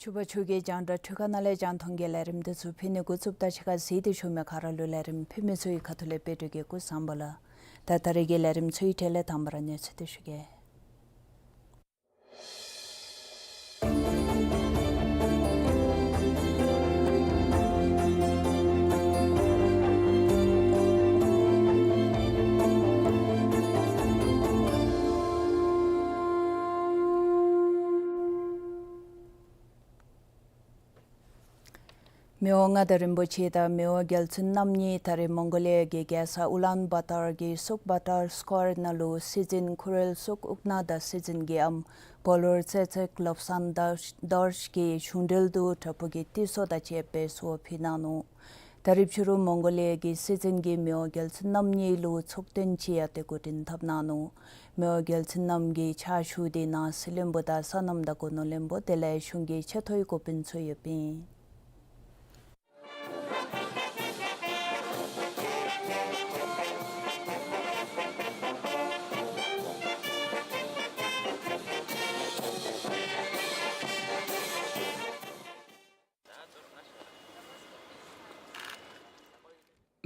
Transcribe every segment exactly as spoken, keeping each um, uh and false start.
ཕྱུ་པ་ཕྱུགས་ཀྱི་རྒྱང་བསྒྲགས་འཕྲུལ་ཁང་ནང་ལས་རྒྱང་མཐོང་གི་ལས་རིམ་འདི་ཚུ་ཕུལ་ནི་འགོ་བཙུགསཔ་ད་ཕྱི་ཁར་གཟིགས་ཏེ་བཞུགས་མི་ག་ར་ལུ་ལས་རིམ་ཕུལ་མི་ཚུ་གི་ཁ་ཐུག་ལས་དཔལ་སྒྲོན་གྱིས་སྐུ་གཟུགས་བཟང་པོ་ལགས། ད་ད་རེས་ཀྱི་ལས་རིམ་ཚུ་གི་གྲས་ལས་དང་པ་ར་གནས་ཚུལ་འདི་ཞུ་གེ། མི་དབང་མངའ་བདག་རིན་པོ་ཆེ་དང་མི་དབང་རྒྱལ་བཙུན་རྣམ་གཉིས་ད་རེས་མོང་གོ་ལི་ཡ་གི་རྒྱལ་ས་ཨུ་ལཱན་བཱ་ཏར་གྱི་སུཀ་བཱ་ཏར་སྐོར་ནང་ལུ་སྲིད་འཛིན་ཁུ་རེལ་སུཀ་ཨུག་ནཱ་དང་སྲིད་འཛིན་གྱི་ཨམ་བོ་ལོར་ཙེ་ཙེག་ལོབ་སཱན་དར་དར་གྱི་གཞུང་འབྲེལ་དུ་བྲག་ཕུག་གི་ཏི་སོ་དང་བཅས་པའི་བསུ་བ་ཕུལ་གནང་ནུག། ད་རིས་ཕྱི་རུ་མོང་གོ་ལི་ཡ་གི་སྲིད་འཛིན་གྱིས་མི་དབང་རྒྱལ་བཙུན་རྣམ་གཉིས་ལུ་ཚོགས་ཐུན་ཅིག་ཡང་ཏེ་གོ་སྒྲིག་འཐབ་གནང་ནུག། མི་དབང་རྒྱལ་བཙུན་རྣམ་གཉིས་ཕྱག་ཞུ་སྟེ་ནང་སྲིད་བློན་པོ་དང་སོ་ནམ་དང་སྒོ་ནོར་བློན་པོ་དེ་ལས་གཞུང་གི་ཆེ་མཐོའི་འགོ་དཔོན་ཚུ་ཡོདཔ་ཨིན།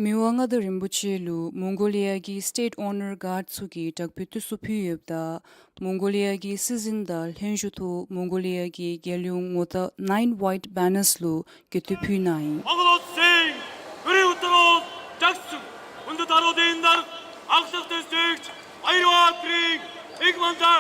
མི་དབང་མངའ་བདག་རིན་པོ་ཆེ་ལུ་མོང་གོ་ལི་ཡ་གི་State Honour Guard ཚུ་གིས་དྲག་པོའི་ཏི་སོ་ཕུལ་ཡོདཔ་ད་མོང་གོ་ལི་ཡ་གི་སྲིད་འཛིན་དང་ལྷན་བཞུགས་ཐོག་མོང་གོ་ལི་ཡ་གི་རྒྱལ་ཡོངས་ངོ་རྟགས་Nine White Banners ལུ་གུས་བཏུད་ཕུལ་གནང་ཡི། Mongol Singh, Guri Uttaros, Jaksu, Undu Taro Dindar, Aksuk District, Airwa Kring, Big Manta.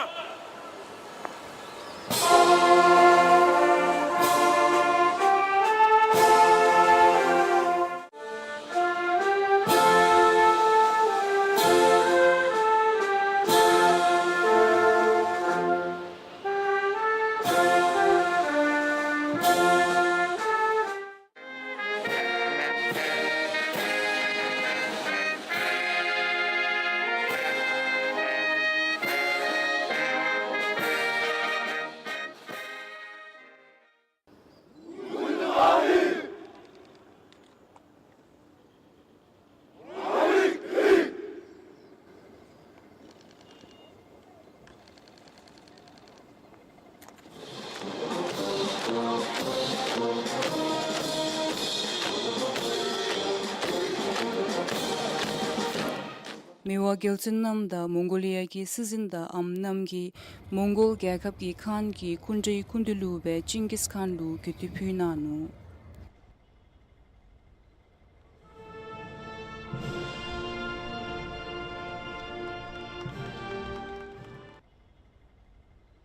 མི་དབང་རྒྱལ་བཙུན་རྣམ་དང་མོང་གོ་ལི་ཡ་གི་སྲིད་འཛིན་དང་ཨམ་རྣམ་གྱིས་མོང་གོལ་རྒྱལ་ཁབ་ཀྱི་ཁཱན་གྱི་སྐུ་འདྲའི་སྐུ་མདུན་ལུ་སྦེ་ཅིང་གིས་ཁཱན་ལུ་གུས་བཏུད་ཕུལ་གནང་ནུག།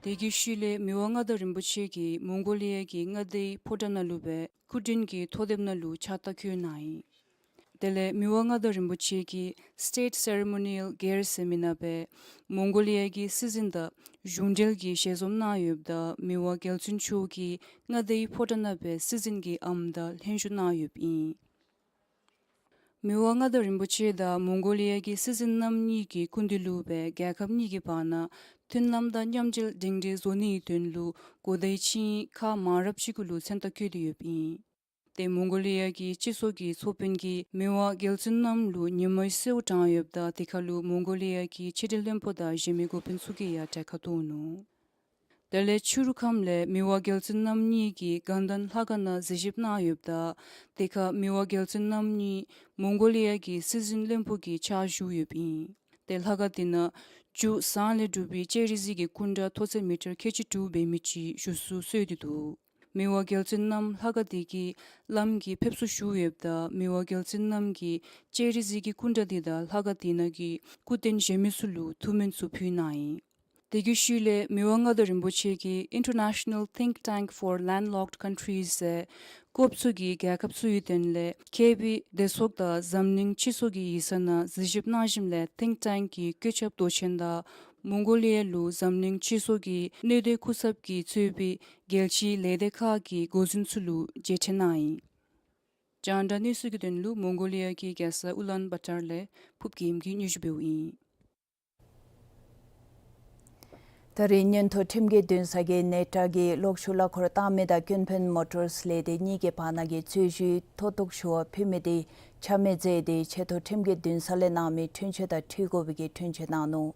དེ་གི་ཤུལ་ལས་མི་དབང་མངའ་བདག་རིན་པོ་ཆེ་གིས་མོང་གོ་ལི་ཡ་གི་མངའ་སྡེའི་ཕོ་བྲང་ནང་ལུ་སྦེ་སྐུ་མགྲོན་གྱི་ཐོག་དེབ་ནང་ལུ་ཕྱག་རྟགས་བཀོད་གནང་ཡི། དེ་ལས་མི་དབང་མངའ་བདག་རིན་པོ་ཆེ་གིས་State Ceremonial Gear ཟེར་མི་ནང་སྦེ་མོང་གོ་ལི་ཡ་གི་སྲིད་འཛིན་དང་གཞུང་འབྲེལ་གྱི་ཞལ་འཛོམས་གནང་ཡོདཔ་ད་མི་དབང་རྒྱལ་བཙུན་མཆོག་གིས་མངའ་སྡེའི་ཕོ་བྲང་ནང་སྦེ་སྲིད་འཛིན་གྱི་ཨམ་དང་ལྷན་བཞུགས་གནང་ཡོདཔ་ཨིན། མི་དབང་མངའ་བདག་རིན་པོ་ཆེ་དང་མོང་གོ་ལི་ཡ་གི་སྲིད་འཛིན་རྣམ་གཉིས་ཀྱི་སྐུ་མདུན་ལུ་སྦེ་རྒྱལ་ཁབ་གཉིས་ཀྱི་བར་ན་མཐུན་ལམ་དང་མཉམ་འབྲེལ་སྒྲིང་སྒྲིང་བཟོ་ནིའི་དོན་ལུ་གོ་བརྡའི་ཆིངས་ཡིག་ཁག་མང་རབས་ཅིག་གུ་ལུ་མཚན་རྟགས་བཀོད་དེ་ཡོདཔ་ཨིན། ཏེ་མོང་གོ་ལི་ཡ་གི་སྤྱི་ཚོགས་ཀྱི་ཚོགས་དཔོན་གྱིས་མི་དབང་རྒྱལ་བཙུན་རྣམ་ལུ་ཉིན་མོའི་གསོལཝ་དྲངས་ཡོདཔ་ད་དེ་ཁར་ལུ་མོང་གོ་ལི་ཡ་གི་ཕྱི་འབྲེལ་བློན་པོ་དང་གཞན་མི་འགོ་དཔོན་ཚུ་གིས་ཡང་གྲལ་ཁར་གཏོགས་ནུག། དེ་ལས་ཕྱི་རུ་ཁམས་ལས་མི་དབང་རྒྱལ་བཙུན་རྣམ་གཉིས་ཀྱིས་དགའ་ལྡན་ལྷ་ཁང་ནང་གཟིགས་ཞིབ་གནང་ཡོདཔ་ད་དེ་ཁར་མི་དབང་རྒྱལ་བཙུན་རྣམ་གཉིས་མོང་གོ་ལི་ཡ་གི་སྲིད་འཛིན་བློན་པོ་གི་ཕྱག་ཞུ་ཡོདཔ་ཨིན། ཏེ་ལྷ་ཁང་དེ་ནང་རྒྱུ་ཟངས་ལས་གྲུབ་པའི་ལྕགས་རི་གཟིག་གི་སྐུ་འདྲ་མཐོ་ཚད་མི་ཊར་ཁལ་གཅིག་དྲུག་འབད་མི་ཅིག་བཞུགས་སུ་གསོལ་ཏེ་འདུག། མི་དབང་རྒྱལ་བཙུན་རྣམ་ལྷ་ཁང་དེ་གི་བླམ་གྱི་ཕེབས་བསུ་ཞུ་ཡོདཔ་ད་མི་དབང་རྒྱལ་བཙུན་རྣམ་གྱིས་ལྕགས་རི་གཟིག་གི་སྐུ་འདྲ་དེ་དང་ལྷ་ཁང་དེ་ནང་གི་སྐུ་རྟེན་གཞན་མི་ཚུ་ལུ་ཐུགས་སྨོན་ཚུ་ཕུལ་གནང་ཡི། དེ་གི་ཤུལ་ལས་མི་དབང་མངའ་བདག་རིན་པོ་ཆེ་གིས་International Think Tank for Landlocked Countries ཟེར་དཀོན་ཚོགས་ཀྱི་རྒྱལ་ཁབ་ཚུ་ཡི་དོན་ལས་མཁས་པའི་སྡེ་ཚོགས་དང་འཛམ་གླིང་སྤྱི་ཚོགས་ཀྱི་ཡིག་ཚང་ནང་གཟིགས་ཞིབ་གནང་ཞིནམ་ལས་Think Tank གི་བཀོད་ཁྱབ་མདོ་ཆེན་དང་མོང་གོ་ལི་ཡ་ལུ་འཛམ་གླིང་སྤྱི་ཚོགས་ཀྱི་གནད་དོན་སྐུ་ཚབ་ཀྱིས་གཙོས་པའི་རྒྱལ་སྤྱིའི་ལས་སྡེ་ཁག་གི་འགོ་འཛིན་ཚུ་ལུ་མཇལ་ཕྲད་གནང་ཡི། རྒྱང་བསྒྲགས་གནས་ཚུལ་གྱི་དོན་ལུ་མོང་གོ་ལི་ཡ་གི་རྒྱལ་ས་ཨུ་ལཱན་བཱ་ཏར་ལས་ཕུབ་རྒྱལམ་གིས་སྙན་ཞུ་འབདཝ་ཨིན། ད་རིས་མངོན་མཐོ་ཁྲིམས་ཀྱི་འདུན་ས་གི་ནེ་ཊ་གིས་གློག་ཤུགས་གླ་འཁོར་བཏང་མི་དང་ཀུན་ཕན་མོ་ཊོརསི་ལས་སྡེ་གཉིས་ཀྱི་བར་ན་གི་རྩོད་གཞི་མཐོ་གཏུགས་ཞུ་བར་ཕུལ་མི་དེ་ཆ་མེད་མཛད་དེ་ཆེ་མཐོ་ཁྲིམས་ཀྱི་འདུན་ས་ལས་གནང་མི་འཁྲུན་ཆོད་དང་འཁྲུལ་དགོ་པའི་གི་འཁྲུན་ཆོད་གནང་ནུག།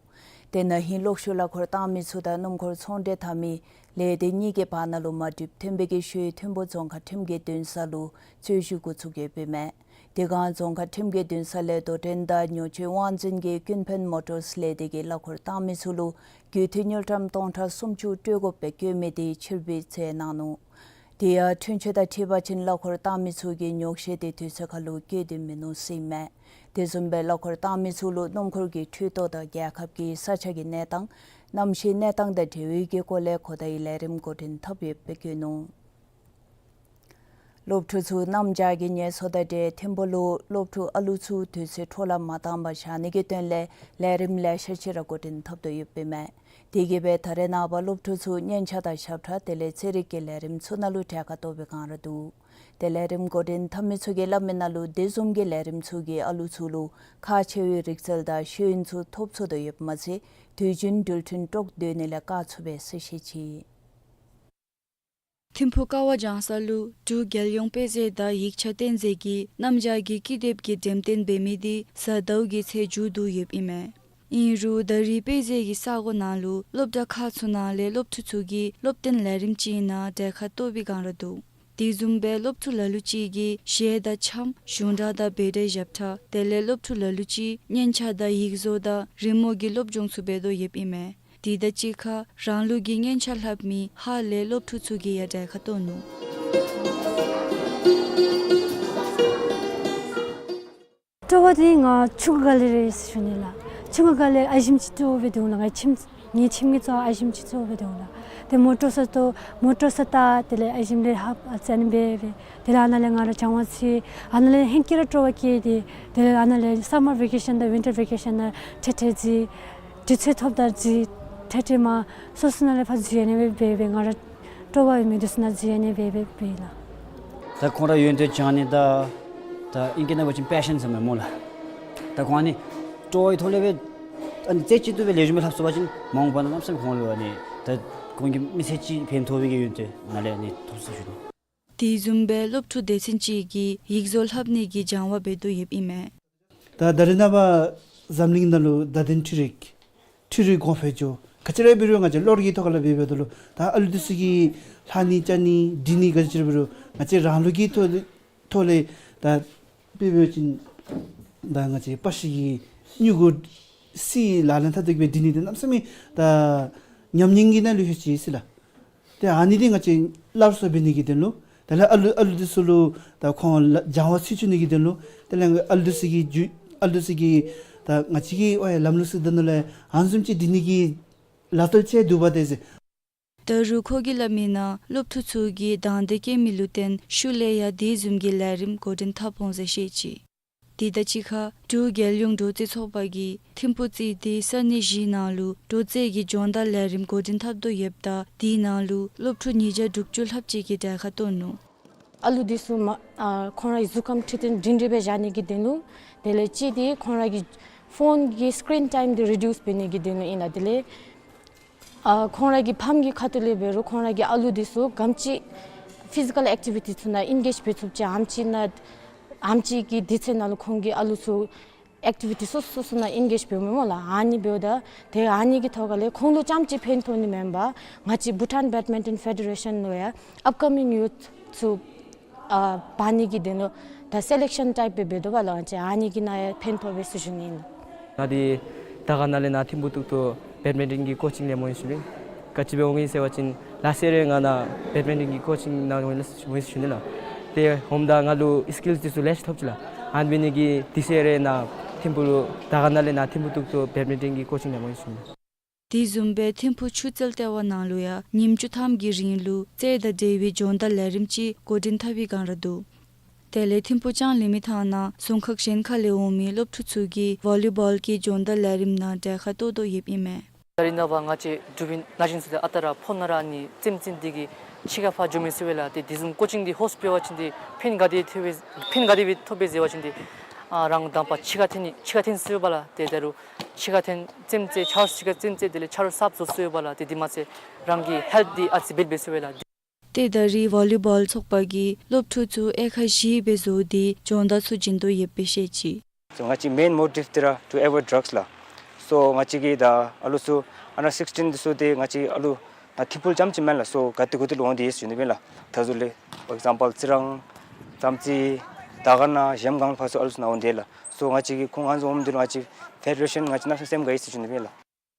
དེ་ན་ཧིང་གློག་ཤུགས་གླ་འཁོར་བཏང་མི་ཚུ་དང་སྣུམ་འཁོར་ཚོང་འབྲེལ་འཐབ་མི་ལས་སྡེ་གཉིས་ཀྱི་བར་ན་ལུ་མ་འགྲིག་ཐོན་པའི་གི་ཤུལ་ཐིམ་ཕུ་རྫོང་ཁག་ཁྲིམས་ཀྱི་འདུན་ས་ལུ་རྩོད་གཞི་འགོ་བཙུགས་ཡོདཔ་ཨིན་མས། དེ་སྒང་རྫོང་ཁག་ཁྲིམས་ཀྱི་འདུན་ས་ལས་དོ་འགྲན་དང་ཉོ་སྤྱོད་དབང་འཛིན་གྱིས་ཀུན་ཕན་མོ་ཊོརསི་ལས་སྡེ་གི་གླ་འཁོར་བཏང་མི་ཚུ་ལུ་རྒུད་འཐུས་དངུལ་ཀྲམ་སྟོང་ཕྲག་སུམ་ཅུ་སྤྲོད་དགོཔ་སྦེ་བཀོད་མི་དེ་ཕྱིར་འབུད་མཛད་གནང་ནུག། དེ་ཡང་འཁྲུན་ཆོད་དང་འཁྲིལ་བ་ཅིན་གླ་འཁོར་བཏང་མི་ཚུ་གིས་ཉོགས་བཤད་དེ་དུས་ཚོད་ཁར་ལུ་བཀོད་དེ་མིན་ནུག་ཟེར་ཨིན་མས། དེ་བཟུམ་སྦེ་གླ་འཁོར་བཏང་མི་ཚུ་ལུ་སྣུམ་འཁོར་གྱི་འཕྲུལ་ཐོག་དང་རྒྱལ་ཁབ་ཀྱི་ས་ཆ་གི་གནས་སྟངས་གནམ་གཤིས་གནས་སྟངས་དང་འབྲེལ་བའི་གི་སྐོར་ལས་གོ་བརྡའི་ལས་རིམ་འགོ་འདྲེན་འཐབ་ཡོདཔ་སྦེ་བཀོད་ནུག། སློབ་ཕྲུག་ཚུ་གནམ་བྱཱར་གྱི་ངལ་གསོ་དང་འབྲེལ་ཐིམ་ཕུ་ལུ་སློབ་ཕྲུག་ཨ་ལུ་ཚུ་དུས་ཚོད་འཕྲོ་བརླག་མ་བཏང་པར་བཞག་ནི་གི་དོན་ལས་ལས་རིམ་ལེ་ཤ་ཅིག་ར་འགོ་འདྲེན་འཐབ་དོ་ཡོདཔ་ཨིན་མས། དེ་གིས་སྦེ་ད་རེས་ནངས་པ་སློབ་ཕྲུག་ཚུ་སྙན་ཆ་དང་ཞབས་ཁྲ་དེ་ལས་ཚན་རིག་གི་ལས་རིམ་ཚུ་ནང་ལུ་གྲལ་ཁར་གཏོགས་པའི་བསྒང་ར་འདུག། ཏེ་ལས་རིམ་འགོ་འདྲེན་འཐབ་མི་ཚུ་གིས་སླབ་མི་ནང་ལུ་དེ་བཟུམ་གྱི་ལས་རིམ་ཚུ་གིས་ཨ་ལུ་ཚུ་ལུ་ཁག་ཆེ་བའི་རིག་རྩལ་དང་ཤེས་ཡོན་ཚུ་ཐོབ་ཚུགས་དོ་ཡོདཔ་མ་ཚད་དུས་རྒྱུན་འགྲུལ་འཕྲིན་དཀྲོག་སྡོད་ནི་ལས་བཀག་ཚུགས་པས་ཟེར་བཤད་ཅི། ཐིམ་ཕུ་ཀ་བ་ལྗང་ས་ལུ་འབྲུག་རྒྱལ་ཡོངས་དཔེ་མཛོད་དང་ཡིག་ཆ་རྟེན་མཛོད་ཀྱིས་གནམ་བྱཱར་གྱི་ཀི་དེབ་ཀྱི་འགྲེམས་སྟོན་འབད་མི་དེ་གཟའ་ཟླཝ་གི་ཚེས་མཇུག་བསྡུ་ཡོདཔ་ཨིན་མས། ཨིན་རུང་ད་རིས་དཔེ་མཛོད་ཀྱི་ས་གོ་ནང་ལུ་སློབ་གྲྭ་ཁག་ཚུ་ནང་ལས་སློབ་ཕྲུག་ཚུ་གིས་སློབ་སྟོན་ལས་རིམ་ཅིག་ནང་གྲལ་ཁར་གཏོགས་པའི་བསྒང་ར་འདུག། དེ་བཟུམ་སྦེ་སློབ་ཕྲུག་ལ་ལུ་ཅིག་གིས་གཞས་དང་འཆམ་གཞུང་སྒྲ་དང་བེ་ཊའི་ཞབས་ཁྲ་དེ་ལས་སློབ་ཕྲུག་ལ་ལུ་ཅིག་སྙན་ཆ་དང་ཡིག་བཟོ་དང་རི་མོ་གི་སློབ་སྦྱོང་ཚུ་འབད་དོ་ཡོདཔ་ཨིན་མས། དེ་དང་གཅིག་ཁར་རང་ལུགས་ཀྱི་སྙན་ཆ་ལྷབ་མི་ཧཱ་ལས་སློབ་ཕྲུག་ཚུ་གིས་ཡང་གྲལ་ཁར་གཏོགས་ནུག། སྤྲོ་བ་འདི་ང་ཆུང་ཀུ་སྒང་ལས་ར་ཨིན་ཟེར་ཞུ་ནི་ལགས། ཆུང་ཀུ་སྒང་ལས་ཨ་ཞིམ་ཅིག་སྤྲོ་བ་སྦེ་འདུག་ལགས། ང་ཁྱིམ་ངེའི་ཁྱིམ་གྱི་ཚུ་ཨ་ཞིམ་ཅིག་སྤྲོ་བ་སྦེ་འདུག་ལགས། ཏེ་མོ་ཊོར་ས་ཏོ་མོ་ཊོར་ས་ཏ་དེ་ལས་ཨ་ཞིམ་ལས་ཧབ་ཨ་ཙི་ཨ་ནི་སྦེ་སྦེ་དེ་ལས་ཨ་ནཱ་ལས་ང་ར་སྦྱང་བ་ཚུད། ཨ་ནཱ་ལས་ཧེང་སྐལ་ར་སྤྲོ་བ་སྐྱེས་ཏེ་དེ་ལས་ཨ་ནཱ་ལས་སམ་མར་ཝེ་ཀེ་ཤཱན་དང་ཝིན་ཊར་ཝེ་ཀེ་ཤཱན་ནང་འཕྲལ་འཕྲལ་འཛུལ། དུས་ཚོད་ཐོབ་ད་འཛུལ། འཕྲལ་འཕྲལ་མར་སོ་སོ་ནང་ལས་ཕར་འཛུལ་ཨ་ནི་སྦེ་སྦེ་སྦེ་ང་ར་སྤྲོ་བ་ཡོད་མི་འདི་ཚུ་ནང་འཛུལ་ཨ་ནི་སྦེ་སྦེ་སྦེ་ལགས། ད་ཁོང་ར་ཡོན་ཏན་སྦྱང་ནི་དང་ད་ཨིང་སྐད་ནང་འབད་བ་ཅིན་པེ་ཤཱན་ཟེར་མས་སྨོ་ལགས། ད་ཁོང་ཨ་ནི་སྤྲོ་བའི་ཐོག་ལས་སྦེ་ཨ་ནི་རྩེ་གཅིག་ཏུ་སྦེ་ལེགས་ཤོམ་སྦེ་ལྷབ་ཚུགས་པ་ཅིན་མ་འོངས་པ་ནང་གནམ་མེད་ས་མེད་ཁོང་ལུ་ཨ་ནི་ད་ཁོང་གི་མི་ཚེ་གཅིག་ཕན་ཐོགས་པའི་གི་ཡོན་ཏན་ནཱ་ལས་ཨ་ནི་ཐོབ་ཟེར་ཞུ་ནི། དེ་བཟུམ་སྦེ་སློབ་ཕྲུག་སྡེ་ཚན་ཅིག་གིས་ཡིག་བཟོ་ལྷབ་ནི་གི་སྦྱང་བ་འབད་དོ་ཡོདཔ་ཨིན་མས། ད་ད་རེས་ནངས་པ་འཛམ་གླིང་ནང་ལུ་བརྡ་དོན་འཕྲུལ་རིག་འཕྲུལ་རིག་གོང་འཕེལ་འགྱོ། ག་ཅི་ར་འབད་རུང་ང་བཅས་གློག་གི་ཐོག་ཁ་ལས་འབད་འབདཝ་ད་ལུ་ད་ཨ་ལུ་འདི་ཚུ་གིས་ལྷག་ནི་རྐྱབ་ནི་འབྲི་ནི་ག་ཅི་ར་འབད་རུང་ང་བཅས་རང་ལུགས་ཀྱི་ཐོག་ལས་ཐོག་ལས་ད་འབད་འབད་བ་ཅིན་ད་ང་བཅས་པ་ཤི་གི་སྨྱུ་གུ་སི་ལག་ལེན་འཐབ་སྟེ་གི་སྦེ་འབྲི་ནི་འདི་གནམ་མེད་ས་མེད་ད་ཉམས་མྱོང་གི་ནང་ལུ་ལྷོད་ཅི་ཟེར་ལགས། ཏེ་ཨ་ནི་འདི་ང་བཅས་སླར་གསོ་འབད་ནི་གི་དོན་ལུ་དེ་ལས་ཨ་ལུ་ཨ་ལུ་འདི་ཚུ་ལུ་ད་ཁོང་ལ་སྦྱང་བ་ཚུད་བཅུག་ནི་གི་དོན་ལུ་དེ་ལས་ཨ་ལུ་འདི་ཚུ་གི་རྒྱུ་ཨ་ལུ་འདི་ཚུ་གི་ད་ང་བཅས་ཀྱི་ཨོ་ཡ་ལམ་ལུགས་སྲོལ་འདི་ནང་ལས་ཨ་ནི་བཟུམ་ཅིག་འབྲི་ནི་གི་ལག་རྩལ་ཅིག་འདུག་པ་ཏེ་ཟེར། ད་རུང་ཁོ་གིས་སླབ་མི་ནང་སློབ་ཕྲུག་ཚུ་གིས་དང་འདོད་བསྐྱེད་མི་ལུ་བརྟེན་ཤུལ་ལས་ཡང་དེ་བཟུམ་གྱི་ལས་རིམ་འགོ་འདྲེན་འཐབ་འོང་ཟེར་བཤད་ཅི། དེ་དང་གཅིག་ཁར་འབྲུག་རྒྱལ་ཡོངས་འབྲོག་རྩིས་ཚོགས་པ་གིས་ཐིམ་ཕུ་རྩིས་སྡེ་ས་གནས་བཞི་ནང་ལུ་འབྲོག་རྩིས་ཀྱི་སྦྱོང་བརྡར་ལས་རིམ་འགོ་འདྲེན་འཐབ་དོ་ཡོདཔ་ད་དེའི་ནང་ལུ་སློབ་ཕྲུག་ཉིས་བརྒྱ་དྲུག་ཅུ་ལྷགཔ་ཅིག་གིས་གྲལ་ཁར་གཏོགས་ནུག། ཨ་ལུ་འདི་ཚུ་མ་ཨ་ཁོང་རའི་གཟུགས་ཁམས་འཕྲོད་བསྟེན་སྒྲིང་སྒྲིང་སྦེ་བཞག་ནི་གི་དོན་ལུ། དེ་ལས་གཅིག་འདི་ཁོང་རའི་གི་ཕོན་གྱི་སི་ཀིརིན་ཊའིམ་འདི་རི་ཌིའུསི་འབད་ནི་གི་དོན་ལུ་ཨིན་ལགས། དེ་ལས་ཨ་ཁོང་རའི་གི་ཕམ་གྱི་ཁ་ཐུག་ལས་འབད་རུང་ཁོང་རའི་གི་ཨ་ལུ་འདི་ཚུ་ག་དེམ་ཅིག་ཕི་ཟི་ཀཱལ་ཨེག་ཊི་བི་ཊི་ཚུ་ནང་ཨེན་གེཇ་འབད་ཚུགསཔ་ཅིག་ཨ་དེམ་ཅིག་ནང་ཨ་དེམ་ཅིག་གི་དུས་ཚོད་ནང་ལུ་ཁོང་གི་ཨ་ལུ་ཚུ་ཨེག་ཊི་བི་ཊི་སོ་སོ་སོ་ནང་ཨེན་གེཇ་འབདཝ་མས་སྨོ་ལགས། ཨ་ནི་འབདཝ་ད་ཏེ་ཨ་ནི་གི་ཐོག་ཁ་ལས་ཁོང་ལུ་རྐྱངམ་ཅིག་ཕན་ཐོགས་ནི་མེན་པར་ང་བཅས་བྷུ་ཊཱན་བེཌ་མིན་ཊོན་ཕེ་ཌེ་རེ་ཤཱན་ལུ་ཡང་ཨཔ་ཀ་མིང་ཡུཐ་ཚུ་ཨ་འབག་ནི་གི་དོན་ལུ་ད་སེ་ལེག་ཤཱན་ཊའིཔ་སྦེ་འབད་དོ་བ་ལགས། ང་བཅས་ཨ་ནི་གི་ནང་ཡང་ཕན་ཐོགས་པས་ཟེར་ཞུ་ནི་ཨིན། ང་འདི་དར་དཀར་ན་ལས་ནཱ་ཐིམ་ཕུག་ཏོག་ཏོ་བེཌ་མིན་ཊོན་གྱི་ཀོ་ཅིང་ལེན་སྨོ་ཡི་ཟེར་ཞུ་ནི། ག་ཅི་སྦེ་འོང་ཡི་ཟེར་བ་ཅིན་ལ་སེ་རེ་ང་ནཱ་བེཌ་མིན་ཊོན་གྱི་ཀོ་ཅིང་ནང་འོང་ཡི་ཟེར་ཞུ་ནི་ལགས། ཏེ་ཧོམ་ད་ང་ལུ་སི་ཀིལསི་འདི་ཚུ་ལེ་ཤ་ཐོབ་ཅི་ལགས། ཨ་ནི་འབད་ནི་གིས་དེ་ཚེ་རེ་ནཱ་ཐིམ་ཕུག་ལུ་དར་དཀར་ན་ལས་ནཱ་ཐིམ་ཕུག་ཏོག་ཏོ་བེཌ་མིན་ཊོན་གྱི་ཀོ་ཅིང་ལེན་སྨོ་ཡི་ཟེར་ཞུ་ནི། དེ་བཟུམ་སྦེ་ཐིམ་ཕུག་ཆུ་རྩེ་ལྟེ་བ་ནང་ལུ་ཡང་ཉིནམ་བཅུ་ཐམ་གྱི་རིང་ལུ་རྩེད་དང་འབྲེལ་བའི་སྦྱོང་བརྡར་ལས་རིམ་ཅིག་འགོ་འདྲེན་འཐབ་པའི་བསྒང་ར་འདུག། དེ་ལས་ཐིམ་ཕུག་ལྕང་གླིང་མི་ཐང་ནང་རྫོང་ཁག་གཞན་ཁ་ལས་འོང་མི་སློབ་ཕྲུག་ཚུ་གིས་ཝོ་ལི་བཱོལ་གྱི་སྦྱོང་བརྡར་ལས་རིམ་ནང་གྲལ་ཁར་གཏོགས་དོ་ཡོདཔ་ཨིན་མས། ད་རིས་ནངས་པ་ང་བཅས་འབྲུག་པའི་ན་གཞོན་ཚུ་ད་ཨ་རྟག་ར་ཕོ་ན་ར་ནི་རྩེདམོ་རྩེ་ནི་འདི་གིས་ཕྱི་ཁར་ཕར་འགྱོ་མི་ཚུགས་པས་ལགས། ཏེ་དེ་བཟུམ་ཀོ་ཅིང་འདི་ཧོསཊ་འབད་བ་ཅིན་ཏེ་ཕན་ག་དེ་ཐོབ་པས་ཕན་ག་དེ་སྦེ་ཐོབ་པས་ཟེར་བ་ཅིན་ཏེ་ཨ་རང་དང་པ་ཕྱི་ཁར་འཐོན་ནི་ཕྱི་ཁར་འཐོན་ཚུགས་པས་ལགས། ཏེ་ད་རུང་ཕྱི་ཁར་འཐོན་རྩེདམོ་རྩེ་ཆ་རོགས་ཕྱི་ཁར་རྩེདམོ་རྩེ་དེ་ལས་ཆ་རོགས་གསརཔ་བཟོ་ཚུགས་པས་ལགས། ཏེ་དེ་མ་ཚད་རང་གི་ཧེལཐ་འདི་ཨ་ཙི་བདེ་བདེ་སྦེ་ཚུགས་པས་ལགས། ཏེ་ད་རིས་ཝོ་ལི་བཱོལ་ཚོགས་པ་གིས་སློབ་ཕྲུག་ཚུ་དབྱེ་ཁག་བཞི་སྦེ་བཟོ་སྟེ་སྦྱོང་བརྡར་ཚུ་བྱིན་དོ་ཡོདཔ་སྦེ་བཤད་ཅི། སོ་ང་བཅས་མེན་མོ་ཊིབ་འདི་ར་to avoid drugs ལགས། སོ་ང་བཅས་ཀྱིས་ད་ཨ་ལུ་ཚུ་ཨན་ཌར་སིགསི་ཊིན་འདི་ཚུ་ཏེ་ང་བཅས་ཨ་ལུ་ནཱ་ཐིམ་ཕུག་ལུ་རྐྱངམ་ཅིག་མེན་ལགས། སོ་ག་ཏེ་གུ་ཏེ་ལུ་འོང་སྟེ་ཡོད་ཟེར་ཞུ་ནི་ཨིན་ལགས། ད་ཚུ་ལས་for example ཙི་རང་དམ་རྩེ་དར་དཀར་ན་གཞལམ་སྒང་ལུ་ཕར་ཚུ་ཨ་ལུ་ཚུ་ནཱ་འོང་སྟེ་ལགས། སོ་ང་བཅས་ཀྱིས་ཁོང་ཨ་ནི་ཚུ་འོངམ་འདི་ལུ་ང་བཅས་ཕེ་ཌེ་རེ་ཤཱན་ང་བཅས་གནམ་མེད་ས་མེད་སེམས་དགའ་ཡི་ཟེར་ཞུ་ནི་ཨིན་ལགས།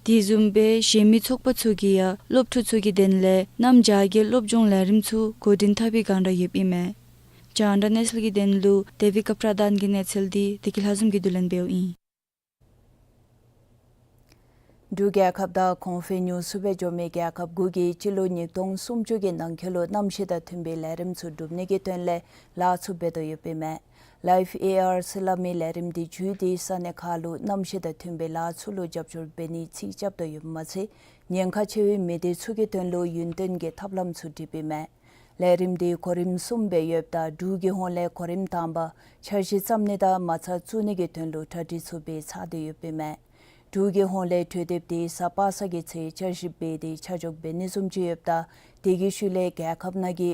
དེ་བཟུམ་སྦེ་གཞན་མི་ཚོགས་པ་ཚུ་གིས་ཡང་སློབ་ཕྲུག་ཚུ་གི་དོན་ལས་གནམ་བྱཱར་གྱི་སློབ་སྦྱོང་ལས་རིམ་ཚུ་འགོ་འདྲེན་འཐབ་པའི་བསྒང་ར་ཡོདཔ་ཨིན་མས། ལྕང་བྲག་གནས་ཚུལ་གྱི་དོན་ལུ་དེ་བི་ཀ་པྲ་དཱན་གྱི་གནས་ཚུལ་འདི་བདེ་སྐྱིད་ལྷ་འཛོམས་ཀྱིས་བསྡུ་ལེན་འབདཝ་ཨིན། འབྲུག་རྒྱལ་ཁབ་དང་གོང་འཕེལ་ཉུང་སུ་སྦེ་འགྱོ་མི་རྒྱལ་ཁབ་དགུ་གིས་སྤྱི་ལོ་ཉིས་སྟོང་སུམ་ཅུ་གི་ནང་འཁོད་ལུ་གནམ་གཤིས་དང་མཐུན་པའི་ལས་རིམ་ཚུ་སྒྲུབ་ནི་གི་དོན་ལས་ལཱ་ཚུ་འབད་དོ་ཡོདཔ་ཨིན་མས། ལའིཕ་ཨེ་ཨར་ཟེར་སླབ་མི་ལས་རིམ་འདི་བརྒྱུད་དེ་ས་གནས་ཁག་ལུ་གནམ་གཤིས་དང་མཐུན་པའི་ལཱ་ཚུ་ལུ་རྒྱབ་སྐྱོར་འབད་ནི་ཅིག་རྐྱབ་དོ་ཡོདཔ་མ་ཚད་ཉེན་ཁ་ཆེ་བའི་མི་སྡེ་ཚུ་གི་དོན་ལུ་ཡུན་བརྟན་གྱི་ཐབས་ལམ་ཚུ་སྒྲིགཔ་ཨིན་མས། ལས་རིམ་འདི་གོ་རིམ་གསུམ་སྦེ་ཡོདཔ་ད་འབྲུག་གི་ཧོངས་ལས་གོ་རིམ་དང་པ་འཆར་གཞི་བརྩམ་ནི་དང་མ་རྩ་བཙུགས་ནི་གི་དོན་ལུ་གྲ་སྒྲིག་ཚུ་འབད་ཚར་ཏེ་ཡོདཔ་ཨིན་མས། འབྲུག་གི་ཧོངས་ལས་གྲོས་འདེབས་འདི་གཟའ་པ་སངས་ཀྱི་ཚེ་བསྐྱར་ཞིབ་འབད་དེ་ཆ་འཇོག་འབད་ནི་བཟུམ་ཅིག་ཡོདཔ་ད་དེ་གི་ཤུལ་ལས་རྒྱལ་ཁབ་ནང་གི་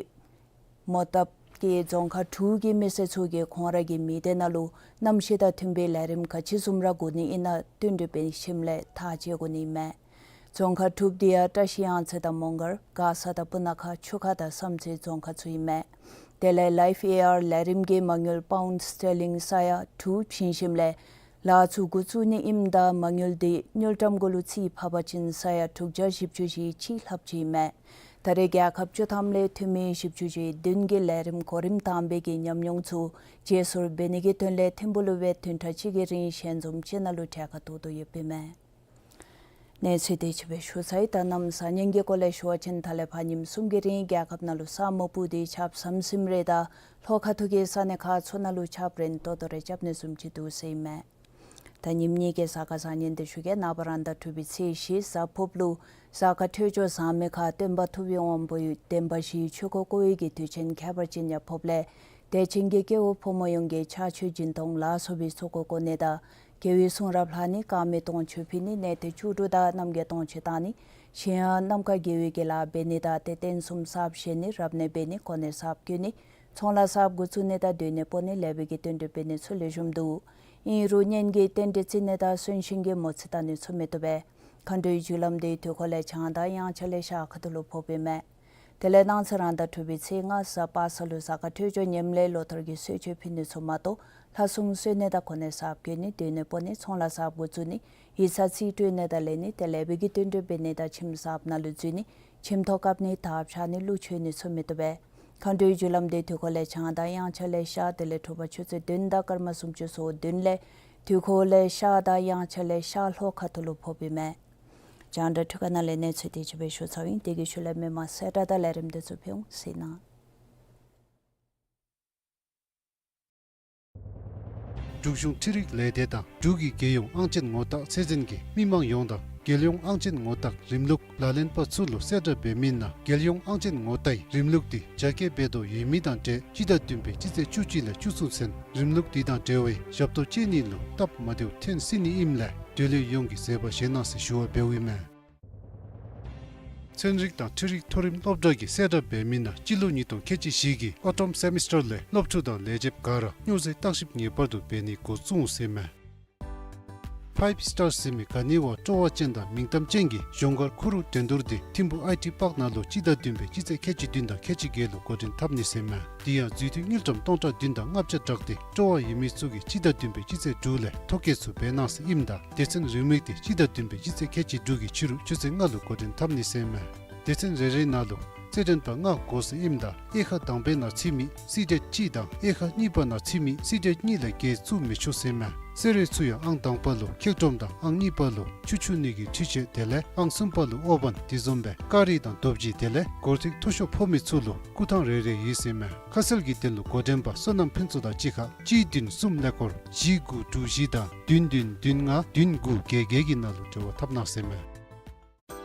མོ་བཏབ་ཀྱི་རྫོང་ཁག་དྲུག་གི་མི་སེར་ཚུ་གིས་ཁོང་ར་གི་མི་སྡེ་ནང་ལུ་གནམ་གཤིས་དང་མཐུན་པའི་ལས་རིམ་ག་ཅི་བཟུམ་ར་དགོ་ནི་ཨིན་ན་བསྟུན་གྲོས་འབད་ཞིནམ་ལས་ཐག་བཅད་དགོ་ནི་ཨིན་མས། རྫོང་ཁག་དྲུག་འདི་ཡང་བཀྲ་ཤིས་གཡང་རྩེ་དང་མོང་སྒར་མགར་ས་དང་སྤུ་ན་ཁ་ཆུ་ཁ་དང་བསམ་རྩེ་རྫོང་ཁག་ཚུ་ཨིན་མས། དེ་ལས་ལའིཕ་ཨེ་ཨར་ལས་རིམ་གྱིས་མ་དངུལ་པའུནཌ་སི་ཊར་ལིང་ས་ཡ་དྲུག་བྱིན་ཞིནམ་ལས་ལཱ་ཚུ་འགོ་བཙུགས་ནི་ཨིནམ་ད་མ་དངུལ་འདི་དངུལ་ཀྲམ་གུ་ལུ་རྩིས་ཕབ་པ་ཅིན་ས་ཡ་དྲུག་བརྒྱ་བཞི་བཅུ་ཞེ་གཅིག་ལྷགཔ་ཅིག་ཨིན་མས། ད་རེས་རྒྱལ་ཁབ་བཅུ་ཐམ་ལས་འཐུས་མི་བཞི་བཅུ་ཞེ་བདུན་གྱིས་ལས་རིམ་གོ་རིམ་དང་པའི་གི་ཉམས་མྱོང་ཚུ་བརྗེ་སོར་འབད་ནི་གི་དོན་ལས་ཐིམ་ཕུག་ལུ་སྦེ་བདུན་ཕྲག་གཅིག་གི་རིང་ཞལ་འཛོམས་ཅིག་ནང་ལུ་གྲལ་ཁར་གཏོགས་དོ་ཡོདཔ་ཨིན་མས། གནས་ཚུལ་དེ་ཅིག་སྦེ་ཞུ་ཚར་ཡི། ད་གནམ་ས་གནས་ཀྱི་སྐོར་ལས་ཞུ་བ་ཅིན་ད་ལས་ཕར་ཉིནམ་གསུམ་གྱི་རིང་རྒྱལ་ཁབ་ནང་ལུ་ས་སྨུག་སྤུབས་ཏེ་ཆརཔ་ཟམ་ཟིམ་རེ་དང་ལྷོ་ཁ་ཐུག་གི་ས་གནས་ཁག་ཚུ་ནང་ལུ་ཆརཔ་རན་ཏོག་ཏོ་རེ་རྐྱབ་ནི་བཟུམ་ཅིག་འདུག་ཟེར་ཨིན་མས། ད་ཉིནམ་གཉིས་ཀྱི་གཟའ་སྐར་བཟང་ངན་དེ་ཞུ་གེ། ནངས་པ་རང་ཟླ་དྲུག་པའི་ཚེས་བཞི་གཟའ་ཕུརཔ་ལུ་གཟའ་སྐར་འཕྲོད་སྦྱོར་བཟང་མི་ཁར་སྟོན་པ་ཐུབ་པའི་དབང་པོ་ཡི་བདེན་པ་བཞིའི་ཆོས་འཁོར་བསྐོར་བའི་གི་དུས་ཆེན་ཁྱད་པར་ཅན་ཡང་ཕོགཔ་ལས་དད་ཅན་གྱི་སྐྱེ་བོ་ཕོ་མོ་ཡོངས་ཀྱིས་ཕྱག་མཆོད་སྦྱིན་གཏོང་ལ་སོགས་པའི་ཚོགས་འཁོར་བསྐོར་ནི་དང་དགེ་བའི་གསུང་རབ་ལྷག་ནི་དཀར་མེ་སྟོང་མཆོད་ཕུལ་ནི་གནས་བརྟན་བཅུ་དྲུག་དང་རྣམ་རྒྱལ་སྟོང་མཆོད་བཏང་ནི་གཞན་ཡང་རྣམ་དཀར་དགེ་བའི་དགེ་ལེགས་འབད་ནི་དང་དེ་རྟེན་གསུམ་གསརཔ་བཞེངས་ནི་རབ་གནས་འབད་ནི་གོ་གནས་གསརཔ་བསྐོ་ནི་ཚོང་ལཱ་གསརཔ་འགོ་བཙུགས་ནི་དང་སྡོད་གནས་སྤོ་ནི་ལེགས་པའི་གི་རྟེན་འབྲེལ་འབད་ནི་ཚུ་ལེགས་ཤོམ་འདུག། ཨིན་རུང་གཉེན་གྱི་རྟེན་འབྲེལ་བརྩི་ནི་དང་གསོན་གཤིན་གྱི་མོ་རྩིས་བལྟ་ནི་ཚུ་མི་བཏུབ་པས། མཁའ་འགྲོའི་རྒྱུ་ལམ་འདི་དུས་འཁོར་ལས་བྱང་དང་དབྱངས་འཆར་ལས་ཤར་ཁ་ཐུག་ལུ་ཕོགཔ་ཨིན་མས། དེ་ལས་གནངས་ཚེ་རང་ཟླ་དྲུག་པའི་ཚེས་ལྔ་གཟའ་པ་སངས་ལུ་གཟའ་སྐར་འཕྲོད་སྦྱོར་ངནམ་ལས་ལོ་ཐར་གྱི་གསོལ་མཆོད་ཕུལ་ནི་ཚུ་མ་གཏོགས་ལྷ་སྲུང་གསོལ་ནི་དང་གོ་གནས་གསརཔ་བསྐོ་ནི་སྡོད་གནས་སྤོ་ནི་ཚོང་ལཱ་གསརཔ་འགོ་བཙུགས་ནི་ཡིག་ཚང་རྩིས་སྤྲོད་ནི་དང་ལེན་ནི་དེ་ལེགས་པའི་གི་རྟེན་འབྲེལ་འབད་ནི་དང་ཁྱིམ་གསརཔ་ནང་ལུ་འཛུལ་ནི་ཁྱིམ་ཐོག་བཀབ་ནི་དར་འཕྱར་ནི་ཀླུ་མཆོད་ནི་ཚུ་མི་བཏུབ་པས། མཁའ་འགྲོའི་རྒྱུ་ལམ་འདི་དུས་འཁོར་ལས་བྱང་དང་དབྱངས་འཆར་ལས་ཤར་དེ་ལས་དྲོ་པ་ཆུ་ཚོད་བདུན་དང་སྐར་མ་སུམ་ཅུ་སོ་བདུན་ལས་དུས་འཁོར་ལས་ཤར་དང་དབྱངས་འཆར་ལས་ཤར་ལྷོ་ཁ་ཐུག་ལུ་ཕོགཔ་ཨིན་མས། རྒྱང་བསྒྲགས་འཕྲུལ་ཁང་ནང་ལས་གནས་ཚུལ་དེ་ཅིག་སྦེ་ཞུ་ཚར་ཡི། དེ་གི་ཤུལ་ལས་མི་མང་གསལ་བསྒྲགས་དང་ལས་རིམ་དེ་ཚུ་ཕུལ་འོང་། གཟིགས་གནང་། འབྲུག་གཞུང་འཕྲུལ་རིག་ལས་སྡེ་དང་འབྲུག་གི་རྒྱལ་ཡོངས་ཨང་ཅན་ངོ་རྟགས་ཚད་འཛིན་གྱིས་མི་མང་ཡོངས་དང་ རྒྱལ་ཡོངས་ཨང་ཅན་ངོ་རྟགས་རིམ་ལུགས་ལག་ལེན་པ་ཚུ་ལུ་གསལ་བསྒྲགས་འབད་མི་ནང་རྒྱལ་ཡོངས་ཨང་ཅན་ངོ་རྟགས་རིམ་ལུགས་འདི་རྒྱ་སྐྱེད་འབད་དོ་ཡོད་མི་དང་འབྲེལ་སྤྱི་ཟླ་བདུན་པའི་སྤྱི་ཚེས་བཅུ་གཅིག་ལས་བཅུ་གསུམ་ཚུན་རིམ་ལུགས་འདི་དང་འབྲེལ་བའི་ཞབས་ཏོག་སྤྱོད་ནི་ལུ་སྟབས་མ་བདེཝ་ཐོན་སྲིད་ནི་ཨིནམ་ལས་འབྲེལ་ཡོད་ཡོངས་ཀྱིས་གཟབ་པ་བཞེས་གནང་ཟེར་ཞུ་བ་འབདཝ་ཨིན་མས། ཚན་རིག་དང་འཕྲུལ་རིག་མཐོ་རིམ་སློབ་གྲྭ་གིས་གསལ་བསྒྲགས་འབད་མི་ནང་སྤྱི་ལོ་ཉིས་སྟོང་ཁལ་གཅིག་བཞི་གི་ཨོ་ཊམ་སེ་མི་སི་ཊར་ལས་སློབ་ཕྲུག་དང་ལས་བྱེདཔ་ག་ར་སྨྱོ་རྫས་བརྟག་ཞིབ་ངེས་པར་དུ་འབད་ནི་འགོ་བཙུགས་ཟེར་མས། ཕའིབ་སི་ཊར་ཟེར་མི་ག་ནི་བ་སྤྲོ་བ་ཅན་དང་མིང་གཏམ་ཅན་གྱི་གཞོང་སྒར་ཁུ་རུ་འགྲན་བསྡུར་འདི་ཐིམ་ཕུ་ཨའི་ཊི་པཱརཀ་ནང་ལུ་སྤྱི་ཟླ་བདུན་པའི་སྤྱི་ཚེས་ཁལ་གཅིག་བདུན་དང་ཁལ་གཅིག་བརྒྱད་ལུ་འགོ་འདྲེན་འཐབ་ནི་ཟེར་མས། དེ་ཡང་འཛུལ་དུས་དངུལ་ཀྲམ་སྟོང་ཕྲག་བདུན་དང་ལྔ་བརྒྱ་བསྒྲགས་ཏེ་སྤྲོ་བ་ཡོད་མི་ཚུ་གིས་སྤྱི་ཟླ་བདུན་པའི་སྤྱི་ཚེས་དྲུག་ལས་ཐོ་བཀོད་ཚུ་འབད་གནང་ཟེར་ཨིནམ་ད་སྡེ་ཚན་རེའུ་མིག་འདི་སྤྱི་ཟླ་བདུན་པའི་སྤྱི་ཚེས་ཁལ་གཅིག་དྲུག་གི་ཕྱི་རུ་ཆུ་ཚོད་ལྔ་ལུ་འགོ་འདྲེན་འཐབ་ནི་ཟེར་མས། སྡེ་ཚན་རེ་རེའི་ནང་ལུ་རྩེད་འགྲན་པ་ལྔ་དགོ་ཟེར་ཨིནམ་ད་དབྱེ་ཁག་དང་པའི་ནང་ཚུད་མི་སི་ཊེཊ་གཅིག་དང་དབྱེ་ཁག་གཉིས་པ་ནང་ཚུད་མི་སི་ཊེཊ་གཉིས་ལས་བརྒལ་བཙུགས་མི་ཆོག་ཟེར་མས། གསོལ་རས་ཚུ་ཡང་ཨང་དང་པ་ལུ་ཁེག་ཏྲོམ་དང་ཨང་གཉིས་པ་ལུ་ཆུ་འཁྱུ་ནི་གི་འཕྲུལ་ཆས་དེ་ལས་ཨང་གསུམ་པ་ལུ་དབོ་བན་དེ་བཟུམ་སྦེ་སྐ་རིས་དང་རྡོ་བརྗེ་དེ་ལས་སྒོར་ཐིག་མཐོ་ཤོས་ཕོག་མི་ཚུ་ལུ་སྐུ་ཐང་རེ་རེ་ཡོད་ཟེར་མས། ཁ་གསལ་གྱི་དོན་ལུ་འགོ་འདྲེན་པ་སོ་ནམ་ཕུན་ཚོགས་དང་གཅིག་ཁར་གཅིག་བདུན་གསུམ་ཀླད་ཀོར་བཞི་དགུ་དྲུག་བཞི་དང་བདུན་བདུན་བདུན་ལྔ་བདུན་དགུ་བརྒྱད་བརྒྱད་ཀྱི་ནང་ལུ་འབྲེལ་བ་འཐབ་གནང་ཟེར་མས།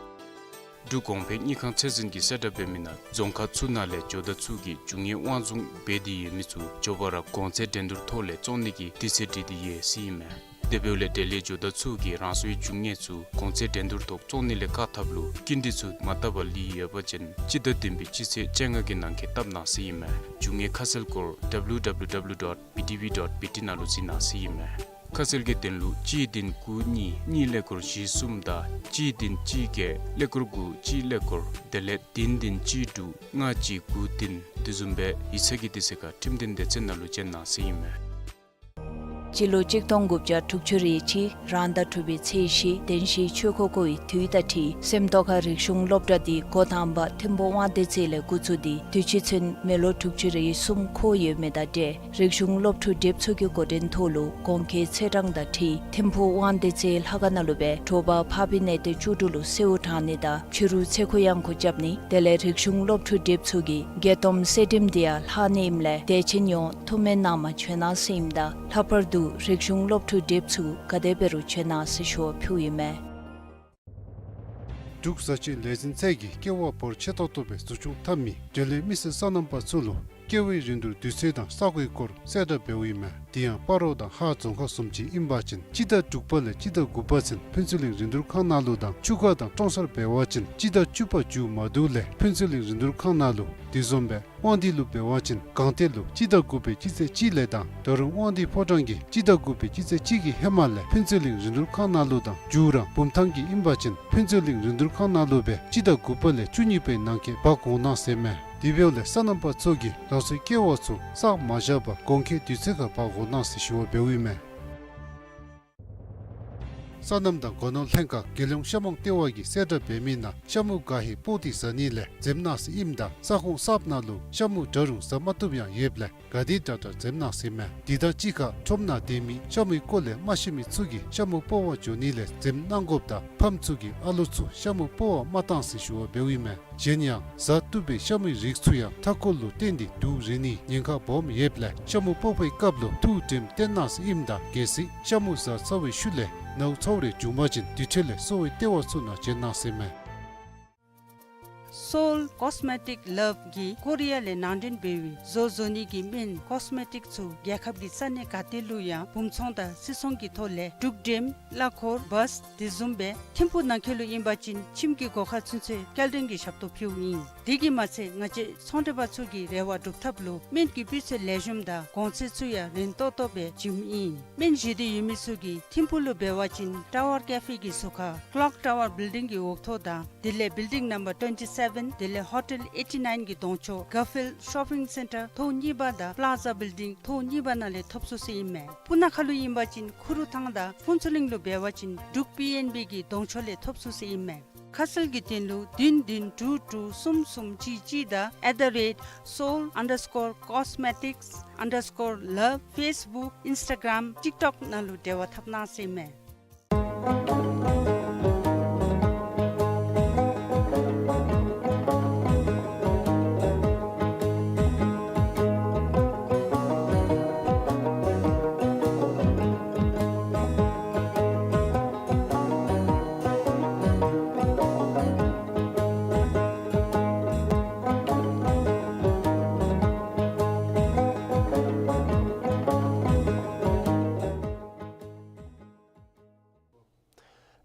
འབྲུག་གོང་འཕེལ་དངུལ་ཁང་ཚད་འཛིན་གྱིས་གསལ་བསྒྲགས་འབད་མི་ནང་རྫོང་ཁག་ཚུ་ནང་ལས་ཇོ་བདག་ཚུ་གིས་རྒྱུ་དངོས་དབང་བཟུང་འབད་དེ་ཡོད་མི་ཚུ་མགྱོགས་པ་ར་གོང་ཚད་འགྲན་བསྡུར་ཐོག་ལས་བཙོང་ནི་གི་དུས་ཚོད་བསྒྲིགས་ཏེ་ཡོད་ཟེར་ཨིན་མས། དེ་འབདཝ་ལས་འབྲེལ་ཡོད་ཇོ་བདག་ཚུ་གིས་རང་སོའི་རྒྱུ་དངོས་ཚུ་གོང་ཚད་འགྲན་བསྡུར་ཐོག་བཙོང་ནི་ལས་བཀག་ཐབས་ལུ་སྐྱིན་འགྲུལ་ཚུ་མ་བཏབ་པར་ལུས་ཡོད་པ་ཅིན་སྤྱི་ཟླ་བདུན་པའི་སྤྱི་ཚེས་བཅོ་ལྔ་གི་ནང་འཁོད་བཏབ་གནང་ཟེར་ཨིན་མས། རྒྱུ་དངོས་ཁ་གསལ་སྐོར་ཌབ་ལིའུ་ཌབ་ལིའུ་ཌབ་ལིའུ་ཌོཊ་བི་ཊི་བི་ཌོཊ་བི་ཊི་ནང་ལུ་གཟིགས་གནང་ཟེར་ཨིན་མས། ཁ་གསལ་གྱི་དོན་ལུ་གཅིག་བདུན་དགུ་གཉིས་གཉིས་ཀླད་ཀོར་བཞི་གསུམ་དང་གཅིག་བདུན་གཅིག་བརྒྱད་ཀླད་ཀོར་དགུ་གཅིག་ཀླད་ཀོར་དེ་ལས་བདུན་བདུན་གཅིག་དྲུག་ལྔ་གཅིག་དགུ་བདུན་དེ་བཟུམ་སྦེ་ཡིག་ཚང་གི་དུས་ཚོད་ཁར་ཁྲིམས་དོན་སྡེ་ཚན་ནང་ལུ་བཅར་གནང་ཟེར་ཨིན་མས། སྤྱི་ལོ་གཅིག་སྟོང་དགུ་བརྒྱ་དྲུག་ཅུ་རེ་གཅིག་རང་ཟླ་དྲུག་པའི་ཚེས་བཞི་བདེན་བཞིའི་ཆོས་འཁོར་བསྐོར་བའི་དུས་དང་འཁྲིལ་སེམས་རྟོགས་ཁ་རིག་གཞུང་སློབ་གྲྭ་འདི་འགོ་དང་པ་ཐིམ་ཕུ་དབང་འདུས་རྩེ་ལས་འགོ་བཙུགས་ཏེ་དུས་ཅི་ཚུན་མི་ལོ་དྲུག་ཅུ་རེ་གསུམ་འཁོར་ཡོད་མི་དང་འབྲེལ་རིག་གཞུང་སློབ་ཕྲུག་དེ་ཚུ་གི་འགོ་འདྲེན་ཐོག་ལུ་གོང་འཁོད་ཚེས་གྲངས་དང་འཁྲིལ་ཐིམ་ཕུ་དབང་འདུས་རྩེ་ལྷ་ཁང་ནང་ལུ་སྦེ་དྲོ་པ་ཕ་བི་ནེ་ཏེ་བཅུ་དྲུག་ལུ་གསོལཝ་དྲང་ནི་དང་ཕྱི་རུ་ཚེ་འཁོར་གཡང་འགུགས་རྐྱབ་ནི་དེ་ལས་རིག་གཞུང་སློབ་ཕྲུག་དེ་ཚུ་གི་དགྱེས་སྡོམ་གསོལ་རིམ་འདི་ཡང་ལྷག་ནི་ཨིནམ་ལས་དད་ཅན་ཡོངས་ཐུགས་སྨོན་གནང་མ་བྱོན་གནང་ཟེར་ཨིནམ་ད་ལྷག་པར་དུ་རིག་གཞུང་སློབ་ཕྲུག་དེ་ཚུ་ག་དེ་འབད་རུང་བྱོན་གནང་ཟེར་ཞུ་བ་ཕུལཝ་ཨིན་མས། འབྲུག་བཟའ་སྤྱོད་ལས་འཛིན་ཚད་ཀྱིས་ཀེ་བ་འབོར་ཆེ་ཏོག་ཏོ་སྦེ་འཛུགས་སྐྱོང་འཐབ་མི་འབྲེལ་ཡོད་མི་སེར་སོ་ནམ་པ་ཚུ་ལུ་ཀེ་བའི་རིན་བསྡུར་དུས་ཚོད་དང་ས་གོའི་སྐོར་གསལ་བསྒྲགས་འབདཝ་ཨིན་མས། དེ་ཡང་སྤ་རོ་དང་ཧཱ་རྫོང་ཁག་བཟུམ་ཅིག་ཨིན་པ་ཅིན་སྤྱི་ཟླ་དྲུག་པ་ལས་སྤྱི་ཟླ་དགུ་པ་ཚུན་ཕུན་ཚོགས་གླིང་རིན་བསྡུར་ཁང་ནང་ལུ་དང་ཆུ་ཁ་དང་ཀྲོང་གསར་འབད་བ་ཅིན་སྤྱི་ཟླ་བཅུ་པ་མཇུག་མ་བསྡུ་ལས་ཕུན་ཚོགས་གླིང་རིན་བསྡུར་ཁང་ནང་ལུ་དེ་བཟུམ་སྦེ་དབང་འདུས་ལུ་འབད་བ་ཅིན་གང་ཏེ་ལུ་སྤྱི་ཟླ་དགུ་པའི་སྤྱི་ཚེས་གཅིག་ལས་དང་ད་རུང་དབང་འདུས་ཕོ་བྲང་གི་སྤྱི་ཟླ་དགུ་པའི་སྤྱི་ཚེས་གཅིག་གི་ཧེ་མ་ལས་ཕུན་ཚོགས་གླིང་རིན་བསྡུར་ཁང་ནང་ལུ་དང་མཇུག་ར་བུམ་ཐང་གི་ཨིན་པ་ཅིན་ཕུན་ཚོགས་གླིང་རིན་བསྡུར་ཁང་ནང་ལུ་སྦེ་སྤྱི་ཟླ་དགུ་པ་ལས་བཅུ་གཉིས་པའི་ནང་འཁོད་འབག་འོང་གནང་ཟེར་མས། དེ་འབདཝ་ལས་སོ་ནམ་པ་ཚུ་གིས་རང་སོའི་ཀེ་བ་ཚུ་བསགས་མ་བཞག་པར་གོང་འཁོད་དུས་ཚོད་ཁར་འབག་འོང་གནང་ཟེར་ཞུ་བ་འབདཝ་ཨིན་མས། སོ་ནམ་དང་སྒོ་ནོར་ལྷན་ཁག་རྒྱལ་ཡོངས་ཤ་མོང་ལྟེ་བ་གིས་གསལ་བསྒྲགས་འབད་མི་ནང་ཤ་མུ་ག་ཧེ་སྤོག་སྟེ་བཟའ་ནི་ལས་འཛེམ་གནང་ཟེར་ཨིནམ་ད་ས་ཁོངས་གསརཔ་ནང་ལུ་ཤ་མུ་འདྲ་རུང་བཟའ་མ་བཏུབ་ཡང་ཡོདཔ་ལས་ག་དེ་དྲག་དྲག་འཛེམ་གནང་ཟེར་མས། དེ་དང་གཅིག་ཁར་ཁྲོམ་ནང་སྡོད་མི་ཤ་མུའི་སྐོར་ལས་མ་ཤེས་མི་ཚུ་གིས་ཤ་མུ་སྤོག་པར་འགྱོ་ནི་ལས་འཛེམ་གནང་དགོཔ་དང་ཕམ་ཚུ་གིས་ཨ་ལོ་ཚུ་ཤ་མུ་སྤོག་པར་མ་གཏང་ཟེར་ཞུ་བ་འབདཝ་ཨིན་མས། གཞན་ཡང་བཟའ་བཏུབ་པའི་ཤ་མུའི་རིགས་ཚུ་ཡང་མཐའ་འཁོར་ལུ་བརྟེན་ཏེ་དུག་རེག་ནིའི་ཉེན་ཁ་སྦོམ་ཡོདཔ་ལས་ཤ་མུ་སྤོག་པའི་སྐབས་ལུ་ཐུགས་དྲནམ་བཏོན་གནང་ཟེར་ཨིནམ་ད་གལ་སྲིད་ཤ་མུ་བཟའ་ཚར་བའི་ཤུལ་ལས་ནཝ་ཚཝ་རེ་བྱུང་པ་ཅིན་དེ་འཕྲོ་ལས་གསོ་བའི་ལྟེ་བ་ཚུ་ནང་བྱོན་གནང་ཟེར་མས། Seoul Cosmetic Love གིས་ཀོ་རི་ཡ་ལས་ནང་འདྲེན་འབད་བའི་བཟོ་བཟོ་ནི་གི་སྨན་ཀོས་མེ་ཊིག་ཚུ་རྒྱལ་ཁབ་ཀྱི་ས་གནས་ག་ཏེ་ལུ་ཡང་སྦུང་ཚོང་དང་སིལ་ཚོང་གི་ཐོག་ལས་འབྲུག་འགྲེམ་གླ་འཁོར་བཱས་དེ་བཟུམ་སྦེ་ཐིམ་ཕུག་ནང་འཁོད་ལུ་ཨིན་པ་ཅིན་ཁྱིམ་གྱི་སྒོ་ཁར་ཚུན་ཚོད་སྐྱེལ་འདྲེན་གྱི་ཞབས་ཏོག་ཕུལཝ་ཨིན། དེ་གིས་མ་ཚད་ང་བཅས་ཚོང་འབྲེལ་པ་ཚུ་གི་རེ་བ་སྒྲུབ་ཐབས་ལུ་སྨན་གྱི་སྤུས་ཚད་ལེགས་ཤོམ་དང་གོང་ཚད་ཚུ་ཡང་རན་ཏོག་ཏོ་སྦེ་བྱིནམ་ཨིན། སྨན་བཞེས་འདོད་ཡོད་མི་ཚུ་གིས་ཐིམ་ཕུག་ལུ་འབད་བ་ཅིན་ཊ་ཝར་ཀེ་ཕེ་གི་ཟུར་ཁར་ཀློག་ཊ་ཝར་བིལ་ཌིང་གི་འོག་ཐོག་དང་དེ་ལས་བིལ་ཌིང་ནམ་བར་ཊུ་ཝེན་ཊི་སེ་བེན་དེ་ལས་ཧོ་ཊེལ་ཨེ་ཊི་ནའིན་གྱི་གདོང་ཕྱོགས་གར་ཕིལཌ་ཤོ་པིང་སེན་ཊར་ཐོག་གཉིས་པ་དང་པ་ལཱ་ཛ་བིལ་ཌིང་ཐོག་གཉིས་པ་ནང་ལས་ཐོབ་ཚུགས་ཟེར་ཨིན་མས། སྤུ་ན་ཁ་ལུ་ཨིན་པ་ཅིན་ཁུ་རུ་ཐང་དང་ཕུན་ཚོགས་གླིང་ལུ་འབད་བ་ཅིན་འབྲུག་པི་ཨེན་བི་གི་གདོང་ཕྱོགས་ལས་ཐོབ་ཚུགས་ཟེར་ཨིན་མས། ཁ་གསལ་གྱི་དོན་ལུ་བདུན་བདུན་དྲུག་དྲུག་གསུམ་གསུམ་གཅིག་གཅིག་དང་at the rate seoul underscore cosmetics underscore love Facebook Instagram TikTok ནང་ལུ་འབྲེལ་བ་འཐབ་གནང་ཟེར་ཨིན་མས།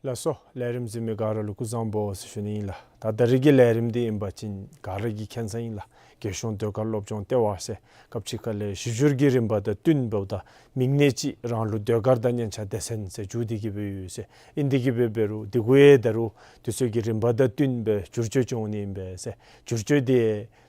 ལགས་སོ། ལས་རིམ་གཟིགས་མི་ག་ར་ལུ་སྐུ་གཟུགས་བཟང་པོ་ཟེར་ཞུ་ནི་ཨིན་ལགས། ད་ད་རིས་ཀྱི་ལས་རིམ་འདི་ཨིན་པ་ཅིན་ག་ར་གིས་མཁྱེན་ས་ཨིན་ལགས། རྒྱལ་གཞུང་ཟློས་གར་སློབ་སྦྱོང་ལྟེ་བ་ཟེར་སྐབས་ཅིག་ཁ་ལས་ཞིབ་འཇུག་གི་རིམ་པ་དང་བསྟུན་འབདཝ་ད་མིང་གནས་ཅིག་རང་ལུགས་ཟློས་གར་དང་སྙན་ཆ་སྡེ་ཚན་ཟེར་བསྒྱུར་ཏེ་གི་སྦེ་ཡོད་ཟེར། ཨིན་ཏེ་གི་སྦེ་འབད་རུང་དེ་གུ་ཡང་ད་རུང་དུས་ཚོད་ཀྱི་རིམ་པ་དང་བསྟུན་སྦེ་བསྒྱུར་བཅོས་འབྱུང་ནི་ཨིན་པས་ཟེར། བསྒྱུར་བཅོས་འདི་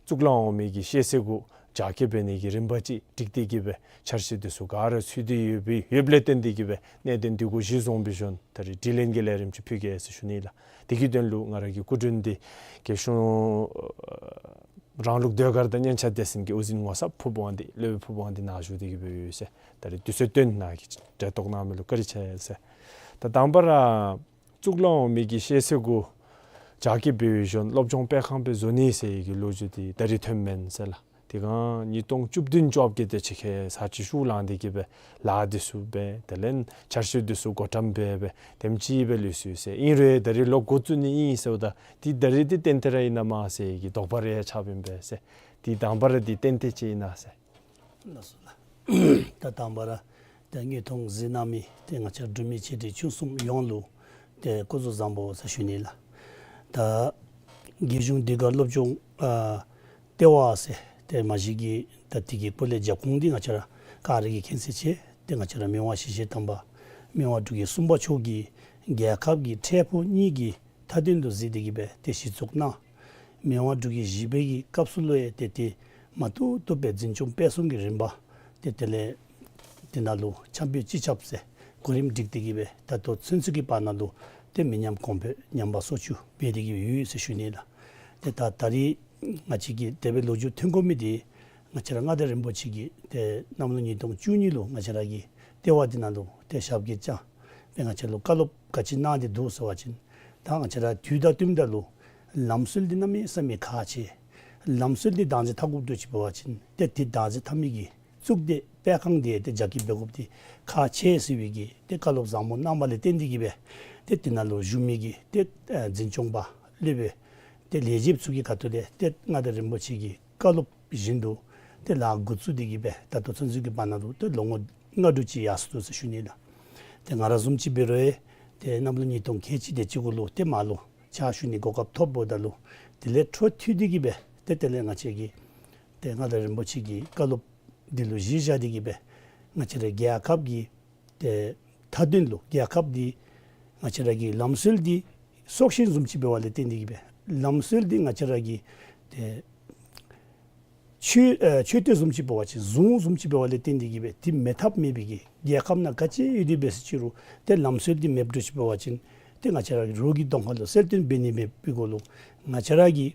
གཙུག་ལག་འོག་མའི་གི་ཤེས་ཚད་གུ་རྒྱ་སྐྱེད་འབད་ནི་གི་རིམ་པ་ཅིག་སྒྲིག་སྟེ་གི་སྦེ་འཆར་གཞི་འདི་ཚུ་ག་ར་ཚུད་དེ་ཡོད་པའི་ཡོདཔ་ལས་བརྟེན་ཏེ་གི་སྦེ་གནད་དོན་འདི་གུ་གཞི་བཟུང་སྦེ་ཞུ་ནི། ད་རིས་དྲི་ལན་གྱི་ལས་རིམ་ཅིག་ཕུལ་གེ་ཟེར་ཞུ་ནི་ལགས། དེ་གི་དོན་ལུ་ང་ར་གི་སྐུ་མགྲོན་འདི་རྒྱལ་གཞུང་རང་ལུགས་ཟློས་གར་དང་སྙན་ཆ་སྡེ་ཚན་གྱི་དབུ་འཛིན་ངོ་ཚབ་ཕུར་བུ་དབང་འདུས་སློབ་དཔོན་ཕུར་བུ་དབང་འདུས་ནཱ་བཞུགས་ཏེ་གི་སྦེ་ཡོད་ཟེར། ད་རིས་དུས་ཚོད་བཏོན་གནང་གི་འབྲེལ་གཏོགས་གནང་མི་ལུ་བཀའ་དྲིན་ཆེ་ཟེར། ད་དང་པ་ར་གཙུག་ལག་འོག་མའི་གི་ཤེས་ཚད་གུ་རྒྱ་སྐྱེད་འབད་བའི་གཞུང་སློབ་སྦྱོང་སྤེལ་ཁང་སྦེ་བཟོ་ནི་ཟེར་གྱི་ལོ་རྒྱུས་འདི་ད་རིས་ཐོནམ་མེན་ཟེར་ལགས། དེ་སྒང་ཉིས་སྟོང་བཅུ་བདུན་བཅོ་བརྒྱད་དེ་ཅིག་ཁར་ཚར་གཅིག་ཤུགས་ལངས་ཏེ་གི་སྦེ་ལཱ་འདི་ཚུ་འབད་དེ་ལས་འཆར་གཞི་འདི་ཚུ་བགོ་བཀྲམ་འབད་སྦེ་དེམ་ཅིག་སྦེ་ལུས་སོ་ཡི་ཟེར། ཨིན་རུང་ད་རིས་ལོག་འགོ་བཙུགས་ནི་ཨིན་ཟེརཝ་ད་འདི་ད་རིས་འདི་ཏན་ཏན་ར་ཨིན་ན་མས་ཟེར་གྱི་དོགས་པ་རེ་ཡང་ཆགསཔ་ཨིན་པས་ཟེར། འདི་དང་པ་ར་འདི་ཏན་ཏན་ཅིག་ཨིན་ན་ཟེར། ལགས་སོ་ལགས། ད་དང་པ་ར་ཏེ་དངོས་མཐོང་གཟིགས་གནང་མི་ཏེ་ང་བཅས་འབྲུག་མི་ཆེ་འབྲིང་ཆུང་གསུམ་ཡོངས་ལུ་ཏེ་སྐུ་གཟུགས་བཟང་པོ་ཟེར་ཞུ་ནི་ལགས། ད་རྒྱལ་གཞུང་ཟློས་གར་སློབ་སྦྱོང་ཨ་ལྟེ་བ་ཟེར་ཏེ་མ་གཞི་གི་ད་དེ་གི་སྐོར་ལས་རྒྱབ་ཁུངས་འདི་ང་བཅས་ར་ག་ར་གིས་མཁྱེན་གསལ་ཆེ། ཏེ་ང་བཅས་ར་མི་དབང་ཞི་བྱེད་དམ་པ་མི་དབང་འབྲུག་རྒྱལ་གསུམ་པ་མཆོག་གིས་རྒྱལ་ཁབ་ཀྱི་འཕྲལ་ཕུགས་གཉིས་ཀྱི་མཐའ་དོན་དུ་གཟིགས་ཏེ་གི་སྦེ་ཏེ་གཞི་བཙུགས་གནང་། མི་དབང་འབྲུག་རྒྱལ་བཞི་པའི་གི་སྐབས་སུ་ལུ་ཡང་ཏེ་ཏེ་མ་བཏུབ་བཏུབ་སྦེ་འཛིན་སྐྱོང་སྤེལ་གསུམ་གྱི་རིམ་པ་ཏེ་དེ་ལས་དེ་ནང་ལུ་འཆམ་ཕུད་སྤྱི་ཁྱབ་ཟེར་གོ་རིམ་སྒྲིག་སྟེ་གི་སྦེ་ད་ལྟོ་ཚུན་ཚོད་ཀྱི་བར་ན་ལུ་ཏེ་མི་ཉམས་གོང་འཕེལ་ཉམས་པ་སོར་ཆུད་འབད་དེ་གི་ཡོད་ཟེར་ཞུ་ནི་ལགས། ཏེ་ད་ད་རིས་ང་བཅས་ཀྱིས་དེ་སྦེ་ལོ་རྒྱུས་ཐོན་དགོ་མི་འདི་ང་བཅས་ར་མངའ་བདག་རིན་པོ་ཆེ་གིས་ཏེ་གནམ་ལོ་ཉིས་སྟོང་བཅུ་གཉིས་ལུ་ང་བཅས་ར་གི་ལྟེ་བ་འདི་ནང་ལུ་ཏེ་ཞབས་སྐྱེལ་བསྐྱངས་སྦེ་ང་བཅས་ལུ་བཀའ་སློབ་ག་ཅི་གནང་སྟེ་འདུག་ཟེར་བ་ཅིན་ད་ང་བཅས་ར་དུས་དང་བསྟུནམ་ད་ལུ་ལམ་སྲོལ་འདི་གནམ་མེད་ས་མེད་ཁག་ཆེ། ལམ་སྲོལ་འདི་བདག་འཛིན་འཐབ་དགོཔ་འདྲཝ་ཅིག་འབད་བ་ཅིན་ཏེ་འདི་བདག་འཛིན་འཐབ་མི་གི་གཙུག་སྡེ་སྤེལ་ཁང་འདི་ཏེ་རྒྱ་སྐྱེད་འབད་དགོཔ་འདི་ཁག་ཆེ་ཟེར་བའི་གི་ཏེ་བཀའ་སློབ་བཟང་པོ་གནང་བ་ལས་བརྟེན་ཏེ་གི་སྦེ་ཏེ་འདི་ནང་ལུ་བཞུགས་མི་གི་ཏེ་ཨ་འཛིན་སྐྱོང་པ་སློབ་དཔོན་ཏེ་ལས་བྱེདཔ་ཚུ་གི་ཁ་ཐུག་ལས་ཏེ་མངའ་བདག་རིན་པོ་ཆེ་གི་བཀའ་སློབ་བཞིན་དུ་ཏེ་ལཱ་འགོ་བཙུགས་ཏེ་གི་སྦེ་ད་ལྟོ་ཚུན་ཚོད་ཀྱི་བར་ན་ལུ་ཏེ་ལོ་ངོ་ལྔ་དྲུག་ཅིག་ཡར་སོ་ནུག་ཟེར་ཞུ་ནི་ལགས། ཏེ་ང་ར་བཟུམ་ཅིག་འབད་རུང་ཡང་ཏེ་གནམ་ལོ་ཉིས་སྟོང་ཁལ་གཅིག་དེ་ཅིག་གུ་ལུ་ཏེ་མར་ལུ་ཕྱག་ཞུ་ནི་གོ་སྐབས་ཐོབ་འབདཝ་ད་ལུ་དེ་ལས་འཕྲོ་མཐུད་དེ་གི་སྦེ་ཏེ་དེ་ལས་ང་བཅས་ཀྱིས་ཏེ་མངའ་བདག་རིན་པོ་ཆེ་གི་བཀའ་སློབ་འདི་ལུ་གཞི་བཞག་སྟེ་གི་སྦེ་ང་བཅས་ར་རྒྱལ་ཁབ་ཀྱི་ཏེ་མཐའ་དོན་ལུ་རྒྱལ་ཁབ་འདི་ང་བཅས་ར་གི་ལམ་སྲོལ་འདི་སྲོག་ཤིང་བཟུམ་ཅིག་འབདཝ་ལས་བརྟེན་ཏེ་གི་སྦེ་ལམ་སྲོལ་འདི་ང་བཅས་ར་གི་ཏེ་མཆོད་ཨ་མཆོད་རྟེན་བཟུམ་ཅིག་འབད་བ་ཅིན་གཟུངས་བཟུམ་ཅིག་འབདཝ་ལས་བརྟེན་ཏེ་གི་སྦེ་འདི་མེད་ཐབས་མེད་པའི་གི་རྒྱལ་ཁབ་ནང་ག་ཅི་ཡོད་དེ་འབད་ཟེར་ཅི་རུང་ཏེ་ལམ་སྲོལ་འདི་མེདཔ་འདྲཝ་ཅིག་འབད་བ་ཅིན་ཏེ་ང་བཅས་ར་གི་རོགས་ཀྱི་གདོང་ཁ་ལུ་གསལ་སྟོན་འབད་ནི་མེད་པའི་སྒོ་ལུ་ང་བཅས་ར་གི་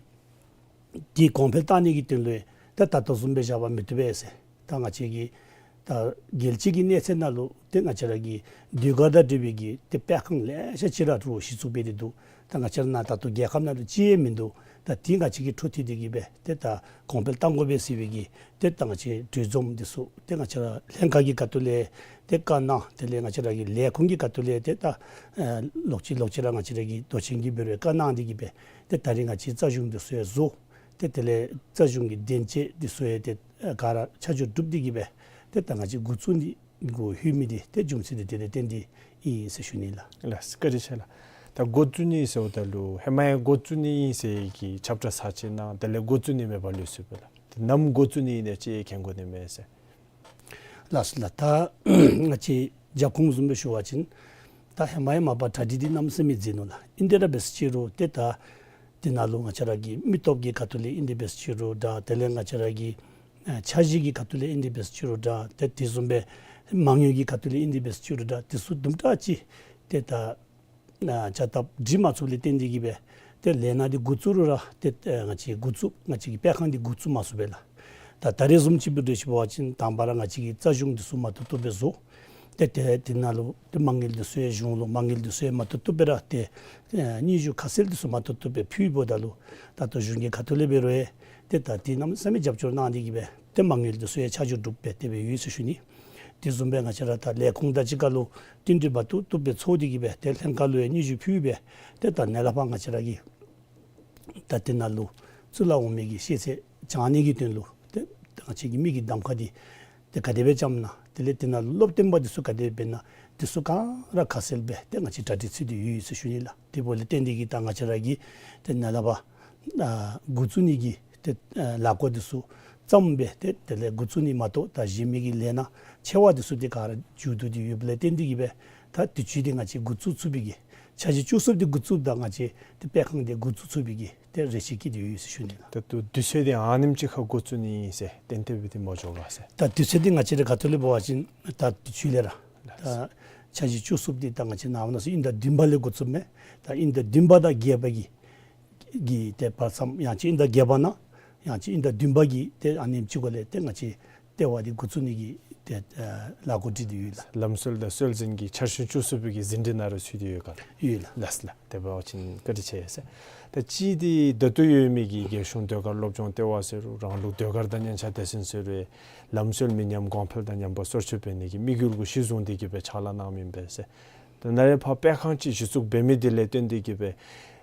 འདི་གོང་འཕེལ་བཏང་ནི་གི་དོན་ལུ་ད་ད་ལྟོ་བཟུམ་སྦེ་བཞག་པ་མི་བཏུབ་པས་ཟེར། ད་ང་བཅས་ཀྱི་ད་རྒྱལ་སྤྱི་གི་གནས་ཚད་ནང་ལུ་ཏེ་ང་བཅས་ར་གི་ཟློས་གར་དང་འབྲེལ་བའི་གི་ཏེ་སྤེལ་ཁང་ལེ་ཤ་ཅིག་ར་ཏེ་གཞི་བཙུགས་འབད་དེ་འདུག། ད་ང་བཅས་ར་ནཱ་ད་ལྟོ་རྒྱལ་ཁབ་ནང་ལུ་གཅིག་ཡང་མིན་འདུག། ད་འདི་ང་བཅས་ཀྱིས་འཕྲོ་མཐུད་དེ་གི་སྦེ་ཏེ་ད་གོང་འཕེལ་གཏང་དགོ་པས་ཟེར་བའི་གི་ཏེ་ད་ང་བཅས་གྲོས་འཛོམས་འདི་ཚུ་ཏེ་ང་བཅས་ར་ལྷན་ཁག་གི་ཁ་ཐུག་ལས་ཏེ་བཀའ་གནང་། དེ་ལས་ང་བཅས་ར་གི་ལས་ཁུངས་ཀྱི་ཁ་ཐུག་ལས་ཏེ་ད་ཨ་ལོག་ཅི་ལོག་ཅི་ར་ང་བཅས་ར་གི་མདོ་ཆེན་གྱིས་འབད་རུང་བཀའ་གནང་སྟེ་གི་སྦེ་ཏེ་ད་རིས་ང་བཅས་རྩ་གཞུང་འདི་ཚུ་ཡང་བཟོ། ཏེ་དེ་ལས་རྩ་གཞུང་གི་དོན་ཆེན་འདི་ཚུ་ཡང་ཏེ་ཨ་ག་ར་ཆ་འཇོག་གྲུབ་སྟེ་གི་སྦེ་ཏེ་ད་ང་བཅས་འགོ་བཙུགས་ནི་འགོ་ལྷོད་མི་འདི་ཏེ་རྒྱུ་མཚན་འདི་དེ་ལས་བརྟེན་ཏེ་ཨིན་ཟེར་ཞུ་ནི་ལགས། ལགས་སོ་བཀའ་དྲིན་ཆེ་ལགས། ད་འགོ་བཙུགས་ནི་ཟེརཝ་ད་ལུ་ཧེ་མ་ཡང་འགོ་བཙུགས་ནི་ཨིན་ཟེར་གྱི་ཁྱབ་བསྒྲགས་ཚར་ཅིག་གནང་། དེ་ལས་འགོ་བཙུགས་ནི་མེད་པར་ལུས་སོ་པས་ལགས། ཏེ་ནམ་འགོ་བཙུགས་ནི་ཨིན་ན་ཅིག་མཁྱེན་དགོ་ནི་མས་ཟེར། ལགས་སོ་ལགས། ད་ང་བཅས་རྒྱབ་ཁུངས་བཟུམ་སྦེ་ཞུ་བ་ཅིན་ད་ཧེ་མ་ཡང་མ་པ་གྲ་སྒྲིག་འདི་གནམ་མེད་ས་མེད་མཛད་ནུག་ལགས། ཨིན་ཏེ་ར་འབད་ཟེར་ཅི་རུང་ཏེ་ད་འདི་ནང་ལུ་ང་བཅས་ར་གི་མི་སྟོབས་ཀྱི་ཁ་ཐུག་ལས་ཨིན་ཏེ་འབད་ཟེར་ཅི་རུང་འདྲ། དེ་ལས་ང་བཅས་ར་གི་ཨ་འཆར་གཞི་གི་ཁ་ཐུག་ལས་ཨིན་ཏེ་འབད་ཟེར་ཅི་རུང་འདྲ། ཏེ་དེ་བཟུམ་སྦེ་མ་དངུལ་གྱི་ཁ་ཐུག་ལས་ཨིན་ཏེ་འབད་ཟེར་ཅི་རུང་འདྲ། དེ་ཚུ་དུམ་གྲ་ཅིག་ཏེ་ད་ཨ་བྱ་སྟབས་སྒྲིག་མ་ཚུགསཔ་ལས་བརྟེན་ཏེ་གི་སྦེ་ཏེ་ལས་སྣ་འདི་འགོ་བཙུགས་རུང་ར་ཏེ་ཨ་ང་བཅས་འགོ་བཙུགས་ང་བཅས་ཀྱི་སྤེལ་ཁང་འདི་འགོ་བཙུགས་མ་ཚུགས་པས་ལགས། ད་ད་རིས་བཟུམ་ཅིག་འབད་དེ་ཅིག་འབད་བ་ཅིན་དང་པ་ར་ང་བཅས་ཀྱི་རྩ་གཞུང་འདི་ཚུ་མ་བཏུབ་བཏུབ་སྦེ་བཟོ། ཏེ་ཏེ་དེ་ནང་ལུ་ཏེ་མ་དངུལ་འདི་ཚུ་ཡང་གཞུང་ལུ་མ་དངུལ་འདི་ཚུ་ཡང་མ་བཏུབ་བཏུབ་སྦེ་ར་ཏེ་ཨ་སྙན་ཞུ་ཁ་གསལ་འདི་ཚུ་མ་བཏུབ་བཏུབ་སྦེ་ཕུལཝ་ད་ལུ་ད་ལྟོ་གཞུང་གི་ཁ་ཐུག་ལས་འབད་རུང་ཡང་ཏེ་ད་འདི་གནམ་མེད་ས་མེད་རྒྱབ་སྐྱོར་གནང་སྟེ་གི་སྦེ་ཏེ་མ་དངུལ་འདི་ཚུ་ཡང་ཆ་འཇོག་གྲུབ་སྦེ་དེ་སྦེ་ཡོད་ཟེར་ཞུ་ནི། དེ་བཟུམ་སྦེ་ང་བཅས་ར་ད་ལས་ཁུངས་དང་གཅིག་ཁར་ལུ་བསྟུན་གྲོས་མ་བཏུབ་བཏུབ་སྦེ་ཚོགས་ཏེ་གི་སྦེ་ཏེ་ལྷན་ཁག་ལུ་ཡང་སྙན་ཞུ་ཕུལ་སྦེ་ཏེ་ད་ནཱ་ལས་ཕར་ང་བཅས་ར་གི་ད་འདི་ནང་ལུ་གཙུག་ལག་འོག་མའི་གི་ཤེས་ཚད་སྦྱང་ནི་གི་དོན་ལུ་ཏེ་ང་བཅས་ཀྱི་མི་གི་གདམ་ཁ་འདི་ཏེ་ག་དེ་སྦེ་བཅངམ་ན། དེ་ལས་འདི་ནང་ལུ་སློབ་སྟོན་པ་འདི་ཚུ་ག་དེ་སྦེ་འབད་ན། དེ་ཚུ་ག་ར་ཁ་གསལ་སྦེ་ཏེ་ང་བཅས་གྲ་སྒྲིག་ཚུད་དེ་ཡོད་ཟེར་ཞུ་ནི་ལགས། དེ་འབདཝ་ལས་བརྟེན་ཏེ་གིས་ད་ང་བཅས་ར་གིས་ཏེ་ནཱ་ལས་ཕར་ཨ་འགོ་བཙུགས་ནི་གི་ཏེ་ཨ་ལས་འགུལ་འདི་ཚུ་བརྩམས་སྦེ་ཏེ་དེ་ལས་འགོ་བཙུགས་ནི་མ་གཏོགས་ད་གཞན་མི་གི་ལས་སྣ་ཆེ་བ་འདི་ཚུ་ཏེ་ག་ར་མཇུག་བསྡུ་སྟེ་ཡོདཔ་ལས་བརྟེན་ཏེ་གིས་སྦེ་ད་དུས་ཅི་འདི་ང་བཅས་འགོ་བཙུགས་ཚུགས་པའི་གི་འཆར་གཞི་བཅུ་གསུམ་འདི་འགོ་བཙུགསཔ་ད་ང་བཅས་ཏེ་སྤེལ་ཁང་འདི་འགོ་བཙུགས་ཚུགས་པའི་གི་ཏེ་རེ་ཆེ་བསྐྱེད་དེ་ཡོད་ཟེར་ཞུ་ནི་ལགས། ད་དུས་དུས་ཚོད་འདི་ཨ་ནེམ་ཅིག་ཁར་འགོ་བཙུགས་ནི་ཨིན་ཟེར་གཏན་གཏན་སྦེ་འདི་མ་འགྱོ་ག་ཟེར། ད་དུས་ཚོད་འདི་ང་བཅས་ར་ག་ཏེ་ལས་འབད་བ་ཅིན་ད་དུས་ཚོད་ལས་ར་ད་འཆར་གཞི་བཅུ་གསུམ་འདི་ད་ང་བཅས་ནངས་པ་གནངས་ཚེ་དབྱིན་ཟླ་བདུན་པ་ལས་འགོ་བཙུགསཔ་མས། ད་དབྱིན་ཟླ་བདུན་པ་དང་བརྒྱད་པ་གི་གི་ཏེ་བར་མཚམས་ཡང་ཅིན་དབྱིན་ཟླ་བརྒྱད་པ་ནང་ཡང་ཅིན་དབྱིན་ཟླ་བདུན་པ་གི་ཏེ་ཨ་ནེམ་ཅིག་གུ་ལས་ཏེ་ང་བཅས་ལྟེ་བ་འདི་འགོ་བཙུགས་ནི་གི་ཏེ་ཨ་ལས་འགུལ་སྒྲིག་སྟེ་ཡོད་ལགས། ལམ་སྲོལ་དང་སྲོལ་འཛིན་གྱི་འཆར་གཞི་བཅུ་གསུམ་པའི་གི་ཟིན་བྲིས་ནང་ར་ཚུད་དེ་ཡོད་ག་ལགས། ཡོད་ལགས། ལགས་ལགས། དེ་འབད་བ་ཅིན་བཀའ་དྲིན་ཆེ་ཟེར། ད་ཅི་འདི་ད་ལྟོ་ཡོད་མི་གི་རྒྱལ་གཞུང་ཟློས་གར་སློབ་སྦྱོང་ལྟེ་བ་ཟེར་རུང་རང་ལུགས་ཟློས་གར་དང་སྙན་ཆ་སྡེ་ཚན་ཟེར་རུང་ལམ་སྲོལ་མི་ཉམས་གོང་འཕེལ་དང་ཉམས་པ་སོར་ཆུད་འབད་ནི་གི་དམིགས་ཡུལ་གུ་གཞི་བཟུང་སྟེ་གིས་སྦེ་ཕྱག་ལཱ་གནངམ་ཨིན་པས་ཟེར། ད་ནཱ་ལས་ཕར་སྤེལ་ཁང་ཅིག་གཞི་བཙུགས་འབད་མི་འདི་ལས་བརྟེན་ཏེ་གིས་སྦེ་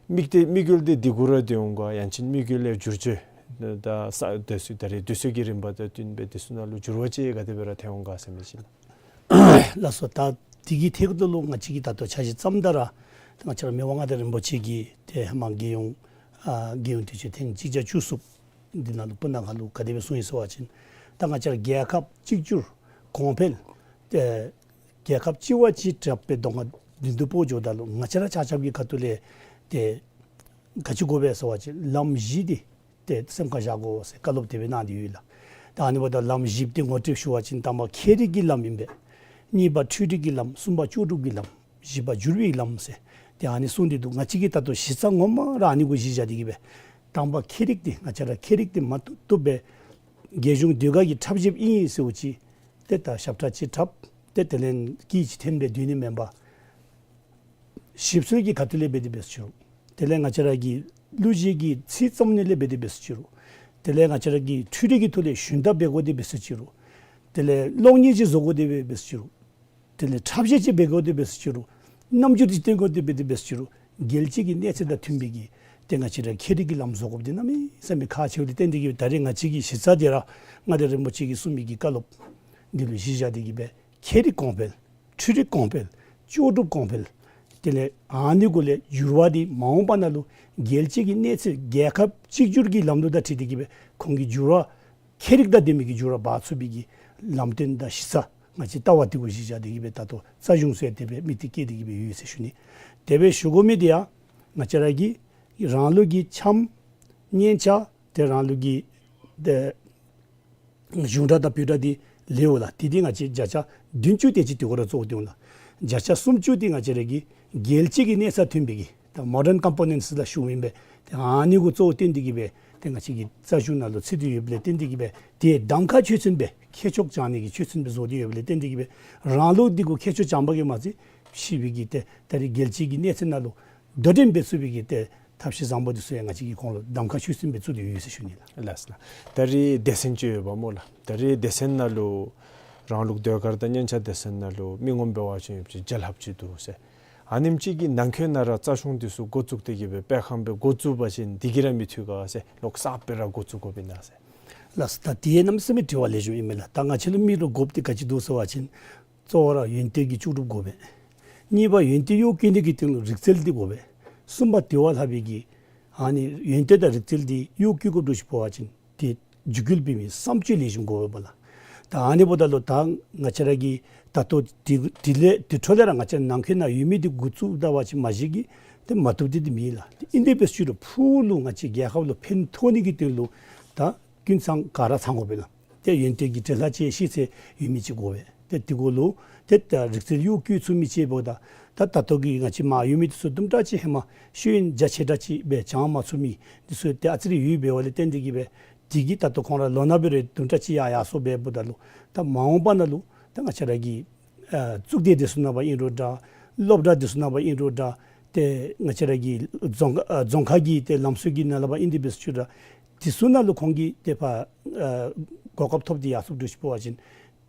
དམིགས་ཏེ་དམིགས་ཡུལ་འདི་འདི་གུ་ར་སྡོད་འོང་ག་ཡང་ཅིན་དམིགས་ཡུལ་ལས་བསྒྱུར་བཅོས་ད་ས་དེ་ཚུ་ད་རེས་དུས་ཚོད་ཀྱི་རིམ་པ་དང་བསྟུན་སྦེ་དེ་ཚུ་ནང་ལུ་འགྱུར་བ་ཅིག་ག་དེ་སྦེ་ར་ཐོན་འོང་ག་ཟེར་མི་ཅིག་ལགས། ལགས་སོ། ད་དེ་གི་ཐད་ཁར་ལུ་ང་བཅས་ཀྱིས་ད་ལྟོ་འཆར་གཞི་བརྩམ་ད་ར་ང་བཅས་ར་མི་དབང་མངའ་བདག་རིན་པོ་ཆེ་གིས་ཏེ་ཧེ་མ་རྒྱལ་ཡོངས་ཨ་རྒྱལ་ཡོངས་དུས་ཆེན་ཐེངས་གཅིག་བརྒྱ་བཅུ་གསུམ་འདི་ནང་ལུ་སྤུ་ན་ཁ་ལུ་ག་དེ་སྦེ་གསུངས་ཡི་ཟེར་བ་ཅིན་ད་ང་བཅས་ར་རྒྱལ་ཁབ་གཅིག་གྱུར་གོང་འཕེལ་ཏེ་རྒྱལ་ཁབ་གཅིག་བ་གཅིག་དྲག་སྦེ་གདོང་ཁར་མདུན་དུ་སྤོ་འགྱོཝ་ད་ལུ་ང་བཅས་ར་ཆ་ཁྱབ་ཀྱི་ཁ་ཐུག་ལས་ཏེ་ག་ཅི་དགོ་པས་ཟེར་བ་ཅིན་ལམ་བཞི་འདི་ཏེ་སེམས་ཁར་བཞག་དགོ་ཟེར་བཀའ་སློབ་དེ་སྦེ་གནང་སྟེ་ཡོད་ལགས། ད་ཨ་ནི་འབདཝ་ད་ལམ་བཞི་འདི་ངོ་སྤྲོད་ཞུ་བ་ཅིན་དང་པ་ཁྱད་རིག་གི་ལམ་ཨིན་པས། གཉིས་པ་འཕྲུལ་རིག་གི་ལམ། གསུམ་པ་ལྕོགས་གྲུབ་ཀྱི་ལམ། བཞི་པ་འགྱུར་བའི་ལམ་ཟེར་ཏེ་ཨ་ནི་གསུངས་ཏེ་འདུག། ང་བཅས་ཀྱིས་ད་ལྟོ་གཞི་རྩ་ངོ་མ་ར་ཨ་ནི་གུ་གཞི་བཞག་སྟེ་གིས་སྦེ་དང་པ་ཁྱད་རིག་འདི་ང་བཅས་ར་ཁྱད་རིག་འདི་མ་བཏུབ་བཏུབ་སྦེ་རྒྱལ་གཞུང་ཟློས་གར་གྱི་འཁྲབ་གཞས་ཨིན་ཟེརཝ་ཅིག་ཏེ་ད་ཞབས་ཁྲ་ཅིག་འཁྲབ་ཏེ་དེ་ལས་སྐད་ཅིག་འཐེན་སྦེ་སྡོད་ནི་མེན་པར་ཞིབ་འཚོལ་གྱི་ཁ་ཐུག་ལས་འབད་དེ་འབད་ཟེར་ཅི་རུང་། དེ་ལས་ང་བཅས་ར་གི་གླུ་གཞས་ཀྱི་ཚིག་རྩོམ་ནི་ལས་འབད་དེ་འབད་ཟེར་ཅི་རུང་། དེ་ལས་ང་བཅས་ར་གི་འཕྲུལ་རིག་གི་ཐོག་ལས་ཞུན་དག་འབད་དགོ་དེ་འབད་ཟེར་ཅི་རུང་། དེ་ལས་གློག་བརྙན་ཅིག་བཟོ་དགོ་དེ་འབད་ཟེར་ཅི་རུང་། དེ་ལས་འཁྲབ་གཞས་ཅིག་འབད་དགོ་དེ་འབད་ཟེར་ཅི་རུང་། རྣམ་འགྱུར་ཅིག་སྟོན་དགོ་དེ་འབད་དེ་འབད་ཟེར་ཅི་རུང་། རྒྱལ་སྤྱི་གི་གནས་ཚད་དང་མཐུན་པའི་གི་ཏེ་ང་བཅས་ར་ཁྱད་རིག་གི་ལམ་བཟོ་དགོཔ་འདི་གནམ་མེད་ས་མེད་ཁག་ཆེཝ་ལས་བརྟེན་ཏེ་གིས་ད་རེས་ང་བཅས་ཀྱི་གཞི་རྩ་འདི་ར་མངའ་བདག་རིན་པོ་ཆེ་གིས་གསུངས་མི་གི་བཀའ་སློབ་འདི་ལུ་གཞི་བཞག་སྟེ་གིས་སྦེ་ཁྱད་རིག་གོང་འཕེལ། འཕྲུལ་རིག་གོང་འཕེལ། ལྕོགས་གྲུབ་གོང་འཕེལ། དེ་ལས་ཨ་ནི་གུ་ལས་འགྱུར་བ་འདི་མ་འོངས་པ་ནང་ལུ་རྒྱལ་སྤྱི་གི་གནས་ཚད་རྒྱལ་ཁབ་གཅིག་གྱུར་གྱི་ལམ་ལུགས་དང་འཁྲིལ་ཏེ་གིས་སྦེ་ཁོང་གི་འགྱུར་བ་ཁྱད་རིག་དང་ལྡན་མི་གི་འགྱུར་བ་འབག་ཚུགས་པའི་གི་ལམ་སྟོན་དང་གཞི་རྩ་ང་བཅས་ལྟ་བ་འདི་གུ་གཞི་བཞག་སྟེ་གིས་སྦེ་ད་ལྟོ་རྩ་གཞུང་ཟེར་དེ་སྦེ་དམིགས་གཏད་བསྐྱེད་དེ་གིས་སྦེ་ཡོད་ཟེར་ཞུ་ནི། དེ་སྦེ་ཞུ་དགོ་མི་འདི་ཡང་ང་བཅས་ར་གི་རང་ལུགས་ཀྱི་འཆམ་སྙན་ཆ་དེ་རང་ལུགས་ཀྱི་དེ་གཞུང་སྒྲ་དང་བོད་སྒྲ་འདི་ལེགས་འོང་ལགས། དེ་འདི་ང་བཅས་བརྒྱ་ཆ་བདུན་ཅུ་དེ་ཅིག་དེ་གུ་ར་བཙུགས་ཏེ་འོང་ལགས། བརྒྱ་ཆ་སུམ་ཅུ་འདི་ང་བཅས་ར་གི་རྒྱལ་སྤྱི་གི་གནས་ས་མཐུན་པའི་གི་ད་མོ་ཌརན་ཀམ་པོ་ནེནཊསི་ལགས་ཞུཝ་ཨིན་པས། ཏེ་ཨ་ནི་གུ་གཙོ་བོ་བཏོན་ཏེ་གིས་སྦེ་ཏེ་ང་བཅས་ཀྱི་རྩ་གཞུང་ནང་ལུ་ཚུད་དེ་ཡོདཔ་ལས་བརྟེན་ཏེ་གིས་སྦེ་ཏེ་གདམ་ཁ་ཆོས་ཚན་སྦེ་ཁྱད་ཆོས་སྦྱང་ནི་གི་ཆོས་ཚན་སྦེ་བཟོ་སྟེ་ཡོདཔ་ལས་བརྟེན་ཏེ་གིས་སྦེ་རང་ལུགས་འདི་གུ་ཁྱད་ཆོས་སྦྱང་པ་གིས་མ་ཚད་ཕྱི་པའི་གི་ཏེ་ད་རེས་རྒྱལ་སྤྱི་གི་གནས་ཚད་ནང་ལུ་དོ་འགྲན་འབད་ཚུགས་པའི་གི་ཏེ་ཐབས་ཤེས་བཟང་པོ་འདི་ཚུ་ཡང་ང་བཅས་ཀྱིས་ཁོང་ལུ་གདམ་ཁ་ཆོས་ཚན་སྦེ་བཙུགས་ཏེ་ཡོད་ཟེར་ཞུ་ནི་ལགས། ལགས་སོ་ལགས། ད་རེས་སྡེ་ཚན་ཅིག་ཡོདཔ་སྨོ་ལགས། ད་རེས་སྡེ་ཚན་ནང་ལུ་རང་ལུགས་ཟློས་གར་དང་སྙན་ཆ་སྡེ་ཚན་ནང་ལུ་མི་ངོམ་འབད་བ་ཅིན་ཡོདཔ་ཅིག་བརྒྱ་ལྷགཔ་ཅིག་འདུག་ཟེར། ཨ་ནེམ་ཅིག་གི་ནང་འཁོད་ནང་ར་རྩ་གཞུང་འདི་ཚུ་འགོ་བཙུགས་ཏེ་གིས་སྦེ་སྤེལ་ཁང་སྦེ་འགོ་བཙུགས་པ་ཅིན་འདི་གིས་ར་མི་ཐུབ་ག་ཟེར་ལོག་གསརཔ་སྦེ་ར་འགོ་བཙུགས་དགོཔ་ཨིན་ན་ཟེར། ལགས་སོ། ད་དེ་གནམ་མེད་ས་མེད་དྲི་བ་ལེགས་ཤོམ་ཨིན་མས་ལགས། ད་ང་བཅས་ལུ་དམིགས་རུང་དགོཔ་འདི་ག་ཅི་འདུག་ཟེར་བ་ཅིན་གཙོ་བོ་ར་ཡོན་ཏན་གྱི་ལྕོགས་གྲུབ་དགོ་པས། གཉིས་པ་ཡོན་ཏན་གཡོག་བཀོལ་ནི་གི་དོན་ལུ་རིག་རྩལ་འདི་དགོ་པས། གསུམ་པ་དེ་བ་ལྷག་པའི་གི་ཨ་ནི་ཡོན་ཏན་དང་རིག་རྩལ་འདི་གཡོག་བཀོལ་དགོཔ་འདྲཝ་ཅིག་འབད་བ་ཅིན་ཏེ་འཇུག་སྐུལ་འབད་མི་བསམ་སྤྱོད་ལེགས་ཤོམ་དགོ་པས་ལགས། ད་ཨ་ནི་འབདཝ་ད་ལུ་ད་ང་བཅས་ར་གི་ད་ལྟོ་དེ་དེ་ལས་དེ་འཕྲོ་ལས་ར་ང་བཅས་ནང་འཁོད་ནང་ཡོད་མི་འདི་འགོ་བཙུགས་ད་པ་ཅིན་མ་གཞི་གིས་ཏེ་མ་བཏུབ་སྟེ་འདི་མེད་ལགས། ཏེ་ཨིན་དེ་འབད་ཟེར་ཅི་རུང་ཕུགས་ལུ་ང་བཅས་རྒྱལ་ཁབ་ལུ་ཕན་ཐོགས་ནི་གི་དོན་ལུ་ད་ཀུན་ཚང་ག་ར་ཚང་དགོ་པས་ལགས། ཏེ་ཡོན་ཏན་གྱི་འབྲེལ་ལྷག་ཅིག་ཤེས་ཚད་ཡོད་མི་ཅིག་དགོ་པས། ཏེ་དེ་གུ་ལུ་ཏེ་ད་རིག་རྩལ་གཡོག་བཀོལ་ཚུགས་མི་ཅིག་འབདཝ་ད་ད་ད་ལྟོ་གི་ང་བཅས་མར་ཡོད་མི་འདི་ཚུ་དུམ་གྲ་ཅིག་ཧེ་མ་ཤེས་ཡོན་རྒྱ་ཆེ་དྲགས་ཅིག་སྦེ་སྦྱང་མ་ཚུགས་མི་འདི་ཚུ་ཏེ་ཨ་ཙི་རེ་ཡོདཔ་འབདཝ་ལས་བརྟེན་ཏེ་གིས་སྦེ་དེ་གིས་ད་ལྟོ་ཁོང་ར་ལོ་ན་སྦེ་རེ་དུམ་གྲ་ཅིག་ཡར་ཡར་སོངམ་འབདཝ་ད་ལུ་ད་མ་འོངས་པ་ནང་ལུ་ད་ང་བཅས་ར་གི་ཨ་གཙུག་སྡེ་འདི་ཚུ་ནང་པ་ཨིན་རུང་འདྲ། སློབ་གྲྭ་འདི་ཚུ་ནང་པ་ཨིན་རུང་འདྲ། ཏེ་ང་བཅས་ར་གི་རྫོང་ཨ་རྫོང་ཁ་གི་ཏེ་ལམ་སྲོལ་གྱི་ནང་ལས་ཕར་ཨིན་དེ་འབད་ཟེར་ཅི་རུང་འདི་ཚུ་ནང་ལུ་ཁོང་གིས་ཏེ་ཕར་ཨ་གོ་སྐབས་ཐོབ་སྟེ་ཡར་སོངམ་འདྲཝ་ཅིག་འབད་བ་ཅིན་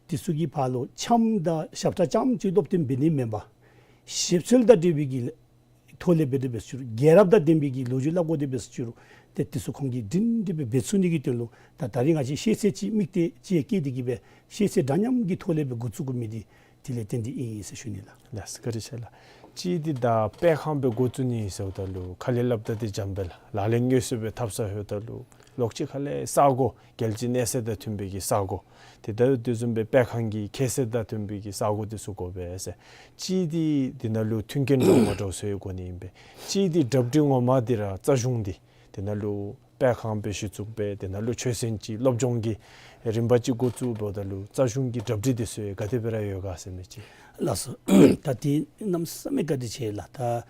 འདི་ཚུ་གི་ཕར་ལུ་འཆམ་དང་ཞབས་ཁྲ་རྐྱངམ་ཅིག་སློབ་སྟོན་འབད་ནི་མེན་པར་ཞིབ་འཚོལ་དང་འབྲེལ་བའི་གི་ཐོག་ལས་འབད་དེ་འབད་ཟེར་ཅི་རུང་རྒྱལ་རབས་དང་ལྡན་པའི་གི་ལོ་རྒྱུས་སླབ་དགོ་དེ་འབད་ཟེར་ཅི་རུང་ཏེ་འདི་ཚུ་ཁོང་གིས་སྒྲིང་སྒྲི་སྦེ་འབད་ཚུགས་ནི་གི་དོན་ལུ་ད་ད་རིས་ང་བཅས་ཤེས་ཚད་ཅིག་དམིགས་གཏད་ཅིག་བསྐྱེད་དེ་གིས་སྦེ་ཤེས་ཚད་འདྲ་མཉམ་གྱི་ཐོག་ལས་སྦེ་འགོ་བཙུགས་དགོ་མི་འདི་ དེ་ལས་བརྟེན་ཏེ་ཨིན་ཟེར་ཞུ་ནི་ལགས། ལགས་སོ། བཀའ་དྲིན་ཆེ་ལགས། གཅིག་འདི་ད་སྤེལ་ཁང་སྦེ་འགོ་བཙུགས་ནི་ཟེརཝ་ད་ལུ་ཁ་ལས་སླབ་ད་འདི་འཇམ་པས་ལགས། ལག་ལེན་དངོས་སུ་སྦེ་འཐབ་ས་ལྷོདཔ་ད་ལུ་ལོག་ཅིག་ཁ་ལས་ས་གོ་རྒྱལ་སྤྱིའི་གནས་ཚད་དང་མཐུན་པའི་གི་ས་གོ། དེ་ད་དེ་བཟུམ་སྦེ་སྤེལ་ཁང་གི་ཁྱད་ཚད་དང་མཐུན་པའི་གི་ས་གོ་དེ་ཚུ་དགོ་པས་ཟེར། གཅིག་འདི་འདི་ནང་ལུ་མཐུན་རྐྱེན་འདྲཝ་མ་འདྲཝ་བཟོ་བའི་སྒོ་ནས་ཨིན་པས། གཅིག་འདི་གྲ་སྒྲིག་ངོ་མ་འདི་ར་རྩ་གཞུང་འདི་དེ་ནང་ལུ་སྤེལ་ཁང་སྦེ་གཞི་བཙུགས་སྦེ་དེ་ནང་ལུ་ཆོས་ཚན་ཅིག་སློབ་སྦྱོང་གི་རིམ་པ་ཅིག་འགོ་བཙུགསཔ་ད་ལུ་རྩ་གཞུང་གི་གྲ་སྒྲིག་དེ་ཚུ་ག་དེ་སྦེ་ར་ཡོད་ག་ཟེར་མི་ཅིག། ལགས་སོ། ད་དེ་གནམ་མེད་ས་མེད་བཀའ་དྲིན་ཆེ་ལགས། ད་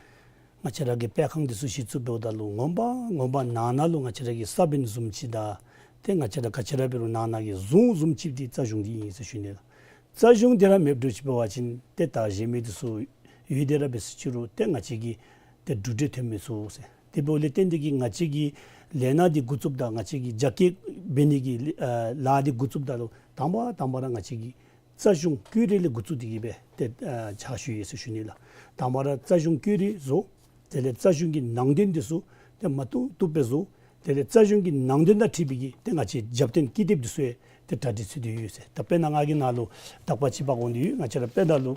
ང་བཅས་ར་གི་སྤེལ་ཁང་དེ་ཚུ་གཞི་བཙུགསཔ་ད་ལུ་ངོ་མ་ངོ་མ་ནང་ན་ལུ་ང་བཅས་ར་གི་ས་བོན་བཟུམ་ཅིག་དང་ཏེ་ང་བཅས་ར་ག་ཅི་ར་འབད་རུང་ནང་ན་གི་གཟུངས་བཟུམ་ཅིག་འདི་རྩ་གཞུང་འདི་ཨིན་ཟེར་ཞུ་ནི་ལགས། རྩ་གཞུང་དེ་ར་མེདཔ་འདྲཝ་ཅིག་འབད་བ་ཅིན་ཏེ་ད་གཞན་མི་དེ་ཚུ་ཡོད་དེ་ར་འབད་ཟེར་ཅི་རུང་ཏེ་ང་བཅས་ཀྱི་ཏེ་འགྲུལ་འཕྲིན་ཐོན་མི་ཚུགས་ཟེར། དེ་འབདཝ་ལས་བརྟེན་ཏེ་གིས་ང་བཅས་ཀྱི་ལས་སྣ་འདི་འགོ་བཙུགསཔ་ད་ང་བཅས་ཀྱི་རྒྱ་སྐྱེད་འབད་ནི་གི་ཨ་ལཱ་འདི་འགོ་བཙུགསཔ་ད་ལུ་དང་པ་དང་པ་ར་ང་བཅས་ཀྱི་རྩ་གཞུང་བཀོད་རིས་ལས་འགོ་བཙུགས་ཏེ་གིས་སྦེ་ཏེ་ཨ་ཕྱག་ཞུ་ཡི་ཟེར་ཞུ་ནི་ལགས། དང་པ་ར་རྩ་གཞུང་བཀོད་རིས་བཟོ། དེ་ལས་རྩ་གཞུང་གི་ནང་དོན་དེ་ཚུ་ཏེ་མ་བཏུབ་བཏུབ་སྦེ་བཟོ། དེ་ལས་རྩ་གཞུང་གི་ནང་དོན་དང་འཁྲིལ་བའི་གི་ཏེ་ང་བཅས་རྒྱབ་རྟེན་ཀི་དེབ་དེ་ཚུ་ཡང་ཏེ་གྲ་སྒྲིག་ཚུད་དེ་ཡོད་ཟེར། ད་དཔེར་ན་ང་གིས་ནཱ་ལུ་དག་པ་ཅིག་འབག་འོང་དེ་ཡོད། ང་བཅས་ར་དཔེར་ན་ལུ་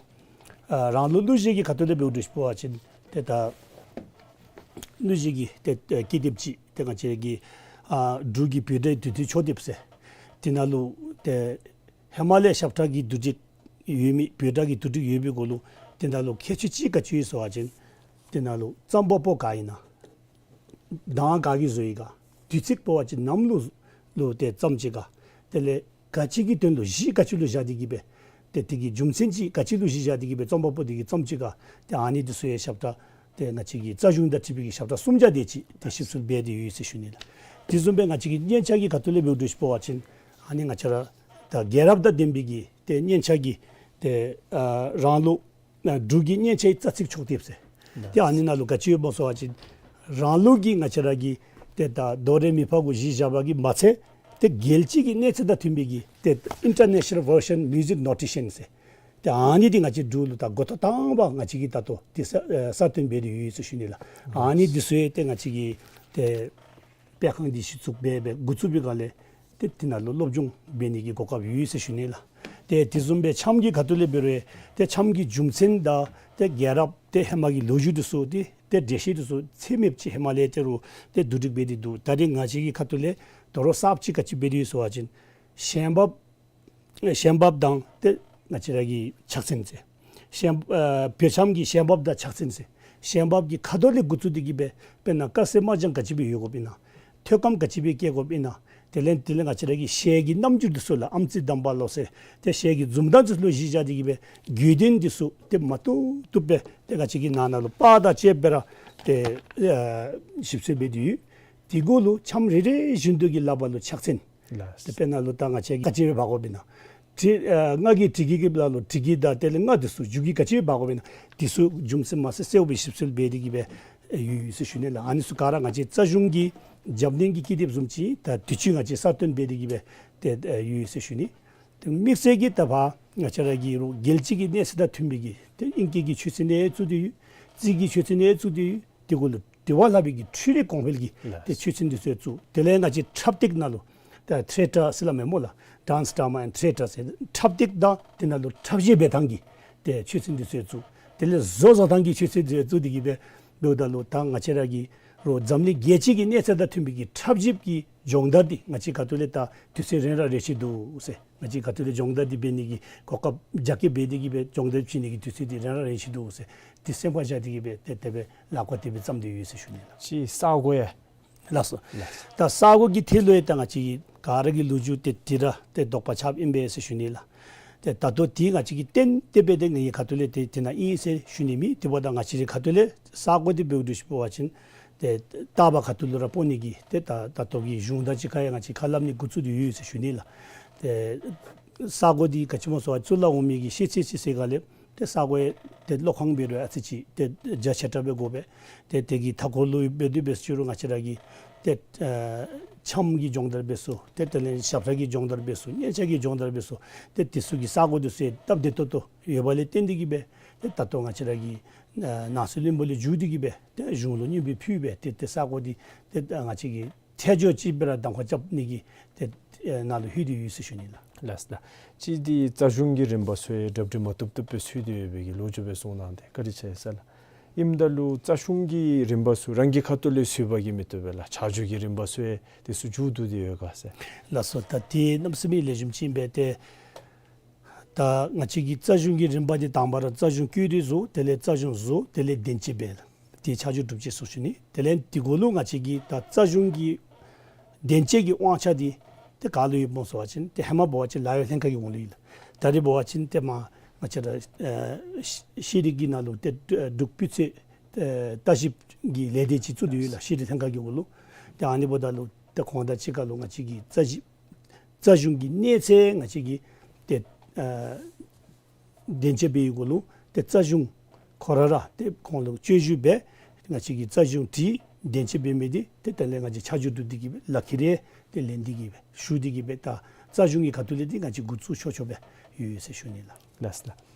ཨ་རང་ལུགས་གླུ་གཞས་ཀྱི་ཁ་ཐུག་ལས་འབདཝ་འདྲཝ་ཅིག་འབད་བ་ཅིན་ཏེ་ད་གླུ་གཞས་ཀྱི་ཏེ་ཏེ་ཀི་དེབ་ཅིག་ཏེ་ང་བཅས་ཀྱི་ཨ་འབྲུག་གི་བོད་སྒྲའི་དུས་མཐུན་ཕྱོགས་དེབ་ཟེར། དེ་ནང་ལུ་ཏེ་ཧེ་མ་ལས་ཞབས་ཁྲ་གི་བསྡུ་སྒྲིག་ཡོད་མི་བོད་སྒྲ་གི་བསྡུ་སྒྲིག་ཡོད་པའི་གུ་ལུ་དེ་ནང་ལུ་ཁྱད་ཆོས་ཅིག་ག་ཅི་ཡོད་ཟེར་བ་ཅིན་དེ་ནང་ལུ་རྩོམ་པ་པོ་ག་ཨིན་ན། གདངས་ག་གིས་བཟོ་ཡི་ག། དུས་ཚིགས་འབད་བ་ཅིན་ནམ་ལུ་ལུ་ཏེ་རྩོམ་ཅི་ག། དེ་ལས་ག་ཅི་གི་དོན་ལུ་གཞི་ག་ཅི་ལུ་བཞག་སྟེ་གིས་སྦེ་ཏེ་དེ་གི་རྒྱུ་མཚན་ཅིག་ག་ཅི་ལུ་གཞི་བཞག་སྟེ་གིས་སྦེ་རྩོམ་པ་པོ་དེ་གིས་རྩོམ་ཅི་ག། ཏེ་ཨ་ནི་དེ་ཚུ་ཡང་ཞབས་ཁྲ་ཏེ་ང་བཅས་ཀྱི་རྩ་གཞུང་དང་འཁྲིལ་བའི་གི་ཞབས་ཁྲ་གསུམ་ཆ་དེ་ཅིག་ཏེ་ཞིབ་འཚོལ་འབད་དེ་ཡོད་ཟེར་ཞུ་ནི་ལགས། དེ་བཟུམ་སྦེ་ང་བཅས་ཀྱི་སྙན་ཆ་གི་ཁ་ཐུག་ལས་འབདཝ་འདྲཝ་ཅིག་འབད་བ་ཅིན་ཨ་ནི་ང་བཅས་ར་ད་རྒྱལ་རབས་དང་ལྡན་པའི་གི་ཏེ་སྙན་ཆ་གི་ཏེ་ཨ་རང་ལུགས་ཨ་འབྲུག་གི་སྙན་ཆའི་རྩ་ཚིག་ཕྱོགས་དེབ་ཟེར། ཏེ་ཨ་ནི་ནང་ལུ་ག་ཅི་ཡོདཔ་སྨོ་ཟེར་བ་ཅིན་རང་ལུགས་ཀྱི་ང་བཅས་ར་གི་ཏེ་ད་དོ་རེ་མི་ཕ་གུ་གཞི་བཞག་པ་གིས་མ་ཚད་ཏེ་རྒྱལ་སྤྱི་གི་གནས་ཚད་དང་མཐུན་པའི་གི་ཏེ་International Version Music Notation ཟེར། ཏེ་ཨ་ནི་འདི་ང་བཅས་འབྲུག་ལུ་ད་འགོ་ཐོག་དང་པ་ང་བཅས་ཀྱིས་ད་ལྟོ་ཏེ་གསར་ཨེ་གསར་བཏོན་འབད་དེ་ཡོད་ཟེར་ཞུ་ནི་ལགས། ཨ་ནི་འདི་ཚུ་ཡང་ཏེ་ང་བཅས་ཀྱི་ཏེ་སྤེལ་ཁང་འདི་གཞི་བཙུགས་འབད་འབད་འགོ་བཙུགས་པའི་སྒང་ལས་ཏེ་དེ་ནང་ལུ་སློབ་སྦྱོང་འབད་ནི་གི་གོ་སྐབས་ཡོད་ཟེར་ཞུ་ནི་ལགས། ཏེ་དེ་བཟུམ་སྦེ་འཆམ་གྱི་ཁ་ཐུག་ལས་འབད་རུང་ཏེ་འཆམ་གྱི་རྒྱུ་མཚན་དང་ཏེ་རྒྱལ་རབས་ཏེ་ཧེ་མ་གི་ལོ་རྒྱུས་དེ་ཚུ་ཏེ་ཏེ་འགྲེལ་བཤད་དེ་ཚུ་ཚད་མེདཔ་ཅིག་ཧེ་མ་ལས་ཏེ་རུང་ཏེ་བསྡུ་སྒྲིག་འབད་དེ་འདུག། ད་རེས་ང་བཅས་ཀྱི་ཁ་ཐུག་ལས་དོ་རུང་གསརཔ་ཅིག་ག་ཅི་འབད་དེ་ཡོད་ཟེར་བ་ཅིན་ཞེན་འབབ་ཞེན་འབབ་དང་ཏེ་ང་བཅས་ར་གི་ཕྱག་མཚན་ཟེར། ཞེན་ཨ་བོད་འཆམ་གྱི་ཞེན་འབབ་དང་ཕྱག་མཚན་ཟེར། ཞེན་འབབ་ཀྱི་ཁ་དོག་ལས་འགོ་བཙུགས་ཏེ་གིས་སྦེ་དཔེར་ན་དཀར་གསལ་དམར་ལྗང་ག་ཅི་སྦེ་ཡོད་དགོཔ་ཨིན་ན། ཐོད་སྐམ་ག་ཅི་སྦེ་བཀལ་དགོཔ་ཨིན་ན། དེ་ལས་དེ་ལས་ང་བཅས་ར་གི་ཤེལ་གྱི་རྣམ་འགྱུར་དེ་ཚུ་ལགས། ཨམ་རྩི་དམ་པ་ལོ་ཟེར་ཏེ་ཤེལ་གྱི་འཛུམ་མདངས་དེ་ཚུ་ལུ་གཞི་བཞག་སྟེ་གིས་སྦེ་དགོས་དོན་དེ་ཚུ་ཏེ་མ་བཏུབ་བཏུབ་སྦེ་ཏེ་ང་བཅས་ཀྱིས་ནང་ན་ལུ་པར་དང་བཅས་སྦེ་ར་ཏེ་ཨ་ཞིབ་འཚོལ་འབད་དེ་ཡོད། དེ་གུ་ལུ་འཆམ་རེ་རེ་བཞིན་དུ་གི་ལག་པར་ལུ་ཕྱག་མཚན། ལགས། ཏེ་དཔེར་ན་ལུ་ད་ང་བཅས་ཀྱིས་ག་ཅི་སྦེ་འབག་དགོཔ་ཨིན་ན། དྲི་ཨ་རྔ་གི་དྲི་གི་གི་ལ་ལུ་དྲི་གི་དང་དེ་ལས་རྔ་དེ་ཚུ་འཇུ་གི་ག་ཅི་སྦེ་འབག་དགོཔ་ཨིན་ན། དེ་ཚུ་རྒྱུ་མཚན་མ་ཚད་གསལཝ་སྦེ་ཞིབ་འཚོལ་འབད་དེ་གིས་སྦེ་ཡོད་ཡོད་ཟེར་ཞུ་ནི་ལགས། ཨ་ནི་ཚུ་ག་ར་ང་བཅས་རྩ་གཞུང་གི་རྒྱབ་རྟེན་གྱི་ཀི་དེབ་བཟུམ་ཅིག་ད་དུས་ཅི་ང་བཅས་གསར་བཏོན་འབད་དེ་གིས་སྦེ་ཏེ་ཡོད་ཡོད་ཟེར་ཞུ་ནི། ཏེ་དམིགས་བསལ་གྱིས་ད་ཕར་ང་བཅས་ར་གི་རུང་རྒྱལ་སྤྱི་གི་གནས་ཚད་དང་མཐུན་པའི་གི་ཏེ་ཨིང་སྐད་ཀྱི་ཆོས་ཚན་ཡང་བཙུགས་ཏེ་ཡོད། རྩིས་ཀྱི་ཆོས་ཚན་ཡང་བཙུགས་ཏེ་ཡོད། དེ་གུ་ལུ་དེ་བ་ལྷག་པའི་གི་འཕྲུལ་རིག་གོང་འཕེལ་གྱི་ལགས། ཏེ་ཆོས་ཚན་དེ་ཚུ་ཡང་བཙུགས། དེ་ལས་ང་བཅས་འཁྲབ་སྟེགས་ནང་ལུ་ད་ཐི་ཡེ་ཊར་ཟེར་སླབ་མས་སྨོ་ལགས། Dance, Drama and Theatre ཟེར་འཁྲབ་སྟེགས་དང་དེ་ནང་ལུ་འཁྲབ་གཞས་འབད་ཐངས་ཀྱི་ཏེ་ཆོས་ཚན་དེ་ཚུ་ཡང་བཙུགས། དེ་ལས་བཟོ་བཟོ་ཐངས་ཀྱི་ཆོས་ཚན་དེ་ཚུ་ཡང་བཙུགས་ཏེ་གིས་སྦེ་འབདཝ་ད་ལུ་ད་ང་བཅས་ར་གི་རུང་འཛམ་གླིང་རྒྱལ་སྤྱི་གི་གནས་ཚད་དང་མཐུན་པའི་གི་འཁྲབ་ཞིབ་ཀྱི་སྦྱོང་བརྡར་འདི་ང་བཅས་ཁ་ཐུག་ལས་ད་དུས་ཚོད་རན་ར་རན་ཅི་འདུག་ཟེར། ང་བཅས་ཁ་ཐུག་ལས་སྦྱོང་བརྡར་འདི་འབད་ནི་གི་གོ་སྐབས་རྒྱ་སྐྱེད་འབད་དེ་གིས་སྦེ་སྦྱོང་བརྡར་བྱིན་ནི་གི་དུས་ཚོད་འདི་རན་ར་རན་ཅི་འདུག་ཟེར། འདི་སེམས་ཁར་བཞག་སྟེ་གིས་སྦེ་ཏེ་དེ་སྦེ་ལག་པ་དེ་སྦེ་བརྩམས་ཏེ་ཡོད་ཟེར་ཞུ་ནི་ལགས། ཅིག་ས་གོ་ཡང་། ལགས་སོ། ལགས། ད་ས་གོ་གི་ཐད་ལུ་ཡང་ད་ང་བཅས་ཀྱིས་ག་ར་གི་ལོ་རྒྱུས་ཏེ་དེ་ར་ཏེ་དོགས་པ་ཆགསཔ་ཨིན་པས་ཟེར་ཞུ་ནི་ལགས། ཏེ་ད་ལྟོ་འདི་ང་བཅས་ཀྱིས་གཏན་གཏན་འབེབས་ཏེ་ངེའི་ཁ་ཐུག་ལས་ཏེ་དེ་ནང་ཨིན་ཟེར་ཞུ་ནི་མེད། དེ་འབདཝ་ད་ང་བཅས་ཀྱི་ཁ་ཐུག་ལས་ས་གོ་འདི་འབདཝ་འདྲཝ་ཅིག་འབད་བ་ཅིན་ཏེ་ལྟ་བ་ཁ་ཐུག་ལུ་ར་སྤོ་ནི་གི་ཏེ་ད་ད་ལྟོ་གི་གཞུང་དང་གཅིག་ཁར་ཡང་ང་བཅས་ཁ་སླབ་ནི་འགོ་བཙུགས་ཏེ་ཡོད་ཟེར་ཞུ་ནི་ལགས། ཏེ་ས་གོ་འདི་ག་ཅི་སྨོ་ཟེར་བ་ཅིན་ཚུར་ལས་འོང་མི་གི་ཤེས་ཚད་ཅིག་ཟེར་ག་ལས་ཏེ་ས་གོ་ཡང་ཏེ་ལོ་ཁང་འབད་རུང་ཨ་ཙི་ཅིག་ཏེ་རྒྱ་ཆེ་དྲགས་སྦེ་དགོ་པས། ཏེ་དེ་གི་མཐའ་འཁོར་ལུ་འབད་དེ་འབད་ཟེར་ཅི་རུང་ང་བཅས་ར་གི་ཏེ་ཨ་འཆམ་གྱི་སྦྱོང་བརྡར་འབད་ས་ཏེ་དེ་ལས་ཞབས་ཁྲ་གི་སྦྱོང་བརྡར་འབད་ས་སྙན་ཆ་གི་སྦྱོང་བརྡར་འབད་ས་ཏེ་དེ་ཚུ་གི་ས་གོ་དེ་ཚུ་ཡང་སྟབས་བདེ་ཏོག་ཏོ་ཡོད་པ་ལས་བརྟེན་ཏེ་གིས་སྦེ་ཏེ་ད་ལྟོ་ང་བཅས་ར་གི་ཨ་ནང་སྲིད་བློན་པོ་ལས་བརྒྱུད་དེ་གིས་སྦེ་ཏེ་གཞུང་ལུ་སྙན་འབུལ་ཕུལ་སྦེ་ཏེ་ཏེ་ས་གོ་འདི་ཏེ་ང་བཅས་ཀྱིས་ཐད་སྦྱོར་ཅིག་སྦེ་ར་གདམ་ཁ་རྐྱབ་ནི་གི་ཏེ་ ཨེ་ནང་ལུ་ལྷོད་དེ་ཡོད་ཟེར་ཞུ་ནི་ལགས། ལགས་ལགས། གཅིག་འདི་རྩ་གཞུང་གི་རིམ་པ་ཚུ་ཡང་གྲ་སྒྲིག་མ་བཏུབ་བཏུབ་སྦེ་ཚུད་དེ་ཡོད་པའི་གི་ལོ་རྒྱུས་སྦེ་གསུངས་གནང་སྟེ་བཀའ་དྲིན་ཆེ་ཟེར་ལགས། ཨིནམ་ད་ལུ་རྩ་གཞུང་གི་རིམ་པ་ཚུ་རང་གི་ཁ་ཐུག་ལས་ཚུད་པ་གིས་མི་བཏུབ་པས་ལགས། ཆ་འཇོག་གི་རིམ་པ་ཚུ་ཡང་དེ་ཚུ་མཇུག་བསྡུ་སྟེ་ཡོད་ག་ཟེར། ལགས་སོ། ད་དེ་གནམ་མེད་ས་མེད་ལེགས་ཤོམ་ཅིག་ཨིན་པས། ཏེ་ད་ང་བཅས་ཀྱི་རྩ་གཞུང་གི་རིམ་པ་འདི་དང་པ་ར་རྩ་གཞུང་བཀོད་དེ་བཟོ། དེ་ལས་རྩ་གཞུང་བཟོ། དེ་ལས་བདེན་དཔྱད་འབད། དེ་ཆ་འཇོག་སྒྲུབ་དཔྱད་ཟེར་ཞུ་ནི། དེ་ལས་དེ་གུ་ལུ་ང་བཅས་ཀྱི་ད་རྩ་གཞུང་གི་བདེན་དཔྱད་ཀྱི་དབང་ཆ་འདི་ཏེ་ག་ལུ་ཡོདཔ་སྨོ་ཟེར་བ་ཅིན་ཏེ་ཧེ་མ་འབད་བ་ཅིན་ལཱ་གཡོག་ལྷན་ཁག་གི་འོག་ལུ་ཡོད་ལགས། ད་རེས་འབད་བ་ཅིན་ཏེ་མར་ང་བཅས་ར་ཨེ་ཤེས་རིག་གི་ནང་ལུ་ཏེ་འབྲུག་སྤུས་ཚད་ཨེ་ལྟ་ཞིབ་ཀྱི་ལས་སྡེ་ཅིག་བཙུགས་ཏེ་ཡོད་ལགས། ཤེས་རིག་ལྷན་ཁག་གི་འོག་ལུ། ཏེ་ཨ་ནི་འབདཝ་ད་ལུ་ཏེ་ཁོང་དང་གཅིག་ཁར་ལུ་ང་བཅས་ཀྱིས་རྩ་ཞིབ་རྩ་གཞུང་གི་གནས་ཚད་ང་བཅས་ཀྱིས་ཏེ་ཨ་བདེན་དཔྱད་འབད་བའི་གུ་ལུ་ཏེ་རྩ་གཞུང་ཁོ་ར་ར་ཏེ་ཁོང་ལུ་སྤྱོད་བཞུགས་འབད། ང་བཅས་ཀྱིས་རྩ་གཞུང་དེ་བདེན་དཔྱད་འབད་མི་འདི་ཏེ་དེ་ལས་ང་བཅས་ཆ་འཇོག་སྒྲུབ་སྟེ་གི་སྦེ་ལག་ཁྱེར་རེ་ཏེ་ལེན་ཏེ་གི་སྦེ་ཞུ་སྟེ་གི་སྦེ་ད་རྩ་གཞུང་གི་ཁ་ཐུག་ལས་འདི་ང་བཅས་འགོ་བཙུགས་ཆོག་ཆོག་སྦེ་ཡོད་ཟེར་ཞུ་ནི་ལགས། ལགས་ལགས།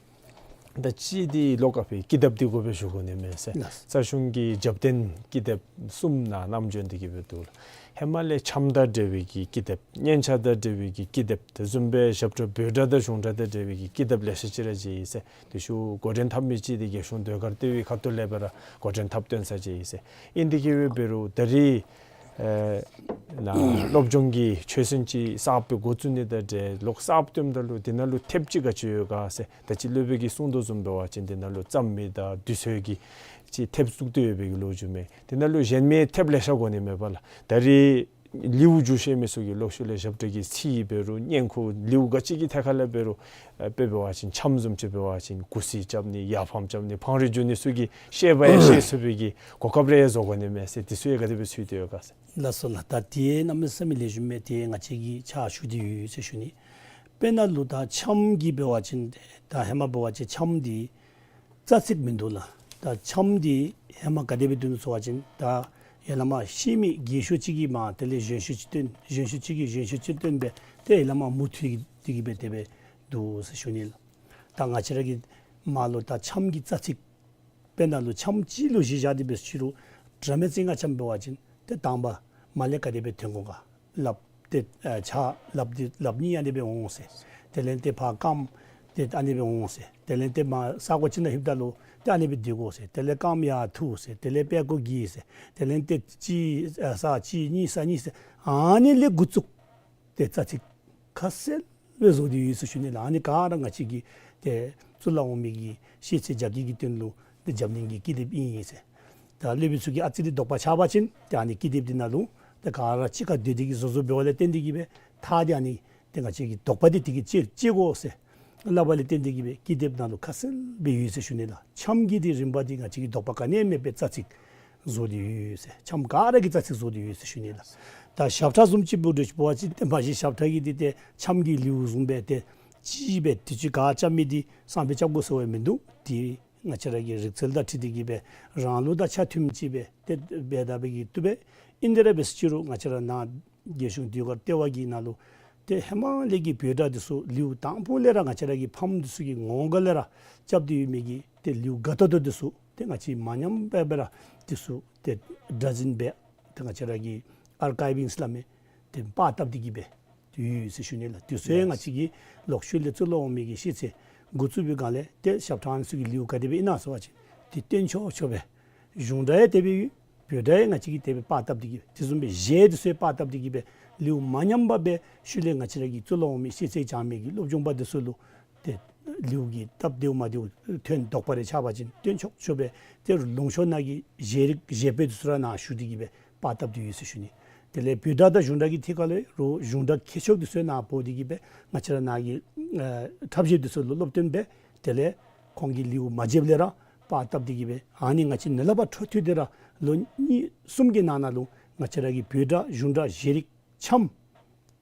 ད་གཅིག་འདི་ལོག་ཀ་ཕི་ཀི་དེབ་འདི་དགོ་པས་ཞུ་དགོ་ནི་མས་ཟེར། ལགས། རྩ་གཞུང་གི་རྒྱབ་རྟེན་ཀི་དེབ་གསུམ་ནང་ནམ་བྱོན་ཏེ་གི་སྦེ་འདུག་ལགས། ཧེ་མ་ལས་འཆམ་དང་འབྲེལ་བའི་གི་ཀི་དེབ། སྙན་ཆ་དང་འབྲེལ་བའི་གི་ཀི་དེབ། དེ་བཟུམ་སྦེ་ཞབས་ཁྲ་འབོད་སྒྲ་དང་གཞུང་སྒྲ་དང་འབྲེལ་བའི་གི་ཀི་དེབ་ལེ་ཤ་ཅིག་ར་མཇལ་ཡི་ཟེར། དེ་ཤུལ་འགོ་འདྲེན་འཐབ་མི་ཅིག་འདི་རྒྱལ་གཞུང་ཟློས་གར་ལྟེ་བའི་ཁ་ཐུག་ལས་སྦེ་ར་འགོ་འདྲེན་འཐབ་སྟོན་ས་ཅིག་ཨིན་ཟེར། ཨིན་ཏེ་གི་སྦེ་འབད་རུང་ད་རེས་ཨེ་ནཱ་སློབ་སྦྱོང་གི་ཆོད་སེམས་ཅིག་གསརཔ་སྦེ་འགོ་བཙུགས་ནི་དང་འབྲེལ་ལོག་གསརཔ་སྟོནམ་ད་ལུ་དེ་ནང་ལུ་ཐེབས་ཅིག་ག་ཅི་ཡོད་ག་ཟེར། ད་ཅི་སློབ་དཔོན་གྱིས་གསུང་དོ་བཟུམ་འབད་བ་ཅིན་དེ་ནང་ལུ་རྩོམ་མི་དང་དུས་ཚོད་ཀྱི་ཅིག་ཐེབས་བཙུགས་ཏེ་ཡོད་པའི་གི་ལོ་རྒྱུས་མས། དེ་ནང་ལུ་གཞན་མི་ཐེབས་ལེ་ཤ་དགོ་ནི་མས་པ་ལགས། ད་རེས་ལེའུ་བསྒྱུར་ཤེས་མི་ཚུ་གིས་ལོག་ཤུལ་ལས་ཞབས་ཁྲ་གི་ཚིག་འབད་རུང་སྙན་ཁུ་ལེའུ་ག་ཅི་གི་ཐད་ཁར་ལས་འབད་རུང་ཨེ་དཔེ་འབད་བ་ཅིན་འཆམ་བཟུམ་ཅིག་འབད་བ་ཅིན་གུ་སི་རྐྱབ་ནི་ཡར་འཕངམ་རྐྱབ་ནི་འཕང་རིས་བསྒྱུར་ནི་ཚུ་གིས་ཤེས་པ་ཡང་ཤེས་ཚུགས་པའི་གི་གོ་སྐབས་རེ་ཡང་བཟོ་དགོ་ནི་མས་ཟེར། དེ་ཚུ་ཡང་ག་དེ་སྦེ་ཚུད་དེ་ཡོད་ག་ཟེར། ལགས་སོ་ལགས། ད་དེ་གནམ་མེད་ས་མེད་ལེགས་ཤོམ་མས། དེ་ང་བཅས་ཀྱིས་ཕྱག་ཞུ་སྟེ་ཡོད་ཟེར་ཞུ་ནི། དཔེར་ན་ལུ་ད་འཆམ་གྱི་འབད་བ་ཅིན་ད་ཧེ་མ་འབད་བ་ཅིན་འཆམ་འདི་རྩ་ཚིག་མིན་འདུག་ལགས། ད་འཆམ་འདི་ཧེ་མ་ག་དེ་སྦེ་འདུག་ཟེར་བ་ཅིན་ད་ཡར་ལས་མར་ཤེས་མི་རྒས་ཤོས་ཅིག་གིས་མར་དེ་ལས་གཞོན་ཤོས་ཅིག་སྟོན། གཞོན་ཤོས་ཅིག་གིས་གཞོན་ཤོས་ཅིག་སྟོན་སྦེ་ཏེ་ཡར་ལས་མར་མུ་མཐུད་དེ་གི་སྦེ་དེ་སྦེ་འདུག་ཟེར་ཞུ་ནི་ལགས། ད་ང་བཅས་ར་གི་མར་ལུ་ད་འཆམ་གྱི་རྩ་ཚིག་དཔེར་ན་ལུ་འཆམ་གཅིག་ལུ་གཞི་བཞག་སྟེ་འབད་ཞུ་རུང་སྒྲ་མེད་རྩེ་ལྔ་འཆམ་འབད་བ་ཅིན་ཏེ་དང་པ་མར་ལས་ག་དེ་སྦེ་འཐེན་དགོ་ག། ལགཔ་ཏེ་ཨ་ཕྱག་ལགཔ་འདི་ལགཔ་གཉིས་ཨ་ནི་སྦེ་འོང་ཟེར། དེ་ལས་ཏེ་ཕར་རྐངམ་ཏེ་ཨ་ནི་སྦེ་འོང་ཟེར། དེ་ལས་ཏེ་མར་ས་གོ་ཅིག་ནང་ལྷོདཔ་ད་ལུ་ཏེ་ཨ་ནི་སྦེ་སྡོད་དགོ་ཟེར། དེ་ལས་རྐངམ་ཡར་འཐུ་ཟེར། དེ་ལས་པད་ཀོ་གི་ཟེར། དེ་ལས་ཏེ་གཅིག་ཨ་ས་གཅིག་གཉིས་ས་གཉིས་ཟེར། ཨ་ནི་ལས་འགོ་བཙུགས་ཏེ་རྩ་ཚིག་ཁ་གསལ་སྦེ་བཟོ་སྟེ་ཡོད་ཟེར་ཞུ་ནི་ལགས། ཨ་ནི་ག་ར་ང་བཅས་ཀྱི་ཏེ་གཙུག་ལག་འོག་མའི་གི་ཤེས་ཚད་རྒྱ་སྐྱེད་ཀྱི་དོན་ལུ་ཏེ་རྒྱབ་གླིང་གི་ཀི་དེབ་ཨིན་ཟེར། ད་སློབ་དཔོན་ཚུ་གིས་ཨ་ཙི་རེ་དོགས་པ་ཆགས་པ་ཅིན་ཏེ་ཨ་ནི་ཀི་དེབ་འདི་ནང་ལུ་ཏེ་ག་ར་གཅིག་ཁར་སྡོད་དེ་གི་བཟོ་བཟོཝ་འབདཝ་ལས་བརྟེན་ཏེ་གི་སྦེ་ཐག་འདི་ཨ་ནི་ཏེ་ང་བཅས་ཀྱི་དོགས་པ་འདི་དེ་གིས་བཅད་བཅད་དགོ་ཟེར་སླབ་པ་ལས་བརྟེན་ཏེ་གི་སྦེ་ཀི་དེབ་ནང་ལུ་ཁ་གསལ་སྦེ་ཡོད་ཟེར་ཞུ་ནི་ལགས། འཆམ་གྱི་འདི་རིམ་པ་འདི་ང་བཅས་ཀྱིས་དོགས་པ་ག་ནི་ཡང་མེད་པའི་རྩ་ཚིག་བཟོ་སྟེ་ཡོད་ཟེར། འཆམ་ག་ར་གི་རྩ་ཚིག་བཟོ་སྟེ་ཡོད་ཟེར་ཞུ་ནི་ལགས། ད་ཞབས་ཁྲ་བཟུམ་ཅིག་འབད་རུང་འབད་བ་ཅིན་ཏེ་མ་གཞི་ཞབས་ཁྲ་གི་འདི་ཏེ་འཆམ་གྱི་ལེའུ་བཟུམ་སྦེ་ཏེ་གཅིག་སྦེ་དུས་ཅི་ག་རྐྱབ་མི་འདི་བསམ་སྦེ་རྐྱབ་དགོ་ཟེར་བ་མིན་འདུག། ཏེ་ང་བཅས་ར་གི་རིག་རྩལ་དང་འཁྲིལ་ཏེ་གི་སྦེ་རང་ལུགས་དང་ཆ་མཐུནམ་ཅིག་སྦེ་ཏེ་འབད་ད་འབད་གི་བཏུབ་པས། ཨིན་དེ་ར་འབད་ཟེར་ཅི་རུང་ང་བཅས་ར་ནཱ་རྒྱལ་གཞུང་ཟློས་གར་ལྟེ་བ་གི་ནང་ལུ་ཏེ་ཧེ་མ་ལས་ཀྱི་བོད་སྒྲ་འདི་ཚུ་ལེའུ་དང་པོ་ལས་ར་ང་བཅས་ར་གི་ཕམ་འདི་ཚུ་གི་ངོ་ག་ལས་ར་རྐྱབ་སྟེ་ཡོད་མི་གི་ཏེ་ལེའུ་ག་ཏོག་ཏོ་འདི་ཚུ་ཏེ་ང་བཅས་མ་ཉམས་པར་སྦེ་ར་འདི་ཚུ་ཏེ་སྒྲ་འཛིན་འབད་ཏེ་ང་བཅས་ར་གི་ཨར་ཀའིབ་ཨིན་ཟེར་སླབ་མི་ཏེ་པར་བཏབ་སྟེ་གི་སྦེ་ཡོད་ཟེར་ཞུ་ནི་ལགས། དེ་ཚུ་ཡང་ང་བཅས་ཀྱིས་ལོག་ཤུལ་ལས་གཙུག་ལག་འོག་མའི་གི་ཤེས་ཚད་འགོ་བཙུགས་པའི་སྒང་ལས་ཏེ་ཞབས་ཁྲ་ཨ་ནི་ཚུ་གི་ལེའུ་ག་དེ་སྦེ་ཨིན་ན་ཟེར་བ་ཅིན་ཏེ་སྟོན་ཆོག་ཆོག་སྦེ་གཞུང་སྒྲ་ཡང་དེ་སྦེ་ཡོད། བོད་སྒྲ་ཡང་ང་བཅས་ཀྱིས་དེ་སྦེ་པར་བཏབ་སྟེ་གི་སྦེ་དེ་བཟུམ་སྦེ་གཞས་འདི་ཚུ་ཡང་པར་བཏབ་སྟེ་གི་སྦེ་ལེའུ་མ་ཉམས་པར་སྦེ་ཤུལ་ལས་ང་བཅས་ར་གི་གཙུག་ལག་འོག་མའི་ཤེས་ཚད་སྦྱང་མི་གི་སློབ་སྦྱོང་པ་འདི་ཚུ་ལུ་ཏེ་ལེའུ་གི་སྟབས་བདེཝ་མ་བདེཝ་ཐོན་དོགས་པ་རེ་ཆགས་པ་ཅིན་སྟོན་ཆོག་ཆོག་སྦེ་ཏེ་ལུང་ཕྱོགས་ནང་གི་གཞས་རིགས་གཞས་པོད་འདི་ཚུ་ར་ནཱ་ཞུ་སྟེ་གི་སྦེ་པར་བཏབ་སྟེ་ཡོད་ཟེར་ཞུ་ནི། དེ་ལས་བོད་སྒྲ་དང་གཞུང་སྒྲ་གི་ཐད་ཁར་ལས་རུང་གཞུང་སྒྲ་མཁས་མཆོག་འདི་ཚུ་ནཱ་འབོ་སྟེ་གི་སྦེ་ང་བཅས་ར་ནཱ་གི་ཨ་འཁྲབ་གཞས་འདི་ཚུ་ལུ་སློབ་སྟོན་འབད། དེ་ལས་ཁོང་གིས་ལེའུ་མ་བརྗེདཔ་ལས་ར་པར་བཏབ་སྟེ་གི་སྦེ་ཨ་ནི་ང་བཅས་ནཱ་ལས་ཕར་འཕྲོ་མཐུད་དེ་ར་ལོ་གཉིས་གསུམ་གྱི་ནང་ན་ལུ་ང་བཅས་ར་གི་བོད་སྒྲ་གཞུང་སྒྲ་གཞས་རིགས་འཆམ་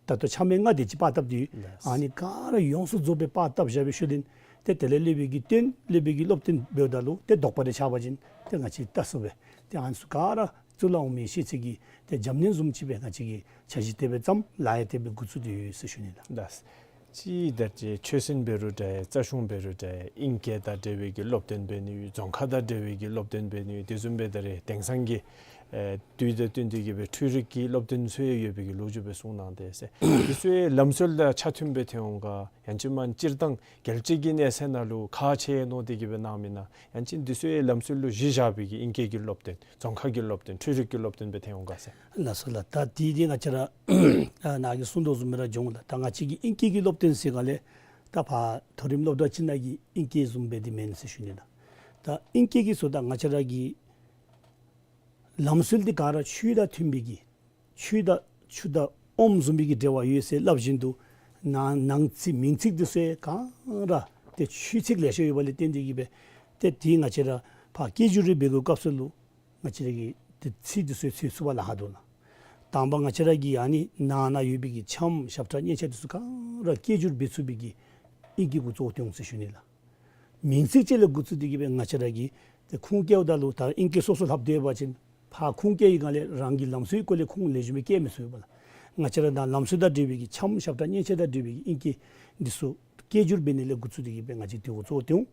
ད་ལྟོ་འཆམ་ཡང་ལྔ་དེ་ཅིག་པར་བཏབ་སྟེ་ཡོད། ལགས། ཨ་ནི་ག་ར་ཡོངས་སུ་རྫོགས་སྦེ་པར་བཏབ་བཞག་པའི་ཤུལ་ལས་ཏེ་དེ་ལས་སློབ་དཔོན་གྱིས་སྟོན། སློབ་དཔོན་གྱིས་སློབ་སྟོན་འབདཝ་ད་ལུ་ཏེ་དོགས་པ་རེ་ཆགས་པ་ཅིན་ཏེ་ང་བཅས་བལྟ་ཚུགས་པས། ཏེ་ཨ་ནི་ཚུ་ག་ར་གཙུག་ལག་འོག་མའི་ཤེས་ཚད་ཀྱི་ཏེ་རྒྱབ་སྣོན་བཟུམ་ཅིག་སྦེ་ང་བཅས་ཀྱིས་འཆར་གཞི་དེ་སྦེ་བརྩམས། ལཱ་ཡང་དེ་སྦེ་འགོ་བཙུགས་ཏེ་ཡོད་ཟེར་ཞུ་ནི་ལགས། ལགས། གཅིག་ད་ཅི་ཆོས་སྲིད་འབད་རུང་འདྲ་ཡང་རྩ་གཞུང་འབད་རུང་འདྲ་ཡང་ཨིང་སྐད་དང་འབྲེལ་བའི་གི་སློབ་སྟོན་འབད་ནི་ཡོད། རྫོང་ཁ་དང་འབྲེལ་བའི་གི་སློབ་སྟོན་འབད་ནི་ཡོད། དེ་བཟུམ་སྦེ་ད་རེས་དེང་སང་གི་ ཨེ་དུས་དང་བསྟུན་ཏེ་གི་སྦེ་འཕྲུལ་རིག་གི་སློབ་སྟོན་ཚུ་ཡང་ཡོད་པའི་གི་ལོ་རྒྱུས་སྦེ་གསུངས་གནང་སྟེ་ཟེར། དེ་ཚུ་ཡང་ལམ་སྲོལ་དང་ཆ་མཐུན་སྦེ་ཐོན་འོང་ག། ཡང་ཅིན་མ་སྤྱིར་བཏང་རྒྱལ་སྤྱི་གི་གནས་ཚད་ནང་ལུ་ཁག་ཆེ་མནོ་སྟེ་གི་སྦེ་གནང་མེན་ན། ཡང་ཅིན་དེ་ཚུ་ཡང་ལམ་སྲོལ་ལུ་གཞི་བཞག་པའི་གི་ཨིང་སྐད་ཀྱི་སློབ་སྟོན་རྫོང་ཁ་གི་སློབ་སྟོན་འཕྲུལ་རིག་གི་སློབ་སྟོན་སྦེ་ཐོན་འོང་ག་ཟེར། ལགས་སོ་ལགས། ད་དེ་འདི་ང་བཅས་ར་ཨ་ནཱ་གིས་གསུངས་དོ་བཟུམ་སྦེ་ར་འགྱོ་འོང་ལགས། ད་ང་བཅས་ཀྱི་ཨིང་སྐད་ཀྱི་སློབ་སྟོན་ཟེར་ག་ལས་ད་ཕར་མཐོ་རིམ་སློབ་གྲྭ་ཅིག་ནང་གི་ཨིང་སྐད་བཟུམ་སྦེ་འདི་མེན་ཟེར་ཞུ་ནི་ལགས། ད་ཨིང་སྐད་ཀྱི་ཟེརཝ་ད་ང་བཅས་ར་གི་ལམ་སྲོལ་འདི་ག་ར་ཆོས་དང་མཐུན་པའི་གི་ཆོས་དང་ཆུ་དང་ཨོམ་བཟུམ་པའི་གི་འབྲེལ་བ་ཡོད་ཟེར་སླབ་བཞིན་དུ་ནང་ནང་ཚིག་མིང་ཚིག་འདི་ཚུ་ག་ར་ཏེ་ཆོས་ཚིག་ལེ་ཤ་ཡོདཔ་ལས་བརྟེན་ཏེ་གི་སྦེ་ཏེ་དེ་ང་བཅས་ར་ཕར་སྐད་སྒྱུར་རེ་འབད་དགོ་སྐབས་སུ་ལུ་ང་བཅས་ར་གིས་ཏེ་ཚིག་འདི་ཚུ་འཚོལ་ཚུགས་པར་ལཱ་ཁག་འདུག་ལགས། དང་པ་ང་བཅས་ར་གི་ཨ་ནི་ནང་ན་ཡོད་པའི་གི་འཆམ་ཞབས་ཁྲ་མཉེན་ཆས་འདི་ཚུ་ག་ར་སྐད་སྒྱུར་འབད་ཚུགས་པའི་གི་ཨིང་སྐད་གུ་གཙོ་བོ་བཏོན་འོང་ཟེར་ཞུ་ནི་ལགས། མིང་ཚིག་ཅིག་ལས་འགོ་བཙུགས་ཏེ་གི་སྦེ་ང་བཅས་ར་གིས་ཏེ་ཁུངས་སྐྱེལཝ་ད་ལུ་ད་ཨིང་སྐད་སོ་སོ་ལྷབ་སྡོད་པ་ཅིན་ཕར་ཁུངས་སྐྱེལ་བའི་སྒང་ལས་རང་གི་ལམ་སྲོལ་གྱི་སྐོར་ལས་ཁུངས་ལེགས་ཤོམ་སྦེ་སྐྱེལ་མི་ཚུགས་པས་ལགས། ང་བཅས་ར་ད་ལམ་སྲོལ་དང་འབྲེལ་བའི་གི་འཆམ་ཞབས་ཁྲ་མཉེན་ཆས་དང་འབྲེལ་བའི་གི་ཨིང་སྐད་འདི་ཚུ་སྐད་སྒྱུར་འབད་ནི་ལས་འགོ་བཙུགས་ཏེ་གི་སྦེ་ང་བཅས་དེ་གུ་གཙོ་བོ་བཏོན་འོང་།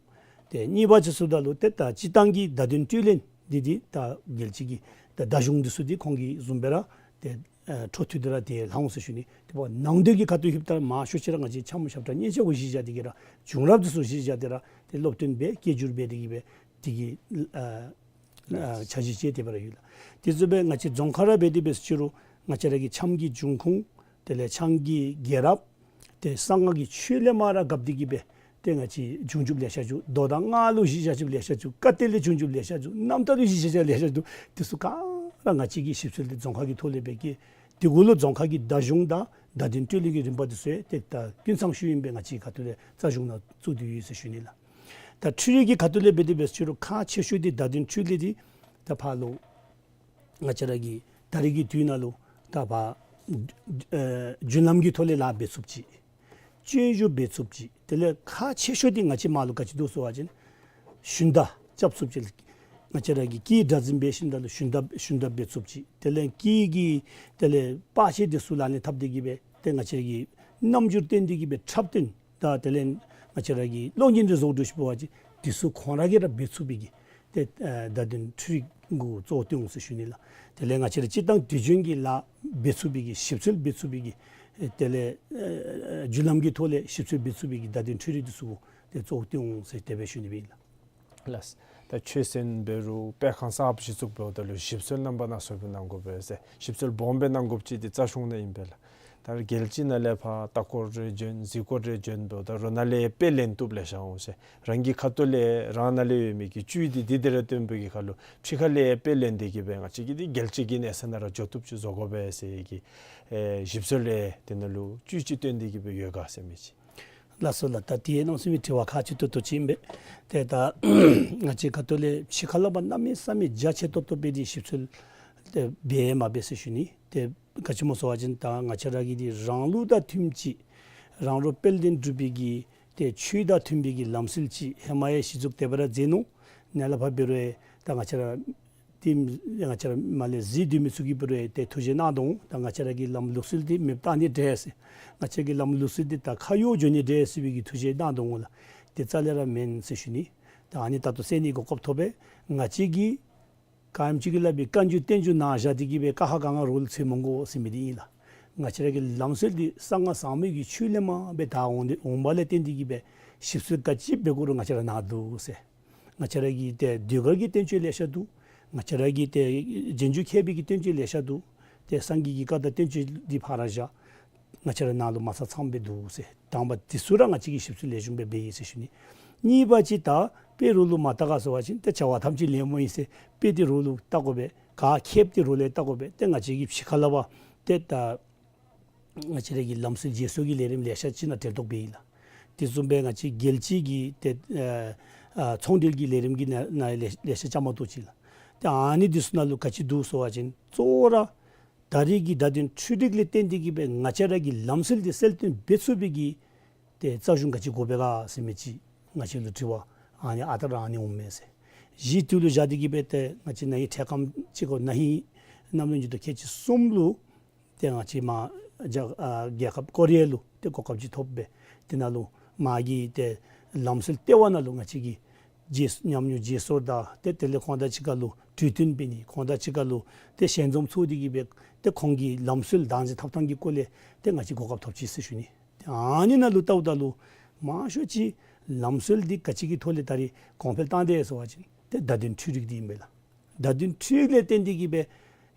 ཏེ་གཉིས་པ་ཅིག་ཟེརཝ་ད་ལུ་ཏེ་ད་སྤྱིར་བཏང་གི་བརྡ་དོན་སྤྲོད་ལེན་འདི་འདི་ད་རྒྱལ་སྤྱི་གི་ད་བརྡ་གཞུང་འདི་ཚུ་འདི་ཁོང་གིས་བཟུམ་སྦེ་ར་ཏེ་ཨ་འཕྲོ་མཐུད་དེ་ར་ཏེ་ལྷག་འོང་ཟེར་ཞུ་ནི། ཏེ་ནང་དོན་གྱི་ཁ་ཐུག་ལྷོདཔ་ད་མང་ཤོས་ཅིག་ར་ང་བཅས་འཆམ་ཞབས་ཁྲ་མཉེན་ཆས་གུ་གཞི་བཞག་སྟེ་གི་ར་བྱུང་རབས་འདི་ཚུ་གཞི་བཞག་སྟེ་ར་ཏེ་སློབ་སྟོན་འབད་སྐད་སྒྱུར་འབད་དེ་གི་སྦེ་དེ་གི་ཨ་ཨ་འཆར་གཞི་བཅས་ཏེ་འབད་ར་ཡོད་ལགས། དེ་བཟུམ་སྦེ་ང་བཅས་རྫོང་ཁ་ར་འབད་དེ་འབད་ཟེར་ཅི་རུང་ང་བཅས་ར་གི་འཆམ་གྱི་འབྱུང་ཁུངས་དེ་ལས་འཆམ་གྱི་རྒྱལ་རབས་ཏེ་གསང་སྔགས་ཀྱི་ཆོས་ལས་མར་ར་བཀབ་སྟེ་གི་སྦེ་ཏེ་ང་བཅས་འབྱུང་འགྱུར་ལེ་ཤ་བྱུང་། མདོ་དང་སྔགས་ལུ་གཞི་བཞག་བྱུང་ལེ་ཤ་བྱུང་། བཀའ་གཏེར་ལས་འབྱུང་འགྱུར་ལེ་ཤ་བྱུང་། རྣམ་ཐར་ལུ་གཞི་བཞག་བྱུང་ལེ་ཤ་བྱུང་། དེ་ཚུ་ག་ར་ང་བཅས་ཀྱིས་ཞིབ་འཚོལ་འདི་རྫོང་ཁ་གི་ཐོག་ལས་འབད་གེ། དེ་གུ་ལུ་རྫོང་ཁ་གི་བརྡ་གཞུང་དང་བརྡ་དོན་སྤྲོད་ལེན་གྱི་རིམ་པ་འདི་ཚུ་ཡང་ཏེ་ད་ཀུན་ཚང་ཞུ་ཨིན་པས། ང་བཅས་ཁ་ཐུག་ལས་རྩ་གཞུང་ནང་བཙུགས་ཏེ་ཡོད་ཟེར་ཞུ་ནི་ལགས། ད་འཕྲུལ་རིག་གི་ཁ་ཐུག་ལས་འབད་དེ་འབད་ཟེར་ཅི་རུང་ཁག་ཆེ་ཤོས་འདི་བརྡ་དོན་སྤྲོད་ལེན་འདི་ད་ཕར་ལུ་ང་བཅས་ར་གི་ད་རེས་ཀྱི་དུས་ནང་ལུ་ད་ཕར་ཨེ་རྒྱུན་ལམ་གྱི་ཐོག་ལས་ལཱ་འབད་ཚུགསཔ་ཅིག། སྤྱོད་འཇུག་འབད་ཚུགསཔ་ཅིག། དེ་ལས་ཁག་ཆེ་ཤོས་འདི་ང་བཅས་མར་ལུ་ག་ཅི་འདུག་ཟེར་བ་ཅིན་ཞུན་དག་རྐྱབ་ཚུགསཔ་ཅིག། ང་བཅས་ར་གི་སྐད་སྒྲ་འཛིན་འབད་ཞིནམ་ད་ལུ་ཞུན་དག་ཞུན་དག་འབད་ཚུགསཔ་ཅིག། དེ་ལས་སྐད་ཀྱི་དེ་ལས་པར་ཆས་འདི་ཚུ་ལག་ལེན་འཐབ་སྟེ་གི་སྦེ་ཏེ་ང་བཅས་ར་གི་རྣམ་འགྱུར་བསྟན་ཏེ་གི་སྦེ་འཁྲབ་སྟོན་དང་དེ་ལས་ང་བཅས་ར་གི་གློག་བརྙན་འདི་བཟོ་སྒྲུབ་ཞིནམ་འབད་བ་ཅིན་འདི་ཚུ་ཁོང་ར་གིས་ར་འབད་ཚུགས་པའི་གི་ཏེ་ཨ་བརྡ་དོན་འཕྲུལ་རིག་གུ་གཙོ་བོ་བཏོན་འོང་ཟེར་ཞུ་ནི་ལགས། དེ་ལས་ང་བཅས་ར་སྤྱིར་བཏང་དུས་རྒྱུན་གྱི་ལཱ་འབད་ཚུགས་པའི་གི་ཞིབ་འཚོལ་འབད་ཚུགས་པའི་གི་ཨེ་དེ་ལས་ཨེ་རྒྱུན་ལམ་གྱི་ཐོག་ལས་ཞིབ་འཚོལ་འབད་ཚུགས་པའི་གི་བརྡ་དོན་འཕྲུལ་རིག་འདི་ཚུ་གུ་ཏེ་གཙོ་བོ་བཏོན་འོང་ཟེར་དེ་སྦེ་ཞུ་ནི་ཨིན་ལགས། ལགས། ད་ཆོས་ཚན་འབད་རུང་དཔེ་ཁང་གསརཔ་གཞི་བཙུགས་འབདཝ་ད་ལུ་ཞིབ་འཚོལ་རྣམ་པ་སྣ་ཚོགས་སྦེ་གནང་དགོ་པས་ཟེར། ཞིབ་འཚོལ་སྦོམ་སྦེ་གནང་དགོཔ་ཅིག་འདི་རྩ་གཞུང་ནང་ཨིན་པས་ལགས། ད་རྒྱལ་སྤྱི་ནང་ལས་ཕར་ལྟ་སྐོར་རེ་བྱོན་གཟིགས་སྐོར་རེ་བྱོན་འབདཝ་ད་རོགས་ནང་ལས་དཔེ་ལེན་བཏུབ་ལེ་ཤ་འོང་ཟེར། རང་གི་ཁ་ཐུག་ལས་རང་ནང་ལས་ཡོད་མི་གི་བཅུད་འདི་འདི་དེ་ར་སྟོན་པའི་གི་ཁར་ལུ་ཕྱི་ཁ་ལས་དཔེ་ལེན་ཏེ་གི་སྦེ་ང་བཅས་ཀྱིས་འདི་རྒྱལ་སྤྱི་གི་གནས་ཚད་ནང་ར་འགྱོ་བཏུབ་ཅིག་བཟོ་དགོ་པས་ཟེར་གི་ཨེ་ཞིབ་འཚོལ་ལས་དེ་ནང་ལུ་བཅུད་ཅིག་བཏོན་ཏེ་གི་སྦེ་ཡོད་ག་ཟེར་མི་ཅིག། ལགས་སོ་ལགས། ད་དེ་གནམ་མེད་ས་མེད་དྲི་བ་ཁག་ཆེ་ཏོག་ཏོ་ཅིག་ཨིན་པས། ཏེ་ད་ང་བཅས་ཁ་ཐུག་ལས་ཕྱི་ཁ་ལས་ཕར་གནམ་མེད་ས་མེད་རྒྱ་ཆེ་ཏོག་ཏོ་སྦེ་འདི་ཞིབ་འཚོལ་ཏེ་འབད་མ་འབད་ཟེར་ཞུ་ནི། ཏེ་ག་ཅི་སྨོ་ཟེར་བ་ཅིན་ད་ང་བཅས་ར་གི་འདི་རང་ལུགས་དང་མཐུནམ་ཅིག་རང་རོགས་དཔལ་ལྡན་འབྲུག་པའི་གི་ཏེ་ཆོས་དང་མཐུན་པའི་གི་ལམ་སྲོལ་ཅིག་ཧེ་མ་ཡང་གཞི་བཙུགས་དེ་སྦེ་ར་མཛད་ནུག། ནཱ་ལས་ཕར་འབད་རུང་ད་ང་བཅས་ར་ཏེ་ང་བཅས་ར་མར་ལས་གཟིགས་སྡོད་མི་ཚུ་གིས་འབད་རུང་ཏེ་ཐུགས་བཞེད་གནང་དོ་འོང་། ད་ང་བཅས་ར་གི་ལམ་ལུགས་སྲོལ་འདི་མེདཔ་བཏང་ནི་འདྲས་ཟེར། ང་བཅས་ཀྱི་ལམ་ལུགས་སྲོལ་འདི་ད་ཁ་གཡོག་འགྱོ་ནི་འདྲས་ཟེར་བའི་གི་ཐུགས་བཞེད་གནང་དོ་འོང་ལགས། ཏེ་རྩ་ལས་ར་མེན་ཟེར་ཞུ་ནི། ད་ཨ་ནི་ད་ལྟོ་གསན་ནི་གོ་སྐབས་ཐོབ་པས། ང་བཅས་ཀྱིས་ག་ཨིནམ་ཅིག་གི་སླབ་པའི་བཀའ་འགྱུར་བསྟན་འགྱུར་ནང་བཞག་སྟེ་གི་སྦེ་ཀ་ཁ་ག་ང་རོགས་ལུ་འཚོལ་མི་དགོ་ཟེར་མི་འདི་ཨིན་ལགས། ང་བཅས་ར་གི་ལམ་སྲོལ་འདི་གསང་སྔགས་ཟབ་མོའི་གི་ཆོས་ལས་མར་སྦེ་དར་འོང་སྟེ་འོངམ་ལས་བརྟེན་ཏེ་གི་སྦེ་ཞིབ་འཚོལ་ག་ཅི་འབད་དགོ་རུང་ང་བཅས་ར་ནཱ་འདུག་ཟེར། ང་བཅས་ར་གི་ཏེ་ཟློས་གར་གྱི་བསྟན་བཅོས་ལེ་ཤ་འདུག། ང་བཅས་ར་གི་ཏེ་རྗེས་འཇུག་མཁས་པའི་གི་བསྟན་བཅོས་ལེ་ཤ་འདུག། ཏེ་སངས་རྒྱས་ཀྱི་བཀའ་དང་བསྟན་བཅོས་འདི་ཕར་བཞག། ང་བཅས་ར་ནཱ་ལུ་མ་ཚང་ཚངམ་སྦེ་འདུག་ཟེར། དང་པ་འདི་ཚུ་ར་ང་བཅས་ཀྱིས་ཞིབ་འཚོལ་ལེགས་ཤོམ་སྦེ་འབད་ཡི་ཟེར་ཞུ་ནི། གཉིས་པ་ཅིག་ད་དཔེ་རོགས་ལུ་མ་བལྟ་ག་ཟེར་བ་ཅིན་ཏེ་བྱ་བ་ཐམས་ཅད་ལད་མོ་ཨིན་ཟེར། དཔེ་འདི་རོགས་ལུ་བལྟ་དགོ་པས། ག་མཁསཔ་འདི་རོགས་ལས་བལྟ་དགོ་པས། ཏེ་ང་བཅས་ཀྱིས་ཕྱི་ཁ་ལས་ཕར་ཏེ་ད་ང་བཅས་ར་གི་ལམ་སྲོལ་བརྗེ་སོར་གྱི་ལས་རིམ་ལེ་ཤ་ཅིག་ནང་གྲལ་གཏོགས་འབད་ཡི་ལགས། དེ་བཟུམ་སྦེ་ང་བཅས་རྒྱལ་སྤྱི་གི་ཏེ་ཨ་ཨ་ཚོང་འབྲེལ་གྱི་ལས་རིམ་གྱི་ནང་ནང་ལེ་ལེ་ཤ་བཅའ་མར་གཏོགས་ཅི་ལགས། ཏེ་ཨ་ནི་འདི་ཚུ་ནང་ལུ་ག་ཅི་འདུག་ཟེར་བ་ཅིན་གཙོ་བོ་ར་ད་རེས་ཀྱི་བརྡ་དོན་འཕྲུལ་རིག་ལས་བརྟེན་ཏེ་གི་སྦེ་ང་བཅས་ར་གི་ལམ་སྲོལ་འདི་གསལ་སྟོན་འབད་ཚུགས་པའི་གི་ཏེ་རྩ་གཞུང་ག་ཅི་དགོ་པས་ག་ཟེར་མི་ཅིག་ང་བཅས་ལུ་དྲི་བ་ཨ་ནི་ཨ་རྟག་ར་ཨ་ནི་འོང་མས་ཟེར། གཞི་དེ་ལུ་བཞག་སྟེ་གི་སྦེ་ཏེ་ང་བཅས་ན་ཧིང་འཕྲལ་ཁམས་ཅིག་གོ་ན་ཧིང་གནམ་ལོ་ཉིས་སྟོང་ཁལ་གཅིག་གསུམ་ལུ་ཏེ་ང་བཅས་མར་རྒྱ་ཨ་རྒྱལ་ཁབ་ཀོ་རི་ཡ་ལུ་ཏེ་གོ་སྐབས་ཅིག་ཐོབ་སྦེ་དེ་ནང་ལུ་མར་གྱི་ཏེ་ལམ་སྲོལ་ལྟེ་བ་ནང་ལུ་ང་བཅས་ཀྱིས་ བརྗེ་ཉམས་མྱོང་བརྗེ་སོར་དང་ཏེ་དེ་ལས་ཁོང་དང་གཅིག་ཁར་ལུ་གྲོས་བསྟུན་འབད་ནི་ཁོང་དང་གཅིག་ཁར་ལུ་ཏེ་ཞལ་འཛོམས་ཚོགས་ཏེ་གི་སྦེ་ཏེ་ཁོང་གི་ལམ་སྲོལ་བདག་འཛིན་འཐབ་ཐངས་ཀྱི་སྐོར་ལས་ཏེ་ང་བཅས་གོ་སྐབས་ཐོབ་ཅི་ཟེར་ཞུ་ནི། ཏེ་ཨ་ནི་ནང་ལུ་བལྟཝ་ད་ལུ་མང་ཤོས་ཅིག་ལམ་སྲོལ་འདི་ག་ཅི་གི་ཐོག་ལས་ད་རིས་གོང་འཕེལ་བཏང་དེས་ཟེར་བ་ཅིན་ཏེ་བརྡ་དོན་འཕྲུལ་རིག་འདི་ཨིན་པས་ལགས། བརྡ་དོན་འཕྲུལ་རིག་ལས་བརྟེན་ཏེ་གི་སྦེ་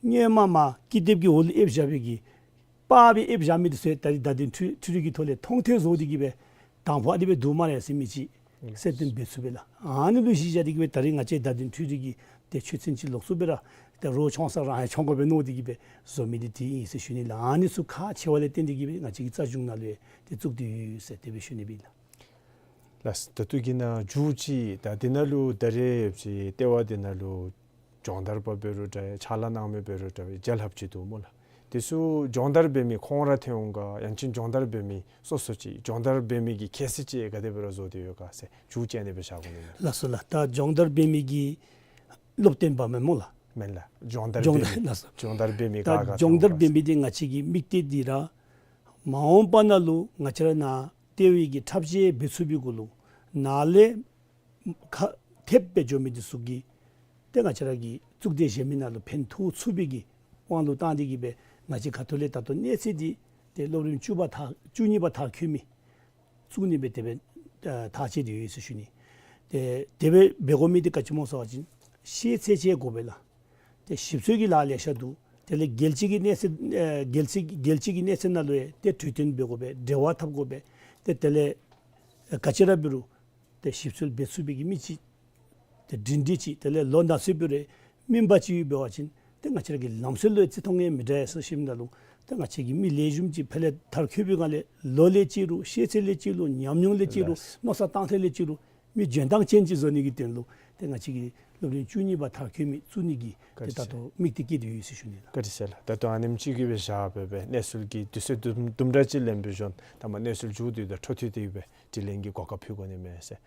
སྔོན་མ་མར་ཀི་དེབ་ཀྱི་འོག་ལུ་ཨེབ་བཞག་པའི་གི་པར་སྦེ་ཨེབ་བཞག་མི་འདི་ཚུ་ད་རིས་བརྡ་དོན་འཕྲུལ་འཕྲུལ་རིག་གི་ཐོག་ལས་མཐོང་ཐོས་བཟོ་སྟེ་གི་སྦེ་དང་ཕུ་ཨ་ནི་སྦེ་འདུག་སྨ་རེ་ཟེར་མི་ཅིག་གསལ་སྟོན་འབད་ཚུགས་པས་ལགས། ཨ་ནི་ལུ་གཞི་བཞག་སྟེ་གི་སྦེ་ད་རིས་ང་བཅས་བརྡ་དོན་འཕྲུལ་རིག་གི་ཏེ་ཆོས་ཚན་ཅིག་ལོགས་སུ་སྦེ་ར་ཏེ་རོགས་མཆོང་ས་རང་ཡང་མཆོང་དགོ་པས་མནོ་སྟེ་གི་སྦེ་བཟོ་མི་འདི་འདི་ཨིན་ཟེར་ཞུ་ནི་ལགས། ཨ་ནི་ཚུ་ཁག་ཆེ་བ་ལས་བརྟེན་ཏེ་གི་སྦེ་ང་བཅས་ཀྱི་རྩ་གཞུང་ནང་ལུ་ཡང་ཏེ་བཙུགས་ཏེ་ཡོད་ཟེར་དེ་སྦེ་ཞུ་ནི་ཨིན་ལགས། ལགས་སོ། ད་ལྟོ་གི་ནང་མཇུག་ཅིག་ད་འདི་ནང་ལུ་ད་རེས་ཅིག་ལྟེ་བ་འདི་ནང་ལུ་སྦྱོང་བརྡར་པ་འབད་རུང་འདྲ་ཕྱག་ལཱ་གནང་མི་འབད་རུང་འདྲ་བརྒྱ་ལྷགཔ་ཅིག་འདུག་སྨོ་ལགས། དེ་ཚུ་སྦྱོང་བརྡར་འབད་མི་ཁོང་ར་ཐོན་འོང་ག་ཡང་ཅིན་སྦྱོང་བརྡར་འབད་མི་སོ་སོ་ཅིག་སྦྱོང་བརྡར་འབད་མི་གི་ཁྱད་ཚད་ཅིག་ག་དེ་སྦེ་ར་བཟོ་སྟེ་ཡོད་ག་ཟེར་མཇུག་ཅིག་ཨ་ནི་སྦེ་བཞག་དགོ་ནི་མས། ལགས་སོ་ལགས། ད་སྦྱོང་བརྡར་འབད་མི་གི་སློབ་སྟོན་པ་མེན་སྨོ་ལགས། མེན་ལགས། སྦྱོང་བརྡར་སྦྱོང་འབད་བརྡར་མི་ལགས་སོ། སྦྱོང་བརྡར་འབད་མི་ད་ག་ག་སྦྱོང་བརྡར་ཐོན་འོང་ག་འབད་མི་འདི་ང་བཅས་ཀྱི་དམིགས་གཏད་འདི་ར་མ་འོངས་པ་ནང་ལུ་ང་བཅས་ར་ནཱ་ལྟེ་བའི་གི་འཁྲབ་གཞས་འབད་ཚུགས་པའི་གུ་ལུ་ནཱ་ལས་ཁ་ཐེབས་སྦེ་འགྱོ་མི་འདི་ཚུ་གིས་ཏེ་ང་བཅས་ར་གི་གཙུག་སྡེ་གཞན་མི་ནང་ལུ་ཕན་ཐོགས་ཚུགས་པའི་གི་དབང་ལུ་བཏང་སྟེ་གི་སྦེ་ང་བཅས་ཁ་ཐུག་ལས་ད་ལྟོ་གནས་ཚད་འདི་ཏེ་སློབ་རིམ་བཅུ་པ་མཐར་བཅུ་གཉིས་པ་མཐར་འཁྱོལ་མི་བཙུགས་ནི་སྦེ་དེ་སྦེ་ཨ་ཐག་བཅད་དེ་ཡོད་ཟེར་ཞུ་ནི། ཏེ་དེ་སྦེ་འབད་དགོ་མི་འདི་ག་ཅི་སྨོ་ཟེར་བ་ཅིན་ཤེས་ཚད་ཅིག་དགོ་པས་ལགས། ཏེ་ཞིབ་འཚོལ་གྱི་ལཱ་ལེ་ཤ་འདུག། དེ་ལས་རྒྱལ་སྤྱི་གི་གནས་ཚད་ཨེ་རྒྱལ་སྤྱི་རྒྱལ་སྤྱི་གི་གནས་ཚད་ནང་ལུ་ཡང་ཏེ་གྲོས་བསྟུན་འབད་དགོ་པས། འབྲེལ་བ་འཐབ་དགོ་པས། ཏེ་དེ་ལས་ཨེ་ག་ཅི་ར་འབད་རུང་ཏེ་ཞིབ་འཚོལ་འབད་ཚུགས་པའི་གི་མི་ཅིག་ཏེ་སྒྲིང་སྒྲིང་ཅིག་དེ་ལས་ལོ་ན་ཚོད་འབད་རུང་སྨིན་པ་ཅིག་ཡོད་འབད་བ་ཅིན་ཏེ་ང་བཅས་ར་གི་ལམ་སྲོལ་ལུ་ཡང་བརྩི་མཐོང་ཡང་མི་འདྲ་ཟེར་ཞུཝ་ད་ལུ་ཏེ་ང་བཅས་ཀྱི་མི་ལེགས་ཤོམ་ཅིག་ཕར་ལས་མཐར་འཁྱོལ་བའི་སྒང་ལས་ལོ་ལས་བརྩི་རུང་ཤེས་ཚད་ལས་བརྩི་རུང་ཉམས་མྱོང་ལས་བརྩི་རུང་ལགས། མནོ་བསམ་གཏང་ཐངས་ལས་བརྩི་རུང་མི་འཇོན་ཐང་ཅན་ཅིག་བཟོ་ནི་གི་དོན་ལུ་ཏེ་ང་བཅས་ཀྱི་སློབ་རིམ་བཅུ་གཉིས་པ་མཐར་འཁྱོལ་མི་བཙུགས་ནི་གི་ཏེ་ད་ལྟོ་དམིགས་གཏད་བསྐྱེད་དེ་ཡོད་ཟེར་ཞུ་ནི་ལགས། བཀའ་དྲིན་ཆེ་ལགས། ད་ལྟོ་ཨ་ནེམ་ཅིག་གི་སྦེ་བཞག་སྦེ་སྦེ་གནས་ཚུལ་གྱི་དུས་ཚོད་དུམ་དུམ་གྲ་ཅིག་ལེན་པའི་གཞུག་ད་མ་གནས་ཚུལ་མཇུག་བསྡུཝ་ད་འཕྲོ་མཐུད་དེ་སྦེ་དྲི་ལན་གྱི་གོ་སྐབས་ཕུལ་དགོ་ནི་མས་ཟེར།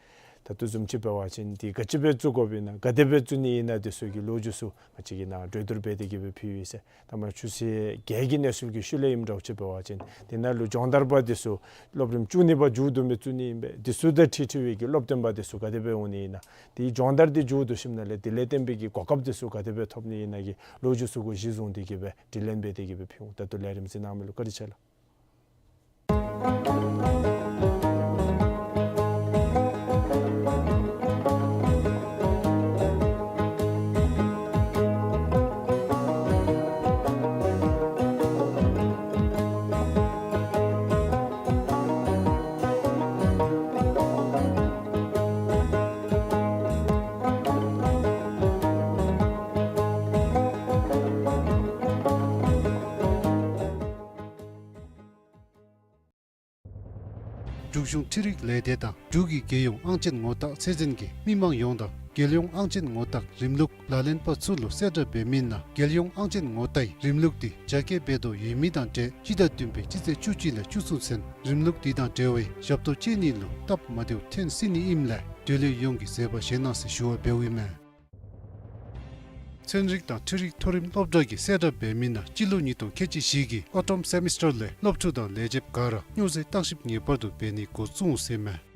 ད་ལྟོ་བཟུམ་ཅིག་འབད་བ་ཅིན་འདི་ག་ཅི་སྦེ་བཙུགས་དགོཔ་ཨིན་ན་ག་དེ་སྦེ་བཙུགས་ནི་ཨིན་ན་འདི་ཚུ་གི་ལོ་རྒྱུས་ཚུ་ང་བཅས་ཀྱིས་ནཱ་གྲོས་བསྡུར་འབད་དེ་གི་སྦེ་ཕུལ་ཡི་ཟེར། ད་མ་ཆུ་ཚོད་བརྒྱད་ཀྱི་གནས་ཚུལ་གྱི་ཤུལ་ལས་ཨིནམ་འདྲཝ་ཅིག་འབད་བ་ཅིན་འདི་ནང་ལུ་སྦྱོང་བརྡར་པ་འདི་ཚུ་སློབ་རིམ་བཅུ་གཉིས་པ་མཇུག་བསྡུ་མི་བཙུགས་ནི་ཨིན་པས། འདི་ཚུ་དང་འཁྲིལ་འཁྲིལ་བའི་གི་སློབ་སྟོན་པ་འདི་ཚུ་ག་དེ་སྦེ་འོང་ནི་ཨིན་ན། དེའི་སྦྱོང་བརྡར་འདི་མཇུག་བསྡུ་ཞིནམ་ལས་དེ་ལས་བརྟེན་པའི་གི་གོ་སྐབས་འདི་ཚུ་ག་དེ་སྦེ་ཐོབ་ནི་ཨིན་ན་གི་ལོ་རྒྱུས་ཚུ་གུ་གཞི་བཟུང་སྟེ་གི་སྦེ་དྲི་ལན་འབད་དེ་གི་སྦེ་ཕུལ་འོང་། ད་ལྟོ་ལས་རིམ་གཟིགས་གནང་མི་ལུ་བཀའ་དྲིན་ཆེ་ལགས། འབྲུག་གཞུང་འཕྲུལ་རིག་ལས་སྡེ་དང་འབྲུག་གི་རྒྱལ་ཡོངས་ཨང་ཅན་ངོ་རྟགས་ཚད་འཛིན་གྱིས་མི་མང་ཡོངས་དང་རྒྱལ་ཡོངས་ཨང་ཅན་ངོ་རྟགས་རིམ་ལུགས་ལག་ལེན་པ་ཚུ་ལུ་གསལ་བསྒྲགས་འབད་མི་ནང་རྒྱལ་ཡོངས་ཨང་ཅན་ངོ་རྟགས་རིམ་ལུགས་འདི་རྒྱ་སྐྱེད་འབད་དོ་ཡོད་མི་དང་འབྲེལ་སྤྱི་ཟླ་བདུན་པའི་སྤྱི་ཚེས་བཅུ་གཅིག་ལས་བཅུ་གསུམ་ཚུན་རིམ་ལུགས་འདི་དང་འབྲེལ་བའི་ཞབས་ཏོག་སྤྱོད་ནི་ལུ་སྟབས་མ་བདེཝ་ཐོན་སྲིད་ནི་ཨིནམ་ལས་འབྲེལ་ཡོད་ཡོངས་ཀྱིས་བཟོད་པ་བཞེས་གནང་ཟེར་ཞུ་བ་འབདཝ་ཨིན་མས། ཚན་རིག་དང་འཕྲུལ་རིག་མཐོ་རིམ་སློབ་གྲྭ་གིས་གསལ་བསྒྲགས་འབད་མི་ནང་སྤྱི་ལོ་ཉིས་སྟོང་ཁལ་གཅིག་བཞི་གི་ཨོ་ཊམ་སེ་མི་སི་ཊར་ལས་སློབ་ཕྲུག་དང་ལས་བྱེདཔ་ག་ར་སྨྱོ་རྫས་བརྟག་ཞིབ་ངེས་པར་དུ་འབད་ནི་འགོ་བཙུགས་འོང་ཟེར་མས།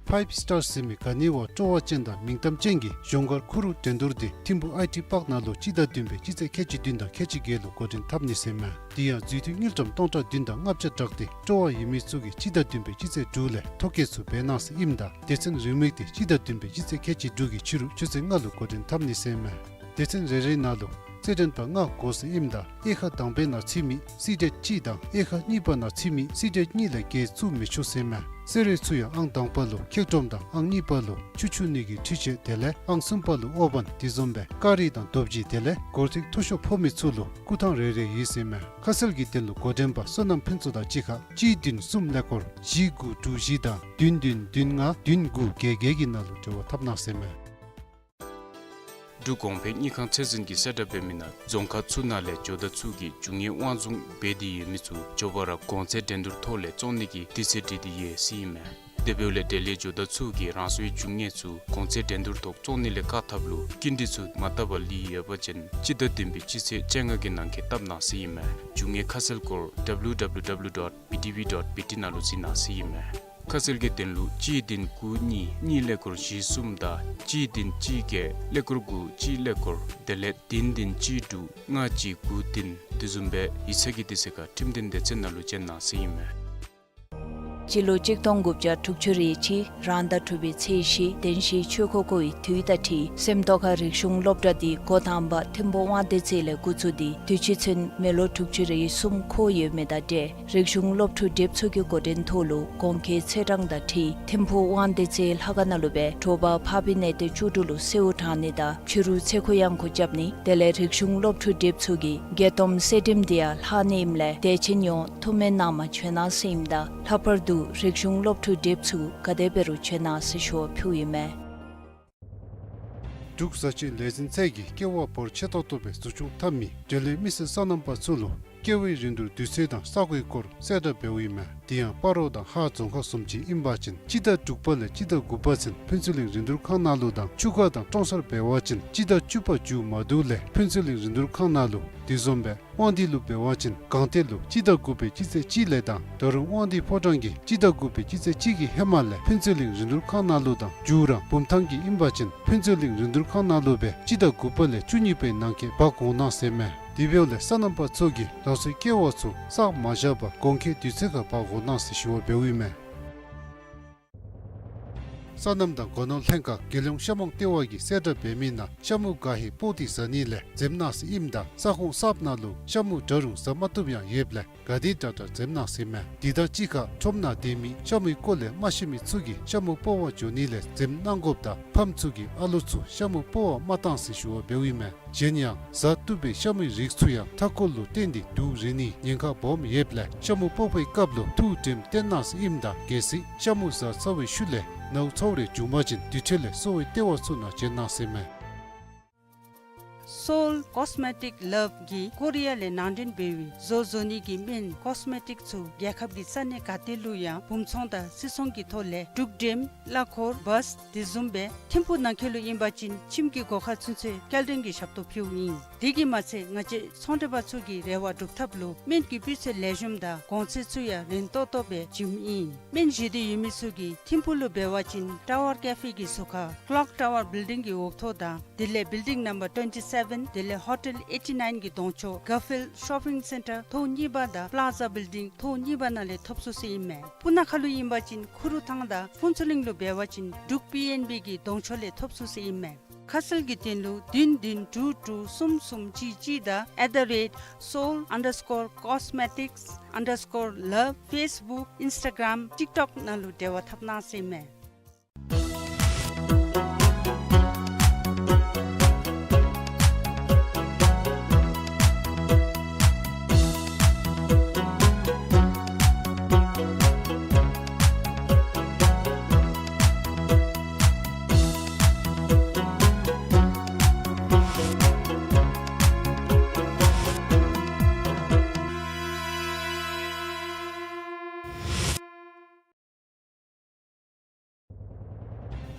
ཕའིབ་སི་ཊར་ཟེར་མི་ག་ནི་བ་སྤྲོ་བ་ཅན་དང་མིང་གཏམ་ཅན་གྱི་གཞུང་སྒར་ཁུ་རུ་འགྲན་བསྡུར་འདི་ཐིམ་ཕུ་ཨའི་ཊི་པཱརཀ་ནང་ལུ་སྤྱི་ཟླ་བདུན་པའི་སྤྱི་ཚེས་ཁལ་གཅིག་བདུན་དང་ཁལ་གཅིག་བརྒྱད་ལུ་འགོ་འདྲེན་འཐབ་ནི་ཟེར་མས། དེ་ཡང་འཛུལ་དུས་དངུལ་ཀྲམ་སྟོང་ཕྲག་བདུན་དང་ལྔ་བརྒྱ་བསྒྲགས་ཏེ་སྤྲོ་བ་ཡོད་མི་ཚུ་གིས་སྤྱི་ཟླ་བདུན་པའི་སྤྱི་ཚེས་དྲུག་ལས་ཐོ་བཀོད་ཚུ་འབད་གནང་ཟེར་ཨིནམ་ད་སྡེ་ཚན་རིང་མོ་འདི་སྤྱི་ཟླ་བདུན་པའི་སྤྱི་ཚེས་ཁལ་གཅིག་དྲུག་གི་ཕྱི་རུ་ཆུ་ཚོད་ལྔ་ལུ་འགོ་འདྲེན་འཐབ་ནི་ཟེར་མས། སྡེ་ཚན་རེ་རེ་ནང་ལུ་རྩེད་འགྲན་པ་ལྔ་དགོ་ཟེར་ཨིནམ་ད་དབྱེ་ཁག་དང་པའི་ནང་ཚུད་མི་སི་ཊེཊ་གཅིག་དང་དབྱེ་ཁག་གཉིས་པ་ནང་ཚུད་མི་སི་ཊེཊ་གཉིས་ལས་བརྒལ་བཙུགས་མི་ཆོག་ཟེར་མས། གསོལ་རས་ཚུ་ཡང་ཨང་དང་པ་ལུ་འཁྱག་སྒྲོམ་དང་ཨང་གཉིས་པ་ལུ་ཆུ་འཁྱུ་ནི་གི་འཕྲུལ་ཆས་དེ་ལས་ཨང་གསུམ་པ་ལུ་དབོ་བན་དེ་བཟུམ་སྦེ་སྐ་རིས་དང་རྡོ་བརྗེ་དེ་ལས་སྒོར་ཐིག་མཐོ་ཤོས་ཕོག་མི་ཚུ་ལུ་རྐུ་ཐང་རེ་རེ་ཡོད་ཟེར་མས། ཁ་གསལ་གྱི་དོན་ལུ་འགོ་འདྲེན་པ་བསོད་ནམས་ཕུན་ཚོགས་དང་གཅིག་ཁར་གཅིག་བདུན་གསུམ་ཀླད་ཀོར་བཞི་དགུ་དྲུག་བཞི་དང་བདུན་བདུན་བདུན་ལྔ་བདུན་དགུ་བརྒྱད་བརྒྱད་ཀྱི་ནང་ལུ་འབྲེལ་བ་འཐབ་གནང་ཟེར་མས། འབྲུག་གོང་འཕེལ་དངུལ་ཁང་ཚད་འཛིན་གྱིས་གསལ་བསྒྲགས་འབད་མི་ནང་རྫོང་ཁག་ཚུ་ནང་ལས་ཇོ་བདག་ཚུ་གིས་རྒྱུ་དངོས་དབང་བཟུང་འབད་དེ་ཡོད་མི་ཚུ་མགྱོགས་པ་ར་གོང་ཚད་འགྲན་བསྡུར་ཐོག་ལས་བཙོང་ནི་གི་དུས་ཚོད་བསྒྲིགས་ཏེ་ཡོད་ཟེར་ཨིན་མས། དེ་འབདཝ་ལས་འབྲེལ་ཡོད་ཇོ་བདག་ཚུ་གིས་རང་སོའི་རྒྱུ་དངོས་ཚུ་གོང་ཚད་འགྲན་བསྡུར་ཐོག་བཙོང་ནི་ལས་བཀག་ཐབས་ལུ་སྐྱིན་འགྲུལ་ཚུ་མ་བཏབ་པར་ལུས་ཡོད་པ་ཅིན་སྤྱི་ཟླ་བདུན་པའི་སྤྱི་ཚེས་བཅོ་ལྔ་གི་ནང་འཁོད་བཏབ་གནང་ཟེར་ཨིན་མས། རྒྱུ་དངོས་ཁ་གསལ་སྐོར་W W W dot B T V dot B T ནང་ལུ་གཟིགས་གནང་ཟེར་ཨིན་མས། ཁ་གསལ་གྱི་དོན་ལུ་གཅིག་བདུན་དགུ་གཉིས་གཉིས་ཀླད་ཀོར་བཞི་གསུམ་དང་གཅིག་བདུན་གཅིག་བརྒྱད་ཀླད་ཀོར་དགུ་གཅིག་ཀླད་ཀོར་དེ་ལས་བདུན་བདུན་གཅིག་དྲུག་ལྔ་གཅིག་དགུ་བདུན་དེ་བཟུམ་སྦེ་ཡིག་ཚང་གི་དུས་ཚོད་ཁར་ཁྲིམས་དོན་སྡེ་ཚན་ནང་ལུ་བཅར་གནང་ཟེར་ཨིན་མས། སྤྱི་ལོ་གཅིག་སྟོང་དགུ་བརྒྱ་དྲུག་ཅུ་རེ་གཅིག་རང་ཟླ་དྲུག་པའི་ཚེས་བཞི་བདེན་བཞིའི་ཆོས་འཁོར་བསྐོར་བའི་དུས་དང་འཁྲིལ་སེམས་རྟོགས་ཁ་རིག་གཞུང་སློབ་གྲྭ་འདི་འགོ་དང་པ་ཐིམ་ཕུ་དབང་འདུས་རྩེ་ལས་འགོ་བཙུགས་ཏེ་དུས་ཅི་ཚུན་མི་ལོ་དྲུག་ཅུ་རེ་གསུམ་འཁོར་ཡོད་མི་དང་འབྲེལ་རིག་གཞུང་སློབ་ཕྲུག་སྒྲིག་ཚོགས་ཀྱི་འགོ་འདྲེན་ཐོག་ལུ་གོང་འཁོད་ཚེས་གྲངས་དང་འཁྲིལ་ཐིམ་ཕུ་དབང་འདུས་རྩེ་ལྷ་ཁང་ནང་ལུ་སྦེ་དྲོ་པ་ཕ་བི་ནེ་ཏེ་བཅུ་དྲུག་ལུ་གསོལཝ་དྲང་ནི་དང་ཕྱི་རུ་ཚེ་འཁོར་གཡང་འགུགས་རྐྱབ་ནི་དེ་ལས་རིག་གཞུང་སློབ་ཕྲུག་སྒྲིག་ཚོགས་ཀྱི་བརྒྱད་སྟོང་གསེར་བྲིསམ་འདི་ཡང་ལྷག་ནི་ཨིནམ་ལས་དད་ཅན་ཡོངས་ཐུགས་སྨོན་གནང་མ་བྱོན་གནང་ཟེར་ཨིནམ་ད་ལྷག་པར་དུ་རིག་གཞུང་སློབ་ཕྲུག་སྒྲིག་ཚོགས་ག་དེ་འབད་རུང་བྱོན་གནང་ཟེར་ཞུ་བ་ཕུལཝ་ཨིན་མས། འབྲུག་བཟའ་སྤྱོད་ལས་འཛིན་ཚད་ཀྱིས་ཀེ་བ་འབོར་ཆེ་ཏོག་ཏོ་སྦེ་འཛུགས་སྐྱོང་འཐབ་མི་འབྲེལ་ཡོད་མི་སེར་སོ་ནམ་པ་ཚུ་ལུ་ཀེ་བའི་རིན་བསྡུར་དུས་ཚོད་དང་ས་གོའི་སྐོར་གསལ་བསྒྲགས་འབདཝ་ཨིན་མས། དེ་ཡང་སྤ་རོ་དང་ཧཱ་རྫོང་ཁག་བཟུམ་ཅིག་ཨིན་པ་ཅིན་སྤྱི་ཟླ་དྲུག་པ་ལས་སྤྱི་ཟླ་དགུ་པ་ཚུན་ཕུན་ཚོགས་གླིང་རིན་བསྡུར་ཁང་ནང་ལུ་དང་ཆུ་ཁ་དང་ཀྲོང་གསར་འབད་བ་ཅིན་སྤྱི་ཟླ་བཅུ་པ་མཇུག་མ་བསྡུ་ལས་ཕུན་ཚོགས་གླིང་རིན་བསྡུར་ཁང་ནང་ལུ། དེ་བཟུམ་སྦེ་དབང་འདུས་ལུ་འབད་བ་ཅིན་སྒང་སྟེང་ལུ་སྤྱི་ཟླ་དགུ་པའི་སྤྱི་ཚེས་གཅིག་ལས་དང་ད་རུང་དབང་འདུས་ཕོ་བྲང་གི་སྤྱི་ཟླ་དགུ་པའི་སྤྱི་ཚེས་གཅིག་གི་ཧེ་མ་ལས་ཕུན་ཚོགས་གླིང་རིན་བསྡུར་ཁང་ནང་ལུ་དང་མཇུག་ར་བུམ་ཐང་གི་ཨིན་པ་ཅིན་ཕུན་ཚོགས་གླིང་རིན་བསྡུར་ཁང་ནང་ལུ་སྦེ་སྤྱི་ཟླ་དགུ་པ་ལས་བཅུ་གཉིས་པའི་ནང་འཁོད་འབག་འོང་གནང་ཟེར་མས། དེ་འབདཝ་ལས་སོ་ནམ་པ་ཚུ་གིས་རང་སོའི་ཀེ་བ་ཚུ་བསགས་མ་བཞག་པར་གོང་འཁོད་དུས་ཚོད་ཁར་འབག་འོང་གནང་ཟེར་ཞུ་བ་འབདཝ་ཨིན་མས། སོ་ནམ་དང་སྒོ་ནོར་ལྷན་ཁག་རྒྱལ་ཡོངས་ཤ་མོང་ལྟེ་བ་གིས་གསལ་བསྒྲགས་འབད་མི་ནང་ཤ་མུ་ག་ཧེ་སྤོག་སྟེ་བཟའ་ནི་ལས་འཛེམ་གནང་ཟེར་ཨིནམ་ད་ས་ཁོངས་གསརཔ་ནང་ལུ་ཤ་མུ་འདྲ་རུང་བཟའ་མ་བཏུབ་ཡང་ཡོདཔ་ལས་ག་དེ་དྲག་དྲག་འཛེམ་གནང་ཟེར་མས། དེ་དང་གཅིག་ཁར་ཁྲོམ་ནང་སྡོད་མི་ཤ་མུའི་སྐོར་ལས་མ་ཤེས་མི་ཚུ་གིས་ཤ་མུ་སྤོག་པར་འགྱོ་ནི་ལས་འཛེམ་གནང་དགོཔ་དང་ཕམ་ཚུ་གིས་ཨ་ལོ་ཚུ་ཤ་མུ་སྤོག་པར་མ་གཏང་ཟེར་ཞུ་བ་འབདཝ་ཨིན་མས། གཞན་ཡང་བཟའ་བཏུབ་པའི་ཤ་མུའི་རིགས་ཚུ་ཡང་མཐའ་འཁོར་ལུ་བརྟེན་ཏེ་དུག་རེག་ནིའི་ཉེན་ཁ་སྦོམ་ཡོདཔ་ལས་ཤ་མུ་སྤོག་པའི་སྐབས་ལུ་ཐུགས་དྲནམ་བཏོན་གནང་ཟེར་ཨིནམ་ད་གལ་སྲིད་ཤ་མུ་བཟའ་ཚར་བའི་ཤུལ་ལས་ནཝ་ཚཝ་རེ་བྱུང་པ་ཅིན་དེ་འཕྲོ་ལས་གསོ་བའི་ལྟེ་བ་ཚུ་ནང་བྱོན་གནང་ཟེར་མས། Seoul Cosmetic Love གིས་ཀོ་རི་ཡ་ལས་ནང་འདྲེན་འབད་བའི་བཟོ་བཟོ་ནི་གི་སྨན་ཀོས་མེ་ཊིག་ཚུ་རྒྱལ་ཁབ་ཀྱི་ས་གནས་ག་ཏེ་ལུ་ཡང་སྦུང་ཚོང་དང་སིལ་ཚོང་གི་ཐོག་ལས་འབྲུག་འགྲེམས་གླ་འཁོར་བཱས་དེ་བཟུམ་སྦེ་ཐིམ་ཕུ་ནང་འཁོད་ལུ་ཨིན་པ་ཅིན་ཁྱིམ་གྱི་སྒོ་ཁར་ཚུན་ཚོད་སྐྱེལ་འདྲེན་གྱི་ཞབས་ཏོག་ཕུལཝ་ཨིན། དེ་གིས་མ་ཚད་ང་བཅས་ཚོང་འབྲེལ་པ་ཚུ་གི་རེ་བ་སྒྲུབ་ཐབས་ལུ་སྨན་གྱི་སྤུས་ཚད་ལེགས་ཤོམ་དང་གོང་ཚད་ཚུ་ཡང་རན་ཏོག་ཏོ་སྦེ་བྱིནམ་ཨིན། སྨན་བཞེས་འདོད་ཡོད་མི་ཚུ་གིས་ཐིམ་ཕུ་ལུ་འབད་བ་ཅིན་ཊ་ཝར་ཀེ་ཕེ་གི་ཟུར་ཁར་ཀློག་ཊ་ཝར་བིལ་ཌིང་གི་འོག་ཐོག་དང་དེ་ལས་བིལ་ཌིང་ནམ་བར་ཊུ་ཝེན་ཊི་སེ་བེན་དེ་ལས་ཧོ་ཊེལ་ཨེ་ཊི་ནའིན་གྱི་གདོང་ཕྱོགས་གར་ཕིལཌ་ཤོ་པིང་སེན་ཊར་ཐོག་གཉིས་པ་དང་པླ་ཛ་བིལ་ཌིང་ཐོག་གཉིས་པ་ནང་ལས་ཐོབ་ཚུགས་ཟེར་ཨིན་མས། སྤུ་ན་ཁ་ལུ་ཨིན་པ་ཅིན་ཁུ་རུ་ཐང་དང་ཕུན་ཚོགས་གླིང་ལུ་འབད་བ་ཅིན་འབྲུག་པི་ཨེན་བི་གི་གདོང་ཕྱོགས་ལས་ཐོབ་ཚུགས་ཟེར་ཨིན་མས། ཁ་གསལ་གྱི་དོན་ལུ་བདུན་བདུན་དྲུག་དྲུག་གསུམ་གསུམ་གཅིག་གཅིག་དང་at the rate seoul underscore cosmetics underscore love Facebook Instagram TikTok ནང་ལུ་འབྲེལ་བ་འཐབ་གནང་ཟེར་ཨིན་མས།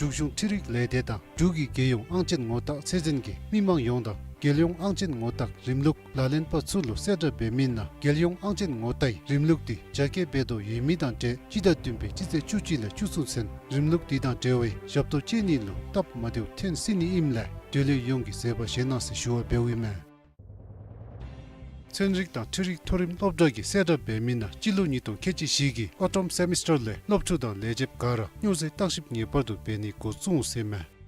འབྲུག་གཞུང་འཕྲུལ་རིག་ལས་སྡེ་དང་འབྲུག་གི་རྒྱལ་ཡོངས་ཨང་ཅན་ངོ་རྟགས་ཚད་འཛིན་གྱིས་མི་མང་ཡོངས་དང་རྒྱལ་ཡོངས་ཨང་ཅན་ངོ་རྟགས་རིམ་ལུགས་ལག་ལེན་པ་ཚུ་ལུ་གསལ་བསྒྲགས་འབད་མི་ནང་རྒྱལ་ཡོངས་ཨང་ཅན་ངོ་རྟགས་རིམ་ལུགས་འདི་རྒྱ་སྐྱེད་འབད་དོ་ཡོད་མི་དང་འབྲེལ་སྤྱི་ཟླ་བདུན་པའི་སྤྱི་ཚེས་བཅུ་གཅིག་ལས་བཅུ་གསུམ་ཚུན་རིམ་ལུགས་འདི་དང་འབྲེལ་བའི་ཞབས་ཏོག་སྤྱོད་ནི་ལུ་སྟབས་མ་བདེཝ་ཐོན་སྲིད་ནི་ཨིནམ་ལས་འབྲེལ་ཡོད་ཡོངས་ཀྱིས་གཟིགས་པ་བཞེས་གནང་ཟེར་ཞུ་བ་འབདཝ་ཨིན་མས། ཚན་རིག་དང་འཕྲུལ་རིག་མཐོ་རིམ་སློབ་གྲྭ་གིས་གསལ་བསྒྲགས་འབད་མི་ནང་སྤྱི་ལོ་ཉིས་སྟོང་ཁལ་གཅིག་བཞི་གི་ཨོ་ཊམ་སེ་མིས་ཊར་ལས་སློབ་ཕྲུག་དང་ལས་བྱེདཔ་ག་ར་སྨྱོ་རྫས་བརྟག་ཞིབ་ངེས་པར་དུ་འབད་ནི་འགོ་བཙུགས་འོང་ཟེར་མས།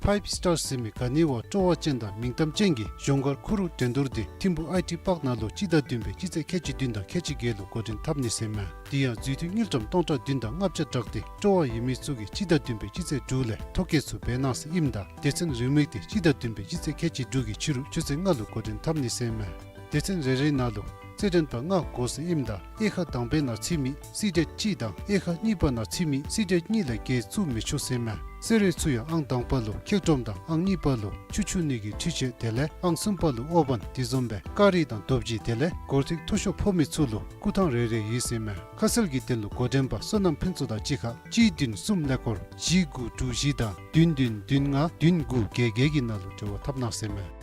ཕའིབ་སི་ཊར་ཟེར་མི་ག་ནི་བ་སྤྲོ་བ་ཅན་དང་མིང་གཏམ་ཅན་གྱི་གཞུང་སྒར་ཁུ་རུ་འགྲན་བསྡུར་འདི་ཐིམ་ཕུ་ཨའི་ཊི་པཱརཀ་ནང་ལུ་སྤྱི་ཟླ་བདུན་པའི་སྤྱི་ཚེས་ཁལ་གཅིག་བདུན་དང་ཁལ་གཅིག་བརྒྱད་ལུ་འགོ་འདྲེན་འཐབ་ནི་ཟེར་མས། དེ་ཡང་རྫུས་མཐུད་དངུལ་ཀྲམ་སྟོང་ཕྲག་བདུན་དང་ལྔ་བརྒྱ་བསྒྲགས་ཏེ་སྤྲོ་བ་ཡོད་མི་ཚུ་གིས་སྤྱི་ཟླ་བདུན་པའི་སྤྱི་ཚེས་དྲུག་ལས་ཐོ་བཀོད་ཚུ་འབད་གནང་ཟེར་ཨིནམ་ད་སྡེ་ཚན་རེའུ་མིག་འདི་སྤྱི་ཟླ་བདུན་པའི་སྤྱི་ཚེས་ཁལ་གཅིག་དྲུག་གི་ཕྱི་རུ་ཆུ་ཚོད་ལྔ་ལུ་འགོ་འདྲེན་འཐབ་ནི་ཟེར་མས། སྡེ་ཚན་རེ་རེའི་ནང་ལུ་རྩེད་འགྲན་པ་ལྔ་དགོ་ཟེར་ཨིནམ་ད་དབྱེ་ཁག་དང་པའི་ནང་ཚུད་མི་སི་ཊེཊ་གཅིག་དང་དབྱེ་ཁག་གཉིས་པ་ནང་ཚུད་མི་སི་ཊེཊ་གཉིས་ལས་བརྒལ་བཙུགས་མི་ཆོག་ཟེར་མས། གསོལ་རས་ཚུ་ཡང་ཨང་དང་པ་ལུ་འཁྱག་སྒྲོམ་དང་ཨང་གཉིས་པ་ལུ་ཆུ་འཁྱུ་ནི་གི་འཕྲུལ་ཆས་དེ་ལས་ཨང་གསུམ་པ་ལུ་ཨོ་བཱན་དེ་བཟུམ་སྦེ་ཀ་རི་དང་རྡོ་བརྗེ་དེ་ལས་སྒོར་ཐིག་མཐོ་ཤོས་ཕོག་མི་ཚུ་ལུ་སྐུ་ཐང་རེ་རེ་ཡོད་ཟེར་མས། ཁ་གསལ་གྱི་དོན་ལུ་འགོ་འདྲེན་པ་བསོད་ནམས་ཕུན་ཚོགས་དང་གཅིག་ཁར་གཅིག་བདུན་གསུམ་ཀླད་ཀོར་བཞི་དགུ་དྲུག་བཞི་དང་བདུན་བདུན་བདུན་ལྔ་བདུན་དགུ་བརྒྱད་བརྒྱད་ཀྱི་ནང་ལུ་འབྲེལ་བ་འཐབ་གནང་ཟེར་མས།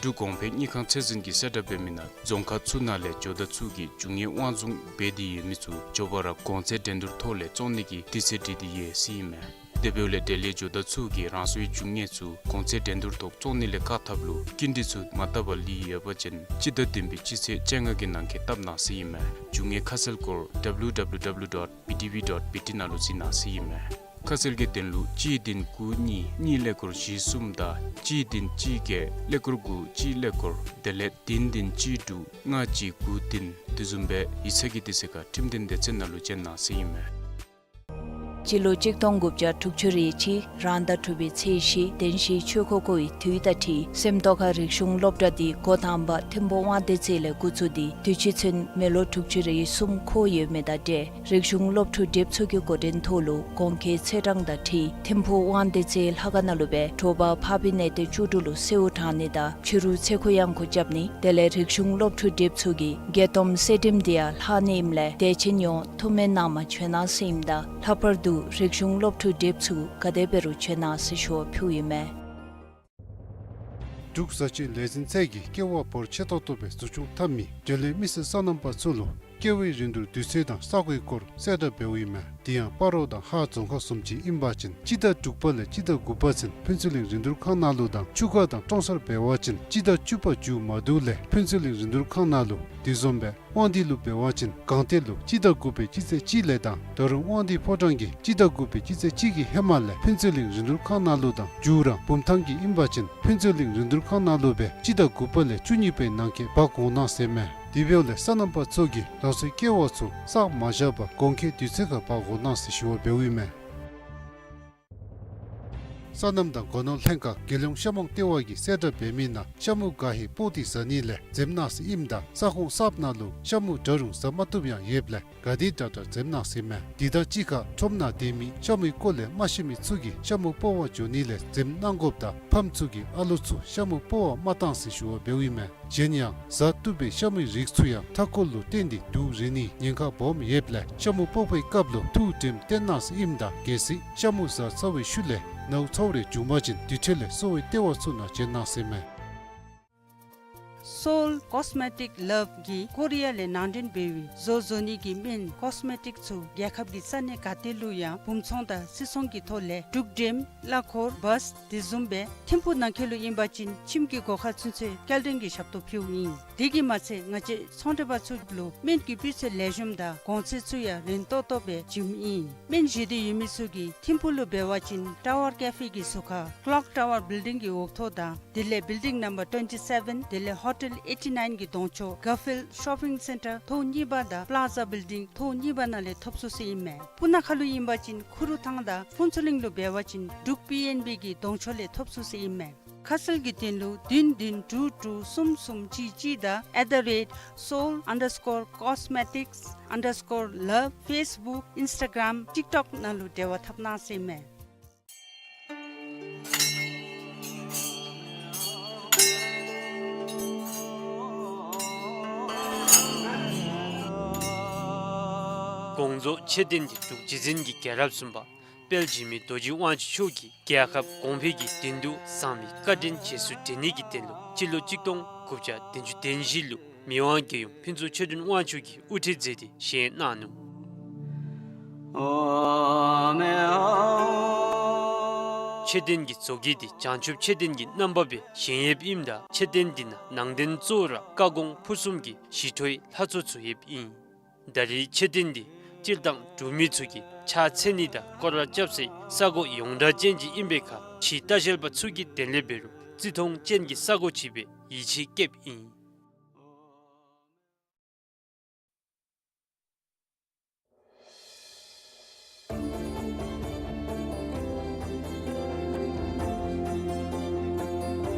འབྲུག་གོང་འཕེལ་དངུལ་ཁང་ཚད་འཛིན་གྱིས་གསལ་བསྒྲགས་འབད་མི་ནང་རྫོང་ཁག་ཚུ་ནང་ལས་འགྱོ་བདག་ཚུ་གིས་རྒྱུ་དངོས་དབང་བཟུང་འབད་དེ་ཡོད་མི་ཚུ་མགྱོགས་པ་ར་གོང་ཚད་འགྲན་བསྡུར་ཐོག་ལས་བཙོང་ནི་གི་དུས་ཚོད་སྒྲིག་སྟེ་ཡོད་ཟེར་ཨིན་མས། དེ་འབདཝ་ལས་འབྲེལ་ཡོད་འགྱོ་བདག་ཚུ་གིས་རང་སོའི་རྒྱུ་དངོས་ཚུ་གོང་ཚད་འགྲན་བསྡུར་ཐོག་བཙོང་ནི་ལས་བཀག་ཐབས་ལུ་སྐྱིན་འགྲུལ་ཚུ་མ་བཏབ་པར་ལུས་ཡོད་པ་ཅིན་སྤྱི་ཟླ་བདུན་པའི་སྤྱི་ཚེས་བཅོ་ལྔ་གི་ནང་འཁོད་བཏབ་གནང་ཟེར་ཨིན་མས། རྒྱུ་དངོས་ཁ་གསལ་སྐོར་W W W dot B D B dot B T ནང་ལུ་གཟིགས་གནང་ཟེར་ཨིན་མས། ཁ་གསལ་གྱི་དོན་ལུ་གཅིག་བདུན་དགུ་གཉིས་གཉིས་ཀླད་ཀོར་བཞི་གསུམ་དང་གཅིག་བདུན་གཅིག་བརྒྱད་ཀླད་ཀོར་དགུ་གཅིག་ཀླད་ཀོར་དེ་ལས་བདུན་བདུན་གཅིག་དྲུག་ལྔ་གཅིག་དགུ་བདུན་དེ་བཟུམ་སྦེ་ཡིག་ཚང་གི་དུས་ཚོད་ཁར་ཁྲིམས་དོན་སྡེ་ཚན་ནང་ལུ་བཅར་གནང་ཟེར་ཨིན་མས། སྤྱི་ལོ་གཅིག་སྟོང་དགུ་བརྒྱ་དྲུག་ཅུ་རེ་གཅིག་རང་ཟླ་དྲུག་པའི་ཚེས་བཞི་བདེན་བཞིའི་ཆོས་འཁོར་བསྐོར་བའི་དུས་དང་འཁྲིལ་སེམས་རྟོགས་ཁ་རིག་གཞུང་སློབ་གྲྭ་འདི་འགོ་དང་པ་ཐིམ་ཕུ་དབང་འདུས་རྩེ་ལས་འགོ་བཙུགས་ཏེ་དུས་ཅི་ཚུན་མི་ལོ་དྲུག་ཅུ་རེ་གསུམ་འཁོར་ཡོད་མི་དང་འབྲེལ་རིག་གཞུང་སློབ་ཕྲུག་དེབ་ཚུ་གི་འགོ་འདྲེན་ཐོག་ལུ་གོང་འཁོད་ཚེས་གྲངས་དང་འཁྲིལ་ཐིམ་ཕུ་དབང་འདུས་རྩེ་ལྷ་ཁང་ནང་ལུ་སྦེ་དྲོ་པ་ཕ་བི་ནེ་ཏེ་བཅུ་དྲུག་ལུ་གསོལཝ་དྲང་ནི་དང་ཕྱི་རུ་ཚེ་འཁོར་གཡང་འགུགས་རྐྱབ་ནི་དེ་ལས་རིག་གཞུང་སློབ་ཕྲུག་དེབ་ཚུ་གི་བརྒྱད་སྟོངམ་གསེར་བྲིསམ་འདི་ཡང་ལྷག་ནི་ཨིནམ་ལས་དད་ཅན་ཡོངས་ཐུགས་སྨོན་གནང་པར་བྱོན་གནང་ཟེར་ཨིནམ་ད་ལྷག་པར་དུ་རིག་གཞུང་སློབ་ཕྲུག་དེབ་ཚུ་ག་དེ་འབད་རུང་བྱོན་གནང་ཟེར་ཞུ་བ་ཕུལཝ་ཨིན་མས། འབྲུག་བཟའ་སྤྱོད་ལས་འཛིན་ཚད་ཀྱིས་ཀེ་བ་བོར་ཆེ་ཏོག་ཏོ་སྦེ་འཛུགས་སྐྱོང་འཐབ་མི་འབྲེལ་ཡོད་མི་སེར་སོ་ནམ་པ་ཚུ་ལུ་ཀེ་བའི་རིན་བསྡུར་དུས་ཚོད་དང་ས་གོའི་སྐོར་གསལ་བསྒྲགས་འབདཝ་ཨིན་མས། དེ་ཡང་སྤ་རོ་དང་ཧཱ་རྫོང་ཁག་བཟུམ་ཅིག་ཨིན་པ་ཅིན་སྤྱི་ཟླ་དྲུག་པ་ལས་སྤྱི་ཟླ་དགུ་པ་ཚུན་ཕུན་ཚོགས་གླིང་རིན་བསྡུར་ཁང་ནང་ལུ་དང་ཆུ་ཁ་དང་ཀྲོང་གསར་འབད་བ་ཅིན་སྤྱི་ཟླ་བཅུ་པ་མཇུག་མ་བསྡུ་ལས་ཕུན་ཚོགས་གླིང་རིན་བསྡུར་ཁང་ནང་ལུ། དེ་བཟུམ་སྦེ་དབང་འདུས་ལུ་འབད་བ་ཅིན་གང་ཏེ་ལུ་སྤྱི་ཟླ་དགུ་པའི་སྤྱི་ཚེས་གཅིག་ལས་དང་ད་རུང་དབང་འདུས་ཕོ་བྲང་གི་སྤྱི་ཟླ་དགུ་པའི་སྤྱི་ཚེས་གཅིག་གི་ཧེ་མ་ལས་ཕུན་ཚོགས་གླིང་རིན་བསྡུར་ཁང་ནང་ལུ་དང་མཇུག་ར་བུམ་ཐང་གི་ཨིན་པ་ཅིན་ཕུན་ཚོགས་གླིང་རིན་བསྡུར་ཁང་ནང་ལུ་སྦེ་སྤྱི་ཟླ་དགུ་པ་ལས་བཅུ་གཉིས་པའི་ནང་འཁོད་འབག་འོང་གནང་ཟེར་མས། དེ་འབདཝ་ལས་སོ་ནམ་པ་ཚུ་གིས་རང་སོའི་ཀེ་བ་ཚུ་བསགས་མ་བཞག་པར་གོང་འཁོད་དུས་ཚོད་ཁར་འབག་འོང་གནང་ཟེར་ཞུ་བ་འབདཝ་ཨིན་མས། སོ་ནམ་དང་སྒོ་ནོར་ལྷན་ཁག་རྒྱལ་ཡོངས་ཤ་མོང་ལྟེ་བ་གིས་གསལ་བསྒྲགས་འབད་མི་ནང་ཤ་མུ་ག་ཧེ་སྤོག་སྟེ་བཟའ་ནི་ལས་འཛེམ་གནང་ཟེར་ཨིནམ་ད་ས་ཁོངས་གསརཔ་ནང་ལུ་ཤ་མུ་འདྲ་རུང་བཟའ་མ་བཏུབ་ཡང་ཡོདཔ་ལས་ག་དེ་དྲག་དྲག་འཛེམ་གནང་ཟེར་མས། དེ་དང་གཅིག་ཁར་ཁྲོམ་ནང་སྡོད་མི་ཤ་མུའི་སྐོར་ལས་མ་ཤེས་མི་ཚུ་གིས་ཤ་མུ་སྤོག་པར་འགྱོ་ནི་ལས་འཛེམ་གནང་དགོཔ་དང་ཕམ་ཚུ་གིས་ཨ་ལོ་ཚུ་ཤ་མུ་སྤོག་པར་མ་གཏང་ཟེར་ཞུ་བ་འབདཝ་ཨིན་མས། གཞན་ཡང་བཟའ་བཏུབ་པའི་ཤ་མུའི་རིགས་ཚུ་ཡང་མཐའ་འཁོར་ལུ་བརྟེན་ཏེ་དུག་རེག་ནིའི་ཉེན་ཁ་སྦོམ་ཡོདཔ་ལས་ཤ་མུ་སྤོག་པའི་སྐབས་ལུ་ཐུགས་དྲནམ་བཏོན་གནང་ཟེར་ཨིནམ་ད་གལ་སྲིད་ཤ་མུ་བཟའ་ཚར་བའི་ཤུལ་ལས་ནཝ་ཚཝ་རེ་བྱུང་པ་ཅིན་དེ་འཕྲོ་ལས་གསོ་བའི་ལྟེ་བ་ཚུ་ནང་བྱོན་གནང་ཟེར་མས། Seoul Cosmetic Love གིས་ཀོ་རི་ཡ་ལས་ནང་འདྲེན་འབད་བའི་བཟོ་བཟོ་ནི་གི་སྨན་ཀོས་མེ་ཊིཀ་ཚུ་རྒྱལ་ཁབ་ཀྱི་ས་གནས་ག་ཏེ་ལུ་ཡང་སྦུང་ཚོང་དང་སིལ་ཚོང་གི་ཐོག་ལས་འབྲུག་འགྲེམ་གླ་འཁོར་བཱས་དེ་བཟུམ་སྦེ་ཐིམ་ཕུག་ནང་འཁོད་ལུ་ཨིན་པ་ཅིན་ཁྱིམ་གྱི་སྒོ་ཁར་ཚུན་ཚོད་སྐྱེལ་འདྲེན་གྱི་ཞབས་ཏོག་ཕུལཝ་ཨིན། དེ་གིས་མ་ཚད་ང་བཅས་ཚོང་འབྲེལ་པ་ཚུ་ལུ་སྨན་གྱི་སྤུས་ཚད་ལེགས་ཤོམ་དང་གོང་ཚད་ཚུ་ཡང་རན་ཏོག་ཏོ་སྦེ་བྱིནམ་ཨིན། སྨན་བཞེས་འདོད་ཡོད་མི་ཚུ་གིས་ཐིམ་ཕུག་ལུ་འབད་བ་ཅིན་ཊ་ཝར་ཀེ་ཕེ་གི་ཟུར་ཁར་ཀློག་ཊ་ཝར་བིལ་ཌིང་གི་འོག་ཐོག་དང་དེ་ལས་building number twenty seven དེ་ལས་Hotel eighty nine གི་གདོང་ཕྱོགས་གར་ཕིལཌ་ཤོ་པིང་སེན་ཊར་ཐོག་གཉིས་པ་དང་པ་ལཱ་ཛ་བིལ་ཌིང་ཐོག་གཉིས་པ་ནང་ལས་ཐོབ་ཚུགས་ཟེར་ཨིན་མས། སྤུ་ན་ཁ་ལུ་ཨིན་པ་ཅིན་ཁུ་རུ་ཐང་དང་ཕུན་ཚོགས་གླིང་ལུ་འབད་བ་ཅིན་འབྲུག་པི་ཨེན་བི་གི་གདོང་ཕྱོགས་ལས་ཐོབ་ཚུགས་ཟེར་ཨིན་མས། ཁ་གསལ་གྱི་དོན་ལུ་བདུན་བདུན་དྲུག་དྲུག་གསུམ་གསུམ་གཅིག་གཅིག་དང་at the rate seoul underscore cosmetics underscore love Facebook Instagram TikTok ནང་ལུ་འབྲེལ་བ་འཐབ་གནང་ཟེར་ཨིན་མས། དགོངས་རྫོགས་མཆོད་རྟེན་འདི་འབྲུག་རྗེ་བཙུན་གྱི་རྒྱལ་རབས་གསུམ་པ་དཔལ་འཇིགས་མེད་རྡོ་རྗེ་དབང་ཕྱུག་མཆོག་གིས་རྒྱལ་ཁབ་གོང་འཕེལ་གྱི་དོན་དུ་བཟང་མི་བཀའ་དྲིན་རྗེས་སུ་དྲན་ནི་གི་དོན་ལུ་སྤྱི་ལོ་གཅིག་སྟོང་དགུ་བརྒྱ་བདུན་ཅུ་དོན་བཞི་ལུ་མི་དབང་རྒྱལ་ཡུམ་ཕུན་ཚོགས་ཆོས་སྒྲོན་དབང་ཕྱུག་གིས་དབུ་ཁྲིད་མཛད་དེ་བཞེངས་གནང་ནུག། མཆོད་རྟེན་གྱི་བཟོ་བཀོད་འདི་བྱང་ཆུབ་མཆོད་རྟེན་གྱི་རྣམ་པ་སྦེ་བཞེངས་ཡོདཔ་ཨིནམ་ད་མཆོད་རྟེན་འདི་ནང་ནང་རྟེན་གཙོ་བོ་ར་བཀའ་དགོངས་ཕུར་གསུམ་གྱི་ཞི་ཁྲོའི་ལྷ་ཚོགས་ཚུ་ཡོདཔ་ཨིན། ད་རེས་མཆོད་རྟེན་འདི་སྤྱིར་བཏང་འབྲུག་མི་ཚུ་གིས་ཕྱག་འཚལ་ནི་དང་སྐོར་ར་རྐྱབ་སའི་ས་གོ་ཡོངས་གྲགས་ཅན་ཅིག་ཨིན་པའི་ཁར་ཕྱིའི་ལྟ་བཤལ་པ་ཚུ་གི་དོན་ལས་འབད་རུང་བརྩི་མཐོང་ཅན་གྱི་ས་གོ་ཅིག་སྦེ་ཡིད་ཆེས་བསྐྱེདཔ་ཨིན།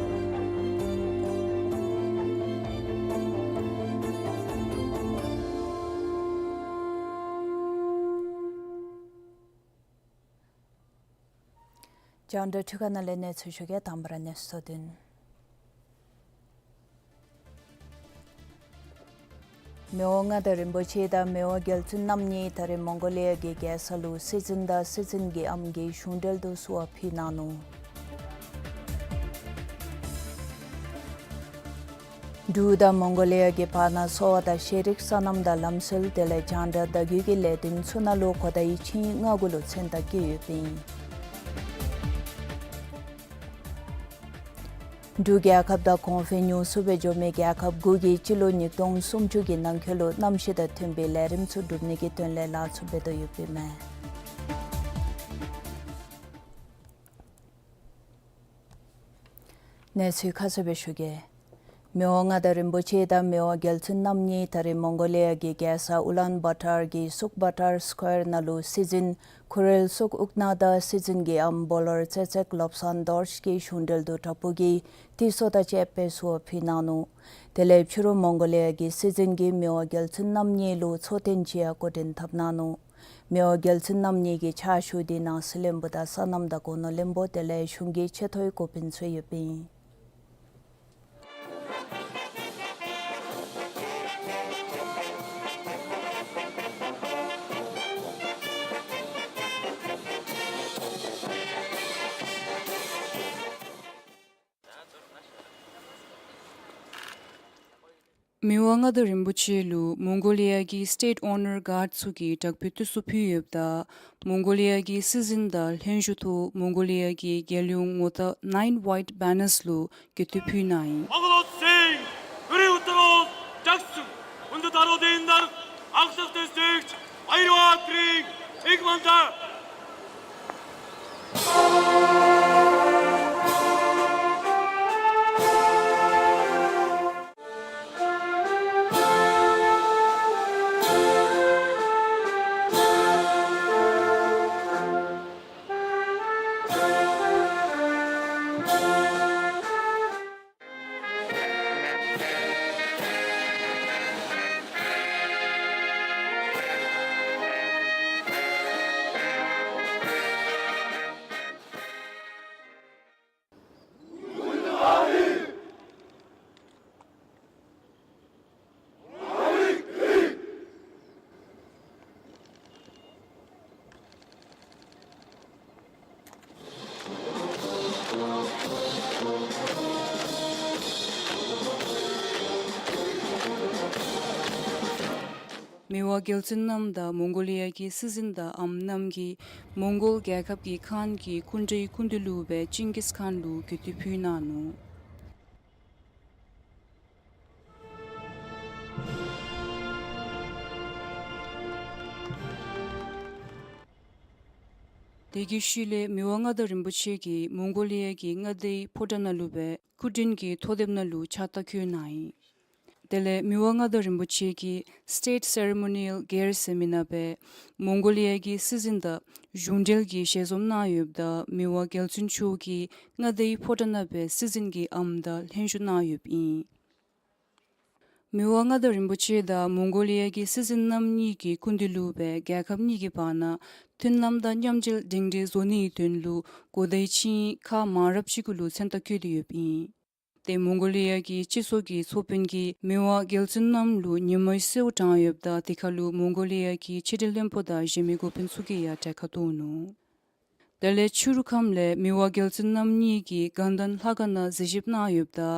རྒྱང་བསྒྲགས་འཕྲུལ་ཁང་ནང་ལས་གནས་ཚུལ་ཞུ་གེ། དང་པ་ར་གནས་ཚུལ་དོན། མི་དབང་མངའ་བདག་རིན་པོ་ཆེ་དང་མི་དབང་རྒྱལ་བཙུན་རྣམ་གཉིས་ད་རེས་མོང་གོ་ལི་ཡ་གི་རྒྱལ་ས་ལུ་སྲིད་འཛིན་དང་སྲིད་འཛིན་གྱི་ཨམ་གྱི་གཞུང་འབྲེལ་དུ་བསུ་བ་ཕུལ་གནང་ནུག། འབྲུག་དང་མོང་གོ་ལི་ཡ་གི་བར་ན་གསོ་བ་དང་ཤེས་རིག་སོ་ནམ་དང་ལམ་སྲོལ་དེ་ལས་རྒྱང་བསྒྲགས་བརྡ་བརྒྱུད་ཀྱི་ལས་དོན་ཚུ་ནང་ལུ་གོ་བརྡའི་ཆིངས་ཡིག་ལྔ་གུ་ལུ་མཚན་རྟགས་བཀོད་ཡོདཔ་ཨིན། འབྲུག་རྒྱལ་ཁབ་དང་གོང་འཕེལ་ཉུང་སུ་སྦེ་འགྱོ་མི་རྒྱལ་ཁབ་དགུ་གིས་སྤྱི་ལོ་ཉིས་སྟོང་སུམ་ཅུ་གི་ནང་འཁོད་ལུ་གནམ་གཤིས་དང་མཐུན་པའི་ལས་རིམ་ཚུ་སྒྲུབ་ནི་གི་དོན་ལས་ལཱ་ཚུ་འབད་དོ་ཡོདཔ་ཨིན་མས། གནས་ཚུལ་ཁ་གསལ་སྦེ་ཞུ་གེ། མི་དབང་མངའ་བདག་རིན་པོ་ཆེ་དང་མི་དབང་རྒྱལ་བཙུན་རྣམ་གཉིས་ད་རིས་མོང་གོ་ལི་ཡ་གི་རྒྱལ་ས་ཨུ་ལཱན་བཱ་ཊར་གྱི་སུཀ་བཱ་ཊར་སི་ཀོ་ཡར་ནང་ལུ་སྲིད་འཛིན་ཁུ་རེལ་སུཀ་ཨུག་ནཱ་དང་སྲིད་འཛིན་གྱི་ཨམ་བོ་ལོར་ཙེ་ཙེག་ལོབ་སཱན་དོར་ཤི་གི་གཞུང་འབྲེལ་དུ་བྲག་ཕུག་གི་ཏི་སོ་དང་བཅས་པའི་བསུ་བ་ཕུལ་གནང་ནུག། དེ་ལས་ཕྱི་རུ་མོང་གོ་ལི་ཡ་གི་སྲིད་འཛིན་གྱིས་མི་དབང་རྒྱལ་བཙུན་རྣམ་གཉིས་ལུ་འཚམས་གཟིགས་ཅིག་ཡང་སྐུ་མགྲོན་འཐབ་གནང་ནུག། མི་དབང་རྒྱལ་བཙུན་རྣམ་གཉིས་ཀྱི་ཕྱག་ཞུ་འདི་ནང་སྲིད་བློན་པོ་དང་སོ་ནམ་དང་སྒོ་ནོར་བློན་པོ་དེ་ལས་གཞུང་གི་ཆེ་མཐོའི་འགོ་དཔོན་ཚུ་ཡོདཔ་ཨིན། མི་དབང་མངའ་བདག་རིན་པོ་ཆེ་ལུ་མོང་གོ་ལི་ཡ་གི་སི་ཊེཊ་ཨོ་ནར་གཱརཌ་ཚུ་གིས་དྲག་པོའི་བསྟོད་གསོལ་ཕུལ་ཡོདཔ་ད་མོང་གོ་ལི་ཡ་གི་སྲིད་འཛིན་དང་ལྷན་བཞུགས་ཐོག་མོང་གོ་ལི་ཡ་གི་རྒྱལ་ཡོངས་ངོ་རྟགས་ནཱའིན་ཝའིཊ་བེ་ནར་ལུ་གུས་བཏུད་ཕུལ་གནང་ཡི། མི་དབང་རྒྱལ་བཙུན་རྣམ་དང་མོང་གོ་ལི་ཡ་གི་སྲིད་འཛིན་དང་ཨམ་རྣམ་གྱིས་མོང་གོལ་རྒྱལ་ཁབ་ཀྱི་ཁཱན་གྱི་སྐུ་འདྲའི་སྐུ་མདུན་ལུ་སྦེ་ཅིང་གིས་ཁཱན་ལུ་གུས་བཏུད་ཕུལ་གནང་ནུག། དེ་གི་ཤུལ་ལས་མི་དབང་མངའ་བདག་རིན་པོ་ཆེ་གིས་མོང་གོ་ལི་ཡ་གི་མངའ་སྡེའི་ཕོ་བྲང་ནང་ལུ་སྦེ་སྐུ་མགྲོན་གྱི་ཐོག་དེབ་ནང་ལུ་ཕྱག་རྟགས་བཀོད་གནང་ཡི། དེ་ལས་མི་དབང་མངའ་བདག་རིན་པོ་ཆེ་གིས་སི་ཊེཊ་སེ་རི་མོ་ནི་ཡཱལ་གེསཊ་ཟེར་མི་ནང་སྦེ་མོང་གོ་ལི་ཡ་གི་སྲིད་འཛིན་དང་གཞུང་འབྲེལ་གྱི་ཞལ་འཛོམས་གནང་ཡོདཔ་ད་མི་དབང་རྒྱལ་བཙུན་མཆོག་གིས་མངའ་སྡེའི་ཕོ་བྲང་ནང་སྦེ་སྲིད་འཛིན་གྱི་ཨམ་དང་ལྷན་བཞུགས་གནང་ཡོདཔ་ཨིན། མི་དབང་མངའ་བདག་རིན་པོ་ཆེ་དང་མོང་གོ་ལི་ཡ་གི་སྲིད་འཛིན་རྣམ་གཉིས་ཀྱི་སྐུ་མདུན་ལུ་སྦེ་རྒྱལ་ཁབ་གཉིས་ཀྱི་བར་ན་མཐུན་ལམ་དང་མཉམ་འབྲེལ་སྒྲིང་སྒྲི་བཟོ་ནིའི་དོན་ལུ་གོ་བརྡའི་ཆིངས་ཡིག་ཁག་མང་རབས་ཅིག་གུ་ལུ་མཚན་རྟགས་བཀོད་དེ་ཡོདཔ་ཨིན། ཏེ་མོང་གོ་ལི་ཡ་གི་སྤྱི་ཚོགས་ཀྱི་ཚོགས་དཔོན་གྱིས་མི་དབང་རྒྱལ་བཙུན་རྣམ་ལུ་ཉིན་མོའི་གསོལཝ་དྲངས་ཡོདཔ་ད་དེ་ཁར་ལུ་མོང་གོ་ལི་ཡ་གི་ཕྱི་འབྲེལ་བློན་པོ་དང་གཞན་མི་འགོ་དཔོན་ཚུ་གིས་ཡང་གྲལ་ཁར་གཏོགས་ནུག། དེ་ལས་ཕྱི་རུ་ཁམས་ལས་མི་དབང་རྒྱལ་བཙུན་རྣམ་གཉིས་ཀྱིས་དགའ་ལྡན་ལྷ་ཁང་ནང་གཟིགས་ཞིབ་གནང་ཡོདཔ་ད་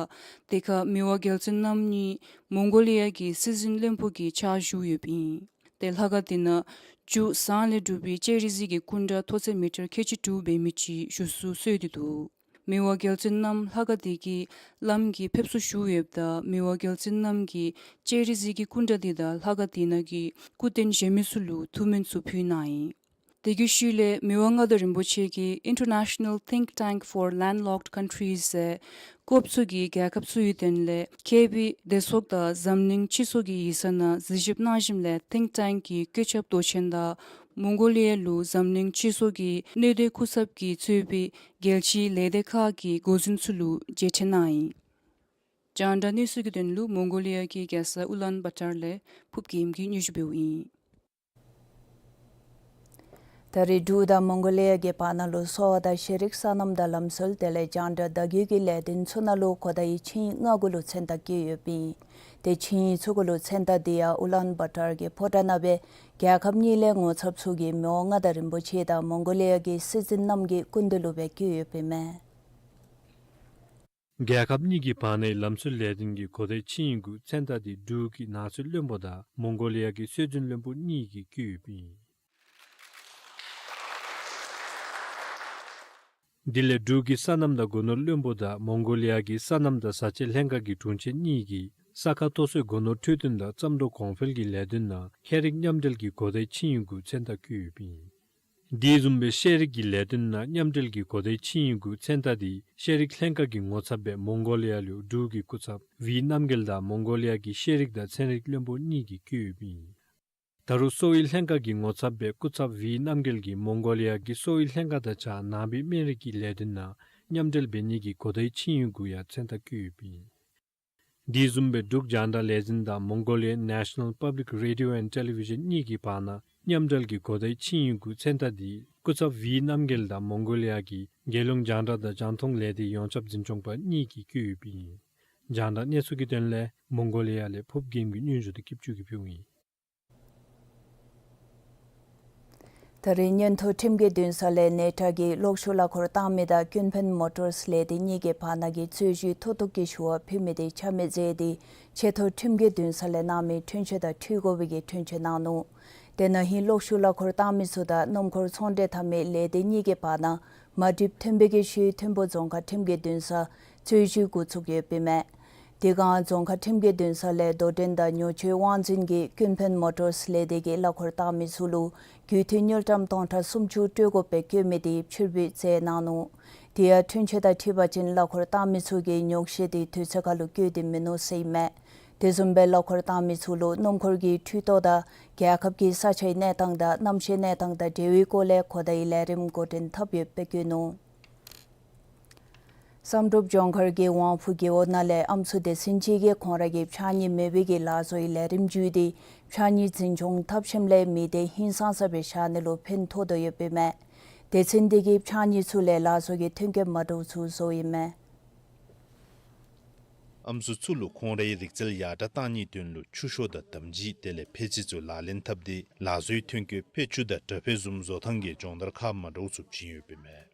དེ་ཁར་མི་དབང་རྒྱལ་བཙུན་རྣམ་གཉིས་མོང་གོ་ལི་ཡ་གི་སྲིད་འཛིན་བློན་པོ་གི་ཕྱག་ཞུ་ཡོདཔ་ཨིན། ཏེ་ལྷ་ཁང་དེ་ནང་བྱུག་ཟངས་ལས་གྲུབ་པའི་ལྕགས་རི་གཟིག་གི་སྐུ་འདྲ་མཐོ་ཚད་མི་ཊར་ཁལ་གཅིག་དྲུག་འབད་མི་ཅིག་བཞུགས་སུ་གསོལ་ཏེ་འདུག། མི་དབང་རྒྱལ་བཙུན་རྣམ་ལྷ་ཁང་དེ་གི་བླམ་གྱི་ཕེབས་བསུ་ཞུ་ཡོདཔ་ད་མི་དབང་རྒྱལ་བཙུན་རྣམ་གྱིས་ལྕགས་རི་གཟིག་གི་སྐུ་འདྲ་དེ་དང་ལྷ་ཁང་དེ་ནང་གི་སྐུ་རྟེན་གཞན་མི་ཚུ་ལུ་ཐུགས་སྨོན་ཚུ་ཕུལ་གནང་ཡི། དེ་གི་ཤུལ་ལས་མི་དབང་མངའ་བདག་རིན་པོ་ཆེ་གིས་International Think Tank for Landlocked Countries ཟེར་ཀོབ་ཚུ་གི་རྒྱལ་ཁབ་ཚུའི་དོན་ལས་མཁས་པའི་སྡེ་ཚོགས་དང་འཛམ་གླིང་སྤྱི་ཚོགས་ཀྱི་ཡིག་ཚང་ནང་གཟིགས་ཞིབ་གནང་ཞིནམ་ལས་ཐིང་ཀི་ཊེང་ཀི་གི་བཀོད་ཁྱབ་མདོ་ཆེན་དང་མོང་གོ་ལི་ཡ་ལུ་འཛམ་གླིང་སྤྱི་ཚོགས་ཀྱི་གནད་དོན་སྐུ་ཚབ་ཀྱིས་གཙོས་པའི་རྒྱལ་སྤྱིའི་ལས་སྡེ་ཁག་གི་འགོ་འཛིན་ཚུ་ལུ་མཇལ་འཕྲད་གནང་ཡི། རྒྱང་བསྒྲགས་གནས་ཚུལ་གྱི་དོན་ལུ་མོང་གོ་ལི་ཡ་གི་རྒྱལ་ས་ཨུ་ལཱན་བཱ་ཊར་ལས་ཕུབ་རྒྱལམ་གིས་སྙན་ཞུ་འབདཝ་ཨིན། ད་རེས་འབྲུག་དང་མོང་གོ་ལི་ཡ་གི་བར་ན་ལུ་གསོ་བ་དང་ཤེས་རིག་སོ་ནམ་དང་ལམ་སྲོལ་དེ་ལས་རྒྱང་བསྒྲགས་བརྡ་བརྒྱུད་ཀྱི་ལས་དོན་ཚུ་ནང་ལུ་གོ་བརྡའི་ཆིངས་ཡིག་ལྔ་གུ་ལུ་མཚན་རྟགས་བཀོད་ཡོདཔ་ཨིན། ཏེ་ཆིངས་ཡིག་ཚུ་གུ་ལུ་མཚན་རྟགས་དེ་ཡང་ཨུ་ལཱན་བཱ་ཊར་གྱི་ཕོ་བྲང་ནང་སྦེ་རྒྱལ་ཁབ་གཉིས་ལས་ངོ་ཚབ་ཚུ་གིས་མི་དབང་མངའ་བདག་རིན་པོ་ཆེ་དང་མོང་གོ་ལི་ཡ་གི་སྲིད་འཛིན་རྣམ་གྱི་སྐུ་མདུན་ལུ་སྦེ་བཀོད་ཡོདཔ་ཨིན་མས། རྒྱལ་ཁབ་གཉིས་ཀྱི་བར་ནའི་ལམ་སྲོལ་ལས་དོན་གྱི་གོ་བརྡའི་ཆིངས་ཡིག་གུ་མཚན་རྟགས་འདི་འབྲུག་གི་ནགས་ཚལ་བློན་པོ་དང་མོང་གོ་ལི་ཡ་གི་སྲོལ་འཛིན་བློན་པོ་གཉིས་ཀྱིས་བཀོད་ཡོདཔ་ཨིན། དེ་ལས་འབྲུག་གི་སོ་ནམ་དང་སྒོ་ནོར་བློན་པོ་དང་མོང་གོ་ལི་ཡ་གི་སོ་ནམ་དང་བཟའ་ཆས་ལྷན་ཁག་གི་དྲུང་ཆེན་གཉིས་ཀྱིས་ས་ཁ་མཐོ་སོའི་སྒོ་ནོར་འཕྲོད་བསྟེན་དང་རྩྭ་འབྲོག་གོང་འཕེལ་གྱི་ལས་དོན་ནང་ཤེས་རིག་མཉམ་འབྲེལ་གྱི་གོ་བརྡའི་ཆིངས་ཡིག་གུ་མཚན་རྟགས་བཀོད་ཡོདཔ་ཨིན། དེ་བཟུམ་སྦེ་ཤེས་རིག་གི་ལས་དོན་ནང་མཉམ་འབྲེལ་གྱི་གོ་བརྡའི་ཆིངས་ཡིག་གུ་མཚན་རྟགས་འདི་ཤེས་རིག་ལྷན་ཁག་གི་ངོ་ཚབ་སྦེ་མོང་གོ་ལི་ཡ་ལུ་འབྲུག་གི་སྐུ་ཚབ་ཝི་རྣམ་རྒྱལ་དང་མོང་གོ་ལི་ཡ་གི་ཤེས་རིག་དང་ཚན་རིག་བློན་པོ་གཉིས་ཀྱིས་བཀོད་ཡོདཔ་ཨིན། ད་རུང་གསོ་བའི་ལྷན་ཁག་གི་ངོ་ཚབ་སྦེ་སྐུ་ཚབ་ཝི་རྣམ་རྒྱལ་གྱིས་མོང་གོ་ལི་ཡ་གི་གསོ་བའི་ལྷན་ཁག་དང་གཅིག་ཁར་ནང་པའི་སྨན་རིགས་ཀྱི་ལས་དོན་ནང་མཉམ་འབྲེལ་འབད་ནི་གི་གོ་བརྡའི་ཆིངས་ཡིག་གུ་ཡང་མཚན་རྟགས་བཀོད་ཡོདཔ་ཨིན། དེ་བཟུམ་སྦེ་འབྲུག་རྒྱང་བསྒྲགས་ལས་འཛིན་དང་མོང་གོ་ལི་ཡའི་National Public Radio and Television གཉིས་ཀྱི་བར་ན་མཉམ་འབྲེལ་གྱི་གོ་བརྡའི་ཆིངས་ཡིག་གུ་མཚན་རྟགས་འདི་སྐུ་ཚབ་ཝི་རྣམ་རྒྱལ་དང་མོང་གོ་ལི་ཡ་གི་རྒྱལ་ཡོངས་རྒྱང་བསྒྲགས་དང་རྒྱང་མཐོང་ལས་སྡེའི་ཡོངས་ཁྱབ་འཛིན་སྐྱོང་པ་གཉིས་ཀྱིས་བཀོད་ཡོདཔ་ཨིན། རྒྱང་བསྒྲགས་གནས་ཚུལ་གྱི་དོན་ལས་མོང་གོ་ལི་ཡ་ལས་ཕུབ་རྒྱལམ་གྱི་སྙན་ཞུ་དེ་སྐྱིད་ཆུ་གིས་ཕུལཝ་ཨིན། ད་རེས་མངོན་མཐོ་ཁྲིམས་ཀྱི་འདུན་ས་ལས་ནེ་ཊ་གི་གློག་ཤུགས་གླ་འཁོར་བཏང་མི་དང་ཀུན་ཕན་མོ་ཊརས་ལས་སྡེ་གཉིས་ཀྱི་བར་ན་གི་རྩོད་གཞི་མཐོ་གཏུགས་ཀྱི་ཞུ་བ་ཕུལ་མི་དེ་ཆ་མེད་མཛད་དེ་ཆེ་མཐོ་ཁྲིམས་ཀྱི་འདུན་ས་ལས་གནང་མི་འཁྲུན་ཆོད་དང་འཁྲུལ་དགོ་པའི་གི་འཁྲུན་ཆོད་གནང་ནུག། དེ་ན་ཧིང་གློག་ཤུགས་གླ་འཁོར་བཏང་མི་ཚུ་དང་སྣུམ་འཁོར་ཚོང་འབྲེལ་འཐབ་མི་ལས་སྡེ་གཉིས་ཀྱི་བར་ན་མ་འགྲིགཔ་ཐོན་པའི་གི་ཤུལ་ཐིམ་ཕུག་རྫོང་ཁག་ཁྲིམས་ཀྱི་འདུན་ས་རྩོད་གཞི་འགོ་བཙུགས་ཡོདཔ་ཨིན་མས། དེ་སྒང་རྫོང་ཁག་ཁྲིམས་ཀྱི་འདུན་ས་ལས་དོ་འགྲན་དང་ཉོ་སྤྱོད་དབང་འཛིན་གྱིས་ཀུན་ཕན་མོ་ཊརས་ལས་སྡེ་གི་གླ་འཁོར་བཏང་མི་ཚུ་ལུ་རྒུད་འཐུས་དངུལ་ཀྲམ་སྟོང་ཕྲག་སུམ་ཅུ་སྤྲོད་དགོཔ་སྦེ་བཀོད་མི་དེ་ཕྱིར་འབུད་མཛད་གནང་ནུག། དེ་ཡང་འཁྲུན་ཆོད་དང་འཁྲིལ་བ་ཅིན་གླ་འཁོར་བཏང་མི་ཚུ་གིས་ཉོགས་བཤད་དེ་དུས་ཚོད་ཁར་ལུ་བཀོད་དེ་མིན་ནུག་ཟེར་ཨིན་མས། དེ་བཟུམ་སྦེ་གླ་འཁོར་བཏང་མི་ཚུ་ལུ་སྣུམ་འཁོར་གྱི་འཕྲུལ་ཐོག་དང་རྒྱལ་ཁབ་ཀྱི་ས་ཆའི་གནས་སྟངས་དང་གནམ་གཤིས་གནས་སྟངས་དང་འབྲེལ་བའི་སྐོར་ལས་གོ་བརྡའི་ལས་རིམ་འགོ་འདྲེན་འཐབ་ཡོདཔ་སྦེ་བཀོད་ནུག། བསམ་གྲུབ་ལྗོངས་མཁར་གྱི་ཝང་ཕུ་རྒེད་འོག་ནང་ལས་ཨམ་སྲུ་སྡེ་ཚན་ཅིག་གིས་ཁོང་ར་གི་ཕྱགས་སྙིགས་མེད་པའི་གི་ལག་བཟོའི་ལས་རིམ་བརྒྱུད་དེ་ཕྱགས་སྙིགས་འཛིན་སྐྱོང་འཐབ་ཞིནམ་ལས་མི་སྡེ་ཧིང་སངས་ས་སྦེ་བཞག་ནི་ལུ་ཕན་ཐོགས་དོ་ཡོདཔ་ཨིན་མས། སྡེ་ཚན་དེ་གིས་ཕྱགས་སྙིགས་ཚུ་ལས་ལག་བཟོ་གི་ཐོན་སྐྱེད་མ་འདྲཝ་ཚུ་བཟོཝ་ཨིན་མས། ཨམ་སྲུ་ཚུ་ལུ་ཁོང་རའི་རིག་རྩལ་ཡར་དྲག་གཏང་ནིའི་དོན་ལུ་ཆུ་ཤོག་དང་དམ་སྦྱིས་དེ་ལས་ཕད་ཙི་ཚུ་ལག་ལེན་འཐབ་སྟེ་ལག་བཟོའི་ཐོན་སྐྱེད་ཕད་ཅུང་དང་དྲ་ཕད་བཟུམ་བཟོ་ཐངས་ཀྱི་སྦྱོང་བརྡར་ཁག་མ་འདྲཝ་ཚུ་བྱིན་ཡོདཔ་ཨིན་མས།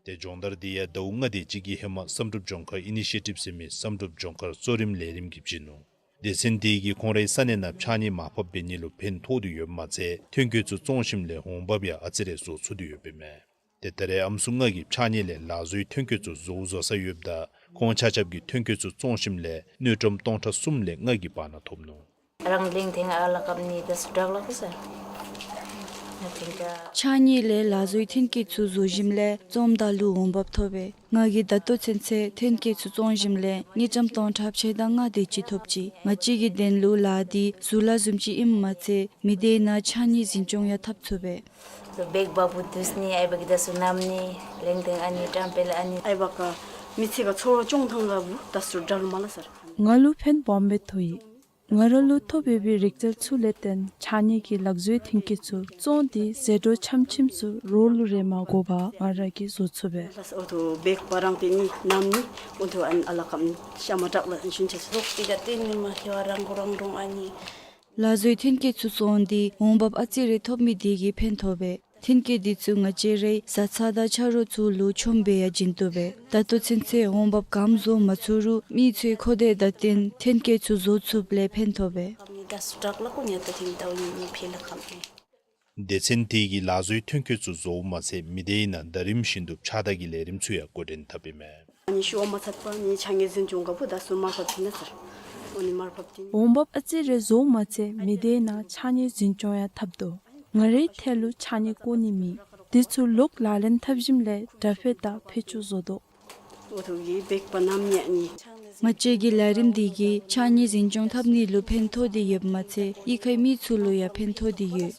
ཏེ་སྦྱོང་བརྡར་འདི་ཡང་ཟླཝ་ལྔ་དེ་ཅིག་གི་ཧེ་མ་བསམ་གྲུབ་ལྗོངས་མཁར་ཨི་ནི་ཤི་ཡེ་ཊིབ་ཟེར་མི་བསམ་གྲུབ་ལྗོངས་མཁར་གཙོ་རིམ་ལས་རིམ་གྱིས་བྱིན་ནུག། སྡེ་ཚན་དེ་གིས་ཁོང་རའི་ས་གནས་ནང་ཕྱགས་སྙིགས་མར་ཕབ་འབད་ནི་ལུ་ཕན་ཐོགས་ཏེ་ཡོདཔ་མ་ཚད་ཐོན་སྐྱེད་ཚུ་བཙོང་ཞིནམ་ལས་འོང་འབབ་ཡང་ཨ་ཙི་རེ་བཟོ་ཚུགས་ཏེ་ཡོདཔ་ཨིན་མས། ཏེ་ད་རེས་ཨམ་སྲུ་ལྔ་གིས་ཕྱགས་སྙིགས་ལས་ལག་བཟོའི་ཐོན་སྐྱེད་ཚུ་བཟོ་བཟོ་ས་ཡོདཔ་ད་ཁོང་ཆ་ཁྱབ་ཀྱིས་ཐོན་སྐྱེད་ཚུ་བཙོང་ཞིནམ་ལས་དངུལ་ཀྲམ་སྟོང་ཕྲག་གསུམ་ལས་ལྔ་གི་བར་ན་ཐོབ་ནུག། རང་གླིང་ཐེངས་ཨ་ལ་ཀབ་ནི་དེ་སུ་དྲག་ལ་ཁུ་སར། ཕྱགས་སྙིགས་ལས་ལག་བཟོའི་ཐོན་སྐྱེད་ཚུ་བཟོ་ཞིནམ་ལས་བཙོངམ་ད་ལུ་འོང་འབབ་ཐོབ་པས། ང་གིས་ད་ལྟོ་ཚུན་ཚོད་ཐོན་སྐྱེད་ཚུ་བཙོང་ཞིནམ་ལས་དངུལ་ཀྲམ་སྟོང་ཕྲག་ཕྱེད་དང་ལྔ་དེ་ཅིག་ཐོབ་ཅི། ང་བཅས་ཀྱི་དོན་ལུ་ལཱ་འདི་ཟུར་ལཱ་བཟུམ་ཅིག་ཨིནམ་མ་ཚད་མི་སྡེའི་ནང་ཕྱགས་སྙིགས་འཛིན་སྐྱོང་ཡང་འཐབ་ཚུགས་པས། བེག་བ་བུ་དུས་ནི་ཨའི་བ་གི་ད་སུ་ནམ་ནི་གླིང་ཐེངས་ཨ་ནི་ཀྲམ་པེ་ལ་ཨ་ནི་ཨའི་བ་ཀ་མི་ཚེ་ག་འཚོ་བ་སྐྱོང་ཐངས་ག་བུ་ད་སུ་དྲག་ལུ་མ་ལ་སར། ང་ལུ་ཕན་སྦོམ་སྦེ་ཐོགས་ཡི། ང་ར་ལུ་ཐོབ་ཡོད་པའི་རིག་རྩལ་ཚུ་ལས་བརྟེན་ཕྱགས་སྙིགས་ཀྱི་ལག་བཟོའི་ཐོན་སྐྱེད་ཚུ་བཙོང་སྟེ་ཟད་འགྲོ་ཆམ་ཆིམ་ཚུ་རོགས་ལུ་རེ་མ་དགོ་པར་ང་ར་གིས་བཟོ་ཚུགས་པས། ཨོ་ཐོ་བེག་བ་རང་པེ་ནི་ནམ་ནི་ཨོ་ཐོ་ཨན་ཨ་ལ་ཀམ་ཤ་མ་དྲག་ལ་ཤུན་ཆ་སོགས་ཏི་ག་ཏེ་ནི་མ་ཧེ་བ་རང་གོ་རང་རུང་ཨ་ནི། ལག་བཟོའི་ཐོན་སྐྱེད་ཚུ་བཙོང་སྟེ་འོང་འབབ་ཨ་ཙི་རེ་ཐོབ་མི་དེ་གིས་ཕན་ཐོགས་པས། ཐོན་སྐྱེད་འདི་ཚུ་ང་བཅས་རའི་བཟའ་ཚང་དང་ཆ་རོགས་ཚུ་ལུ་ཆོམ་སྦེ་ཡང་བྱིན་བཏུབ་པས། ད་ལྟོ་ཚུན་ཚོད་འོང་འབབ་ག་བཟོ་མ་ཚུགས་རུང་མི་ཚུའི་ཁོ་ཐེ་ད་བརྟེན་ཐོན་སྐྱེད་ཚུ་བཟོ་ཚུགསཔ་ལས་ཕན་ཐོགས་པས། སྡེ་ཚན་དེ་གིས་ལག་བཟོའི་ཐོན་སྐྱེད་ཚུ་བཟོཝ་མ་ཚད་མི་སྡེའི་ནང་ཟླ་རིམ་བཞིན་དུ་ཕྱགས་བདར་གྱི་ལས་རིམ་ཚུ་ཡང་འགོ་འདྲེན་འཐབ་ཨིན་མས། ཨ་ནི་ཤུ་བ་མ་ཚད་པ་ནི་ཕྱགས་སྙིགས་འཛིན་སྐྱོང་ག་བུ་ད་སུ་མར་ཕབ་ཏེ་ན་ཚར། ཨོ་ནི་མར་ཕབ་ཏེ་ནི། འོང་འབབ་ཨ་ཙི་རེ་བཟོཝ་མ་ཚད་མི་སྡེའི་ནང་ཕྱགས་སྙིགས་འཛིན་སྐྱོང་ཡང་འཐབ་དོ། ང་རའི་ཐད་ལུ་ཕྱགས་སྙིགས་བཀོ་ནི་མེད། དེ་ཚུ་ལོག་ལག་ལེན་འཐབ་ཞིནམ་ལས་དྲ་ཕད་དང་ཕད་ཅུང་བཟོ་དོ། ཨོ་ཐོ་གི་བེག་པ་ནམ་ཉ་ནི། ང་བཅས་ཀྱི་ལས་རིམ་འདི་གིས་ཕྱགས་སྙིགས་འཛིན་སྐྱོང་འཐབ་ནི་ལུ་ཕན་ཐོགས་ཏེ་ཡོདཔ་མ་ཚད་གཡུས་ཁའི་མི་ཚུ་ལུ་ཡང་ཕན་ཐོགས་ཏེ་ཡོད།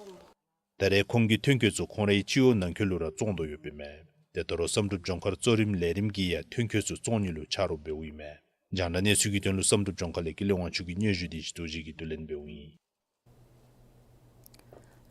ད་རེས་ཁོང་གིས་ཐོན་སྐྱེད་ཚུ་ཁོང་རའི་སྤྱི་འོག་ནང་འཁོད་ལུ་ར་བཙོང་དོ་ཡོདཔ་ཨིན་མས། ཏེ་ད་རུང་བསམ་གྲུབ་ལྗོངས་མཁར་གཙོ་རིམ་ལས་རིམ་གྱིས་ཡང་ཐོན་སྐྱེད་ཚུ་བཙོང་ནི་ལུ་ཆ་རོགས་འབདཝ་ཨིན་མས། རྒྱང་བསྒྲགས་གནས་ཚུལ་གྱི་དོན་ལུ་བསམ་གྲུབ་ལྗོངས་མཁར་ལས་ཀྱི་ལས་དབང་ཕྱུག་གི་སྙན་ཞུ་འདི་ཞི་ཏོ་ཅིག་གིས་བསྡུ་ལེན་འབདཝ་ཨིན།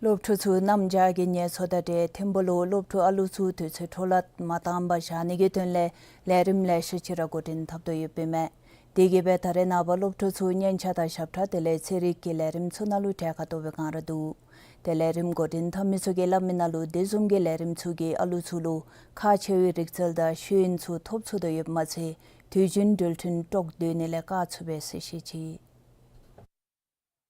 སློབ་ཕྲུག་ཚུ་གནམ་བྱཱར་གྱི་ངལ་འཚོ་དང་འབྲེལ་ཐིམ་ཕུག་ལུ་སློབ་ཕྲུག་ཨ་ལུ་ཚུ་དུས་ཚོད་འཕྲོ་བརླག་མ་བཏང་པར་བཞག་ནི་གི་དོན་ལས་ལས་རིམ་ལེ་ཤ་ཅིག་ར་འགོ་འདྲེན་འཐབ་དོ་ཡོདཔ་ཨིན་མས། དེ་གིས་སྦེ་ད་རེས་ནངས་པ་སློབ་ཕྲུག་ཚུ་སྙན་ཆ་དང་ཞབས་ཁྲ་དེ་ལས་ཚན་རིག་གི་ལས་རིམ་ཚུ་ནང་ལུ་གྲལ་ཁར་གཏོགས་པའི་བསྒང་ར་འདུག། ཏེ་ལས་རིམ་འགོ་འདྲེན་འཐབ་མི་ཚུ་གིས་སླབ་མི་ནང་ལུ་དེ་བཟུམ་གྱི་ལས་རིམ་ཚུ་གིས་ཨ་ལུ་ཚུ་ལུ་ཁག་ཆེ་བའི་རིག་རྩལ་དང་ཤེས་ཡོན་ཚུ་ཐོབ་ཚུགས་དོ་ཡོདཔ་མ་ཚད་ དུས་རྒྱུན་འགྲུལ་འཕྲིན་དཀྲོག་སྡོད་ནི་ལས་བཀག་ཚུགས་པས་ཟེར་བཤད་ཅི།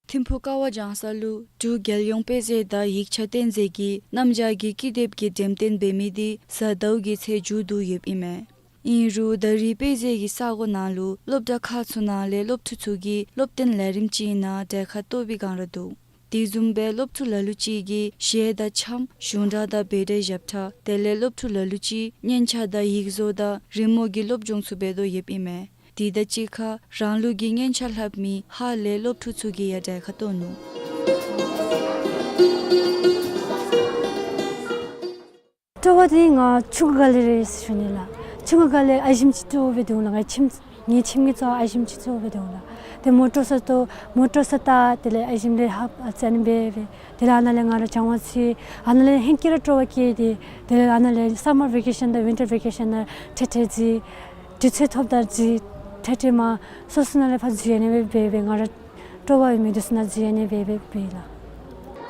ཐིམ་ཕུ་ཀ་བ་ལྗང་ས་ལུ་འབྲུག་རྒྱལ་ཡོངས་དཔེ་མཛོད་དང་ཡིག་ཆ་རྟེན་མཛོད་ཀྱིས་གནམ་བྱཱར་གྱི་ཀི་དེབ་ཀྱི་འགྲེམས་སྟོན་འབད་མི་དེ་གཟའ་ཟླཝ་གི་ཚེ་མཇུག་བསྡུ་ཡོདཔ་ཨིན་མས། ཨིན་རུང་ད་རེས་དཔེ་མཛོད་ཀྱི་ས་གོ་ནང་ལུ་སློབ་གྲྭ་ཁག་ཚུ་ནང་ལས་སློབ་ཕྲུག་ཚུ་གིས་སློབ་སྟོན་ལས་རིམ་ཅིག་ནང་གྲལ་ཁར་གཏོགས་པའི་སྒང་ར་འདུག། དེ་བཟུམ་སྦེ་སློབ་ཕྲུག་ལ་ལུ་ཅིག་གིས་གཞས་དང་འཆམ་གཞུང་སྒྲ་དང་འབོད་སྒྲའི་ཞབས་ཁྲ་དེ་ལས་སློབ་ཕྲུག་ལ་ལུ་ཅིག་སྙན་ཆ་དང་ཡིག་བཟོ་དང་རི་མོ་གི་སློབ་སྦྱོང་ཚུ་འབད་དོ་ཡོདཔ་ཨིན་མས། དེ་དང་གཅིག་ཁར་རང་ལུགས་ཀྱི་སྙན་ཆ་ལྷབ་མི་ཧཱ་ལས་སློབ་ཕྲུག་ཚུ་གིས་ཡང་གྲལ་ཁར་གཏོགས་ནུག། སྤྲོ་བ་འདི་ང་ཆུང་ཀུ་སྒང་ལས་ར་ཟེར་ཞུ་ནི་ལགས། ཆུང་ཀུ་སྒང་ལས་ཨ་ཞེམ་ཅིག་སྤྲོ་བ་འདུག་ལགས། ངེའི་ཁྱིམ་ངེའི་ཁྱིམ་གྱི་གཙོ་བོ་ཨ་ཞེམ་ཅིག་སྤྲོ་བ་འདུག་ལགས། ཏེ་མོ་ཊ་ས་ཏོ་མོ་ཊ་ས་ཏ་དེ་ལས་ཨ་ཞེམ་ལས་ཧབ་ཨ་ཙི་ཨ་ནི་འབད་འབད། དེ་ལས་ཨ་ནཱ་ལས་ང་ར་སྦྱང་བ་ཚུད། ཨ་ནཱ་ལས་ཧེང་སྐལ་ར་སྤྲོ་བ་སྐྱེས་ཏེ་དེ་ལས་ཨ་ནཱ་ལས་སམ་མར་ཝེ་ཀེ་ཤཱན་དང་ཝིན་ཊར་ཝེ་ཀེ་ཤཱན་ནང་ཐེངས་ཐེངས་ཅིག་དུས་ཚོད་ཐོབ་ད་ཅིག་ཐེངས་ཐེངས་མ་སོ་སོ་ནང་ལས་ཕར་འཛུལ་ཡར་ནི་འབད་འབད་འབད། ང་ར་སྤྲོ་བ་ཡོད་མི་འདི་ཚུ་ནང་འཛུལ་ཡར་ནི་འབད་འབད་འབད་ལགས།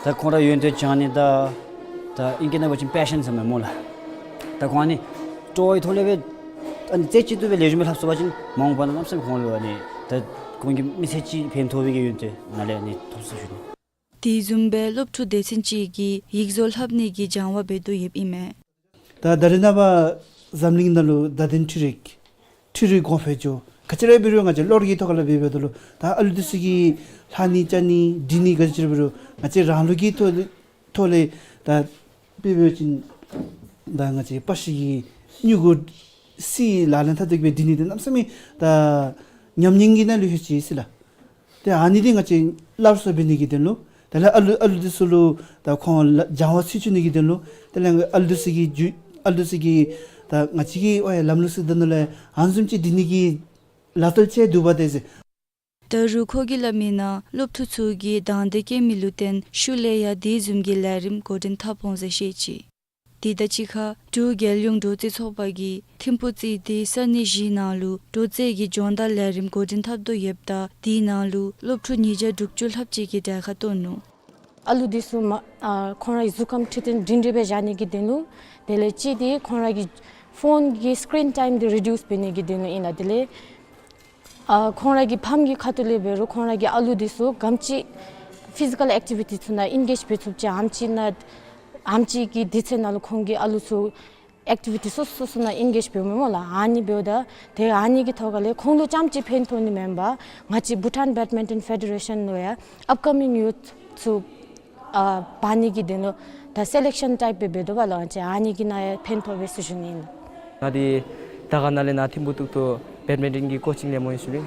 ད་ཁོང་ར་ཡོན་ཏན་སྦྱང་ནི་དང་ད་ཨིང་སྐད་ནང་འབད་བ་ཅིན་པེ་ཤཱན་ཟེར་མས་སྨོ་ལགས། ད་ཁོང་ཨ་ནི་སྤྲོ་བའི་ཐོག་ལས་འབད་ཨ་ནི་རྩེ་གཅིག་ཏུ་འབད་ལེགས་ཤོམ་སྦེ་ལྷབ་ཚུགས་པ་ཅིན་མ་འོངས་པ་ནང་གནམ་མེད་ས་མེད་ཁོང་ལུ་ཨ་ནི་ད་ཁོང་གི་མི་ཚེ་གཅིག་ཕན་ཐོགས་པའི་གི་ཡོན་ཏན་ནཱ་ལས་ཨ་ནི་ཐོབ་ཚུགས་ཞུ་ནི། དེ་བཟུམ་སྦེ་སློབ་ཕྲུག་སྡེ་ཚན་ཅིག་གིས་ཡིག་བཟོ་ལྷབ་ནི་གི་སྦྱང་བ་འབད་དོ་ཡོདཔ་ཨིན་མས། ད་ད་རེས་ནངས་པ་འཛམ་གླིང་ནང་ལུ་བརྡ་དོན་འཕྲུལ་རིག་འཕྲུལ་རིག་གོང་འཕེལ་འགྱོ། ག་ཅི་ར་འབད་རུང་ང་བཅས་གློག་གི་ཐོག་ཁ་ལས་འབད་འབདཝ་ད་ལུ་ད་ཨ་ལུ་འདི་ཚུ་གིས་ལྷག་ནི་རྐྱབ་ནི་འབྲི་ནི་ག་ཅི་ར་འབད་རུང་ང་བཅས་རང་ལུགས་ཀྱི་ཐོག་ཐོག་ལས་ད་འབད་འབད་བ་ཅིན་ད་ང་བཅས་པ་ཤི་གི་མྱུ་གུ་སི་ལག་ལེན་འཐབ་སྟེ་གི་འབྲི་ནི་འདི་གནམ་མེད་ས་མེད་ད་ཉམས་མྱོང་གི་ནང་ལུ་ལྷོད་ཅི་ཟེར་ལགས། ཏེ་ཨ་ནི་འདི་ང་བཅས་སླར་གསོ་འབད་ནི་གི་དོན་ལུ་དེ་ལས་ཨ་ལུ་ཨ་ལུ་འདི་ཚུ་ལུ་ད་ཁོང་ལུ་སྦྱང་བ་ཚུད་བཅུག་ནི་གི་དོན་ལུ་དེ་ལས་ཨ་ལུ་འདི་ཚུ་གི་རྒྱུ་ཨ་ལུ་འདི་ཚུ་གིས་ད་ང་བཅས་ཀྱི་ཨོ་ཡ་ལམ་ལུགས་ཅིག་འདི་ནང་ལས་ཨ་ནི་བཟུམ་ཅིག་འབྲི་ནི་གི་ལག་རྩལ་ཅིག་འདུག་པ་ཏེ་ཟེར། ད་རུང་ཁོ་གིས་སླབ་མིའི་ནང་སློབ་ཕྲུག་ཚུ་གིས་དང་འདོད་བསྐྱེད་མི་ལུ་བརྟེན་ཤུལ་ལས་ཡང་དེ་བཟུམ་གྱི་ལས་རིམ་འགོ་འདྲེན་འཐབ་འོང་ཟེར་བཤད་ཅི། དེ་དང་གཅིག་ཁར་འབྲུག་རྒྱལ་ཡོངས་འབྲོག་རྩེད་ཚོགས་པ་གིས་ཐིམ་ཕུག་རྩེ་ལྡེ་ས་གནས་བཞིའི་ནང་ལུ་འབྲོག་རྩེད་ཀྱི་སྦྱོང་བརྡར་ལས་རིམ་འགོ་འདྲེན་འཐབ་དོ་ཡོདཔ་ད་དེའི་ནང་ལུ་སློབ་ཕྲུག་ཉིས་བརྒྱ་དྲུག་ཅུ་ལྷགཔ་ཅིག་གིས་གྲལ་ཁར་གཏོགས་ནུག། ཨ་ལུ་འདི་ཚུ་མ་ཨ་ཁོང་རའི་གཟུགས་ཁམས་འཕྲོད་བསྟེན་སྒྲིང་སྒྲིང་སྦེ་བཞག་ནི་གི་དོན་ལུ་དེ་ལས་གཅིག་འདི་ཁོང་ར་གི་ཕོན་གྱི་སི་ཀིརིན་ཊའིམ་འདི་རི་ཌིའུསི་འབད་ནི་གི་དོན་ལུ་ཨིན་ལགས། དེ་ལས་ཨ་ཁོང་ར་གི་ཕམ་གྱི་ཁ་ཐུག་ལས་འབད་རུང་ཁོང་ར་གི་ཨ་ལུ་འདི་ཚུ་ག་དེམ་ཅིག་ཕི་ཟི་ཀཱལ་ཨེག་ཊི་བི་ཊི་ཚུ་ནང་ཨེན་གེཇ་འབད་ཚུགསཔ་ཅིག་ཨ་དེམ་ཅིག་ནང་ཨ་དེམ་ཅིག་གི་དུས་ཚོད་ནང་ལུ་ཁོང་གི་ཨ་ལུ་ཚུ་ཨེག་ཊི་བི་ཊི་སོ་སོ་སོ་སོ་ནང་ཨེན་གེཇ་འབདཝ་མས་སྨོ་ལགས། ཨ་ནི་འབདཝ་ད་ཏེ་ཨ་ནི་གི་ཐོག་ཁ་ལས་ཁོང་ལུ་རྐྱངམ་ཅིག་ཕན་ཐོགས་ནི་མེན་པར་ང་བཅས་བྷུ་ཊཱན་བེཌ་མིན་ཊོན་ཕེ་ཌེ་རེ་ཤཱན་ལུ་ཡང་ཨཔ་ཀ་མིང་ཡུཐ་ཚུ་ཨ་འབག་ནི་གི་དོན་ལུ་ད་སེ་ལེག་ཤཱན་ཊའིཔ་སྦེ་འབད་དོ་བ་ལགས། ང་བཅས་ཨ་ནི་གི་ནང་ཡང་ཕན་ཐོགས་པས་ཟེར་ཞུ་ནི་ཨིན། ང་འདི་དར་དཀར་ན་ལས་ནཱ་ཐིམ་ཕུག་ཏོག་ཏོ་བེཌ་མིན་ཊོན་གྱི་ཀོ་ཅིང་ལེན་མི་ཨིན་ཟེར་ཞུ་ནི།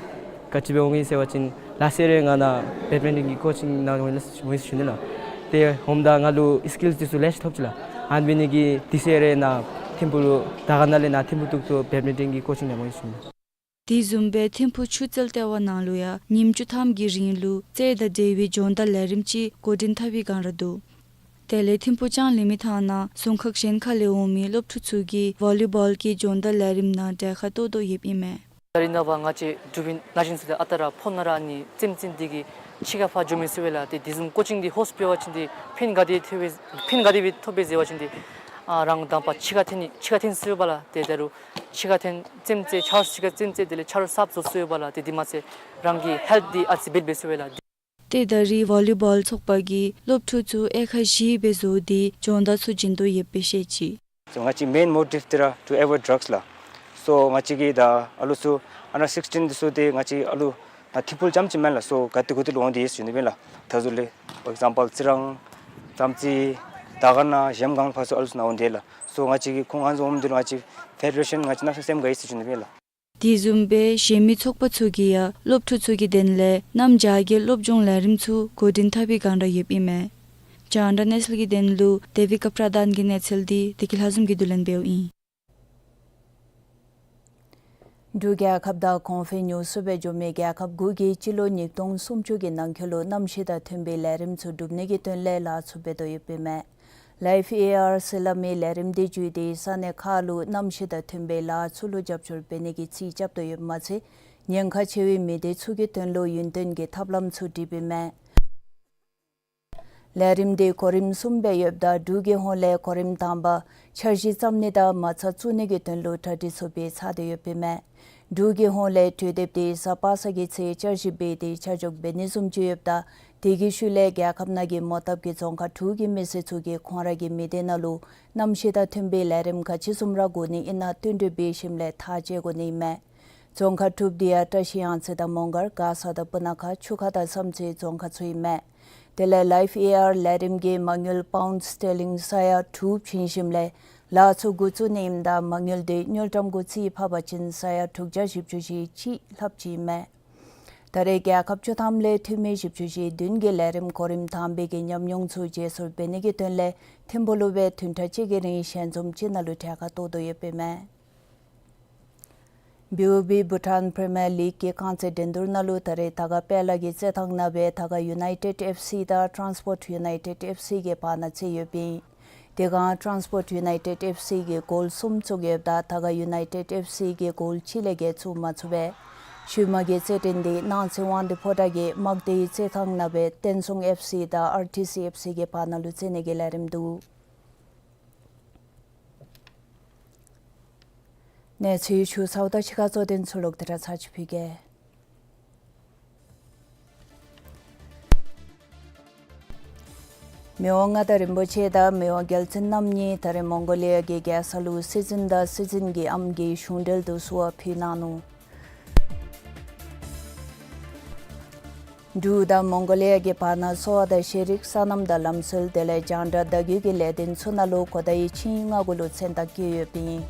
ག་ཅི་འབད་འོང་ཡི་ཟེར་བ་ཅིན་ལ་སེ་རེ་ང་ནཱ་བེཌ་མིན་ཊོན་གྱི་ཀོ་ཅིང་ནང་འོང་ཡི་ཟེར་ཞུ་ནི་ལགས། ཏེ་ཧོམ་ད་ང་ལུ་སི་ཀིལསི་འདི་ཚུ་ལེ་ཤ་ཐོབ་ཅི་ལགས། ཨ་ནི་འབད་ནི་གིས་དེ་ཚེ་རེ་ནཱ་ཐིམ་ཕུག་ལུ་དར་དཀར་ན་ལས་ནཱ་ཐིམ་ཕུག་ཏོག་ཏོ་བེཌ་མིན་ཊོན་གྱི་ཀོ་ཅིང་ལེན་མི་ཨིན་ཟེར་ཞུ་ནི། དེ་བཟུམ་སྦེ་ཐིམ་ཕུག་ཆུ་རྩལ་ལྟེ་བ་ནང་ལུ་ཡང་ཉིནམ་བཅུ་ཐམ་གྱི་རིང་ལུ་རྩེད་དང་འབྲེལ་བའི་སྦྱོང་བརྡར་ལས་རིམ་ཅིག་འགོ་འདྲེན་འཐབ་པའི་སྒང་ར་འདུག། དེ་ལས་ཐིམ་ཕུག་ལྕང་གླིང་མི་ཐང་ནང་རྫོང་ཁག་གཞན་ཁ་ལས་འོང་མི་སློབ་ཕྲུག་ཚུ་གིས་ཝོ་ལི་བཱོལ་གྱི་སྦྱོང་བརྡར་ལས་རིམ་ནང་གྲལ་ཁར་གཏོགས་དོ་ཡོདཔ་ཨིན་མས། ད་རེས་ནངས་པ་ང་བཅས་འབྲུག་པའི་ན་གཞོན་ཚུ་ལས་ཨ་རྟག་ར་ཕོན་ནང་ར་ཨ་ནི་རྩེདམོ་རྩེ་ནི་འདི་གིས་ཕྱི་ཁར་ཕར་འགྱོ་མི་ཚུགས་པས་ལགས། ཏེ་དེ་བཟུམ་ཀོ་ཅིང་འདི་ཧོསཊ་འབད་བ་ཅིན་འདི་ཕན་ག་དེ་ཐོབ་པས་ཕན་ག་དེ་སྦེ་ཐོབ་པས་ཟེར་བ་ཅིན་འདི་ཨ་རང་དང་པ་ཕྱི་ཁར་འཐོན་ནི་ཕྱི་ཁར་འཐོན་ཚུགས་པས་ལགས། ཏེ་ད་རུང་ཕྱི་ཁར་འཐོན་རྩེདམོ་རྩེ་ཆ་རོགས་ཕྱི་ཁར་རྩེདམོ་རྩེ་དེ་ལས་ཆ་རོགས་གསརཔ་བཟོ་ཚུགས་པས་ལགས། ཏེ་དེ་མ་ཚད་རང་གི་ཧེལཐ་འདི་ཨ་ཙི་བིལཌ་འབད་ཚུགས་པས་ལགས། ཏེ་ད་རེས་ཝོ་ལི་བཱོལ་ཚོགས་པ་གིས་སློབ་ཕྲུག་ཚུ་དབྱེ་ཁག་བཞི་སྦེ་བཟོ་སྟེ་སྦྱོང་བརྡར་ཚུ་བྱིན་དོ་ཡོདཔ་སྦེ་བཤད་ཅི། སོ་ང་བཅས་མེན་མོ་ཊིབ་འདི་ར་ཊུ་ཨེ་ཝོའིཌ་ཌྲགསི་ལགས། སོ་ང་བཅས་ཀྱིས་ད་ཨ་ལུ་ཚུ་ཨན་ཌར་སིགསི་ཊིན་འདི་ཚུ་ཏེ་ང་བཅས་ཨ་ལུ་ད་ཐིམ་ཕུག་ལུ་རྐྱངམ་ཅིག་མེན་ལགས། སོ་ག་ཏེ་གུ་ཏེ་ལུ་འོང་སྟེ་ཡོད་ཟེར་ཞུ་ནི་ཨིན་ལགས། ད་གཟུགས་ལས་ཕོར་ཨེག་ཛམ་པཱལ་རྩི་རང་རྩེདམོ་རྩེ་དར་དཀར་ན་གཞལམ་སྒང་ལུ་ཕར་ཚུ་ཨ་ལུ་ཚུ་ནཱ་འོང་སྟེ་ལགས། སོ་ང་བཅས་ཀྱིས་ཁོང་ཨ་ནི་ཚུ་འོངམ་ད་ལུ་ང་བཅས་ཕེ་ཌེ་རེ་ཤཱན་ང་བཅས་གནམ་མེད་ས་མེད་སེམས་དགའ་ཡི་ཟེར་ཞུ་ནི་ཨིན་ལགས། དེ་བཟུམ་སྦེ་གཞན་མི་ཚོགས་པ་ཚུ་གིས་ཡང་སློབ་ཕྲུག་ཚུ་གི་དོན་ལས་གནམ་བྱཱར་གྱི་སློབ་སྦྱོང་ལས་རིམ་ཚུ་འགོ་འདྲེན་འཐབ་པའི་སྒང་ར་ཡོདཔ་ཨིན་མས། རྒྱང་བསྒྲགས་གནས་ཚུལ་གྱི་དོན་ལུ་དེ་བི་ཀ་པྲ་དཱན་གྱི་གནས་ཚུལ་འདི་བདེ་སྐྱིད་ལྷ་འཛོམས་ཀྱིས་བསྡུ་ལེན་འབདཝ་ཨིན། འབྲུག་རྒྱལ་ཁབ་དང་གོང་འཕེལ་མྱུར་སུ་སྦེ་འགྱོ་མི་རྒྱལ་ཁབ་དགུ་གིས་སྤྱི་ལོ་ཉིས་སྟོང་སུམ་ཅུ་གི་ནང་འཁོད་ལུ་གནམ་གཤིས་དང་མཐུན་པའི་ལས་རིམ་ཚུ་སྒྲུབ་ནི་གི་དོན་ལས་ལཱ་ཚུ་འབད་དོ་ཡོདཔ་ཨིན་མས། ལའིཕ་ཨེ་ཨར་ཟེར་སླབ་མི་ལས་རིམ་འདི་བརྒྱུད་དེ་ས་གནས་ཁག་ལུ་གནམ་གཤིས་དང་མཐུན་པའི་ལཱ་ཚུ་ལུ་རྒྱབ་སྐྱོར་འབད་ནི་གི་རྩིས་རྐྱབ་དོ་ཡོདཔ་མ་ཚད་ཉེན་ཁ་ཆེ་བའི་མི་སྡེ་ཚུ་གི་དོན་ལུ་ཡུན་བརྟན་གྱི་ཐབས་ལམ་ཚུ་བསྒྲིགས་ཨིན་མས། ལས་རིམ་འདི་གོ་རིམ་གསུམ་སྦེ་ཡོདཔ་ད་འབྲུག་གི་ཧོངས་ལས་གོ་རིམ་དང་པ་འཆར་གཞི་བརྩམ་ནི་དང་མ་རྩ་བཙུགས་ནི་གི་དོན་ལུ་གྲ་སྒྲིག་ཚུ་འབད་ཚར་ཏེ་ཡོདཔ་ཨིན་མས། འབྲུག་གི་ཧོངས་ལས་གྲོས་དེབ་དེ་གཟའ་པ་སངས་ཀྱི་ཚེས་བཅུ་བཞི་འབད་དེ་ཆ་འཇོག་འབད་ནི་བཟུམ་ཅིག་ཡོདཔ་ད་དེ་གི་ཤུལ་ལས་རྒྱལ་ཁབ་ནང་གི་མོ་བཏབ་ཀྱི་རྫོང་ཁག་དྲུག་གི་མི་སེར་ཚུ་གིས་ཁོང་ར་གི་མི་སྡེ་ནང་ལུ་གནམ་གཤིས་དང་མཐུན་པའི་ལས་རིམ་ག་ཅི་བཟུམ་ར་དགོ་ནི་ཨིན་ན་བསྟུན་གྲོས་འབད་ཞིནམ་ལས་ཐག་བཅད་དགོ་ནི་ཨིན་མས། རྫོང་ཁག་དྲུག་དེ་ཡང་བཀྲིས་གཡང་རྩེ་དང་མོང་སྒར་མགར་ས་དང་སྤུ་ན་ཁ་ཆུ་ཁ་དང་བསམ་རྩེ་རྫོང་ཁག་ཚུ་ཨིན་མས། དེ་ལས་ལའིབ་ཨེ་ཨར་ལས་རིམ་གྱིས་མ་དངུལ་པའུནཌ་སི་ཊར་ལིང་ས་ཡ་དྲུག་བྱིན་ཞིནམ་ལས་ལཱ་ཚུ་འགོ་བཙུགས་ནི་ཨིནམ་ད་མ་དངུལ་དེ་དངུལ་ཀྲམ་གུ་རྩིས་ཕབ་པ་ཅིན་ས་ཡ་དྲུག་བརྒྱ་བཞི་བཅུ་ཞེ་གཅིག་ལྷགཔ་ཅིག་ཨིན་མས། ད་རེས་རྒྱལ་ཁབ་བཅུ་ཐམ་ལས་འཐུས་མི་བཞི་བཅུ་ཞེ་བདུན་གྱིས་ལས་རིམ་གོ་རིམ་དང་པའི་གི་ཉམས་མྱོང་ཚུ་བརྗེ་སོར་འབད་ནི་གི་དོན་ལས་ཐིམ་ཕུག་ལུ་སྦེ་བདུན་ཕྲག་གཅིག་གི་རིང་ཞལ་འཛོམས་ཅིག་ནང་ལུ་གྲལ་ཁར་གཏོགས་དོ་ཡོདཔ་ཨིན་མས། བི་ཨོ་བི་བྷུ་ཊཱན་པི་རི་མི་ཡར་ལིག་གི་རྐང་རྩེད་འགྲན་བསྡུར་ནང་ལུ་ད་རེས་དར་དཀར་དཔལ་ལ་གི་རྩེད་ཐང་ནང་སྦེ་དར་དཀར་ཡུ་ནའི་ཊེཌ་ཨེཕ་སི་དང་ཊཱནསི་པོརཊ་ཡུ་ནའི་ཊེཌ་ཨེཕ་སི་གི་བར་ན་རྩེད་ཡོདཔ་ཨིན། དེ་སྒང་ཊཱནསི་པོརཊ་ཡུ་ནའི་ཊེཌ་ཨེཕ་སི་གིས་གོལ་གསུམ་བཙུགས་ཡོདཔ་ད་དར་དཀར་ཡུ་ནའི་ཊེཌ་ཨེཕ་སི་གིས་གོལ་གཅིག་ལས་བརྒལ་བཙུགས་མ་ཚུགས་པས། ཤུལ་མ་གི་རྩེད་འགྲན་དེ་གནངས་ཚེ་དབང་འདུས་ཕོ་བྲང་གི་དམག་སྡེའི་རྩེད་ཐང་ནང་སྦེ་བསྟན་སྲུང་ཨེཕ་སི་དང་ཨར་ཊི་སི་ཨེཕ་སི་གི་བར་ན་ལུ་རྩེད་ནི་གི་ལས་རིམ་འདུག། གནས་ཚུལ་ཞུ་ཚརཝ་ད་ཕྱི་ཁ་གཙོ་དོན་ཚུ་ལོག་སྟེ་ར་ཚར་ཅིག་ཕུལ་གེ། མི་དབང་མངའ་བདག་རིན་པོ་ཆེ་དང་མི་དབང་རྒྱལ་བཙུན་རྣམ་གཉིས་ད་རེས་མོང་གོ་ལི་ཡ་གི་རྒྱལ་ས་ལུ་སྲིད་འཛིན་དང་སྲིད་འཛིན་གྱི་ཨམ་གྱི་གཞུང་འབྲེལ་དུ་བསུ་བ་ཕུལ་གནང་ནུག། འབྲུག་དང་མོང་གོ་ལི་ཡ་གི་བར་ན་གསོ་བ་དང་ཤེས་རིག་སོ་ནམ་དང་ལམ་སྲོལ་དེ་ལས་རྒྱང་བསྒྲགས་བརྡ་བརྒྱུད་ཀྱི་ལས་དོན་ཚུ་ནང་ལུ་གོ་བརྡའི་ཆིངས་ཡིག་ལྔ་གུ་ལུ་མཚན་རྟགས་བཀོད་ཡོདཔ་ཨིན།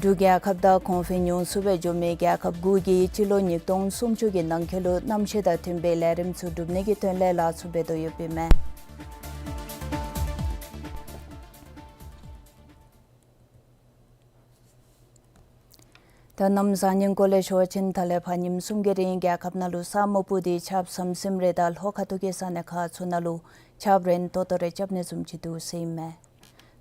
འབྲུག་རྒྱལ་ཁབ་དང་གོང་འཕེལ་ཉུང་སུ་སྦེ་འགྱོ་མི་རྒྱལ་ཁབ་དགུ་གིས་སྤྱི་ལོ་ཉིས་སྟོང་སུམ་ཅུ་གི་ནང་འཁོད་ལུ་གནམ་གཤིས་དང་མཐུན་པའི་ལས་རིམ་ཚུ་སྒྲུབ་ནི་གི་དོན་ལས་ལཱ་ཚུ་འབད་དོ་ཡོདཔ་ཨིན་མས། ད་གནམ་བཟང་ངན་སྐོར་ལས་ཞུ་བ་ཅིན་ད་ལས་ཕར་ཉིནམ་གསུམ་གྱི་རིང་རྒྱལ་ཁབ་ནང་ལུ་ས་སྨུག་སྤུབས་ཏེ་ཆརཔ་ཟམ་ཟིམ་རེ་དང་ལྷོ་ཁ་ཐུག་གི་ས་གནས་ཁག་ཚུ་ནང་ལུ་ཆརཔ་རན་ཏོག་ཏོ་རེ་རྐྱབ་ནི་བཟུམ་ཅིག་འདུག་ཟེར་ཨིན་མས།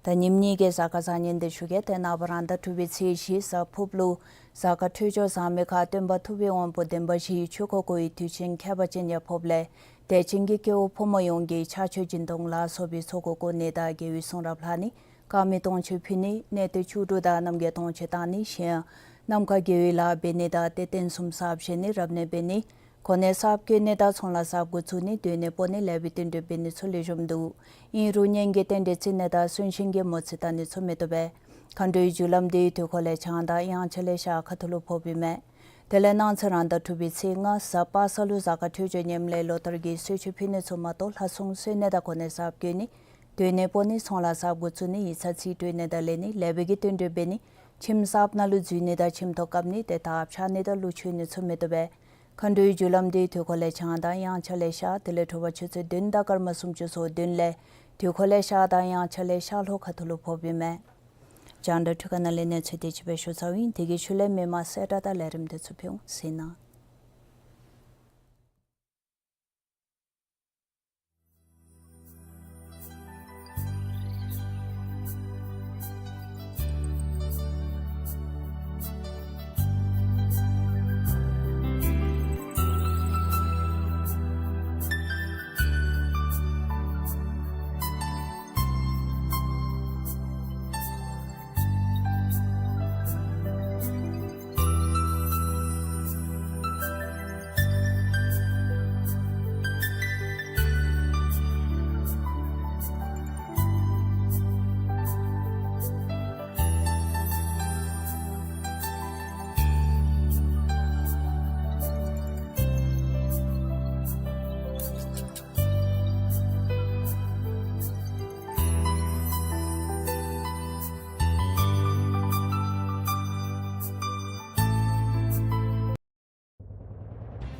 ད་ཉིནམ་གཉིས་ཀྱི་གཟའ་སྐར་བཟང་ངན་དེ་ཞུ་གེ། ཏེ་ནངས་པ་རང་ཟླ་དྲུག་པའི་ཚེས་བཞི་གཟའ་ཕུརཔ་ལུ་གཟའ་སྐར་འཕྲོད་སྦྱོར་བཟང་མི་ཁར་སྟོན་པ་ཐུབ་པའི་དབང་པོ་བདེན་པ་བཞིའི་ཆོས་འཁོར་བསྐོར་བའི་དུས་ཆེན་ཁྱད་པར་ཅན་ཡང་ཕོགཔ་ལས་དད་ཅན་གྱི་སྐྱེ་བོ་ཕོ་མོ་ཡོངས་ཀྱིས་ཕྱག་མཆོད་སྦྱིན་གཏོང་ལ་སོགས་པའི་ཚོགས་འཁོར་བསྐོར་ནི་དང་དགེ་བའི་གསུང་རབ་ལྷག་ནི་དཀར་མེ་སྟོང་མཆོད་ཕུལ་ནི་གནས་བསྟོད་མཆོད་སྤྲོ་དང་རྣམ་རྒྱལ་སྟོང་མཆོད་བཏང་ནི་གཞན་ཡང་ནམ་མཁའ་དགེ་བའི་ལཱ་འབད་ནི་དང་ཏེ་རྟེན་གསུམ་གསརཔ་བཞེངས་ནི་རབ་གནས་འབད་ནི་གོ་གནས་གསརཔ་བསྐོ་ནི་དང་ཚོང་ལཱ་གསརཔ་འགོ་བཙུགས་ནི་སྡོད་གནས་སྤོ་ནི་ལེགས་པའི་རྟེན་འབྲེལ་འབད་ནི་ཚུ་ལེགས་ཤོམ་འདུག། ཨིན་རུང་གཉེན་གྱི་རྟེན་འབྲེལ་བརྩི་ནི་དང་གསོན་གཤིན་གྱི་མོ་རྩིས་བལྟ་ནི་ཚུ་མི་བཏུབ་པས། མཁའ་འགྲོའི་རྒྱུ་ལམ་དེ་དུས་འཁོར་ལས་བྱང་དང་དབྱངས་འཆར་ལས་ཤར་ཁ་ཐུག་ལུ་ཕོགཔ་ཨིན་མས། དེ་ལས་གནངས་ཚེ་རང་ཟླ་དྲུག་པའི་ཚེས་ལྔ་གཟའ་པ་སངས་ལུ་གཟའ་སྐར་འཕྲོད་སྦྱོར་ངནམ་ལས་ལོ་ལྟར་གྱི་གསོལ་མཆོད་ཕུལ་ནི་ཚུ་མ་གཏོགས་ལྷ་སྲུང་གསོལ་ནི་དང་གོ་གནས་གསརཔ་བསྐོ་ནི་སྡོད་གནས་སྤོ་ནི་ཚོང་ལཱ་གསརཔ་འགོ་བཙུགས་ནི་ཡིག་ཚང་རྩིས་སྤྲོད་ནི་དང་ལེན་ནི་ལེགས་པའི་གི་རྟེན་འབྲེལ་འབད་ནི་ཁྱིམ་གསརཔ་ནང་ལུ་འཛུལ་ནི་དང་ཁྱིམ་ཐོག་བཀབ་ནི་ཏེ་དར་ཕྱར་ནི་དང་ཀླུ་མཆོད་ནི་ཚུ་མི་བཏུབ་པས། མཁའ་འགྲོའི་རྒྱུ་ལམ་དེ་དུས་འཁོར་ལས་བྱང་དང་དབྱངས་འཆར་ལས་ཤར། དེ་ལས་དྲོ་པ་ཆུ་ཚོད་བདུན་དང་སྐར་མ་སུམ་ཅུ་སོ་བདུན་ལས་དུས་འཁོར་ལས་ཤར་དང་དབྱངས་འཆར་ལས་ཤར་ལྷོ་ཁ་ཐུག་ལུ་ཕོགཔ་ཨིན་མས། རྒྱང་བསྒྲགས་འཕྲུལ་ཁང་ནང་ལས་གནས་ཚུལ་དེ་ཅིག་སྦེ་ཞུ་ཚརཝ་ཨིན། དེ་གི་ཤུལ་ལས་མི་མང་གསལ་བསྒྲགས་དང་ལས་རིམ་དེ་ཚུ་ཕུལ་འོང་ཟེར་ན།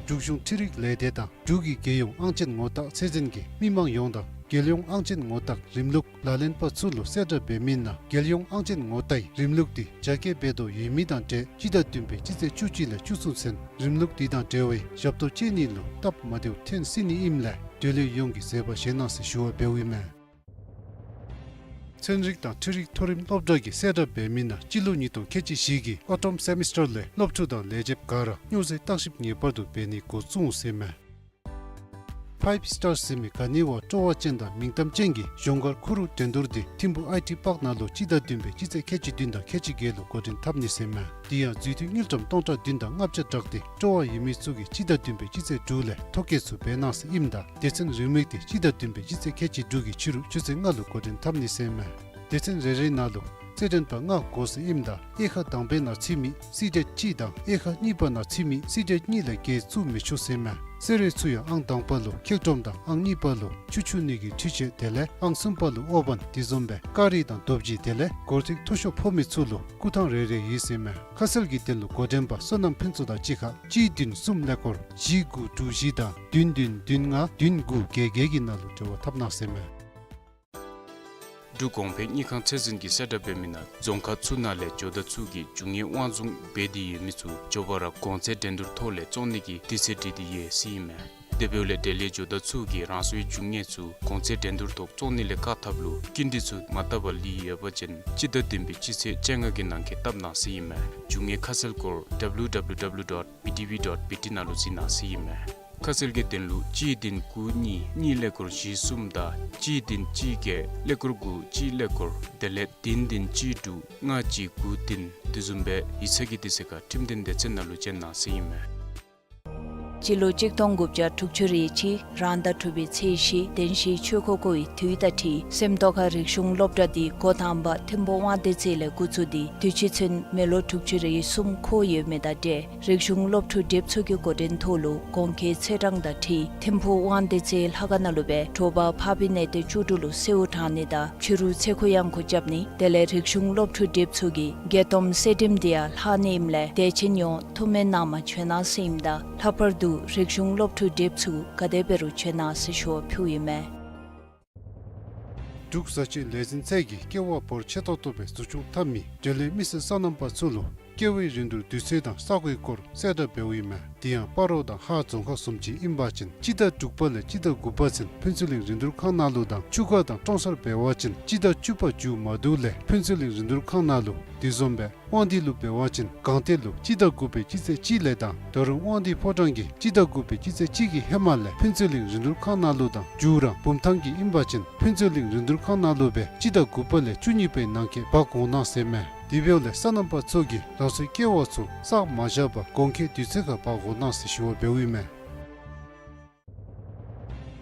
འབྲུག་གཞུང་འཕྲུལ་རིག་ལས་སྡེ་དང་འབྲུག་གི་རྒྱལ་ཡོངས་ཨང་ཅན་ངོ་རྟགས་ཚད་འཛིན་གྱིས་མི་མང་ཡོངས་དང་རྒྱལ་ཡོངས་ཨང་ཅན་ངོ་རྟགས་རིམ་ལུགས་ལག་ལེན་པ་ཚུ་ལུ་གསལ་བསྒྲགས་འབད་མི་ནང་རྒྱལ་ཡོངས་ཨང་ཅན་ངོ་རྟགས་རིམ་ལུགས་དེ་རྒྱ་སྐྱེད་འབད་དོ་ཡོད་མི་དང་འབྲེལ་སྤྱི་ཟླ་བདུན་པའི་སྤྱི་ཚེས་བཅུ་གཅིག་ལས་བཅུ་གསུམ་ཚུན་རིམ་ལུགས་དེ་དང་འབྲེལ་བའི་ཞབས་ཏོག་སྤྱོད་ནི་ལུ་སྟབས་མ་བདེཝ་ཐོན་སྲིད་ནི་ཨིནམ་ལས་དོན་ལུ་ཡོངས་ཀྱིས་བཟོད་པ་བཞེས་གནང་ཟེར་ཞུ་བ་འབདཝ་ཨིན་མས། ཚན་རིག་དང་འཕྲུལ་རིག་མཐོ་རིམ་སློབ་གྲྭ་གིས་གསལ་བསྒྲགས་འབད་མི་ནང་སྤྱི་ལོ་ཉིས་སྟོང་ཁལ་གཅིག་བཞི་གི་ཨོ་ཊམ་སེ་མི་སི་ཊར་ལས་སློབ་ཕྲུག་དང་ལས་བྱེདཔ་ག་ར་སྨྱོ་རྫས་བརྟག་ཞིབ་ངེས་པར་དུ་འབད་ནི་འགོ་བཙུགས་འོང་ཟེར་མས། ཕའིབ་སི་ཊར་ཟེར་མི་ག་ནི་བ་སྤྲོ་བ་ཅན་དང་མིང་གཏམ་ཅན་གྱི་གཞུང་སྒར་ཁུ་རུ་འགྲན་བསྡུར་འདི་ཐིམ་ཕུ་ཨའི་ཊི་པཱརཀ་ནང་ལུ་སྤྱི་ཟླ་བདུན་པའི་སྤྱི་ཚེས་ཁལ་གཅིག་བདུན་དང་ཁལ་གཅིག་བརྒྱད་ལུ་འགོ་འདྲེན་འཐབ་ནི་ཟེར་མས། དེ་ཡང་འཛུལ་དུས་དངུལ་ཀྲམ་སྟོང་ཕྲག་བདུན་དང་ལྔ་བརྒྱ་དྲག་སྟེ་སྤྲོ་བ་ཡོད་མི་ཚུ་གིས་སྤྱི་ཟླ་བདུན་པའི་སྤྱི་ཚེས་དྲུག་ལས་ཐོ་བཀོད་ཚུ་འབད་གནང་ཟེར་ཨིནམ་ད་སྡེ་ཚན་རེའུ་མིག་འདི་སྤྱི་ཟླ་བདུན་པའི་སྤྱི་ཚེས་ཁལ་གཅིག་དྲུག་གི་ཕྱི་རུ་ཆུ་ཚོད་ལྔ་ལུ་འགོ་འདྲེན་འཐབ་ནི་ཟེར་མས། སྡེ་ཚན་རེ་རེ་ནང་ལུ་རྩེད་འགྲན་པ་ལྔ་དགོ་ཟེར་ཨིནམ་ད་དབྱེ་ཁག་དང་པའི་ནང་ཚུད་མི་སི་ཊེཊ་གཅིག་དང་དབྱེ་ཁག་གཉིས་པ་ནང་ཚུད་མི་སི་ཊེཊ་གཉིས་ལས་བརྒལ་བཙུགས་མི་ཆོག་ཟེར་མས། གསོལ་རས་ཚུ་ཡང་ཨང་དང་པ་ལུ་ཁེག་ཏྲོམ་དང་ཨང་གཉིས་པ་ལུ་ཆུ་འཁྱུ་ནི་གི་འཕྲུལ་ཆས་དེ་ལས་ཨང་གསུམ་པ་ལུ་ཨོ་བན་དེ་བཟུམ་སྦེ་ཀ་རི་དང་རྡོ་བརྗེ་དེ་ལས་སྒོར་ཐིག་མཐོ་ཤོས་ཕོག་མི་ཚུ་ལུ་སྐུ་ཐང་རེ་རེ་ཡོད་ཟེར་མས། ཁ་གསལ་གྱི་དོན་ལུ་འགོ་འདྲེན་པ་སོ་ནམ་ཕུན་ཚོགས་དང་གཅིག་ཁར་གཅིག་བདུན་གསུམ་ཀླད་ཀོར་བཞི་དགུ་དྲུག་བཞི་དང་བདུན་བདུན་བདུན་ལྔ་བདུན་དགུ་བརྒྱད་བརྒྱད་ཀྱི་ནང་ལུ་འབྲེལ་བ་འཐབ་གནང་ཟེར་མས། འབྲུག་གོང་འཕེལ་དངུལ་ཁང་ཚད་འཛིན་གྱིས་གསལ་བསྒྲགས་འབད་མི་ནང་རྫོང་ཁག་ཚུ་ནང་ལས་ཇོ་བདག་ཚུ་གིས་རྒྱུ་དངོས་དབང་བཟུང་འབད་དེ་ཡོད་མི་ཚུ་མགྱོགས་པ་ར་གོང་ཚད་འགྲན་བསྡུར་ཐོག་ལས་བཙོང་ནི་གི་དུས་ཚོད་བསྒྲིགས་ཏེ་ཡོད་ཟེར་ཨིན་མས། དེ་འབདཝ་ལས་འབྲེལ་ཡོད་ཇོ་བདག་ཚུ་གིས་རང་སོའི་རྒྱུ་དངོས་ཚུ་གོང་ཚད་འགྲན་བསྡུར་ཐོག་བཙོང་ནི་ལས་བཀག་ཐབས་ལུ་སྐྱིན་འགྲུལ་ཚུ་མ་བཏབ་པར་ལུས་ཡོད་པ་ཅིན་སྤྱི་ཟླ་བདུན་པའི་སྤྱི་ཚེས་བཅོ་ལྔ་གི་ནང་འཁོད་བཏབ་གནང་ཟེར་ཨིན་མས། རྒྱུ་དངོས་ཁ་གསལ་སྐོར་W W W dot B T V dot B T ནང་ལུ་གཟིགས་གནང་ཟེར་ཨིན་མས། ཁ་གསལ་གྱི་དོན་ལུ་གཅིག་བདུན་དགུ་གཉིས་གཉིས་ཀླད་ཀོར་བཞི་གསུམ་དང་གཅིག་བདུན་གཅིག་བརྒྱད་ཀླད་ཀོར་དགུ་གཅིག་ཀླད་ཀོར་དེ་ལས་བདུན་བདུན་གཅིག་དྲུག་ལྔ་གཅིག་དགུ་བདུན་དེ་བཟུམ་སྦེ་ཡིག་ཚང་གི་དུས་ཚོད་ཁར་ཁྲིམས་དོན་སྡེ་ཚན་ནང་ལུ་བཅར་གནང་ཟེར་ཨིན་མས། སྤྱི་ལོ་གཅིག་སྟོང་དགུ་བརྒྱ་དྲུག་ཅུ་རེ་གཅིག་རང་ཟླ་དྲུག་པའི་ཚེས་བཞི་བདེན་བཞིའི་ཆོས་འཁོར་བསྐོར་བའི་དུས་དང་འཁྲིལ་སེམས་རྟོགས་ཁ་རིག་གཞུང་སློབ་གྲྭ་འདི་འགོ་དང་པ་ཐིམ་ཕུ་དབང་འདུས་རྩེ་ལས་འགོ་བཙུགས་ཏེ་དུས་ཅི་ཚུན་མི་ལོ་དྲུག་ཅུ་རེ་གསུམ་འཁོར་ཡོད་མི་དང་འབྲེལ་རིག་གཞུང་སློབ་ཕྲུག་དེབ་ཚུ་གི་འགོ་འདྲེན་ཐོག་ལུ་གོང་འཁོད་ཚེས་གྲངས་དང་འཁྲིལ་ཐིམ་ཕུ་དབང་འདུས་རྩེ་ལྷ་ཁང་ནང་ལུ་སྦེ་དྲོ་པ་ཕ་བི་ནེ་ཏེ་བཅུ་དྲུག་ལུ་གསོལཝ་དྲང་ནི་དང་ཕྱི་རུ་ཚེ་འཁོར་ཡང་འགོ་རྐྱབ་ནི། དེ་ལས་རིག་གཞུང་སློབ་ཕྲུག་དེབ་ཚུ་གི་བརྒྱད་སྟོངམ་གསེར་བྲིསམ་འདི་ཡང་ལྷག་ནི་ཨིནམ་ལས་དད་ཅན་ཡོངས་ཐུགས་སྨོན་གནང་མ་བྱོན་གནང་ཟེར་ཨིནམ་ད་ལྷག་པར་དུ་རིག་གཞུང་སློབ་ཕྲུག་དེབ་ཚུ་ག་དེ་འབད་རུང་བྱོན་གནང་ཟེར་ཞུ་བ་ཕུལཝ་ཨིན་མས། འབྲུག་བཟའ་སྤྱོད་ལས་འཛིན་ཚད་ཀྱིས་ཀེ་བ་བོར་ཆེ་ཏོག་ཏོ་སྦེ་འཛུགས་སྐྱོང་འཐབ་མི་འབྲེལ་ཡོད་མི་སེར་སོ་ནམ་པ་ཚུ་ལུ་ཀེ་བའི་རིན་བསྡུར་དུས་ཚོད་དང་ས་གོའི་སྐོར་གསལ་བསྒྲགས་འབདཝ་ཨིན་མས། དེ་ཡང་སྤ་རོ་དང་ཧཱ་རྫོང་ཁག་བཟུམ་ཅིག་ཨིན་པ་ཅིན་སྤྱི་ཟླ་དྲུག་པ་ལས་སྤྱི་ཟླ་དགུ་པ་ཚུན་ཕུན་ཚོགས་གླིང་རིན་བསྡུར་ཁང་ནང་ལུ་དང་ཆུ་ཁ་དང་ཀྲོང་གསར་འབད་བ་ཅིན་སྤྱི་ཟླ་བཅུ་པ་མཇུག་མ་བསྡུ་ལས་ཕུན་ཚོགས་གླིང་རིན་བསྡུར་ཁང་ནང་ལུ། དེ་བཟུམ་སྦེ་དབང་འདུས་ལུ་འབད་བ་ཅིན་སྒང་སྟེང་ལུ་སྤྱི་ཟླ་དགུ་པའི་སྤྱི་ཚེས་གཅིག་ལས་དང་ད་རུང་དབང་འདུས་ཕོ་བྲང་གི་སྤྱི་ཟླ་དགུ་པའི་སྤྱི་ཚེས་གཅིག་གི་ཧེ་མ་ལས་ཕུན་ཚོགས་གླིང་རིན་བསྡུར་ཁང་ནང་ལུ་དང་མཇུག་ར་བུམ་ཐང་གི་ཨིན་པ་ཅིན་ཕུན་ཚོགས་གླིང་རིན་བསྡུར་ཁང་ནང་ལུ་སྦེ་སྤྱི་ཟླ་དགུ་པ་ལས་བཅུ་གཉིས་པའི་ནང་འཁོད་འབག་འོང་གནང་ཟེར་མས། དེ་འབདཝ་ལས་སོ་ནམ་པ་ཚུ་གིས་རང་སོའི་ཀེ་བ་ཚུ་བསགས་མ་བཞག་པར་གོང་འཁོད་དུས་ཚོད་ཁར་འབག་འོང་གནང་ཟེར་ཞུ་བ་འབདཝ་ཨིན་མས།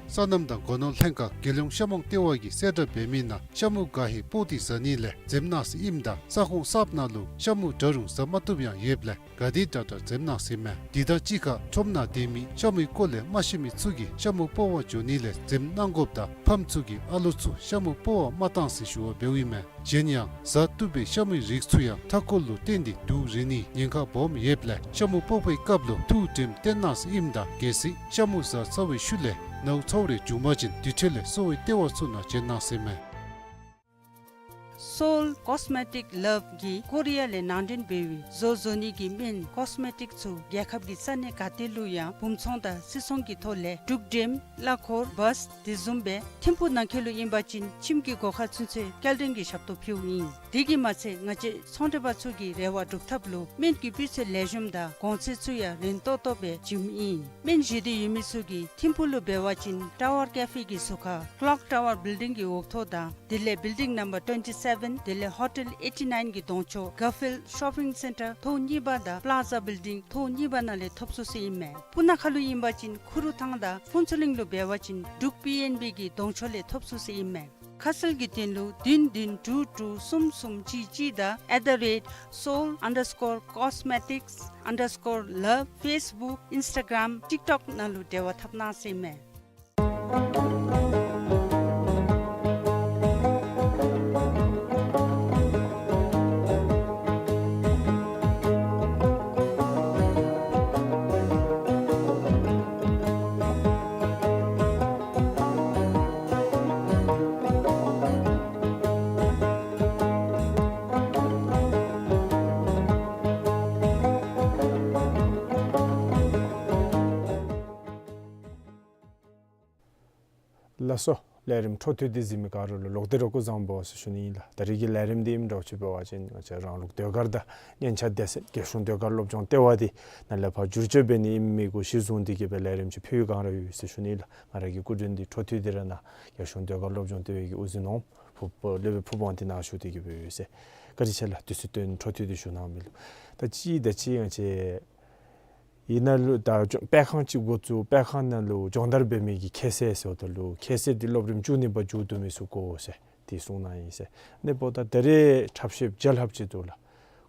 སོ་ནམ་དང་སྒོ་ནོར་ལྷན་ཁག་རྒྱལ་ཡོངས་ཤ་མོང་ལྟེ་བ་གིས་གསལ་བསྒྲགས་འབད་མི་ནང་ཤ་མུ་ག་ཧེ་སྤོག་སྟེ་བཟའ་ནི་ལས་འཛེམ་གནང་ཟེར་ཨིནམ་ད་ས་ཁོངས་གསརཔ་ནང་ལུ་ཤ་མུ་འདྲ་རུང་བཟའ་མ་བཏུབ་ཡང་ཡོདཔ་ལས་ག་དེ་དྲག་དྲག་འཛེམ་གནང་ཟེར་མས། དེ་དང་གཅིག་ཁར་ཁྲོམ་ནང་སྡོད་མི་ཤ་མུའི་སྐོར་ལས་མ་ཤེས་མི་ཚུ་གིས་ཤ་མུ་སྤོག་པར་འགྱོ་ནི་ལས་འཛེམ་གནང་དགོཔ་དང་ཕམ་ཚུ་གིས་ཨ་ལོ་ཚུ་ཤ་མུ་སྤོག་པར་མ་བཏང་ཟེར་ཞུ་བ་འབདཝ་ཨིན་མས། གཞན་ཡང་བཟའ་བཏུབ་པའི་ཤ་མུའི་རིགས་ཚུ་ཡང་མཐའ་འཁོར་ལུ་བརྟེན་ཏེ་དུག་རེག་ནིའི་ཉེན་ཁ་སྦོམ་ཡོདཔ་ལས་ཤ་མུ་སྤོག་པའི་སྐབས་ལུ་ཐུགས་དྲནམ་བཏོན་གནང་ཟེར་ཨིནམ་ད་གལ་སྲིད་ཤ་མུ་བཟའ་ཚར་བའི་ཤུལ་ལས་ནཝ་ཚཝ་རེ་བྱུང་པ་ཅིན་དེ་འཕྲོ་ལས་གསོ་བའི་ལྟེ་བ་ཚུ་ནང་བྱོན་གནང་ཟེར་མས། Seoul Cosmetic Love གིས་ཀོ་རི་ཡ་ལས་ནང་འདྲེན་འབད་བའི་བཟོ་བཟོ་ནི་གི་སྨན་ཀོས་མེ་ཊིག་ཚུ་རྒྱལ་ཁབ་ཀྱི་ས་གནས་ག་ཏེ་ལུ་ཡང་སྦུང་ཚོང་དང་སིལ་ཚོང་གི་ཐོག་ལས་འབྲུག་འགྲེམ་གླ་འཁོར་བཱས་དེ་བཟུམ་སྦེ་ཐིམ་ཕུ་ནང་འཁོད་ལུ་ཨིན་པ་ཅིན་ཁྱིམ་གྱི་སྒོ་ཁར་ཚུན་ཚོད་སྐྱེལ་འདྲེན་གྱི་ཞབས་ཏོག་ཕུལཝ་ཨིན། དེ་གིས་མ་ཚད་ང་བཅས་ཚོང་འབྲེལ་པ་ཚུ་གི་རེ་བ་སྒྲུབ་ཐབས་ལུ་སྨན་གྱི་སྤུས་ཚད་ལེགས་ཤོམ་དང་གོང་ཚད་ཚུ་ཡང་རན་ཏོག་ཏོ་སྦེ་བྱིནམ་ཨིན། སྨན་བཞེས་འདོད་ཡོད་མི་ཚུ་གིས་ཐིམ་ཕུ་ལུ་འབད་བ་ཅིན་ཊ་ཝར་ཀེ་ཕེ་གི་ཟུར་ཁར་ཀློག་ཊ་ཝར་བིལ་ཌིང་གི་འོག་ཐོག་དང་དེ་ལས་བིལ་ཌིང་ནམ་བར་ཊུ་ཝེན་ཊི་སེ་བེན་དེ་ལས་ཧོ་ཊེལ་ཨེ་ཊི་ནའིན་གྱི་གདོང་ཕྱོགས་གར་ཕིལཌ་ཤོ་པིང་སེན་ཊར་ཐོག་གཉིས་པ་དང་པ་ལཱ་ཛ་བིལ་ཌིང་ཐོག་གཉིས་པ་ནང་ལས་ཐོབ་ཚུགས་ཟེར་ཨིན་མས། སྤུ་ན་ཁ་ལུ་ཨིན་པ་ཅིན་ཁུ་རུ་ཐང་དང་ཕུན་ཚོགས་གླིང་ལུ་འབད་བ་ཅིན་འབྲུག་པི་ཨེན་བི་གི་གདོང་ཕྱོགས་ལས་ཐོབ་ཚུགས་ཟེར་ཨིན་མས། ཁ་གསལ་གྱི་དོན་ལུ་བདུན་བདུན་དྲུག་དྲུག་གསུམ་གསུམ་གཅིག་གཅིག་དང་at the rate seoul underscore cosmetics underscore love Facebook Instagram TikTok ནང་ལུ་འབྲེལ་བ་འཐབ་གནང་ཟེར་ཨིན་མས། ལགས་སོ། ལས་རིམ་འཕྲོ་མཐུད་དེ་གཟིགས་མི་ག་ར་ལུ་ལོག་སྟེ་ར་སྐུ་གཟུགས་བཟང་པོ་ཟེར་ཞུ་ནི་ཨིན་ལགས། ད་རིས་ཀྱི་ལས་རིམ་འདི་ཨིནམ་འདྲཝ་ཅིག་འབད་བ་ཅིན་ང་བཅས་རང་ལུགས་ཟློས་གར་དང་སྙན་ཆ་སྡེ་ཚན་རྒྱལ་གཞུང་ཟློས་གར་སློབ་སྦྱོང་ལྟེ་བ་འདི་ནང་ལས་ཕར་བསྒྱུར་བཅོས་འབད་ནི་ཨིན་མི་གུ་གཞི་བཟུང་སྟེ་གིས་སྦེ་ལས་རིམ་ཅིག་ཕུལ་བའི་བསྒང་ར་ཡོད་ཟེར་ཞུ་ནི་ཨིན་ལགས། ང་ར་གི་སྐུ་མགྲོན་འདི་འཕྲོ་མཐུད་དེ་ར་ནཱ་རྒྱལ་གཞུང་ཟློས་གར་སློབ་སྦྱོང་ལྟེ་བའི་གི་དབུ་འཛིན་ནོར་བུ་སློབ་དཔོན་ཕུར་བུ་དབང་འདུས་ནཱ་བཞུགས་ཏེ་གིས་སྦེ་ཡོད་ཟེར། བཀའ་དྲིན་ཆེ་ལགས། དུས་ཚོད་བཏོན་འཕྲོ་མཐུད་དེ་བཞུགས་གནང་མི་ལུ། ད་ཅི་ད་ཅི་ཡང་ཅིག་ཨིན་ན་ལུ་ད་སྦྱོང་དཔེ་ཁང་ཅིག་འགོ་བཙུགས། དཔེ་ཁང་ནང་ལུ་སྦྱོང་བརྡར་འབད་མི་གི་ཁྱད་ཚད་ཟེརཝ་ད་ལུ་ཁྱད་ཚད་འདི་སློབ་རིམ་བཅུ་གཉིས་པ་མཇུག་བསྡུ་མི་ཚུ་དགོ་ཟེར་དེ་གསུངས་གནང་ཡི་ཟེར། ཨ་ནི་འབདཝ་ད་ད་རེས་འཁྲབ་གཞས་རྒྱལ་ཁབ་ཅིག་འདུག་ལགས།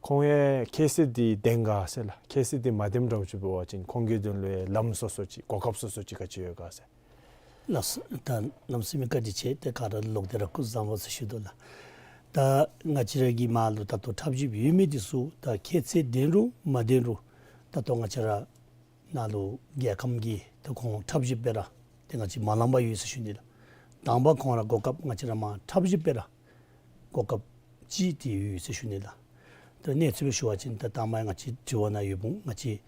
ཁོང་ཡང་ཁྱད་ཚད་འདི་ལྡན་ག་ཟེར་ལགས། ཁྱད་ཚད་འདི་མ་ལྡནམ་འདྲཝ་ཅིག་འབད་བ་ཅིན་ཁོང་གི་དོན་ལུ་ཡང་ལམ་སོ་སོ་ཅིག་གོ་སྐབས་སོ་སོ་ཅིག་ག་ཅི་ཡོད་ག་ཟེར། ལགས་སོ། ད་གནམ་མེད་ས་མེད་བཀའ་དྲིན་ཆེ། ཏེ་ག་ར་ལོག་སྟེ་ར་སྐུ་གཟུགས་བཟང་པོ་ཟེར་ཞུ་དོ་ལགས། ད་ང་བཅས་ར་གིས་མར་ལུ་ད་ལྟོ་འཁྲབ་གཞས་ཡོད་མི་འདི་ཚུ་ད་ཁྱད་ཚད་ལྡན་རུང་མ་ལྡན་རུང་ད་ལྟོ་ང་བཅས་ར་ནཱ་ལུ་རྒྱལ་ཁམས་ཀྱི་ད་ཁོང་འཁྲབ་གཞས་སྦེ་ར་ཏེ་ང་བཅས་མ་ལངམ་ཡོད་ཟེར་ཞུ་ནི་ལགས། དང་པ་ཁོང་ར་གོ་སྐབས་ང་བཅས་ར་མར་འཁྲབ་གཞས་སྦེ་ར་གོ་སྐབས་ཅིག་ཏེ་ཡོད་ཟེར་ཞུ་ནི་ལགས། ད་གནས་ཚུལ་སྦེ་ཞུ་བ་ཅིན་ད་དང་པ་ང་བཅས་དྲི་བ་ནང་ཡོདཔ་འོང་། ང་བཅས་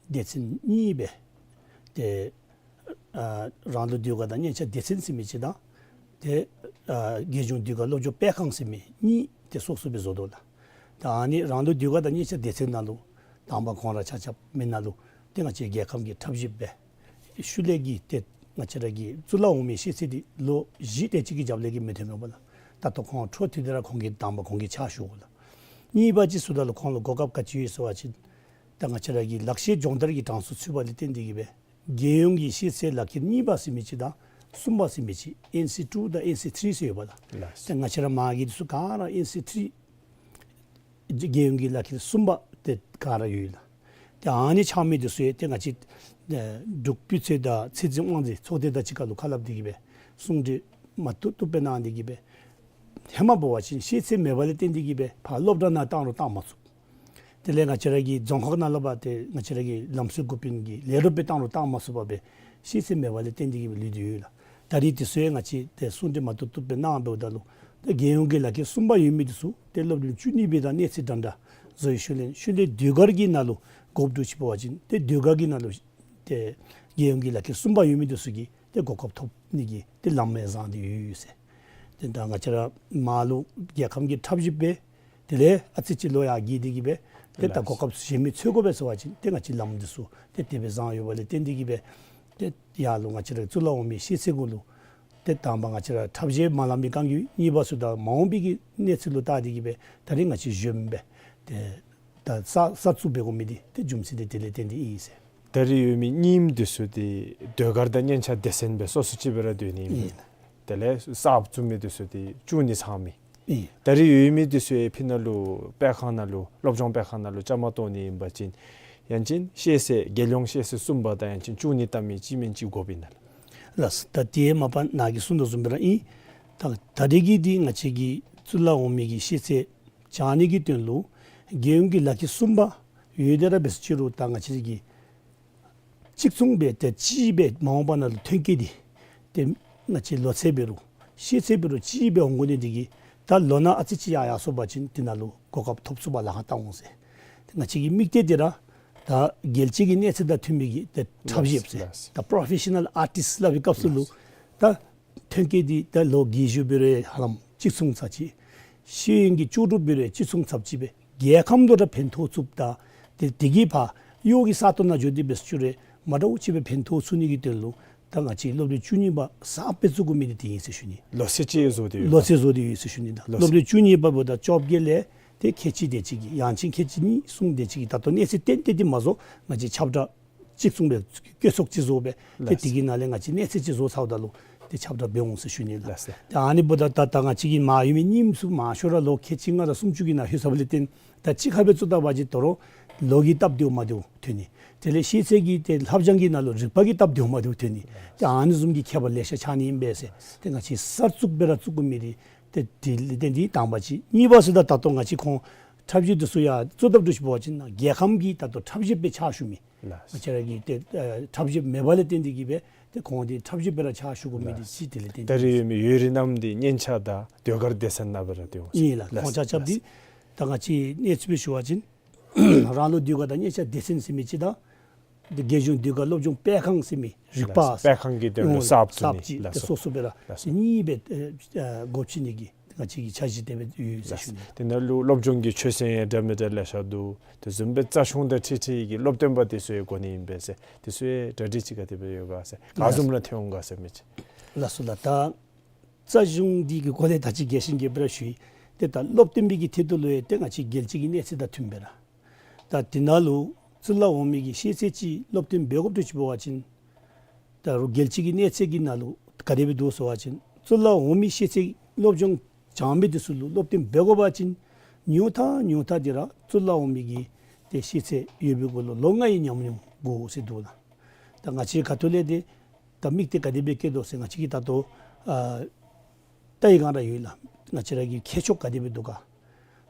སྡེ་ཚན་གཉིས་སྦེ་ཏེ་ཨ་རང་ལུགས་ཟློས་གར་དང་སྙན་ཆ་སྡེ་ཚན་ཟེར་མི་ཅིག་དང་ཏེ་ཨ་རྒྱལ་གཞུང་ཟློས་གར་སློབ་སྦྱོང་སྤེལ་ཁང་ཟེར་མི་གཉིས་ཏེ་སོ་སོ་སྦེ་བཟོ་དོ་ལགས། ད་ཨ་ནི་རང་ལུགས་ཟློས་གར་དང་སྙན་ཆ་སྡེ་ཚན་ནང་ལུ་དང་པ་ཁོང་ར་ཆ་ཁྱབ་མི་ནང་ལུ་ཏེ་ང་བཅས་རྒྱལ་ཁམས་ཀྱི་འཁྲབ་གཞས་སྦེ་ཤུལ་ལས་ཀྱི་ཏེ་ང་བཅས་ར་གི་གཙུག་ལག་འོག་མའི་ཤེས་ཚད་འདི་ལོ་བཞི་དེ་ཅིག་གི་རྒྱབ་ལས་ཀྱི་མི་ཐོན་མས་པ་ལགས། ད་ལྟོ་ཁོང་འཕྲོ་མཐུད་དེ་ར་ཁོང་གིས་དང་པ་ཁོང་གིས་ཕྱག་ཞུ་དགོ་ལགས། གཉིས་པ་ཅིག་ཟེརཝ་ད་ལུ་ཁོང་ལུ་གོ་སྐབས་ག་ཅི་ཡོད་ཟེར་བ་ཅིན་ད་ང་བཅས་ར་གི་ལག་ཤེས་སྦྱོང་བརྡར་གྱི་གྲངས་སུ་ཚུད་པ་ལས་བརྟེན་ཏེ་གིས་སྦེ་རྒྱལ་ཡོངས་ཀྱི་ཤེས་ཚད་ལག་ཁྱེར་གཉིས་པ་ཟེར་མི་ཅིག་དང་གསུམ་པ་ཟེར་མི་ཅིག་ཨེན་སི་ཊུ་དང་ཨེན་སི་ཐི་རི་ཟེར་ཡོད་པ་ལགས། ལགས། ཏེ་ང་བཅས་ར་མ་གི་འདི་ཚུ་ག་ར་ཨེན་སི་ཐི་རི་རྒྱལ་ཡོངས་ཀྱི་ལག་ཁྱེར་གསུམ་པ་དེ་ག་ར་ཡོད་ལགས། ཏེ་ཨ་ནི་ཆགས་མི་འདི་ཚུ་ཡང་ཏེ་ང་བཅས་ཨེ་འབྲུག་སྤུས་ཚད་དང་ཚད་འཛིན་དབང་འཛིན་ཚོགས་སྡེ་དང་གཅིག་ཁར་ལུ་ཁ་སླབ་སྟེ་གིས་སྦེ་གསུང་གྲོས་མ་བཏུབ་བཏུབ་སྦེ་གནང་སྟེ་གིས་སྦེ་ཧེ་མ་འབད་བ་ཅིན་ཤེས་ཚད་མེད་པ་ལས་བརྟེན་ཏེ་གིས་སྦེ་ཕར་སློབ་གྲྭ་ནང་བཏང་རུང་བཏང་མ་ཚུགས། དེ་ལས་ང་བཅས་ར་གི་རྫོང་ཁག་ནང་ལུ་འབད་དེ་ང་བཅས་ར་གི་ལམ་སྲོལ་འགོ་དཔོན་གྱི་ལས་རོགས་སྦེ་བཏང་རུང་བཏང་མ་ཚུགས་པར་སྦེ་ཤེས་ཚད་མེད་པ་ལས་བརྟེན་ཏེ་གིས་སྦེ་ལུས་ཏེ་ཡོད་ལགས། ད་རིས་འདི་ཚུ་ཡང་ང་བཅས་ཏེ་གསུང་གྲོས་མ་བཏུབ་བཏུབ་སྦེ་གནང་འབདཝ་ད་ལུ་ཏེ་རྒྱལ་ཡོངས་ཀྱི་ལག་ཁྱེར་གསུམ་པ་ཡོད་མི་འདི་ཚུ་ཏེ་སློབ་རིམ་བཅུ་གཉིས་པའི་དང་གནས་ཚད་འདྲན་འདྲ་བཟོ་བའི་ཤུལ་ལས་ཤུལ་ལས་ཟློས་གར་གྱི་ནང་ལུ་དགོཔ་འདྲཝ་ཅིག་འབད་བ་ཅིན་ཏེ་ཟློས་གར་གྱི་ནང་ལུ་ཏེ་རྒྱལ་ཡོངས་ཀྱི་ལག་ཁྱེར་གསུམ་པ་ཡོད་མི་འདི་ཚུ་གིས་ཏེ་གོ་སྐབས་ཐོབ་ནི་གི་ཏེ་ལམ་ཡང་བཟང་སྟེ་ཡོད་ཟེར། ཏེ་ད་ང་བཅས་ར་མར་ལུ་རྒྱལ་ཁམས་ཀྱི་འཁྲབ་གཞས་སྦེ་དེ་ལས་ཨ་ཙི་ཅིག་ལོ་ཡར་རྒས་ཏེ་གིས་སྦེ་ཏེ་ད་ལགས། གོ་སྐབས་གཞན་མི་འཚོལ་དགོ་པས་ཟེར་བ་ཅིན་ཏེ་ང་བཅས་ལམ་འདི་ཚུ་ཏེ་དེ་སྦེ་བཟང་ཡོད་པ་ལས་བརྟེན་ཏེ་གིས་སྦེ་ཏེ་ཡར་ལུ་ང་བཅས་ར་གཙུག་ལག་འོག་མའི་ཤེས་ཚད་གུ་ལུ་ཏེ་དང་པ་ང་བཅས་ར་འཁྲབ་གཞས་མ་ལང་པའི་བསྒང་གི་གཉིས་པ་ཚུ་དང་མ་འོངས་པའི་གི་གནས་ཚུལ་ལུ་བལྟ་སྟེ་གིས་སྦེ་ད་རིས་ང་བཅས་གཞོནམ་སྦེ་ཏེ་ད་གསར་གསར་བཙུགས་འབད་དགོ་མི་འདི་ཏེ་རྒྱུ་མཚན་འདི་དེ་ལས་བརྟེན་ཏེ་ཨིན་ཟེར། ད་རིས་ཡོད་མི་གཉིསམ་འདི་ཚུ་འདི་ཟློས་གར་དང་སྙན་ཆ་སྡེ་ཚན་སྦེ་སོ་སོ་ཅིག་སྦེ་ར་སྡོད་ནི་ཨིན། ཨིན། དེ་ལས་གསར་བཙུགས་མི་འདི་ཚུ་འདི་བཅུ་གཉིས་ཚང་མི་ཨིན། ད་རིས་ཡོད་མི་འདི་ཚུ་ཡང་ཕྱི་ནང་ལུ་དཔེ་ཁང་ནང་ལུ་སློབ་སྦྱོང་སྤེལ་ཁང་ནང་ལུ་བཅའ་མར་གཏོགས་ནི་ཨིན་པ་ཅིན་ཡང་ཅིན་ཤེས་ཚད་རྒྱལ་ཡོངས་ཤེས་ཚད་གསུམ་པ་དང་ཡང་ཅིན་བཅུ་གཉིས་བལྟ་མི་གཅིག་མེན་གཅིག་དགོཔ་ཨིན་ན་ལགས། ལགས། ད་དེ་མ་པ་ནཱ་གིས་གསུངས་དོ་བཟུམ་སྦེ་ར་ཨིན། ད་ད་རིས་ཀྱི་འདི་ང་བཅས་ཀྱི་གཙུག་ལག་འོག་མའི་གི་ཤེས་ཚད་བཅའ་ནི་གི་དོན་ལུ་རྒྱལ་ཡོངས་ཀྱི་ལག་ཁྱེར་གསུམ་པ་ཡོད་དེ་ར་འབད་ཟེར་ཅི་རུང་ད་ང་བཅས་ཀྱི་གཅིག་མཚུངས་སྦེ་ཏེ་གཅིག་སྦེ་མ་འོངས་པ་ནང་ལུ་ཐོན་སྐྱེད་འདི་ཏེ་ང་བཅས་ལོ་ཚད་འབད་རུང་ཤེས་ཚད་འབད་རུང་གཅིག་སྦེ་འོང་དགོ་ནི་འདི་གིས་ད་ལོ་ན་ཨ་ཙི་ཅིག་ཡར་ཡར་སོང་པ་ཅིན་དེ་ནང་ལུ་གོ་སྐབས་ཐོབ་ཚུགསཔ་ལཱ་ཁག་བཏང་འོང་ཟེར། ཏེ་ང་བཅས་ཀྱི་དམིགས་གཏད་འདི་ར་ད་རྒྱལ་སྤྱི་གི་གནས་ཚད་དང་མཐུན་མི་གི་ཏེ་འཁྲབ་གཞས་ཟེར་ལགས། ད་པོརོ་ཕེ་ཤ་ནཱལ་ཨར་ཊིསཊ་སླབ་པའི་སྐབས་སུ་ལུ་ད་ཐོན་སྐྱེད་འདི་ད་ལོ་རྒས་ཤོས་འབད་རུང་ཧ་ལམ་གཅིག་མཚུངས་ཚར་གཅིག། ཤེས་ཡོན་གྱི་ལྕོགས་གྲུབ་འབད་རུང་གཅིག་མཚུངས་ཚར་གཅིག་སྦེ་རྒྱལ་ཁམས་ལུ་ར་ཕན་ཐོགས་ཚུགསཔ་དང་ཏེ་དེ་གིས་ཕར་གཡོག་གི་ས་སྟོང་ནང་འགྱོ་སྟེ་འབད་ཟེར་ཅི་རུང་མ་འདྲཝ་ཅིག་སྦེ་ཕན་ཐོགས་ཚུགས་ནི་གི་དོན་ལུ་ད་ང་བཅས་སློབ་རིམ་བཅུ་གཉིས་པ་གསརཔ་སྦེ་བཙུགས་དགོ་མི་འདི་དེ་ཨིན་ཟེར་ཞུ་ནི། ལོ་ཚད་ཅིག་བཟོ་སྟེ་ཡོད། ལོ་ཚད་བཟོ་སྟེ་ཡོད་ཟེར་ཞུ་ནི། ད་ལོ་ཚད། སློབ་རིམ་བཅུ་གཉིས་པ་འབདཝ་ད་བཅོ་བརྒྱད་ལས་ཏེ་ཁལ་གཅིག་དེ་ཅིག་གི་ཡང་ཅིན་ཁལ་གཅིག་གཉིས་གསུམ་དེ་ཅིག་གི་ད་ལྟོ་གནས་ཚད་ཏན་ཏན་འདི་མ་བཟོ་ང་བཅས་ཁྱབ་བསྒྲགས་གཅིག་མཚུངས་སྦེ་བཀོད་ཚོགས་ཅིག་བཟོ་སྦེ་ཏེ་ལགས། དེ་གི་ནང་ལས་ང་བཅས་གནས་ཚད་ཅིག་བཟོ་ཚརཝ་ད་ལུ་ཏེ་ཁྱབ་བསྒྲགས་འབད་འོང་ཟེར་ཞུ་ནི་ལགས། ལགས་སོ། ཏེ་ཨ་ནི་འབདཝ་ད་ད་ད་ང་བཅས་ཀྱི་མར་ཡོད་མི་གཉིསམ་ཚུ་མང་ཤོས་ར་ལོ་ཁལ་གཅིག་ལྔ་དང་སུམ་ཅུ་གི་ནང་ལྷོད་ཚརཝ་ལས་བརྟེན་ད་གཅིག་ཁར་སྦེ་བཙུགས་ད་པ་ཅིན་དོ་རུང་ལོ་གི་སྟབས་བདེཝ་མ་བདེཝ་ཐོན་ནི། དེ་ལས་ཤེས་ཚད་ཀྱི་ཏེ་བསླབ་སྦྱང་གི་ནང་ལུ་རིག་པ་གི་སྟབས་བདེཝ་མ་བདེཝ་ཐོན་ནི། ཏེ་ཨ་ནི་བཟུམ་གྱི་ཁྱད་པར་ལེ་ཤ་ཆགས་ནི་ཨིན་པས་ཟེར། ཏེ་ང་བཅས་གསར་བཙུགས་སྦེ་ར་བཙུགས་དགོ་མི་འདི་ཏེ་དེ་ལས་བརྟེན་ཏེ་དང་པ་ཅིག། གཉིས་པ་ཟེརཝ་ད་ད་ལྟོ་ང་བཅས་ཁོང་འཁྲབ་གཞས་འདི་ཚུ་ཡང་བཙུགས་ད་པ་འདྲཝ་ཅིག་འབད་བ་ཅིན་རྒྱལ་ཁམས་ཀྱི་ད་ལྟོ་འཁྲབ་གཞས་སྦེ་ཕྱག་ཞུ་མི་ལགས། ང་བཅས་ར་གི་ཏེ་ཨ་འཁྲབ་གཞས་མེད་པ་ལས་བརྟེན་ཏེ་གིས་སྦེ་ཏེ་ཁོང་འདི་འཁྲབ་གཞས་སྦེ་ར་ཕྱག་ཞུ་དགོ་མི་འདི་ལགས། ཅིག་དེ་ལས་བརྟེན་ད་ཏེ་རིས་ཡོད་མི་ཡུན་རིང་རྣམས་འདི་སྙན་ཆ་དང་ཟློས་གར་སྡེ་ཚན་ནང་སྦེ་ར་སྡོད་འོང་ཟེར། ཨིན་ལགས། ལགས། ཁོང་ཆ་ཁྱབ་འདི་ལགས། ད་ང་བཅས་གནས་ཚུལ་སྦེ་ཞུ་བ་ཅིན་རང་ལུགས་ཟློས་གར་དང་སྙན་ཆ་སྡེ་ཚན་ཟེར་མི་ཅིག་དང་ དེ་རྒྱལ་གཞུང་ཟློས་གར་སློབ་སྦྱོང་སྤེལ་ཁང་ཟེར་མི་རིག་པ་ལགས་སོ། སྤེལ་ཁང་གི་དོན་ལུ་ཡོད་གསརཔ་བཙུགས་ནི། གསརཔ་ཅིག་ལགས་དེ་སོ། སོ་སོ་སྦེ་ར་ལགས་སོ། དེ་གཉིས་སྦེ་ཨེ་ཨེ་འགོ་ཁྲིད་ནི་གི་ང་བཅས་ཀྱི་འཆར་གཞི་དེ་སྦེ་ཡོད་ཟེར་ཞུ་ནི། དེ་ནང་ལུ་སློབ་སྦྱོང་གི་ཆོས་ཚན་ཡང་འདྲ་མི་འདྲ་ལེ་ཤ་འདུག། དེ་བཟུམ་སྦེ་རྩ་གཞུང་དང་འཁྲིལ་འཁྲིལ་གྱི་སློབ་སྟོན་པ་དེ་ཚུ་ཡང་དགོ་ནི་ཨིན་པས་ཟེར། དེ་ཚུ་ཡང་གྲ་སྒྲིག་ཅིག་ག་དེ་སྦེ་ཡོད་ག་ཟེར། ག་བཟུམ་ར་ཐོན་འོང་ག་ཟེར་མི་ཅིག། ལགས་སོ་ལགས། ད་རྩ་གཞུང་འདི་གི་སྐོར་ལས་ད་ཅི་རྒྱས་ཤིང་རྒྱས་པ་ར་ཞུ་ཡི། ཏེ་ད་སློབ་སྟོན་པའི་གི་ཐད་དུ་ལུ་ཡང་ཏེ་ང་བཅས་རྒྱལ་སྤྱི་གི་གནས་ཚད་དང་མཐུན་པའི་ར། ད་དེ་ནང་ལུ་གཙུག་ལག་འོག་མའི་གི་ཤེས་ཚད་ཅིག་སློབ་སྟོན་འབད་དགོཔ་འདྲཝ་ཅིག་འབད་བ་ཅིན། ད་རུང་རྒྱལ་སྤྱི་གི་གནས་ཚད་ཀྱི་ནང་ལུ་ག་དེ་སྦེ་འདུག་ཟེར་བ་ཅིན་གཙུག་ལག་འོག་མའི་ཤེས་ཚད་སློབ་སྦྱོང་སྦྱང་མི་དེ་ཚུ་ལུ་སློབ་སྟོན་འབད་དགོ་པ་ཅིན་ཉུང་མཐའ་ཉུང་མཐའ་དེ་ར་གཙུག་ལག་འོག་མའི་གི་ཏེ་ཤེས་ཚད་ཡོད་པའི་གུ་ལུ་ལོ་ལྔ་ཡི་ཉམས་མྱོང་དགོ་ཟེར་འདུག་ལགས། ད་ང་བཅས་ཁ་ཐུག་ལས་ཏེ་ད་དམིགས་གཏད་ག་དེ་སྦེ་བསྐྱེད་དོ་ཟེར་ང་བཅས་ཀྱིས་ད་ལྟོ་ཨ་ལྟ་ཡི་ག་ར་ཡོད་ལགས། ང་བཅས་ར་གི་ཁྱད་ཆོས་ག་དེ་སྦེ་འདུག་ག།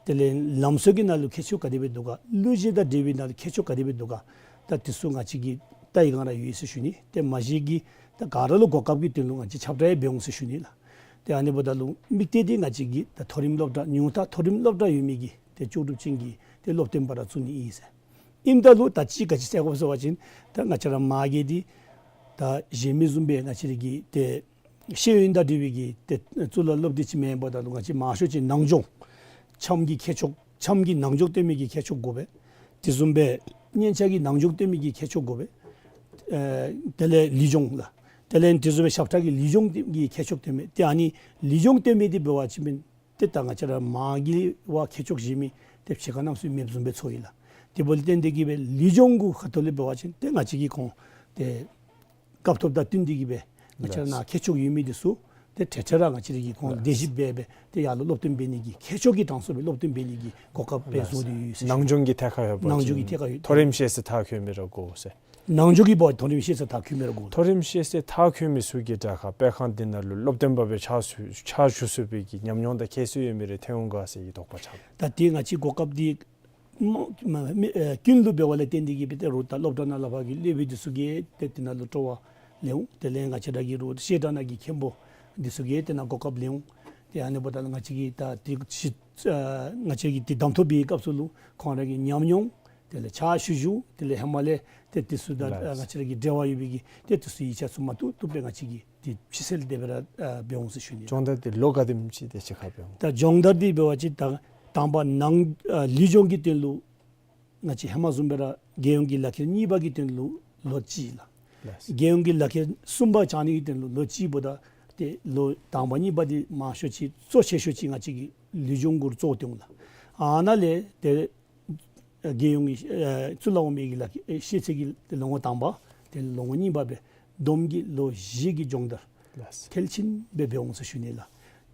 དེ་ལས་ལམ་སྲོལ་གྱི་ནང་ལུ་ཁྱད་ཆོས་ག་དེ་སྦེ་འདུག་ག། གླུ་གཞས་དང་འབྲེལ་བའི་ནང་ལུ་ཁྱད་ཆོས་ག་དེ་སྦེ་འདུག་ག། ད་དེ་ཚུ་ང་བཅས་ཀྱིས་ལྟ་ཡི་ག་ར་ཡོད་ཟེར་ཞུ་ནི། ཏེ་མ་གཞི་གི་ད་ག་ར་ལུ་གོ་སྐབས་ཀྱི་དོན་ལུ་ང་བཅས་ཁྱབ་བསྒྲགས་ཡང་འབད་འོང་ཟེར་ཞུ་ནི་ལགས། ཏེ་ཨ་ནི་འབདཝ་ད་ལུ་དམིགས་གཏད་འདི་ང་བཅས་ཀྱིས་ད་མཐོ་རིམ་སློབ་གྲྭ་ཉུང་མཐའ་མཐོ་རིམ་སློབ་གྲྭ་ཡོད་མི་གི་ཏེ་ལྕོགས་གྲུབ་ཅན་གྱི་ཏེ་སློབ་སྟོན་པ་ར་བཙུགས་ནི་ཨིན་ཟེར། ཨིནམ་ད་ལུ་ད་ཅི་ག་ཅི་ཟེར་དགོཔ་ཟེར་བ་ཅིན་ད་ང་བཅས་ར་མ་གི་འདི་ད་གཞན་མི་བཟུམ་སྦེ་ང་བཅས་ར་གི་ཏེ་ཤེས་ཡོན་དང་འབྲེལ་བའི་གི་ཏེ་གཙུག་ལག་སློབ་སྡེ་ཅིག་མེན་པ་ད་ལུ་ང་བཅས་མང་ཤོས་ཅིག་ནང་སྦྱོང་འཆམ་གྱི་ཁྱད་ཆོས་འཆམ་གྱི་ནང་སྦྱོང་སྟོན་མི་གི་ཁྱད་ཆོས་དགོ་པས། དེ་བཟུམ་སྦེ་སྙན་ཆ་གི་ནང་སྦྱོང་སྟོན་མི་གི་ཁྱད་ཆོས་དགོ་པས། ཨེ་དེ་ལས་ལུས་སྦྱོང་ལགས། དེ་ལས་དེ་བཟུམ་སྦེ་ཞབས་ཁྲ་གི་ལུས་སྦྱོང་གི་ཁྱད་ཆོས་སྟོན་མི་ཏེ་ཨ་ནི་ལུས་སྦྱོང་སྟོན་མི་འདི་འབད་བ་ཅིན་ཏེ་ད་ང་བཅས་ར་མ་གི་བ་ཁྱད་ཆོས་བཞེས་མི་ཏེ་ཕྱི་ཁ་གནམ་མེད་ས་མེད་མེདཔ་བཟུམ་སྦེ་ཚོར་ཡི་ལགས། དེ་འབདཝ་ལས་བརྟེན་ཏེ་གིས་སྦེ་ལུས་སྦྱོང་གི་ཁ་ཐུག་ལས་འབད་བ་ཅིན་ཏེ་ང་བཅས་ཀྱིས་ཁོང་ཏེ་སྐབས་ཐོབ་དང་བསྟུན་ཏེ་གིས་སྦེ་ང་བཅས་ར་ནཱ་ཁྱད་ཆོས་ཡོད་མི་འདི་ཚུ་ཏེ་ཏེ་ཏེ་ར་ང་བཅས་ར་གིས་ཁོང་ལགས། དེ་བཞིན་སྦེ་སྦེ་ཏེ་ཡར་ལུ་སློབ་སྟོན་འབད་ནི་གི་ཁྱད་ཆོས་ཀྱི་གྲངས་སུ་སྦེ་སློབ་སྟོན་འབད་ནི་གི་གོ་སྐབས་སྦེ་ལགས། བཟོ་སྟེ་ཡོད་ཟེར། ནང་སྦྱོང་གི་ཐད་ཁར་ཡོད་པ་ནང་སྦྱོང་གི་ཅིན་ཐད་ཁར་ཡོད་པ་མཐོ་རིམ་ཅིན་ཤེས་ཚད་མཐར་འཁྱོལ་མི་ར་དགོ་ཟེར། ནང་སྦྱོང་གི་འབདཝ་མཐོ་རིམ་ཤེས་ཚད་མཐར་འཁྱོལ་མི་ར་དགོ། མཐོ་རིམ་ཤེས་ཚད་མཐར་འཁྱོལ་མི་ཚུ་གི་དྲག་ཁ་སྤེལ་ཁང་འདི་ནང་ལུ་སློབ་སྟོན་པ་སྦེ་ཕྱག་ཞུ་ཕྱག་ཞུ་ཚུགས་པའི་གི་ཉམས་མྱོང་དང་ཁྱད་གསོད་ཡོད་མི་རེ་ཐོན་འོང་ག་ཟེར་གྱི་དོགས་པ་ཆགས། ད་དེ་ང་བཅས་གོ་སྐབས་འདི་མ་མ་མི་ཨེ་ཀུན་ལུ་འབདཝ་ལས་བརྟེན་ཏེ་གིས་སྦེ་ཏེ་རོགས་ད་སློབ་གྲྭ་ནང་ལས་ཕར་གྱི་སློབ་དཔོན་འདི་ཚུ་གིས་ཏེ་དེ་ནང་ལུ་སྤྲོ་བ་ལེན་འོང་། དེ་ལས་ང་བཅས་ར་གི་རོགས་བཤད་གྲྭ་ནང་གི་མཁན་པོ་འདི་ཚུ་གིས་དེ་ནང་གོ་སྐབས་ལེན་འོང་། ཏེ་ཨ་ནི་འབདཝ་ད་ང་བཅས་ཀྱིས་ད་དེ་ཅིག་ཨ་ང་བཅས་ཀྱིས་དེ་གདམ་འཐུ་འབད་བའི་སྐབས་སུ་ལུ་ཁོང་ར་གི་ཉམས་མྱོང་དེ་ལས་ཕྱག་ཞུ་ཞུཝ་དེ་ལས་ཧེ་མ་ལས་ཏེ་དེ་ཚུ་དང་ལགས། ཨ་ང་བཅས་ར་གི་འབྲེལ་བ་ཡོད་པའི་གི་ཏེ་དེ་ཚུ་ཡིག་ཆ་ཚུ་མ་བཏུབ་བཏུབ་སྦེ་ང་བཅས་ཀྱིས་ཏེ་ཕྱི་སེལ་དེ་སྦེ་ར་ཨ་འབད་འོང་ཟེར་ཞུ་ནི། སྦྱོང་བརྡར་འདི་ལོ་ག་དེམ་ཅིག་དེ་ཅིག་ཁར་འབད་འོང་། ད་སྦྱོང་བརྡར་འདི་འབད་བ་ཅིན་ད་དང་པ་ནང་ཨ་ལུས་སྦྱོང་གི་དོན་ལུ་ང་བཅས་ཧེ་མ་བཟུམ་སྦེ་ར་རྒྱལ་ཡོངས་ཀྱི་ལག་ཁྱེར་གཉིས་པ་གི་དོན་ལུ་ལོ་གཅིག་ལགས། ལགས། རྒྱལ་ཡོངས་ཀྱི་ལག་ཁྱེར་གསུམ་པ་འཆང་ནི་གི་དོན་ལུ་ལོ་གཅིག་འབདཝ་ད་ཏེ་ལོ་དང་པ་གཉིས་པ་འདི་མང་ཤོས་ཅིག་གཙོ་ཆེ་ཤོས་ཅིག་ང་བཅས་ཀྱིས་ལུས་སྦྱོང་གུ་ར་བཙུགས་ཏེ་འོང་ལགས། ཨ་ནཱ་ལས་ཏེ་རྒྱལ་ཡོངས་ཀྱི་ཨེ་གཙུག་ལག་འོག་མའི་གི་ལག་ཁྱེར་ཨེ་ཤེས་ཚད་ཀྱི་ཏེ་ལོ་ངོ་དང་པ་ཏེ་ལོ་ངོ་གཉིས་པ་སྦེ་བསྡོམས་ཀྱིས་ལོ་བཞི་གི་སྦྱོང་བརྡར་ལགས། མཐིལ་ཕྱིན་སྦེ་འབད་འོང་ཟེར་ཞུ་ནི་ལགས།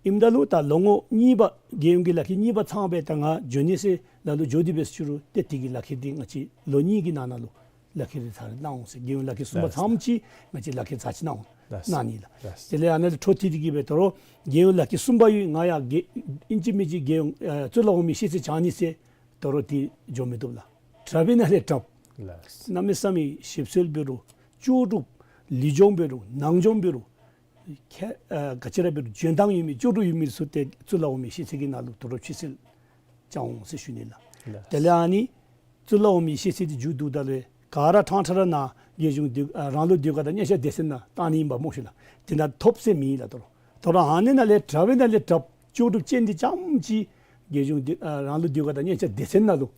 ཨིནམ་ད་ལུ་ད་ལོ་ངོ་གཉིས་པ་རྒྱལ་ཡོངས་ཀྱི་ལག་ཁྱེར་གཉིས་པ་ཚང་སྦེ་ད་ང་འགྱོ་ནི་ཟེར་ལ་ལུ་འགྱོ་སྟེ་འབད་ཟེར་ཞུ་རུང་ཏེ་དེ་གི་ལག་ཁྱེར་འདི་ང་བཅས་ལོ་གཉིས་ཀྱི་ནང་ན་ལུ་ལག་ཁྱེར་འདི་ཚར་གནང་འོང་ཟེར། རྒྱལ་ཡོངས་ལག་ཁྱེར་གསུམ་པ་ལགས། ཚངམ་ཅིག་ང་བཅས་ལག་ཁྱེར་ཚར་ཅིག་གནང་འོང་ལགས། གནང་ནི་ལགས། ལགས། དེ་ལས་ཨ་ནཱ་ལས་འཕྲོ་མཐུད་དེ་གིས་སྦེ་ད་རུང་རྒྱལ་ཡོངས་ལག་ཁྱེར་གསུམ་པ་ཡོད་ང་ཡང་རྒྱལ་ཨིན་ཅི་མིན་ཅི་རྒྱལ་ཡོངས་ཨེ་གཙུག་ལག་འོག་མའི་ཤེས་ཚད་འཆང་ནི་ཟེར་ད་རུང་དེ་འགྱོ་མི་བཏུབ་ལགས། དྲགཔ་ཨིན་ན་ལས་དྲགཔ་ལགས། གནམ་མེད་ས་མེད་ཞིབ་འཚོལ་འབད་རུང་ལྕོགས་གྲུབ་ལུས་སྦྱོང་འབད་རུང་ནང་སྦྱོང་འབད་རུང་ཁྱད་ཨ་ག་ཅི་ར་འབད་རུང་འཇོན་ཐང་ཡོད་མི་ལྕོགས་གྲུབ་ཡོད་མི་ཚུ་ཏེ་གཙུག་ལག་འོག་མའི་ཤེས་ཚད་ཀྱི་ནང་ལུ་དོ་རུང་ཕྱིར་སེལ་བྱུང་འོང་ཟེར་ཞུ་ནི་ལགས། ལགས། དེ་ལས་ཨ་ནི་གཙུག་ལག་འོག་མའི་ཤེས་ཚད་འདི་མཇུག་བསྡུཝ་ད་ལུ་ག་ར་ཕྲང་ཕྲང་ར་ནཱ་རྒྱལ་གཞུང་ཟློས་ཨ་རང་ལུགས་ཟློས་གར་དང་སྙན་ཆ་སྡེ་ཚན་ནང་བཏང་ནི་ཨིན་པ་སྨོ་ཤེས་ལགས། དེ་ནང་ཐོབ་ཟེར་མེད་ལགས། དོ་རུང་དོ་རུང་ཨ་ནི་ནང་ལས་དྲགཔ་ཨིན་ན་ལས་དྲགཔ་ལྕོགས་གྲུབ་ཅན་འདི་རྐྱངམ་ཅིག་རྒྱལ་གཞུང་ཟློས་ཨ་རང་ལུགས་ཟློས་གར་དང་སྙན་ཆ་སྡེ་ཚན་ནང་ལུ་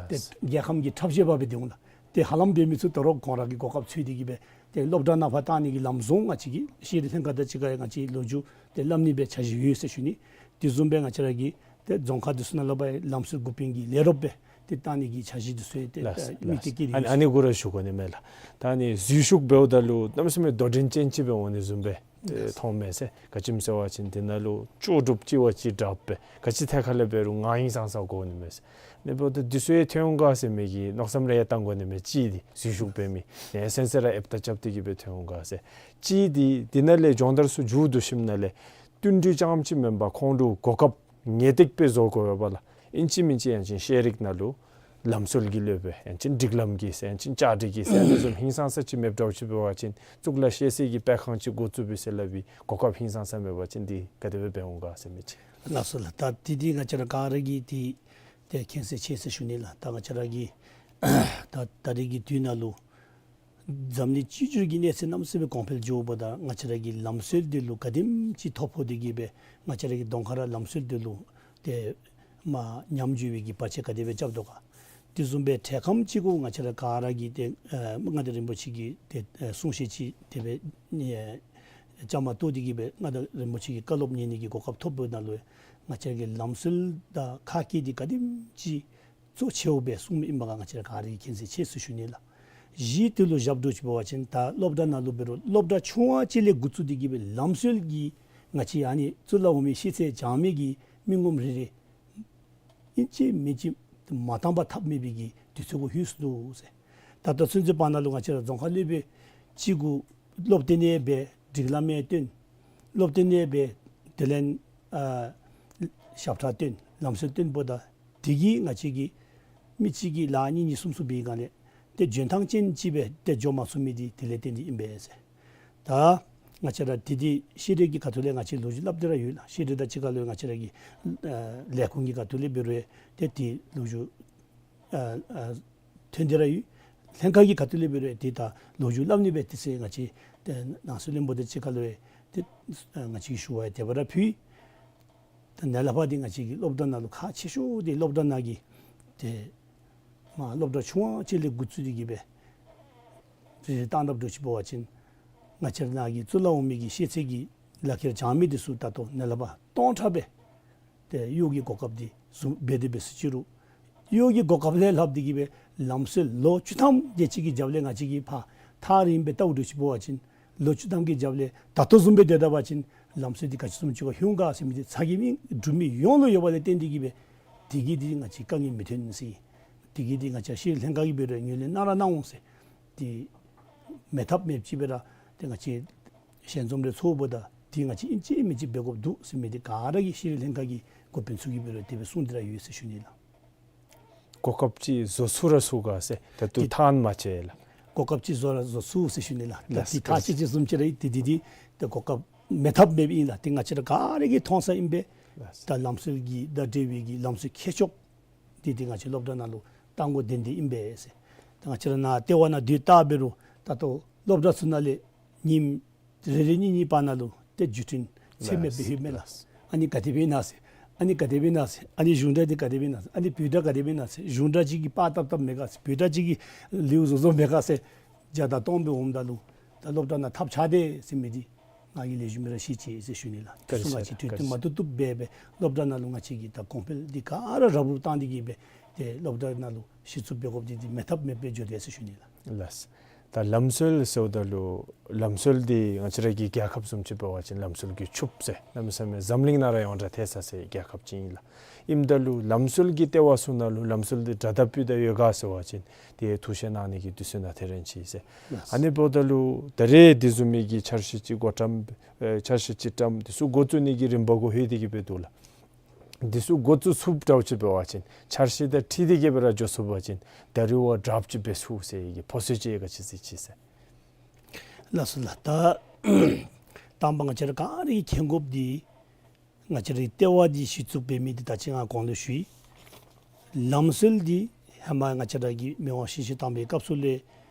ཏེ་ལགས། རྒྱལ་ཁམས་ཀྱི་འཁྲབ་གཞས་འབད་སྦེ་སྡོད་འོང་ལགས། ཏེ་ཧ་ལམ་འབད་མི་ཚུ་དོ་རུང་ཁོང་ར་གི་གོ་སྐབས་འཚོལ་ཏེ་གིས་སྦེ་ཏེ་སློབ་གྲྭ་ནང་ཕར་བཏང་ནི་གི་ལམ་བཟང་ང་བཅས་ཀྱིས་ཤེས་རིག་ལྷན་ཁག་དང་གཅིག་ཁར་ང་བཅས་ལོ་རྒྱུས་ཏེ་སླབ་ནི་སྦེ་འཆར་གཞི་ཡོད་ཟེར་ཞུ་ནི། དེ་བཟུམ་སྦེ་ང་བཅས་ར་གི་ཏེ་རྫོང་ཁག་འདི་ཚུ་ནང་ལུ་འབད་ལམ་སྲོལ་འགོ་དཔོན་གྱི་ལས་རོགསཔ་སྦེ་ཏེ་བཏང་ནི་གི་འཆར་གཞི་འདི་ཚུ་ཡང་ཏེ་ལགས། དམིགས་གཏད་བསྐྱེད་དེ་ཡོད་ཟེར། ཨ་ནི་གུ་ར་ཞུ་དགོ་ནི་མས་ལགས། ད་ཨ་ནི་འཛུལ་ཞུགས་འབདཝ་ད་ལུ་གནམ་མེད་ས་མེད་དོ་འགྲན་ཅན་ཅིག་སྦེ་འོང་ནི་བཟུམ་སྦེ་ཨེ་མཐོང་མས་ཟེར། ག་ཅི་སྨོ་ཟེར་བ་ཅིན་དེ་ནང་ལུ་ལྕོགས་གྲུབ་ཅིག་བ་ཅིག་དྲགཔ་སྦེ་ག་ཅི་ཐད་ཁར་ལས་འབད་རུང་ངར་ཧིང་སངས་ས་དགོ་ནི་མས་ཟེར། ཨ་ནི་འབདཝ་ད་འདི་ཚུ་ཡང་ཐོན་འོང་ག་ཟེར་མི་གི་མནོ་བསམ་རེ་ཡང་བཏང་དགོ་ནི་མས། གཅིག་འདི་འཛུལ་ཞུགས་འབད་མི་ཡང་སེམས་སེམས་ར་ཨེབ་རྟ་རྐྱབ་སྟེ་གིས་སྦེ་ཐོན་འོང་ག་ཟེར། གཅིག་འདི་འདི་ནང་ལས་སྦྱོང་བརྡར་ཚུ་མཇུག་བསྡུ་ཞིནམ་ལས་བསྟུན་གྲོས་རྐྱངམ་ཅིག་མེན་པར་ཁོང་ལུ་གོ་སྐབས་ངེས་ཏིག་སྦེ་བཟོ་དགོ་པས་ལགས། ཨིན་ཅི་མིན་ཅི་ཡང་ཅིན་ཤེས་རིག་ནང་ལུ་ལམ་སྲོལ་གྱི་སློབ་དཔོན་ཡང་ཅིན་སྒྲིག་ལམ་གྱི་ཟེར་ཡང་ཅིན་བཅའ་སྒྲིག་གི་ཟེར་ཨ་ནི་བཟུམ་ཧིང་སངས་ས་ཅིག་མེདཔ་འདྲཝ་ཅིག་འབད་བ་ཅིན་གཙུག་ལག་ཤེས་ཚད་ཀྱི་སྤེལ་ཁང་ཅིག་འགོ་བཙུགས་པས་ཟེར་སླབ་པའི་གོ་སྐབས་ཧིང་སངས་ས་མེད་པ་ཅིན་འདི་ག་དེ་སྦེ་འབད་འོང་ག་ཟེར་མི་ཅིག། ལགས་སོ་ལགས། ད་འདི་འདི་ང་བཅས་ར་ག་ར་གིས་འདི་ཏེ་མཁྱེན་གསལ་ཆེ་ཟེར་ཞུ་ནི་ལགས། ད་ང་བཅས་ར་གི་ད་ད་རེས་ཀྱི་དུས་ནང་ལུ་ འཛམ་གླིང་སྤྱི་འགྱུར་གྱི་གནས་ཚད་གནམ་མེད་ས་མེད་གོང་འཕེལ་འགྱོཝ་ད་ང་བཅས་ར་གི་ལམ་སྲོལ་འདི་ལུ་ག་དེམ་ཅིག་ཐོ་ཕོག་སྟེ་གི་སྦེ་ང་བཅས་ར་གི་གདོང་ཁ་ར་ལམ་སྲོལ་འདི་ལུ་ཏེ་མར་ཉམས་འགྱོ་བའི་གི་བར་ཆད་ག་དེ་སྦེ་རྐྱབ་དོ་ག། དེ་བཟུམ་སྦེ་འཕྲལ་ཁམས་ཅིག་གུ་ང་བཅས་ར་ག་ར་གིས་ཏེ་ཨ་མངའ་བདག་རིན་པོ་ཆེ་གི་ཏེ་ཨ་གསུང་བཤད་ཅིག་དེ་སྦེ་ཨ་བཅའ་མར་གཏོགས་ཏེ་གི་སྦེ་མངའ་བདག་རིན་པོ་ཆེ་གི་བཀའ་སློབ་ཉན་ནི་གི་གོ་སྐབས་ཐོབ་པའི་ནང་ལུ་ང་བཅས་ར་གི་ལམ་སྲོལ་དང་ཁ་སྐད་འདི་ག་དེམ་ཅིག་གཙོ་ཆེཝ་སྦེ་གསུངམ་ཨིན་པ་ག་ང་བཅས་ར་ག་ར་གིས་མཁྱེན་གསལ་ཆེ་ཟེར་ཞུ་ནི་ལགས། གཞི་དེ་ལུ་བཞག་དོ་ཅིག་འབད་བ་ཅིན་ད་སློབ་གྲྭ་ནང་ལུ་འབད་རུང་སློབ་གྲྭ་ཆུང་བ་ཅིག་ལས་འགོ་བཙུགས་ཏེ་གི་སྦེ་ལམ་སྲོལ་གྱི་ང་བཅས་ཨ་ནི་གཙུག་ལག་འོག་མའི་ཤེས་ཚད་སྦྱང་མི་གི་མི་ངོམ་རེ་རེ་ཨིན་ཅི་མིན་ཅི་མ་བཏང་པར་ཐབས་མེད་པའི་གི་དུས་ཚོད་གུ་ལྷོད་སོ་ནུག་ཟེར། ད་ལྟོ་ཚུན་ཚོད་བར་ན་ལུ་ང་བཅས་ར་རྫོང་ཁག་སློབ་དཔོན་ཅིག་གུ་སློབ་སྟོན་ཡང་འབད་སྒྲིག་ལམ་ཡང་སྟོན། སློབ་སྟོན་ཡང་འབད་དེ་ལས་ཨ་ཞབས་ཁྲ་སྟོན་ལམ་སྲོལ་སྟོན་འབདཝ་ད་དེ་གིས་ང་བཅས་ཀྱི་མི་གཅིག་གིས་ལཱ་གཉིས་གཉིས་གསུམ་གསུམ་འབད་བའི་སྒང་ལས་ཏེ་འཇོན་ཐང་ཅན་ཅིག་སྦེ་ཏེ་འགྱོ་མ་ཚུགས་མི་འདི་དེ་ལས་བརྟེན་ཏེ་ཨིན་པས་ཟེར། ད་ང་བཅས་ར་དེ་འདི་ཤེས་རིག་གི་ཁ་ཐུག་ལས་ང་བཅས་ལོ་རྒྱུས་སླབ་སྟེ་ར་ཡོད་ལགས། ཤེས་རིག་དང་གཅིག་ཁར་ལུ་ང་བཅས་ར་གི་ཨ་ལས་ཁུངས་ཀྱི་ཁ་ཐུག་ལས་འབད་རུང་ཏེ་དེ་ལོ་རྒྱུས་ཨ་ཨ་ཐོན་ཏེ་ར་ཡོད། ལྷན་ཁག་གི་ཁ་ཐུག་ལས་འབད་རུང་ཏེ་ད་ལོ་རྒྱུས་སླབ་ནི་སྦེ་དེ་ཚེ་ང་བཅས་ཏེ་ནང་སྲིད་བློན་པོ་དང་གཅིག་ཁར་ལུ་ཏེ་ཨ་ང་བཅས་ཀྱིས་ཞུ་བ་ཡང་དེ་སྦེ་ར་ཕུལ། ད་ནཱ་ལས་ཕར་འདི་ང་བཅས་ཀྱི་སློབ་གྲྭ་ནང་ལུ་ཁག་ཆེ་ཤོས་འདི་སློབ་གྲྭ་ནང་གི་ཏེ་མར་སློབ་གྲྭ་ཆུང་བ་ཅིག་ལས་འགོ་བཙུགས་ཏེ་གི་སྦེ་རེ་རེ་བཏང་དཔ་འདྲཝ་ཅིག་འབད་བ་ཅིན་ང་བཅས་ར་ནང་གི་གཙུག་ལག་འོག་མའི་གི་ཤེས་ཚད་ཀྱི་ལག་ཁྱེར་སྦྱང་མི་འདི་ཚུ་ད་ལྟོ་ནཱ་ལས་ཕར་སྟོང་ཕྲག་སྦེ་ཏེ་གཡོག་གི་གོ་སྐབས་འདི་བཟུམ་འབད་དེ་འབད་སོ་ཅི་རུང་གཡོག་གི་གོ་སྐབས་ལས་ལྷག་སྟེ་གི་སྦེ་ལམ་སྲོལ་ལོ་བཅུ་ཐམ་དེ་ཅིག་གི་རྒྱབ་ལས་ང་བཅས་ཀྱིས་ཕར་ཐག་རིངམོ་སྦེ་བལྟཝ་འདྲཝ་ཅིག་འབད་བ་ཅིན་ལོ་བཅུ་ཐམ་གྱི་རྒྱབ་ལས་ད་ལྟོ་བཟུམ་སྦེ་སྡོད་ད་པ་ཅིན་ལམ་སྲོལ་འདི་ག་ཅི་བཟུམ་ཅིག་གུ་ལྷོད་ག་ཟེར་མི་འདི་ཚ་གྱང་མི་འདྲུད་མི་ཡོངས་ལུ་ཡོད་པ་ལས་བརྟེན་ཏེ་གི་སྦེ་དེ་གིས་འདི་ང་བཅས་དཀའ་ངལ་མི་ཐོན་ཟེར། དེ་གིས་འདི་ང་བཅས་ཤེས་རིག་ལྷན་ཁག་གིས་འབད་རུང་ངོས་ལེན་གནང་ར་གནང་འོང་ཟེར། འདི་མེད་ཐབས་མེདཔ་ཅིག་སྦེ་ར་ཏེ་ང་བཅས་ཞལ་འཛོམས་རེ་ཚོགསཔ་ད་འདི་ང་བཅས་ཨིན་ཅི་མིན་ཅི་འབད་དགོཔ་འདུག་ཟེར་མི་འདི་ག་ར་གིས་ཤེས་རིག་ལྷན་ཁག་གི་འགོ་དཔོན་ཚུ་གིས་འབད་རུང་དེ་སྦེ་གསུངས་ཏེ་ར་ཡོད་ཟེར་ཞུ་ནི་ལགས། གོ་སྐབས་ཅིག་བཟོ་ཚུགས་ར་ཚུགས་ག་ཟེར་ད་ལྟོ་ཏེ་ཐག་མ་བཅད་ལགས། གོ་སྐབས་ཅིག་བཟོ་ར་བཟོ་ཚུགས་ཟེར་ཞུ་ནི་ལགས། ད་ལགས་ཏེ་ཐག་བཅད་ཅི་བཟུམ་ཅིག་ར་ཨིན་ཏེ་འདི་འདི་ཏེ་གོ་སྐབས་མེད་ཐབས་མེདཔ་ཨིན་ལགས། ཏེ་ང་བཅས་ར་ག་ར་གིས་མཐོང་ས་ཨིན་པས། ལགས། ད་ལམ་སྲོལ་གྱི་ད་འབྲེལ་བའི་གི་ལམ་སྲོལ་མཁས་མཆོག་འདི་འདི་ང་བཅས་སློབ་གྲྭ་ནང་ལུ་གཏང་དགོ་དོན་འདི་ཨིན་པས་ཟེར། ད་ང་བཅས་ར་ནཱ་ལྟེ་བ་ནང་སྡོད་ད་འབད་རུང་ད་ལྟོ་སློབ་གྲྭ་ཚུ་ནང་ལས་ཉིནམ་རེ་རེ་གཉིས་གཉིས་བར་ན་ལུ་ཏེ་བརྒྱུད་འཕྲིན་ཚད་མེད་སྦེ་ལྷོདཔ་མས་ལགས། ལགས། ཨ་ནི་ག་དེ་སྦེ་ཨིན་ན་ཟེར། ཨ་ནི་ག་དེ་སྦེ་ཨིན་ན་ཟེར། ཨ་ནི་གཞུང་འབྲེལ་འདི་ག་དེ་སྦེ་ཨིན་ན་ཟེར། ཨ་ནི་བོད་སྒྲ་ག་དེ་སྦེ་ཨིན་ན་ཟེར། གཞུང་འབྲེལ་ཅིག་གིས་པར་བཏབ་བཏབཔ་མེད་ག་ཟེར། བོད་སྒྲ་ཅིག་གིས་ལེའུ་བཟོ་བཟོཝ་མེད་ག་ཟེར། བརྒྱ་དང་སྟོང་སྦེ་འོངམ་ད་ལུ་ད་སློབ་གྲྭ་ནང་ཐབས་ཆག་སྟེ་ཟེར་མི་འདི་ང་གིས་ལེགས་ཤོམ་སྦེ་ར་ཤེས་ཅི་ཟེར་ཞུ་ནི་ལགས། བཀའ་དྲིན་ཆེ་ལགས། དེ་ཚུ་ང་བཅས་དུས་བསྟུན་མ་བཏུབ་བཏུབ་སྦེ་སྦེ་སློབ་གྲྭ་ནང་ལུ་ང་བཅས་ཀྱིས་ད་གོང་འཕེལ་འདི་ག་ར་རབ་རུབ་བཏང་སྟེ་གི་སྦེ་ཏེ་སློབ་གྲྭ་ནང་ལུ་གཞི་བཙུགས་འབད་དགོཔ་འདི་འདི་མེད་ཐབས་མེདཔ་སྦེ་འགྱོ་དེས་ཟེར་ཞུ་ནི་ལགས། ལགས། ད་ལམ་སྲོལ་ཟེརཝ་ད་ལུ་ལམ་སྲོལ་འདི་ང་བཅས་ར་གི་རྒྱལ་ཁབ་བཟུམ་ཅིག་འབད་བ་ཅིན་ལམ་སྲོལ་གྱི་ཕྱུགཔོ་ཟེར་གནམ་མེད་ས་མེད་འཛམ་གླིང་ནང་ར་ཡོངས་གྲགས་ཐལ་ས་ཟེར་རྒྱལ་ཁབ་ཅིག་ཨིན་ལགས། ཨིནམ་ད་ལུ་ལམ་སྲོལ་གྱི་ལྟེ་བ་ཚུ་ནང་ལུ་ལམ་སྲོལ་འདི་དྲ་དག་པུས་དག་ཡོད་ག་ཟེར་བ་ཅིན་ཏེ་ཐུགས་བཞེད་གནང་ནི་གི་དུས་ཚོད་ནང་ཐེ་རན་ཅི་ཟེར། ལགས། ཨ་ནི་འབདཝ་ད་ལུ་ད་རེས་འདི་བཟུམ་མའི་གི་འཆར་གཞི་ཅིག་འགོ་བཀྲམ་ཨེ་འཆར་གཞི་ཅིག་བཀྲམ་འདི་ཚུ་འགོ་བཙུགས་ནི་གི་རིམ་པ་གུ་ལྷོད་དེ་གི་སྦེ་འདུག་ལགས། འདི་ཚུ་འགོ་བཙུགས་ཚུགསཔ་འདྲཝ་ཅིག་འབད་བ་ཅིན་འཆར་གཞི་དང་འཁྲིལ་ཏེ་གི་སྦེ་ར་འགྱོ་ཚུགས་པ་ཅིན་ད་རེས་བ་དྲགཔ་ཅིག་འབད་ཚུགས་ཟེར་གྱི་ཕོ་སྲོལ་ཅིག་ཡོད་ག་ཅི་ཟེར་ཅི་ཟེར། ལགས་སོ་ལགས། ད་དང་པ་ང་བཅས་ར་ག་ར་གིས་མཁྱེན་དགོཔ་འདི་ང་བཅས་རའི་ལྟེ་བ་འདི་གཞི་བཙུགས་འབད་མི་འདི་ད་ཅི་ང་གོང་ལུ་ཞུ་ཡི། ལམ་སྲོལ་འདི་ཧེ་མ་ང་བཅས་ར་གི་མི་དབང་ཞི་བྱེད་དམ་པའི་སྐབས་སུ་ལས་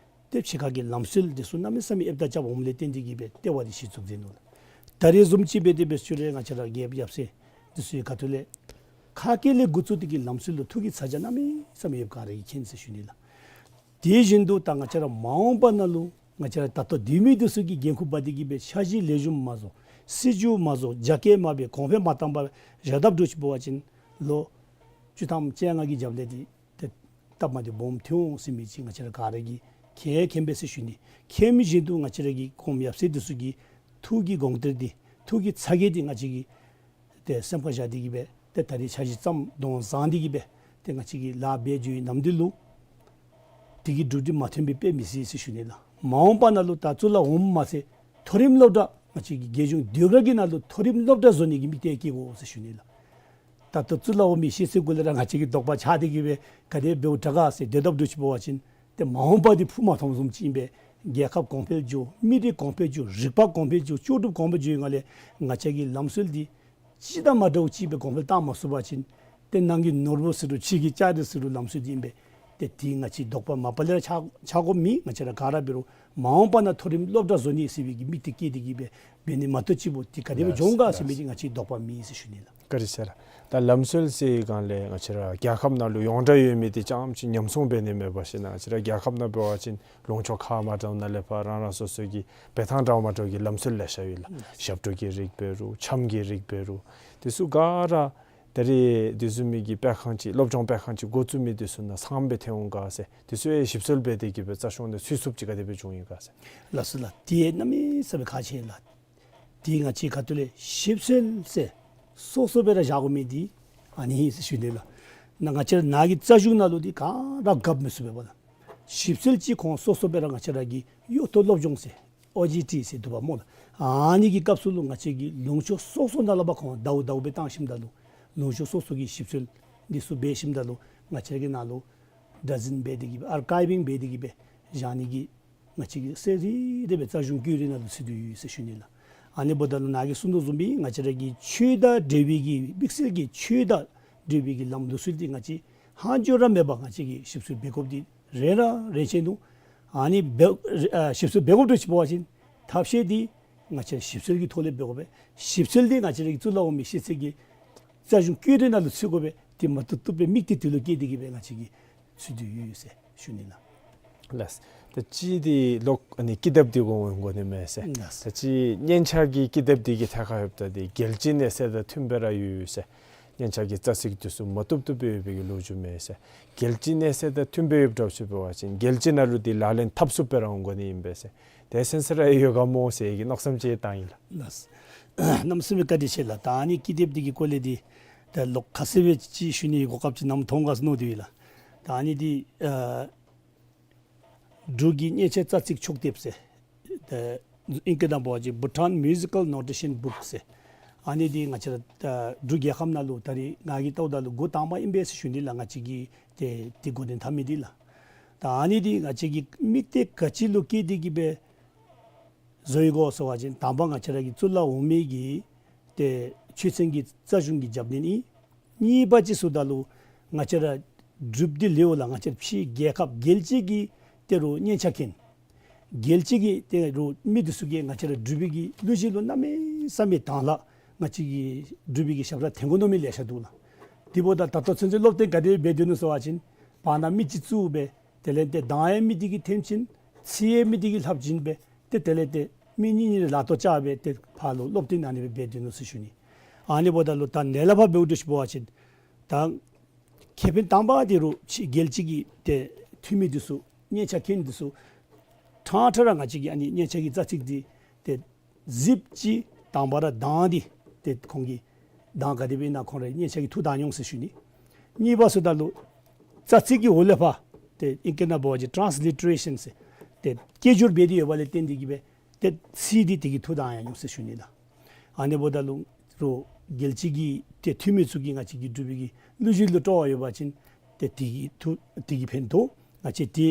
ཏེ་ཕྱི་ཁ་གི་ལམ་སྲོལ་འདི་ཚུ་གནམ་མེད་ས་མེད་ཨེབ་ད་རྐྱབ་འོངམ་ལས་བརྟེན་ཏེ་གི་སྦེ་ལྟེ་བ་འདི་གཞི་བཙུགས་མཛད་ནུག་ལགས། ད་རེས་བཟུམ་ཅིག་འབད་དེ་འབད་ཞུ་རུང་ང་བཅས་ར་རྒྱལཔོ་ཡབ་སྲས་འདི་ཚུ་གི་ཁ་ཐུག་ལས་ཁ་སྐད་ལས་འགོ་བཙུགས་ཏེ་གི་ལམ་སྲོལ་ལུ་ཐུགས་ཀྱི་ཚ་གྱང་གནམ་མེད་ས་མེད་ཡོདཔ་ག་ར་གིས་མཁྱེན་ཟེར་ཞུ་ནི་ལགས། དེ་བཞིན་དུ་ད་ང་བཅས་ར་མ་འོངས་པ་ནང་ལུ་ང་བཅས་ར་ད་ལྟོ་སྡོད་མི་འདི་ཚུ་གིས་འགན་ཁུར་འབག་སྟེ་གི་སྦེ་འཆར་གཞི་ལེགས་ཤོམ་མ་བཟོ་སྲིད་བྱུས་མ་བཟོ་རྒྱ་སྐྱེད་མ་འབད་གོང་འཕེལ་མ་བཏང་པར་བཞག་དཔ་འདྲཝ་ཅིག་འབད་བ་ཅིན་ལོ་བཅུ་ཐམ་བཅོ་ལྔ་གི་རྒྱབ་ལས་འདི་ཏེ་སྟབས་མ་བདེཝ་སྦོམ་ཐོན་འོང་ཟེར་མི་ཅིག་ང་བཅས་ར་ག་ར་གིས་མཁྱེན་མཁྱེན་པས་ཟེར་ཞུ་ནི། མཁྱེན་མི་བཞིན་དུ་ང་བཅས་ར་གི་གོངམ་ཡབ་སྲས་འདི་ཚུ་གི་ཐུགས་ཀྱི་དགོངས་གཏེར་འདི་ཐུགས་ཀྱི་ཚ་གྱང་འདི་ང་བཅས་ཀྱིས་ཏེ་སེམས་ཁར་བཞག་སྟེ་གི་སྦེ་ཏེ་ད་རེས་འཆར་གཞི་བརྩམ་དོན་བཟང་སྟེ་གི་སྦེ་ཏེ་ང་བཅས་ཀྱིས་ལཱ་འབད་འགྱོ་བའི་ནམ་དུས་ལུ་དེ་གི་འགྲུབ་འབྲས་མ་ཐོན་པའི་དཔེ་མི་སྲིད་ཟེར་ཞུ་ནི་ལགས། མ་འོངས་པ་ནང་ལུ་ད་གཙུག་ལག་འོགམ་མ་ཚད་མཐོ་རིམ་སློབ་གྲྭ་ང་བཅས་ཀྱི་རྒྱལ་གཞུང་ཟློས་གར་གྱི་ནང་ལུ་མཐོ་རིམ་སློབ་གྲྭ་བཟོ་ནི་གི་དམིགས་གཏད་བསྐྱེད་དགོ་ཟེར་ཞུ་ནི་ལགས། ད་ལྟོ་གཙུག་ལག་འོག་མའི་ཤེས་ཚད་གུ་ལས་ར་ང་བཅས་ཀྱི་དོགས་པ་ཆགས་ཏེ་གི་སྦེ་ག་དེ་འབདཝ་དྲག་ག་ཟེར་སྡོད་དཔ་འདྲཝ་ཅིག་འབད་བ་ཅིན་ཏེ་མ་འོངས་པ་འདི་ཕུགས་མ་མཐོངམ་བཟུམ་ཅིག་ཨིན་པས། རྒྱལ་ཁབ་གོང་འཕེལ་འགྱོ་མི་རིགས་གོང་འཕེལ་འགྱོ་རིག་པ་གོང་འཕེལ་འགྱོ་ལྕོགས་གྲུབ་གོང་འཕེལ་འགྱོ་བའི་སྒང་ལས་ང་བཅས་ཀྱི་ལམ་སྲོལ་འདི་ཅི་དང་མ་འདྲཝ་ཅིག་སྦེ་གོང་འཕེལ་བཏང་མ་ཚུགས་པ་ཅིན་ཏེ་ནང་གི་ནོར་བུ་ཟེར་རུང་ཕྱི་གི་ལྕགས་རི་ཟེར་རུང་ལམ་སྲོལ་འདི་ཨིན་པས། ཏེ་འདི་ང་བཅས་དོགས་པ་མ་པ་ལས་ར་ཆགས་ཆགས་དགོཔ་མེད། ང་བཅས་ར་ག་ར་འབད་རུང་མ་འོངས་པ་ནང་མཐོ་རིམ་སློབ་གྲྭ་བཟོ་ནི་ཟེར་བའི་གི་དམིགས་གཏད་བསྐྱེད་དེ་གིས་སྦེ་འབད་ནི་མ་གཏོགས་ཅིག་པོ་འདི་ག་དེ་སྦེ་ལགས་འགྱོ་འོང་ག་ཟེར་མི་ལགས། འདི་ང་བཅས་དོགས་པ་མེད་ཟེར་ཞུ་ནི་ལགས། བཀའ་དྲིན་ཆེ་ལགས། ད་ལམ་སྲོལ་ཟེར་བའི་སྒང་ལས་ང་བཅས་ར་རྒྱལ་ཁབ་ནང་ལུ་ཡོངས་གྲགས་ཡོད་མི་འདི་རྐྱངམ་ཅིག་ཉམས་སྲུང་འབད་ནི་མེད་པ་ཅིན་ང་བཅས་ར་རྒྱལ་ཁབ་ནང་འབད་བ་ཅིན་ལུང་ཕྱོགས་ཁ་མ་འདྲཝ་ནང་ལས་ཕར་རང་རང་སོ་སོ་གི་འབད་ཐངས་འདྲཝ་མ་འདྲཝ་གི་ལམ་སྲོལ་ལེ་ཤ་ཡོད་ལགས། ཞབས་བྲོ་གི་རིགས་འབད་རུང་འཆམ་གྱི་རིགས་འབད་རུང་འདི་ཚུ་ག་ར་ད་རེས་འདི་བཟུམ་མའི་གི་སྤེལ་ཁང་ཅིག་སློབ་སྦྱོང་སྤེལ་ཁང་ཅིག་འགོ་བཙུགས་མི་འདི་ཚུ་ནང་ཚངམ་སྦེ་ཐོན་འོང་ག་ཟེར། འདི་ཚུ་ཡང་ཞིབ་འཚོལ་འབད་དེ་གིས་སྦེ་རྩ་གཞུང་ནང་ཚུད་ཚུདཔ་ཅིག་ག་དེ་སྦེ་བྱུང་ཡི་ག་ཟེར། ལགས་སོ་ལགས། འདི་གནམ་མེད་ས་མེད་ཁག་ཆེ་ལགས། འདི་ང་བཅས་ཁ་ཐུག་ལས་ཞིབ་འཚོལ་ཟེར་སོ་སོ་སྦེ་ར་བཞག་དགོ་མི་འདི་ཨ་ནི་ཨིན་ཟེར་ཞུ་ནི་ལགས། ནཱ་ང་བཅས་ར་ནཱ་གི་རྩ་གཞུང་ནང་ལུ་འདི་ག་ར་གབ་མི་ཚུགས་པས་པ་ལགས། ཞིབ་འཚོལ་ཅིག་ཁོང་སོ་སོ་སྦེ་ར་ང་བཅས་ར་གི་གཡོག་ཐོག་སློབ་སྦྱོང་ཟེར་ཨོ་ཇི་ཊི་ཟེར་འདུག་པ་སྨོ་ལགས། ཨ་ནི་གི་སྐབས་སུ་ལུ་ང་བཅས་ཀྱིས་ལུང་ཕྱོགས་སོ་སོ་ནང་ལུ་འབད་ཁོང་ཟླཝ་ཟླཝ་སྦེ་བཏང་ཞིནམ་ད་ལུ་ལུང་ཕྱོགས་སོ་སོ་གི་ཞིབ་འཚོལ་འདི་ཚུ་འབད་ཞིནམ་ད་ལུ་ང་བཅས་ཀྱི་ནང་ལུ་བདག་འཛིན་འབད་དེ་གིས་སྦེ་ཨར་ཀའིབ་ཝིང་འབད་དེ་གིས་སྦེ་བཞག་ནི་གི་ང་བཅས་ཀྱིས་གསལ་རི་རི་སྦེ་རྩ་གཞུང་བཀོད་རིས་ནང་ལུ་ཚུད་དེ་ཡོད་ཟེར་ཞུ་ནི་ལགས། ཨ་ནི་འབདཝ་ད་ལུ་ནཱ་གིས་གསུངས་དོ་བཟུམ་སྦེ་ང་བཅས་ར་གི་ཆོས་དང་འབྲེལ་བའི་གི་དམིགས་བསལ་གྱི་ཆོས་དང་འབྲེལ་བའི་གི་ལམ་ལུགས་སྲོལ་འདི་ང་བཅས་ཧང་ཇོ་ར་མེད་པར་ང་བཅས་ཀྱིས་ཞིབ་འཚོལ་འབད་དགོཔ་འདི་རེ་ར་རེ་ཆེ་ནུག། ཨ་ནི་འབད་ཨ་ཞིབ་འཚོལ་འབད་དགོཔ་འདྲཝ་ཅིག་འབད་བ་ཅིན་ཐབས་ཤེས་འདི་ང་བཅས་ཞིབ་འཚོལ་གྱི་ཐོག་ལས་འབད་དགོ་པས། ཞིབ་འཚོལ་འདི་ང་བཅས་ར་གི་གཙུག་ལག་འོག་མའི་ཤེས་ཚད་ཀྱི་རྩ་གཞུང་བཀོད་རིས་ནང་ལུ་ཚུད་དགོ་པས། དེ་མ་བཏུབ་བཏུབ་སྦེ་དམིགས་གཏད་དེ་ལུ་བསྐྱེད་དེ་གིས་སྦེ་ང་བཅས་ཀྱིས་ཚུད་དེ་ཡོད་ཟེར་ཞུ་ནི་ལགས། ལགས། ད་ཅི་འདི་ལོག་ཨ་ནི་ཀི་དེབ་འདི་གོ་འོང་དགོ་ནི་མས་ཟེར། ལགས། ད་ཅི་སྙན་ཆ་གི་ཀི་དེབ་འདི་གི་ཐད་ཁར་ཡོདཔ་ད་འདི་རྒྱལ་སྤྱི་གནས་ཚད་དང་མཐུན་པ་ར་ཡོད་ཟེར། སྙན་ཆ་གི་རྩ་ཚིག་འདི་ཚུ་མ་བཏུབ་བཏུབ་སྦེ་ཡོད་པའི་གི་ལོ་རྒྱུས་མས་ཟེར། རྒྱལ་སྤྱི་གནས་ཚད་དང་མཐུན་པ་ཡོདཔ་འདྲཝ་ཅིག་འབད་བ་ཅིན་རྒྱལ་སྤྱི་ནང་ལུ་འདི་ལག་ལེན་འཐབ་ཚུགསཔ་སྦེ་ར་འོང་དགོ་ནི་ཨིན་པས་ཟེར། དེ་སེམས་སེ་ར་ཡོད་ག་མོ་ཟེར་གྱི་མནོ་བསམ་ཅིག་བཏང་ཡི་ལགས། ལགས། གནམ་མེད་ས་མེད་བཀའ་དྲིན་ཆེ་ལགས། ད་ཨ་ནི་ཀི་དེབ་འདི་གི་སྐོར་ལས་འདི་ད་ལོག་ཁ་གསལ་སྦེ་ཅིག་ཞུ་ནི་གོ་སྐབས་ཅིག་གནངམ་མཐོང་ག་ཟེར་མནོ་སྟེ་ཡོད་ལགས། ད་ཨ་ནི་འདི་ཨ་འབྲུག་གི་སྙན་ཆ་རྩ་ཚིག་ཕྱོགས་དེབ་ཟེར། ད་ཨིང་སྐད་ནང་འབད་བ་ཅིན་Bhutan Musical Notation Book ཟེར། ཨ་ནི་འདི་ང་བཅས་ར་ད་འབྲུག་རྒྱལ་ཁབ་ནང་ལུ་ད་རེས་ང་གིས་བལྟཝ་ད་ལུ་འགོ་དང་པ་ཨིན་པས་ཟེར་ཞུ་ནི་ལགས། ང་བཅས་ཀྱིས་ཏེ་འདི་འགོ་འདྲེན་འཐབ་མི་འདི་ལགས། ད་ཨ་ནི་འདི་ང་བཅས་ཀྱིས་དམིགས་གཏད་ག་ཅི་ལུ་བསྐྱེད་དེ་གིས་སྦེ་བཟོ་ཡི་གོ་ཟེར་བ་ཅིན་དང་པ་ང་བཅས་ར་གི་གཙུག་ལག་འོག་མའི་གི་ཏེ་ཆོས་ཚན་གྱི་རྩ་གཞུང་གི་རྒྱབ་སྣོན་ཨིན། གཉིས་པ་ཅིག་ཟེརཝ་ད་ལུ་ང་བཅས་ར་འབྲུགཔ་འདི་ལུ་ལགས་ང་བཅས་ར་ཕྱི་རྒྱལ་ཁབ་རྒྱལ་སྤྱི་གི་ཏེ་རུང་སྙན་ཆ་མཁན་རྒྱལ་སྤྱི་གི་ཏེ་རུང་མི་འདི་ཚུ་གིས་ང་བཅས་ར་འབྲུག་པའི་གི་གླུ་གཞས་ལུ་གནམ་མེད་ས་མེད་དང་ལགས། ང་བཅས་ཀྱི་འབྲུག་པའི་གི་ཞབས་ཁྲ་འཐེན་དགོ་མནོ་མི་ལེ་ཤ་འདུག་ལགས། དེ་འབདཝ་ད་ད་ལྟོ་ཚུན་ཚོད་སློབ་སྟོན་ག་དེ་འབད་སྡོད་ནུག་ཟེར་བ་ཅིན་བར་ན་མི་ཅིག་བཙུགས་སྦེ་དེ་ལས་ཏེ་གདངས་ཡང་མི་དེ་གིས་འཐེན་བྱིན། ཚིག་ཡང་མི་དེ་གིས་ལྷབ་བྱིན་སྦེ་ཏེ་དེ་ལས་ཏེ་མི་གཉིས་གཉིས་ལག་ཐོག་བཅར་སྦེ་ཏེ་ཕར་ལུ་སློབ་སྟོན་ཨ་ནི་སྦེ་འབད་སྡོད་ནུག་ཟེར་ཞུ་ནི། ཨ་ནི་འབདཝ་ད་ལུ་ད་ནཱ་ལས་ཕར་འབདཝ་འདྲཝ་ཅིག་འབད་བ་ཅིན་ད་ཁེ་ཕན་དང་པ་འདི་རུང་ཕྱི་རྒྱལ་སྤྱི་གི་ཏེ་འཐུས་མི་འདི་ཚུ་སྙན་ཆ་མཁན་འདི་ཚུ་ཕྲང་ཕྲང་ར་ང་བཅས་ཀྱི་ཨ་ནི་སྙན་ཆ་གི་རྩ་ཚིག་འདི་ཏེ་གཟིགསཔ་ཅིག་དང་པ་ར་གདངས་འདི་ཏེ་ཁོང་གི་གདངས་ག་དེ་སྦེ་ཨིན་ན་ཁོང་ར་སྙན་ཆ་གིས་ཐུགས་དང་འོང་ཟེར་ཞུ་ནི། གཉིས་པ་ཟེརཝ་ད་ལུ་རྩ་ཚིག་གི་འོག་ལས་ཕར་ཏེ་ཨིང་སྐད་ནང་འབད་བ་ཅིན་ཊཱནས་ལི་ཊ་རེ་ཤཱན་ཟེར་ཏེ་སྐད་སྒྱུར་འབད་དེ་ཡོདཔ་ལས་བརྟེན་ཏེ་གིས་སྦེ་ཏེ་ཚིག་འདི་དེ་གིས་ཐུགས་དང་ཡང་འོང་ཟེར་ཞུ་ནི་ལགས། ཨ་ནི་འབདཝ་ད་ལུ་རུང་རྒྱལ་སྤྱི་གི་ཏེ་འཐུས་མི་ཚུ་གིས་ང་བཅས་ཀྱི་འབྲུག་པའི་གི་གླུ་གཞས་ལུ་སྤྲོ་བ་ཡོད་པ་ཅིན་ཏེ་དེ་གིས་ཐུགས་དེ་གིས་ཕན་ཐོགས། ང་བཅས་ཏེ་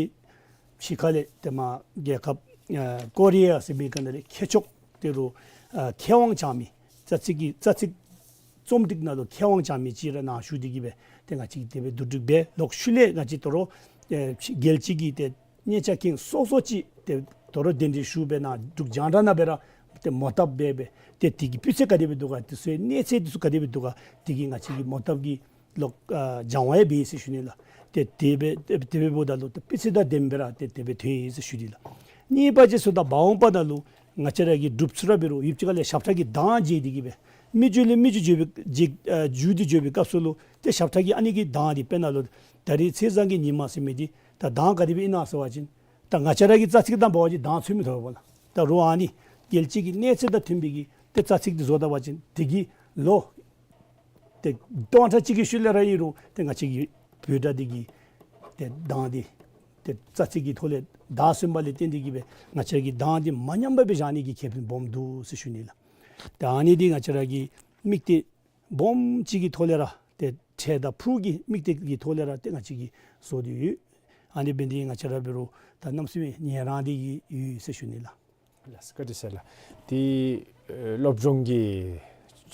ཕྱི་ཁ་ལས་ཏེ་མར་རྒྱལ་ཁབ་ཨ་ཀོ་རི་ཡ་ཟེར་མི་ག་ནང་ལས་མཁས་མཆོག་ཏེ་རུང་ཨ་མཁས་དབང་བྱང་མི་རྩ་ཚིག་གི་རྩ་ཚིག་རྩོམ་སྒྲིག་ནང་ལུ་མཁས་དབང་བྱང་མི་ཅིག་ར་ནཱ་ཞུ་སྟེ་གིས་སྦེ་ཏེ་ང་བཅས་ཀྱིས་དེ་སྦེ་བསྡུ་སྒྲིག་འབད། ལོག་ཤུལ་ལས་ང་བཅས་དོ་རུང་ཨེ་རྒྱལ་སྤྱི་གི་ཏེ་སྙན་ཆ་མཁན་སོ་སོ་ཅིག་ཏེ་དོ་རུང་གདན་འདྲེན་ཞུ་སྦེ་ནཱ་འབྲུག་རྒྱང་བསྒྲགས་ནང་སྦེ་ར་ཏེ་མོ་བཏབ་འབད་སྦེ་ཏེ་དེ་གི་སྤུས་ཚད་ག་དེ་སྦེ་འདུག་ག་དེ་ཚུ་གནས་ཚད་དེ་ཚུ་ག་དེ་སྦེ་འདུག་ག་དེ་གིས་ང་བཅས་ཀྱི་མོ་བཏབ་ཀྱི་ལོག་ཨ་སྦྱང་བ་ཡང་འབད་ཟེར་ཞུ་ནི་ལགས། ཏེ་དེ་སྦེ་དེ་སྦེ་འབདཝ་ད་ལུ་ཏེ་སྤུས་ཚད་དང་ལྡནམ་སྦེ་ར་ཏེ་དེ་སྦེ་ཐོན་ཡི་ཟེར་ཞུ་ནི་ལགས། གཉིས་པ་ཅིག་ཟེརཝ་ད་མ་འོངས་པ་ནང་ལུ་ང་བཅས་ར་གི་འབྲུགཔ་ཚུ་ར་འབད་རུང་ཡུདཔ་ཅིག་ཁ་ལས་ཞབས་ཁྲ་གི་གདངས་བརྗེ་སྟེ་གིས་སྦེ་མི་རྒྱུད་ལས་མི་རྒྱུད་འགྱོ་བའི་འགྱོ་ཨ་འགྱོ་སྟེ་འགྱོ་བའི་སྐབས་སུ་ལུ་ཏེ་ཞབས་ཁྲ་གི་ཨ་ནི་གི་གདངས་འདི་དཔེར་ན་ལུ་ད་རིས་ཚེས་བཟང་གི་ཉིན་མ་ཟེར་མི་འདི་ད་གདངས་ག་དེ་སྦེ་ཨིན་ན་ཟེར་བ་ཅིན་ད་ང་བཅས་ར་གི་རྩ་ཚིག་དང་འབད་བ་ཅིན་གདངས་ཚུད་མི་ཐོབ་པས་ལགས། ད་རུང་ཨ་ནི་རྒྱལ་སྤྱི་གི་གནས་ཚད་དང་མཐུན་པའི་གི་ཏེ་རྩ་ཚིག་འདི་བཟོ་ད་པ་ཅིན་དེ་གིས་ལོ་ཏེ་སྟོང་ཕྲག་གཅིག་གི་ཤུལ་ལས་ར་ཨིན་རུང་ཏེ་ང་བཅས་ཀྱི་བོད་སྒྲ་འདི་གི་ཏེ་གདངས་འདི་ཏེ་རྩ་ཚིག་གི་ཐོག་ལས་བདའ་སོན་པ་ལས་བརྟེན་ཏེ་གིས་སྦེ་ང་བཅས་ཀྱི་གདངས་འདི་མ་ཉམས་པར་སྦེ་བཞག་ནི་གི་ཁེ་ཕན་སྦོམ་འདུག་ཟེར་ཞུ་ནི་ལགས། ཏེ་ཨ་ནི་འདི་ང་བཅས་ར་གི་དམིགས་གཏད་སྦོམ་ཅིག་གི་ཐོག་ལས་ར་ཏེ་འཕྲལ་དང་ཕུགས་ཀྱི་དམིགས་གཏད་ཀྱི་ཐོག་ལས་ར་ཏེ་ང་བཅས་ཀྱིས་བཟོ་སྟེ་ཡོད། ཨ་ནི་འབད་ནི་འདི་ང་བཅས་ར་འབད་རུང་ད་གནམ་མེད་ས་མེད་ཡི་རངས་ཏེ་གིས་ཡོད་ཟེར་ཞུ་ནི་ལགས། ལགས་སོ་བཀའ་དྲིན་ཆེ་ལགས། ཏེ་ཨེ་སློབ་སྦྱོང་གི་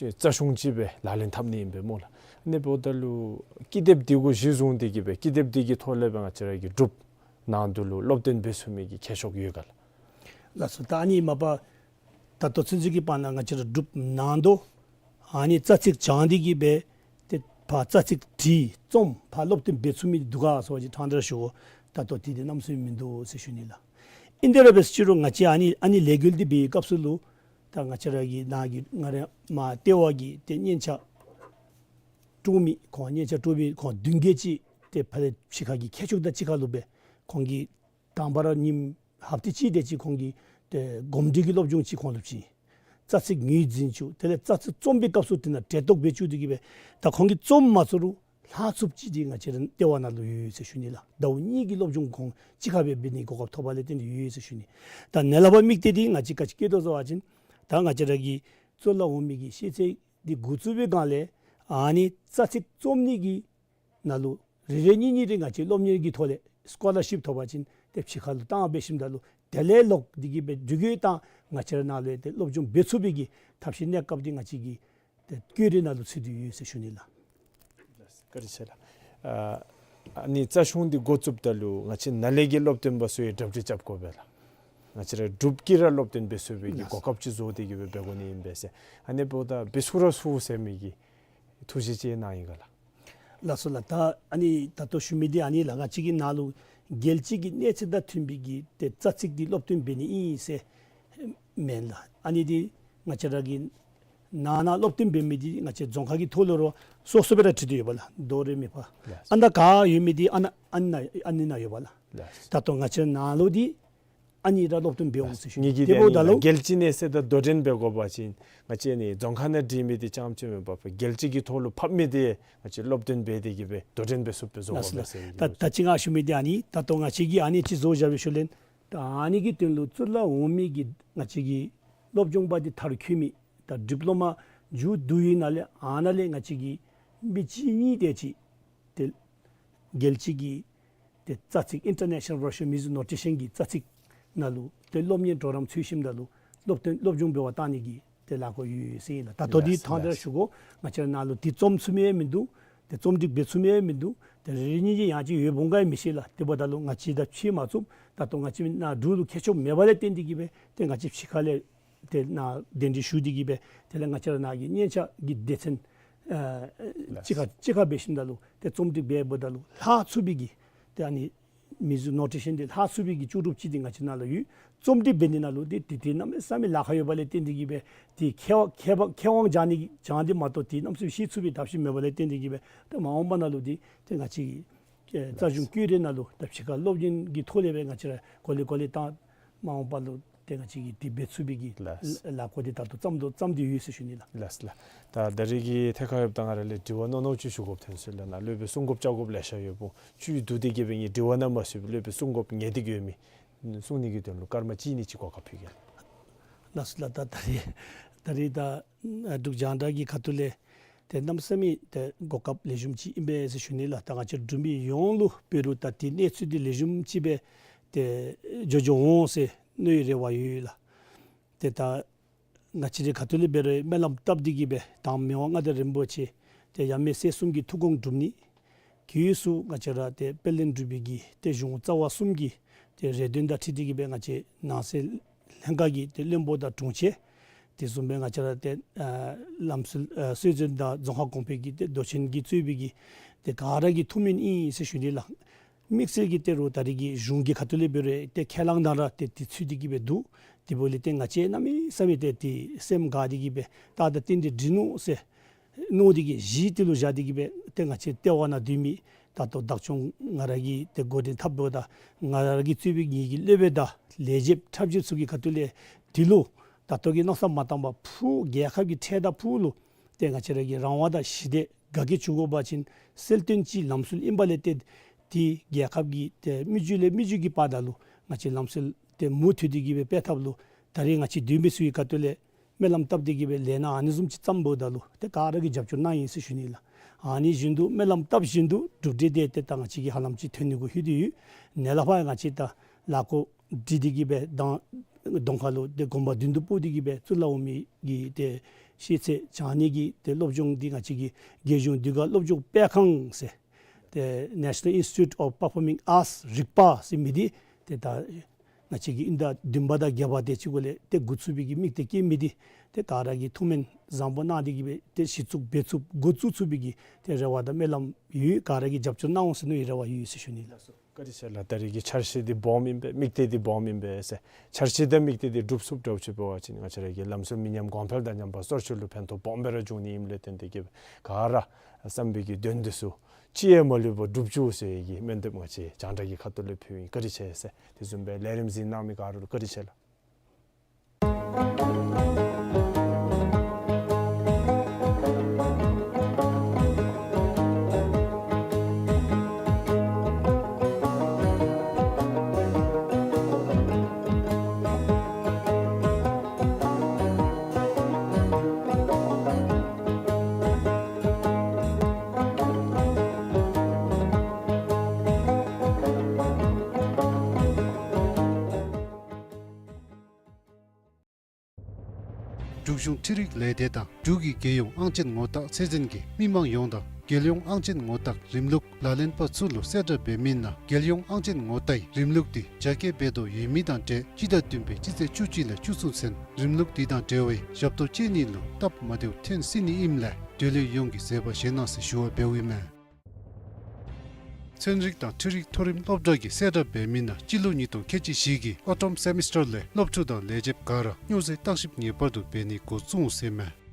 རྩ་གཞུང་ཅིག་སྦེ་ལག་ལེན་འཐབ་ནི་ཨིན་པས་སྨོ་ལགས། ཨ་ནི་འབདཝ་ད་ལུ་ཀི་དེབ་འདི་གུ་གཞི་བཟུང་སྟེ་གི་སྦེ་ཀི་དེབ་འདི་གི་ཐོག་ལས་སྦེ་ང་བཅས་ར་གི་འབྲུགཔ་ནང་དུ་ལུ་སློབ་སྟོན་འབད་ཚུགས་མི་གི་ཁྱད་ཆོས་ཡོད་ག་ལགས། ལགས་སོ། ད་ཨ་ནི་མ་པ་ད་ལྟོ་ཚུན་ཚོད་ཀྱི་བར་ན་ང་བཅས་ར་འབྲུགཔ་ནང་དུ་ཨ་ནི་རྩ་ཚིག་སྦྱང་སྟེ་གི་སྦེ་ཏེ་ཕར་རྩ་ཚིག་བྲིས་རྩོམ་ཕར་སློབ་སྟོན་འབད་ཚུགས་མི་འདི་འདུག་ག་ཟེར་བ་ཅིན་ཕྲང་སྟེ་ར་ཞུ་དགོ། ད་ལྟོ་དེ་འདི་གནམ་མེད་ས་མེད་མིན་འདུག་ཟེར་ཞུ་ནི་ལགས། ཨིན་ཏེ་ར་འབད་ཟེར་ཅི་རུང་ང་བཅས་ཨ་ནི་ཨ་ནི་ལས་འགུལ་འདི་འབད་བའི་སྐབས་སུ་ལུ་ད་ང་བཅས་ར་གི་ནཱ་གི་ང་ར་མར་ལྟེ་བ་གི་ཏེ་སྙན་ཆ་དཀྲོག་མི་ཁོང་སྙན་ཆ་དཀྲོག་མི་ཁོང་བདུན་བརྒྱད་ཅིག་ཏེ་ཕར་ལས་ཕྱི་ཁ་གི་མཁས་མཆོག་དང་གཅིག་ཁར་ལུ་སྦེ་ཁོང་གིས་དང་པ་ར་ཉིནམ་ཧབ་ཏ་གཅིག་དེ་ཅིག་ཁོང་གིས་ཏེ་གོམས་འདྲིས་ཀྱི་སློབ་སྦྱོང་ཅིག་ཁོང་ལུ་བྱིན། རྩ་ཚིག་ངོས་འཛིན་བཅུག། དེ་ལས་རྩ་ཚིག་རྩོམ་པའི་སྐབས་སུ་དེ་ནང་འབྲེལ་གཏོགས་འབད་བཅུག་སྟེ་གི་སྦེ་ད་ཁོང་གིས་རྩོམ་མ་ཚུགས་རུང་ལྷག་ཚུགསཔ་ཅིག་འདི་ང་བཅས་ར་ལྟེ་བ་ནང་ལུ་ཡོད་ཟེར་ཞུ་ནི་ལགས། ཟླཝ་གཉིས་ཀྱི་སློབ་སྦྱོང་ཁོང་གཅིག་ཁར་སྦེ་འབད་ནི་གོ་སྐབས་ཐོབ་པ་ལས་བརྟེན་ཏེ་ཡོད་ཟེར་ཞུ་ནི། ད་ནཱ་ལས་ཕར་དམིགས་གཏད་འདི་ང་བཅས་ག་ཅི་བཀོད་དོ་ཟེར་བ་ཅིན་ད་ང་བཅས་ར་གི་གཙུག་ལག་འོག་མའི་གི་ཤེས་ཚད་འདི་འགོ་བཙུགས་པའི་སྒང་ལས་ཨ་ནི་རྩ་ཚིག་རྩོམ་ནི་གི་ནང་ལུ་རེ་རེ་གཉིས་གཉིས་རེ་ང་བཅས་སློབ་གཉེར་གྱི་ཐོག་ལས་སི་ཀོ་ལར་ཤིཔ་ཐོབ་པ་ཅིན་ཏེ་ཕྱི་ཁ་ལུ་བཏང་འབད་ཞིནམ་ད་ལུ་དེ་ལས་ལོག་སྟེ་གི་སྦེ་འགྲུལ་སྐྱོད་བཏང་ང་བཅས་ར་ནཱ་ལུ་ཏེ་སློབ་སྦྱོང་འབད་ཚུགས་པའི་གི་ཐབས་ཤེས་གནས་སྐབས་འདི་ང་བཅས་ཀྱི་ཏེ་བཀོད་སྒྲིག་ནང་ལུ་ཚུད་དེ་ཡོད་ཟེར་ཞུ་ནི་ལགས། བཀའ་དྲིན་ཆེ་ལགས། ཨ་ཨ་ནི་རྩ་གཞུང་འདི་འགོ་བཙུགསཔ་ད་ལུ་ང་བཅས་ནཱ་ལས་ཀྱི་སློབ་སྟོན་པ་ཚུ་ཡང་གྲ་སྒྲིག་རྐྱབ་དགོ་པས་ལགས། ང་བཅས་ར་འབྲུགཔ་གིས་ར་སློབ་སྟོན་འབད་ཚུགས་པའི་གི་གོ་སྐབས་ཅིག་བཟོ་སྟེ་གི་སྦེ་འབད་དགོ་ནི་ཨིན་པས་ཟེར། ཨ་ནི་འབདཝ་ད་འབད་ཚུགས་ར་ཚུགས་ཟེར་མི་གི་ཐུགས་བཞེད་ཅིག་གནང་ཡི་ག་ལགས། ལགས་སོ་ལགས། ད་ཨ་ནི་ད་ལྟོ་ཞུ་མི་འདི་ཨ་ནི་ལགས། ང་བཅས་ཀྱི་ནཱ་ལུ་རྒྱལ་སྤྱི་གི་གནས་ཚད་དང་མཐུན་པའི་གི་ཏེ་རྩ་ཚིག་འདི་སློབ་སྟོན་འབད་ནི་ཨིན་ཟེར་མེན་ལགས། ཨ་ནི་འདི་ང་བཅས་ར་གི་ནང་ན་སློབ་སྟོན་འབད་མི་འདི་ང་བཅས་རྫོང་ཁག་གི་ཐོག་ལུ་ར་སོ་སོ་སྦེ་ར་བྲིས་ཏེ་ཡོད་པས་ལགས། དོ་རེ་མི་ཕ། ལགས། ཨ་ནཱ་ག་ཡོད་མི་འདི་ཨ་ནཱ་ཨ་ནཱ་ཨ་ནི་ནང་ཡོད་པས་ལགས། ལགས། ད་ལྟོ་ང་བཅས་ནཱ་ལུ་འདི་ཨ་ནི་ར་སློབ་སྟོན་འབད་འོང་ཟེར་ཞུ་ནི། ངེ་གི་དེ་འབདཝ་ད་ལུ་རྒྱལ་སྤྱི་གནས་ཚད་དང་དོ་འགྲན་འབད་དགོ་པ་ཅིན་ང་བཅས་ནི་རྫོང་ཁག་ནང་བྲིས་མི་འདི་རྐྱངམ་ཅིག་མེན་པར་རྒྱལ་སྤྱི་གི་ཐོག་ལུ་ཕབ་མི་འདི་ང་བཅས་སློབ་སྟོན་འབད་དེ་གི་སྦེ་དོ་འགྲན་འབད་ཚུགསཔ་སྦེ་བཟོ་དགོ་པས་ཟེར་ཞུ་ནི། ད་ད་ཅི་ང་ཞུ་མི་འདི་ཨ་ནི་ད་ལྟོ་ང་བཅས་ཀྱིས་ཨ་ནི་ཅིག་བཟོ་བཞག་པའི་ཤུལ་ལས་ད་ཨ་ནི་གི་དོན་ལུ་གཙུག་ལག་འོག་མའི་གི་ང་བཅས་ཀྱི་སློབ་སྦྱོང་པ་འདི་མཐར་འཁྱོལ་མི་ད་ཌིཔ་ལོ་མ་མཇུག་བསྡུ་བའི་ནང་ལས་ཨ་ནཱ་ལས་ང་བཅས་ཀྱི་མི་གཅིག་གཉིས་དེ་ཅིག་ཏེ་རྒྱལ་སྤྱི་གི་ཏེ་རྩ་ཚིག་International Version Music Notation གི་རྩ་ཚིག་ནང་ལུ་ཏེ་སློབ་གཉེར་གྲོགས་རམ་ཚུད་ཞིནམ་ད་ལུ་སློབ་སྟོན་སློབ་སྦྱོང་འབད་བར་བཏང་ནི་གི་ཏེ་ལས་འགུལ་ཡོད་ཟེར་ཨིན་ལགས། ད་ལྟོ་འདི་ལགས་ཐང་ལྟར་ལགས། ཞུ་དགོ། ང་བཅས་ནཱ་ལུ་འདི་རྩོམ་ཚུགས་མི་ཡང་མིན་འདུག། ཏེ་རྩོམ་སྒྲིག་འབད་ཚུགས་མི་ཡང་མིན་འདུག། ཏེ་རེ་རེ་གཉིས་གཉིས་ཡང་ཅིན་ཡོདཔ་འོང་ག་ཡང་མི་ཤེས་ལགས། དེ་འབདཝ་ད་ལུ་ང་བཅས་དང་ཕྱད་མ་ཚུགས། ད་ལྟོ་ང་བཅས་ནཱ་འབྲུག་ལུ་མཁས་མཆོག་མེད་པ་ལས་བརྟེན་ཏེ་གི་སྦེ་ཏེ་ང་བཅས་ཕྱི་ཁ་ལས་ཏེ་ནཱ་གདན་འདྲེན་ཞུ་སྟེ་གི་སྦེ་དེ་ལས་ང་བཅས་ར་ནཱ་གི་སྙན་ཆ་གི་སྡེ་ཚན་ཨ་ལགས། གཅིག་ཁར་གཅིག་ཁར་འབད་ཞིནམ་ད་ལུ་ཏེ་རྩོམ་སྒྲིག་འབད་འབདཝ་ད་ལུ་ལྷག་ཚུགས་པའི་གི་ཏེ་ཨ་ནི་མིའུ་ཛིག་ནོ་ཊེ་ཤཱན་འདི་ལྷག་ཚུགས་པའི་གི་ལྕོགས་གྲུབ་ཅིག་འདི་ང་བཅས་ནཱ་ལུ་ཡོད། རྩོམ་སྒྲིག་འབད་ནི་ནང་ལུ་འདི་འདི་འདི་གནམ་མེད་ས་མེད་ལཱ་ཁག་ཡོད་པ་ལས་བརྟེན་ཏེ་གི་སྦེ་འདི་མཁས་དབང་མཁས་དབང་མཁས་དབང་སྦྱང་ནི་སྦྱང་སྟེ་མ་གཏོགས་འདི་གནམ་མེད་ས་མེད་ཤེས་ཚུགས་པའི་ཐབས་ཤེས་མེད་པ་ལས་བརྟེན་ཏེ་གི་སྦེ་ཏེ་མ་འོངས་པ་ནང་ལུ་འདི་ཏེ་ང་བཅས་ཀྱི་ཨེ་རྩ་གཞུང་བཀོད་སྒྲིག་ནང་ལུ་ད་ཕྱི་ཁ་སློབ་གཉེར་གྱི་ཐོག་ལས་སྦེ་ང་བཅས་ར་གོ་ལེ་གོ་ལེ་བཏང་མ་འོངས་པ་ལུ་ཏེ་ང་བཅས་ཀྱིས་འདི་འབད་ཚུགས་པའི་གི་ལགས། ལཱ་འགོ་འདི་ད་ལྟོ་བརྩམ་དོ་བརྩམས་ཏེ་ཡོད་ཟེར་ཞུ་ནི་ལགས། ལགས་ལགས། ད་ད་རེས་ཀྱི་ཐད་ཁར་ཡོདཔ་ད་ང་ར་ལས་དྲི་བ་རྣོ་རྣོ་ཅིག་ཞུ་དགོཔ་ཐོན་སོང་ལགས། ནཱ་སློབ་དཔོན་གསུང་དགོཔ་བཅར་དགོཔ་ལེ་ཤ་ཡོདཔ་འོང་། བཅུད་བསྡུ་སྟེ་གི་སྦེ་ངེའི་དྲི་བ་ནང་མ་ཚུད་པར་སློབ་དཔོན་གསུང་དགོཔ་ངེས་ཏིག་ཡོད་མི་གསུང་ནི་གི་དོན་ལུ་སྐར་མ་གཅིག་གཉིས་ཅིག་གོ་སྐབས་ཕུལ་གེ་ལགས། ལགས་སོ་ལགས། ད་ད་རེས་ད་རེས་ད་འབྲུག་རྒྱང་བསྒྲགས་ཀྱི་ཁ་ཐུག་ལས་ཏེ་གནམ་མེད་ས་མེད་ཏེ་གོ་སྐབས་ལེགས་ཤོམ་ཅིག་ཨིན་པས་ཟེར་ཞུ་ནི་ལགས། ད་ང་བཅས་འབྲུག་མི་ཡོངས་ལུ་འབད་རུང་ད་འདི་གནས་ཚུལ་འདི་ལེགས་ཤོམ་ཅིག་སྦེ་ཏེ་འགྱོ་འགྱོཝ་འོང་ཟེར་མནོ་བའི་རེ་བ་ཡོད་ལགས། ཏེ་ད་ང་བཅས་རའི་ཁ་ཐུག་ལས་འབད་རུང་སྨོན་ལམ་བཏབ་སྟེ་གི་སྦེ་དང་མི་དབང་མངའ་བདག་རིན་པོ་ཆེ་ཏེ་ཡབ་མེས་སྲས་གསུམ་གྱི་ཐུགས་དགོངས་འགྲུབ་ནི། དེ་ཚུ་ང་བཅས་ར་ཏེ་དཔལ་ལྡན་འབྲུག་པའི་གི་ཏེ་གཞུང་རྩ་བ་གསུམ་གྱི་ཏེ་རེ་འདུན་དང་འཁྲིལ་ཏེ་གི་སྦེ་ང་བཅས་ནང་སྲིད་ལྷན་ཁག་གི་ཏེ་བློན་པོ་དང་དྲུང་ཆེན་དེ་བཟུམ་སྦེ་ང་བཅས་ར་ཏེ་ཨ་ལམ་སྲོལ་ཨ་སྲོལ་འཛིན་དང་རྫོང་ཁག་གོང་འཕེལ་གྱི་ཏེ་མདོ་ཆེན་གྱིས་གཙོས་པའི་གི་ཏེ་ག་ར་གི་ཐུགས་སྨོན་ཨིན་ཟེར་ཞུ་ནི་ལགས། དམིགས་བསལ་གྱིས་ཏེ་རུང་ད་རེས་ཀྱི་གཞུང་གི་ཁ་ཐུག་ལས་འབད་རུང་ཏེ་ཁས་བླངས་དང་ར་ཏེ་འདི་ཚུད་དེ་གི་སྦེ་འདུག། དེ་འབདཝ་ལས་ཏེ་ང་བཅས་གནམ་མེད་ས་མེད་ཏེ་འདི་སེམས་དགའ་སྟེ་གི་སྦེ་ད་ད་ཏན་ཏན་འགྲིག་ནུག་ཟེར་མནོ་སྟེ་གི་གཞི་དེ་ལུ་བཞག་སྟེ་གི་སྦེ་ཏེ་ང་བཅས་ལྟེ་བ་ནང་སྡོད་མི་ད་ལྟོ་བདག་སྐྱོང་ང་ར་གིས་ཏེ་འགོ་འདྲེན་འཐབ་འབདཝ་ད་ང་ར་གིས་གཙོས་པའི་ངེ་གི་སློབ་དཔོན་དང་ལས་བྱེདཔ་ཁྲབ་ཅིག་ཚུ་གི་ཁ་ཐུག་ལས་འདི་ལུ་ད་ལྟོ་གི་མནོ་བསམ་མ་བཏང་པར་ཕུགས་རྒྱལ་ཁབ་ཀྱི་འཕྲལ་དང་ཕུགས་ལུ་ཏེ་ང་བཅས་ར་གི་རང་དབང་དང་ཞི་བདེ་དགའ་སྐྱིད་བྱུང་དགོ་པ་ཅིན་གསལ་སྟོན་གྱི་ལམ་སྲོལ་ཨིན་པ་ལས་ཏེ་འདི་རྒྱལ་ཁབ་ཀྱི་ཏེ་མི་རྒྱུད་ལས་མི་རྒྱུད་ཀྱི་བར་ན་ལུ་ང་བཅས་ལམ་སྲོལ་ཏེ་མུ་མཐུད་དེ་གི་སྦེ་སྤེལ་ཐབས་ལུ་ད་རེས་ང་བཅས་འདུས་མི་ཚུ་གི་ཁ་ཐུག་ལས་སྨོན་ལམ་བཏབ་སྟེ་གི་སྦེ་ལས་སྣ་ཨ་ནི་བཟུམ་ཅིག་བརྩམ་འབདཝ་ད་ལུ་ཏེ་ག་ར་གིས་རྒྱབ་སྐྱོར་གནང་ཡི་ཟེར་ཞུ་ནི་ལགས། ཨ་ནི་བཞིན་དུ་སྨོན་ལམ་བཏབ་བཞིན་དུ་གྲུབ་འབྲས་དེ་ཏེ་ད་ང་བཅས་ཀྱིས་ཧ་ལམ་ཅིག་ཐོན་ནི་གུ་ལྷོད་དེ་ཡོད། ནཱ་ལས་ཕར་ང་བཅས་ད་ལཱ་འགོ་འདི་འདི་གི་སྦེ་དང་གདོང་ཁ་ལུ་ཏེ་དགོན་པ་བདུན་དུ་སྤོ་སྟེ་གི་སྦེ་གཙུག་ལག་འོག་མའི་གི་ཏེ་ ཤེས་ཚད་སྦྱང་ནི་གི་ཏེ་སློབ་སྦྱོང་འདི་ང་བཅས་ཀྱི་རྒྱལ་གཞུང་དུས་འགོ་སློབ་སྦྱོང་སྤེལ་ཁང་ཟེར་ཏེ་National Institute of Performing Arts རིག་པ་ཟེར་མི་འདི་ཏེ་ད་ང་བཅས་ཀྱི་དབྱིན་ཟླ་བདུན་པ་དང་བརྒྱད་པ་དེ་ཅིག་གུ་ལས་ཏེ་འགོ་བཙུགས་པའི་གི་དམིགས་གཏད་བསྐྱེད་མི་འདི་ཏེ་ག་ར་གིས་ཐུགས་སྨོན་བཟང་པོ་གནང་སྟེ་གི་སྦེ་ཏེ་གཞི་བཙུགས་འབད་ཚུགསཔ་འགོ་བཙུགས་ཚུགས་པའི་གི་ཏེ་རེ་བ་དང་སྨོན་ལམ་ཡོད། ག་ར་གིས་རྒྱབ་སྐྱོར་གནང་འོང་ཟེར་མནོ་བའི་རེ་བ་ཡོད་ཟེར་ཞུ་ནི་ལགས། བཀའ་དྲིན་ཆེ་ལགས། ད་རེས་ཀྱི་འཆར་གཞི་འདི་སྦོམ་ཨིན་པས། དམིགས་གཏད་འདི་སྦོམ་ཨིན་པས་ཟེར། འཆར་གཞི་དང་དམིགས་གཏད་འདི་འགྲུབ་ཚུགསཔ་འདྲཝ་ཅིག་འབད་བ་ཅིན་ང་བཅས་ར་གི་ལམ་སྲོལ་མི་ཉམས་གོང་འཕེལ་དང་མཉམ་པ་གསར་བརྗེ་ལུ་ཕན་ཐོགས་སྦོམ་སྦེ་ར་འབྱུང་ནི་ཨིནམ་ལས་བརྟེན་ཏེ་གི་ག་ར་བསམ་པའི་གི་དོན་འདི་ཚུ་ཅི་ཡང་མ་ལུས་པར་འགྲུབ་བཅུག་ཟེར་བའི་གི་སྨོན་འདེབས་ང་བཅས་རྒྱང་བསྒྲགས་ཀྱི་ཁ་ཐུག་ལས་ཕུལཝ་ཨིན། བཀའ་དྲིན་ཆེ་ཟེར། དེ་བཟུམ་སྦེ་ལས་རིམ་གཟིགས་གནང་མི་ག་ར་ལུ་བཀའ་དྲིན་ཆེ་ལགས། འབྲུག་གཞུང་འཕྲུལ་རིག་ལས་སྡེ་དང་འབྲུག་གི་རྒྱལ་ཡོངས་ཨང་ཅན་ངོ་རྟགས་ཚད་འཛིན་གྱིས་མི་མང་ཡོངས་དང་རྒྱལ་ཡོངས་ཨང་ཅན་ངོ་རྟགས་རིམ་ལུགས་ལག་ལེན་པ་ཚུ་ལུ་གསལ་བསྒྲགས་འབད་མི་ནང་རྒྱལ་ཡོངས་ཨང་ཅན་ངོ་རྟགས་རིམ་ལུགས་འདི་རྒྱ་སྐྱེད་འབད་དོ་ཡོད་མི་དང་འབྲེལ་སྤྱི་ཟླ་བདུན་པའི་སྤྱི་ཚེས་བཅུ་གཅིག་ལས་བཅུ་གསུམ་ཚུན་རིམ་ལུགས་འདི་དང་འབྲེལ་བའི་ཞབས་ཏོག་སྤྱོད་ནི་ལུ་སྟབས་མ་བདེཝ་ཐོན་སྲིད་ནི་ཨིནམ་ལས་འབྲེལ་ཡོད་ཡོངས་ཀྱིས་གཟིགས་པ་བཞེས་གནང་ཟེར་ཞུ་བ་འབདཝ་ཨིན་མས། ཚན་རིག་དང་འཕྲུལ་རིག་མཐོ་རིམ་སློབ་གྲྭ་གིས་གསལ་བསྒྲགས་འབད་མི་ནང་སྤྱི་ལོ་ཉིས་སྟོང་ཁལ་གཅིག་བཞི་གི་ཨོ་ཊམ་སེ་མི་སི་ཊར་ལས་སློབ་ཕྲུག་དང་ལས་བྱེདཔ་ག་ར་སྨྱོ་རྫས་བརྟག་ཞིབ་ངེས་པར་དུ་འབད་ནི་འགོ་བཙུགས་འོང་ཟེར་མས།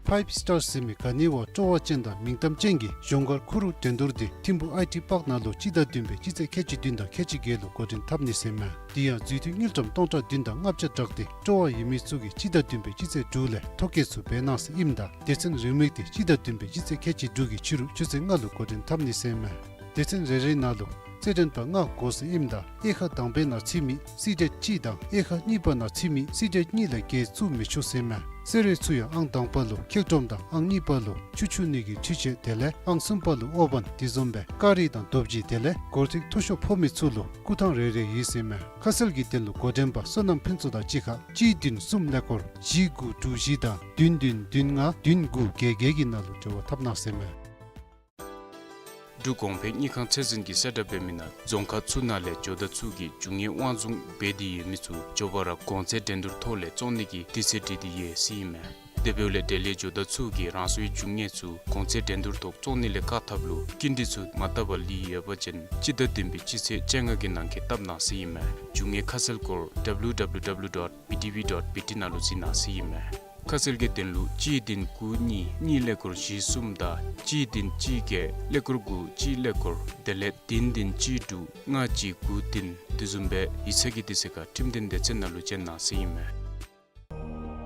ཕའིབ་སི་ཊར་ཟེར་མི་ག་ནི་བ་སྤྲོ་བ་ཅན་དང་མིང་གཏམ་ཅན་གྱི་གཞུང་སྒར་ཁུ་རུ་འགྲན་བསྡུར་འདི་ཐིམ་ཕུ་ཨའི་ཊི་པཱརཀ་ནང་ལུ་སྤྱི་ཟླ་བདུན་པའི་སྤྱི་ཚེས་ཁལ་གཅིག་བདུན་དང་ཁལ་གཅིག་བརྒྱད་ལུ་འགོ་འདྲེན་འཐབ་ནི་ཟེར་མས། དེ་ཡང་འཛུལ་དུས་དངུལ་ཀྲམ་སྟོང་ཕྲག་བདུན་དང་ལྔ་བརྒྱ་དྲུག་སྟེ་སྤྲོ་བ་ཡོད་མི་ཚུ་གིས་སྤྱི་ཟླ་བདུན་པའི་སྤྱི་ཚེས་དྲུག་ལས་ཐོ་བཀོད་ཚུ་འབད་གནང་ཟེར་ཨིནམ་ད་སྡེ་ཚན་རེ་མིག་འདི་སྤྱི་ཟླ་བདུན་པའི་སྤྱི་ཚེས་ཁལ་གཅིག་དྲུག་གི་ཕྱི་རུ་ཆུ་ཚོད་ལྔ་ལུ་འགོ་འདྲེན་འཐབ་ནི་ཟེར་མས། སྡེ་ཚན་རེ་རེ་ནང་ལུ་རྩེད་འགྲན་པ་ལྔ་དགོ་ཟེར་ཨིནམ་ད་དབྱེ་ཁག་དང་པའི་ནང་ཚུད་མི་སི་ཊེཊ་གཅིག་དང་དབྱེ་ཁག་གཉིས་པ་ནང་ཚུད་མི་སི་ཊེཊ་གཉིས་ལས་བརྒལ་བཙུགས་མི་ཆོག་ཟེར་མས། གསོལ་རས་ཚུ་ཡང་ཨང་དང་པ་ལུ་ཁེག་ཏྲོམ་དང་ཨང་གཉིས་པ་ལུ་ཆུ་འཁྱུ་ནི་གི་འཕྲུལ་ཆས་དེ་ལས་ཨང་གསུམ་པ་ལུ་ཨོ་བན་དེ་བཟུམ་སྦེ་ཀ་རི་དང་རྡོ་བརྗེ་དེ་ལས་སྒོར་ཐིག་མཐོ་ཤོས་ཕོག་མི་ཚུ་ལུ་སྐུ་ཐང་རེ་རེ་ཡོད་ཟེར་མས། ཁ་གསལ་གྱི་དོན་ལུ་འགོ་འདྲེན་པ་སོ་ནམ་ཕུན་ཚོགས་དང་གཅིག་ཁར་གཅིག་བདུན་གསུམ་ཀླད་ཀོར་བཞི་དགུ་དྲུག་བཞི་དང་བདུན་བདུན་བདུན་ལྔ་བདུན་དགུ་བརྒྱད་བརྒྱད་ཀྱི་ནང་ལུ་འབྲེལ་བ་འཐབ་གནང་ཟེར་མས། འབྲུག་གོང་འཕེལ་དངུལ་ཁང་ཚད་འཛིན་གྱིས་གསལ་བསྒྲགས་འབད་མི་ནང་རྫོང་ཁག་ཚུ་ནང་ལས་ཇོ་བདག་ཚུ་གིས་རྒྱུ་དངོས་དབང་བཟུང་འབད་དེ་ཡོད་མི་ཚུ་མགྱོགས་པ་ར་གོང་ཚད་འགྲན་བསྡུར་ཐོག་ལས་བཙོང་ནི་གི་དུས་ཚོད་སྒྲིག་སྟེ་ཡོད་ཟེར་ཨིན་མས། དེ་འབདཝ་ལས་འབྲེལ་ཡོད་ཇོ་བདག་ཚུ་གིས་རང་སོའི་རྒྱུ་དངོས་ཚུ་གོང་ཚད་འགྲན་བསྡུར་ཐོག་བཙོང་ནི་ལས་བཀག་ཐབས་ལུ་སྐྱིན་འགྲུལ་ཚུ་མ་བཏབ་པར་ལུས་ཡོད་པ་ཅིན་སྤྱི་ཟླ་བདུན་པའི་སྤྱི་ཚེས་བཅོ་ལྔ་གི་ནང་འཁོད་བཏབ་གནང་ཟེར་ཨིན་མས། རྒྱུ་དངོས་ཁ་གསལ་སྐོར་W W W dot B T V dot B T ནང་ལུ་གཟིགས་གནང་ཟེར་ཨིན་མས། ཁ་གསལ་གྱི་དོན་ལུ་གཅིག་བདུན་དགུ་གཉིས་གཉིས་ཀླད་ཀོར་བཞི་གསུམ་དང་གཅིག་བདུན་གཅིག་བརྒྱད་ཀླད་ཀོར་དགུ་གཅིག་ཀླད་ཀོར་དེ་ལས་བདུན་བདུན་གཅིག་དྲུག་ལྔ་གཅིག་དགུ་བདུན་དེ་བཟུམ་སྦེ་ཡིག་ཚང་གི་དུས་ཚོད་ཁར་ཁྲིམས་དོན་སྡེ་ཚན་ནང་ལུ་བཅར་གནང་ཟེར་ཨིན་མས།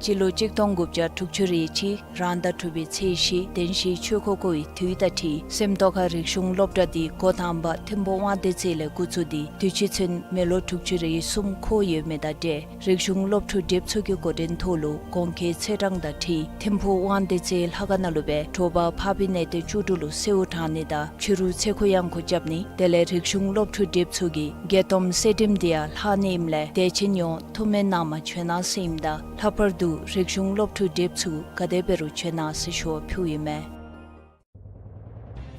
སྤྱི་ལོ་གཅིག་སྟོང་དགུ་བརྒྱ་དྲུག་ཅུ་རེ་གཅིག་རང་ཟླ་དྲུག་པའི་ཚེས་བཞི་བདེན་བཞིའི་ཆོས་འཁོར་བསྐོར་བའི་དུས་དང་འཁྲིལ་སེམས་རྟོགས་ཁ་རིག་གཞུང་སློབ་གྲྭ་འདི་འགོ་དང་པ་ཐིམ་ཕུ་དབང་འདུས་རྩེ་ལས་འགོ་བཙུགས་ཏེ་དུས་ཅི་ཚུན་མི་ལོ་དྲུག་ཅུ་རེ་གསུམ་འཁོར་ཡོད་མི་དང་འབྲེལ་རིག་གཞུང་སློབ་ཕྲུག་སྒྲིག་ཚོགས་ཀྱི་འགོ་འདྲེན་ཐོག་ལུ་གོང་འཁོད་ཚེས་གྲངས་དང་འཁྲིལ་ཐིམ་ཕུ་དབང་འདུས་རྩེ་ལྷ་ཁང་ནང་ལུ་སྦེ་དྲོ་པ་ཕ་བི་ནེ་ཏེ་བཅུ་དྲུག་ལུ་གསོལཝ་དྲང་ནི་དང་ཕྱི་རུ་ཚེ་འཁོར་གཡང་འགུགས་རྐྱབ་ནི་དེ་ལས་རིག་གཞུང་སློབ་ཕྲུག་སྒྲིག་ཚོགས་ཀྱི་བརྒྱད་སྟོང་གསོལ་འདེབས་འདི་ཡང་ལྷག་ནི་ཨིནམ་ལས་དད་ཅན་ཡོངས་ཐུགས་སྨོན་གནང་མ་བྱོན་གནང་ཟེར་ཨིནམ་ད་ལྷག་པར་དུ་རིག་གཞུང་སློབ་ཕྲུག་སྒྲིག་ཚོགས་ག་དེ་འབད་རུང་བྱོན་གནང་ཟེར་ཞུ་བ་ཕུལཝ་ཨིན་མས།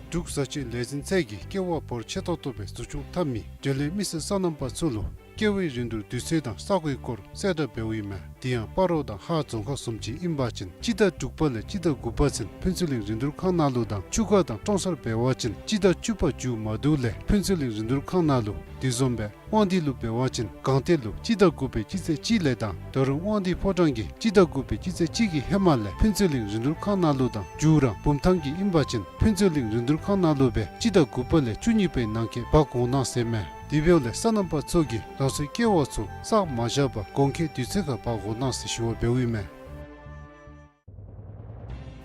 འབྲུག་བཟའ་སྤྱོད་ལས་འཛིན་ཚད་ཀྱིས་ཀེ་བ་བོར་ཆེ་ཏོག་ཏོ་སྦེ་འཛུགས་སྐྱོང་འཐབ་མི་འབྲེལ་ཡོད་མི་སེར་སོ་ནམ་པ་ཚུ་ལུ་ཀེ་བའི་རིན་བསྡུར་དུས་ཚོད་དང་ས་གོའི་སྐོར་གསལ་བསྒྲགས་འབདཝ་ཨིན་མས། དེ་ཡང་སྤ་རོ་དང་ཧཱ་རྫོང་ཁག་བཟུམ་ཅིག་ཨིན་པ་ཅིན་སྤྱི་ཟླ་དྲུག་པ་ལས་སྤྱི་ཟླ་དགུ་པ་ཚུན་ཕུན་ཚོགས་གླིང་རིན་བསྡུར་ཁང་ནང་ལུ་དང་ཆུ་ཁ་དང་ཀྲོང་གསར་འབད་བ་ཅིན་སྤྱི་ཟླ་བཅུ་པ་མཇུག་མ་བསྡུ་ལས་ཕུན་ཚོགས་གླིང་རིན་བསྡུར་ཁང་ནང་ལུ་དེ་བཟུམ་སྦེ་དབང་འདུས་ལུ་འབད་བ་ཅིན་སྒང་སྟེང་ལུ་སྤྱི་ཟླ་དགུ་པའི་སྤྱི་ཚེས་གཅིག་ལས་དང་ད་རུང་དབང་འདུས་ཕོ་བྲང་གིས་སྤྱི་ཟླ་དགུ་པའི་སྤྱི་ཚེས་གཅིག་གི་ཧེ་མ་ལས་ཕུན་ཚོགས་གླིང་རིན་བསྡུར་ཁང་ནང་ལུ་དང་མཇུག་ར་བུམ་ཐང་གི་ཨིན་པ་ཅིན་ཕུན་ཚོགས་གླིང་རིན་བསྡུར་ཁང་ནང་ལུ་སྦེ་སྤྱི་ཟླ་དགུ་པ་ལས་བཅུ་གཉིས་པའི་ནང་འཁོད་འབག་འོང་གནང་ཟེར་མས། དེ་འབདཝ་ལས་སོ་ནམ་པ་ཚུ་གིས་རང་སོའི་ཀེ་བ་ཚུ་བསགས་མ་བཞག་པར་གོང་འཁོད་དུས་ཚོད་ཁར་འབག་འོང་གནང་ཟེར་ཞུ་བ་འབདཝ་ཨིན་མས།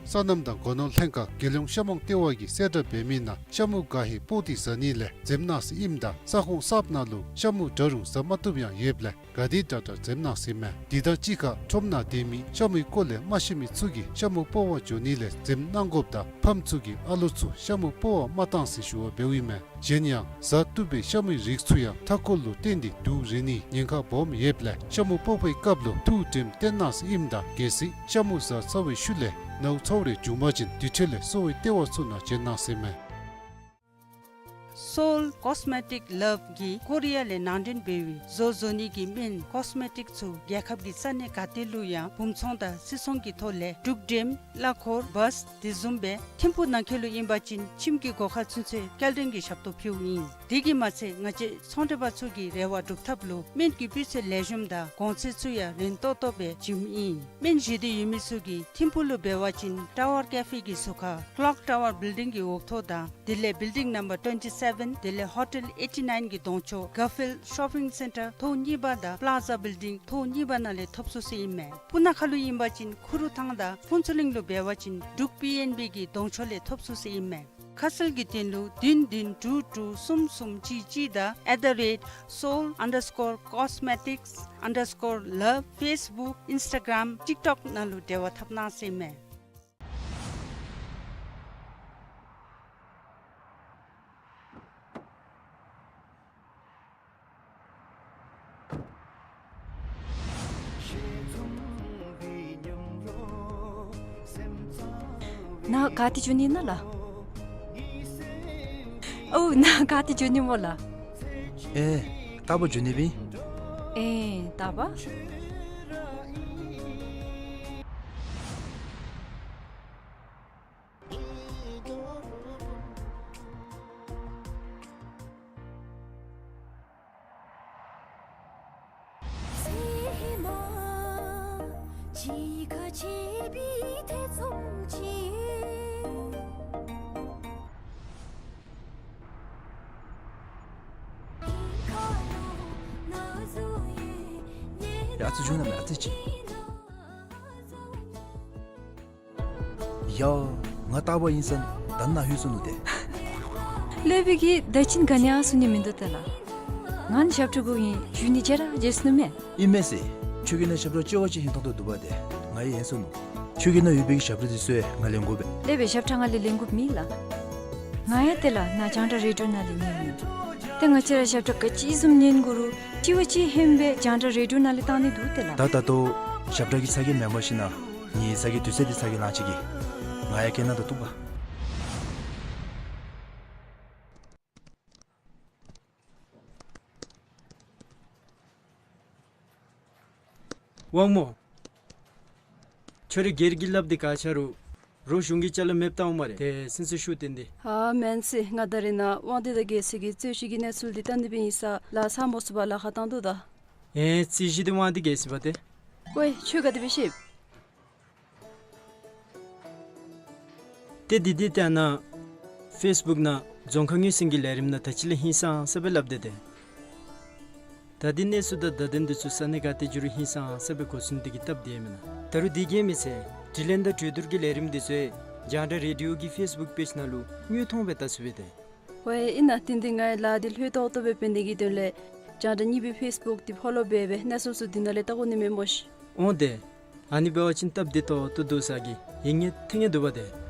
སོ་ནམ་དང་སྒོ་ནོར་ལྷན་ཁག་རྒྱལ་ཡོངས་ཤ་མོང་ལྟེ་བ་གིས་གསལ་བསྒྲགས་འབད་མི་ནང་ཤ་མུ་ག་ཧེ་སྤོག་སྟེ་བཟའ་ནི་ལས་འཛེམ་གནང་ཟེར་ཨིནམ་ད་ས་ཁོངས་གསརཔ་ནང་ལུ་ཤ་མུ་འདྲ་རུང་བཟའ་མ་བཏུབ་ཡང་ཡོདཔ་ལས་ག་དེ་དྲག་དྲག་འཛེམ་གནང་ཟེར་ཨིན་མས། དེ་དང་གཅིག་ཁར་ཁྲོམ་ནང་སྡོད་མི་ཤ་མུའི་སྐོར་ལས་མ་ཤེས་མི་ཚུ་གིས་ཤ་མུ་སྤོག་པར་འགྱོ་ནི་ལས་འཛེམ་གནང་དགོཔ་དང་ཕམ་ཚུ་གིས་ཨ་ལོ་ཚུ་ཤ་མུ་སྤོག་པར་མ་གཏང་ཟེར་ཞུ་བ་འབདཝ་ཨིན་མས། གཞན་ཡང་བཟའ་བཏུབ་པའི་ཤ་མུའི་རིགས་ཚུ་ཡང་མཐའ་འཁོར་ལུ་བརྟེན་ཏེ་དུག་རེག་ནིའི་ཉེན་ཁ་སྦོམ་ཡོདཔ་ལས་ཤ་མུ་སྤོག་པའི་སྐབས་ལུ་ཐུགས་དྲནམ་བཏོན་གནང་ཟེར་ཨིནམ་ད་གལ་སྲིད་ཤ་མུ་བཟའ་ཚར་བའི་ཤུལ་ལས་ནཝ་ཚཝ་རེ་བྱུང་པ་ཅིན་དེ་འཕྲོ་ལས་གསོ་བའི་ལྟེ་བ་ཚུ་ནང་བྱོན་གནང་ཟེར་ཨིན་མས། Seoul Cosmetic Love གིས་ཀོ་རི་ཡ་ལས་ནང་འདྲེན་འབད་བའི་བཟོ་བཟོ་ནི་གི་སྨན་ཀོས་མེ་ཊིཀ་ཚུ་རྒྱལ་ཁབ་ཀྱི་ས་གནས་ག་ཏེ་ལུ་ཡང་སྦུང་ཚོང་དང་སིལ་ཚོང་གི་ཐོག་ལས་འབྲུག་འགྲེམས་གླ་འཁོར་བཱས་དེ་བཟུམ་སྦེ་ཐིམ་ཕུག་ནང་འཁོད་ལུ་ཨིན་པ་ཅིན་ཁྱིམ་གྱི་སྒོ་ཁར་ཚུན་ཚོད་སྐྱེལ་འདྲེན་གྱི་ཞབས་ཏོག་ཕུལཝ་ཨིན། དེ་གིས་མ་ཚད་ང་བཅས་ཚོང་འབྲེལ་པ་ཚུ་གི་རེ་བ་སྒྲུབ་ཐབས་ལུ་སྨན་གྱི་སྤུས་ཚད་ལེགས་ཤོམ་དང་གོང་ཚད་ཚུ་ཡང་རན་ཏོག་ཏོ་སྦེ་བྱིནམ་ཨིན། སྨན་བཞེས་འདོད་ཡོད་མི་ཚུ་གིས་ཐིམ་ཕུག་ལུ་འབད་བ་ཅིན་ཊ་ཝར་ཀེ་ཕེ་གི་ཟུར་ཁར་ཀློག་ཊ་ཝར་བིལ་ཌིང་གི་འོག་ཐོག་དང་དེ་ལས་བིལ་ཌིང་ནམ་བར་ཊུ་ཝེན་ཊི་སེ་བེན་དེ་ལས་ཧོ་ཊེལ་ཨེ་ཊི་ནའིན་གྱི་གདོང་ཕྱོགས་གར་ཕིལཌ་ཤོ་པིང་སེན་ཊར་ཐོག་གཉིས་པ་དང་པླ་ཛ་བིལ་ཌིང་ཐོག་གཉིས་པ་ནང་ལས་ཐོབ་ཚུགས་ཟེར་ཨིན་མས། སྤུ་ན་ཁ་ལུ་ཨིན་པ་ཅིན་ཁུ་རུ་ཐང་དང་ཕུན་ཚོགས་གླིང་ལུ་འབད་བ་ཅིན་འབྲུག་པི་ཨེན་བི་གི་གདོང་ཕྱོགས་ལས་ཐོབ་ཚུགས་ཟེར་ཨིན་མས། ཁ་གསལ་གྱི་དོན་ལུ་བདུན་བདུན་དྲུག་དྲུག་གསུམ་གསུམ་གཅིག་གཅིག་དང་at the rate seoul underscore cosmetics underscore love ཕེསི་བུཀ་ཨིནསི་ཊ་གརམ་ཊིཀ་ཊོཀ་ནང་ལུ་འབྲེལ་བ་འཐབ་གནང་ཟེར་ཨིན་མས། ནཱ་ག་ཏེ་འགྱོ་ནི་ཨིན་ན་ལགས། ཨོ་ནཱ་ག་ཏེ་འགྱོ་ནི་སྨོ་ལགས། ཨེ་རྟག་པར་འགྱོ་ནི་སྦེ་ཨིན། ཨེ་རྟག་པར། ཡ་ཨ་ཙི་འགྱོ་ན་མེན་ཨ་ཙི་ཅིག། ཡ་ང་རྟག་པར་ཨིན་ས་ད་ནཱ་ལྷོད་སོ་ནུག་ཏེ། ལྷོད་པའི་གི་ད་ཅི་ག་ནི་ཡང་ཟེར་ནི་མིན་འདུག་ཏེ་ལགས། ང་ནི་ཞབས་ཁྲ་གུ་ཨིན་ཞུ་ནི་བརྗེད་ར་བརྗེད་སོ་ནུག་མེན། ཨིན་མས་ཟེར། ཁྱོད་ཀྱི་ནང་ཞབས་ཁྲ་ཅོག་ཅིག་ཧིང་ཐོང་ཐོང་འདུག་པ་ཏེ་ང་ཡང་ཡེངས་སོ་ནུག། ཁྱོད་ཀྱི་ནང་ཡོད་པའི་གི་ཞབས་ཁྲ་འདི་ཚུ་ཡང་ང་ལེན་དགོ་པས། ལེགས་པའི་ཞབས་ཁྲ་ང་ལས་ལེན་དགོཔ་མེད་ལགས། ང་ཡང་ཏེ་ལགས་ནཱ་རྒྱང་བསྒྲགས་རེ་ཌི་ཡོ་ནང་ལས་ཉན་ནི། ཏེ་ང་བཅས་ར་ཞབས་ཁྲ་ག་ཅི་བཟུམ་ཉན་དགོ་རུང་ཅིག་བ་ཅིག་ཧེ་མ་སྦེ་རྒྱང་བསྒྲགས་རེ་ཌི་ཡོ་ནང་ལས་བཏང་ནི་འདུག་ཏེ་ལགས། ད་ད་ལྟོ་ཞབས་ཁྲ་གི་ཚ་གྱང་མེན་པར་ཞིན་ན་ངེའི་ཚ་གྱང་དུས་ཚོད་འདི་ཚ་གྱང་ལང་ཅི་གི། ང་ཡང་སྐད་ནང་དུ་གཏུགས་པ། དབང་མོ། ཁྱོད་རའི་སྒེར་གྱི་ལགཔ་འདི་ག་ཆ་རུང་རོགས་གཞུང་གི་ཅ་ལ་མེདཔ་བཏང་འོང་སྨ་རེ། ཏེ་སེམས་ཚུ་ཤུགས་བཏོན་ཏེ། ཨ་མེན་ཟེར། ང་ད་རེས་ནཱ་དབང་འདུས་དང་རྒྱལ་སྲས་ཀྱི་རྩོད་གཞི་གི་གནས་ཚུལ་འདི་བལྟ་ནི་སྦེ་ཨིན་ས་ལགས། ཚར་མ་ཚུགས་པར་ལཱ་ཁག་བཏང་དོ་ད། ཨེ་རྩོད་གཞི་འདི་དབང་འདུས་རྒྱལ་སྲས་པ་ཏེ། ཝའེ་ཁྱོད་ག་དེ་སྦེ་ཤེས། ཏེ་འདི་འདི་ཏེ་ཨ་ནཱ་ཕེསི་བུཀ་ནང་རྫོང་ཁ་ངོས་ཟིན་གྱི་ལས་རིམ་ནང་ད་ཅི་ལས་ཧིང་སངས་ས་སྦེ་སླབ་སྟེ་ཏེ། ད་འདི་གནས་ཚུལ་དང་བརྡ་དོན་འདི་ཚུ་ས་གནས་ག་ཏེ་འགྱོ་རུང་ཧིང་སངས་ས་སྦེ་གོ་ཚུན་འདི་གི་སྟབས་བདེ་མེན་ན། ད་རུང་འདི་གིས་མི་ཚད་དྲི་ལན་དང་གྲོས་བསྡུར་གྱི་ལས་རིམ་འདི་ཚུ་རྒྱང་བསྒྲགས་རེ་ཌི་ཡོ་གི་ཕེསི་བུཀ་པེཇ་ནང་ལུ་དངོས་མཐོང་སྦེ་བལྟ་ཚུགས་པས་ཏེ། ཝའེ་ཨིན་ན་ཏེ་འདི་ང་ཡང་ལཱ་འདི་ལྷོད་ཏོག་ཏོ་སྦེ་འབད་ནི་གི་དོན་ལས་རྒྱང་བསྒྲགས་གཉིས་པའི་ཕེསི་བུཀ་འདི་ཕོ་ལོ་འབད་སྦེ་གནས་ཚུལ་ཚུ་འདི་ནང་ལས་བལྟ་དགོ་ནི་མས་སྨོ་ཤིག། འོང་ཏེ། ཨ་ནི་འབད་བ་ཅིན་སྟབས་བདེ་ཏོག་ཏོ་འདུག་ས་གི་ཡིད་ངེས་ཐིང་ངེས་འདུག་པ་ཏེ།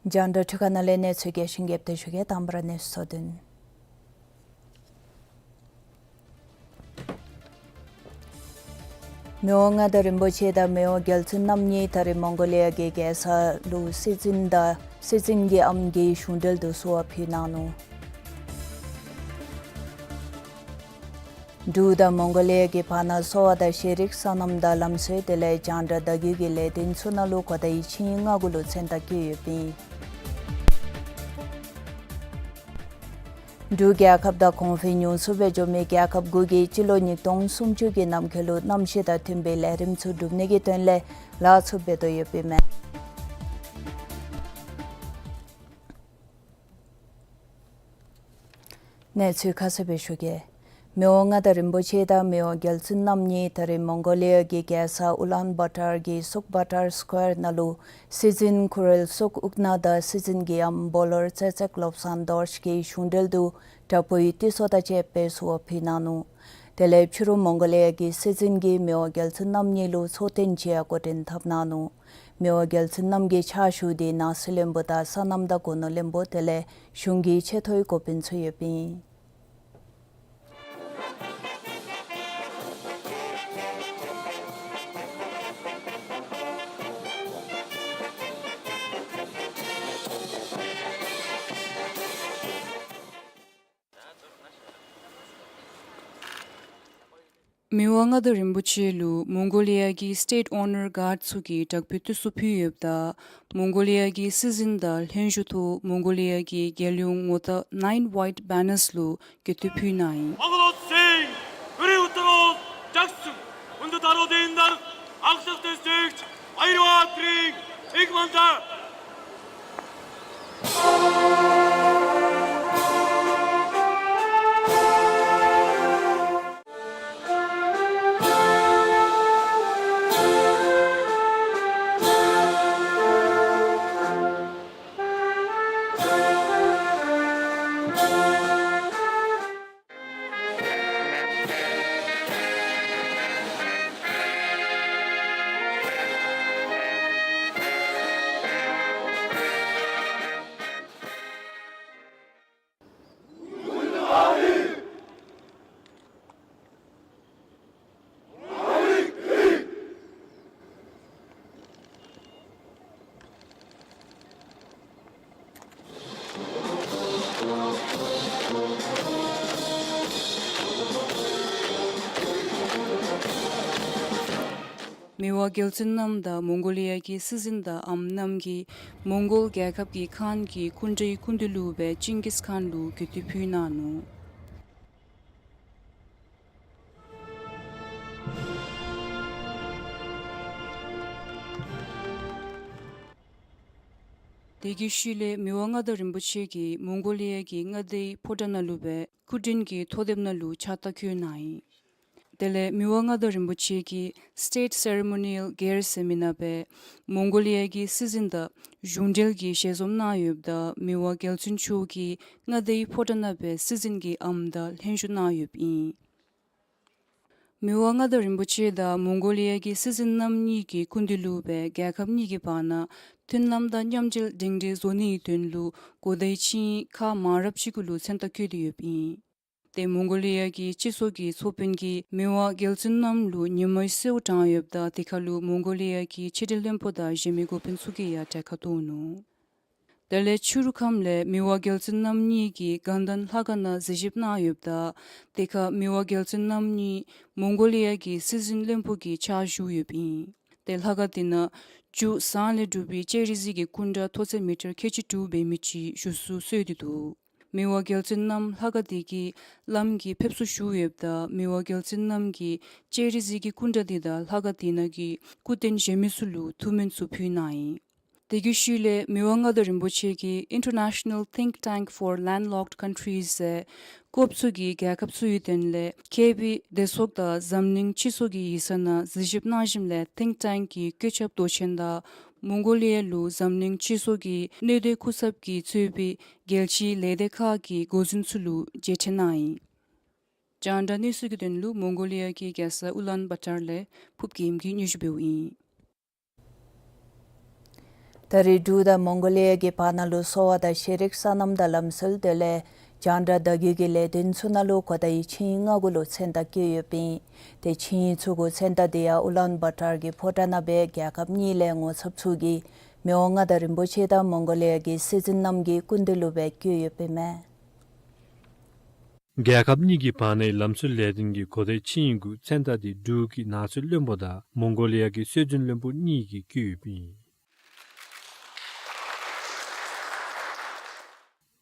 རྒྱང་བསྒྲགས་འཕྲུལ་ཁང་ནང་ལས་གནས་ཚུལ་རྒྱས་ཤིང་རྒྱས་པ་ཞུ་གེ། དང་པ་ར་གནས་ཚུལ་ཚུ་དོན། མི་དབང་མངའ་བདག་རིན་པོ་ཆེ་དང་མི་དབང་རྒྱལ་བཙུན་རྣམ་གཉིས་ད་རིས་མོང་གོ་ལི་ཡ་གི་རྒྱལ་ས་ལུ་སྲིད་འཛིན་དང་སྲིད་འཛིན་གྱི་ཨམ་གྱི་གཞུང་འབྲེལ་དུ་བསུ་བ་ཕུལ་གནང་ནུག། འབྲུག་དང་མོང་གོ་ལི་ཡ་གི་བར་ན་གསོ་བ་དང་ཤེས་རིག་སོ་ནམ་དང་ལམ་སྲོལ་དེ་ལས་རྒྱང་བསྒྲགས་བརྡ་བརྒྱུད་ཀྱི་ལས་དོན་ཚུ་ནང་ལུ་གོ་བརྡའི་ཆིངས་ཡིག་ལྔ་དགུ་ལུ་མཚན་རྟགས་བཀོད་ཡོདཔ་ཨིན། འབྲུག་རྒྱལ་ཁབ་དང་གོང་འཕེལ་ཉུང་སུ་སྦེ་འགྱོ་མི་རྒྱལ་ཁབ་དགུ་གིས་སྤྱི་ལོ་ཉིས་སྟོང་སུམ་ཅུ་གི་ནམ་མཁའ་ལུ་གནམ་གཤིས་དང་མཐུན་པའི་ལས་རིམ་ཚུ་སྒྲུབ་ནི་གི་དོན་ལས་ལཱ་ཚུ་འབད་དོ་ཡོདཔ་ཨིན་མས། གནས་ཚུལ་ཁ་གསལ་སྦེ་ཞུ་གེ། མི་དབང་མངའ་བདག་རིན་པོ་ཆེ་དང་མི་དབང་རྒྱལ་བཙུན་རྣམ་གཉིས་ད་རིས་མོང་གོ་ལི་ཡ་གི་རྒྱལ་ས་ཨུ་ལཱན་བཱ་ཏར་གྱི་སུཀ་བཱ་ཏར་སི་ཀོ་ཡར་ནང་ལུ་སྲིད་འཛིན་ཁུ་རེལ་སུཀ་ཨུག་ན་དང་སྲིད་འཛིན་གྱི་ཨམ་བོ་ལོར་ཙེ་ཙེག་ལོབ་སཱན་དོར་ཅི་གི་གཞུང་འབྲེལ་དུ་དྲག་པོའི་དྲི་སོ་དང་བཅས་པའི་བསུ་བ་ཕུལ་གནང་ནུག། དེ་ལས་ཕྱི་རུ་མོང་གོ་ལི་ཡ་གི་སྲིད་འཛིན་གྱིས་མི་དབང་རྒྱལ་བཙུན་རྣམ་གཉིས་ལུ་ཚོགས་ཐེངས་གཅིག་ཡང་འགོ་འདྲེན་འཐབ་གནང་ནུག། མི་དབང་རྒྱལ་བཙུན་རྣམ་གྱི་ཕྱག་ཞུ་འདི་ནང་སྲིད་བློན་པོ་དང་སོ་ནམ་དང་སྒོ་ནོར་བློན་པོ་དེ་ལས་གཞུང་གི་ཆེ་མཐོའི་འགོ་དཔོན་ཚུ་ཡོདཔ་ཨིན། མི་དབང་མངའ་བདག་རིན་པོ་ཆེ་ལུ་མོང་གོ་ལི་ཡ་གི་སི་ཊེཊ་ཨོ་ནར་གཱརཌ་ཚུ་གིས་དྲག་པོའི་དྲི་སོ་ཕུལ་ཡོདཔ་ད་མོང་གོ་ལི་ཡ་གི་སྲིད་འཛིན་དང་ལྷན་བཞུགས་ཐོག་མོང་གོ་ལི་ཡ་གི་རྒྱལ་ཡོངས་ངོ་རྟགས་Nine White Banners ལུ་གུས་བཏུད་ཕུལ་གནང་ཡི། Mongol Singh, Guru Uttarov, Jaksu, Undu Taro Dindar, Aksakte Singh, Airwa Tring, Igmanda. མི་དབང་རྒྱལ་བཙུན་རྣམ་དང་མོང་གོ་ལི་ཡ་གི་སྲིད་འཛིན་དང་ཨམ་རྣམ་གྱིས་མོང་གོལ་རྒྱལ་ཁབ་ཀྱི་ཁཱན་གྱི་སྐུ་འདྲའི་སྐུ་མདུན་ལུ་སྦེ་ཅིང་གིས་ཁཱན་ལུ་གུས་བཏུད་ཕུལ་གནང་ནུག། དེ་གི་ཤུལ་ལས་མི་དབང་མངའ་བདག་རིན་པོ་ཆེ་གིས་མོང་གོ་ལི་ཡ་གི་མངའ་སྡེའི་ཕོ་བྲང་ནང་ལུ་སྦེ་སྐུ་མགྲོན་གྱི་ཐོག་དེབ་ནང་ལུ་ཕྱག་རྟགས་བཀོད་གནང་ཡི། དེ་ལས་མི་དབང་མངའ་བདག་རིན་པོ་ཆེ་གིས་State Ceremonial Gear ཟེར་མི་ནང་སྦེ་མོང་གོ་ལི་ཡ་གི་སྲིད་འཛིན་དང་གཞུང་འབྲེལ་གྱི་ཞལ་འཛོམས་གནང་ཡོདཔ་ད་མི་དབང་རྒྱལ་བཙུན་མཆོག་གིས་མངའ་སྡེའི་ཕོ་བྲང་ནང་སྦེ་སྲིད་འཛིན་གྱི་ཨམ་དང་ལྷན་བཞུགས་གནང་ཡོདཔ་ཨིན། མི་དབང་མངའ་བདག་རིན་པོ་ཆེ་དང་མོང་གོ་ལི་ཡ་གི་སྲིད་འཛིན་རྣམ་གཉིས་ཀྱི་སྐུ་མདུན་ལུ་སྦེ་རྒྱལ་ཁབ་གཉིས་ཀྱི་བར་ན་མཐུན་ལམ་དང་མཉམ་འབྲེལ་སྒྲིང་སྒྲི་བཟོ་ནིའི་དོན་ལུ་གོ་བརྡའི་ཆིངས་ཡིག་ཁག་མང་རབས་ཅིག་གུ་ལུ་མཚན་རྟགས་བཀོད་དེ་ཡོདཔ་ཨིན། ཏེ་མོང་གོ་ལི་ཡ་གི་སྤྱི་ཚོགས་ཀྱི་ཚོགས་དཔོན་གྱིས་མི་དབང་རྒྱལ་བཙུན་རྣམ་ལུ་ཉིན་མོའི་གསོལཝ་དྲངས་ཡོདཔ་ད་དེ་ཁར་ལུ་མོང་གོ་ལི་ཡ་གི་ཕྱི་འབྲེལ་བློན་པོ་དང་གཞན་མི་འགོ་དཔོན་ཚུ་གིས་ཡང་གྲལ་ཁར་གཏོགས་ནུག། དེ་ལས་ཕྱི་རུ་ཁམས་ལས་མི་དབང་རྒྱལ་བཙུན་རྣམ་གཉིས་ཀྱིས་དགའ་ལྡན་ལྷ་ཁང་ནང་གཟིགས་ཞིབ་གནང་ཡོདཔ་ད་དེ་ཁར་མི་དབང་རྒྱལ་བཙུན་རྣམ་གཉིས་མོང་གོ་ལི་ཡ་གི་སྲིད་འཛིན་བློན་པོ་གི་ཕྱག་ཞུ་ཡོདཔ་ཨིན། ཏེ་ལྷ་ཁང་དེ་ནང་བྱུག་ཟངས་ལས་གྲུབ་པའི་སྤྱན་རས་གཟིགས་ཀྱི་སྐུ་འདྲ་མཐོ་ཚད་མི་ཊར་ཁལ་གཅིག་དྲུག་འབད་མི་ཅིག་བཞུགས་སུ་གསོལ་ཏེ་འདུག། མི་དབང་རྒྱལ་བཙུན་རྣམ་ལྷ་ཁང་དེ་གི་ལམ་གྱི་ཕེབས་བསུ་ཞུ་ཡོདཔ་ད་མི་དབང་རྒྱལ་བཙུན་རྣམ་གྱིས་སྤྱན་རས་གཟིགས་ཀྱི་སྐུ་འདྲ་དེ་དང་ལྷ་ཁང་དེ་ནང་གི་སྐུ་རྟེན་གཞན་མི་ཚུ་ལུ་ཐུགས་སྨོན་ཚུ་ཕུལ་གནང་ཡི། དེ་གི་ཤུལ་ལས་མི་དབང་མངའ་བདག་རིན་པོ་ཆེ་གིས་International Think Tank for Landlocked Countries ཟེར་ཀོབ་ཚུ་གི་རྒྱལ་ཁབ་ཚུ་ཡི་དོན་ལས་མཁས་པའི་སྡེ་ཚོགས་དང་འཛམ་གླིང་སྤྱི་ཚོགས་ཀྱི་ཡིག་ཚང་ནང་གཟིགས་ཞིབ་གནང་ཞིནམ་ལས་Think Tank གི་བཀོད་ཁྱབ་མདོ་ཆེན་དང་མོང་གོ་ལི་ཡ་ལུ་འཛམ་གླིང་སྤྱི་ཚོགས་ཀྱི་གནད་དོན་སྐུ་ཚབ་ཀྱིས་གཙོས་པའི་རྒྱལ་སྤྱིའི་ལས་སྡེ་ཁག་གི་འགོ་འཛིན་ཚུ་ལུ་མཇལ་འཕྲད་གནང་ཡི། རྒྱང་བསྒྲགས་གནས་ཚུལ་གྱི་དོན་ལུ་མོང་གོ་ལི་ཡ་གི་རྒྱལ་ས་ཨུ་ལཱན་བཱ་ཏར་ལས་ཕུབ་རྒྱལམ་གིས་སྙན་ཞུ་འབདཝ་ཨིན། ད་རེས་འབྲུག་དང་མོང་གོ་ལི་ཡ་གི་བར་ན་ལུ་གསོ་བ་དང་ཤེས་རིག་སོ་ནམ་དང་ལམ་སྲོལ་དེ་ལས་རྒྱང་བསྒྲགས་བརྡ་བརྒྱུད་ཀྱི་ལས་དོན་ཚུ་ནང་ལུ་གོ་བརྡའི་ཆིངས་ཡིག་ལྔ་གུ་ལུ་མཚན་རྟགས་བཀོད་ཡོདཔ་ཨིན། ཏེ་ཆིངས་ཡིག་ཚུ་གུ་མཚན་རྟགས་དེ་ཡང་ཨུ་ལཱན་བཱ་ཏར་གྱི་ཕོ་བྲང་ནང་སྦེ་རྒྱལ་ཁབ་གཉིས་ལས་ངོ་ཚབ་ཚུ་གིས་མི་དབང་མངའ་བདག་རིན་པོ་ཆེ་དང་མོང་གོ་ལི་ཡ་གི་སྲིད་འཛིན་རྣམ་གཉིས་ཀྱི་སྐུ་མདུན་ལུ་སྦེ་བཀོད་ཡོདཔ་ཨིན་མས། རྒྱལ་ཁབ་གཉིས་ཀྱི་བར་ནའི་ལམ་སྲོལ་ལས་དོན་གྱི་གོ་བརྡའི་ཆིངས་ཡིག་གུ་མཚན་རྟགས་དེ་འབྲུག་གི་ནང་སྲིད་བློན་པོ་དང་མོང་གོ་ལི་ཡ་གི་སྲོལ་འཛིན་བློན་པོ་གཉིས་ཀྱིས་བཀོད་ཡོདཔ་ཨིན།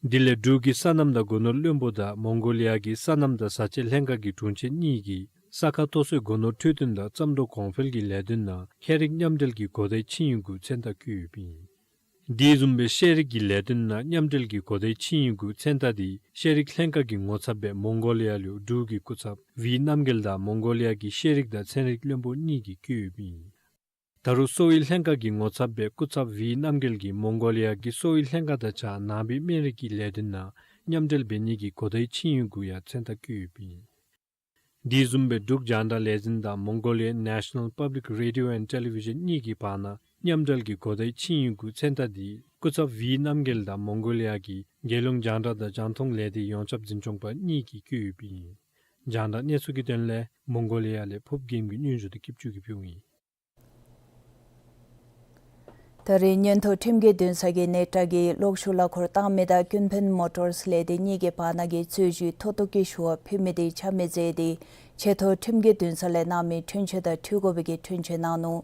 དེ་ལས་འབྲུག་གི་སོ་ནམ་དང་སྒོ་ནོར་བློན་པོ་དང་མོང་གོ་ལི་ཡ་གི་སོ་ནམ་དང་བཟའ་ཆས་ལྷན་ཁག་གི་དྲུང་ཆེན་གཉིས་ཀྱིས་ས་ཁ་མཐོ་སོའི་སྒོ་ནོར་འཕྲོད་བསྟེན་དང་རྩྭ་མདོག་གོང་འཕེལ་གྱི་ལས་དོན་ནང་ཤེས་རིག་མཉམ་འབྲེལ་གྱི་གོ་བརྡའི་ཆིངས་ཡིག་གུ་མཚན་རྟགས་བཀོད་ཡོདཔ་ཨིན། དེ་བཟུམ་སྦེ་ཤེས་རིག་གི་ལས་དོན་ནང་མཉམ་འབྲེལ་གྱི་གོ་བརྡའི་ཆིངས་ཡིག་གུ་མཚན་རྟགས་དེ་ཤེས་རིག་ལྷན་ཁག་གི་ངོ་ཚབ་སྦེ་མོང་གོ་ལི་ཡ་ལུ་འབྲུག་གི་སྐུ་ཚབ་ཝི་རྣམ་རྒྱལ་དང་མོང་གོ་ལི་ཡ་གི་ཤེས་རིག་དང་ཚན་རིག་བློན་པོ་གཉིས་ཀྱིས་བཀོད་ཡོདཔ་ཨིན། ད་རུང་གསོ་བའི་ལྷན་ཁག་གི་ངོ་ཚབ་སྦེ་སྐུ་ཚབ་ཝི་རྣམ་རྒྱལ་གྱིས་མོང་གོ་ལི་ཡ་གི་གསོ་བའི་ལྷན་ཁག་དང་གཅིག་ཁར་ནང་པའི་སྨན་རིགས་ཀྱི་ལས་དོན་ནང་མཉམ་འབྲེལ་འབད་ནི་གི་གོ་བརྡའི་ཆིངས་ཡིག་གུ་ཡང་མཚན་རྟགས་བཀོད་ཡོདཔ་ཨིན། དེ་བཟུམ་སྦེ་འབྲུག་རྒྱང་བསྒྲགས་ལས་འཛིན་དང་མོང་གོ་ལི་ཡ་National Public Radio and Television གཉིས་ཀྱི་བར་ན་མཉམ་འབྲེལ་གྱི་གོ་བརྡའི་ཆིངས་ཡིག་གུ་མཚན་རྟགས་དེ་སྐུ་ཚབ་ཝི་རྣམ་རྒྱལ་དང་མོང་གོ་ལི་ཡ་གི་རྒྱལ་ཡོངས་རྒྱང་བསྒྲགས་དང་རྒྱང་མཐོང་ལས་སྡེའི་ཡོངས་ཁྱབ་འཛིན་སྐྱོང་པ་གཉིས་ཀྱིས་བཀོད་ཡོདཔ་ཨིན། རྒྱང་བསྒྲགས་གནས་ཚུལ་གྱི་དོན་ལས་མོང་གོ་ལི་ཡ་ལས་ཕུབ་རྒྱལམ་གྱི་སྙན་ཞུ་དེ་སྐྱིད་ཆུ་གིས་ཕུལཝ་ཨིན། ད་རེས་མངོན་མཐོ་ཁྲིམས་ཀྱི་འདུན་ས་གི་ནེ་ཏྲ་གིས་གློག་ཤུགས་གླ་འཁོར་བཏང་མི་དང་ཀུན་ཕན་མོ་ཊོརསི་ལས་སྡེ་གཉིས་ཀྱི་བར་ན་གི་རྩོད་གཞི་མཐོ་གཏུགས་ཀྱི་ཞུ་བ་ཕུལ་མི་དེ་ཆ་མེད་མཛད་དེ་ཆེ་མཐོ་ཁྲིམས་ཀྱི་འདུན་ས་ལས་གནང་མི་འཁྲུན་ཆོད་དང་འཁྲུལ་དགོ་པའི་གི་འཁྲུན་ཆོད་གནང་ནུག།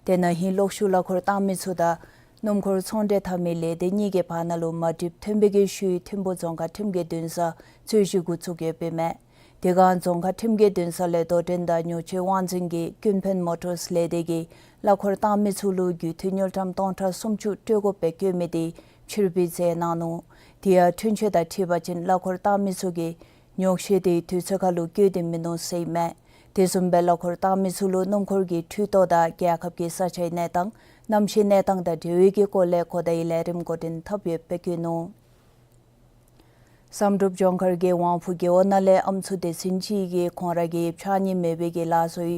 དེ་ནང་བཞིན་གློག་ཤུགས་གླ་འཁོར་བཏང་མི་ཚུ་དང་སྣུམ་འཁོར་ཚོང་འབྲེལ་འཐབ་མི་ལས་སྡེ་གཉིས་ཀྱི་བར་ན་ལུ་མ་འགྲིགཔ་ཐོན་པའི་གི་ཤུལ་ཐིམ་ཕུག་རྫོང་ཁག་ཁྲིམས་ཀྱི་འདུན་ས་རྩོད་གཞི་འགོ་བཙུགས་ཡོདཔ་ཨིན་མས། དེ་སྒང་རྫོང་ཁག་ཁྲིམས་ཀྱི་འདུན་ས་ལས་དོ་འགྲན་དང་ཉོ་སྤྱོད་དབང་འཛིན་གྱིས་ཀུན་ཕན་མོ་ཊོརསི་ལས་སྡེ་གིས་གླ་འཁོར་བཏང་མི་ཚུ་ལུ་རྒུད་འཐུས་དངུལ་ཀྲམ་སྟོང་ཕྲག་སུམ་ཅུ་སྤྲོད་དགོ་པའི་བཀོད་མི་དེ་ཕྱིར་འབུད་མཛད་གནང་ནུག། དེ་ཡང་འཁྲུན་ཆོད་དང་འཁྲིལ་བ་ཅིན་གླ་འཁོར་བཏང་མི་ཚུ་གིས་ཉོག་བཤད་དེ་དུས་ཚོད་ཁར་ལུ་བཀོད་དེ་མིན་ནུག་ཟེར་ཨིན་མས། དེ་བཟུམ་སྦེ་གླ་འཁོར་བཏང་མི་ཚུ་ལུ་སྣུམ་འཁོར་གྱི་འཕྲུལ་ཐོག་དང་རྒྱལ་ཁབ་ཀྱི་ས་ཆའི་གནས་སྟངས་གནམ་གཤིས་གནས་སྟངས་དང་འབྲེལ་བའི་གི་སྐོར་ལས་གོ་བརྡའི་ལས་རིམ་འགོ་འདྲེན་འཐབ་ཡོདཔ་སྦེ་བཀོད་ནུག། བསམ་གྲུབ་ལྗོངས་མཁར་གྱི་ཝང་ཕུ་རྒེད་འོག་ནང་ལས་ཨམ་སྲུ་སྡེ་ཚན་ཅིག་གིས་ཁོང་ར་གི་ཕྱགས་སྙིགས་མེད་པའི་གི་ལག་བཟོའི་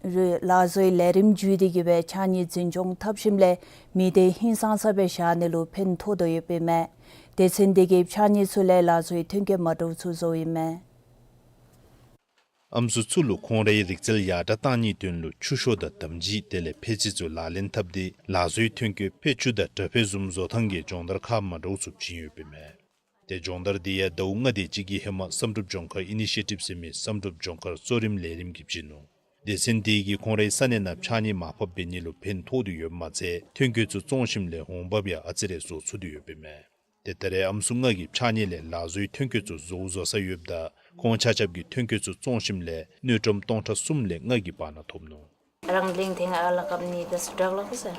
རི་ལག་བཟོའི་ལས་རིམ་བརྒྱུད་དེ་གི་སྦེ་ཕྱགས་སྙིགས་འཛིན་སྐྱོང་འཐབ་ཞིནམ་ལས་མི་སྡེ་ཧིང་སངས་ས་སྦེ་བཞག་ནི་ལུ་ཕན་ཐོགས་དོ་ཡོདཔ་ཨིན་མས། སྡེ་ཚན་དེ་གིས་ཕྱགས་སྙིགས་ཚུ་ལས་ལག་བཟོའི་ཐོན་སྐྱེད་མ་འདྲཝ་ཚུ་བཟོཝ་ཨིན་མས། ཨམ་སྲུ་ཚུ་ལུ་ཁོང་རའི་རིག་རྩལ་ཡར་དྲག་གཏང་ནིའི་དོན་ལུ་ཆུ་ཤོག་དང་དམ་སྦྱིས་དེ་ལས་ཕད་ཙི་ཚུ་ལག་ལེན་འཐབ་སྟེ་ལག་བཟོའི་ཐོན་སྐྱེད་ཕད་ཅུང་དང་དྲ་ཕད་བཟུམ་བཟོ་ཐངས་ཀྱི་སྦྱོང་བརྡར་ཁག་མ་འདྲཝ་ཚུ་བྱིན་ཡོདཔ་ཨིན་མས། ཏེ་སྦྱོང་བརྡར་དེ་ཡང་ཟླཝ་ལྔ་དེ་ཅིག་གི་ཧེ་མ་བསམ་གྲུབ་ལྗོངས་མཁར་ཨི་ནི་ཤི་ཡེ་ཊིབ་ཟེར་མི་བསམ་གྲུབ་ལྗོངས་མཁར་གཙོ་རིམ་ལས་རིམ་གྱིས་བྱིན་ནུག། སྡེ་ཚན་དེ་གིས་ཁོང་རའི་ས་གནས་ནང་ཕྱགས་སྙིགས་མར་ཕབ་འབད་ནི་ལུ་ཕན་ཐོགས་ཏེ་ཡོདཔ་མ་ཚད་ཐོན་སྐྱེད་ཚུ་བཙོང་ཞིནམ་ལས་འོང་འབབ་ཡང་ཨ་ཙི་རེ་བཟོ་ཚུགས་ཏེ་ཡོདཔ་ཨིན་མས། ཏེ་ད་རེས་ཨམ་སྲུ་ལྔ་གིས་ཕྱགས་སྙིགས་ལས་ལག་བཟོའི་ཐོན་སྐྱེད་ཚུ་བཟོ་བཟོ་ས་ཡོདཔ་ད་ཁོང་ཆ་ཁྱབ་ཀྱིས་ཐོན་སྐྱེད་ཚུ་བཙོང་ཞིནམ་ལས་དངུལ་ཀྲམ་སྟོང་ཕྲག་གསུམ་ལས་ལྔ་གི་བར་ན་ཐོབ་ནུག། རང་གླིང་ཐེངས་ཨ་ལ་ཀབ་ནི་ད་སུ་དྲག་ལ་ཁུ་སར།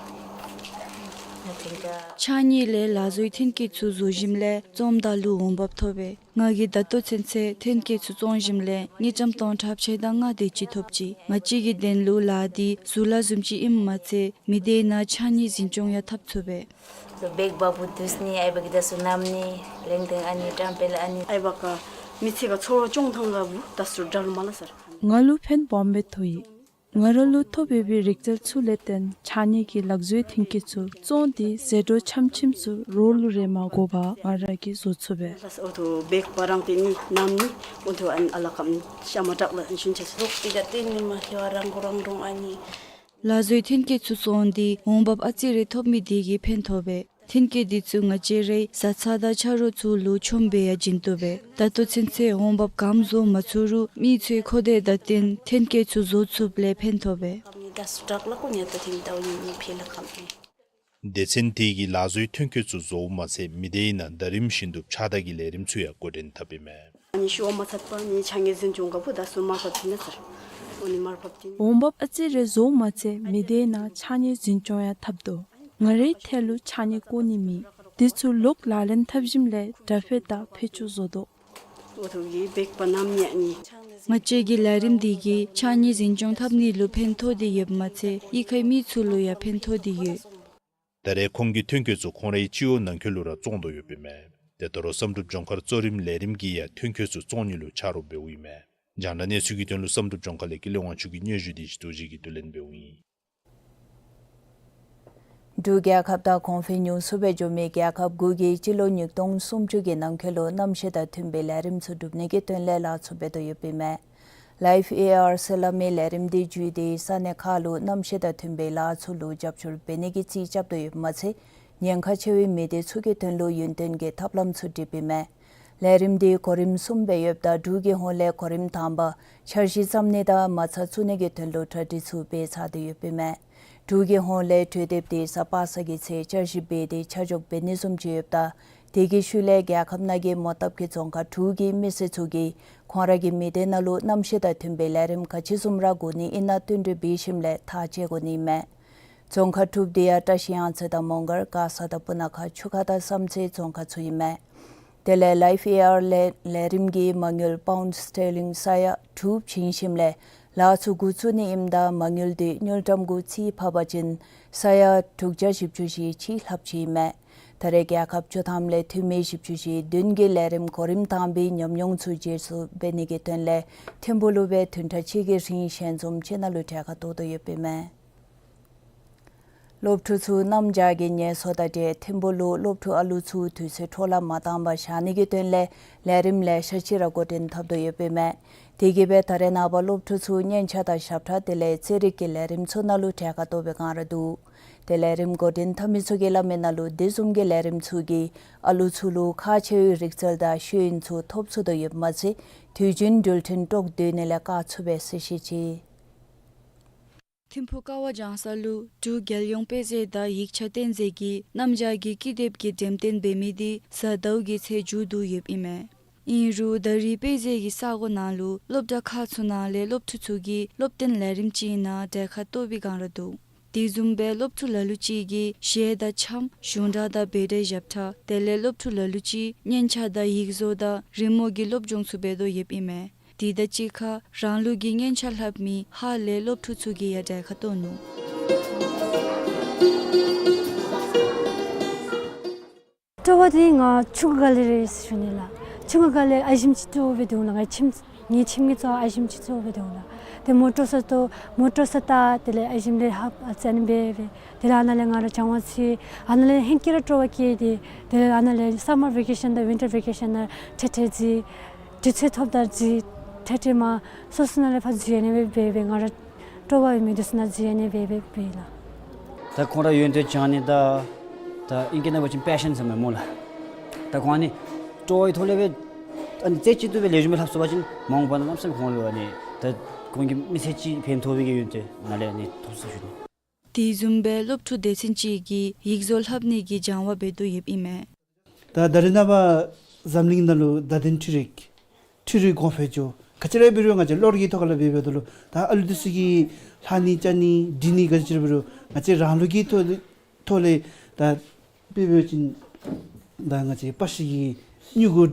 ང་ཐེངས་ཀ་ཕྱགས་སྙིགས་ལས་ལག་བཟོའི་ཐོན་སྐྱེད་ཚུ་བཟོ་ཞིནམ་ལས་བཙོངམ་ད་ལུ་འོང་འབབ་ཐོབ་པས། ང་གིས་ད་ལྟོ་ཚུན་ཚོད་ཐོན་སྐྱེད་ཚུ་བཙོང་ཞིནམ་ལས་དངུལ་ཀྲམ་སྟོང་ཕྲག་ཕྱེད་དང་ལྔ་དེ་ཅིག་ཐོབ་ཅི། ང་བཅས་ཀྱི་དོན་ལུ་ལཱ་འདི་ཟུར་ལཱ་བཟུམ་ཅིག་ཨིནམ་མ་ཚད་མི་སྡེའི་ནང་ཕྱགས་སྙིགས་འཛིན་སྐྱོང་ཡང་འཐབ་ཚུགས་པས། སོ་བེག་བ་བུ་དུས་ནི་ཨའི་བ་གི་ད་སུ་ནམ་ནི་ལེང་ཐེང་ཨ་ནི་ཏྲམ་པེ་ལ་ཨ་ནི། ཨའི་བ་ཀ་མི་ཚེ་ག་ཚོར་བ་སྐྱོང་ཐངས་ག་བུ་ད་སུ་དྲག་མ་ལ་སར། ང་ལུ་ཕན་སྦོམ་སྦེ་ཐོགས་ཡི། ང་ར་ལུ་ཐོབ་ཡོད་པའི་རིག་རྩལ་ཚུ་ལས་བརྟེན་ཕྱགས་སྙིགས་ཀྱི་ལག་བཟོའི་ཐོན་སྐྱེད་ཚུ་བཙོང་སྟེ་ཟད་འགྲོ་ཆམ་ཆིམ་ཚུ་རོགས་ལུ་རེ་མ་དགོ་པར་ང་ར་གིས་བཟོ་ཚུགས་པས། ཨོ་ཐོ་བེག་བ་རང་ཏེ་ནི་ནམ་ནི་ཨོ་ཐོ་ཨན་ཨ་ལ་ཀམ་ཤ་མ་དྲག་ལ་ཨན་ཤུན་ཆ་ཚུ་ལོག་ཏི་ག་ཏེ་ནི་མ་ཧེ་བ་རང་གོ་རང་རོང་ཨ་ནི། ལག་བཟོའི་ཐོན་སྐྱེད་ཚུ་བཙོང་སྟེ་འོང་འབབ་ཨ་ཙི་རེ་ཐོབ་མི་དེ་གིས་ཕན་ཐོགས་པས། ཐོན་སྐྱེད་འདི་ཚུ་ང་བཅས་རའི་བཟའ་ཚང་དང་ཆ་རོགས་ཚུ་ལུ་ཆོམ་སྦེ་ཡང་བྱིན་བཏུབ་པས། ད་ལྟོ་ཚུན་ཚོད་འོང་འབབ་ག་བཟོ་མ་ཚུགས་རུང་མི་ཚུའི་ཁོ་ཐེ་དང་བསྟུན་ཐོན་སྐྱེད་ཚུ་བཟོ་ཚུགསཔ་ལས་ཕན་ཐོགས་པས། ད་སུ་དྲག་ལ་ཀུ་ཉ་ཏོ་ཐིང་ཏའོ་ཉི་ཉི་ཕི་ལ་ཁམ་ནི། སྡེ་ཚན་དེ་གིས་ལག་བཟོའི་ཐོན་སྐྱེད་ཚུ་བཟོཝ་མ་ཚད་མི་སྡེའི་ནང་ཟླ་རིམ་བཞིན་དུ་ཕྱགས་བདར་གྱི་ལས་རིམ་ཚུ་ཡང་འགོ་འདྲེན་འཐབ་ཨིན་མས། ཨ་ནི་ཤུ་བ་མ་ཚད་པ་ནི་ཕྱགས་སྙིགས་འཛིན་སྐྱོང་ག་བུ་ད་སུ་མར་ཕབ་ཏི་ན་ཚར། ཨོ་ནི་མར་ཕབ་ཏི་ནི། འོང་འབབ་ཨ་ཙི་རེ་བཟོཝ་མ་ཚད་མི་སྡེའི་ནང་ཕྱགས་སྙིགས་འཛིན་སྐྱོང་ཡང་འཐབ་དོ། ང་རའི་ཐད་ལུ་ཕྱགས་སྙིགས་བཀོ་ནི་མེད། དེ་ཚུ་ལོག་ལག་ལེན་འཐབ་ཞིནམ་ལས་དྲ་ཕད་དང་ཕད་ཅུང་བཟོ་དོ། ཨོ་ཐོ་གི་བེག་པ་ནམ་ཉ་ནི། ང་བཅས་ཀྱི་ལས་རིམ་འདི་གིས་ཕྱགས་སྙིགས་འཛིན་སྐྱོང་འཐབ་ནི་ལུ་ཕན་ཐོགས་ཏེ་ཡོདཔ་མ་ཚད་གཡུས་ཁའི་མི་ཚུ་ལུ་ཡང་ཕན་ཐོགས་ཏེ་ཡོད། ད་རེས་ཁོང་གི་ཐོན་སྐྱེད་ཚུ་ཁོང་རའི་སྤྱི་འོག་ནང་འཁོད་ལུ་ར་བཙོང་དོ་ཡོདཔ་ཨིན་མས། ཏེ་ད་རུང་བསམ་གྲུབ་ལྗོངས་མཁར་གཙོ་རིམ་ལས་རིམ་གྱིས་ཡང་ཐོན་སྐྱེད་ཚུ་བཙོང་ནི་ལུ་ཆ་རོགས་འབདཝ་ཨིན་མས། རྒྱང་བསྒྲགས་གནས་ཚུལ་གྱི་དོན་ལུ་བསམ་གྲུབ་ལྗོངས་མཁར་ལས་ཀུན་ལེགས་དབང་ཕྱུག་གི་སྙན་ཞུ་དེ་ཞི་དོ་རྗེ་གིས་བསྡུ་ལེན་འབདཝ་ཨིན། འབྲུག་རྒྱལ་ཁབ་དང་གོང་འཕེལ་ཉུང་སུ་སྦེ་འགྱོ་མི་རྒྱལ་ཁབ་དགུ་གིས་སྤྱི་ལོ་ཉིས་སྟོང་སུམ་ཅུ་གི་ནང་འཁོད་ལུ་གནམ་གཤིས་དང་མཐུན་པའི་ལས་རིམ་ཚུ་སྒྲུབ་ནི་གི་དོན་ལས་ལཱ་ཚུ་འབད་དོ་ཡོདཔ་ཨིན་མས། ལའིཕ་ཨེ་ཨར་ཟེར་སླབ་མི་ལས་རིམ་འདི་བརྒྱུད་དེ་ས་གནས་ཁག་ལུ་གནམ་གཤིས་དང་མཐུན་པའི་ལཱ་ཚུ་ལུ་རྒྱབ་སྐྱོར་འབད་ནི་གི་རྩིས་རྐྱབ་དོ་ཡོདཔ་མ་ཚད་ཉེན་ཁ་ཆེ་བའི་མི་སྡེ་ཚུ་གི་དོན་ལུ་ཡུན་བརྟན་གྱི་ཐབས་ལམ་ཚུ་སྒྲིགཔ་ཨིན་མས། ལས་རིམ་འདི་གོ་རིམ་གསུམ་སྦེ་ཡོདཔ་ད་འབྲུག་གི་ཧོངས་ལས་གོ་རིམ་དང་པ་འཆར་གཞི་བརྩམ་ནི་དང་མ་རྩ་བཙུགས་ནི་གི་དོན་ལུ་གྲ་སྒྲིག་ཚུ་འབད་ཚར་ཏེ་ཡོདཔ་ཨིན་མས། འབྲུག་གི་ཧོངས་ལས་གྲོས་འདེབས་འདི་གཟའ་པ་སངས་ཀྱི་ཚེ་འཆར་གཞི་འབད་དེ་ཆ་འཇོག་འབད་ནི་བཟུམ་ཅིག་ཡོདཔ་ད་དེ་གི་ཤུལ་ལས་རྒྱལ་ཁབ་ནང་གི་མོ་བཏབ་ཀྱི་རྫོང་ཁག་དྲུག་གི་མི་སེར་ཚུ་གིས་ཁོང་ར་གི་མི་སྡེ་ནང་ལུ་གནམ་གཤིས་དང་མཐུན་པའི་ལས་རིམ་ག་ཅི་བཟུམ་ར་དགོ་ནི་ཨིན་ན་བསྟུན་གྲོས་འབད་ཞིནམ་ལས་ཐག་བཅད་དགོ་ནི་ཨིན་མས། རྫོང་ཁག་དྲུག་འདི་ཡང་བཀྲ་ཤིས་གཡང་རྩེ་དང་མོང་སྒར་མགར་ས་དང་སྤུ་ན་ཁ་ཆུ་ཁ་དང་བསམ་རྩེ་རྫོང་ཁག་ཚུ་ཨིན་མས། དེ་ལས་ལའིཕ་ཨེ་ཨར་ལས་ལས་རིམ་གྱིས་མ་དངུལ་པའུནཌ་སི་ཊར་ལིང་ས་ཡ་དྲུག་བྱིན་ཞིནམ་ལས་ལཱ་ཚུ་འགོ་བཙུགས་ནི་ཨིནམ་ད་མ་དངུལ་འདི་དངུལ་ཀྲམ་གུ་རྩིས་ཕབ་པ་ཅིན་ས་ཡ་དྲུག་བརྒྱ་བཞི་བཅུ་ཞེ་གཅིག་ལྷགཔ་ཅིག་ཨིན་མས། ད་རེས་རྒྱལ་ཁབ་བཅུ་ཐམ་ལས་འཐུས་མི་བཞི་བཅུ་ཞེ་བདུན་གྱིས་ལས་རིམ་གོ་རིམ་དང་པའི་ཉམས་མྱོང་ཚུ་བརྗེ་སོར་འབད་ནི་གི་དོན་ལས་ཐིམ་ཕུག་ལུ་སྦེ་བདུན་ཕྲག་གཅིག་གི་རིང་ཞལ་འཛོམས་ཅིག་ནང་ལུ་གྲལ་ཁར་གཏོགས་དོ་ཡོདཔ་ཨིན་མས། སློབ་ཕྲུག་ཚུ་གནམ་བྱཱར་གྱི་ངལ་གསོ་དང་འབྲེལ་ཐིམ་ཕུག་ལུ་སློབ་ཕྲུག་ཨ་ལུ་ཚུ་དུས་ཚོད་འཕྲོ་བརླག་མ་བཏང་པར་བཞག་ནི་གི་དོན་ལས་ལས་རིམ་ལེ་ཤ་ཅིག་ར་འགོ་འདྲེན་འཐབ་དོ་ཡོདཔ་ཨིན་མས། དེ་གིས་སྦེ་ད་རེས་ནངས་པ་སློབ་ཕྲུག་ཚུ་སྙན་ཆ་དང་ཞབས་ཁྲ་དེ་ལས་རྩེད་རིགས་ཀྱི་ལས་རིམ་ཚུ་ནང་ལུ་གྲལ་ཁར་གཏོགས་པའི་བསྒང་ར་འདུག། དེ་ལས་ལས་རིམ་འགོ་འདྲེན་འཐབ་མི་ཚུ་གིས་སླབ་མི་ནང་ལུ་དེ་བཟུམ་གྱི་ལས་རིམ་ཚུ་གིས་ཨ་ལུ་ཚུ་ལུ་ཁག་ཆེ་བའི་རིག་རྩལ་དང་ཤེས་ཡོན་ཚུ་ཐོབ་ཚུགས་དོ་ཡོདཔ་མ་ཚད་དུས་རྒྱུན་འགྲུལ་འཕྲིན་དཀྲོག་སྡོད་ནི་ལས་བཀག་ཚུགས་པས་ཟེར་བཤད་ཅི། ཐིམ་ཕུག་ཀ་བ་ལྗང་ས་ལུ་འབྲུག་རྒྱལ་ཡོངས་དཔེ་མཛོད་དང་ཡིག་ཆ་རྟེན་མཛོད་ཀྱིས་གནམ་བྱཱར་གྱི་ཀི་དེབ་ཀྱི་འགྲེམས་སྟོན་འབད་མི་འདི་གཟའ་ཟླཝ་གི་ཚེས་མཇུག་བསྡུ་ཡོདཔ་ཨིན་མས། ཨིན་རུང་ད་རེས་དཔེ་མཛོད་ཀྱི་ས་གོ་ནང་ལུ་སློབ་གྲྭ་ཁག་ཚུ་ནང་ལས་སློབ་ཕྲུག་ཚུ་གིས་སློབ་སྟོན་ལས་རིམ་ཅིག་ནང་གྲལ་ཁར་གཏོགས་པའི་བསྒང་ར་འདུག། དེ་བཟུམ་སྦེ་སློབ་ཕྲུག་ལ་ལུ་ཅིག་གིས་གཞས་དང་འཆམ་གཞུང་སྒྲ་དང་བེ་ཏའི་ཞབས་ཁྲ་དེ་ལས་སློབ་ཕྲུག་ལ་ལུ་ཅིག་སྙན་ཆ་དང་ཡིག་བཟོ་དང་རི་མོ་གི་སློབ་སྦྱོང་ཚུ་འབད་དོ་ཡོདཔ་ཨིན་མས། དེ་དང་གཅིག་ཁར་རང་ལུགས་ཀྱི་སྙན་ཆ་ལྷབ་མི་ཧཱ་ལས་སློབ་ཕྲུག་ཚུ་གིས་ཡང་གྲལ་ཁར་གཏོགས་ནུག། སྤྲོ་བ་འདི་ང་ཆུང་ཀུ་སྒང་ལས་ར་ཟེར་ཞུ་ནི་ལགས། ཆུང་ཀུ་སྒང་ལས་ཨ་ཞེམ་ཅིག་སྤྲོ་བ་སྦེ་འདུག་ལགས། ང་ཁྱིམ་ངེའི་ཁྱིམ་གྱི་གཙོ་བོ་ཨ་ཞེམ་ཅིག་གཙོ་བོ་སྦེ་འདུག་ལགས། ཏེ་མོ་ཊ་ས་ཏོ་མོ་ཊ་ས་ཏ་དེ་ལས་ཨ་ཞེམ་ལས་ལྷབ་ཨ་ཙི་ཨ་ནི་འབད་སྦེ་དེ་ལས་ཨ་ནཱ་ལས་ང་ར་སྦྱང་བ་ཚུད། ཨ་ནཱ་ལས་ཧེང་སྐལ་ར་སྤྲོ་བ་སྐྱེས་ཏེ་དེ་ལས་ཨ་ནཱ་ལས་སམ་མར་ཝེ་ཀེ་ཤཱན་དང་ཝིན་ཊར་ཝེ་ཀེ་ཤཱན་ནང་ཐེངས་ཐེངས་འཛུལ། དུས་ཚོད་ཐོབ་ད་འཛུལ། ཐེངས་ཐེངས་མ་སོ་སོ་ནང་ལས་ཕར་འཛུལ་ཡར་ནི་སྦེ་འབད་སྦེ་ང་ར་སྤྲོ་བ་ཡོད་མི་འདི་ཚུ་ནང་འཛུལ་ཡར་ནི་སྦེ་འབད་འབད་ལགས། ད་ཁོང་ར་ཡོན་ཏན་སྦྱང་ནི་དང་ད་ཨིང་སྐད་ནང་འབད་བ་ཅིན་པེ་ཤཱན་ཟེར་མས་སྨོ་ལགས། ད་ཁོང་ཨ་ནི་སྤྲོ་བའི་ཐོག་ལས་སྦེ་ཨ་ནི་རྩེ་གཅིག་ཏུ་སྦེ་ལེགས་ཤོམ་སྦེ་ལྷབ་ཚུགས་པ་ཅིན་མ་འོངས་པ་ནང་གནམ་མེད་ས་མེད་ཁོང་ལུ་ཨ་ནི་ད་ཁོང་གི་མི་ཚེ་གཅིག་ཕན་ཐོགས་པའི་གི་ཡོན་ཏན་ནཱ་ལས་ཨ་ནི་ཐོབ་ཚུགས་ཞུ་ནི། དེ་བཟུམ་སྦེ་སློབ་ཕྲུག་སྡེ་ཚན་ཅིག་གིས་ཡིག་བཟོ་ལྷབ་ནི་གི་སྦྱང་བ་འབད་དོ་ཡོདཔ་ཨིན་མས། ད་ད་རེས་ནངས་པ་འཛམ་གླིང་ནང་ལུ་བརྡ་དོན་འཕྲུལ་རིག་འཕྲུལ་རིག་གོང་འཕེལ་འགྱོ། ག་ཅི་ར་འབད་རུང་ང་བཅས་གློག་གི་ཐོག་ཁ་ལས་འབད་འབདཝ་ད་ལུ་ད་ཨ་ལུ་འདི་ཚུ་གིས་ལྷག་ནི་རྐྱབ་ནི་འབྲི་ནི་ག་ཅི་ར་འབད་རུང་ང་བཅས་རང་ལུགས་ཀྱི་ཐོག་ཐོག་ལས་ད་འབད་འབད་བ་ཅིན་ད་ང་བཅས་པ་ཤི་གི་མྱུ་གུ་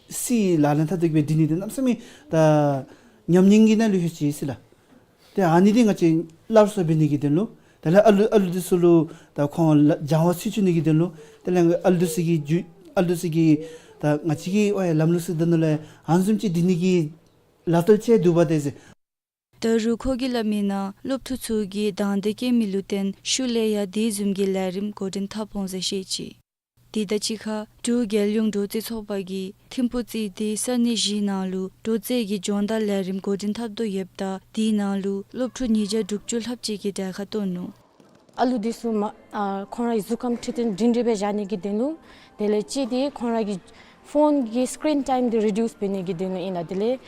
སི་ལག་ལེན་འཐབ་སྟེ་གི་སྦེ་འབྲི་ནི་འདི་གནམ་མེད་ས་མེད་ད་ཉམས་མྱོང་གི་ནང་ལུ་ལྷོད་ཅི་ཟེར་ལགས། ཏེ་ཨ་ནི་འདི་ང་བཅས་སླར་གསོ་འབད་ནི་གི་དོན་ལུ་དེ་ལས་ཨ་ལུ་ཨ་ལུ་འདི་ཚུ་ལུ་ད་ཁོང་ལུ་སྦྱང་བ་ཚུད་བཅུག་ནི་གི་དོན་ལུ་དེ་ལས་ཨ་ལུ་འདི་ཚུ་གི་རྒྱུ་ཨ་ལུ་འདི་ཚུ་གི་ད་ང་བཅས་ཀྱི་ཨོ་ཡ་ལམ་ལུགས་ཚུ་འདི་ནང་ལས་ཨ་ནི་བཟུམ་ཅིག་འབྲི་ནི་གི་ལག་རྩལ་ཅིག་འདུག་པ་ཏེ་ཟེར། ད་རུང་ཁོ་གིས་སླབ་མི་ནང་སློབ་ཕྲུག་ཚུ་གིས་དང་འདོད་བསྐྱེད་མི་ལུ་བརྟེན་ཤུལ་ལས་ཡང་དེ་བཟུམ་གྱི་ལས་རིམ་འགོ་འདྲེན་འཐབ་འོང་ཟེར་བཤད་ཅི། དེ་དང་གཅིག་ཁར་འབྲུག་རྒྱལ་ཡོངས་འབྲོག་རྩིས་ཚོགས་པ་གིས་ཐིམ་ཕུག་རྩིས་སྡེ་ས་གནས་བཞིའི་ནང་ལུ་འབྲོག་རྩིས་ཀྱི་སྦྱོང་བརྡར་ལས་རིམ་འགོ་འདྲེན་འཐབ་དོ་ཡོདཔ་ད་དེའི་ནང་ལུ་སློབ་ཕྲུག་ཉིས་བརྒྱ་དྲུག་ཅུ་ལྷགཔ་ཅིག་གིས་གྲལ་ཁར་གཏོགས་ནུག། ཨ་ལུ་འདི་ཚུ་མ་ཨ་ཁོང་རའི་གཟུགས་ཁམས་འཕྲོད་བསྟེན་སྒྲིང་སྒྲིང་སྦེ་བཞག་ནི་གི་དོན་ལུ་དེ་ལས་གཅིག་འདི་ཁོང་ར་གི་ཕོན་གྱི་སི་ཀིརིན་ཊའིམ་འདི་རི་ཌིའུསི་འབད་ནི་གི་དོན་ལུ་ཨིན་ལགས། དེ་ལས་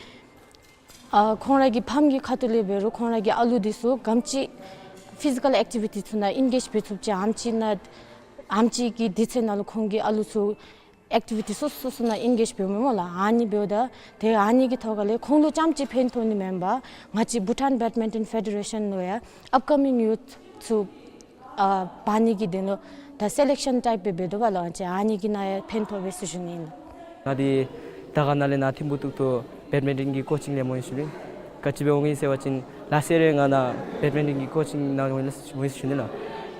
ཨ་ཁོང་ར་གི་ཕམ་གྱི་ཁ་ཐུག་ལས་འབད་རུང་ཁོང་ར་གི་ཨ་ལུ་འདི་ཚུ་ག་དེམ་ཅིག་ཕི་ཟི་ཀཱལ་ཨེག་ཊི་བི་ཊི་ཚུ་ནང་ཨེན་གེཇ་འབད་ཚུགསཔ་ཅིག་ཨ་དེམ་ཅིག་ནང་ཨ་དེམ་ཅིག་གི་དུས་ཚོད་ནང་ལུ་ཁོང་གི་ཨ་ལུ་ཚུ་ཨེག་ཊི་བི་ཊི་སོ་སོ་སོ་སོ་ནང་ཨེན་གེཇ་འབདཝ་མས་སྨོ་ལགས། ཨ་ནི་འབདཝ་ད་ཏེ་ཨ་ནི་གི་ཐོག་ཁ་ལས་ཁོང་ལུ་རྐྱངམ་ཅིག་ཕན་ཐོགས་ནི་མེན་པར་ང་བཅས་བྷུ་ཊཱན་བེཌ་མིན་ཊོན་ཕེ་ཌེ་རེ་ཤཱན་ལུ་ཡང་ཨཔ་ཀ་མིང་ཡུཐ་ཚུ་ཨ་འབག་ནི་གི་དོན་ལུ་ད་སེ་ལེག་ཤཱན་ཊའིཔ་སྦེ་འབད་དོ་བ་ལགས། ང་བཅས་ཨ་ནི་གི་ནང་ཡང་ཕན་ཐོགས་པས་ཟེར་ཞུ་ནི་ཨིན། ང་འདི་དར་དཀར་ན་ལས་ནཱ་ཐིམ་ཕུག་གཏུགས་ཏོ་བེཌ་མིན་ཊོན་གྱི་ཀོ་ཅིང་ལེན་སྨོ་ཟེར་ཞུ་ནི། ག་ཅི་འབད་འོང་ཡི་ཟེར་བ་ཅིན་ལ་སེ་རེ་ང་ནཱ་བེཌ་མིན་ཊོན་གྱི་ཀོ་ཅིང་ནང་འོང་ཡི་ཟེར་ཞུ་ནི་ལགས།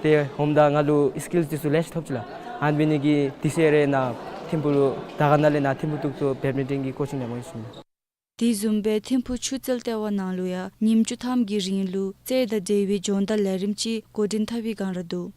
ཏེ་འོངམ་ད་ང་ལུ་སི་ཀིལསི་འདི་ཚུ་ལེ་ཤ་ཐོབ་ཅི་ལགས། ཨ་ནི་འབད་ནི་གིས་དེ་ཚེ་རེ་ནཱ་ཐིམ་ཕུག་ལུ་དར་དཀར་ན་ལས་ནཱ་ཐིམ་ཕུག་གཏུགས་ཏོ་བེཌ་མིན་ཊོན་གྱི་ཀོ་ཅིང་ལེན་སྨོ་ཟེར་ཞུ་ནི། དེ་བཟུམ་སྦེ་ཐིམ་ཕུག་ཆུ་རྩེ་ལྟེ་བ་ནང་ལུ་ཡང་ཉིནམ་བཅུ་ཐམ་གྱི་རིང་ལུ་རྩེད་དང་འབྲེལ་བའི་སྦྱོང་བརྡར་ལས་རིམ་ཅིག་འགོ་འདྲེན་འཐབ་པའི་བསྒང་ར་འདུག།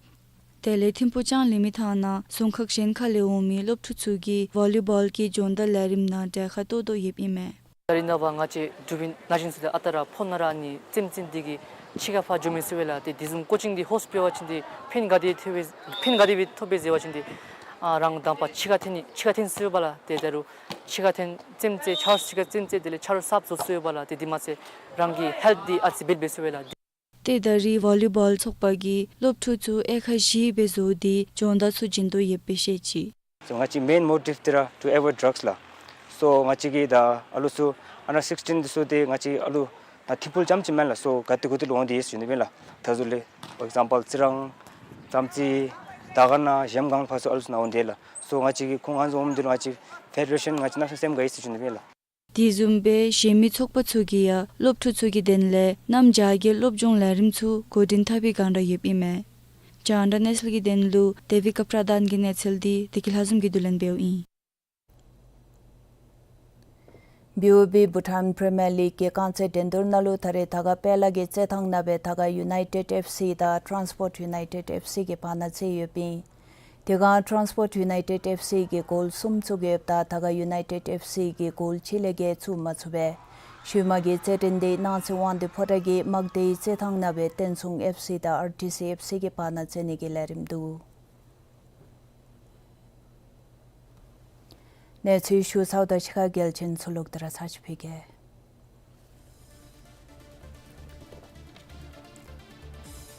དེ་ལས་ཐིམ་ཕུག་ལྕང་གླིང་མི་ཐང་ནང་རྫོང་ཁག་གཞན་ཁ་ལས་འོང་མི་སློབ་ཕྲུག་ཚུ་གིས་ཝོ་ལི་བོལ་གྱི་སྦྱོང་བརྡར་ལས་རིམ་ནང་གྲལ་ཁར་གཏོགས་དོ་ཡོདཔ་ཨིན་མས། ད་རིས་ནངས་པ་ང་བཅས་འབྲུག་པའི་ན་གཞོན་ཚུ་ལས་ཨ་རྟག་ར་ཕོ་ནང་ར་ནི་རྩེདམོ་རྩེ་ནི་འདི་གིས་ཕྱི་ཁར་ཕར་འགྱོ་མི་ཚུགས་པས་ལགས། ཏེ་དེ་བཟུམ་ཀོ་ཅིང་འདི་ཧོསཊལ་འབད་བ་ཅིན་ཏེ་ཕན་ག་དེ་ཐོབ་པས་ཕན་ག་དེ་སྦེ་ཐོབ་པས་ཟེར་བ་ཅིན་ཏེ་ཨ་རང་དང་པ་ཕྱི་ཁར་འཐོན་ནི་ཕྱི་ཁར་འཐོན་ཚུགས་པས་ལགས། ཏེ་ད་རུང་ཕྱི་ཁར་འཐོན་རྩེདམོ་རྩེ་ཆ་རོགས་ཕྱི་ཁར་རྩེདམོ་རྩེ་དེ་ལས་ཆ་རོགས་གསརཔ་བཟོ་ཚུགས་པས་ལགས། ཏེ་དེ་མ་ཚད་རང་གི་ཧེལཐ་འདི་ཨ་ཙི་བེད་སྦེ་ཚུགས་པས་ལགས། ཏེ་ད་རིས་ཝོ་ལི་བོལ་ཚོགས་པ་གིས་སློབ་ཕྲུག་ཚུ་དབྱེ་ཁག་བཞི་སྦེ་བཟོ་སྟེ་སྦྱོང་བརྡར་ཚུ་བྱིན་དོ་ཡོདཔ་སྦེ་བཤད་ཅི། སོ་ང་བཅས་མེན་མོ་ཊིབ་འདི་ར་to avoid drugs ལགས། སོ་ང་བཅས་ཀྱིས་ད་ཨ་ལུ་ཚུ་ཨན་ཌར་སིགསི་ཊིན་འདི་ཚུ་ཏེ་ང་བཅས་ཨ་ལུ་ད་ཐིམ་ཕུག་ལུ་རྐྱངམ་ཅིག་མེན་ལགས། སོ་ག་ཏེ་གུ་ཏེ་ལུ་འོང་སྟེ་ཡོད་ཟེར་ཞུ་ནི་ཨིན་ལགས། ད་གཟུགས་ལས་ཨེག་ཛམ་པཱལ་རྩི་རང་རྩེདམོ་རྩེ་དར་དཀར་ནང་གཞལམ་སྒང་ལུ་ཕར་ཚུ་ཨ་ལུ་ཚུ་ནཱ་འོང་སྟེ་ལགས། སོ་ང་བཅས་ཀྱིས་ཁོང་ཨ་ནི་ཚུ་འོངམ་འདི་ལུ་ང་བཅས་ཕེ་ཌེ་རེ་ཤཱན་ང་བཅས་གནམ་མེད་ས་མེད་སེམས་དགའ་ཡི་ཟེར་ཞུ་ནི་ཨིན་ལགས། དེ་བཟུམ་སྦེ་གཞན་མི་ཚོགས་པ་ཚུ་གིས་ཡང་སློབ་ཕྲུག་ཚུ་གི་དོན་ལས་གནམ་བྱཱར་གྱི་སློབ་སྦྱོང་ལས་རིམ་ཚུ་འགོ་འདྲེན་འཐབ་པའི་བསྒང་ར་ཡོདཔ་ཨིན་མས། ཅཱན་ཌ་ནེ་ཤ་ནཱལ་གྱི་དོན་ལུ་དེ་བི་ཀ་པྲ་དཱན་གྱི་གནས་ཚུལ་འདི་བདེ་སྐྱིད་ལྷ་འཛོམས་ཀྱིས་བསྡུ་ལེན་འབདཝ་ཨིན། བི་ཨོ་བི་བྷུ་ཊཱན་པི་རི་མི་ཡར་ལིག་གི་རྐང་རྩེད་འགྲན་བསྡུར་ནང་ལུ་ད་རེས་དར་དཀར་དཔལ་ལྷ་གི་རྩེད་ཐང་ནང་སྦེ་དར་དཀར་ཡུ་ནའི་ཊེཌ་ཨེཕ་སི་དང་ཊཱན་སི་པོརཊ་ཡུ་ནའི་ཊེཌ་ཨེཕ་སི་གི་བར་ན་རྩེད་ཡོདཔ་ཨིན། དེ་སྒང་ཊཱན་སི་པོརཊ་ཡུ་ནའི་ཊེཌ་ཨེཕ་སི་གིས་གོལ་གསུམ་བཙུགས་ཡོདཔ་ད་དར་དཀར་ཡུ་ནའི་ཊེཌ་ཨེཕ་སི་གིས་གོལ་གཅིག་ལས་བརྒལ་བཙུགས་མ་ཚུགས་པས། ཤུལ་མ་གི་རྩེད་འགྲན་འདི་གནངས་ཚེ་དབང་འདུས་ཕོ་བྲང་གི་དམག་སྡེའི་རྩེད་ཐང་ནང་སྦེ་བསྟན་སྲུང་ཨེཕ་སི་དང་ཨར་ཊི་སི་ཨེཕ་སི་གི་བར་ན་རྩེད་ནི་གི་ལས་རིམ་འདུག། གནས་ཚུལ་ཞུ་ཚརཝ་ད་ཕྱི་ཁ་གལ་ཆེན་ཚུ་ལོག་སྟེ་ར་ཚར་ཅིག་ཕུལ་གེ།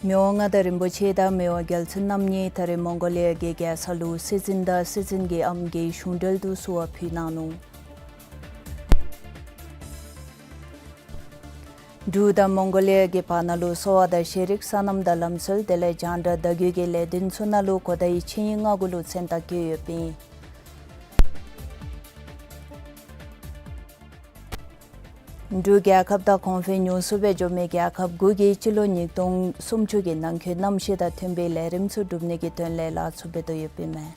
མི་དབང་མངའ་བདག་རིན་པོ་ཆེ་དང་མི་དབང་རྒྱལ་བཙུན་རྣམ་གཉིས་ད་རེས་མོང་གོ་ལི་ཡ་གི་རྒྱལ་ས་ལུ་སྲིད་འཛིན་དང་སྲིད་འཛིན་གྱི་ཨམ་གྱི་གཞུང་འབྲེལ་དུ་བསུ་བ་ཕུལ་གནང་ནུག། འབྲུག་དང་མོང་གོ་ལི་ཡ་གི་བར་ན་ལུ་གསོ་བ་དང་ཤེས་རིག་སོ་ནམ་དང་ལམ་སྲོལ་དེ་ལས་རྒྱང་བསྒྲགས་བརྡ་བརྒྱུད་ཀྱི་ལས་དོན་ཚུ་ནང་ལུ་གོ་བརྡའི་ཆིངས་ཡིག་ལྔ་གུ་ལུ་མཚན་རྟགས་བཀོད་ཡོདཔ་ཨིན། འབྲུག་རྒྱལ་ཁབ་དང་གོང་འཕེལ་ཉུང་སུ་སྦེ་འགྱོ་མི་རྒྱལ་ཁབ་དགུ་གིས་སྤྱི་ལོ་ཉིས་སྟོང་སུམ་ཅུ་གི་ནང་འཁོད་གནམ་གཤིས་དང་མཐུན་པའི་ལས་རིམ་ཚུ་སྒྲུབ་ནི་གི་དོན་ལས་ལཱ་ཚུ་འབད་དོ་ཡོདཔ་ཨིན་མས།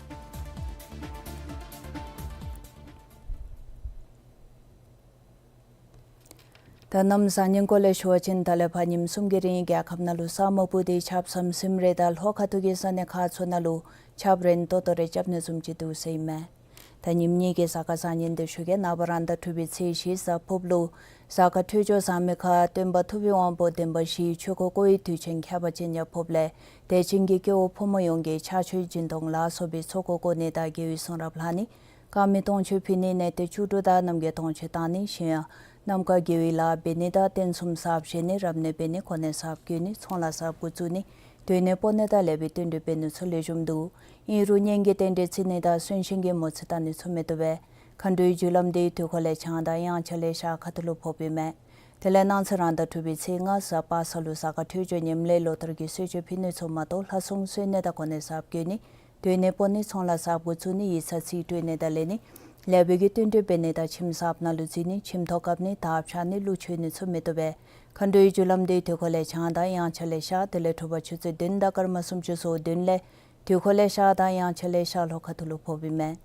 ད་གནམ་བཟང་ངན་སྐོར་ལས་ཞུ་བ་ཅིན་ད་ལས་ཕར་ཉིནམ་གསུམ་གྱི་རིང་རྒྱལ་ཁབ་ནང་ལུ་ས་སྨུག་སྤུབས་ཏེ་ཆརཔ་ཟམ་ཟིམ་རེ་དང་ལྷོ་ཁ་ཐུག་གི་ས་གནས་ཁག་ཚུ་ནང་ལུ་ཆརཔ་རན་ཏོག་ཏོ་རེ་རྐྱབ་ནི་བཟུམ་ཅིག་འདུག་ཟེར་ཨིན་མས། ད་ཉིནམ་གཉིས་ཀྱི་གཟའ་སྐར་བཟང་ངན་འདི་ཞུ་གེ། ནངས་པ་རང་ཟླ་དྲུག་པའི་ཚེས་བཞི་གཟའ་ཕུརཔ་ལུ་གཟའ་སྐར་འཕྲོད་སྦྱོར་བཟང་མི་ཁར་སྟོན་པ་ཐུབ་པའི་དབང་པོ་བདེན་པ་བཞིའི་ཆོས་འཁོར་བསྐོར་བའི་དུས་ཆེན་ཁྱད་པར་ཅན་ཡང་ཕོགཔ་ལས་དད་ཅན་གྱི་སྐྱེ་བོ་ཕོ་མོ་ཡོངས་ཀྱིས་ཕྱག་མཆོད་སྦྱིན་གཏོང་ལ་སོགས་པའི་ཚོགས་འཁོར་བསྐོར་ནི་དང་དགེ་བའི་གསུང་རབ་ལྷག་ནི། དཀར་མེ་སྟོང་མཆོད་ཕུལ་ནི། ནད་གཏོང་བཅུ་དྲུག་དང་རྣམ་རྒྱལ་སྟོང་མཆོད་བཏང་ནི། གཞན་ཡང་རྣམ་དཀར་དགེ་བའི་ལཱ་འབད་ནི་དང་རྟེན་གསུམ་གསརཔ་བཞེངས་ནི། རབ་གནས་འབད་ནི། གོ་གནས་གསརཔ་བསྐོ་ནི། ཚོང་ལཱ་གསརཔ་འགོ་བཙུགས་ནི། སྡོད་གནས་སྤོ་ནི་དང་ལེགས་པའི་བསྟུན་གྲོས་འབད་ནི་ཚུ་ལེགས་ཤོམ་འདུག། ཨིན་རུང་གཉེན་གྱི་རྟེན་འབྲེལ་བརྩི་ནི་དང་གསོན་གཤིན་གྱི་མོ་རྩིས་བལྟ་ནི་ཚུ་མི་བཏུབ་པས། མཁའ་འགྲོའི་རྒྱུ་ལམ་འདི་དུས་འཁོར་ལས་བྱང་དང་དབྱངས་འཆར་ལས་ཤར་ཁ་ཐུག་ལུ་ཕོགཔ་ཨིན་མས། དེ་ལས་གནངས་ཚེ་རང་ཟླ་དྲུག་པའི་ཚེས་ལྔ་གཟའ་པ་སངས་ལུ་གཟའ་སྐར་འཕྲོད་སྦྱོར་ངནམ་ལས་ལོ་ལྟར་གྱི་གསོལ་མཆོད་ཕུལ་ནི་ཚུ་མ་གཏོགས་ལྷ་སྲུང་གསོལ་ནི་དང་གོ་གནས་གསརཔ་བསྐོ་ནི། སྡོད་གནས་སྤོ་ནི། ཚོང་ལཱ་གསརཔ་འགོ་བཙུགས་ནི། ཡིག་ཚང་རྩིས་སྤྲོད་ནི་དང་ལེན་ནི། ལེགས་པའི་གི་བསྟུན་གྲོས་འབད་ནི་དང་ཁྱིམ་གསརཔ་ནང་ལུ་འཛུལ་ནི། ཁྱིམ་ཐོག་བཀབ་ནི། དར་འཕྱར་ནི། ཀླུ་མཆོད་ནི་ཚུ་མི་བཏུབ་པས། མཁའ་འགྲོའི་རྒྱུ་ལམ་འདི་དུས་འཁོར་ལས་བྱང་དང་དབྱངས་འཆར་ལས་ཤར། དེ་ལས་དྲོ་པ་ཆུ་ཚོད་བདུན་དང་སྐར་མ་སུམ་ཅུ་སོ་བདུན་ལས་དུས་འཁོར་ལས་ཤར་དང་དབྱངས་འཆར་ལས་ཤར་ལྷོ་ཁ་ཐུག་ལུ་ཕོགཔ་ཨིན་མས།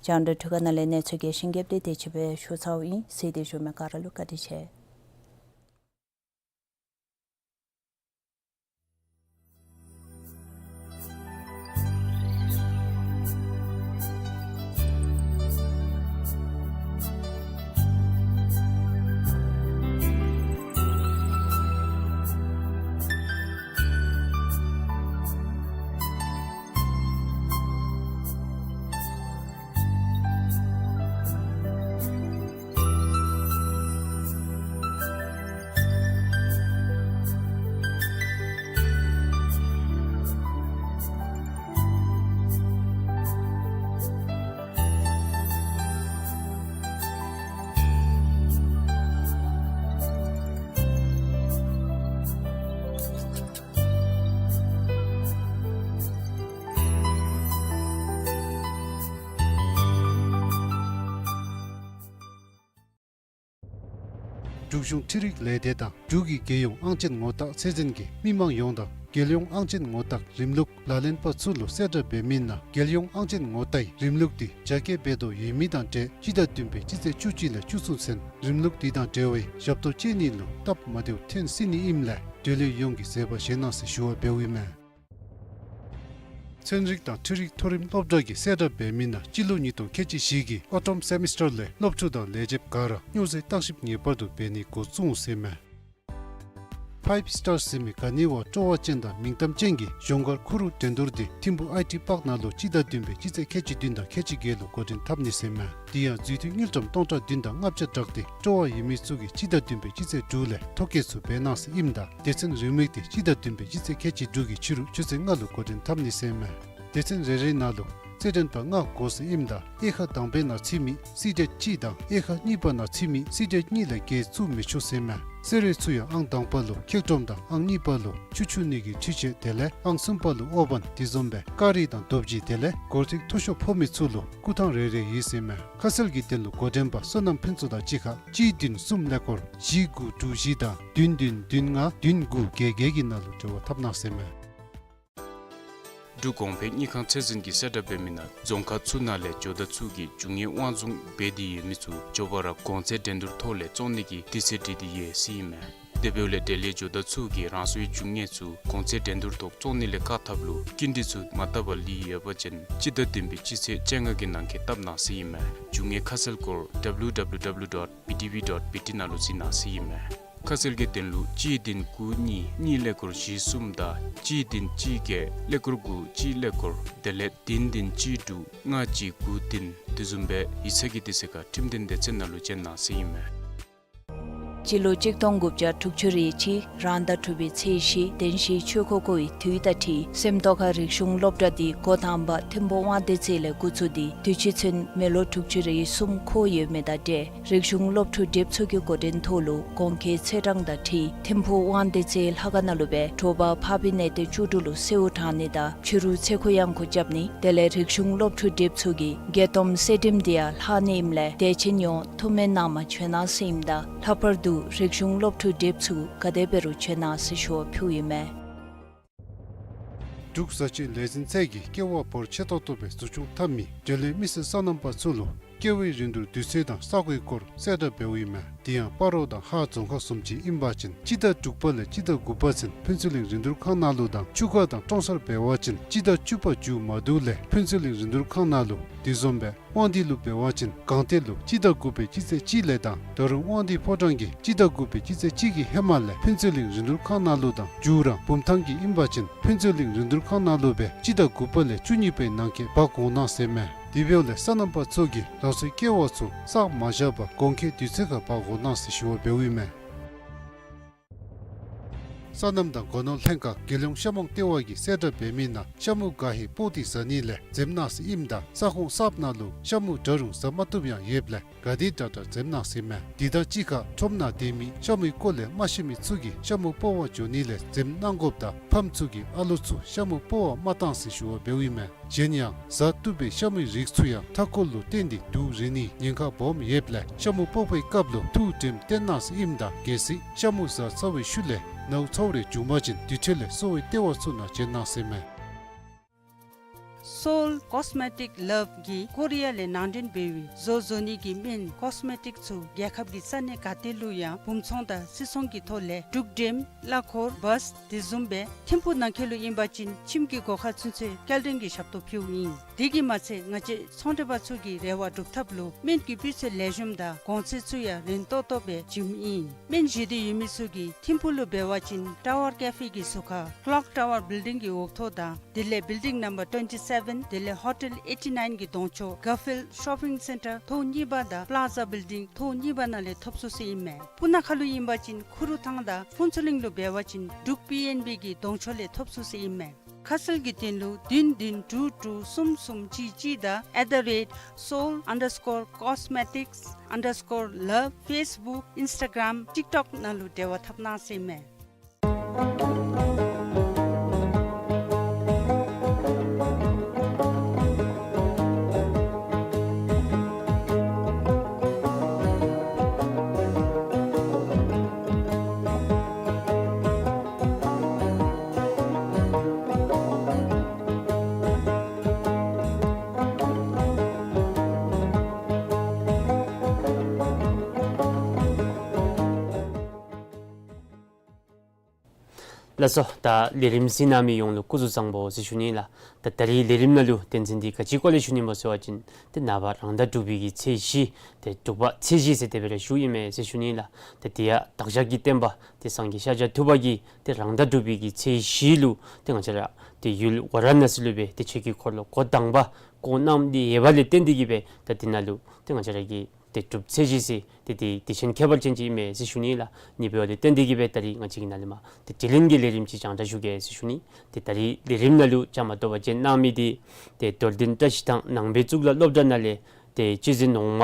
རྒྱང་བསྒྲགས་འཕྲུལ་ཁང་ནང་ལས་གནས་ཚུལ་རྒྱས་ཤིང་རྒྱསཔ་འདི་དེ་ཅིག་སྦེ་ཞུ་ཚརཝ་ཨིན། གཟིགས་ཏེ་བཞུགས་མི་ག་ར་ལུ་བཀའ་དྲིན་ཆེ། འབྲུག་གཞུང་འཕྲུལ་རིག་ལས་སྡེ་དང་འབྲུག་གི་རྒྱལ་ཡོངས་ཨང་ཅན་ངོ་རྟགས་ཚད་འཛིན་གྱིས་མི་མང་ཡོངས་དང་རྒྱལ་ཡོངས་ཨང་ཅན་ངོ་རྟགས་རིམ་ལུགས་ལག་ལེན་པ་ཚུ་ལུ་གསལ་བསྒྲགས་འབད་མི་ནང་རྒྱལ་ཡོངས་ཨང་ཅན་ངོ་རྟགས་རིམ་ལུགས་འདི་རྒྱ་སྐྱེད་འབད་དོ་ཡོད་མི་དང་འབྲེལ་སྤྱི་ཟླ་བདུན་པའི་སྤྱི་ཚེས་བཅུ་གཅིག་ལས་བཅུ་གསུམ་ཚུན་རིམ་ལུགས་འདི་དང་འབྲེལ་བའི་ཞབས་ཏོག་སྤྱོད་ནི་ལུ་སྟབས་མ་བདེཝ་ཐོན་སྲིད་ནི་ཨིནམ་ལས་འབྲེལ་ཡོད་ཡོངས་ཀྱིས་གཟབ་པ་བཞེས་གནང་ཟེར་ཞུ་བ་འབདཝ་ཨིན་མས། ཚན་རིག་དང་འཕྲུལ་རིག་མཐོ་རིམ་སློབ་གྲྭ་གིས་གསལ་བསྒྲགས་འབད་མི་ནང་སྤྱི་ལོ་ཉིས་སྟོང་ཁལ་གཅིག་བཞི་གི་ཨོ་ཊམ་སེ་མི་སི་ཊར་ལས་སློབ་ཕྲུག་དང་ལས་བྱེདཔ་ག་ར་སྨྱོ་རྫས་བརྟག་ཞིབ་ངེས་པར་དུ་འབད་ནིའི་འགོ་བཙུགས་འོང་ཟེར་མས། ཕའིབ་སི་ཊར་ཟེར་མི་ག་ནི་བ་སྤྲོ་བ་ཅན་དང་མིང་གཏམ་ཅན་གྱི་གཞོང་སྒར་ཁུ་རུ་འགྲན་བསྡུར་དེ་ཐིམ་ཕུ་ཨའི་ཊི་པཱརཀ་ནང་ལུ་སྤྱི་ཟླ་བདུན་པའི་སྤྱི་ཚེས་ཁལ་གཅིག་བདུན་དང་ཁལ་གཅིག་བརྒྱད་ལུ་འགོ་འདྲེན་འཐབ་ནི་ཟེར་མས། དེ་ཡང་འཛུལ་དུས་དངུལ་ཀྲམ་སྟོང་ཕྲག་བདུན་དང་ལྔ་བརྒྱ་བསྒྲགས་ཏེ་སྤྲོ་བ་ཡོད་མི་ཚུ་གིས་སྤྱི་ཟླ་བདུན་པའི་སྤྱི་ཚེས་དྲུག་ལས་ཐོ་བཀོད་ཚུ་འབད་གནང་ཟེར་ཨིནམ་ད་སྡེ་ཚན་རེའུ་མིག་དེ་སྤྱི་ཟླ་བདུན་པའི་སྤྱི་ཚེས་ཁལ་གཅིག་དྲུག་གི་ཕྱི་རུ་ཆུ་ཚོད་ལྔ་ལུ་འགོ་འདྲེན་འཐབ་ནི་ཟེར་མས། སྡེ་ཚན་རེ་རེ་ནང་ལུ་རྩེད་འགྲན་པ་ལྔ་དགོ་ཟེར་ཨིནམ་ད་དབྱེ་ཁག་དང་པའི་ནང་ཚུད་མི་སི་ཊེཊ་གཅིག་དང་དབྱེ་ཁག་གཉིས་པ་ནང་ཚུད་མི་སི་ཊེཊ་གཉིས་ལས་བརྒལ་བཙུགས་མི་ཆོག་ཟེར་མས། གསོལ་རས་ཚུ་ཡང་ཨང་དང་པ་ལུ་འཁྱེག་ཁྲོམ་དང་ཨང་གཉིས་པ་ལུ་ཆུ་འཁྱུ་ནི་གི་འཕྲུལ་ཆས་དེ་ལས་ཨང་གསུམ་པ་ལུ་ཨོ་བན་དེ་བཟུམ་སྦེ་ཀ་རི་དང་རྡོ་བརྗེ་དེ་ལས་སྒོར་ཐིག་མཐོ་ཤོས་ཕོག་མི་ཚུ་ལུ་སྐུ་ཐང་རེ་རེ་ཡོད་ཟེར་མས། ཁ་གསལ་གྱི་དོན་ལུ་འགོ་འདྲེན་པ་སོ་ནམ་ཕུན་ཚོགས་དང་གཅིག་ཁར་གཅིག་བདུན་གསུམ་ཀླད་ཀོར་བཞི་དགུ་དྲུག་བཞི་དང་བདུན་བདུན་བདུན་ལྔ་བདུན་དགུ་བརྒྱད་བརྒྱད་ཀྱི་ནང་ལུ་འབྲེལ་བ་འཐབ་གནང་ཟེར་མས། འབྲུག་གོང་འཕེལ་དངུལ་ཁང་ཚད་འཛིན་གྱིས་གསལ་བསྒྲགས་འབད་མི་ནང་རྫོང་ཁག་ཚུ་ནང་ལས་ཇོ་བདག་ཚུ་གིས་རྒྱུ་དངོས་དབང་བཟུང་འབད་དེ་ཡོད་མི་ཚུ་མགྱོགས་པ་ར་གོང་ཚད་འགྲན་བསྡུར་ཐོག་ལས་བཙོང་ནི་གི་དུས་ཚོད་བསྒྲིགས་ཏེ་ཡོད་ཟེར་ཨིན་མས། དེ་འབདཝ་ལས་འབྲེལ་ཡོད་ཇོ་བདག་ཚུ་གིས་རང་སོའི་རྒྱུ་དངོས་ཚུ་གོང་ཚད་འགྲན་བསྡུར་ཐོག་བཙོང་ནི་ལས་བཀག་ཐབས་ལུ་སྐྱིན་འགྲུལ་ཚུ་མ་བཏབ་པར་ལུས་ཡོད་པ་ཅིན་སྤྱི་ཟླ་བདུན་པའི་སྤྱི་ཚེས་བཅོ་ལྔ་གི་ནང་འཁོད་བཏབ་གནང་ཟེར་ཨིན་མས། རྒྱུ་དངོས་ཁ་གསལ་སྐོར་W W W dot B T V dot B T ནང་ལུ་གཟིགས་གནང་ཟེར་ཨིན་མས། ཁ་གསལ་གྱི་དོན་ལུ་གཅིག་བདུན་དགུ་གཉིས་གཉིས་ཀླད་ཀོར་བཞི་གསུམ་དང་གཅིག་བདུན་གཅིག་བརྒྱད་ཀླད་ཀོར་དགུ་གཅིག་ཀླད་ཀོར་དེ་ལས་བདུན་བདུན་གཅིག་དྲུག་ལྔ་གཅིག་དགུ་བདུན་དེ་བཟུམ་སྦེ་ཡིག་ཚང་གི་དུས་ཚོད་ཁར་ཁྲིམས་དོན་སྡེ་ཚན་ནང་ལུ་བཅར་གནང་ཟེར་ཨིན་མས། སྤྱི་ལོ་གཅིག་སྟོང་དགུ་བརྒྱ་དྲུག་ཅུ་རེ་གཅིག་རང་ཟླ་དྲུག་པའི་ཚེས་བཞི་བདེན་བཞིའི་ཆོས་འཁོར་བསྐོར་བའི་དུས་དང་འཁྲིལ་སེམས་རྟོགས་ཁ་རིག་གཞུང་སློབ་གྲྭ་འདི་འགོ་དང་པ་ཐིམ་ཕུ་དབང་འདུས་རྩེ་ལས་འགོ་བཙུགས་ཏེ་དུས་ཅི་ཚུན་མི་ལོ་དྲུག་ཅུ་རེ་གསུམ་འཁོར་ཡོད་མི་དང་འབྲེལ་རིག་གཞུང་སློབ་ཕྲུག་དེབ་ཚུ་གི་འགོ་འདྲེན་ཐོག་ལུ་གོང་འཁོད་ཚེས་གྲངས་དང་འཁྲིལ་ཐིམ་ཕུ་དབང་འདུས་རྩེ་ལྷ་ཁང་ནང་ལུ་སྦེ་དྲོ་པ་འཕགས་པའི་གནས་བརྟན་བཅུ་དྲུག་ལུ་གསོལཝ་དྲང་ནི་དང་ཕྱི་རུ་ཚེ་འཁོར་གཡང་འགུགས་རྐྱབ་ནི་དེ་ལས་རིག་གཞུང་སློབ་ཕྲུག་དེབ་ཚུ་གི་བརྒྱད་སྟོང་གསེར་བྲིསམ་འདི་ཡང་ལྷག་ནི་ཨིནམ་ལས་དད་ཅན་ཡོངས་ཐུགས་སྨོན་གནང་པར་བྱོན་གནང་ཟེར་ཨིནམ་ད་ལྷག་པར་དུ་རིག་གཞུང་སློབ་ཕྲུག་དེབ་ཚུ་ག་དེ་འབད་རུང་བྱོན་གནང་ཟེར་ཞུ་བ་ཕུལཝ་ཨིན་མས། འབྲུག་བཟའ་སྤྱོད་ལས་འཛིན་ཚད་ཀྱིས་ཀེ་བ་བོར་ཆེ་ཏོག་ཏོ་སྦེ་འཛུགས་སྐྱོང་འཐབ་མི་འབྲེལ་ཡོད་མི་སེར་སོ་ནམ་པ་ཚུ་ལུ་ཀེ་བའི་རིན་བསྡུར་དུས་ཚོད་དང་ས་གོའི་སྐོར་གསལ་བསྒྲགས་འབདཝ་ཨིན་མས། དེ་ཡང་སྤ་རོ་དང་ཧཱ་རྫོང་ཁག་བཟུམ་ཅིག་ཨིན་པ་ཅིན་སྤྱི་ཟླ་དྲུག་པ་ལས་སྤྱི་ཟླ་དགུ་པ་ཚུན་ཕུན་ཚོགས་གླིང་རིན་བསྡུར་ཁང་ནང་ལུ་དང་ཆུ་ཁ་དང་ཀྲོང་གསར་འབད་བ་ཅིན་སྤྱི་ཟླ་བཅུ་པ་མཇུག་མ་བསྡུ་ལས་ཕུན་ཚོགས་གླིང་རིན་བསྡུར་ཁང་ནང་ལུ་དེ་བཟུམ་སྦེ་དབང་འདུས་ལུ་འབད་བ་ཅིན་སྒང་སྟེང་ལུ་སྤྱི་ཟླ་དགུ་པའི་སྤྱི་ཚེས་གཅིག་ལས་དང་ད་རུང་དབང་འདུས་ཕོ་བྲང་གི་སྤྱི་ཟླ་དགུ་པའི་སྤྱི་ཚེས་གཅིག་གི་ཧེ་མ་ལས་ཕུན་ཚོགས་གླིང་རིན་བསྡུར་ཁང་ནང་ལུ་དང་མཇུག་ར་བུམ་ཐང་གི་ཨིན་པ་ཅིན་ཕུན་ཚོགས་གླིང་རིན་བསྡུར་ཁང་ནང་ལུ་སྦེ་སྤྱི་ཟླ་དགུ་པ་ལས་བཅུ་གཉིས་པའི་ནང་འཁོད་འབག་འོང་གནང་ཟེར་མས། དེ་འབདཝ་ལས་སོ་ནམ་པ་ཚུ་གིས་རང་སོའི་ཀེ་བ་ཚུ་བསགས་མ་བཞག་པར་གོང་འཁོད་དུས་ཚོད་ཁར་འབག་འོང་གནང་ཟེར་ཞུ་བ་འབདཝ་ཨིན་མས། སོ་ནམ་དང་སྒོ་ནོར་ལྷན་ཁག་རྒྱལ་ཡོངས་ཤ་མོང་ལྟེ་བ་གིས་གསལ་བསྒྲགས་འབད་མི་ནང་ཤ་མུ་ག་ཧེ་སྤོག་སྟེ་བཟའ་ནི་ལས་འཛེམ་གནང་ཟེར་ཨིནམ་ད་ས་ཁོངས་གསརཔ་ནང་ལུ་ཤ་མུ་འདྲ་རུང་བཟའ་མ་བཏུབ་ཡང་ཡོདཔ་ལས་ག་དེ་དྲག་དྲག་འཛེམ་གནང་ཟེར་མས། དེ་དང་གཅིག་ཁར་ཁྲོམ་ནང་སྡོད་མི་ཤ་མུའི་སྐོར་ལས་མ་ཤེས་མི་ཚུ་གིས་ཤ་མུ་སྤོག་པར་འགྱོ་ནི་ལས་འཛེམ་གནང་དགོཔ་དང་ཕམ་ཚུ་གིས་ཨ་ལོ་ཚུ་ཤ་མུ་སྤོག་པར་མ་གཏང་ཟེར་ཞུ་བ་འབདཝ་ཨིན་མས། གཞན་ཡང་བཟའ་བཏུབ་པའི་ཤ་མུའི་རིགས་ཚུ་ཡང་མཐའ་འཁོར་ལུ་བརྟེན་ཏེ་དུག་རེག་ནིའི་ཉེན་ཁ་སྦོམ་ཡོདཔ་ལས་ཤ་མུ་སྤོག་པའི་སྐབས་ལུ་ཐུགས་དྲནམ་བཏོན་གནང་ཟེར་ཨིནམ་ད་གལ་སྲིད་ཤ་མུ་བཟའ་ཚར་བའི་ཤུལ་ལས་ནཝ་ཚཝ་རེ་བྱུང་པ་ཅིན་དེ་འཕྲོ་ལས་གསོ་བའི་ལྟེ་བ་ཚུ་ནང་བྱོན་གནང་ཟེར་མས། སོལ་ཀོས་མེ་ཊིཀ་ལབ་ཀྱིས་ཀོ་རི་ཡ་ལས་ནང་འདྲེན་འབད་བའི་བཟོ་བཟོ་ནི་གི་སྨན་ཀོས་མེ་ཊིཀ་ཚུ་རྒྱལ་ཁབ་ཀྱི་ས་གནས་ག་ཏེ་ལུ་ཡང་སྦུང་ཚོང་དང་སིལ་ཚོང་གི་ཐོག་ལས་འབྲུག་འགྲེམ་གླ་འཁོར་བཱས་དེ་བཟུམ་སྦེ་ཐིམ་ཕུ་ནང་འཁོད་ལུ་ཨིན་པ་ཅིན་ཁྱིམ་གྱི་སྒོ་ཁར་ཚུན་ཚོད་སྐྱེལ་འདྲེན་གྱི་ཞབས་ཏོག་ཕུལཝ་ཨིན། དེ་གིས་མ་ཚད་ང་བཅས་ཚོང་འབྲེལ་པ་ཚུ་གི་རེ་བ་སྒྲུབ་ཐབས་ལུ་སྨན་གྱི་སྤུས་ཚད་ལེགས་ཤོམ་དང་གོང་ཚད་ཚུ་ཡང་རན་ཏོག་ཏོ་སྦེ་བྱིནམ་ཨིན། སྨན་བཞེས་འདོད་ཡོད་མི་ཚུ་གིས་ཐིམ་ཕུ་ལུ་འབད་བ་ཅིན་ཊ་ཝར་ཀེ་ཕེ་གི་ཟུར་ཁར་ཀློག་ཊ་ཝར་བིལ་ཌིང་གི་འོག་ཐོག་དང་དེ་ལས་བིལ་ཌིང་ནམ་བར་ཊུ་ཝེན་ཊི་སེ་ཝེན་དེ་ལས་ཧོ་ཊེལ་ཨེ་ཊི་ནའིན་གྱི་གདོང་ཕྱོགས་གར་ཕིལཌ་ཤོ་པིང་སེན་ཊར་ཐོག་གཉིས་པ་དང་པ་ལཱ་ཛ་བིལ་ཌིང་ཐོག་གཉིས་པ་ནང་ལས་ཐོབ་ཚུགས་ཟེར་ཨིན་མས། སྤུ་ན་ཁ་ལུ་ཨིན་པ་ཅིན་ཁུ་རུ་ཐང་དང་ཕུན་ཚོགས་གླིང་ལུ་འབད་བ་ཅིན་འབྲུག་པི་ཨེན་བི་གི་གདོང་ཕྱོགས་ལས་ཐོབ་ཚུགས་ཟེར་ཨིན་མས། ཁ་གསལ་གྱི་དོན་ལུ་བདུན་བདུན་དྲུག་དྲུག་གསུམ་གསུམ་གཅིག་གཅིག་དང་at the rate seoul underscore cosmetics underscore love Facebook Instagram TikTok ནང་ལུ་འབྲེལ་བ་འཐབ་གནང་ཟེར་ཨིན་མས། ལགས་སོ། ད་ལས་རིམ་གཟིགས་གནང་མི་ཡོངས་ལུ་སྐུ་གཟུགས་བཟང་པོ་ཟེར་ཞུ་ནི་ལགས། ད་ད་རིས་ལས་རིམ་ནང་ལུ་དོན་ཚན་འདི་ག་ཅི་སྐོར་ལས་ཞུ་ནི་སྨོ་ཟེར་བ་ཅིན་ཏེ་ནངས་པ་རང་ཟླ་དྲུག་པའི་གི་ཚེས་བཞི་ཏེ་དྲུག་པ་ཚེས་བཞི་ཟེར་དེ་སྦེ་ར་ཞུཝ་ཨིན་མས་ཟེར་ཞུ་ནི་ལགས། ཏེ་དེ་ཡང་བདག་ཅག་གི་བསྟན་པ་ཏེ་སངས་རྒྱས་ཤཱཀྱ་ཐུབ་པ་གིས་ཏེ་རང་ཟླ་དྲུག་པའི་གི་ཚེས་བཞི་ལུ་ཏེ་ང་བཅས་ར་ཏེ་ཡུལ་ཝཱ་ར་ཎ་སི་ལུ་སྦེ་ཏེ་ཆོས་ཀྱི་འཁོར་ལོ་འགོ་དང་པ་བསྐོར་གནང་སྟེ་ཡོད་པ་ལས་བརྟེན་ཏེ་གིས་སྦེ་ད་དེ་ནང་ལུ་ཏེ་ང་བཅས་ར་གི་ཏེ་དྲུག་པ་ཚེས་བཞི་ཟེར་ཏེ་དེ་དུས་ཆེན་ཁྱད་པར་ཅན་ཅིག་ཨིན་མས་ཟེར་ཞུ་ནི་ལགས། ཨ་ནི་འབདཝ་ལས་བརྟེན་ཏེ་གིས་སྦེ་ད་རིས་ང་བཅས་ཀྱིས་ནཱ་ལས་མར་ཏེ་དྲི་ལན་གྱི་ལས་རིམ་ཅིག་སྤྱན་འདྲེན་ཞུ་གེ་ཟེར་ཞུ་ནི། ཏེ་ད་རིས་ལས་རིམ་ནང་ལུ་བཅའ་མར་གཏོགས་པར་བྱོན་གནང་མི་འདི་ཏེ་རྡོར་གདན་བཀྲ་ཤིས་ཐང་ནང་པའི་གཙུག་ལག་སློབ་གྲྭ་ནང་ལས་ཏེ་སྤྱི་ཟིན་འོག་མ་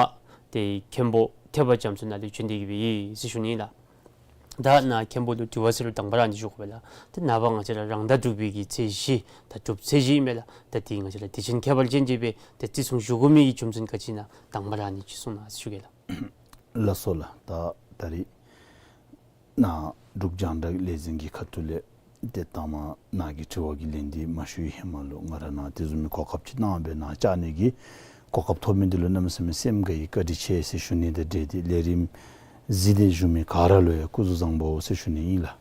ཏེ་མཁན་པོ་ཐེག་པ་རྒྱ་མཚོ་ནཱ་ལུ་བྱོན་ཏེ་གིས་སྦེ་ཡོད་ཟེར་ཞུ་ནི་ལགས། ད་ནཱ་མཁན་པོ་ལུ་དྲི་བ་ཟེར་རུང་དང་པ་ར་ཨ་ནི་ཞུ་དགོ་པས་ལགས། ཏེ་ནངས་པ་ང་བཅས་ར་རང་ཟླ་དྲུག་པའི་གི་ཚེས་བཞི་ད་དྲུག་པ་ཚེས་བཞི་ཨིན་མས་ལགས། ད་དེ་ང་བཅས་ར་དུས་ཆེན་ཁྱད་པར་ཅན་ཅིག་སྦེ་ཏེ་བརྩི་སྲུང་ཞུ་དགོ་མི་གི་རྒྱུ་མཚན་ག་ཅི་ཨིན་ན་དང་པ་ར་ཨ་ནི་ཅིག་གསུང་གནང་ཟེར་ཞུ་གེ་ལགས། ལགས་སོ་ལགས། ད་ད་རིས་ནཱ་འབྲུག་རྒྱང་བསྒྲགས་ལས་འཛིན་གྱི་ཁ་ཐུག་ལས་ཏེ་ད་མ་ནཱ་གི་དྲི་བ་གི་ལན་འདི་མ་ཞུ་བའི་ཧེ་མ་ལུ་ང་ར་ནཱ་དེ་བཟུམ་མའི་གོ་སྐབས་ཅིག་གནང་སྦེ་ནཱ་བཅར་ནི་གི་གོ་སྐབས་ཐོབ་མི་འདི་ལུ་གནམ་མེད་ས་མེད་སེམས་དགའ་ཡི་བཀའ་དྲིན་ཆེ་ཟེར་ཞུ་ནི་དང་འབྲེལ་ཏེ་ལས་རིམ་གཟིགས་ཏེ་བཞུགས་མི་ག་ར་ལུ་ཡང་སྐུ་གཟུགས་བཟང་པོ་ཟེར་ཞུ་ནི་ཨིན་ལགས།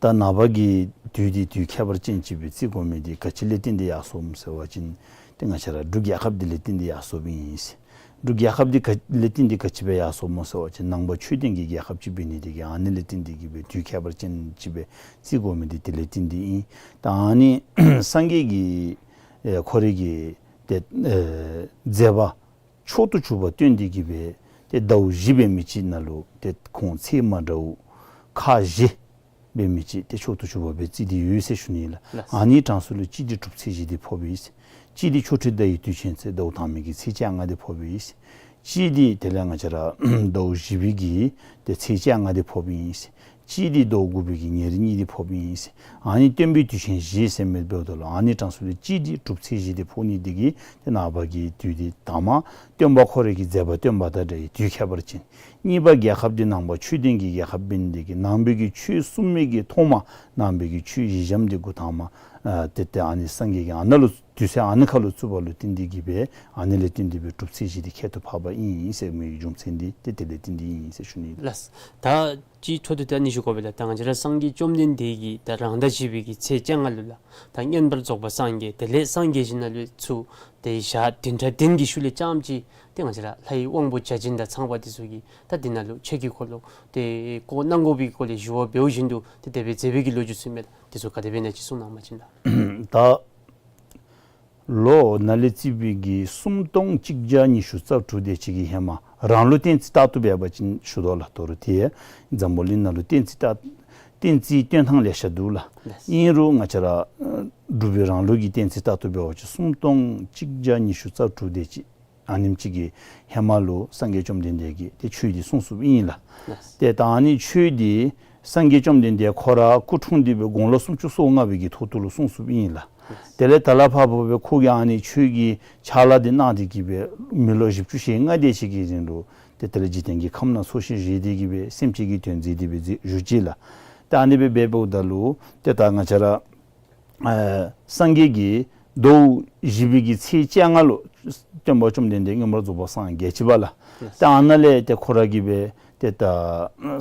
ད་ནངས་པ་གི་དུས་འདི་དུས་ཁྱད་པར་ཅན་ཅིག་སྦེ་བརྩི་དགོ་མི་འདི་ག་ཅི་ལས་བརྟེན་ཏེ་ཡར་སོངམ་ཟེར་བ་ཅིན་ཏེ་ང་བཅས་ར་འབྲུག་རྒྱལ་ཁབ་འདི་ལས་བརྟེན་ཏེ་ཡར་སོངམ་ཨིན་ཟེར། འབྲུག་རྒྱལ་ཁབ་འདི་ག་ལས་བརྟེན་ཏེ་ག་ཅི་སྦེ་ཡར་སོངམ་སྨོ་ཟེར་བ་ཅིན་ནང་པ་ཆོས་ལྡན་གྱི་རྒྱལ་ཁབ་ཅིག་འབད་ནི་དེ་གིས་ཨ་ནི་ལས་བརྟེན་ཏེ་གིས་སྦེ་དུས་ཁྱད་པར་ཅན་ཅིག་སྦེ་བརྩི་དགོ་མི་འདི་དེ་ལས་བརྟེན་ཏེ་ཨིན། ད་ཨ་ནི་སངས་རྒྱས་ཀྱིས་ཨེ་ཁོ་རའི་གི་ཏེ་ཨེ་མཛད་པ་མཆོག་ཏུ་གྱུར་པ་སྟོན་ཏེ་གིས་སྦེ་ཏེ་ཟླཝ་བཞི་འབད་མི་ཅིག་ནང་ལུ་ཏེ་ཁོང་ཚེས་མ་འདྲཝ་ཁག་བཞི་འབད་མི་ཅིག་ཏེ་མཆོག་ཏུ་གྱུར་པ་སྦེ་བརྩིས་ཏེ་ཡོད་ཟེར་ཞུ་ནི་ལགས། ལགས། ཨ་ནི་གྲངས་སུ་ལུ་གཅིག་འདི་དྲུག་པ་ཚེས་བཞི་འདི་ཕོགཔ་ཨིན། གཅིག་འདི་ཆོ་འཕྲུལ་ཟླ་བའི་དུས་ཆེན་ཚེས་ཟླཝ་དང་པའི་གི་ཚེས་བཅོ་ལྔ་འདི་ཕོགཔ་ཨིན། གཅིག་འདི་དེ་ལས་ང་བཅས་ར་ཟླཝ་བཞི་པའི་གི་ཏེ་ཚེས་བཅོ་ལྔ་འདི་ཕོགཔ་ཨིན། གཅིག་འདི་ཟླཝ་དགུ་པའི་གི་ཉེར་གཉིས་འདི་ཕོགཔ་ཨིན། ཨ་ནི་སྟོན་པའི་དུས་ཆེན་བཞི་ཟེར་མི་འབདཝ་ད་ལུ་ཨ་ནི་གྲངས་སུ་ལུ་གཅིག་འདི་དྲུག་པ་ཚེས་བཞི་འདི་ཕོག་ནི་འདི་གིས་ཏེ་ནངས་པ་གི་དུས་འདི་ད་མ་སྟོན་པ་ཁོ་རའི་གི་མཛད་པ་སྟོན་པ་དང་འབྲེལ་བའི་དུས་ཁྱད་པར་ཅན། གཉིས་པ་རྒྱལ་ཁབ་འདི་ནང་པ་ཆོས་ལྡན་གྱི་རྒྱལ་ཁབ་འབད་ནི་འདི་གིས་ནང་པའི་གི་ཆོས་གསུངས་མི་གི་ཐོག་མ་ནང་པའི་གི་ཆོས་གཞི་འགྱམ་འདི་འགོ་དང་མ་ཨ་ཏེ་ཏེ་ཨ་ནི་སངས་རྒྱས་ཀྱིས་ཨ་ནཱ་ལུ་དུས་ཚོད་ཨ་ནི་ཁར་ལུ་བཙུགས་པ་ལུ་བརྟེན་ཏེ་གིས་སྦེ་ཨ་ནི་ལས་བརྟེན་ཏེ་སྦེ་དྲུག་པ་ཚེས་བཞི་འདི་ཁྱད་དུ་འཕགས་པ་ཨིན་ཟེར་མི་རྒྱུ་མཚན་འདི་ཏེ་དེ་ལས་བརྟེན་ཏེ་ཨིན་ཟེར་ཞུ་ནི་ལགས། ལགས། ད་ཅིག་འཕྲོ་མཐུད་དེ་ཨ་ནི་ཞུ་དགོ་པས་ལགས། ད་ང་བཅས་ར་སངས་རྒྱས་བཅོམ་ལྡན་འདས་ཀྱིས་ད་རང་ཟླ་བཞི་པའི་གི་ཚེས་བཅོ་ལྔ་ལུ་ལགས། ད་མངོན་པར་རྫོགས་པར་སངས་རྒྱས། དེ་ལས་སངས་རྒྱས་ཞིནམ་ལས་ཚུར་ཏེ་ཞག་བདུན་ཕྲག་བདུན་གྱི་ཤུལ་ལས་རྐྱངམ་ཅིག་ཏེ་ང་བཅས་ར་ལྷའི་དབང་པོ་བརྒྱ་བྱིན་དང་ཚངས་པ་འདི་ཚུ་གིས་ད་འདི་ནང་ལུ་ཆོས་ཀྱི་འཁོར་ལོ་ཏེ་བསྐོར་གནང་དགོ་པའི་སྐོར་ལས་ཞུ་བ་འབདཝ་བཞིན་དུ་ཏེ་དེ་སྦེ་མཛད་པའི་གི་ལོ་རྒྱུས་ཚུ་ཨིན་མས་ལགས། དེ་ཚུ་ག་དེ་སྦེ་ཨིན་ན་ཅིག་གསུང་གནང་བ་ཅིན་ལགས། ད་ལོ་ནཱ་ལས་བརྩིས་པའི་གི་སུམ་སྟོང་གཅིག་བརྒྱ་ཉི་ཤུ་རྩ་དྲུག་དེ་ཅིག་གི་ཧེ་མ་རང་ལུགས་གཏན་ཚིགས་ལྟར་དུ་འབད་བ་ཅིན་ཞུ་དོ་ལགས། དོ་རུང་ཏེ་འཛམ་བུ་གླིང་ནང་ལུ་གཏན་ཚིགས་ལྟར་གཏན་ཚིགས་སྟོན་ཐངས་ལེ་ཤ་འདུག་ལགས། ལགས། ཨིན་རུང་ང་བཅས་ར་ཨ་འབྲུག་པའི་རང་ལུགས་ཀྱི་གཏན་ཚིགས་ལྟར་དུ་འབད་བ་ཅིན་སུམ་སྟོང་གཅིག་བརྒྱ་ཉི་ཤུ་རྩ་དྲུག་དེ་ཅིག་ཨ་ནེམ་ཅིག་གི་ཧེ་མ་ལུ་སངས་རྒྱས་བཅོམ་ལྡན་འདས་ཀྱིས་ཏེ་ཆོས་འདི་གསུངས་གསུངསཔ་ཨིན་ལགས། ལགས། ཏེ་ད་ཨ་ནི་ཆོས་འདི་སངས་རྒྱས་བཅོམ་ལྡན་འདས་ཁོ་ར་སྐུ་འཁྲུངས་ཏེ་སྦེ་དགུང་ལོ་སུམ་ཅུ་སོ་ལྔ་པའི་གི་ཐོག་ཐོག་ལུ་གསུངས་གསུངསཔ་ཨིན་ལགས། ལགས། དེ་ལས་ད་ལས་ཕར་འབད་སྦེ་ཁོ་གིས་ཨ་ནི་ཆོས་ཀྱི་ཕྱག་ལཱ་འདི་གནང་སྟེ་གིས་སྦེ་མི་ལོ་བཞི་བཅུ་ཞེ་ལྔ་དེ་ཅིག་གི་རིང་ལུ་ཏེ་དེ་ལས་འཇིག་རྟེན་གྱི་ཁམས་ནང་འཚོ་ཞིང་གཞེས་ཏེ་གིས་སྦེ་སེམས་ཅན་གྱི་དོན་མཛད་དེ་སྦེ་མཛད་བཞུགས་ཅི་ལགས། ཏེ་ཨ་ནི་སྦེ་འབདཝ་ད་ལུ་ཏེ་ད་ང་བཅས་ར་ཨེ་སངས་རྒྱས་ཀྱིས་ཟླཝ་བཞི་པའི་གི་ཚེས་བཅོ་ལྔ་ལུ་སྟོན་པ་བཅོམ་ལྡན་འདས་མངོན་པར་རྫོགས་པར་སངས་རྒྱས་ཅི་པ་ལགས། ལགས། ཏེ་ཨ་ནཱ་ལས་ཏེ་ཁོ་ར་གིས་སྦེ་ཏེ་ད་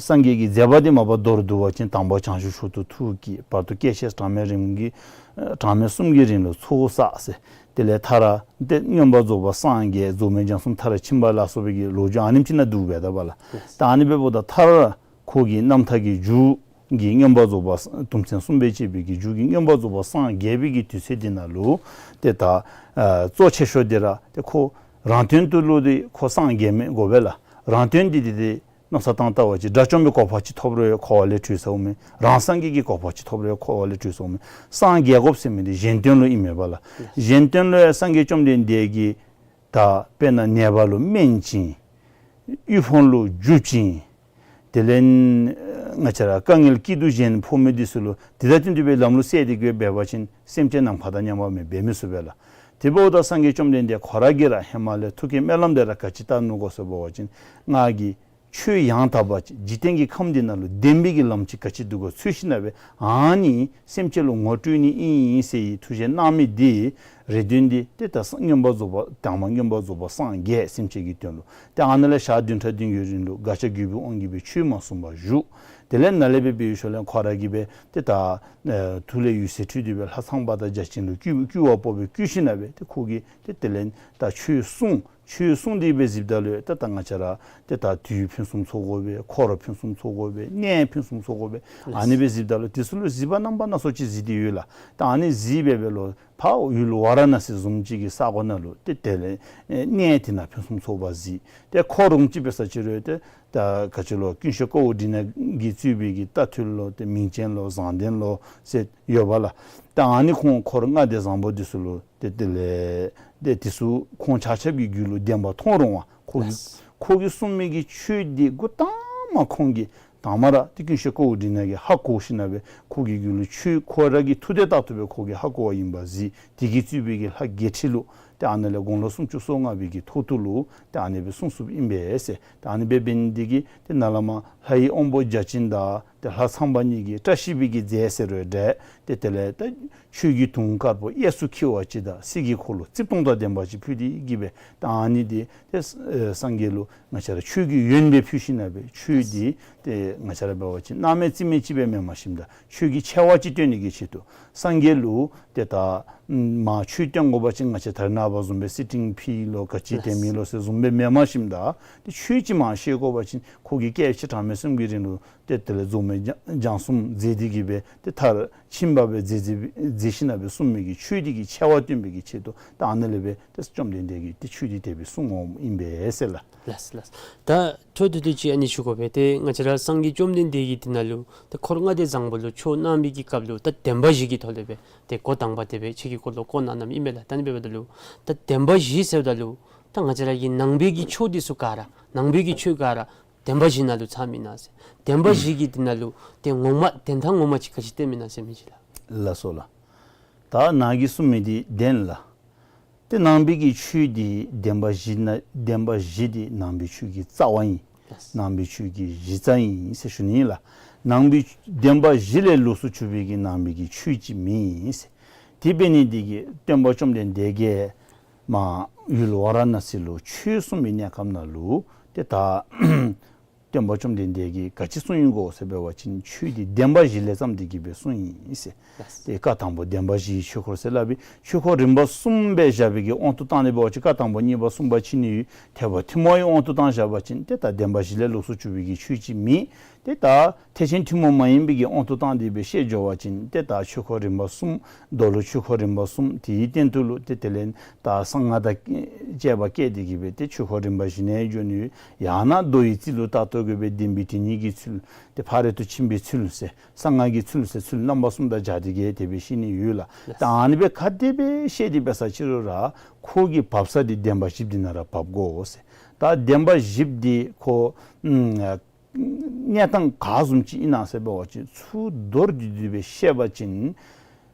སངས་རྒྱས་ཀྱི་མཛད་པ་འདི་མ་པ་མདོར་བསྡུ་བ་ཅིན་དང་པ་བྱང་ཆུབ་མཆོག་ཏུ་ཐུགས་བསྐྱེད། བར་དུ་སྐྱེ་ཤི་གྲངས་མེད་རིམ་གྱིས་ཨེ་གྲངས་མེད་གསུམ་གྱི་རིང་ལུ་ཚོགས་བསགས་ཟེར། དེ་ལས་མཐར་ཏེ་མངོན་པར་རྫོགས་པར་སངས་རྒྱས། རྫོགས་སྨིན་སྦྱང་གསུམ་མཐར་ཕྱིན་པ་ལ་སོགས་པའི་གི་ལོ་རྒྱུས་ཨ་ནེམ་ཅིག་ནང་འདུ་བས་ད་པ་ལགས། ལགས། ཏེ་ཨ་ནི་འབདཝ་ད་མཐར་ཁོ་གི་རྣམ་ཐར་གྱི་མཇུག་གི་མངོན་པར་རྫོགས་པ་དུམ་ཚན་གསུམ་སྦེ་བྱས་པའི་གི་མཇུག་གི་མངོན་པར་རྫོགས་པར་སངས་རྒྱས་པའི་གི་དུས་ཚོད་འདི་ནང་ལུ་ཏེ་ད་ཨ་གཙོ་ཆེ་ཤོས་འདི་ར་ཏེ་ཁོ་རང་དོན་དུ་ལུ་ཏེ་ཁོ་སངས་རྒྱས་མི་དགོ་པས་ལགས། རང་དོན་འདི་ཏེ་ཏེ་མནོ་བསམ་བཏང་བལྟ་བ་ཅིན་དགྲ་བཅོམ་པའི་གོ་འཕང་ཅིག་ཐོབ་རུང་འཁོར་བ་ལས་གྲོལ་སོངམ་མས། རང་སངས་རྒྱས་ཀྱི་གོ་འཕང་ཅིག་ཐོབ་རུང་འཁོར་བ་ལས་གྲོལ་སོངམ་མས། སངས་རྒྱས་དགོཔ་ཟེར་མི་འདི་གཞན་དོན་ལུ་ཨིན་མས་པ་ལགས། གཞན་དོན་ལུ་སངས་རྒྱས་བཅོམ་ལྡན་འདས་ཀྱིས་ད་དཔེར་ན་ནད་པ་ལུ་སྨན་བྱིན། དབུལ་ཕོངས་ལུ་རྒྱུ་བྱིན། དེ་ལས་ང་བཅས་ར་དཀའ་ངལ་སྐྱིད་སྡུག་གཞན་ཕོག་མི་འདི་ཚུ་ལུ་དེ་དང་བསྟུན་ཏེ་སྦེ་ལམ་ལུགས་གསལ་ཏེ་གིས་འབད་བ་ཅིན་སེམས་ཅན་རྣམས་ཕ་དང་མཉམ་པ་མེན་འབད་མི་ཚུགས་པས་ལགས། དེ་འབདཝ་ད་སངས་རྒྱས་བཅོམ་ལྡན་འདས་ཁོ་ར་གིས་ར་ཧེ་མ་ལས་ཐུགས་ཀྱི་སྨོན་ལམ་འདི་ར་ག་ཅི་བཏབ་ནུག་གོ་ཟེར་བ་ཅིན་ང་གིས་ ཆོས་ཡང་དག་པ་ཅིག་འཇིག་རྟེན་གྱི་ཁམས་འདི་ནང་ལུ་བདེན་པའི་གི་ལམ་ཅིག་ག་ཅི་འདུག་ག་འཚོལ་ཞིནམ་ལས་ཨ་ནི་སེམས་ཅན་ལུ་ངོ་སྤྲོད་ནི་ཨིན་ཟེར་ཐུགས་བཞེད་གནང་མི་འདི་རེ་འདུན་འདི་ཏེ་ད་མངོན་པར་རྫོགས་པ་དང་པ་མངོན་པར་རྫོགས་པ་སངས་རྒྱས་སེམས་ཅན་གྱི་དོན་ལུ། ཏེ་ཨ་ནཱ་ལས་ཞག་བདུན་ཕྲག་བདུན་གྱི་རིང་ལུ་དགག་བྱ་དགོས་པའི་དབང་གིས་སྦེ་ཆོས་མ་གསུངས་པར་བཞུགས། དེ་ལས་ནཱ་ལས་སྦེ་འབད་ཞིནམ་ལས་ཁོ་ར་གིས་སྦེ་ཏེ་ད་ཨེ་ཐུགས་ལས་འོད་ཟེར་འཕྲོས་ཏེ་སྦེ་ལྷ་ཚངས་པ་དང་བརྒྱ་བྱིན་ལུ་བསྐུལ་བསྐུལ་བ་འབད་སྦེ་བསྐུལ་ཞིནམ་ལས་ཏེ་ཁོ་གིས་ཏེ་དེ་ལས་ད་ཆོས་གསུངས། ཆོས་གསུངས་ཏེ་སྦེ་གཟིགསཔ་ད་ལུ་ཏེ་ད་ང་བཅས་ར་ཏེ་ད་དུས་ཕུན་སུམ་ཚོགས་དགོ་པས། འཁོར་ཕུན་སུམ་ཚོགས་དགོ་པས། གནས་ཕུན་སུམ་ཚོགས་དགོ་པས། ཨ་ནི་སྦེ་གཟིགསཔ་ད་ལུ་དེ་ཚུ་ལུ་གཟིགས་པ་རྣམ་པ་སྣ་ཚོགས་ཅིག་གཟིགས་ཏེ་ཡོད་ལགས། ད་ཨ་ནི་གཟིགས་སྦེ་སྦེ་ལུ་ཕར་ཡུལ་ཝཱ་ར་ཎ་སི་བཟུམ་ཅིག་གི་ས་གོ་ནང་ལུ་ཏེ་དེ་ལས་ཨེ་གནས་དེ་ནང་ཕུན་སུམ་ཚོགས་པ་གཟིགས། ཏེ་ཁོ་ར་བཟུམ་ཅིག་འབད་ས་ཅིག་རུང་ཏེ་ད་ག་ཅི་ལོ་ཀུན་ཤེས་ཀཽ་ཌི་ནྱ་གིས་གཙོས་པའི་གི་རྟ་ཐུལ་ལོ་ཏེ་མིང་ཅན་ལོ་བཟང་ལྡན་ལོ་ཟེར་ཡོད་པ་ལགས། ད་ཨ་ནི་ཁོང་འཁོར་ལྔ་སྡེ་བཟང་པོ་འདི་ཚུ་ལུ་ཏེ་དེ་ལས་ཏེ་དེ་ཚུ་ཁོང་ཆ་ཁྱབ་ཀྱི་རྒྱུད་ལུ་བདེན་པ་མཐོང་རུང་བ་ཁོ་གིས་ལགས། ཁོ་གིས་གསུངས་མི་གི་ཆོས་འདི་འགོ་དང་པ་ཁོང་གིས་དང་པ་ར་ཏེ་ཀུན་ཤེས་ཀཽ་ཌི་ནྱ་གིས་ཧ་གོ་ཞིནམ་ལས་ཁོ་གི་རྒྱུད་ལུ་ཆོས་ཁོ་ར་གི་ཐུགས་དེ་རྟག་ཏུ་སྦེ་ཁོ་གིས་ཧ་གོ་བ་ཨིན་པ་གཟིགས། དེ་གིས་གཙོས་པའི་གི་ལྷ་བརྒྱད་ཁྲི་ལུ་ཏེ་ཨ་ནཱ་ལས་དགུང་ལོ་སུམ་ཅུ་སོ་ལྔ་པའི་གི་ཐོག་ཏུ་ལུ་ཏེ་ཨ་ནི་སྦེ་གསུངས་གསུངསམ་ཨིན་པས་ཟེར། ཏེ་ཨ་ནི་སྦེ་འབད་ནི་འདི་གིས་ཏེ་ནཱ་ལས་མར་ལྷ་ཡི་དབང་པོ་བརྒྱ་བྱིན་དང་ཏེ་ལྷ་ཚངས་པ་གཉིས་ཀྱིས་བཀྲ་ཤིས་པའི་གི་རྫས་ཟེར་རུང་འདྲ། ཏེ་དེ་ལས་ད་ཆོས་ཀྱི་དུང་དཀར་པོ་གཡས་སུ་འཁྱིལ་བ་ཅིག་དང་གསེར་གྱི་འཁོར་ལོ་རྩིབས་སྟོང་དང་ལྡན་པ་ཅིག་ཕུལ་ཏེ་གིས་སྦེ་ད་ཨ་ནི་འདི་ཏེ་ཨེ་སངས་རྒྱས་ལུ་ང་བཅས་ར་ཆོས་ཀྱི་ཡོན་སྦེ་ཕུལ་ཞིནམ་ལས་ཆོས་འདི་ཏེ་ང་བཅས་ར་འབད་བ་ཅིན་སྣང་མེད་རྩིས་མེད་ཅིག་སྦེ་མེནམ་ཞིནམ་ད་ཆོས་ཀྱི་ཆེ་བ་ཅིག་སྟོན་ནི་གི་ཆེད་དུ་སངས་རྒྱས་ལུ་ཏེ་ད་མར་ཆོས་སྟོན་དགོ་པ་ཅིན་ང་བཅས་ད་རེས་ནངས་པ་བཟུམ་སྦེ་སི་ཊིང་ཕུལ་ལོ་ག་ཅི་དེ་མི་ལོ་ཟེར་བཟུམ་སྦེ་མེནམ་ཞིནམ་ད་ཏེ་ཆོས་ཅིག་མར་བཤད་དགོ་པ་ཅིན་ཁོ་གིས་བསྐལ་པ་གྲངས་མེད་གསུམ་གྱི་རིང་ལུ་ཏེ་དེ་ལས་རྫོགས་སྨིན་སྦྱང་གསུམ་མཛད་དེ་གིས་སྦེ་ཏེ་མཐར་ཕྱིན་པ་སྦེ་མཛད་མཛད་མཛད་ཞིནམ་ལས་གསུངས་མི་གི་ཆོས་འདི་གི་ཆེ་བ་སྟོན་པའི་གི་ཆེད་དུ་ད་ཨ་ནཱ་ལས་སྦེ་ཏེ་བཅོམ་ལྡན་འདས་ཀྱིས་ཏེ་ཆོས་འདི་དེ་སྦེ་གསུངས་འོངམ་ཨིན་པས་ཟེར་ལགས། ལགས་ལགས། ད་འཕྲོ་མཐུད་དེ་ཅིག་ཨ་ནི་ཞུ་དགོ་པས། ཏེ་ང་བཅས་ར་སངས་རྒྱས་བཅོམ་ལྡན་འདས་ཀྱིས་འདི་ནང་ལུ་ད་འཁོར་ལྔ་སྡེ་བཟང་པོ་ལུ་ཆོས་གནང་བའི་གི་སྐབས་ལུ་ད་བདེན་པ་བཞི་གི་ཐོག་ལས་སྦེ་ཏེ་འགོ་དང་པ་དེ་སྦེ་ཁྱེད་ཀྱིས་འགོ་ལུ་བཀོད་གནང་གནངམ་ཨིན་མས་ལགས། ད་ཨ་ནི་འབདཝ་ད་ལུ་ད་བདེན་པ་བཞི་ཟེརཝ་ད་ལུ་ད་ང་བཅས་ར་གི་ནང་པའི་གི་ཆོས་འདི་ཚུ་ག་ར་ནང་པའི་གི་ཆོས་ག་ར་བདེན་པ་བཞི་ནང་ལུ་ཚངམ་ཨིན་ན་ཟེར། བདེན་པ་བཞི་གི་འདི་ནང་ལུ་ཏེ་ངོ་མ་བདེན་ཐང་ངོ་མ་ཅིག་ག་ཅི་སྟོནམ་ཨིན་ན་ཟེར་མི་ཅིག་ལགས། ལགས་སོ་ལགས། ད་ནཱ་གིས་གསུངས་མི་འདི་བདེན་ལགས། ཏེ་ནང་པའི་གི་ཆོས་འདི་བདེན་པ་བཞི་ན་བདེན་པ་བཞི་འདི་ནང་པའི་ཆོས་ཀྱི་རྩ་བ་ཨིན། ལགས། ནང་པའི་ཆོས་ཀྱི་གཞི་རྩ་ཨིན་ཟེར་ཞུ་ནི་ལགས། ནང་པའི་བདེན་པ་བཞི་ལས་ལོགས་སུ་གྱུར་པའི་གི་ནང་པའི་གི་ཆོས་ཅིག་མེད་ཟེར། དེ་འབད་ནི་འདི་གིས་སྟོན་པ་བཅོམ་ལྡན་འདས་ཀྱིས་མར་ཡུལ་ཝཱ་ར་ཎ་སི་ལུ་ཆོས་གསུངས་པའི་གནས་སྐབས་ནང་ལུ་ཏེ་ད་སྟོན་པ་བཅོམ་ལྡན་འདས་ཀྱིས་ག་ཅི་གསུངས་ཡི་གོ་ཟེར་འབད་བ་ཅིན་ཆོས་འདི་བདེན་པ་བཞི་ལས་བརྩམས་ཏེ་གིས་སྦེ་གསུངས་ཡི་ཟེར། ལགས། ཏེ་བཀའ་དང་པོ་བདེན་པ་བཞིའི་ཆོས་འཁོར་ཟེར་སླབ་པའི་ཆོས་འཁོར་རིམ་པ་གསུམ་སྦེ་བཞག་པའི་གི་དབང་དུ་བཏང་ནི་འབད་བ་ཅིན་བཀའ་དང་པོ་གཉིས་པ་གསུམ་པ་ཕྱི་སྣོད་ཡུལ་ཐེག་པ་ཐུན་མོང་གི་དབང་དུ་བཏང་བཞག་པ་ཅིན་ཏེ་ད་བདེན་པ་བཞི་ལས་ལོགས་སུ་གྱུར་པའི་གི་ཆོས་ཅིག་མེད། ཏེ་ད་ཐེག་ཆེན་ཐུན་མོང་མ་ཡིན་པའི་གི་དབང་དུ་བཏང་སྟེ་སྦེ་བཤད་འགྱོ་བ་ཅིན་ཏེ་ད་ཆོས་འཁོར་རིམ་པ་གསུམ་མདོ་ལུ་ཆོས་འཁོར་རིམ་པ་གསུམ་དེའི་སྟེང་དུ་ལུ་ཏེ་དེ་ལས་ད་གསང་སྔགས་དང་བཅས་པ་བསྐྱེད་དེ་གིས་སྦེ་ཏེ་ཆོས་འཁོར་རིམ་པ་བཞི་ནང་འགྱོ་ནི་ཡོད། ཡང་ན་མདོ་ཡི་རྩིས་ལུ་ད་ལྟོ་གི་སྦེ་བདེན་པའི་དེ་ཉིད་ཀྱི་ཚུལ་ཏེ་ཕ་རོལ་ཏུ་ཕྱིན་པའི་ཚུལ་ཟེར་གསང་སྔགས་ཀྱི་ཚུལ་ཟེར་ཚུལ་རྣམ་པ་གསུམ་དང་སྦྱར་ཏེ་གིས་དེ་སྦེ་བཤད་ནི་ཡོད་ལགས། ལགས། ད་ཨ་ནི་སྦེ་ག་དེ་སྦེ་བཤད་དེ་འབད་ས་ཅིག་རུང་ར་ཁོ་གི་བབས་ས་འདི་བདེན་པ་བཞི་འདི་ནང་ར་བབས་དགོ་ཟེར། ད་བདེན་པ་བཞི་འདི་ཁོ་ཨམ་གནས་སྟངས་ག་བཟུམ་ཅིག་ཨིན་ན་ཟེར་འབད་བ་ཅིན་ཚུར་མདོར་བསྡུས་ཏེ་སྦེ་བཤད་པ་ཅིན་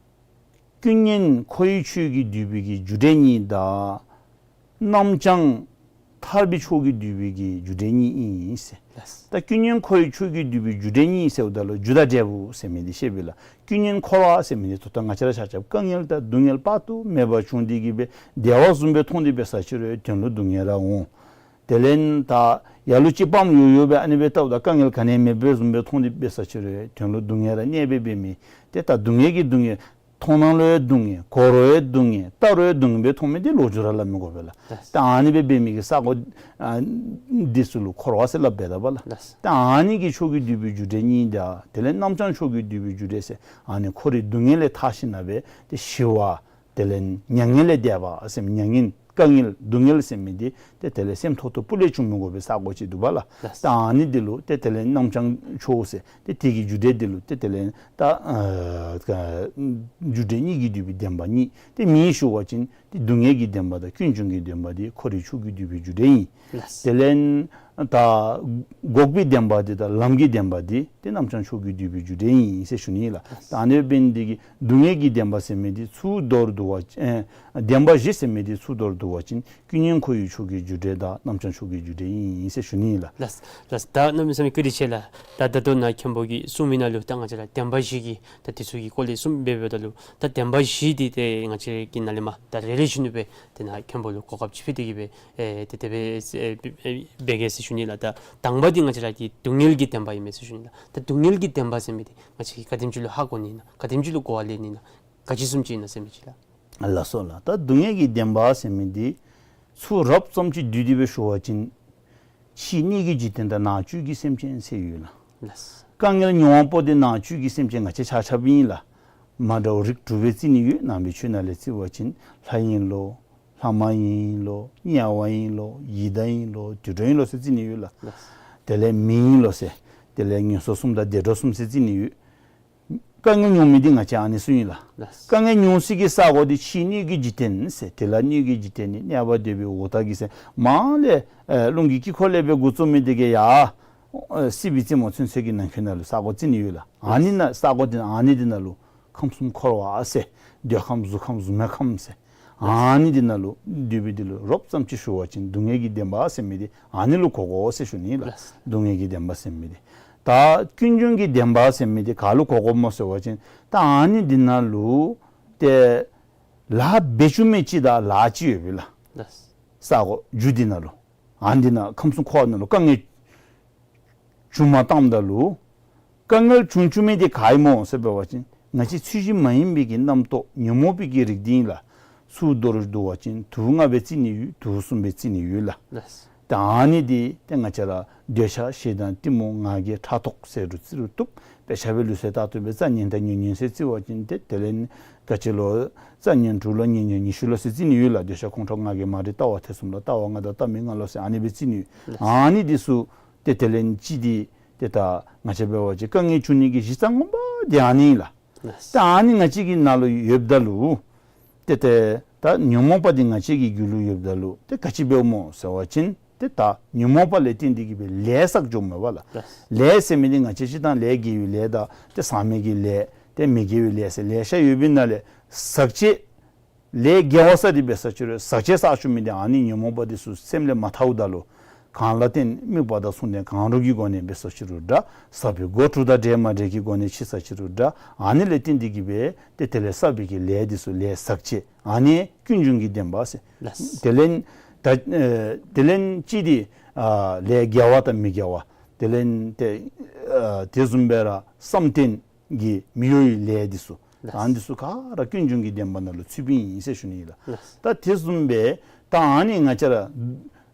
ཀུན་མཁྱེན་ཁོ་བོའི་ཆོས་ཀྱིས་བསྡུས་པའི་གི་རྒྱུ་འབྲས་གཉིས་དང་རྣམ་བྱང་ཐར་པའི་ཕྱོགས་ཀྱིས་བསྡུས་པའི་གི་རྒྱུ་འབྲས་གཉིས་ཨིན་ཟེར། ལགས། ད་ཀུན་མཁྱེན་ཁོ་བོའི་ཆོས་ཀྱིས་བསྡུས་པའི་རྒྱུ་འབྲས་གཉིས་ཟེརཝ་ད་ལུ་རྒྱུ་དང་འབྲས་བུ་ཟེར་མི་འདི་བཤད་པས་ལགས། ཀུན་མཁྱེན་འཁོར་བ་ཟེར་མི་འདི་ད་ལྟོ་ང་བཅས་ར་ཆ་ཁྱབ་དཀའ་ངལ་དང་སྡུག་བསྔལ་དཔག་ཏུ་མེད་པ་བྱུང་སྟེ་གིས་སྦེ་བདེ་བ་བཟུམ་སྦེ་མཐོང་སྟེ་འབད་ས་ཅིག་རུང་དོན་ལུ་སྡུག་བསྔལ་ར་འོང་། དེ་ལས་ད་ལ་ལུ་ཅིག་དཔངམ་ཡོ་ཡོ་སྦེ་ཨ་ནི་སྦེ་བལྟཝ་ད་དཀའ་ངལ་ག་ནི་ཡང་མེདཔ་བཟུམ་སྦེ་མཐོང་སྟེ་འབད་ས་ཅིག་རུང་དོན་ལུ་སྡུག་བསྔལ་ར་གནས་སྦེ་འབད་མི་ཏེ་ད་སྡུག་བསྔལ་གྱི་སྡུག་བསྔལ་མཐོང་ན་ལུ་ཡང་སྡུག་བསྔལ་གོ་རུང་ཡང་སྡུག་བསྔལ་བལྟ་རུང་ཡང་སྡུག་བསྔལ་སྦེ་མཐོང་མི་འདི་ལོག་འགྱོ་ར་སླབ་མི་དགོ་པས་ལགས། ལགས། ད་ཨ་ནི་སྦེ་འབད་མི་གི་ས་གོ་ཨ་འདི་ཚུ་ལུ་འཁོར་བ་ཟེར་སླབ་འབད་དོ་བ་ལགས། ལགས། ད་ཨ་ནི་གི་ཕྱོགས་ཀྱིས་བསྡུས་པའི་རྒྱུ་འབྲས་གཉིས་དང་དེ་ལས་རྣམ་བྱང་ཕྱོགས་ཀྱིས་བསྡུས་པའི་རྒྱུ་འབྲས་ཟེར་ཨ་ནི་འཁོར་བའི་སྡུག་བསྔལ་ལས་ཐར་ཞིནམ་ལས་ཏེ་ཞི་བ། དེ་ལས་མྱ་ངན་ལས་འདས་པ་ཟེར་མི་མྱ་ངན་དཀའ་ངལ་སྡུག་བསྔལ་ཟེར་མི་འདི་ཏེ་དེ་ལས་སེམས་ཐོག་ཏུ་སྤུ་ལས་བྱུང་མི་དགོ་པའི་ས་གོ་ཅིག་འདུག་པ་ལགས། ལགས། ད་ཨ་ནི་འདི་ལུ་ཏེ་དེ་ལས་རྣམ་བྱང་ཕྱོགས་ཟེར་ཏེ་དེ་གི་རྒྱུ་འབྲས་འདི་ལུ་ཏེ་དེ་ལས་ད་ཨ་རྒྱུ་འབྲས་གཉིས་ཀྱིས་བསྡུས་པའི་བདེན་པ་གཉིས། ཏེ་མི་ཞུ་བ་ཅིན་ཏེ་སྡུག་བསྔལ་གྱི་བདེན་པ་དང་ཀུན་འབྱུང་གི་བདེན་པ་འདི་འཁོར་བའི་ཕྱོགས་ཀྱིས་བསྡུས་པའི་རྒྱུ་འབྲས་ཨིན། ལགས། དེ་ལས་ ད་འགོག་པའི་བདེན་པ་འདི་དང་ལམ་གྱི་བདེན་པ་འདི་ཏེ་རྣམ་བྱང་ཕྱོགས་ཀྱི་བསྡུས་པའི་རྒྱུ་འབྲས་ཨིན་ཟེར་ཞུ་ནི་ལགས། ད་ཨ་ནི་འབདཝ་ལས་བརྟེན་ཏེ་གིས་སྡུག་བསྔལ་གྱི་བདེན་པ་ཟེར་མི་འདི་ཚུར་མདོར་བསྡུ་བ་ཅིན་ཨེ་བདེན་པ་བཞི་ཟེར་མི་འདི་ཚུར་མདོར་བསྡུ་བ་ཅིན་ཀུན་ཉོན་ཁོ་བོའི་ཕྱོགས་ཀྱི་རྒྱུ་འབྲས་དང་རྣམ་བྱང་ཕྱོགས་ཀྱི་རྒྱུ་འབྲས་ཨིན་ཟེར་ཞུ་ནི་ལགས། ལགས་ལགས། ད་གནམ་མེད་ས་མེད་བཀའ་དྲིན་ཆེ་ལགས། ད་ད་ལྟོ་ནཱ་མཁན་པོ་གིས་གསུངས་མི་ནང་ལུ་ད་ང་བཅས་ར་བདེན་པ་བཞི་གི་ད་དེ་ཚུ་གི་སྐོར་ལས་གསུངམ་འབདཝ་ད་ལུ་ད་བདེན་པ་བཞི་འདི་ཏེ་ང་བཅས་ཀྱིས་ནཱ་ལས་མར་ད་རེ་རེ་བཞིན་དུ་སྦེ་ཏེ་ནཱ་མཁན་པོ་ལུ་གོ་སྐབས་ཅིག་ཕུལ་ཏེ་གིས་སྦེ་ཨེ་ཏེ་དེ་སྦེ་ཨེ་འབད་གེ་ཟེར་ཞུ་ནི་ལགས། ད་དང་པ་འདི་ང་བཅས་ར་གི་སྡུག་བསྔལ་གྱི་བདེན་པ་ཨིན་མས་ཟེར་ཞུ་ནི་ལགས། ད་སྡུག་བསྔལ་གྱི་བདེན་པ་ཟེར་མི་འདི་ང་བཅས་ཀྱིས་ག་དེམ་ཅིག་ལུ་ཧ་གོ་ནི་ཨིན་ན་ག་དེམ་ཅིག་ལུ་གོ་བ་ལེན་ནི་ཨིན་ན་ག་ཅི་བཟུམ་ཅིག་ཨིན་ན་ཟེར་མི་ཅིག་ལགས། ལགས་སོ་ལགས། ད་སྡུག་བསྔལ་གྱི་བདེན་པ་ཟེར་མི་འདི་ཚུར་རོབ་ཙམ་ཅིག་བསྡུས་ཏེ་སྦེ་ཞུ་བ་ཅིན་ཕྱིའི་གནས་ཀྱི་འཇིག་རྟེན་དང་ནང་བཅུད་ཀྱི་སེམས་ཅན་ཟེར་ཡོད་ལགས། ལགས། དཀའ་ངལ་མྱོང་བ་པོ་འདི་ནང་བཅུད་ཀྱི་སེམས་ཅན་ང་བཅས་ཆ་ཁྱབ་ཨིན་ལགས། མ་འདྲཝ་རིགས་དྲུག་སྦེ་རྩི་ནི་ཡོད། ནང་པའི་ཆོས་ནང་ལས་རྩི་བ་ཅིན་ལྷ་ཨིན་ལོ། ལྷ་མ་ཨིན་ལོ། དམྱལ་བ་ཨིན་ལོ། ཡི་དྭགས་ཨིན་ལོ། དུད་འགྲོ་ཨིན་ལོ་ཟེར་རྩི་ནི་ཡོད་ལགས། ལགས། དེ་ལས་མི་ཨིན་ལོ་ཟེར། དེ་ལས་ངན་སོང་གསུམ་དང་བདེ་འགྲོ་གསུམ་ཟེར་རྩི་ནི་ཡོད། དཀའ་ངལ་མྱོང་མི་འདི་ང་བཅས་ཨ་ནི་ཚུ་ཨིན་ལགས། ལགས། དཀའ་ངལ་མྱོང་སའི་གི་ས་གོ་འདི་ཕྱིའི་གནས་ཀྱི་འཇིག་རྟེན་ཟེར། དེ་ལ་གནས་ཀྱི་འཇིག་རྟེན་ནི་དམྱལ་བ་འདོད་པའི་འོག་ཐག་གི་ཟེར། མར་ལས་ཨེ་རླུང་གི་དཀྱིལ་འཁོར་ལས་སྦེ་འགོ་བཙུགས་མི་འདི་གིས་ཡར་ཨེ་སྲིད་པའི་རྩེ་མོ་ཚུན་ཚོད་ཀྱི་ནང་འཁོད་ནང་ལུ་ས་གོ་རྩི་ནི་ཡོད་ལགས། ཨ་ནི་ནང་ས་གོ་འདི་ཨ་ནི་འདི་ནང་ལུ་ཁམས་གསུམ་འཁོར་བ་ཟེར། འདོད་ཁམས་གཟུགས་ཁམས་གཟུགས་མེད་ཁམས་ཟེར། ཨ་ནི་འདི་ནང་ལུ་འདུས་པའི་འདི་ལུ་རོབ་ཙམ་ཅིག་ཞུ་བ་ཅིན་སྡུག་བསྔལ་གྱི་བདེན་པ་ཟེར་མི་འདི་ཨ་ནི་ལུ་གོ་དགོ་ཟེར་ཞུ་ནི་ལགས། ལགས། སྡུག་བསྔལ་གྱི་བདེན་པ་ཟེར་མི་འདི། ད་ཀུན་འབྱུང་གི་བདེན་པ་ཟེར་མི་འདི་ག་ལུ་གོ་དགོཔ་སྨོ་ཟེར་བ་ཅིན་ད་ཨ་ནི་འདི་ནང་ལུ་ཏེ་ལཱ་འབད་བཅུག་མི་ཅིག་དང་ལཱ་ཅིག་ཡོད་པས་ལགས། ལགས། ས་གོ་རྒྱུ་འདི་ནང་ལུ། ཨ་ནི་འདི་ནང་ཁམས་གསུམ་འཁོར་བ་ནང་ལུ་དཀའ་ངལ་བྱུང་མ་བཏངམ་ད་ལུ་དཀའ་ངལ་བྱུང་བཅུག་མི་འདི་ག་ཨིན་སྨོ་ཟེར་འབད་བ་ཅིན་ང་བཅས་ཚུལ་བཞིན་མ་ཡིན་པའི་གི་རྣམ་རྟོག་ཉོན་མོངས་པའི་གི་རིགས་འདི་ཨིན་ལགས། ཚུར་མདོར་བསྡུ་བ་ཅིན་དུག་ལྔ་སྦེ་རྩི་ནི་ཡོད། དུག་གསུམ་སྦེ་རྩི་ནི་ཡོད་ལགས། ལགས། ད་ཨ་ནི་འདི་ཏེ་ང་བཅས་ར་འདོད་ཆགས་ཞེ་སྡང་གཏི་མུག་ང་རྒྱལ་ཕྲག་དོག་ཟེར་རུང་རྩི་རུང་བཏུབ། དཔེ་ཆ་སྦེ་ལུགས་སྲོལ་ལྟར་དུ་སྦེ་རྩ་ཉོན་དང་ཉོན་ཉེས་ཟེར་རྩི་བ་ཅིན་ཏེ་དེ་ལས་ག་ཅི་ལོ་རྩ་ཉོན་དྲུག་ལོ་ཉོན་ཉེས་ཉེས་ཞི་ལོ་ཟེར་རྩི་ནི་ཡོད་ལགས། འདོད་ཆགས་ཁོང་ཁྲོ་ང་རྒྱལ་མ་འདྲིས་ལྟ་བ་ཐེ་ཚོམ་ལོ་ལྟ་བ་ལྔ་དང་ལྟ་མིན་ལྔ་ལོ་ཟེར་ཨ་ནི་སྦེ་རྩི་ནི་ཡོད། ལགས། ཨ་ནི་འདི་ཚུ་ཏེ་དེ་ལས་ཅིག་འདི་ཏེ་ད་ང་བཅས་འབད་བ་ཅིན་དཀའ་ངལ་བྱུང་ནི་གི་གཞི་རྩ་ངོ་མ་འདི་ཨ་ནི་ལགས། ལགས། ད་ཨ་ནི་ང་བཅས་ཀྱི་ནང་ལུ་ཡོདཔ་ད་ལུ་ཏེ་ཏེ་ད་ཉོན་མོངས་པ་འདི་ང་བཅས་ཀྱི་རྒྱུད་ལུ་ཡོདཔ་ད་ལུ་ཏེ་ག་ཅི་འབདཝ་སྨོ་ཟེར་བ་ཅིན་ཏེ་ད་ཉོན་མོངས་པ་ལས་བརྟེན་ཏེ་གིས་སྦེ་ལས་བསགས་འགྱོཝ་མས་པ་ལགས། ལགས། ལས་ཟེར་མི་འདི་ང་བཅས་སྤྱིར་བཏང་ལས་དགེ་བའི་ལས་དང་ཏེ་ཟག་མེད་ཀྱི་ལས་ཏེ་མི་དགེ་བའི་ལས་ཟེར་ལེ་ཤ་ཡོད་པའི་ནང་ལས་ཟག་བཅས་ལས་དགེ་བ་བསགས་ཏེ་འབད་ས་ཅི་རུང་ཟག་བཅས་བསགས་བཅུག་མི་འདི་ཨ་ནི་ཉོན་མོངས་པ་འདི་ཚུ་སེམས་ལས་མ་ཐརཝ་ད་ལུ་གང་ལ་བརྟེན་དམིགས་པ་དང་མཚུངས་ལྡན་གང་རུང་གི་སྒོ་ནས་འབད་ས་ཅི་རུང་འདྲ། ཟག་པའི་སྒོ་དྲུག་དང་འབྲེལ་མ་འབྲེལ་གྱི་སྒོ་ནས་འཆི་ས་ཅི་རུང་འདྲ། ཨ་ནི་ལས་བརྟེན་ཏེ་གིས་སྦེ་ཏེ་དེ་ལས་བསགས་པའི་གི་ལས་འདི་ཚུ་ལས་ཟག་བཅས་ཨ་ནི་ཀུན་འབྱུང་གི་བདེན་པ་ཟེར། ལགས། དེ་ལས་ད་ཨེ་དེ་ལས་ཅིག་འདི་ཨ་ལས་དགེ་བ་དང་མི་དགེ་བ་དེ་ལས་ཏེ་ཨ་དེ་བཟུམ་སྦེ་ར་བསམ་གཏན་གྱི་མི་གཡོ་བའི་ལས་འདི་ཚུ། ལགས། ཨ་ནི་འདི་ཚུ་ག་ར་ཀུན་འབྱུང་གི་བདེན་པ་ནང་ལུ་ཚུདཔ་ཨིན་ཟེར་ཞུ་ནི་ཨིན་ལགས། ལགས། ད་དེ་བཟུམ་སྦེ་ད་ཨ་ནི་ང་བཅས་ར་ཨ་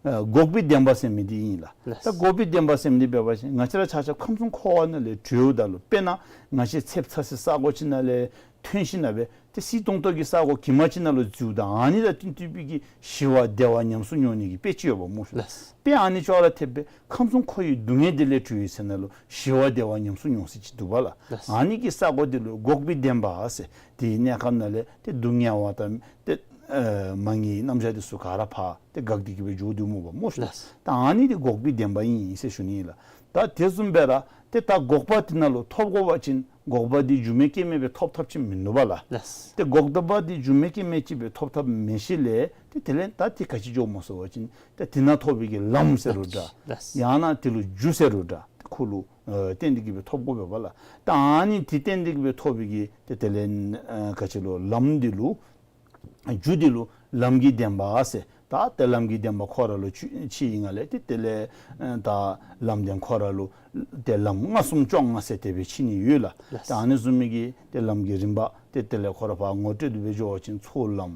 འགོག་པའི་བདེན་པ་ཟེར་མི་འདི་ཨིན་ལགས། ལགས། ད་འགོག་པའི་བདེན་པ་ཟེར་མི་འདི་འབད་བ་ཅིན་ང་བཅས་ར་ཆ་ཁྱབ་ཁམས་གསུམ་འཁོར་བ་ནང་ལས་གྲོལཝ་ད་ལུ་དཔེར་ན་ང་བཅས་ཚདཔ་ཚ་སའི་ས་གོ་ཅིག་ནང་ལས་ཐོན་ཞིནམ་ལས་ཏེ་བསིལ་ཏོང་ཏོ་གི་ས་གོ་གྱིབ་མ་ཅིག་ནང་ལུ་འཛུལཝ་ད་ཨ་ནི་དང་བསྟུན་བསྟུན་པའི་གི་ཞི་བ་བདེ་བ་ཉམས་སུ་མྱོང་ནི་གི་དཔེ་ཅིག་ཡོདཔ་སྨོ་ཤིག། ལགས། དཔེ་ཨ་ནི་ཅོག་ར་འཐདཔ་སྦེ་ཁམས་གསུམ་འཁོར་བའི་སྡུག་བསྔལ་འདི་ལས་གྲོལ་བའི་ཚེ་ན་ལུ་ཞི་བ་བདེ་བ་ཉམས་སུ་མྱོང་ས་ཅིག་འདུག་པ་ལགས། ལགས། ཨ་ནི་གི་ས་གོ་འདི་ལུ་འགོག་པའི་བདེན་པ་ཟེར། དེའི་གནས་སྐབས་ནང་ལས་ཏེ་སྡུག་བསྔལ་བ་དང་ཏེ་ཨ་མ་ངེས་རྣམ་གཞག་འདི་ཚུ་ག་ར་ཕར་ཏེ་འགག་སྟེ་གིས་སྦེ་འགྱོ་དོ་སྨོ་པ་སྨོ་ཤིག། ལགས། ད་ཨ་ནི་འདི་འགོག་པའི་བདེན་པ་ཨིན་ཟེར་ཞུ་ནི་ཨིན་ལགས། ད་དེ་བཟུམ་སྦེ་ར་ཏེ་ད་འགོག་པ་འདི་ནང་ལུ་ཐོབ་དགོ་པ་ཅིན་འགོག་པ་འདི་རྒྱུ་མེད་རྐྱེན་མེད་སྦེ་ཐོབ་ཐབས་ཅིག་མིན་ནུག་པ་ལགས། ལགས། ཏེ་འགོག་པ་འདི་རྒྱུ་མེད་རྐྱེན་མེད་ཅིག་སྦེ་ཐོབ་ཐབས་མེད་ཞིནམ་ལས་ཏེ་དེ་ལས་ད་ཏེ་ག་ཅི་འགྱོཝ་སྨོ་ཟེར་བ་ཅིན་ཏེ་དེ་ནང་ཐོབ་པའི་གི་ལམ་ཟེར་རུང་འདྲ། ལགས། ཡང་ན་དེ་ལུ་རྒྱུ་ཟེར་རུང་འདྲ། ཏེ་ཁོ་ལུ་ཨ་བརྟེན་ཏེ་གིས་སྦེ་ཐོབ་དགོ་པས་པ་ལགས། ད་ཨ་ནི་དེ་བརྟེན་ཏེ་གིས་སྦེ་ཐོབ་པའི་གི་ཏེ་དེ་ལས་ཨ་ག་ཅི་ལོ་ལམ་འདི་ལུ་རྒྱུ་འདི་ལུ་ལམ་གྱི་བདེན་པ་ཟེར། ད་ཏེ་ལམ་གྱི་བདེན་པ་ཁོ་ར་ལུ་ཕྱེ་ཕྱེ་ཡི་ནང་ལས་ཏེ་དེ་ལས་ཨ་ད་ལམ་བདེན་ཁོ་ར་ལུ་ཏེ་ལམ་ལྔ་གསུམ་བཅོ་ལྔ་ཟེར་དེ་སྦེ་ཕྱེ་ནི་ཡོད་ལགས། ལགས། ད་ཨ་ནི་བཟུམ་མའི་གི་ཏེ་ལམ་གྱི་རིམ་པ་ཏེ་དེ་ལས་ཁོ་ར་ཕར་ངོ་སྤྲོད་དེ་སྦེ་འགྱོ་བ་ཅིན་ཚོགས་ལམ་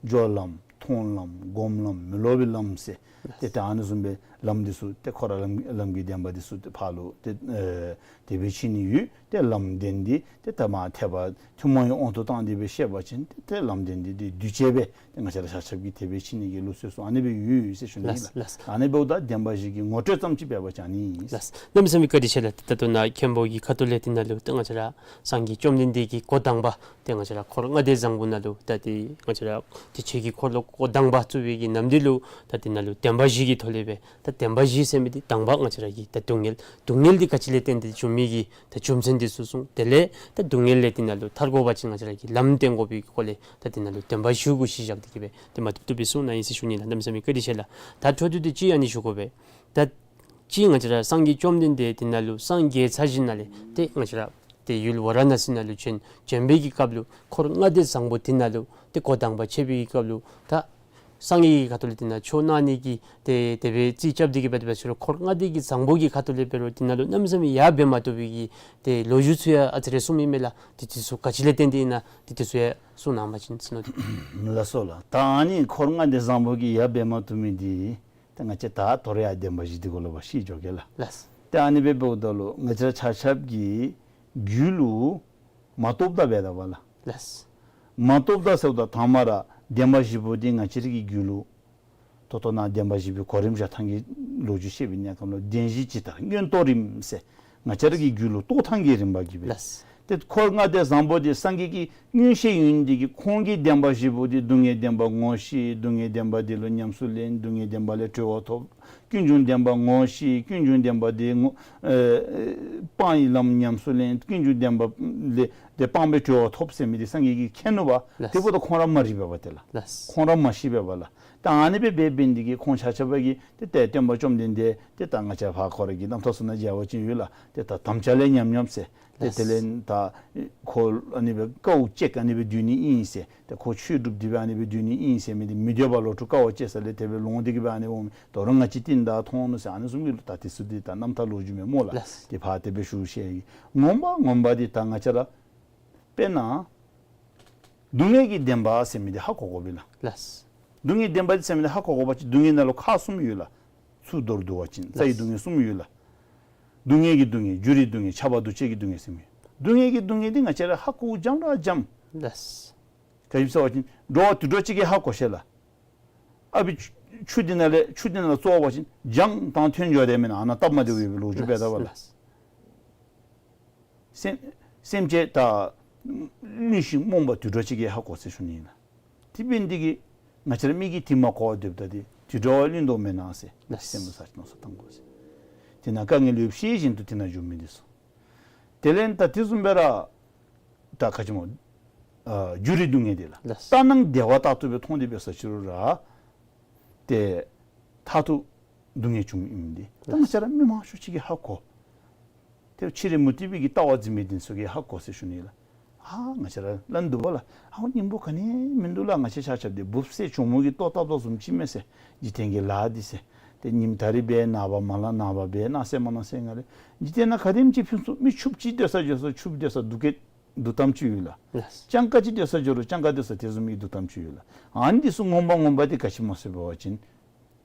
སྦྱོར་ལམ་མཐོང་ལམ་སྒོམ་ལམ་མི་སློབ་པའི་ལམ་ཟེར། ཏེ་ད་ཨ་ནི་བཟུམ་སྦེ་ལམ་འདི་ཚུ་ཏེ་ཁོ་ར་ལམ་ལམ་གྱི་བདེན་པ་འདི་ཚུ་ཏེ་ཕར་ལུ་ཏེ་ཨེ་དེ་སྦེ་ཕྱེ་ནི་ཡོད། ཏེ་ལམ་བདེན་འདི་ཏེ་ད་མ་འཐད་པ་ཐུན་མོང་བའི་དབང་དུ་བཏང་སྟེ་སྦེ་བཤད་པ་ཅིན་ཏེ་ཏེ་ལམ་བདེན་འདི་ཏེ་འདུས་བྱས་སྦེ་ཏེ་ང་བཅས་ར་ཆ་ཁྱབ་ཀྱིས་དེ་སྦེ་ཕྱེ་ནི་གི་ལུགས་སྲོལ་ཚུ་ཨ་ནི་སྦེ་ཡོད་ཡོད་ཟེར་ཞུ་ནི་ལགས། ལགས། ཨ་ནི་འབདཝ་ད་བདེན་པ་བཞི་གི་ངོ་སྤྲོད་ཙམ་ཅིག་འབད་བ་ཅིན་ཨ་ནི་ཨིན་ལགས། གནམ་མེད་ས་མེད་བཀའ་དྲིན་ཆེ་ལགས། ད་ལྟོ་ནཱ་མཁན་པོ་གི་ཁ་ཐུག་ལས་འདི་ནང་ལུ་ཏེ་ང་བཅས་ར་སངས་རྒྱས་བཅོམ་ལྡན་འདས་ཀྱིས་འགོ་དང་པ་ཏེ་ང་བཅས་ར་འཁོར་ལྔ་སྡེ་བཟང་པོ་ནང་ལུ་ད་ཏེ་ང་བཅས་ར་ཏེ་ཆོས་ཀྱི་འཁོར་ལོ་འགོ་དང་པ་བཙུགས་པའི་གི་ནམ་དུས་ལུ་ད་འདི་ནང་ལུ་བདེན་པ་བཞི་གི་ཐོག་ལས་སྦེ་ད་ བདེན་པ་བཞི་ཟེར་མི་འདི་དང་པ་ང་བཅས་ར་གི་ད་སྡུག་བསྔལ་སྡུག་བསྔལ་འདི་ག་ཅི་ལས་བརྟེན་ཏེ་བྱུང་མི་གི་ད་རྒྱུ་མཚན་འདི་ཚུ་གསུངས། དེ་ལས་ད་སྡུག་བསྔལ་ལས་འདི་ནང་ལུ་ཐར་དགོ་པ་ཅིན་ང་བཅས་ར་གི་ལམ་བསྟེན་དགོ་པའི་སྐོར་ལས་ད་འདི་ནང་ལུ་བདེན་པ་བཞི་གུ་གཞི་བཞག་སྟེ་གི་སྦེ་ཏེ་མ་བཏུབ་བཏུབ་སྦེ་གསུངས་གནང་ཡི་ཟེར་ཞུ་ནི་ལགས། གནམ་མེད་ས་མེད་བཀའ་དྲིན་ཆེ་ལགས། ད་འཕྲོ་མཐུད་དེ་ཅིག་ཨ་ནི་ཞུ་དགོ་པས། ད་ཅིག་ང་བཅས་ར་སངས་རྒྱས་བཅོམ་ལྡན་འདས་འདི་ནང་ལུ་སངས་རྒྱས་ཚར་ཞིནམ་ལས་ཏེ་ང་བཅས་ར་ཏེ་ཡུལ་ཝཱ་ར་ཎ་སི་ནང་ལུ་བྱོན་བྱོན་པའི་གི་སྐབས་ལུ་འཁོར་ལྔ་སྡེ་བཟང་པོ་འདི་ནང་ལུ་ཏེ་འགོ་དང་པ་ཕྱད་པའི་གི་སྐབས་ལུ་ད་སངས་རྒྱས་ཀྱི་ཁ་ཐུག་ལས་འདི་ནང་ཆོས་གནང་ནི་གི་ཏེ་དེ་སྦེ་རྩིས་རྐྱབ་སྟེ་གི་འབད་དེ་འབད་ཟེར་རུང་འཁོར་ལྔ་སྡེ་གི་བཟང་པོ་གི་ཁ་ཐུག་ལས་འབད་རུང་འདི་ནང་ལུ་གནམ་མེད་ས་མེད་ཡར་འབད་མ་བཏུབ་པའི་གི་ཏེ་ལོ་རྒྱུས་ཚུ་ཡང་ཨ་ཙི་རེ་གསུངས་མི་མས་ལགས། ཏེ་འདི་ཚུ་ག་ཅི་ལས་བརྟེན་ཏེ་ཨིན་ན་ཏེ་འདི་ཚུ་ཡང་གསུངས་གནང་པ་ཅིན་ཟེར་མནོ་སྟེ། ལགས་སོ་ལགས། ད་ཨ་ནི་འཁོར་ལྔ་སྡེ་བཟང་པོ་གིས་ཡར་འབད་མ་བཏུབ་མི་འདི་ད་ང་བཅས་ད་དོ་རུང་ཡང་བདེན་པ་བཞི་འདི་གུ་ལུ་འབད་ཤེས་འགྱོ་གེ་ལགས། ལགས། ཏེ་ཨ་ནི་སྦེ་འབདཝ་ད་ལུ་ང་བཅས་ར་ཆ་ཁྱབ་ཀྱི་རྒྱུད་ལུ་མ་རྟོགས་པ་འབད་དེ་འབདཝ་ལགས། ལགས། མ་རྟོགས་པ་ཟེརཝ་ད་དང་པ་ར་བདེན་པ་བཞི་པོ་འདི་ང་བཅས་ར་གི་རྒྱུད་ལུ་ད་ལྟོ་ནཱ་བདེན་པ་བཞི་པོའི་གོ་རིམ་བཞག་ཐངས་ཀྱི་ལོ་རྒྱུས་བཤད་པའི་གནས་སྐབས་ལུ་བདེན་བཞི་ཇི་ལྟར་མངོན་རྟོགས་རིམ་ཟེར་ང་བཅས་ར་གི་རྒྱུད་ལུ་རྟོགས་ཐངས་ཀྱི་རིམ་པ་གི་སྦེ། ལགས། ཏེ་འཁོར་ལྔ་སྡེ་བཟང་པོ་འདི་སངས་རྒྱས་ཀྱིས་མངོན་ཤེས་ཡོད་ནི་འདི་གིས་ཁོང་གིས་བདེན་པ་བཞི་པོ་འདི་སྡུག་བསྔལ་བདེན་པ་ངོ་ཤེས། སྡུག་བསྔལ་བདེན་པ་འདི་ལུ་ཉམས་སུ་ལེན། སྡུག་བསྔལ་བདེན་པ་ལས་གྲོལ་བ་ཐོབ། ཀུན་འབྱུང་བདེན་པ་ངོ་ཤེས། ཀུན་འབྱུང་བདེན་པ་འདི་ངོ་ཨེ་སྤང་བའི་ལམ་ཉམས་སུ་ལེན། ཀུན་འབྱུང་བདེན་པ་ལས་ཏེ་སྤངས་པས་གྲོལ་བ་ཐོབ་ཟེར་མི་འདི་སངས་རྒྱས་ཀྱིས་མཁྱེན་ནུག་པ། ལགས། དེ་འབདཝ་ད་ཁོང་ར་མ་རིག་པས་པ་ཏེ་ལགས། ལགས། ཁོང་ར་མ་ཤེས་པས་པ་ལགས། ད་ཨ་ནི་སྦེ་འབད་འབད་ནི་འདི་གིས་ཁོང་ཆ་ཁྱབ་ཀྱིས་ཏེ་ཏེ་སྟོན་པ་བཅོམ་ལྡན་འདས་ཏེ་ད་ང་བཅས་ཕར་ཁོ་ར་གི་རྣམ་ཐར་ཚུ་ནང་མཇལ་བ་ཅིན་ཡོད་ལགས། ཏེ་ད་དམ་བཅའ་ལས་ཉམས་ཉམས་ཟེར། ཏེ་ལགས། དེ་ལས་ད་ཁོ་ཨ་ནི་སྦེ་དཀའཝ་སྤྱད་ཨ་ནི་སྦེ་སྡོད་ནི་ཨིན་ཟེར། ཏེ་ཁོ་ཆོས་སྒྲུབ་སྟེ་སྦེ་ཨ་ནི་སྦེ་སྡོད་ནི་ཨིན་ཟེར་མི་འདི་མི་འདོད་པ་ལོག་འཁྲུལ་དཀའ་བ་སྤྱད་ས་ལས་དེ་སྦེ་ལོང་སྟེ་གི་སྦེ་ཨ་ནི་འོང་མི་དོ་རུང་ང་བཅས་ཏེ་ད་མཐོང་ནུག་ཟེར་ཨ་ནི་བཟུམ་གྱི་ད་དེ་ཚུ་འདི་ད་རྣམ་ཐར་ལོ་རྒྱུས་མས་སྨོ་ལགས། ལགས། ཏེ་ཕར་དེ་སྦེ་ཞུ་ཤེས་ཡི། ངོ་མ་ངོ་མ་འདི་ད་ང་བཅས་ར་དཔེར་ན་སྡུག་བསྔལ་གྱི་བདེན་པ་ཟེར་མི་འདི་ཧ་གོ་དགོ་པས་ལགས། ལགས། སྡུག་བསྔལ་བདེན་པ་ཟེར་མི་འདི་ཧ་གོ་དགོ་པ་ཅིན་སྡུག་བསྔལ་ནང་ལུ་ཁག་གསུམ་ཡོད་ལགས། ཚུར་མདོར་བསྡུ་བ་ཅིན་རྩ་བའི་སྡུག་བསྔལ་གསུམ་ཡོད་ལགས། སྡུག་བསྔལ་གྱི་སྡུག་བསྔལ། འགྱུར་བའི་སྡུག་བསྔལ། ཁྱབ་པ་འདུ་བྱེད་ཀྱི་སྡུག་བསྔལ་ཟེར་མི་ཡོད། སྡུག་བསྔལ་གྱི་སྡུག་བསྔལ་འདི་ང་བཅས་ར་ཧ་གོཝ་འཇམ་ར་འཇམ། ལགས། ག་ཅི་ཟེར་བ་ཅིན་འགྲོ་བ་དུད་འགྲོ་ཅིག་གིས་ཧ་གོ་ཤེས་ལགས། ཨ་ཕི་ཆུ་ཆུ་འདི་ནང་ལས་ཆུ་འདི་ནང་ལས་བཙོ་བ་ཅིན་ལྗང་དང་ཐོན་འགྱོ་དེས་མེན་ན། ཨ་ནཱ་སྟབས་མ་བདེཝ་ཡོད་པའི་ལོ་རྒྱུས་འབད་དེ་འབདཝ་ལགས། ལགས། སེམས་སེམས་ཅན་ད་བླུན་ཞིང་རྨོངས་པ་དུད་འགྲོ་ཅིག་གིས་ཧ་གོ་ཟེར་ཞུ་ནི་ཨིན་ལགས། དེ་འབད་ནི་འདི་གིས་ང་བཅས་ར་མི་གིས་དེ་མ་གོ་བར་སྡོདཔ་ད་འདི་དུད་འགྲོ་བ་བླུན་དོ་མེན་ན་ཟེར། ལགས། སེམས་ལུ་ས་ཅི་མནོ་བསམ་བཏང་དགོ་ཟེར། དེ་ནང་དཀའ་ངལ་ཡོདཔ་ཤེས་བཞིན་དུ་དེ་ནང་འགྱོ་མི་འདི་ཚུ། དེ་ལས་ད་དེ་བཟུམ་སྦེ་ར་ད་ག་ཅི་སྨོ། ཨ་འགྱུར་བའི་སྡུག་བསྔལ་འདི་ལགས། ལགས། ལྟ་སྣང་བདེ་བ་ལྟར་དུ་སྦེ་མཐོང་སྟེ་འབད་ས་ཅི་རུང་ར་ཏེ་མཐར་ཐུག་སྡུག་བསྔལ་འབྱུངམ་ཨིནམ་འདི་ད་ང་བཅས་ར་མི་མང་ཤོས་ཅིག་གིས་ཧ་གོ། ཏེ་ཕྱི་རོལ་མུ་སྟེགས་པའི་གི་ལྟ་བ་འཛིན་མི་འདི་ཚུ་གིས་ཧ་གོ་ཟེར་ཞུ་ནི་ལགས། ཨ་ང་བཅས་ར་ལན་འདུག་པ་ལགས། ཨ་སྙིང་པོ་ག་ནི་མིན་འདུག་ལགས། ང་བཅས་ཆ་ཁྱབ་འདི་འབུཔ་སྲེ་གྱོག་མོ་གིས་ལྟོ་བཏབ་དོ་བཟུམ་ཅིག་མས་ཟེར། འཇིག་རྟེན་གྱི་ལཱ་འདི་ཟེར། ཏེ་ཉིནམ་ད་རིས་འབད་ནངས་པ་མ་ལང་ནངས་པ་འབད་གནངས་ཚེ་མ་གནངས་ཚེ་ང་རེ། འཇིག་རྟེན་ནང་ག་དེམ་ཅིག་ཕུན་སུམ་མི་ཕྱུགཔོ་ཅིག་སྡོད་ས་འགྱོ་ས་ཕྱུགཔོ་སྡོད་ས་སྡུག་གི་སྡུག་གཏམ་ཅིག་ཡོད་ལགས། ལགས། སྤྱང་ཀ་ཅིག་སྡོད་ས་འགྱོ་རུང་སྤྱང་ཀ་སྡོད་ས་དེ་བཟུམ་མའི་སྡུག་གཏམ་ཅིག་ཡོད་ལགས། ཨ་ནི་འདི་ཚུ་ངོ་མ་ངོ་མ་འདི་ག་ཅི་སྨོ་ཟེར་བ་ཅིན་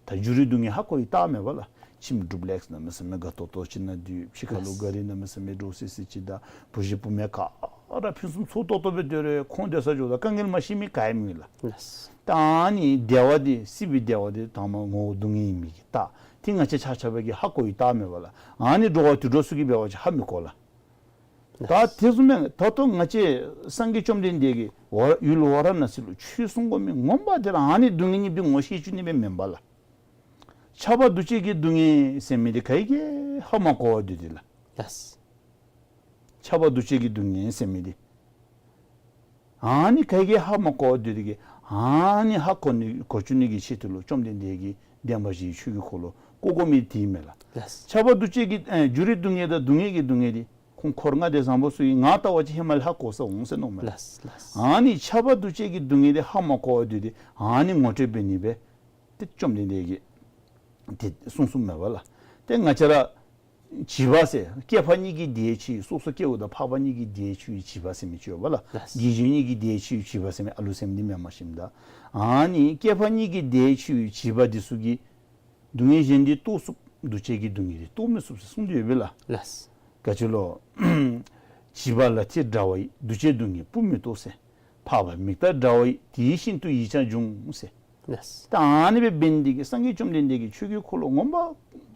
ད་འགྱུར་བའི་སྡུག་བསྔལ་ཧ་གོ་བའི་རྟགས་མས་པ་ལགས། ཁྱིམ་ཌུབ་ལེགསི་གནམ་མེད་ས་མེད་དགའ་ཏོག་ཏོ་ཅིག་ནང་སྡོད། ཕྱི་ཁ་ལུ་ལགས། ག་རི་གནམ་མེད་ས་མེད་འདྲོག་སི་སི་ཅིག་དང་བུ་གཞི་བུ་མེད་ག་ར་ཕུན་སུམ་ཚོགས་ཏོག་ཏོ་སྦེ་སྡོད་རུང་ཁོང་སྡོད་ས་འགྱོཝ་ད་དཀའ་ངལ་མ་ཤེས་མི་ག་ཡང་མེད་ལགས། ལགས། ད་ཨ་ནི་བདེ་བ་འདི་སྲིད་པའི་བདེ་བ་འདི་དང་པ་ངོ་བོ་སྡུག་བསྔལ་ཨིན་མི་གི་རྟགས། དེ་ང་བཅས་ཆ་ཁྱབ་ཀྱིས་ཧ་གོ་བའི་རྟགས་མས་པ་ལགས། ཨ་ནི་འགྲོ་བ་དུད་འགྲོ་ཚུ་གིས་འབད་བ་ཅིན་ཧ་མི་གོ་ལགས། ད་དེ་བཟུམ་མའི་ད་ལྟོ་ང་བཅས་སངས་རྒྱས་བཅོམ་ལྡན་འདས་ཀྱིས་ཝ་ཡུལ་ཝཱ་ར་ཎ་སི་ལུ་ཆོས་གསུང་དགོ་མི་ངོ་མ་འདི་ར་ཨ་ནི་སྡུག་བསྔལ་གཉིས་པོ་ངོ་ཤེས་བཅུག་ནི་སྦེ་མེན་པ་ལགས། ཁྱབ་པ་འདུ་བྱེད་ཀྱི་སྡུག་བསྔལ་ཟེར་མི་འདི་ག་གིས་ཧ་མ་གོ་བར་སྡོད་དེ་ལགས། ལགས། ཁྱབ་པ་འདུ་བྱེད་ཀྱི་སྡུག་བསྔལ་ཟེར་མི་འདི་ཨ་ནི་ག་གིས་ཧ་མ་གོ་བར་སྡོད་དེ་གི་ཨ་ནི་ཧ་གོ་ནི་གོ་བཅུག་ནི་གི་ཆེད་དུ་ལུ་བཅོམ་ལྡན་འདས་ཀྱིས་བདེན་པ་བཞིའི་ཆོས་ཀྱི་འཁོར་ལོ་བསྐོར་དགོ་མི་འདི་མས་ལགས། ལགས། ཁྱབ་པ་འདུ་བྱེད་ཀྱི་ཨེ་འགྱུར་བའི་སྡུག་བསྔལ་དང་སྡུག་བསྔལ་གྱི་སྡུག་བསྔལ་འདི་ཁོང་འཁོར་ལྔ་སྡེ་བཟང་པོ་ཚུ་གིས་ང་ལྟ་བ་ཅིན་ཧེ་མ་ལས་ཧ་གོ་ས་འོང་ཟེར་མནོཝ་མས་ལགས། ལགས་ལགས། ཨ་ནི་ཁྱབ་པ་འདུ་བྱེད་ཀྱི་སྡུག་བསྔལ་འདི་ཧ་མ་གོ་བར་སྡོད་དེ་ཨ་ནི་ངོ་སྤྲོད་འབད་ནི་སྦེ་ཏེ་བཅོམ་ལྡན་འདས་ཀྱིས་ཏེ་གསུངས་གསུངསམ་མས་པ་ལགས། ཏེ་ང་བཅས་ར་བྱིས་པ་ཟེར་སྐྱེ་འཕགས་གཉིས་ཀྱི་བདེ་ཆེ་བའི་སོ་སོ་སྐྱེ་བོ་དང་འཕགས་པ་གཉིས་ཀྱི་བདེ་ཆེ་བའི་བྱིས་པ་ཟེར་མི་ཅིག་ཡོད་པ་ལགས། ལགས། དགེ་སྦྱོང་གཉིས་ཀྱི་བདེ་ཆེ་བའི་བྱིས་པ་ཟེར་མི་ཨ་ལུ་ཟེར་མི་འདི་མེནམ་ཞིནམ་ད་ཨ་ནི་སྐྱེ་འཕགས་གཉིས་ཀྱི་བདེ་ཆེ་བའི་བྱིས་པ་འདི་ཚུ་གིས་སྡུག་བསྔལ་གཞན་འདི་རྟོགས་ཚུགས། འདུ་བྱེད་ཀྱི་སྡུག་བསྔལ་འདི་རྟོགས་མི་ཚུགས་ཟེར་གསུངས་ཏེ་ཡོད་པས་ལགས། ལགས། ག་ཅི་ལོ། བྱིས་པ་ལ་ཐི་འདྲ་བ་ཡི། འདུ་བྱེད་སྡུག་བསྔལ་སྤུ་མི་རྟོགས་ཟེར། འཕགས་པ་མིག་ལྟ་འདྲ་བ་ཡི། དེ་བཞིན་དུ་ཡིད་ཀྱང་འབྱུང་ཟེར། ལགས། ད་ཨ་ནི་སྦེ་འབད་ནི་འདི་གིས་སངས་རྒྱས་བཅོམ་ལྡན་འདས་ཀྱིས་ཆོས་ཀྱི་འཁོར་ལོ་ངོ་མ་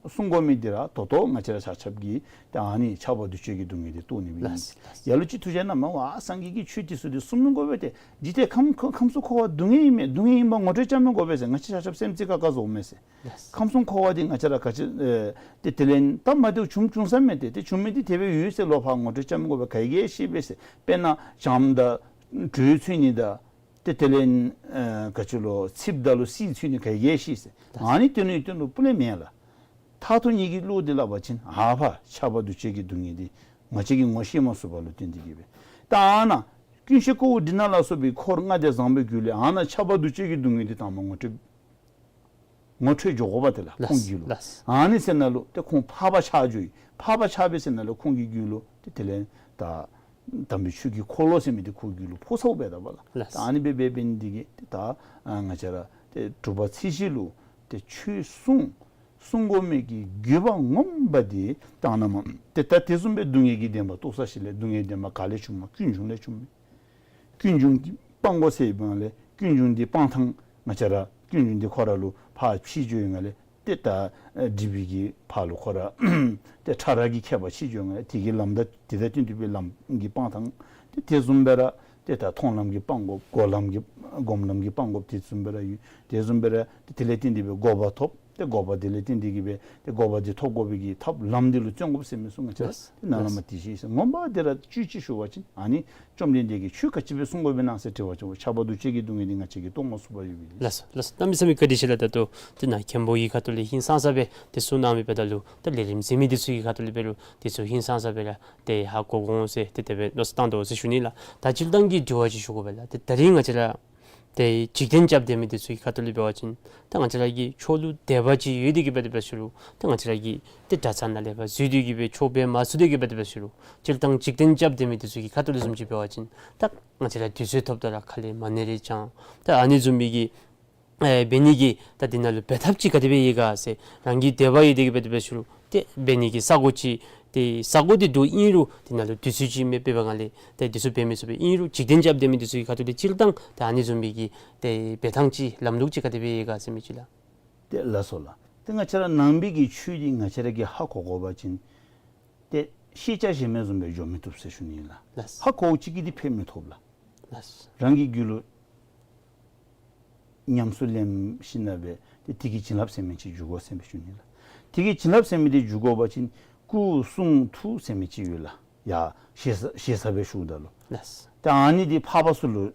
གསུང་དགོ་མི་འདི་ར་ད་ལྟོ་ང་བཅས་ར་ཆ་ཁྱབ་ཀྱིས་ད་ཨ་ནི་ཆགས་པ་འདུ་བྱེད་ཀྱི་སྡུག་བསྔལ་འདི་རྟོགས་ནི་སྦེ་ཨིན། ལགས། ལགས། ཡ་ལ་ལུ་ཅིག་ཐུགས་རྗེ་གནང་མས། ཨ་སངས་རྒྱས་ཀྱིས་ཆོས་འདི་ཚུ་འདི་གསུང་མི་དགོ་པས་ཏེ། འཇིག་རྟེན་ཁམས་ཁམས་གསུམ་འཁོར་བ་སྡུག་བསྔལ་ཨིན་མས། སྡུག་བསྔལ་ཨིནམ་ངོ་སྤྲོད་རྐྱབ་མི་དགོ་པས་ཟེར་ང་བཅས་ཆ་ཁྱབ་སེམས་ཅན་ཀ་ཀ་བཟོཝ་མས་ཟེར། ལགས། ཁམས་གསུམ་འཁོར་བ་འདི་ང་བཅས་ར་ག་ཅི་ཨེ་ཏེ་དེ་ལས་སྟབས་མ་བདེཝ་བྱུང་བྱུང་ས་མས་ཏེ། ཏེ་བྱུང་མི་འདི་དེ་སྦེ་ཡོད་ཟེར་ལོག་ཕར་ངོ་སྤྲོད་རྐྱབ་མི་དགོ་པས། ག་གིས་ཤེས་པས་ཟེར། དཔེར་ན་བྱམོ་དང་དྲོད་ཚུད་ནི་དང་ཏེ་དེ་ལས་ཨེ་ག་ཅི་ལོ་ཚིགཔ་དང་ལུ་བསིལ་ཚུད་ནི་ག་གིས་ཤེས་ཟེར། ཨ་ནི་དོན་ནི་དོན་ལུ་སྤུ་ལས་མེན་ལགས། མཐར་ཐུག་ངེ་གི་བློ་འདི་སླབ་པ་ཅིན་ཨ་ཕར་ཆགས་པ་འདུ་བྱེད་ཀྱི་སྡུག་བསྔལ་འདི་ང་བཅས་ཀྱིས་ངོ་ཤེས་མ་ཚུགས་པ་ལུ་བརྟེན་ཏེ་གིས་སྦེ། ད་ཨ་ནཱ་ཀུན་ཤེས་ཀཽ་ཌི་ན་ལ་སོགས་པའི་འཁོར་ལྔ་སྡེ་བཟང་པོའི་རྒྱུད་ལས་ཨ་ནཱ་ཆགས་པ་འདུ་བྱེད་ཀྱི་སྡུག་བསྔལ་འདི་དང་པ་ངོ་སྤྲོད་ངོ་སྤྲོད་འགྱོ་དགོ་པས་ཏེ་ལགས། ལགས། ཁོང་གི་རྒྱུད་ལུ། ལགས། ཨ་ནི་ཟེར་ན་ལུ་ཏེ་ཁོང་འཕགས་པ་ཆགས་འགྱོ་ཡི། འཕགས་པ་ཆགས་པས་ཟེར་ན་ལུ་ཁོང་གི་རྒྱུད་ལུ་ཏེ་དེ་ལས་ད་དམ་པའི་ཆོས་ཀྱི་འཁོར་ལོ་ཟེར་མི་འདི་ཁོ་རྒྱུད་ལུ་ཕོག་ཚརཝ་འབདཝ་ད་པ་ལགས། ལགས། ད་ཨ་ནི་སྦེ་འབད་འབད་ནི་འདི་གིས་ཏེ་ད་ཨ་ང་བཅས་ར་ཏེ་དྲུག་པ་ཚེས་བཞི་ལུ་ཏེ་ཆོས་གསུང་གསུང་དགོ་མི་གི་དགོས་པ་ངོ་མ་འདི་ད་ཨ་ནཱ་མ་ཏེ་ད་དེ་བཟུམ་སྦེ་སྡུག་བསྔལ་གྱི་བདེན་པ་རྟོགས་ས་ཞིནམ་ལས་སྡུག་བསྔལ་བདེན་པ་ག་ལས་བྱུངམ། ཀུན་འབྱུང་ལས་བྱུངམ་མས། ཀུན་འབྱུང་འདི་སྤང་དགོ་ཟེར་བའི་ངང་ལས་ཀུན་འབྱུང་འདི་སྤང་ཐངས་ང་བཅས་ར་ཀུན་འབྱུང་འདི་ཁོ་ར་ལུ་ཕར་ཕྱིས་འགྱོ་བའི་ངང་ལས་ཏེ་ད་ཨེ་སྒྲིབ་པའི་གི་ཕར་ལུ་ཁོ་ར་ཏེ་ཕྲ་རགས་ཀྱི་ཁྱད་པར་ཕྱིས་འགྱོ་བའི་ངང་ལས་དེ་གི་ལམ་ད་དེ་དང་བསྟུན་ཏེ་སྦེ་ལམ་གྱི་སྤང་ཐངས་ཏེ་དེ་བཟུམ་སྦེ་ར་ཏེ་ད་མཐོང་ལམ་གྱི་སྤང་དགོཔ། སྒོམ་ལམ་གྱི་སྒོམ་ལམ་གྱི་སྤང་དགོཔ་དེ་བཟུམ་སྦེ་ར་ཡོད། དེ་བཟུམ་སྦེ་ར་ཏེ་དེ་ལས་བརྟེན་ཏེ་སྦེ་གོ་འཕང་ཐོབ། ཏེ་གོ་འཕང་དེ་ལས་བརྟེན་ཏེ་གིས་སྦེ་ཏེ་གོ་འཕང་དེ་ཐོབ་དགོ་པའི་གི་ཐབས་ལམ་དེ་ལུ་བརྩོན་དགོཔ་ཟེར་མི་ཚུ་ང་བཅས་ར་ལགས། ཏེ་ནཱ་ལས་མར་དེ་ཅིག་ཟེར། ངོ་མ་དེ་ར་བཅུད་ཅིག་ཞུ་བ་ཅིན་ཨ་ནི་བཅོམ་ལྡན་འདས་ཀྱིས་ཆོས་ག་ཅི་སྦེ་གསུང་དགོ་པས་ན་ཟེར་དྲི་བ་ཅིན་ཆགས་པ་འདུ་བྱེད་ཀྱི་སྡུག་བསྔལ་འདི་ང་བཅས་ཀྱིས་རྟོགས་མ་ཚུགས་པར་ཡོད་པས། ལགས་སོ། ལགས་སོ། གནམ་མེད་ས་མེད་བཀའ་དྲིན་ཆེ་ལགས། ད་ལྟོ་ཏེ་ནཱ་མཁན་པོ་གི་ཁ་ཐུག་ལས་ཧིང་སངས་ས་སྦེ་ཏེ་གསུང་གནང་མི་འབདཝ་ད་ལུ་ད་ལས་རིམ་གཟིགས་མི་འདི་ཚུ་གི་ཁ་ཐུག་ལས་འབད་རུང་འདི་ཚུ་ཧིང་སངས་ས་སྦེ་ར་ཏེ་ཧ་གོ་འོང་ཟེར་ཏེ་དེ་སྦེ་མནོ་བསམ་བཏང་དོ་ཟེར་ཞུ་ནི་ལགས། ད་སྤྱིར་བཏང་གི་དྲི་བ་ཅིག་ཞུ་དགོ་པས་ལགས། ཏེ་ད་རིས་ང་བཅས་ར་ཏེ་འཇིག་རྟེན་རྐྱབ་སྡོད་མི་འདི་ཚུ་གི་ཁ་ཐུག་ལས་འབད་བ་ཅིན་ད་ང་བཅས་ར་གི་ཕྱོགས་ལུ་དད་པ་ཅིག་ཡོད་དེ་གིས་འབད་དེ་འབད་ཟེར་རུང་ད་ང་བཅས་ར་གིས་ཏེ་གྲྭ་ཚང་ནང་ལས་ཕར་འཛུལ་ཏེ་གིས་སྦེ་ཆོས་འབད་མ་ཚུགས་ཏེ་གིས་འབད་དེ་འབད་ཟེར་རུང་སྤྱིར་བཏང་འཇིག་རྟེན་རྐྱབ་སྡོད་མི་འདི་ཚུ་གི་ཁ་ཐུག་ལས་བཟུམ་ཅིག་འབད་བ་ཅིན་ད་ང་བཅས་ར་དུས་ཚོད་ཐོབ་ད་ར་ཁ་ལས་མ་ཎི་རེ་བགྱང་། ད་ཨ་ནི་བཟུམ་མའི་གི་ཨེ་འབད་ནི་གི་ད་འདི་ནང་ལུ་འབད་ཐབས་ཅིག་ག་དེ་སྦེ་ཡོད་ག་ཟེར། རང་གི་དད་པ་ཡོད་དེ་གིས་འབད་དེ་འབད་ཟེར་རུང་ཏེ་འབད་ནི་གི་ས་གོ་ཅིག་ཏེ་ས་གོ་འདི་འདུག། ཨིན་རུང་འདི་ནང་ལུ་དུས་ཚོད་ཅིག་མེདཔ་འབད་བའི་ངང་ལས་ཏེ་འདི་ཚུ་འབད་མི་ཚུགས་པས། ཨིན་རུང་འཇིག་རྟེན་རྐྱབ་སྡོད་མི་འདི་ཚུ་གི་ཁ་ཐུག་ལས་སྤྱིར་བཏང་ད་ཨ་ནི་བཟུམ་མའི་གི་ཏེ་འབད་ཐངས་ཅིག་ལམ་ལུགས་ཅིག་ག་དེ་སྦེ་ཡོད་ག་ཟེར་མི་ཅིག་ལགས། ཏེ་ལགས་སོ་ལགས། ཏེ་ང་བཅས་ར་ནང་པའི་གི་ཆོས་འདི་ང་བཅས་ར་གིས་ཧ་གོ་དགོ་པ་ཅིན་ཏེ་ཤེས་བྱ་གཞན་མ་བཟུམ་སྦེ་འགྱོ་མི་བཏུབ་ཟེར་ཞུ་ནི་ལགས། ལགས། ཧ་གོཝ་ཅིག་གིས་འདི་ཕན་མི་ཐོགས་ལགས། ལགས། རང་གི་རྒྱུད་ལུ་ཉམས་སུ་ལེན་ཞིནམ་ལས་འབད་ཏེ་དེ་གི་བྱིན་རླབས་ཟེར་མི་ཅིག་འཇུག་དགོ་ཟེར་མི་ཞུ་ནི་ལགས། དེ་གི་བྱིན་རླབས་ཟེར་མི་འདི་འཇུག་དགོ་པ་ཅིན་སྐུ་གསུང་ཐུགས་ཟེར་མི་ཅིག་ཡོད་ལགས། ཡ་ཞེ་ས་ཞེ་ས་སྦེ་ཞུཝ་ད་ལུ། ལགས། ཏེ་ཨ་ནི་འདི་འཕགས་པ་ཚུ་ལུ་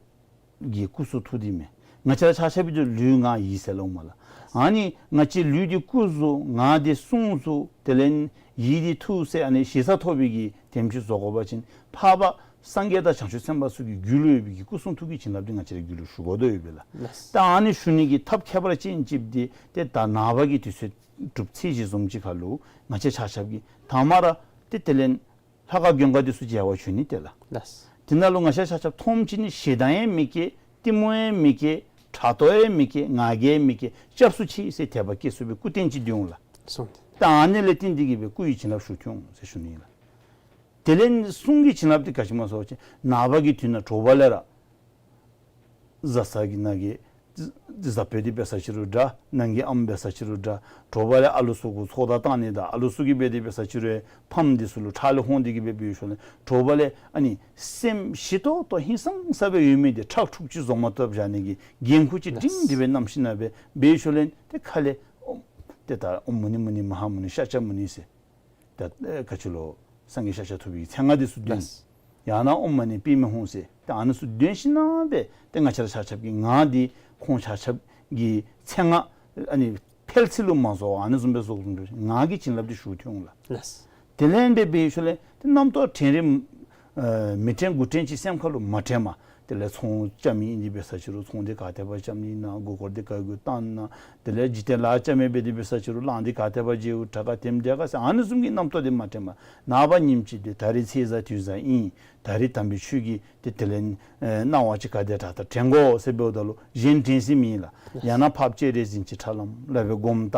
གི་སྐུ་གསུང་ཐུགས་འདི་མས། ང་བཅས་ར་ཆ་ཁྱབ་འདི་ལུས་ངག་ཡིད་ཟེར་སླབ་མས་ལགས། ཨ་ནི་ང་བཅས་ལུས་འདི་སྐུ་གསུང་ངག་འདི་གསུང་གསུང་དེ་ལས་ཡིད་འདི་ཐུགས་ཟེར་ཨ་ནི་ཞེ་ས་ཐོབ་པའི་གི་དེམ་ཅིག་བཟོ་དགོ་པ་ཅིན་འཕགས་པ་སངས་རྒྱས་དང་བྱང་ཆུབ་སེམས་དཔའ་ཚུ་གི་རྒྱུད་ལུ་ཡོད་པའི་གི་སྐུ་གསུང་ཐུགས་ཀྱི་བྱིན་རླབས་འདི་ང་བཅས་ར་རྒྱུད་ལུ་ཞུགས་དགོ་དོ་ཡོདཔ་ལགས། ལགས། ད་ཨ་ནི་ཞུ་ནི་གི་ཐབས་ཁྱད་པར་ཅན་ཅིག་འདི་ཏེ་ད་ནངས་པ་གི་དུས་ཚོད་དྲུག་ཚེས་བཞི་བཟུམ་ཅིག་ཁར་ལུ་ང་བཅས་ཆ་ཁྱབ་ཀྱིས་དང་པ་ར་ཏེ་དེ་ལས་ལྷ་ཁང་དགོན་ཁང་འདི་ཚུ་མཇལ་བར་བྱོན་ནི་ཏེ་ལགས། ལགས། དེ་ནང་ལུ་ང་བཅས་ཆ་ཁྱབ་མཐོངམ་ཅིག་ནི་ཞེ་སྡང་ཡང་མི་སྐྱེ། གཏི་མུག་ཡང་མི་སྐྱེ། ཕྲག་དོག་ཡང་མི་སྐྱེ། ང་རྒྱལ་ཡང་མི་སྐྱེ། སྐྱབས་སུ་མཆི་ཟེར་དད་པ་སྐྱེ་ཚུགས་པའི་སྐུ་རྟེན་ཅིག་འདི་འོང་ལགས། སོང་། ད་ཨ་ནི་ལས་བརྟེན་ཏེ་གིས་སྦེ་སྐུ་ཡི་བྱིན་རླབས་ཞུགས་ཏེ་འོང་ཟེར་ཞུ་ནི་ལགས། དེ་ལས་གསུང་གི་བྱིན་རླབས་འདི་ག་ཅི་སྨོ་ཟེར་བ་ཅིན་ནངས་པ་གི་དུས་ནང་དྲོ་པ་ལས་ར་བཟའ་ཚང་གི་ནང་གི་བཟའ་དཔོན་འདི་འབད་ས་ཅིག་རུང་འདྲ། ནང་གི་ཨམ་འབད་ས་ཅིག་རུང་འདྲ། དྲོ་པ་ལས་ཨ་ལུ་ཚུ་གུ་ཚོགས་བརྡ་བཏང་ནི་དང་ཨ་ལུ་ཚུ་གིས་འབད་དེ་འབད་ས་ཅིག་རུང་ཕམ་འདི་ཚུ་ལུ་ཁྲག་ལས་ཧོང་སྟེ་གིས་འབད་འབད་ཞིནམ་ལས་དྲོ་པ་ལས་ཨ་ནི་སེམས་ཞི་ཏོག་ཏོ་ཧིང་སངས་ས་སྦེ་ཡོད་མི་འདི་ཁྲག་འཁྲུག་ཅིག་བཟོ་མ་བཏུབ་བཞག་ནི་གི་འགན་ཁུར་ཅིག་སྒྲིང་སྒྲི་སྦེ་བསྣམས་ཞིནམ་ལས་འབད་འབད་ཞིནམ་ལས་ཏེ་ཁ་ལས་ཨོཾ་ཏེ་ད་ཨོཾ་མུ་ནི་མུ་ནི་མ་ཧཱ་མུ་ནི་ཤཱཀྱ་མུ་ནི་ཟེར། ད་ཨེ་ག་ཅི་ལོ་སངས་རྒྱས་ཤཱཀྱ་ཐུབ་པའི་མཚན་སྔགས་འདི་ཚུ་འདོན། ལགས། ཡང་ན་ཨོཾ་མ་ཎི་པདྨེ་ཧཱུྃ་ཟེར་ཏེ་ཨ་ནི་ཚུ་འདོན་ཞིནམ་ལས་འབད་ཏེ་ང་བཅས་ར་ཆ་ཁྱབ་ཀྱི་ངག་འདི་ཁོང་ཆ་ཁྱབ་ཀྱི་མཚན་སྔགས་ཨ་ནི་འཕེལ་ཚིག་ལུ་མ་བཟོ་བར་ཨ་ནི་བཟུམ་སྦེ་བཟོ་བཟུམ་སྦེ་ངག་གི་བྱིན་རླབས་འདི་ཞུགས་ཏེ་འོང་ལགས། ལགས། དེ་ལས་འབད་འབད་ཞིནམ་ལས་ཏེ་རྣམ་རྟོག་དྲན་རིགས་ཨེ་མི་དྲན་དགུ་དྲན་ཅིག་སེམས་ཁ་ལུ་མ་དྲན་པར་དེ་ལས་ཚོང་རྐྱབ་མི་ཨིན་ཏེ་འབད་ས་ཅིག་རུང་ཚོང་འདི་ག་ཏེ་འབད་རྐྱབ་ནི་ཨིན་ན། མགུ་སྐོར་འདི་ག་གུ་བཏང་ན། དེ་ལས་འཇིག་རྟེན་ལཱ་རྐྱབ་མི་འབད་དེ་འབད་ས་ཅིག་རུང་གླང་འདི་ག་ཏེ་འབད་འཇལ་དྲག་ག་དེམ་དྲག་ག་ཟེར་ཨ་ནི་བཟུམ་གྱི་རྣམ་རྟོག་འདི་མ་དྲན་པར་ནངས་པ་ཉིནམ་གཅིག་འདི་ད་རིས་ཚེས་བཟང་དུས་བཟང་ཨིན། ད་རིས་དམ་པའི་ཆོས་ཀྱི་ཏེ་དེ་ལས་ཨེ་གནང་བ་ཅིག་ག་དེ་དྲག་དྲག་དྲན་དགོ་ཟེར་འབདཝ་ད་ལུ་གཞན་དྲན་ས་མེད་ལགས། ཡང་ན་འཕགས་པ་སྤྱན་རས་གཟིགས་ཅིག་ཁྲ་ལམ་ལམ་སྦེ་སྒོམ་ད།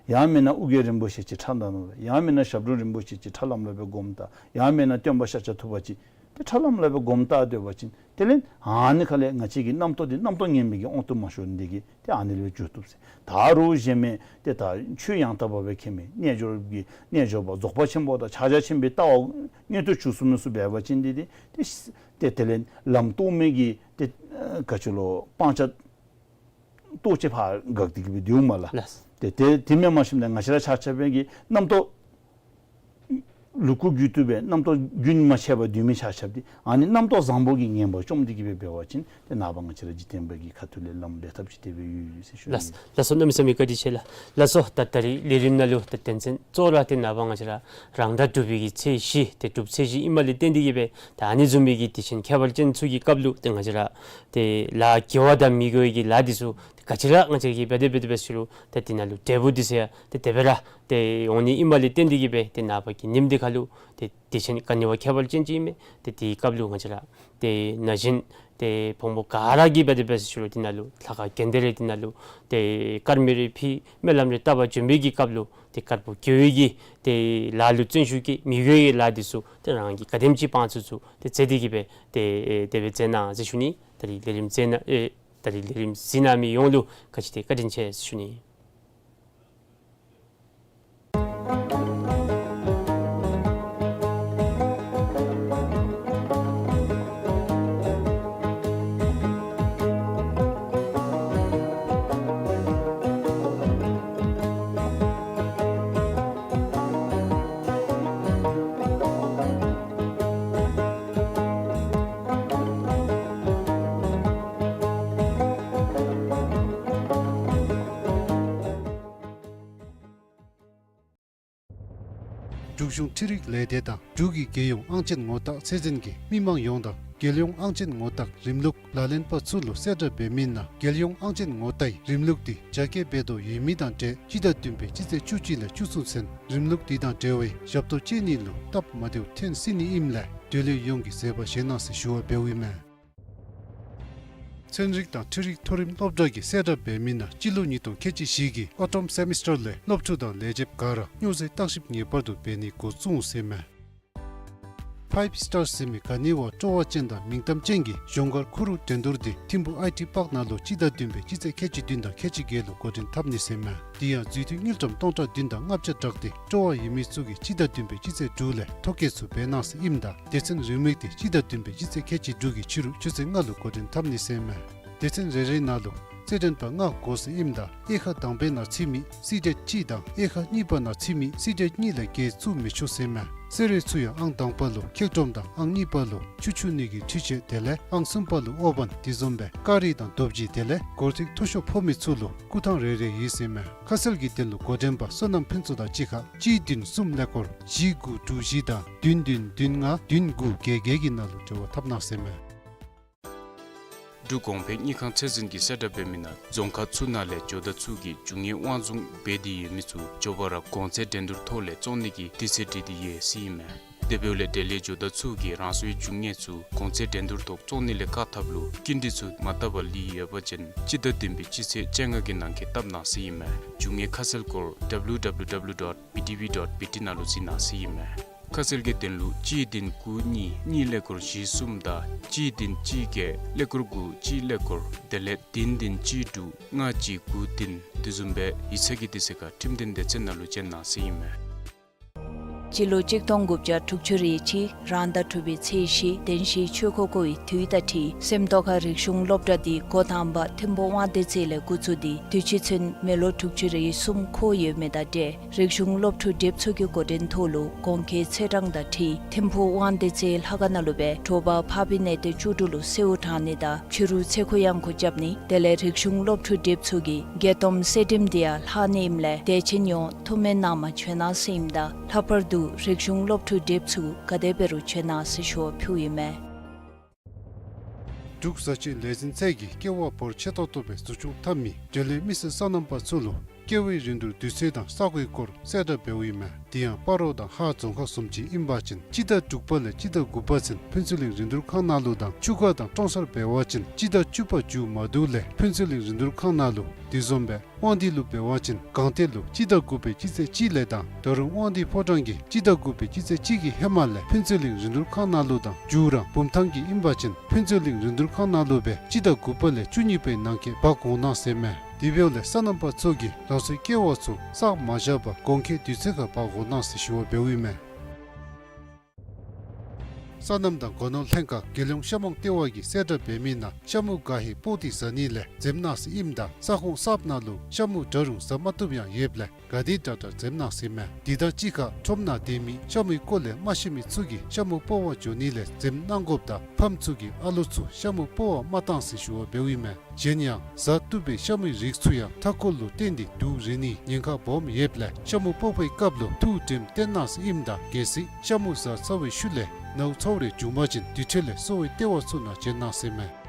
ཡང་མེན་ན་ཨོ་རྒྱན་རིན་པོ་ཆེ་ཅིག་ཁྲ་ལམ་ལམ་སྦེ། ཡང་མེན་ན་ཞབས་དྲུང་རིན་པོ་ཆེ་ཅིག་ཁྲ་ལམ་ལམ་སྦེ་སྒོམ་ད། ཡང་མེན་ན་སྟོན་པ་ཤཱཀྱ་ཐུབ་པ་ཅིག་ ཏེ་ཁྲ་ལམ་ལམ་སྦེ་སྒོམ་བལྟ་སྡོད་པ་ཅིན་དེ་ལས་ཨ་ནི་ཁ་ལས་ང་བཅས་ཀྱི་རྣམ་རྟོག་འདི་རྣམ་རྟོག་ངན་པའི་གི་དབང་དུ་མ་ཤོར་ནི་དེ་གིས་ཏེ་ཨ་ནི་ལུ་འགྱུར་བཏུབ་ཟེར། ད་རུང་གཞན་མི་ཏེ་ད་ཆོས་ཡང་དག་པ་སྦེ་མཁྱེན་མི་རྣལ་འབྱོར་གྱི་རྣལ་འབྱོར་པ་རྫོགས་པ་ཆེན་པོ་དང་ཕྱག་རྒྱ་ཆེན་པོའི་ལྟ་བ་མངོན་དུ་གྱུར་སོང་མི་ཚུ་འབད་བ་ཅིན་འདི་ཏེ་ཏེ་དེ་ལས་ལམ་རྟོགས་མི་གི་ཏེ་ག་ཅི་ལོ་སྤང་བྱ་རྟོགས་བྱེད་ཕར་འགག་སྟེ་གི་སྦེ་འདུག་མས་ལགས། ལགས། ཏེ་དེ་དེ་མེན་པར་ཞིནམ་ལས་ང་བཅས་ར་ཆ་ཁྱབ་ཀྱིས་རྣམ་རྟོག་ལུ་སྐུ་རྒྱུད་དུ་སྦེ་རྣམ་རྟོག་རྒྱུན་མ་ཆད་པར་སྡོད་མི་ཆ་ཁྱབ་འདི་ཨ་ནི་རྣམ་རྟོག་བཟང་པོ་གིས་ངན་པ་བཅོམ་སྟེ་གི་སྦེ་འབད་བ་ཅིན་ཏེ་ནངས་པ་ང་བཅས་ར་འཇིག་རྟེན་པ་གི་ཁ་ཐུག་ལས་ལམ་ལས་ཐབས་ཅིག་དེ་སྦེ་ཡོད་ཡོད་ཟེར་ཞུ་ནི། ལགས། ལགས་སོ། གནམ་མེད་ས་མེད་བཀའ་དྲིན་ཆེ་ལགས། ལགས་སོ། ད་ད་རིས་ལས་རིམ་ནང་ལུ་ད་དོན་ཚན་གཙོ་བོ་ར་ཏེ་ནངས་པ་ང་བཅས་ར་རང་ཟླ་དྲུག་པའི་གི་ཚེས་བཞི་ཏེ་གྲུབ་ཚེས་བཞི་ཨིནམ་ལས་བརྟེན་ཏེ་གི་སྦེ་ད་ཨ་ནི་བཟུམ་མའི་གི་དུས་ཆེན་ཁྱད་པར་ཅན་ཚུ་གི་སྐབས་ལུ་ཏེ་ང་བཅས་ར་ཏེ་ལཱ་དགེ་བ་དང་མི་དགེ་བའི་གི་ལཱ་འདི་ཚུ་ཏེ་ག་ཅི་ར་ང་བཅས་ཀྱིས་འབད་དེ་འབད་དེ་འབད་ཞུ་རུང་ཏེ་དེ་ནང་ལུ་འབྲས་བུ་འདི་ཚུ་ཡང་ཏེ་དེ་སྦེ་ར་ཏེ་འོང་ནི་ཨིནམ་ལས་བརྟེན་ཏེ་གི་སྦེ་ཏེ་ནངས་པ་གི་ཉིནམ་འདི་ཁ་ལུ་ཏེ་དུས་ཆེན་ག་ནི་བ་ཁྱད་པར་ཅན་ཅིག་ཨིན་མས། ཏེ་དེའི་སྐབས་ལུ་ང་བཅས་ར་ཏེ་ན་གཞོན་ཏེ་ཕོ་མོ་ག་ར་གིས་འབད་དེ་འབད་ཞུ་རུང་དེ་ནང་ལུ་ལྷ་ཁང་དགོན་སྡེ་རེ་དེ་ནང་ལུ་ཏེ་དཀར་མེ་རེ་ཕུལ་སྨོན་ལམ་རེ་བཏབ་པར་བྱོན་པའི་གི་སྐབས་ལུ་ཏེ་དཀར་པོ་དགེ་བའི་གི་ཏེ་ལཱ་ལུ་བརྩོན་ཤུགས་བསྐྱེད། མི་དགེ་བའི་གི་ལཱ་འདི་ཚུ་ཏེ་རང་གིས་ག་དེམ་ཅིག་སྤང་ཚུགས་ཚུགས་ཏེ་མཛད་དེ་གི་སྦེ་ཏེ་དེ་སྦེ་མཛད་གནང་ཟེར་ཞུ་ནི། ད་རིས་ལས་རིམ་མཛད་གནང་ཨེ་ད་རིས་ལས་རིམ་གཟིགས་གནང་མི་ཡོངས་ལུ་ག་ཅི་ཏེ་བཀའ་དྲིན་ཆེ་ཟེར་ཞུ་ནི། འབྲུག་གཞུང་འཕྲུལ་རིག་ལས་སྡེ་དང་འབྲུག་གི་རྒྱལ་ཡོངས་ཨང་ཅན་ངོ་རྟགས་ཚད་འཛིན་གྱིས་མི་མང་ཡོངས་དང་རྒྱལ་ཡོངས་ཨང་ཅན་ངོ་རྟགས་རིམ་ལུགས་ལག་ལེན་པ་ཚུ་ལུ་གསལ་བསྒྲགས་འབད་མི་ནང་རྒྱལ་ཡོངས་ཨང་ཅན་ངོ་རྟགས་རིམ་ལུགས་འདི་རྒྱ་སྐྱེད་འབད་དོ་ཡོད་མི་དང་འབྲེལ་སྤྱི་ཟླ་བདུན་པའི་སྤྱི་ཚེས་བཅུ་གཅིག་ལས་བཅུ་གསུམ་ཚུན་རིམ་ལུགས་འདི་དང་འབྲེལ་བའི་ཞབས་ཏོག་སྤྱོད་ནི་ལུ་སྟབས་མ་བདེཝ་ཐོན་སྲིད་ནི་ཨིནམ་ལས་དོན་ལས་ཡོངས་ཀྱིས་གཟབ་པ་བཞེས་གནང་ཟེར་ཞུ་བ་འབདཝ་ཨིན་མས། ཚན་རིག་དང་འཕྲུལ་རིག་མཐོ་རིམ་སློབ་གྲྭ་གིས་གསལ་བསྒྲགས་འབད་མི་ནང་སྤྱི་ལོ་ཉིས་སྟོང་ཁལ་གཅིག་བཞི་གི་ཨོ་ཊམ་སེ་མིས་ཊར་ལས་སློབ་ཕྲུག་དང་ལས་བྱེདཔ་ག་ར་སྨྱོ་རྫས་བརྟག་ཞིབ་ངེས་པར་དུ་འབད་ནི་འགོ་བཙུགས་ཟེར་མས། ཕའིབ་སི་ཊར་ཟེར་མི་ག་ནི་བ་སྤྲོ་བ་ཅན་དང་མིང་གཏམ་ཅན་གྱི་གཞུང་སྒར་ཁུ་རུ་འགྲན་བསྡུར་འདི་ཐིམ་ཕུ་ཨའི་ཊི་པཱརཀ་ནང་ལུ་སྤྱི་ཟླ་བདུན་པའི་སྤྱི་ཚེས་ཁལ་གཅིག་བདུན་དང་ཁལ་གཅིག་བརྒྱད་ལུ་འགོ་འདྲེན་འཐབ་ནི་ཟེར་མས། དེ་ཡང་འཛུལ་དུས་དངུལ་ཀྲམ་སྟོང་ཕྲག་བདུན་དང་ལྔ་བརྒྱ་བསྒྲགས་ཏེ་སྤྲོ་བ་ཡོད་མི་ཚུ་གིས་སྤྱི་ཟླ་བདུན་པའི་སྤྱི་ཚེས་དྲུག་ལས་ཐོ་བཀོད་ཚུ་འབད་གནང་ཟེར་ཨིནམ་ད་སྡེ་ཚན་རེའུ་མིག་འདི་སྤྱི་ཟླ་བདུན་པའི་སྤྱི་ཚེས་ཁལ་གཅིག་དྲུག་གི་ཕྱི་རུ་ཆུ་ཚོད་ལྔ་ལུ་འགོ་འདྲེན་འཐབ་ནི་ཟེར་མས། སྡེ་ཚན་རེ་རེ་ནང་ལུ་རྩེད་འགྲན་པ་ལྔ་དགོ་ཟེར་ཨིནམ་ད་དབྱེ་ཁག་དང་པའི་ནང་ཚུད་མི་སི་ཊེཊ་གཅིག་དང་དབྱེ་ཁག་གཉིས་པ་ནང་ཚུད་མི་སི་ཊེཊ་གཉིས་ལས་བརྒལ་བཙུགས་མི་ཆོག་ཟེར་མས། སེ་ར་ཚུ་ཡང་ཨང་དང་པ་ལུ་ཁེག་ཏྲོམ་དང་ཨང་གཉིས་པ་ལུ་ཆུ་འཁྱུ་ནི་གི་འཕྲུལ་ཆས་དེ་ལས་ཨང་གསུམ་པ་ལུ་དབོག་བན་དེ་བཟུམ་སྦེ་ཀ་རི་དང་རྡོ་བརྗེ་དེ་ལས་སྒོར་ཐིག་མཐོ་ཤོས་ཕོག་མི་ཚུ་ལུ་སྐུ་ཐང་རེ་རེ་ཡོད་ཟེར་མས། ཁ་གསལ་གྱི་དོན་ལུ་འགོ་འདྲེན་པ་བསོད་ནམས་ཕུན་ཚོགས་དང་གཅིག་ཁར་གཅིག་བདུན་གསུམ་ཀླད་ཀོར་བཞི་དགུ་དྲུག་བཞི་དང་བདུན་བདུན་བདུན་ལྔ་བདུན་དགུ་བརྒྱད་བརྒྱད་ཀྱི་ནང་ལུ་འབྲེལ་བ་འཐབ་གནང་ཟེར་མས། འབྲུག་གོང་འཕེལ་དངུལ་ཁང་ཚད་འཛིན་གྱིས་གསལ་བསྒྲགས་འབད་མི་ནང་རྫོང་ཁག་ཚུ་ནང་ལས་ཇོ་བདག་ཚུ་གིས་རྒྱུ་དངོས་དབང་བཟུང་འབད་དེ་ཡོད་མི་ཚུ་མགྱོགས་པ་ར་གོང་ཚད་འགྲན་བསྡུར་ཐོག་ལས་བཙོང་ནི་གི་དུས་ཚོད་བྲིས་ཏེ་ཡོད་ཟེར་ཨིན་མས། དེ་འབདཝ་ལས་དེ་ལས་ཇོ་བདག་ཚུ་གིས་རང་སོའི་རྒྱུ་དངོས་ཚུ་གོང་ཚད་འགྲན་བསྡུར་ཐོག་བཙོང་ནི་ལས་བཀག་ཐབས་ལུ་སྐྱིན་འགྲུལ་ཚུ་མ་བཏབ་པར་ལུས་ཡོད་པ་ཅིན་སྤྱི་ཟླ་བདུན་པའི་སྤྱི་ཚེས་བཅོ་ལྔ་གི་ནང་འཁོད་བཏབ་གནང་ཟེར་ཨིན་མས། རྒྱུ་དངོས་ཁ་གསལ་སྐོར་W W W dot B T V dot B T ནང་ལུ་གཟིགས་གནང་ཟེར་ཨིན་མས། ཁ་གསལ་གྱི་དོན་ལུ་གཅིག་བདུན་དགུ་གཉིས་གཉིས་ཀླད་ཀོར་བཞི་གསུམ་དང་གཅིག་བདུན་གཅིག་བརྒྱད་ཀླད་ཀོར་དགུ་གཅིག་ཀླད་ཀོར་དེ་ལས་བདུན་བདུན་གཅིག་དྲུག་ལྔ་གཅིག་དགུ་བདུན་དེ་བཟུམ་སྦེ་ཡིག་ཚང་གི་དུས་ཚོད་ཁར་ཁྲིམས་དོན་སྡེ་ཚན་ནང་ལུ་བྱོན་གནང་ཟེར་ཨིན་མས། སྤྱི་ལོ་གཅིག་སྟོང་དགུ་བརྒྱ་དྲུག་ཅུ་རེ་གཅིག་རང་ཟླ་དྲུག་པའི་ཚེས་བཞི་བདེན་བཞིའི་ཆོས་འཁོར་བསྐོར་བའི་དུས་དང་འཁྲིལ་སེམས་རྟོགས་ཁ་རིག་གཞུང་སློབ་གྲྭ་འདི་འགོ་དང་པ་ཐིམ་ཕུ་དབང་འདུས་རྩེ་ལས་འགོ་བཙུགས་ཏེ་དུས་ཅི་ཚུན་མི་ལོ་དྲུག་ཅུ་རེ་གསུམ་འཁོར་ཡོད་མི་དང་འབྲེལ་རིག་གཞུང་སློབ་ཕྲུག་སྡེཔ་ཚུ་གི་འགོ་འདྲེན་ཐོག་ལུ་གོང་འཁོད་ཚེས་གྲངས་དང་འཁྲིལ་ཐིམ་ཕུ་དབང་འདུས་རྩེ་ལྷ་ཁང་ནང་ལུ་སྦེ་དྲོ་པ་ཕ་བི་ནེ་ཏེ་བཅུ་དྲུག་ལུ་གསོལཝ་དྲང་ནི་དང་ཕྱི་རུ་ཚེ་འཁོར་གཡང་འགུགས་རྐྱབ་ནི་དེ་ལས་རིག་གཞུང་སློབ་ཕྲུག་སྡེཔ་ཚུ་གིས་དགྱེས་སྟོན་གསོལ་རིམ་འདི་ཡང་ལྷག་ནི་ཨིནམ་ལས་དད་ཅན་ཡོངས་ཐུགས་སྨོན་གནང་མ་བྱོན་གནང་ཟེར་ཨིནམ་ད་ལྷག་པར་དུ་རིག་གཞུང་སློབ་ཕྲུག་སྡེཔ་ཚུ་ག་དེ་འབད་རུང་བྱོན་གནང་ཟེར་ཞུ་བ་ཕུལཝ་ཨིན་མས། འབྲུག་བཟའ་སྤྱོད་ལས་འཛིན་ཚད་ཀྱིས་ཀེ་བ་འབོར་ཆེ་ཏོག་ཏོ་སྦེ་འཛུགས་སྐྱོང་འཐབ་མི་འབྲེལ་ཡོད་མི་སེར་སོ་ནམ་པ་ཚུ་ལུ་ ཀེ་བའི་རིན་བསྡུར་དུས་ཚོད་དང་ས་གོའི་སྐོར་གསལ་བསྒྲགས་འབདཝ་ཨིན་མས། དེ་ཡང་སྤ་རོ་དང་ཧཱ་རྫོང་ཁག་བཟུམ་ཅིག་ཨིན་པ་ཅིན་སྤྱི་ཟླ་དྲུག་པ་ལས་སྤྱི་ཟླ་དགུ་པ་ཚུན་ཕུན་ཚོགས་གླིང་རིན་བསྡུར་ཁང་ནང་ལུ་དང་ཆུ་ཁ་དང་ཀྲོང་གསར་འབད་བ་ཅིན་སྤྱི་ཟླ་བཅུ་པ་མཇུག་མ་བསྡུ་ལས་ཕུན་ཚོགས་གླིང་རིན་བསྡུར་ཁང་ནང་ལུ། དེ་བཟུམ་སྦེ་དབང་འདུས་ལུ་འབད་བ་ཅིན་སྒང་སྟེང་ལུ་སྤྱི་ཟླ་དགུ་པའི་སྤྱི་ཚེས་གཅིག་ལས་དང་ད་རུང་དབང་འདུས་ཕོ་བྲང་གི་སྤྱི་ཟླ་དགུ་པའི་སྤྱི་ཚེས་གཅིག་གི་ཧེ་མ་ལས་ཕུན་ཚོགས་གླིང་རིན་བསྡུར་ཁང་ནང་ལུ་དང་མཇུག་ར་བུམ་ཐང་གི་ཨིན་པ་ཅིན་ཕུན་ཚོགས་གླིང་རིན་བསྡུར་ཁང་ནང་ལུ་སྦེ་སྤྱི་ཟླ་དགུ་པ་ལས་བཅུ་གཉིས་པའི་ནང་འཁོད་འབག་འོང་གནང་ཟེར་མས། དེ་འབདཝ་ལས་སོ་ནམ་པ་ཚུ་གིས་རང་སོའི་ཀེ་བ་ཚུ་བསགས་མ་བཞག་པར་དགོང་ཁའི་དུས་ཚོད་ཁར་འབག་འོང་གནང་ཟེར་ཞུ་བ་འབདཝ་ཨིན་མས། སོ་ནམ་དང་སྒོ་ནོར་ལྷན་ཁག་རྒྱལ་ཡོངས་ཤ་མོང་ལྟེ་བ་གིས་གསལ་བསྒྲགས་འབད་མི་ནང་ཤ་མུ་ག་ཧེ་པོ་ཏི་ཟ་ནི་ལས་འཛེམ་གནང་ཟེར་ཨིནམ་ད་ས་ཁོངས་གསརཔ་ནང་ལུ་ཤ་མུ་འདྲ་རུང་ཟ་མ་བཏུབ་ཡང་ཡོདཔ་ལས་ག་དེ་དྲག་དྲག་འཛེམ་གནང་ཟེར་མས། དེ་དང་གཅིག་ཁར་ཁྲོམ་ནང་སྡོད་མི་ཤ་མུའི་སྐོར་ལས་མ་ཤེས་མི་ཚུ་གིས་ཤ་མུ་སྤོ་བར་འགྱོ་ནི་ལས་འཛེམ་གནང་དགོཔ་དང་ཕམ་ཚུ་གིས་ཨ་ལོ་ཚུ་ཤ་མུ་སྤོ་བར་མ་གཏང་ཟེར་ཞུ་བ་འབདཝ་ཨིན་མས། གཞན་ཡང་ཟ་བཏུབ་པའི་ཤ་མུའི་རིགས་ཚུ་ཡང་མཐའ་འཁོར་ལུ་བརྟེན་ཏེ་འདུག་རེ་ནིའི་ཉེན་ཁ་སྦོམ་ཡོདཔ་ལས་ཤ་མུ་སྤོ་བའི་སྐབས་ལུ་ཐུགས་དྲནམ་བཏོན་གནང་ཟེར་ཨིནམ་ད་གལ་སྲིད་ཤ་མུ་ཟ་ཚར་བའི་ཤུལ་ལས་ནཝ་ཚཝ་རེ་བྱུང་པ་ཅིན་དེ་འཕྲོ་ལས་གསོ་བའི་ལྟེ་བ་ཚུ་ནང་བྱོན་གནང་ཟེར་མས།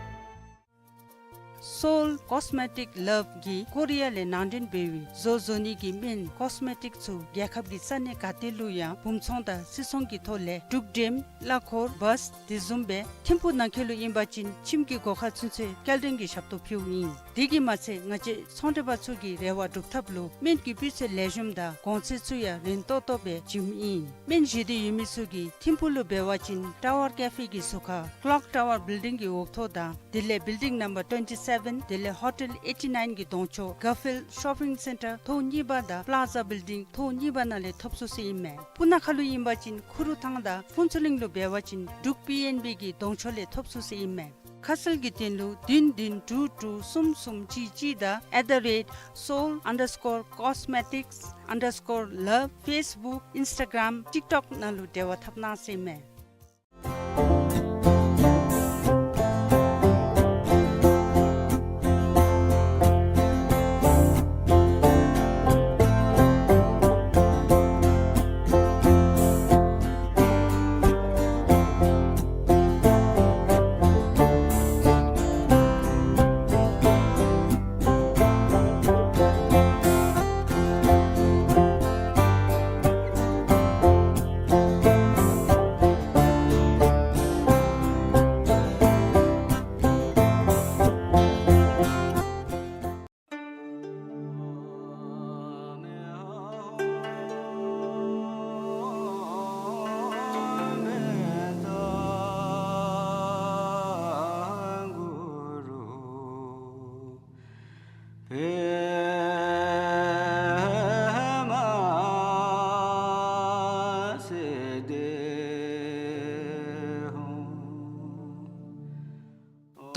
སོའུལ་ཀོས་མེ་ཊིཀ་ལབ་ཀྱིས་ཀོ་རི་ཡ་ལས་ནང་འདྲེན་འབད་བའི་བཟོ་བཟོ་ནི་གི་སྨན་ཀོས་མེ་ཊིཀ་ཚུ་རྒྱལ་ཁབ་ཀྱི་ས་གནས་ག་ཏེ་ལུ་ཡང་སྦུང་ཚོང་དང་སིལ་ཚོང་གི་ཐོག་ལས་འབྲུག་འགྲེམ་གླ་འཁོར་བཱས་དེ་བཟུམ་སྦེ་ཐིམ་ཕུག་ནང་འཁོད་ལུ་ཨིན་པ་ཅིན་ཁྱིམ་གྱི་སྒོ་ཁར་ཚུན་ཚོད་སྐྱེལ་འདྲེན་གྱི་ཞབས་ཏོག་ཕུལཝ་ཨིན། དེ་གིས་མ་ཚད་ང་བཅས་ཚོང་འབྲེལ་པ་ཚུ་གི་རེ་བ་སྒྲུབ་ཐབས་ལུ་སྨན་གྱི་སྤུས་ཚད་ལེགས་ཤོམ་དང་གོང་ཚད་ཚུ་ཡང་རན་ཏོག་ཏོ་སྦེ་བྱིནམ་ཨིན། སྨན་བཞེས་འདོད་ཡོད་མི་ཚུ་གིས་ཐིམ་ཕུག་ལུ་འབད་བ་ཅིན་ཊ་ཝར་ཀེ་ཕེ་གི་ཟུར་ཁར་ཀློག་ཊ་ཝར་བིལ་ཌིང་གི་འོག་ཐོག་དང་དེ་ལས་བིལ་ཌིང་ནམ་བར་ཊུ་ཝེན་ཊི་སེ་བེན་དེ་ལས་ཧོ་ཊེལ་ཨེ་ཊི་ནའིན་གྱི་གདོང་ཕྱོགས་གར་ཕིལཌ་ཤོ་པིང་སེན་ཊར་ཐོག་གཉིས་པ་དང་པ་ལཱ་ཛ་བིལ་ཌིང་ཐོག་གཉིས་པ་ནང་ལས་ཐོབ་ཚུགས་ཟེར་ཨིན་མས། སྤུ་ན་ཁ་ལུ་ཨིན་པ་ཅིན་ཁུ་རུ་ཐང་དང་ཕུན་ཚོགས་གླིང་ལུ་འབད་བ་ཅིན་འབྲུག་པི་ཨེན་བི་གི་གདོང་ཕྱོགས་ལས་ཐོབ་ཚུགས་ཟེར་ཨིན་མས། ཁ་གསལ་གྱི་དོན་ལུ་བདུན་བདུན་དྲུག་དྲུག་གསུམ་གསུམ་གཅིག་གཅིག་དང་at the rate seoul underscore cosmetics underscore love Facebook Instagram TikTok ནང་ལུ་འབྲེལ་བ་འཐབ་གནང་ཟེར་ཨིན་མས།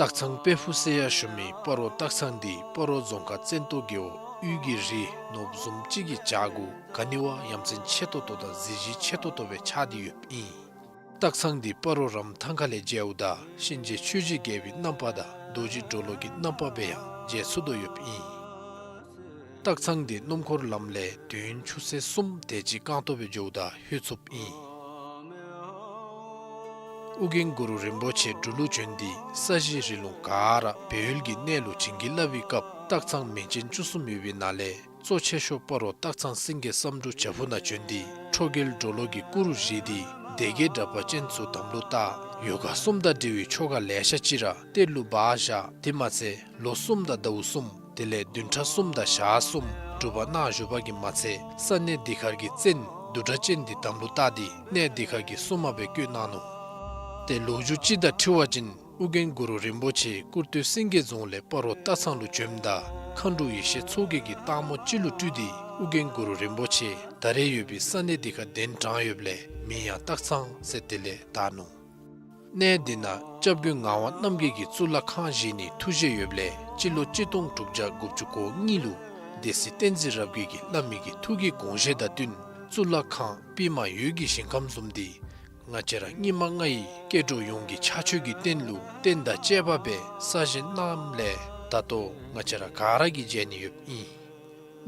སྟག་ཚང་དཔལ་ཕུག་ཟེར་ཡང་ཞུ་མི་སྤ་རོ་སྟག་ཚང་འདི་སྤ་རོ་རྫོང་ཁག་བཙན་ཏོ་རྒེད་འོག་དབུས་ཀྱི་རི་ནོར་བུ་བཟུམ་ཅིག་གི་བྱག་གུ་ག་ནི་བ་ཡ་མཚན་ཆེ་ཏོག་ཏོ་དང་གཟི་བརྗིད་ཆེ་ཏོག་ཏོ་སྦེ་ཆགས་ཏེ་ཡོདཔ་ཨིན། སྟག་ཚང་འདི་སྤ་རོ་རམ་ཐང་ཁ་ལས་མཇལཝ་ད་གཤིན་རྗེ་ཆོས་རྗེ་རྒྱལ་པོའི་རྣམ་པ་དང་རྡོ་རྗེ་གྲོ་ལོད་ཀྱི་རྣམ་པ་སྦེ་ཡང་མཇལ་ཚུགས་དོ་ཡོདཔ་ཨིན། སྟག་ཚང་འདི་སྣུམ་འཁོར་ལམ་ལས་དུས་ཡུན་ཆུ་ཚོད་གསུམ་དེ་ཅིག་རྐང་ཐང་སྦེ་འགྱོཝ་ད་ལྷོད་ཚུགསཔ་ཨིན། ཨོ་རྒྱན་གུ་རུ་རིན་པོ་ཆེ་འབྲུག་ལུ་བྱོན་ཏེ་ས་གཞི་རི་ལུང་ག་ར་སྦས་ཡུལ་གྱི་གནས་ལུ་བྱིན་གྱིས་བརླབས་པའི་སྐབས་སྟག་ཚང་མིང་ཅན་བཅུ་གསུམ་ཡོད་པའི་ནང་ལས་གཙོ་ཆེ་ཤོས་སྤ་རོ་སྟག་ཚང་སེང་གེ་བསམ་འགྲུབ་བྱག་ཕུག་ནང་བྱོན་ཏེ་ཁྲོ་རྒྱལ་གྲོ་ལོད་ཀྱི་སྐུ་རུ་བཞེངས་ཏེ་སྡེ་བརྒྱད་དྲེགས་པ་ཅན་ཚུ་དམ་ལུ་བཏགས། ཡོ་ག་གསུམ་དང་འབྲེལ་བའི་ཆོ་ག་ལེ་ཤ་ཅིག་ར་གཏེར་ལུ་སྦ་བཞག། དེ་མ་ཚད་ལོ་གསུམ་དང་ཟླཝ་གསུམ་དེ་ལས་བདུན་ཕྲག་གསུམ་དང་ཞག་གསུམ་སྒྲུབ་པ་གནང་བཞུགས་པ་གིས་མ་ཚད་ས་གནས་འདི་ཁར་གྱི་བཙན་བདུད་གྲགས་ཅན་འདི་དམ་ལུ་བཏགས་ཏེ་གནས་འདི་ཁར་གྱི་སྲུང་མ་སྦེ་བསྐོས་གནང་ནུག། ཏེ་ལོ་རྒྱུས་ཅིག་དང་འཁྲིལ་བ་ཅིན་ཨོ་རྒྱན་གུ་རུ་རིན་པོ་ཆེ་སྐུར་སྟོད་སེང་གེ་རྫོང་ལས་སྤ་རོ་སྟག་ཚང་ལུ་བྱོནམ་ད་མཁའ་འགྲོ་ཡེ་ཤེས་མཚོ་རྒྱལ་གྱིས་སྟག་མོ་ཅིག་ལུ་སྤྲུལ་ཏེ་ཨོ་རྒྱན་གུ་རུ་རིན་པོ་ཆེ་ད་རེས་ཡོད་པའི་ས་གནས་འདི་ཁར་གདན་དྲངས་ཡོདཔ་ལས་མིང་ཡང་སྟག་ཚང་ཟེར་དེ་ལས་བཏགས་ནུག། གནས་འདི་ནང་སྐྱབས་མགོན་ངག་དབང་རྣམ་རྒྱལ་གྱིས་གཙུག་ལག་ཁང་བཞེངས་ནིའི་ཐུགས་བཞེད་ཡོདཔ་ལས་སྤྱི་ལོ་གཅིག་སྟོང་དྲུག་བརྒྱ་དགུ་བཅུ་གོ་གཉིས་ལུ་སྡེ་སྲིད་བསྟན་འཛིན་རབ་རྒྱས་ཀྱིས་བླ་མའི་གི་ཐུགས་ཀྱི་དགོངས་བཞེད་དང་བསྟུན་གཙུག་ལག་ཁང་པདྨ་འོད་ཀྱི་ཞིང་ཁམས་བཟུམ་འདི་ང་བཅས་ར་སྙིགས་མ་ལྔ་ཡི་སྐྱེ་འགྲོ་ཡོངས་ཀྱི་ཕྱག་མཆོད་ཀྱི་རྟེན་ལུ་རྟེན་དང་བཅས་པ་སྦེ་གསར་བཞེངས་གནངམ་ལས་ད་ལྟོ་ང་བཅས་ར་ག་ར་གིས་མཇལ་ནི་ཡོདཔ་ཨིན།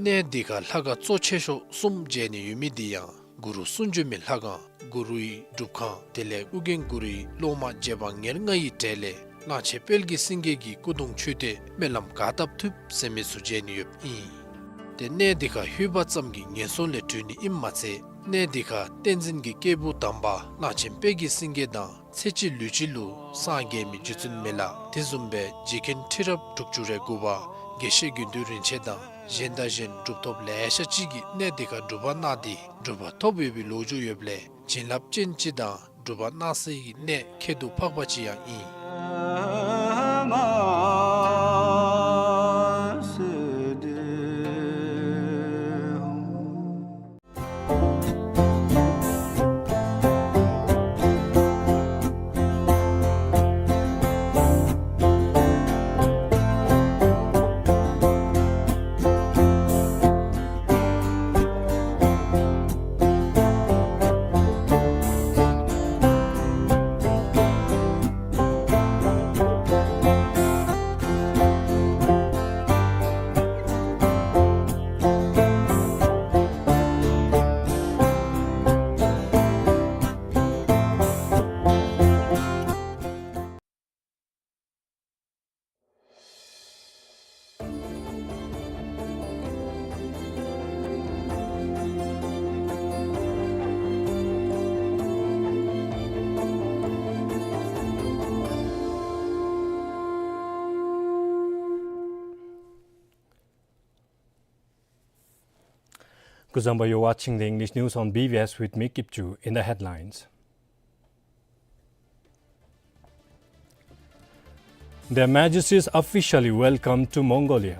གནས་འདི་ཁར་ལྷ་ཁང་གཙོ་ཆེ་ཤོས་གསུམ་མཇལ་ནི་ཡོད་མི་འདི་ཡང་གུ་རུ་གསུང་བྱོན་མའི་ལྷ་ཁང་གུ་རུའི་སྒྲུབ་ཁང་དེ་ལས་ཨོ་རྒྱན་གུ་རུའི་སློབ་མ་རྗེ་འབངས་ཉེར་ལྔ་ཡི་གྲས་ལས་གླང་ཆེན་དཔལ་གྱི་སེང་གེ་གི་སྐུ་གདུང་མཆོད་རྟེན་སྨོན་ལམ་ག་བཏབ་ཐུབ་ཟེར་མི་ཚུ་མཇལ་ནི་ཡོདཔ་ཨིན། གནས་འདི་ཁར་ལྷོད་པ་ཙམ་གྱིས་ངན་སོང་ལས་གྲོལ་ནི་ཨིནམ་མ་ཚད་གནས་འདི་ཁར་བསྟན་འཛིན་གྱི་སྐྱེས་བུ་དམ་པ་གླང་ཆེན་དཔལ་གྱི་སེང་གེ་དང་ཚེ་གཅིག་ལུས་གཅིག་ལུ་སངས་རྒྱས་མི་རྗེ་བཙུན་མི་ལ་དེ་བཟུམ་སྦེ་རྗེ་མཁན་ཁྲི་རབས་དྲུག་ཅུ་རེ་དགུ་པ་དགེ་བཤེས་དགེ་འདུན་རིན་ཆེན་དང་གཞན་དང་གཞན་གྲུབ་ཐོབ་ལེ་ཤ་ཅིག་གིས་གནས་འདི་ཁར་སྒྲུབ་པ་གནང་སྟེ་གྲུབ་པ་ཐོབ་ཡོད་པའི་ལོ་རྒྱུས་ཡོདཔ་ལས་བྱིན་རླབས་ཅན་ཅིག་དང་གྲུབ་པ་གནང་སའི་གནས་ཁྱད་དུ་འཕགས་པ་ཅིག་ཡང་ཨིན། Kuzuzangpo, you're watching the English news on B B S with me, Kipchu. In the headlines, Their Majesties officially welcome to Mongolia.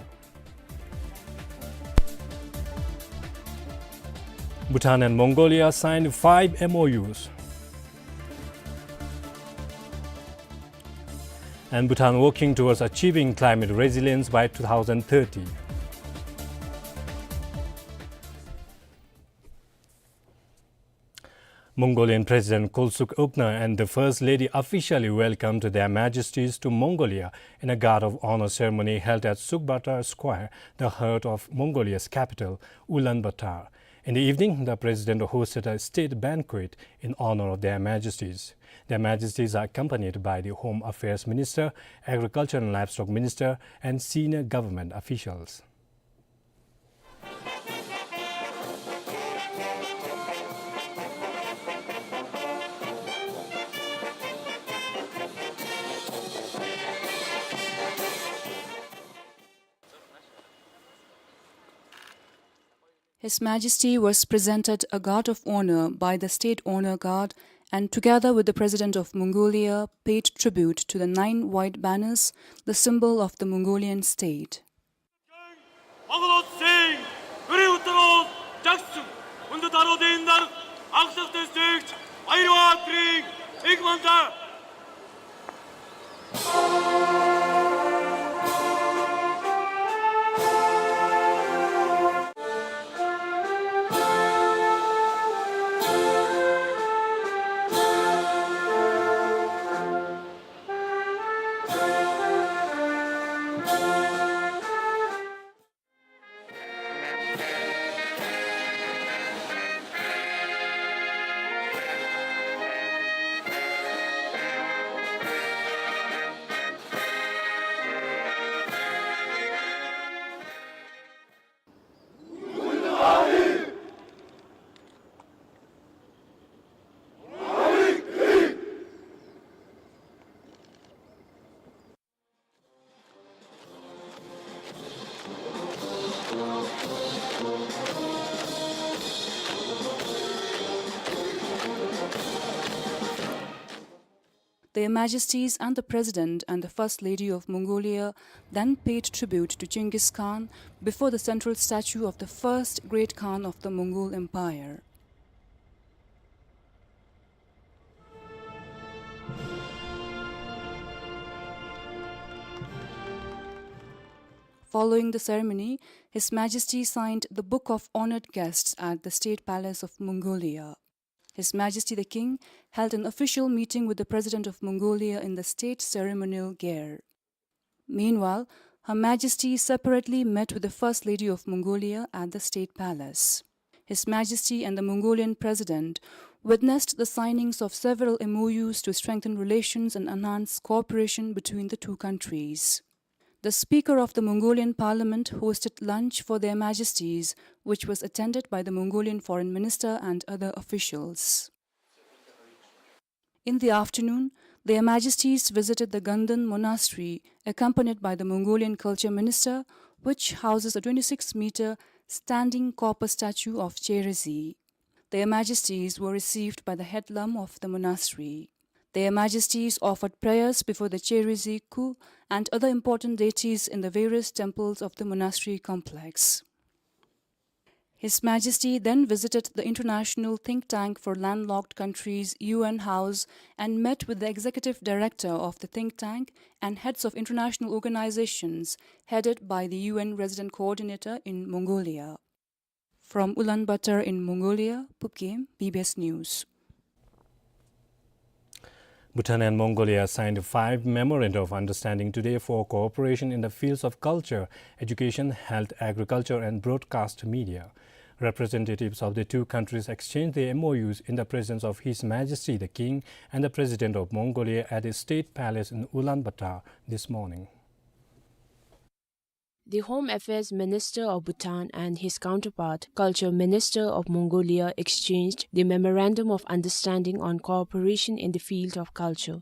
Bhutan and Mongolia signed five M O Us. And Bhutan working towards achieving climate resilience by two thousand thirty. Mongolian President Khulsukh Ukhnaa and the First Lady officially welcomed Their Majesties to Mongolia in a guard of honor ceremony held at Sukhbatar Square, the heart of Mongolia's capital, Ulaanbaatar. In the evening, the President hosted a state banquet in honor of Their Majesties. Their Majesties are accompanied by the Home Affairs Minister, Agriculture and Livestock Minister, and senior government officials. His Majesty was presented a guard of honor by the State Honor Guard and, together with the President of Mongolia, paid tribute to the nine white banners, the symbol of the Mongolian state. Their Majesties and the President and the First Lady of Mongolia then paid tribute to Genghis Khan before the central statue of the first great Khan of the Mongol Empire. Following the ceremony, His Majesty signed the Book of Honored Guests at the State Palace of Mongolia. His Majesty the King held an official meeting with the President of Mongolia in the state ceremonial gear. Meanwhile, Her Majesty separately met with the First Lady of Mongolia at the State Palace. His Majesty and the Mongolian President witnessed the signings of several M O Us to strengthen relations and enhance cooperation between the two countries. The Speaker of the Mongolian Parliament hosted lunch for Their Majesties, which was attended by the Mongolian Foreign Minister and other officials. In the afternoon, Their Majesties visited the Gandan Monastery, accompanied by the Mongolian Culture Minister, which houses a twenty-six meter standing copper statue of Cherizi. Their Majesties were received by the head lama of the monastery. Their Majesties offered prayers before the Cherizi Khu and other important deities in the various temples of the monastery complex. His Majesty then visited the International Think Tank for Landlocked Countries, U N House, and met with the executive director of the think tank and heads of international organizations headed by the U N resident coordinator in Mongolia. From Ulaanbaatar in Mongolia, Phubgem, B B S News. Bhutan and Mongolia signed five Memoranda of Understanding today for cooperation in the fields of culture, education, health, agriculture, and broadcast media. Representatives of the two countries exchanged their M O Us in the presence of His Majesty the King and the President of Mongolia at the State Palace in Ulaanbaatar this morning. The Home Affairs Minister of Bhutan and his counterpart, Culture Minister of Mongolia, exchanged the Memorandum of Understanding on cooperation in the field of culture.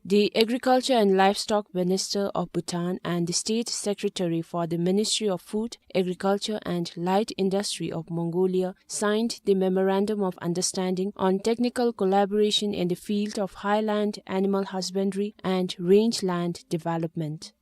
The Agriculture and Livestock Minister of Bhutan and the State Secretary for the Ministry of Food, Agriculture and Light Industry of Mongolia signed the Memorandum of Understanding on technical collaboration in the field of highland animal husbandry and rangeland development.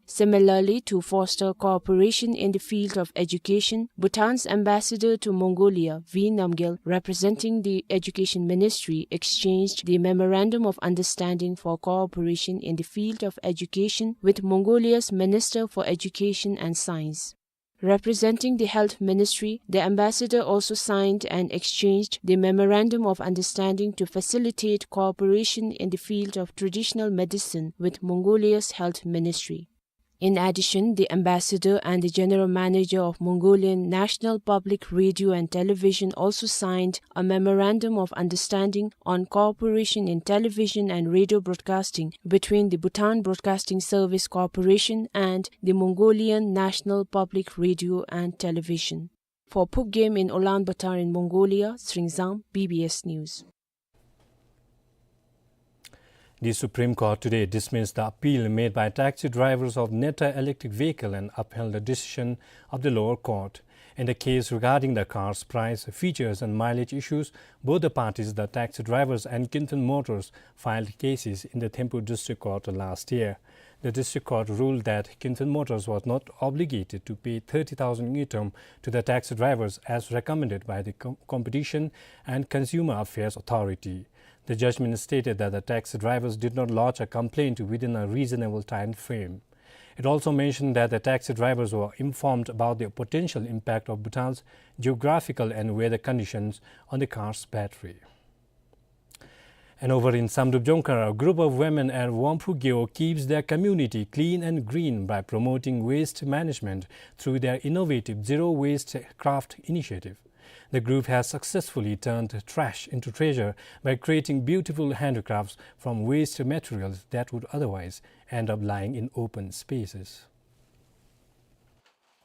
Similarly, to foster cooperation in the field of education, Bhutan's ambassador to Mongolia, V Namgyel, representing the Education Ministry, exchanged the Memorandum of Understanding for cooperation in the field of education with Mongolia's Minister for Education and Science. Representing the Health Ministry, the ambassador also signed and exchanged the Memorandum of Understanding to facilitate cooperation in the field of traditional medicine with Mongolia's Health Ministry. In addition, the ambassador and the general manager of Mongolian National Public Radio and Television also signed a memorandum of understanding on cooperation in television and radio broadcasting between the Bhutan Broadcasting Service Corporation and the Mongolian National Public Radio and Television. For Phubgem in Ulaanbaatar in Mongolia, Sringzang, B B S News. The Supreme Court today dismissed the appeal made by taxi drivers of Neta electric vehicle and upheld the decision of the lower court. In the case regarding the car's price, features and mileage issues, both the parties, the taxi drivers and Kinthan Motors, filed cases in the Thimphu District Court last year. The District Court ruled that Kinthan Motors was not obligated to pay thirty thousand ngultrum to the taxi drivers as recommended by the Com-, Competition and Consumer Affairs Authority. The judgment stated that the taxi drivers did not lodge a complaint within a reasonable time frame. It also mentioned that the taxi drivers were informed about the potential impact of Bhutan's geographical and weather conditions on the car's battery. And over in Samdrup Jongkhar, a group of women at Wangphu Gyo keeps their community clean and green by promoting waste management through their innovative zero waste craft initiative. The group has successfully turned trash into treasure by creating beautiful handicrafts from waste materials that would otherwise end up lying in open spaces.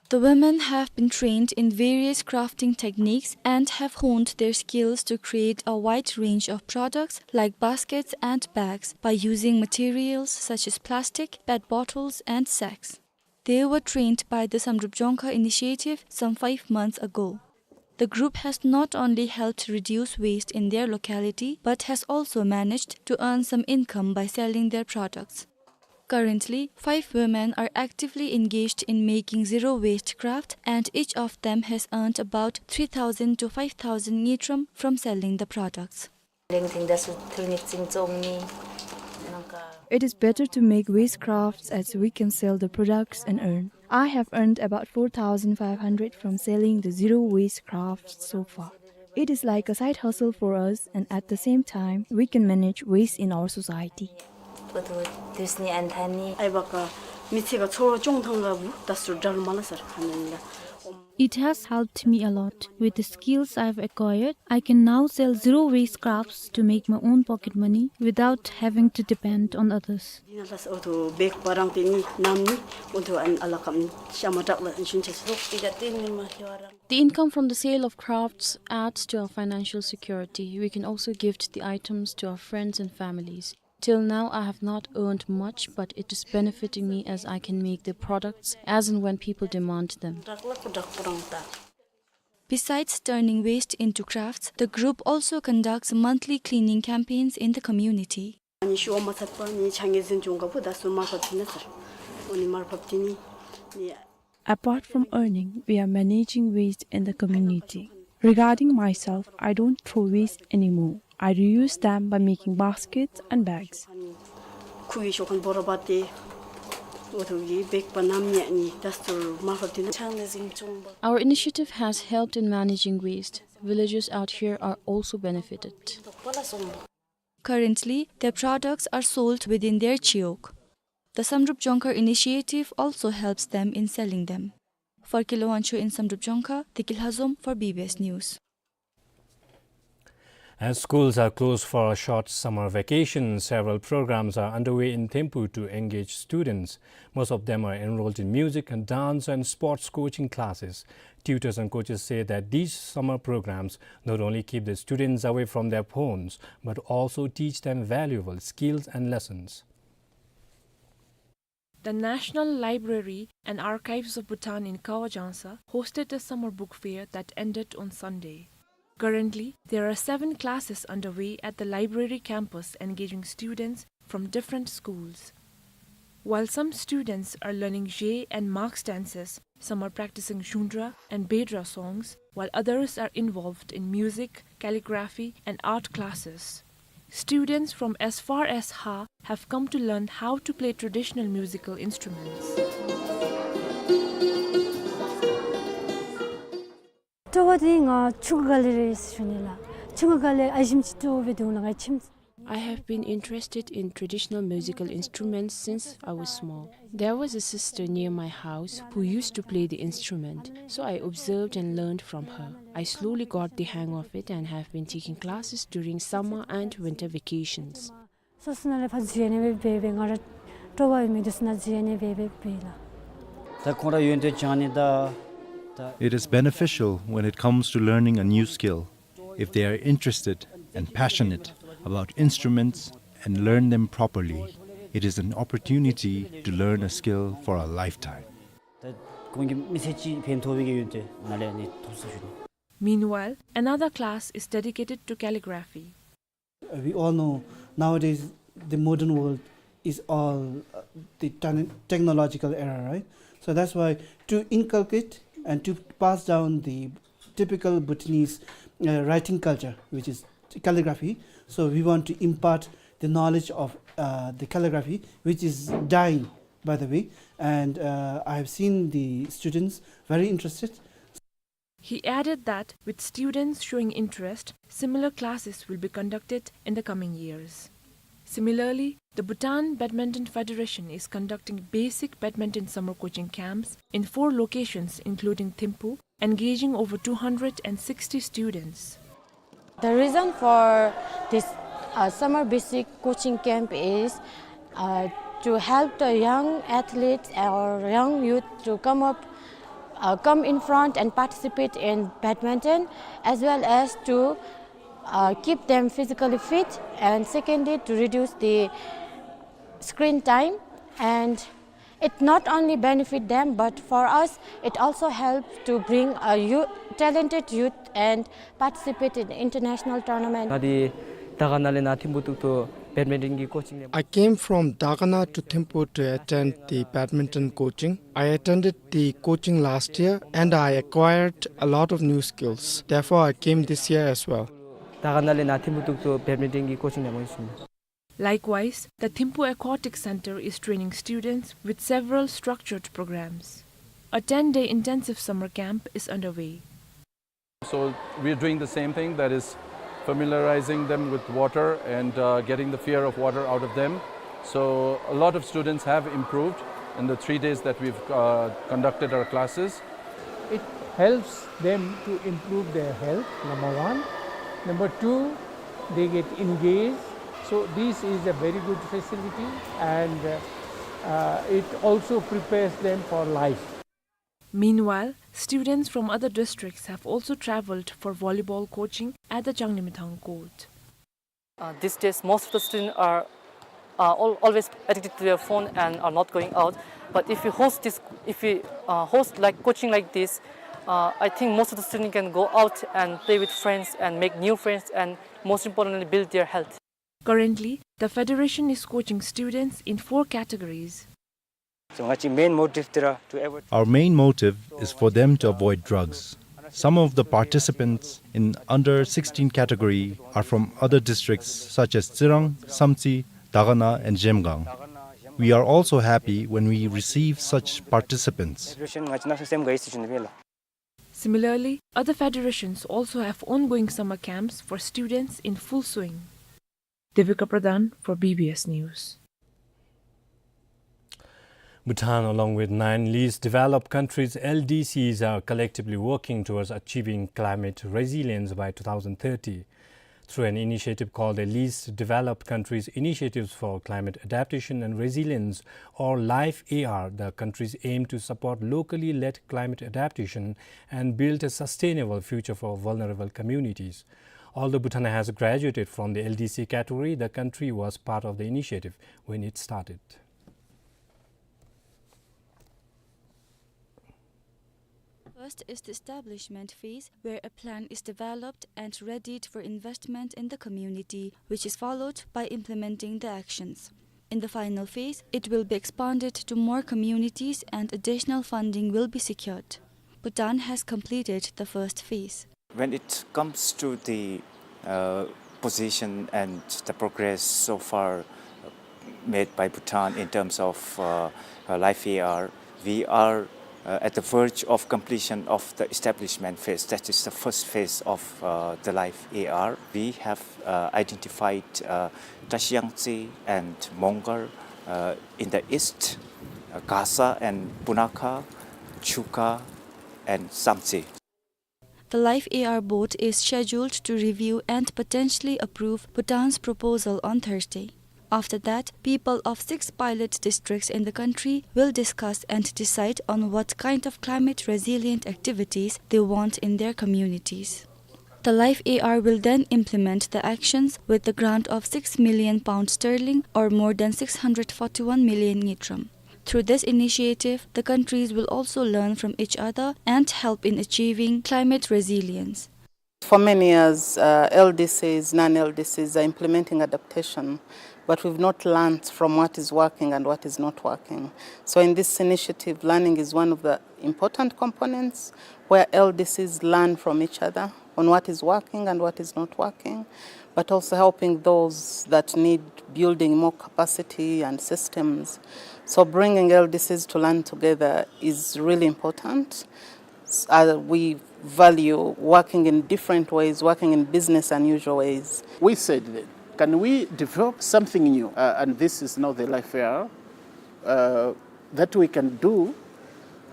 The women have been trained in various crafting techniques and have honed their skills to create a wide range of products like baskets and bags by using materials such as plastic, pet bottles, and sacks. They were trained by the Samdrup Jongkhar initiative some five months ago. The group has not only helped reduce waste in their locality, but has also managed to earn some income by selling their products. Currently, five women are actively engaged in making zero waste craft, and each of them has earned about three thousand to five thousand ngultrum from selling the products. It is better to make waste crafts as we can sell the products and earn. I have earned about four thousand five hundred from selling the zero waste crafts so far. It is like a side hustle for us, and at the same time, we can manage waste in our society. It has helped me a lot. With the skills I've acquired, I can now sell zero waste crafts to make my own pocket money without having to depend on others. འདི་ནང་ལས་འོ་ཐུ་བེག་པ་རང་དེ་ནི་ནམ་ནི་འོ་ཐུ་ཨན་ཨ་ལ་ཀམ་ཤ་མ་དྲག་ལ་ཨན་ཤུན་ཆ་སི་ལོག་ཏི་ག་ཏེ་ནི་མ་ཧེ་བ་རང་། The income from the sale of crafts adds to our financial security. We can also gift the items to our friends and families. Till now, I have not earned much, but it is benefiting me as I can make the products as and when people demand them. དྲག་ལ་ཀུ་དྲག་པོ་རང་ད། Besides turning waste into crafts, the group also conducts monthly cleaning campaigns in the community. ཨ་ནི་ཤུ་བ་མ་ཚད་པ་ནི་ཆ་ངེ་ཟིན་ཅུང་ག་པོ་ད་སུ་མར་ཕབ་ཏི་ན་ཚར། ཨོ་ནི་མར་ཕབ་ཏི་ནི་ནི། Apart from earning, we are managing waste in the community. Regarding myself, I don't throw waste anymore. I reuse them by making baskets and bags. ཁུ་གི་ཤོ་ཁན་བོ་ར་བ་ཏེ་འོ་ཐུ་གི་བེག་པ་ནམ་ནི་ཨ་ནི་ད་སུ་མར་ཕབ་ཏི་ན་ཆ་ངེ་ཟིན་ཅུང་བ། Our initiative has helped in managing waste. Villagers out here are also benefited. Currently, their products are sold within their chiok. The Samdrup Jongkhar initiative also helps them in selling them. For Kilowancho in Samdrup Jongkhar, Deki Lhazom for B B S News. As schools are closed for a short summer vacation, several programs are underway in Thimphu to engage students. Most of them are enrolled in music and dance and sports coaching classes. Tutors and coaches say that these summer programs not only keep the students away from their phones, but also teach them valuable skills and lessons. The National Library and Archives of Bhutan in Kawa Jangsa hosted a summer book fair that ended on Sunday. Currently, there are seven classes underway at the library campus engaging students from different schools. While some students are learning Je and Mark stances, some are practicing Zhundra and Bedra songs, while others are involved in music, calligraphy, and art classes. Students from as far as Ha have come to learn how to play traditional musical instruments. སྤྲོ་བ་དེ་ང་ཆུང་ཀ་ལས་རེད་ཞུ་ནི་ལགས། ཆུང་ཀ་ལས་ཨ་ཞིམ་ཅིག་སྤྲོ་བའི་དུང་ལ་ང་ཁྱིམ། I have been interested in traditional musical instruments since I was small. There was a sister near my house who used to play the instrument, so I observed and learned from her. I slowly got the hang of it and have been taking classes during summer and winter vacations. སོ་སོ་ནང་ལས་ཕར་འཛུལ་ནི་སྦེ་འབད་སྦེ་ང་ར་སྤྲོ་བ་ཡོད་མི་འདི་ཚུ་ནང་འཛུལ་ནི་སྦེ་འབད་འབད་ལགས། ད་ཁོང་ར་ཡོན་ཏན་སྦྱང་ནི་ད་ད། It is beneficial when it comes to learning a new skill. If they are interested and passionate about instruments and learn them properly, it is an opportunity to learn a skill for a lifetime. ད་ཁོང་གི་མི་ཚེ་གཅིག་ཕན་ཐོགས་པའི་གི་ཡོན་ཏན་ནཱ་ལས་ནི་ཐོབ་ཟེར་ཞུ་ནི། Meanwhile, another class is dedicated to calligraphy. Uh, we all know nowadays the modern world is all, uh, the techn-, technological era, right? So that's why to inculcate and to pass down the typical Bhutanese, uh, writing culture, which is calligraphy, so we want to impart the knowledge of, uh, the calligraphy, which is dying, by the way, and, uh, I have seen the students very interested. He added that with students showing interest, similar classes will be conducted in the coming years. Similarly, the Bhutan Badminton Federation is conducting basic badminton summer coaching camps in four locations, including Thimphu, engaging over two hundred and sixty students. The reason for this, uh, summer basic coaching camp is, uh, to help the young athletes or young youth to come up, uh, come in front and participate in badminton, as well as to, uh, keep them physically fit, and secondly, to reduce the screen time, and it not only benefit them, but for us, it also helps to bring a youth, talented youth and participate in international tournament. ང་འདི་དར་དཀར་ན་ལས་ནཱ་ཐིམ་ཕུ་བཏུག་ཏོ་བེཌ་མིན་ཊོན་གྱི་ཀོ་ཅིང་ལེན་པར། I came from Darkana to Thimphu to attend the badminton coaching. I attended the coaching last year and I acquired a lot of new skills. Therefore, I came this year as well. དར་དཀར་ན་ལས་ནཱ་ཐིམ་ཕུ་བཏུག་ཏོ་བེཌ་མིན་ཊོན་གྱི་ཀོ་ཅིང་ལེན་པར་ཨིན་ཞུ་ནི། Likewise, the Thimphu Aquatic Center is training students with several structured programs. A ten-day intensive summer camp is underway. So we're doing the same thing, that is familiarizing them with water and, uh, getting the fear of water out of them. So a lot of students have improved in the three days that we've, uh, conducted our classes. It Helps them to improve their health, number one. Number two, they get engaged. So this is a very good facility, and, uh, uh, it also prepares them for life. Meanwhile, students from other districts have also travelled for volleyball coaching at the Changlimithang court. Uh, these days, most of the students are, uh, al-, always addicted to their phone and are not going out. But if we host this, if we, uh, host, like, coaching like this, uh, I think most of the students can go out and play with friends and make new friends and, most importantly, build their health. Currently, the federation is coaching students in four categories. So, ང་བཅས་main motive འདི་ར to avoid. Our main motive is for them to avoid drugs. Some of the participants in under sixteen category are from other districts such as Tsirang, Samtse, Dagana, and Zhemgang. We are also happy when we receive such participants. Federation ང་བཅས་ནང་སེམས་དགའ་ཡི་ཟེར་ཞུ་ནི་ཨིན་ལགས། Similarly, other federations also have ongoing summer camps for students in full swing. Devika Pradhan for B B S News. Bhutan, along with nine least developed countries, L D Cs, are collectively working towards achieving climate resilience by two thousand thirty. Through an initiative called the Least Developed Countries Initiatives for Climate Adaptation and Resilience, or LIFE A R, the countries aim to support locally led climate adaptation and build a sustainable future for vulnerable communities. Although Bhutan has graduated from the L D C category, the country was part of the initiative when it started. First is the establishment phase, where a plan is developed and readied for investment in the community, which is followed by implementing the actions. In the final phase, it will be expanded to more communities and additional funding will be secured. Bhutan has completed the first phase. When it comes to the, uh, position and the progress so far made by Bhutan in terms of, uh, uh, LIFE A R, we are, uh, at the verge of completion of the establishment phase. That is the first phase of, uh, the LIFE A R. We have, uh, identified, uh, Trashiyangtse and Mongar, uh, in the east, uh, Gasa and Punakha, Chuka and Samtse. The LIFE A R board is scheduled to review and potentially approve Bhutan's proposal on Thursday. After that, people of six pilot districts in the country will discuss and decide on what kind of climate resilient activities they want in their communities. The LIFE A R will then implement the actions with the grant of six million pounds sterling, or more than six hundred forty-one million ngultrum. Through this initiative, the countries will also learn from each other and help in achieving climate resilience. For many years, uh, L D Cs, non-L D Cs are implementing adaptation, but we've not learned from what is working and what is not working. So in this initiative, learning is one of the important components where L D Cs learn from each other on what is working and what is not working, but also helping those that need building more capacity and systems. So bringing L D Cs to learn together is really important. S-, uh, we value working in different ways, working in business unusual ways. We said then, can we develop something new? Uh, and this is now the LIFE A R, uh, that we can do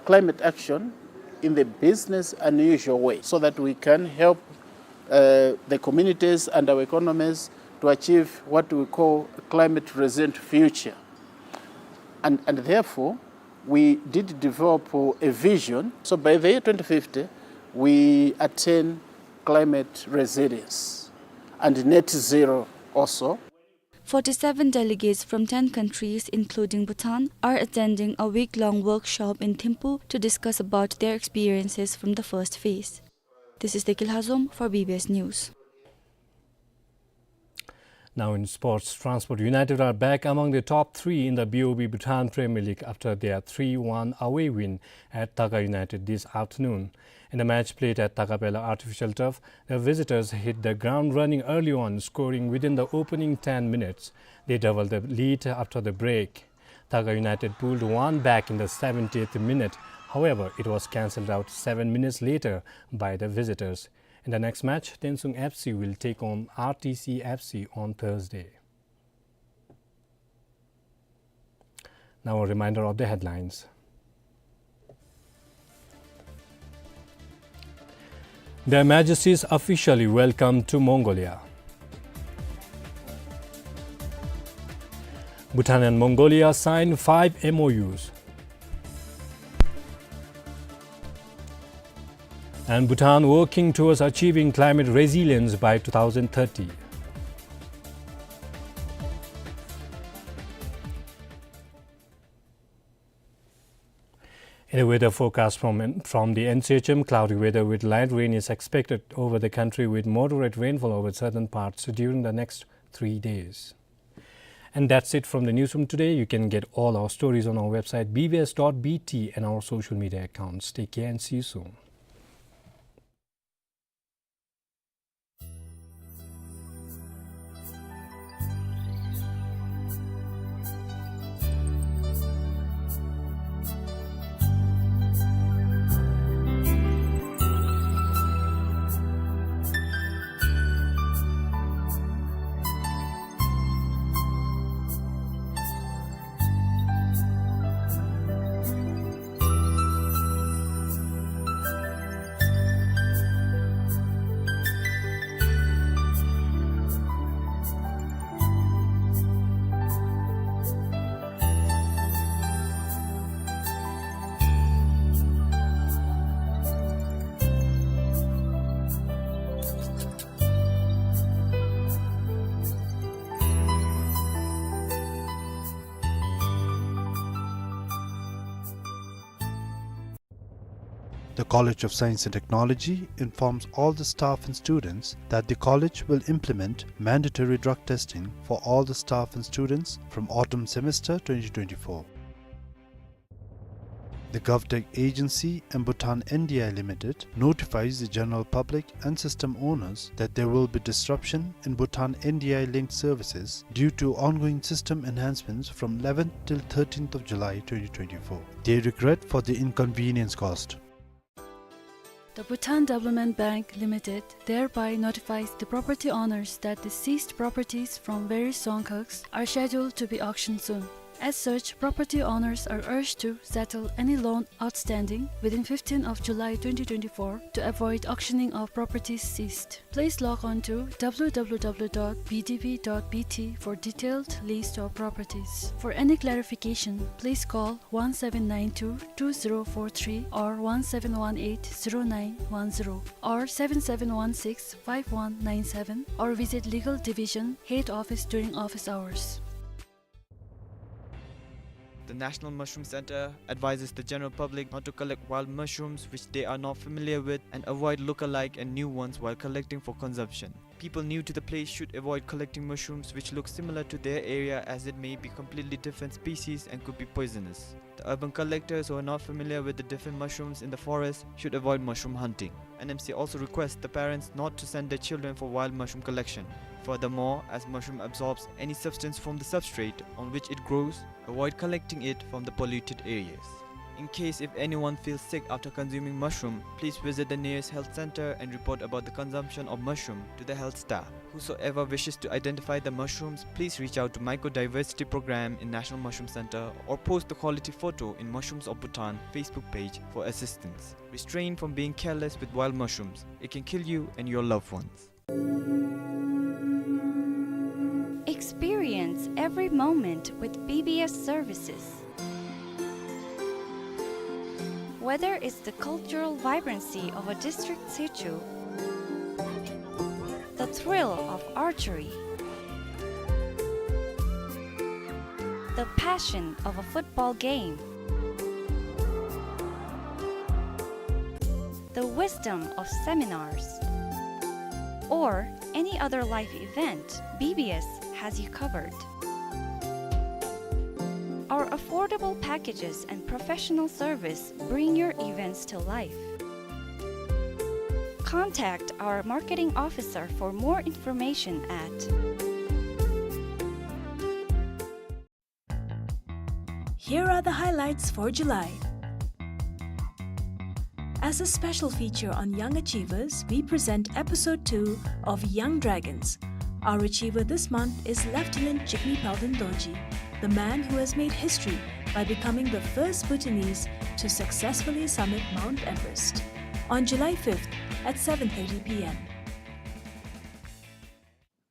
climate action in the business unusual way, so that we can help, uh, the communities and our economies to achieve what we call a climate resilient future. And, and therefore, we did develop a vision. So by the year twenty fifty, we attain climate resilience and net zero also. Forty-seven delegates from ten countries, including Bhutan, are attending a week-long workshop in Thimphu to discuss about their experiences from the first phase. This is Dekil Hazom for B B S News. Now in sports, Transport United are back among the top three in the B O B Bhutan Premier League after their three one away win at Taka United this afternoon. In the match played at Takapela Artificial Turf, the visitors hit the ground running early on, scoring within the opening ten minutes. They doubled the lead after the break. Taka United pulled one back in the seventieth minute. However, it was cancelled out seven minutes later by the visitors. In the next match, Tensung F C will take on R T C F C on Thursday. Now a reminder of the headlines. Their Majesties officially welcome to Mongolia. Bhutan and Mongolia sign five M O Us. And Bhutan working towards achieving climate resilience by two thousand thirty. In the weather forecast from, from the N C H M, cloudy weather with light rain is expected over the country, with moderate rainfall over southern parts during the next three days. And that's it from the newsroom today. You can get all our stories on our website, B B S dot B T, and our social media accounts. Take care and see you soon. The College of Science and Technology informs all the staff and students that the college will implement mandatory drug testing for all the staff and students from autumn semester twenty twenty-four. The GovTech Agency and Bhutan N D I Limited notifies the general public and system owners that there will be disruption in Bhutan N D I linked services due to ongoing system enhancements from eleventh till thirteenth of July twenty twenty-four. They regret for the inconvenience caused. The Bhutan Development Bank Limited thereby notifies the property owners that the seized properties from various Dzongkhags are scheduled to be auctioned soon. As such, property owners are urged to settle any loan outstanding within fifteenth of July twenty twenty-four to avoid auctioning of properties seized. Please log on to W W W dot B D B dot B T for detailed list of properties. For any clarification, please call one seven nine two two zero four three or one seven one eight zero nine one zero or seven seven one six five one nine seven or visit Legal Division Head Office during office hours. The National Mushroom Center advises the general public not to collect wild mushrooms which they are not familiar with and avoid look-alike and new ones while collecting for consumption. People new to the place should avoid collecting mushrooms which look similar to their area, as it may be completely different species and could be poisonous. The urban collectors who are not familiar with the different mushrooms in the forest should avoid mushroom hunting. N M C also requests the parents not to send their children for wild mushroom collection. Furthermore, as mushroom absorbs any substance from the substrate on which it grows, avoid collecting it from the polluted areas. In case if anyone feels sick after consuming mushroom, please visit the nearest health center and report about the consumption of mushroom to the health staff. Whosoever wishes to identify the mushrooms, please reach out to Mycodiversity Program in National Mushroom Center or post the quality photo in Mushrooms of Bhutan Facebook page for assistance. Restrain from being careless with wild mushrooms. It can kill you and your loved ones. Experience every moment with B B S services. Whether it's the cultural vibrancy of a district sichu, the thrill of archery, the passion of a football game, the wisdom of seminars, or any other life event, B B S has you covered. Our affordable packages and professional service bring your events to life. Contact our marketing officer for more information at Here are the highlights for July. As a special feature on young achievers, we present episode two of Young Dragons. Our achiever this month is Lieutenant Jigme Palden Dorji, the man who has made history by becoming the first Bhutanese to successfully summit Mount Everest. On July fifth, at seven thirty p m.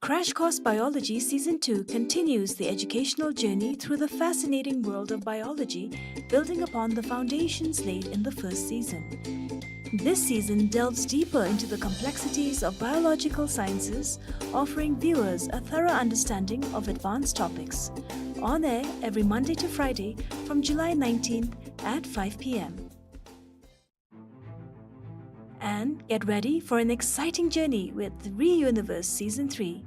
Crash Course Biology Season two continues the educational journey through the fascinating world of biology, building upon the foundations laid in the first season. This season delves deeper into the complexities of biological sciences, offering viewers a thorough understanding of advanced topics. On air every Monday to Friday from July nineteenth at five p m. And get ready for an exciting journey with ReUniverse Season three.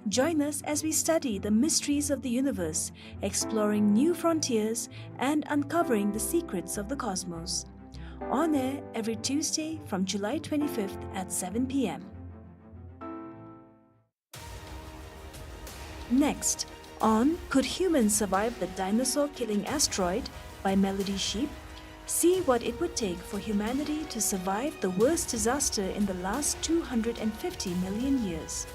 Join us as we study the mysteries of the universe, exploring new frontiers and uncovering the secrets of the cosmos. On air every Tuesday from July twenty-fifth at seven p m. Next, on Could Humans Survive the Dinosaur Killing Asteroid by Melody Sheep, see what it would take for humanity to survive the worst disaster in the last two hundred and fifty million years.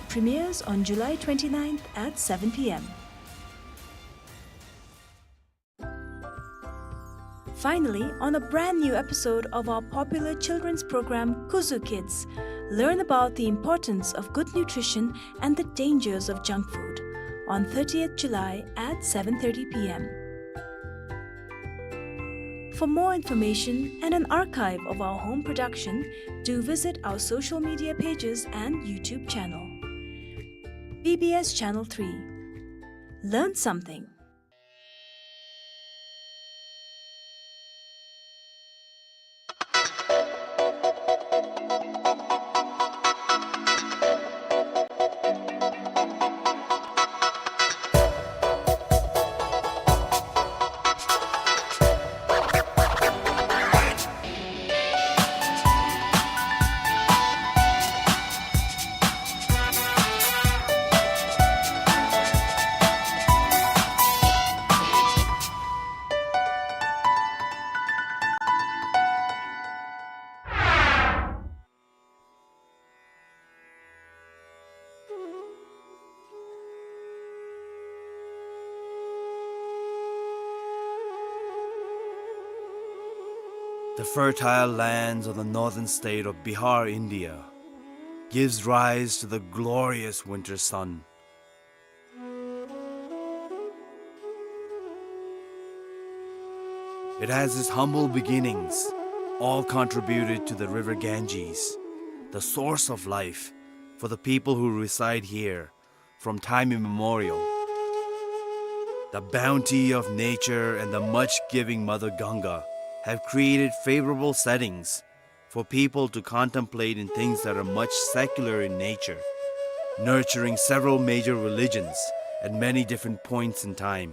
Premieres on July twenty-ninth at seven p m. Finally, on a brand new episode of our popular children's program, Kuzu Kids, learn about the importance of good nutrition and the dangers of junk food on thirtieth July at seven thirty p m. For more information and an archive of our home production, do visit our social media pages and YouTube channel. B B S Channel three. Learn something. The fertile lands of the northern state of Bihar, India, gives rise to the glorious winter sun. It has its humble beginnings, all contributed to the river Ganges, the source of life for the people who reside here from time immemorial. The bounty of nature and the much-giving Mother Ganga have created favorable settings for people to contemplate in things that are much secular in nature, nurturing several major religions at many different points in time,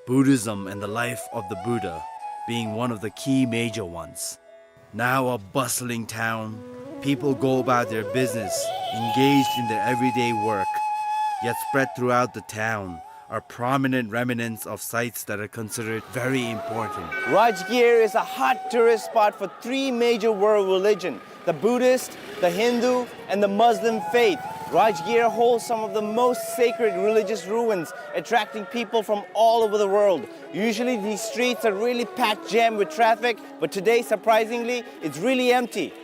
Buddhism and the life of the Buddha being one of the key major ones. Now a bustling town, people go about their business, engaged in their everyday work, yet spread throughout the town are prominent remnants of sites that are considered very important. Rajgir is a hot tourist spot for three major world religion, the Buddhist, the Hindu, and the Muslim faith. Rajgir holds some of the most sacred religious ruins, attracting people from all over the world. Usually these streets are really packed jam with traffic, but today, surprisingly, it's really empty.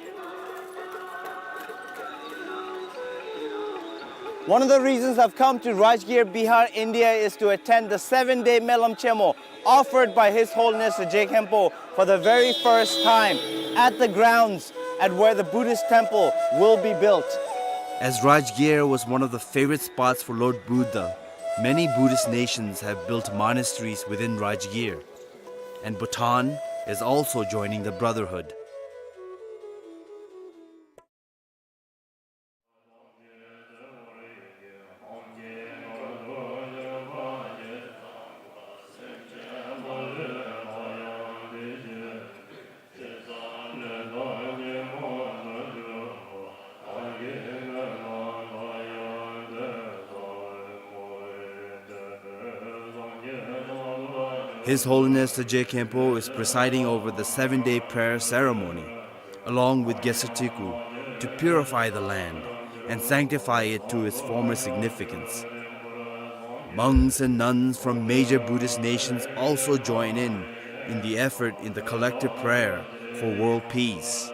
One of the reasons I've come to Rajgir, Bihar, India is to attend the seven-day Melam Chemo offered by His Holiness the Je Khenpo for the very first time at the grounds at where the Buddhist temple will be built. As Rajgir was one of the favorite spots for Lord Buddha, many Buddhist nations have built monasteries within Rajgir, and Bhutan is also joining the brotherhood. His Holiness the Je Khenpo is presiding over the seven-day prayer ceremony, along with Gesatiku, to purify the land and sanctify it to its former significance. Monks and nuns from major Buddhist nations also join in, in the effort in the collective prayer for world peace.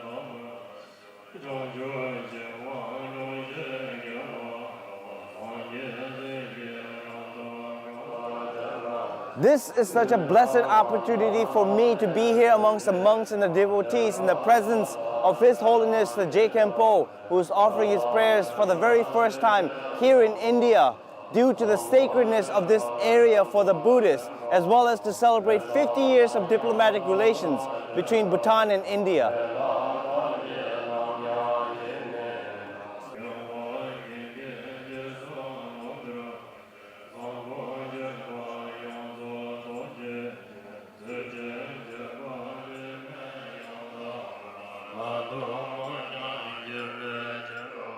This is such a blessed opportunity for me to be here amongst the monks and the devotees in the presence of His Holiness the Je Khenpo, who is offering his prayers for the very first time here in India, due to the sacredness of this area for the Buddhists, as well as to celebrate fifty years of diplomatic relations between Bhutan and India.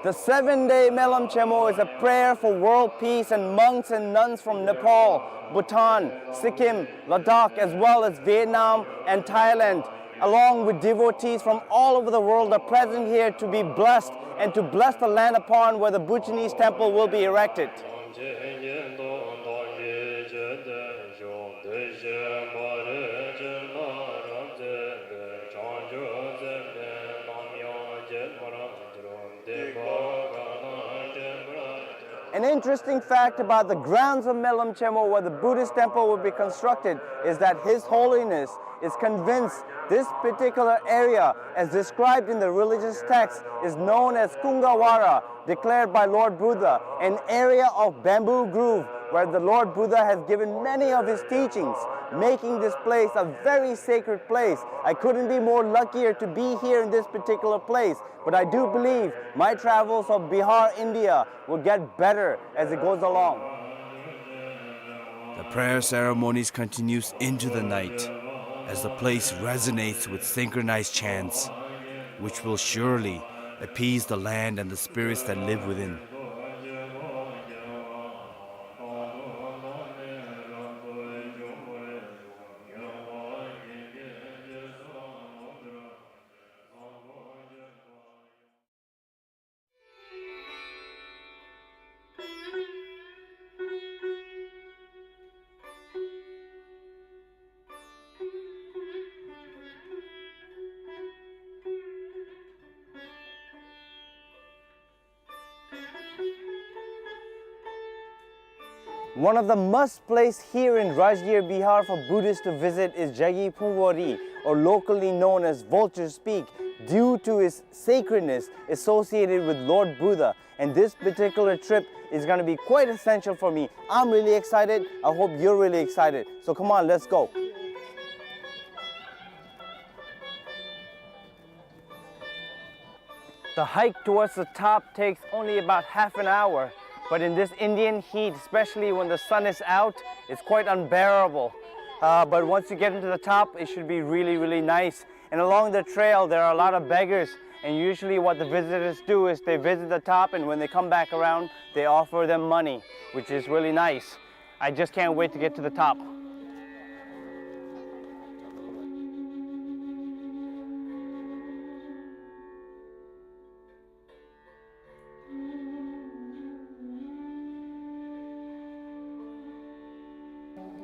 The seven-day Melam Chenmo is a prayer for world peace, and monks and nuns from Nepal, Bhutan, Sikkim, Ladakh, as well as Vietnam and Thailand, along with devotees from all over the world, are present here to be blessed and to bless the land upon where the Bhutanese temple will be erected. An interesting fact about the grounds of Melam Chenmo, where the Buddhist temple will be constructed, is that His Holiness is convinced this particular area, as described in the religious text, is known as Kungavara, declared by Lord Buddha, an area of bamboo grove where the Lord Buddha has given many of his teachings, making this place a very sacred place. I couldn't be more luckier to be here in this particular place, but I do believe my travels of Bihar, India, will get better as it goes along. The prayer ceremonies continues into the night as the place resonates with synchronized chants, which will surely appease the land and the spirits that live within. One of the must place here in Rajgir, Bihar for Buddhists to visit is Jagi Phungwari, or locally known as Vulture's Peak, due to its sacredness associated with Lord Buddha. And this particular trip is gonna be quite essential for me. I'm really excited. I hope you're really excited. So come on, let's go. The hike towards the top takes only about half an hour, but in this Indian heat, especially when the sun is out, it's quite unbearable. Uh, but once you get into the top, it should be really, really nice. And along the trail, there are a lot of beggars, and usually what the visitors do is they visit the top, and when they come back around, they offer them money, which is really nice. I just can't wait to get to the top.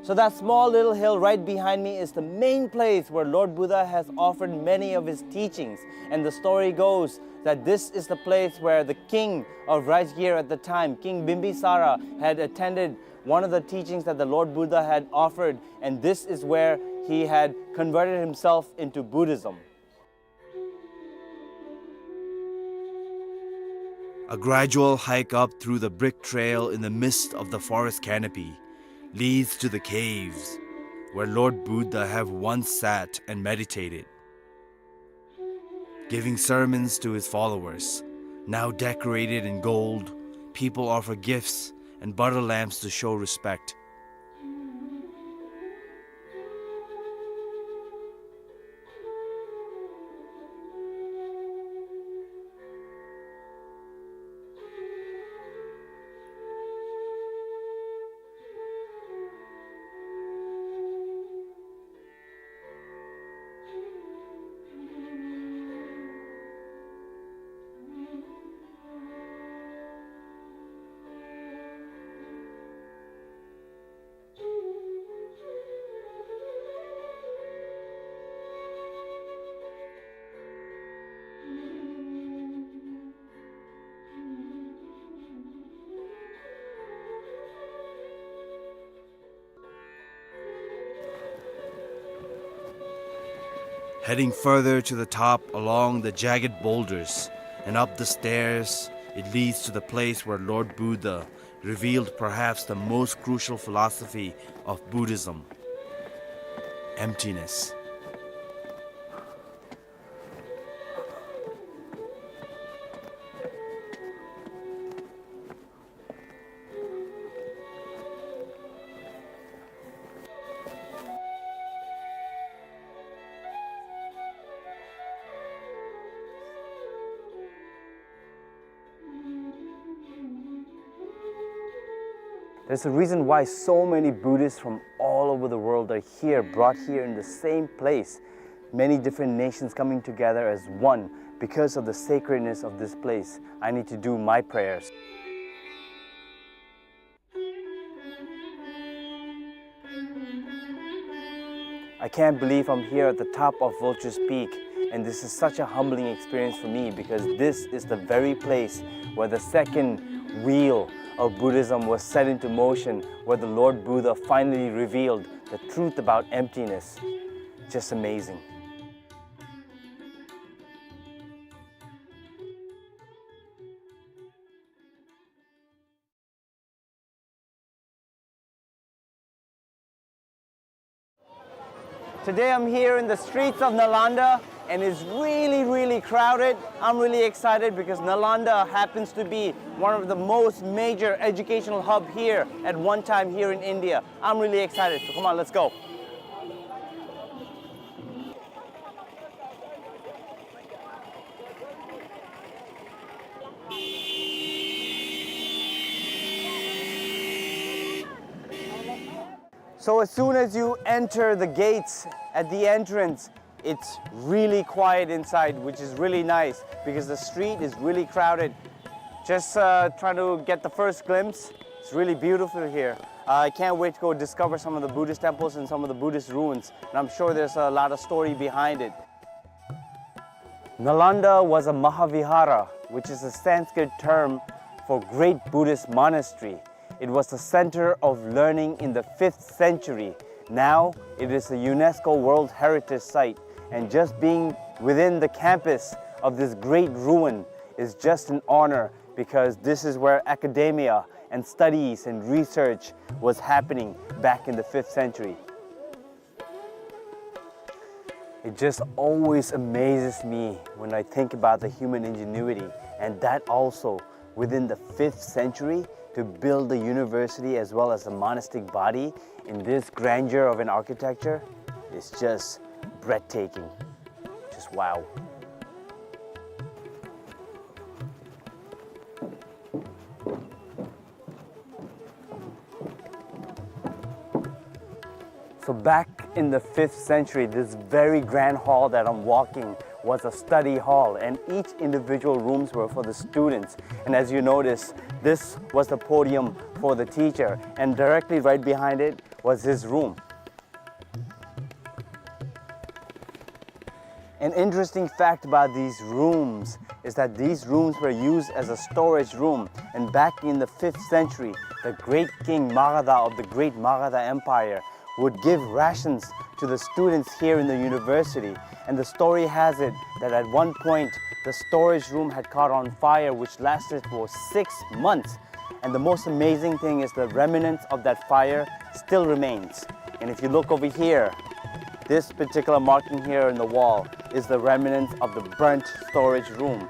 So that small little hill right behind me is the main place where Lord Buddha has offered many of his teachings. And the story goes that this is the place where the king of Rajgir at the time, King Bimbisara, had attended one of the teachings that the Lord Buddha had offered, and this is where he had converted himself into Buddhism. A gradual hike up through the brick trail in the midst of the forest canopy leads to the caves where Lord Buddha have once sat and meditated, giving sermons to his followers. Now decorated in gold, people offer gifts and butter lamps to show respect. Heading further to the top along the jagged boulders and up the stairs, it leads to the place where Lord Buddha revealed perhaps the most crucial philosophy of Buddhism: emptiness. There's a reason why so many Buddhists from all over the world are here, brought here in the same place. Many different nations coming together as one because of the sacredness of this place. I need to do my prayers. I can't believe I'm here at the top of Vulture's Peak, and this is such a humbling experience for me because this is the very place where the second wheel of Buddhism was set into motion, where the Lord Buddha finally revealed the truth about emptiness. Just amazing. Today I'm here in the streets of Nalanda, and it's really, really crowded. I'm really excited because Nalanda happens to be one of the most major educational hub here at one time here in India. I'm really excited. So come on, let's go. So as soon as you enter the gates at the entrance, it's really quiet inside, which is really nice because the street is really crowded. Just, uh, trying to get the first glimpse. It's really beautiful here. Uh, I can't wait to go discover some of the Buddhist temples and some of the Buddhist ruins. And I'm sure there's a lot of story behind it. Nalanda was a Mahavihara, which is a Sanskrit term for great Buddhist monastery. It was the center of learning in the fifth century. Now it is a UNESCO World Heritage Site, and just being within the campus of this great ruin is just an honor, because this is where academia and studies and research was happening back in the fifth century. It just always amazes me when I think about the human ingenuity, and that also within the fifth century, to build the university as well as the monastic body in this grandeur of an architecture is just breathtaking. Just wow. So back in the fifth century, this very grand hall that I'm walking was a study hall, and each individual rooms were for the students. And as you notice, this was the podium for the teacher, and directly right behind it was his room. An interesting fact about these rooms is that these rooms were used as a storage room, and back in the fifth century, the great king Magadha of the great Magadha Empire would give rations to the students here in the university. And the story has it that at one point, the storage room had caught on fire, which lasted for six months. And the most amazing thing is the remnants of that fire still remains. And if you look over here, this particular marking here in the wall is the remnants of the burnt storage room.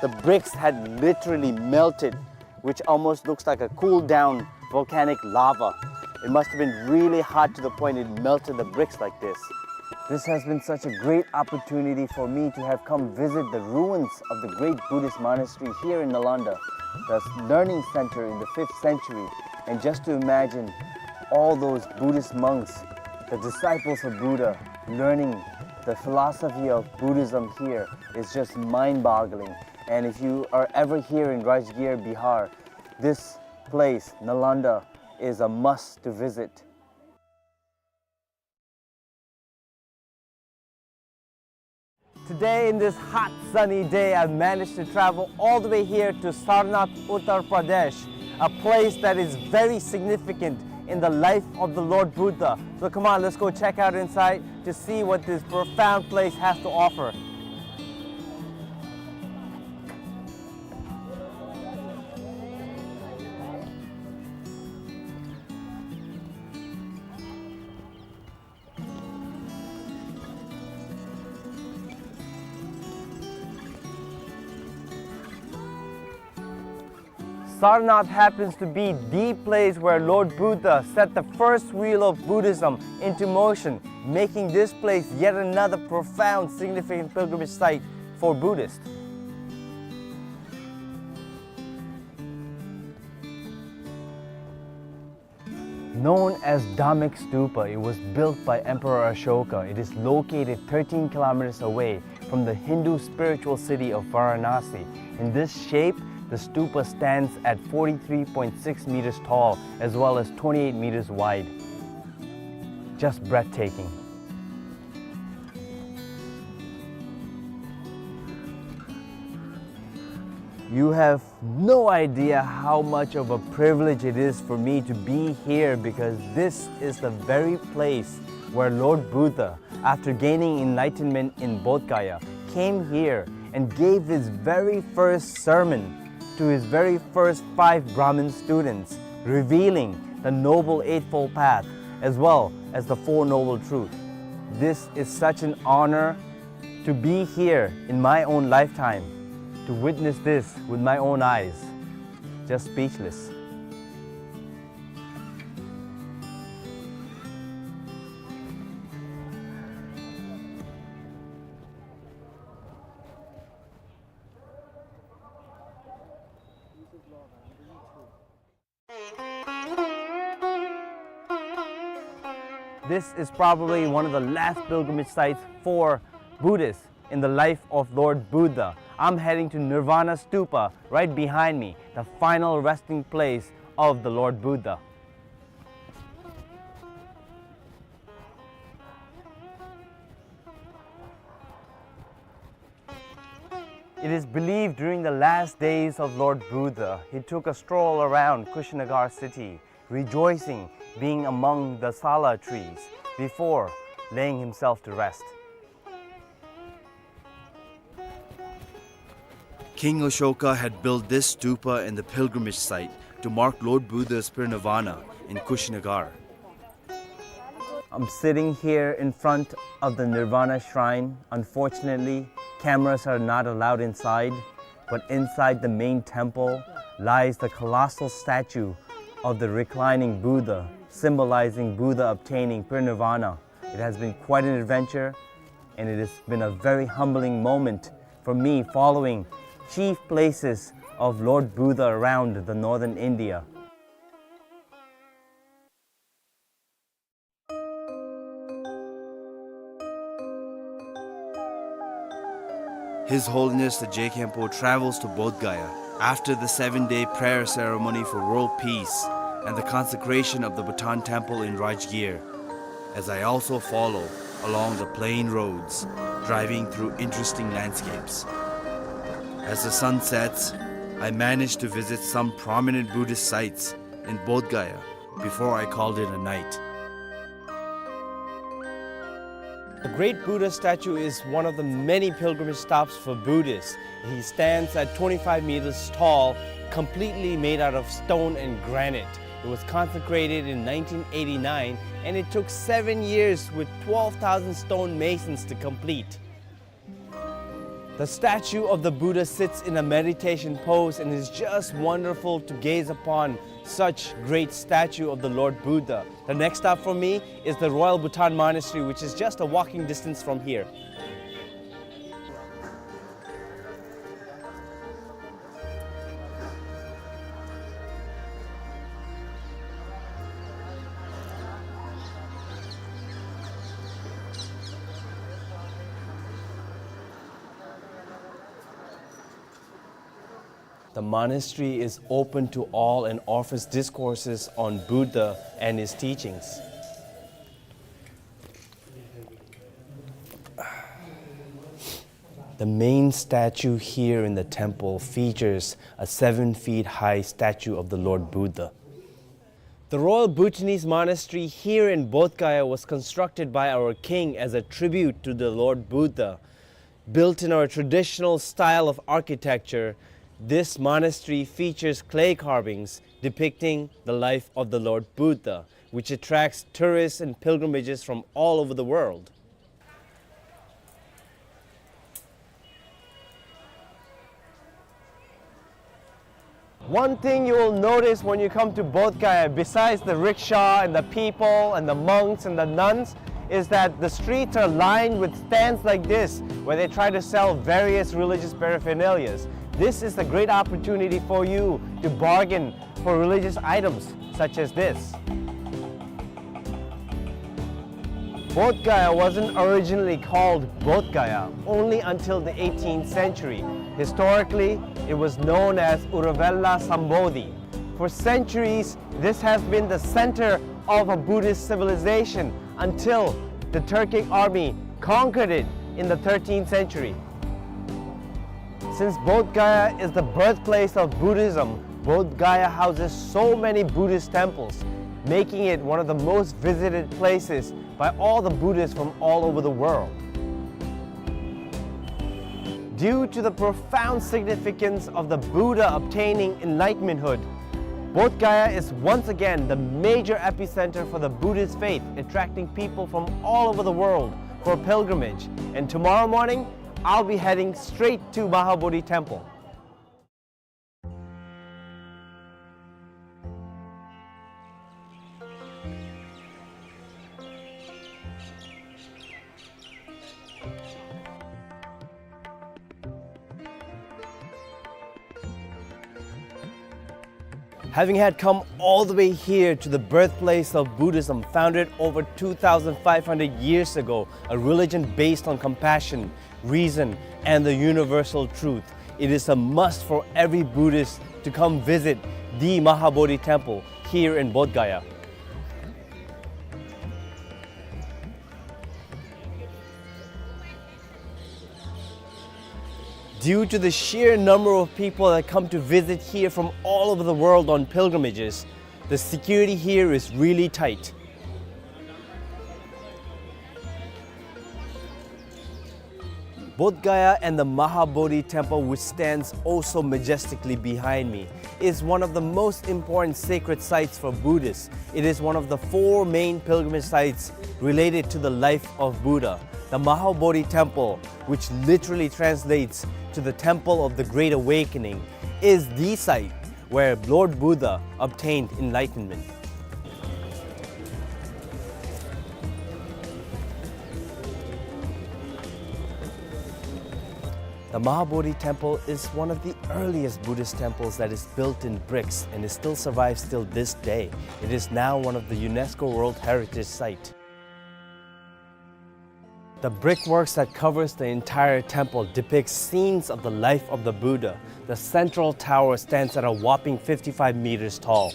The bricks had literally melted, which almost looks like a cooled down volcanic lava. It must have been really hot to the point it melted the bricks like this. This has been such a great opportunity for me to have come visit the ruins of the great Buddhist monastery here in Nalanda, the learning center in the fifth century. And just to imagine all those Buddhist monks, the disciples of Buddha, learning the philosophy of Buddhism here is just mind-boggling. And if you are ever here in Rajgir, Bihar, this place, Nalanda, is a must to visit. Today, in this hot, sunny day, I managed to travel all the way here to Sarnath, Uttar Pradesh, a place that is very significant in the life of the Lord Buddha. So come on, let's go check out inside to see what this profound place has to offer. Sarnath happens to be the place where Lord Buddha set the first wheel of Buddhism into motion, making this place yet another profound, significant pilgrimage site for Buddhists. Known as Dhammek Stupa, it was built by Emperor Ashoka. It is located thirteen kilometers away from the Hindu spiritual city of Varanasi. In this shape, the stupa stands at forty-three point six meters tall, as well as twenty-eight meters wide. Just breathtaking. You have no idea how much of a privilege it is for me to be here, because this is the very place where Lord Buddha, after gaining enlightenment in Bodh Gaya, came here and gave his very first sermon to his very first five Brahmin students, revealing the Noble Eightfold Path as well as the Four Noble Truths. This is such an honor to be here in my own lifetime, to witness this with my own eyes. Just speechless. This is probably one of the last pilgrimage sites for Buddhists in the life of Lord Buddha. I'm heading to Nirvana Stupa right behind me, the final resting place of the Lord Buddha. It is believed during the last days of Lord Buddha, he took a stroll around Kushinagar city, rejoicing being among the sala trees, before laying himself to rest. King Ashoka had built this stupa in the pilgrimage site to mark Lord Buddha's parinirvana in Kushinagar. I'm sitting here in front of the Nirvana Shrine. Unfortunately, cameras are not allowed inside, but inside the main temple lies the colossal statue of the reclining Buddha, symbolizing Buddha obtaining parinirvana. It has been quite an adventure, and it has been a very humbling moment for me, following chief places of Lord Buddha around the northern India. His Holiness the Je Khenpo travels to Bodh Gaya after the seven-day prayer ceremony for world peace and the consecration of the Bhutan Temple in Rajgir, as I also follow along the plain roads, driving through interesting landscapes. As the sun sets, I manage to visit some prominent Buddhist sites in Bodh Gaya before I called it a night. The great Buddha statue is one of the many pilgrimage stops for Buddhists. He stands at twenty-five meters tall, completely made out of stone and granite. It was consecrated in nineteen eighty-nine, and it took seven years with twelve thousand stone masons to complete. The statue of the Buddha sits in a meditation pose, and it's just wonderful to gaze upon such great statue of the Lord Buddha. The next stop for me is the Royal Bhutan Monastery, which is just a walking distance from here. The monastery is open to all and offers discourses on Buddha and his teachings. The main statue here in the temple features a seven feet high statue of the Lord Buddha. The Royal Bhutanese Monastery here in Bodh Gaya was constructed by our king as a tribute to the Lord Buddha. Built in our traditional style of architecture, this monastery features clay carvings depicting the life of the Lord Buddha, which attracts tourists and pilgrimages from all over the world. One thing you will notice when you come to Bodh Gaya, besides the rickshaw and the people and the monks and the nuns, is that the streets are lined with stands like this, where they try to sell various religious paraphernalias. This is a great opportunity for you to bargain for religious items such as this. Bodh Gaya wasn't originally called Bodh Gaya only until the eighteenth century. Historically, it was known as Uruvela Sambodhi. For centuries, this has been the center of a Buddhist civilization until the Turkic army conquered it in the thirteenth century. Since Bodh Gaya is the birthplace of Buddhism, Bodh Gaya houses so many Buddhist temples, making it one of the most visited places by all the Buddhists from all over the world. Due to the profound significance of the Buddha obtaining enlightenmenthood, Bodh Gaya is once again the major epicenter for the Buddhist faith, attracting people from all over the world for pilgrimage. And tomorrow morning, I'll be heading straight to Mahabodhi Temple. Having had come all the way here to the birthplace of Buddhism, founded over two thousand five hundred years ago, a religion based on compassion, reason, and the universal truth, it is a must for every Buddhist to come visit the Mahabodhi Temple here in Bodh Gaya. Due to the sheer number of people that come to visit here from all over the world on pilgrimages, the security here is really tight. Bodh Gaya and the Mahabodhi Temple, which stands also majestically behind me, is one of the most important sacred sites for Buddhists. It is one of the four main pilgrimage sites related to the life of Buddha. The Mahabodhi Temple, which literally translates to the Temple of the Great Awakening, is the site where Lord Buddha obtained enlightenment. The Mahabodhi Temple is one of the earliest Buddhist temples that is built in bricks, and it still survives till this day. It is now one of the UNESCO World Heritage Site. The brickworks that covers the entire temple depicts scenes of the life of the Buddha. The central tower stands at a whopping fifty-five meters tall.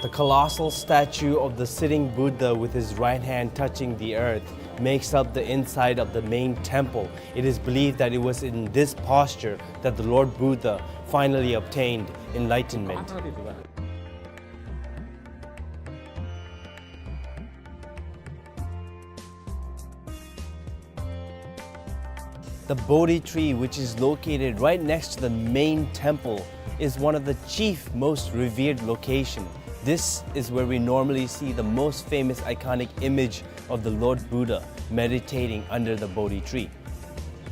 The colossal statue of the sitting Buddha with his right hand touching the earth makes up the inside of the main temple. It is believed that it was in this posture that the Lord Buddha finally obtained enlightenment. The Bodhi tree, which is located right next to the main temple, is one of the chief, most revered location. This is where we normally see the most famous iconic image of the Lord Buddha meditating under the Bodhi tree.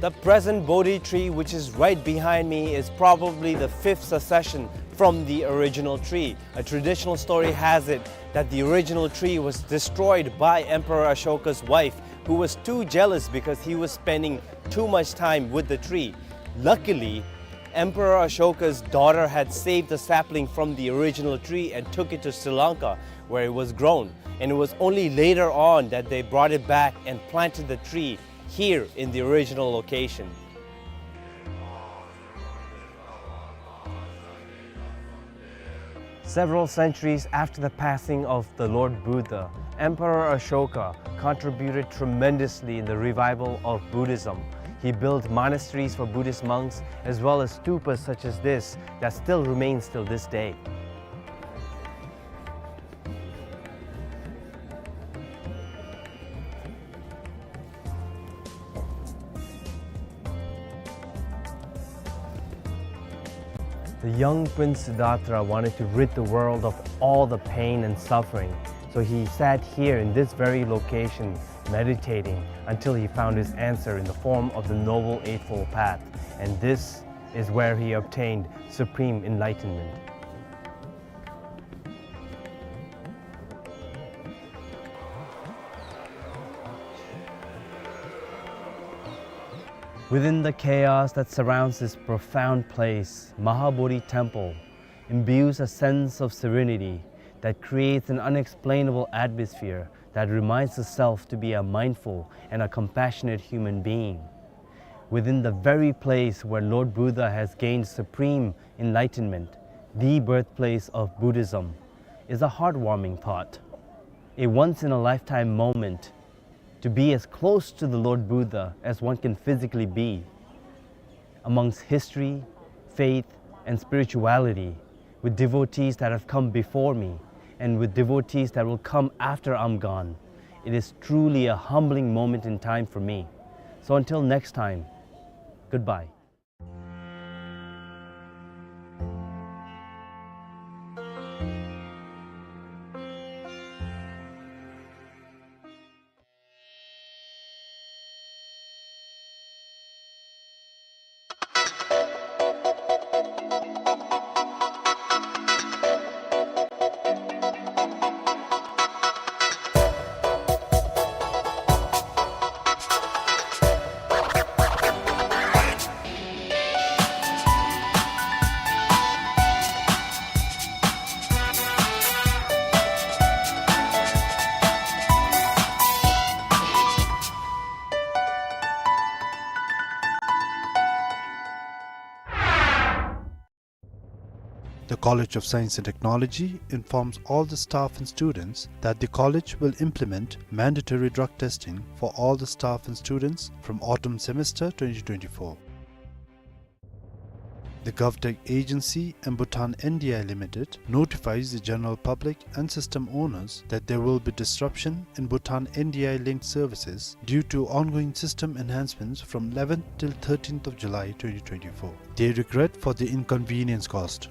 The present Bodhi tree, which is right behind me, is probably the fifth succession from the original tree. A traditional story has it that the original tree was destroyed by Emperor Ashoka's wife, who was too jealous because he was spending too much time with the tree. Luckily, Emperor Ashoka's daughter had saved the sapling from the original tree and took it to Sri Lanka, where it was grown. And it was only later on that they brought it back and planted the tree here in the original location. Several centuries after the passing of the Lord Buddha, Emperor Ashoka contributed tremendously in the revival of Buddhism. He built monasteries for Buddhist monks, as well as stupas such as this that still remains till this day. The young Prince Siddhartha wanted to rid the world of all the pain and suffering, so he sat here in this very location, meditating until he found his answer in the form of the Noble Eightfold Path, and this is where he obtained supreme enlightenment. Within the chaos that surrounds this profound place, Mahabodhi Temple imbues a sense of serenity that creates an unexplainable atmosphere that reminds the self to be a mindful and a compassionate human being. Within the very place where Lord Buddha has gained supreme enlightenment, the birthplace of Buddhism, is a heartwarming thought. A once-in-a-lifetime moment to be as close to the Lord Buddha as one can physically be, amongst history, faith, and spirituality, with devotees that have come before me and with devotees that will come after I'm gone. It is truly a humbling moment in time for me. So until next time, goodbye. The College of Science and Technology informs all the staff and students that the college will implement mandatory drug testing for all the staff and students from autumn semester twenty twenty-four. The GovTech agency and Bhutan N D I Limited notifies the general public and system owners that there will be disruption in Bhutan N D I linked services due to ongoing system enhancements from eleventh till thirteenth of July twenty twenty-four. They regret for the inconvenience caused.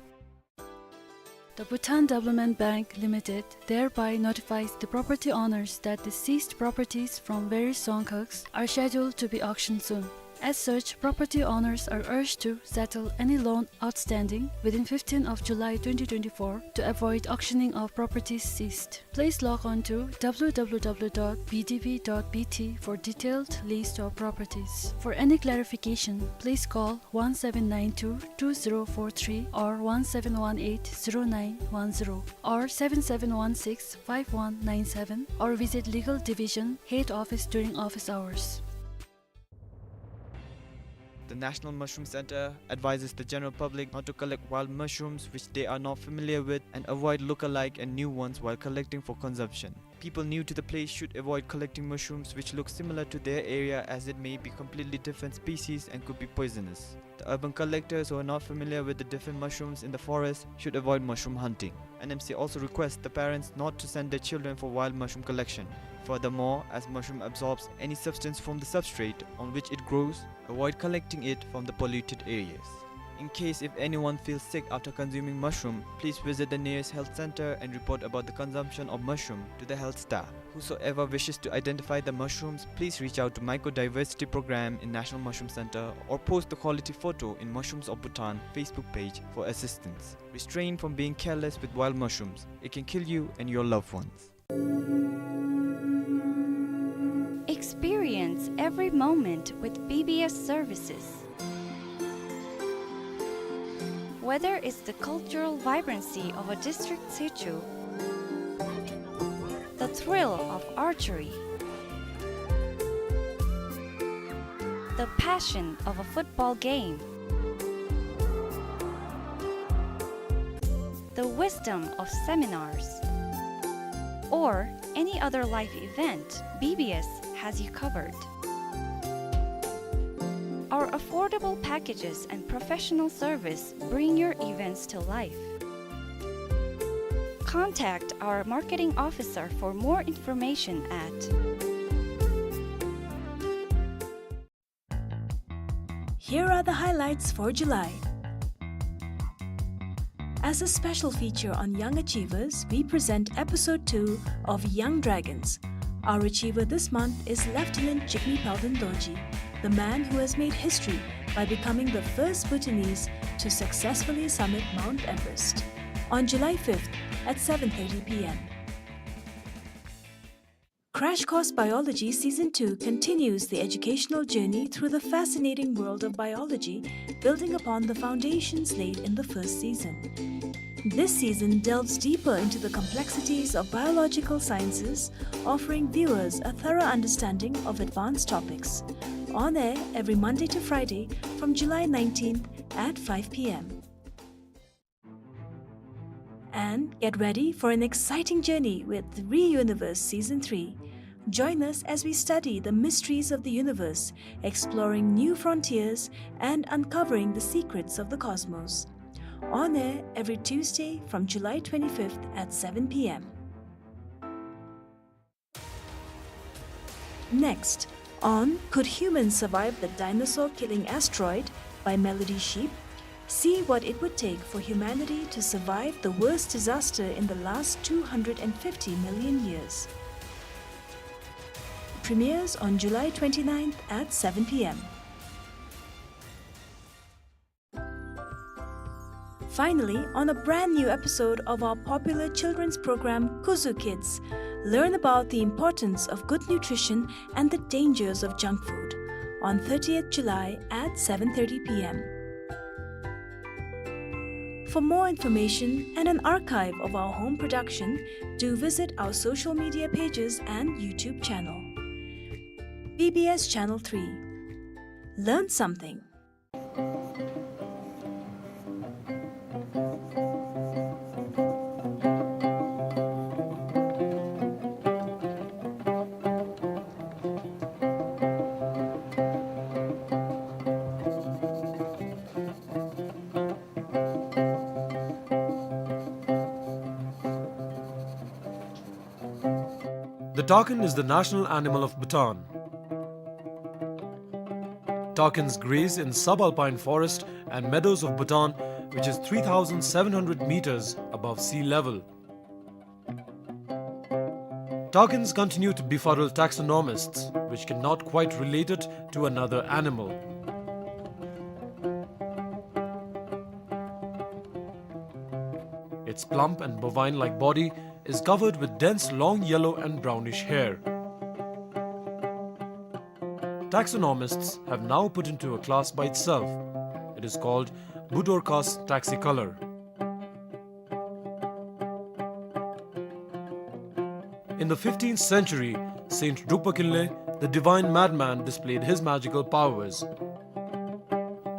The Bhutan Development Bank Limited thereby notifies the property owners that the seized properties from various Dzongkhags are scheduled to be auctioned soon. As such, property owners are urged to settle any loan outstanding within fifteenth of July twenty twenty-four to avoid auctioning of properties seized. Please log on to W W W dot B D B dot B T for detailed list of properties. For any clarification, please call one seven nine two two zero four three or one seven one eight zero nine one zero or seven seven one six five one nine seven or visit Legal Division Head Office during office hours. The National Mushroom Center advises the general public not to collect wild mushrooms which they are not familiar with and avoid look-alike and new ones while collecting for consumption. People new to the place should avoid collecting mushrooms which look similar to their area, as it may be completely different species and could be poisonous. The urban collectors who are not familiar with the different mushrooms in the forest should avoid mushroom hunting. N M C also requests the parents not to send their children for wild mushroom collection. Furthermore, as mushroom absorbs any substance from the substrate on which it grows, avoid collecting it from the polluted areas. In case if anyone feels sick after consuming mushroom, please visit the nearest health center and report about the consumption of mushroom to the health staff. Whosoever wishes to identify the mushrooms, please reach out to Mycodiversity Program in National Mushroom Center or post the quality photo in Mushrooms of Bhutan Facebook page for assistance. Restrain from being careless with wild mushrooms. It can kill you and your loved ones. Experience every moment with B B S services. Whether it's the cultural vibrancy of a district situ, the thrill of archery, the passion of a football game, the wisdom of seminars, or any other life event, B B S has you covered. Affordable packages and professional service bring your events to life. Contact our marketing officer for more information at. Here are the highlights for July. As a special feature on young achievers, we present episode two of Young Dragons. Our achiever this month is Lieutenant Jigme Palden Dorji, the man who has made history by becoming the first Bhutanese to successfully summit Mount Everest. On July fifth at seven thirty p m. Crash Course Biology Season two continues the educational journey through the fascinating world of biology, building upon the foundations laid in the first season. This season delves deeper into the complexities of biological sciences, offering viewers a thorough understanding of advanced topics. On air every Monday to Friday from July nineteenth at five p m. And get ready for an exciting journey with Re-Universe Season three. Join us as we study the mysteries of the universe, exploring new frontiers and uncovering the secrets of the cosmos. On air every Tuesday from July twenty-fifth at seven p m. Next, on Could Humans Survive the Dinosaur-Killing Asteroid by Melody Sheep, see what it would take for humanity to survive the worst disaster in the last two hundred and fifty million years. Premieres on July twenty-ninth at seven p m. Finally, on a brand new episode of our popular children's program, Kuzu Kids, learn about the importance of good nutrition and the dangers of junk food on thirtieth July at seven thirty p m. For more information and an archive of our home production, do visit our social media pages and YouTube channel. B B S Channel three. Learn something. The takin is the national animal of Bhutan. Takins graze in subalpine forest and meadows of Bhutan, which is three thousand seven hundred meters above sea level. Takins continue to befuddle taxonomists, which cannot quite relate it to another animal. Its plump and bovine-like body is covered with dense long yellow and brownish hair. Taxonomists have now put into a class by itself. It is called Budorcas taxicolor. In the fifteenth century, Saint Drukpa Kinley, the divine madman, displayed his magical powers.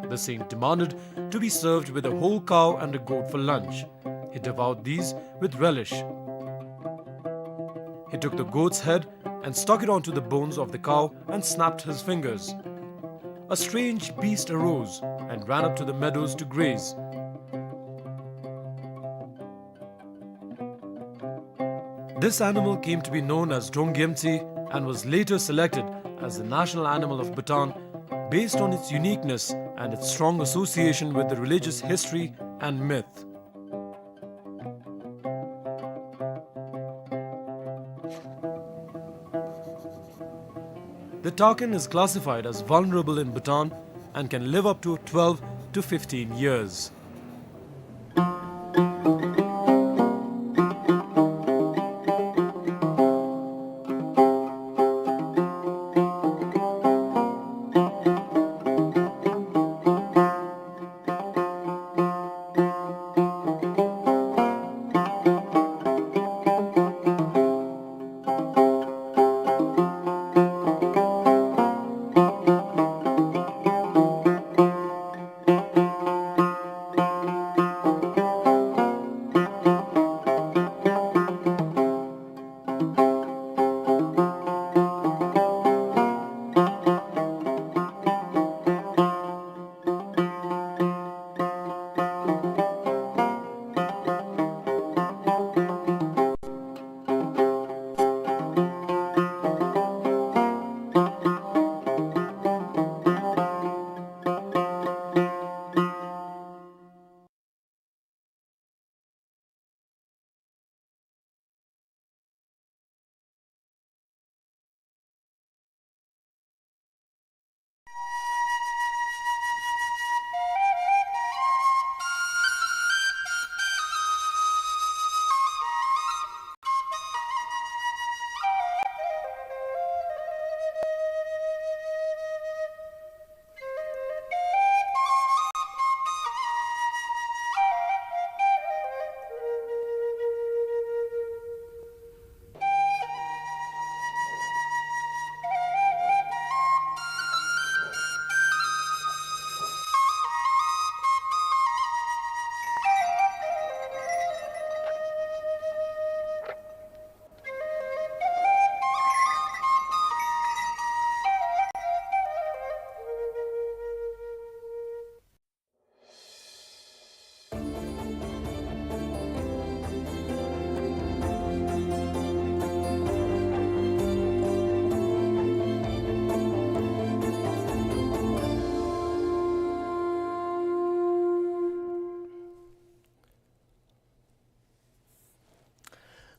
The saint demanded to be served with a whole cow and a goat for lunch. He devoured these with relish. He took the goat's head and stuck it onto the bones of the cow and snapped his fingers. A strange beast arose and ran up to the meadows to graze. This animal came to be known as Drong Gyemtse and was later selected as the national animal of Bhutan based on its uniqueness and its strong association with the religious history and myth. The takin is classified as vulnerable in Bhutan and can live up to twelve to fifteen years.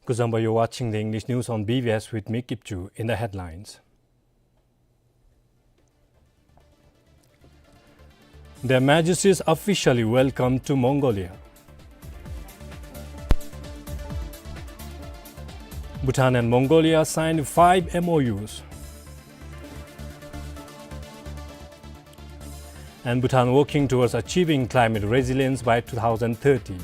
Kuzuzangpo, you're watching the English news on B B S with me, Kipchu. In the headlines: Their Majesties officially welcomed to Mongolia. Bhutan and Mongolia signed five M O Us. And Bhutan working towards achieving climate resilience by two thousand thirty.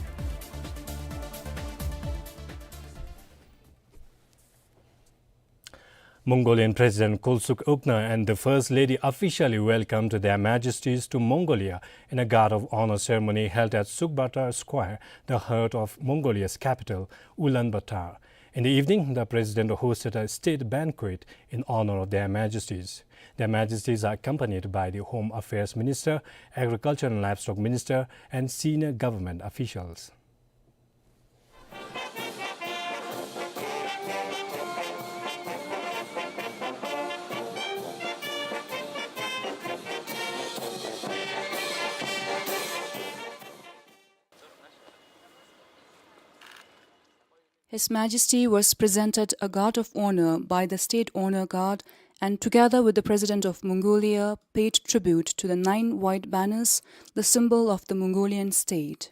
Mongolian President Khulesuk Ugna and the First Lady officially welcomed Their Majesties to Mongolia in a guard of honor ceremony held at Sukbatar Square, the heart of Mongolia's capital, Ulaanbaatar. In the evening, the President hosted a state banquet in honor of Their Majesties. Their Majesties are accompanied by the Home Affairs Minister, Agriculture and Livestock Minister, and senior government officials. His Majesty was presented a guard of honor by the State Honor Guard and, together with the President of Mongolia, paid tribute to the nine white banners, the symbol of the Mongolian state.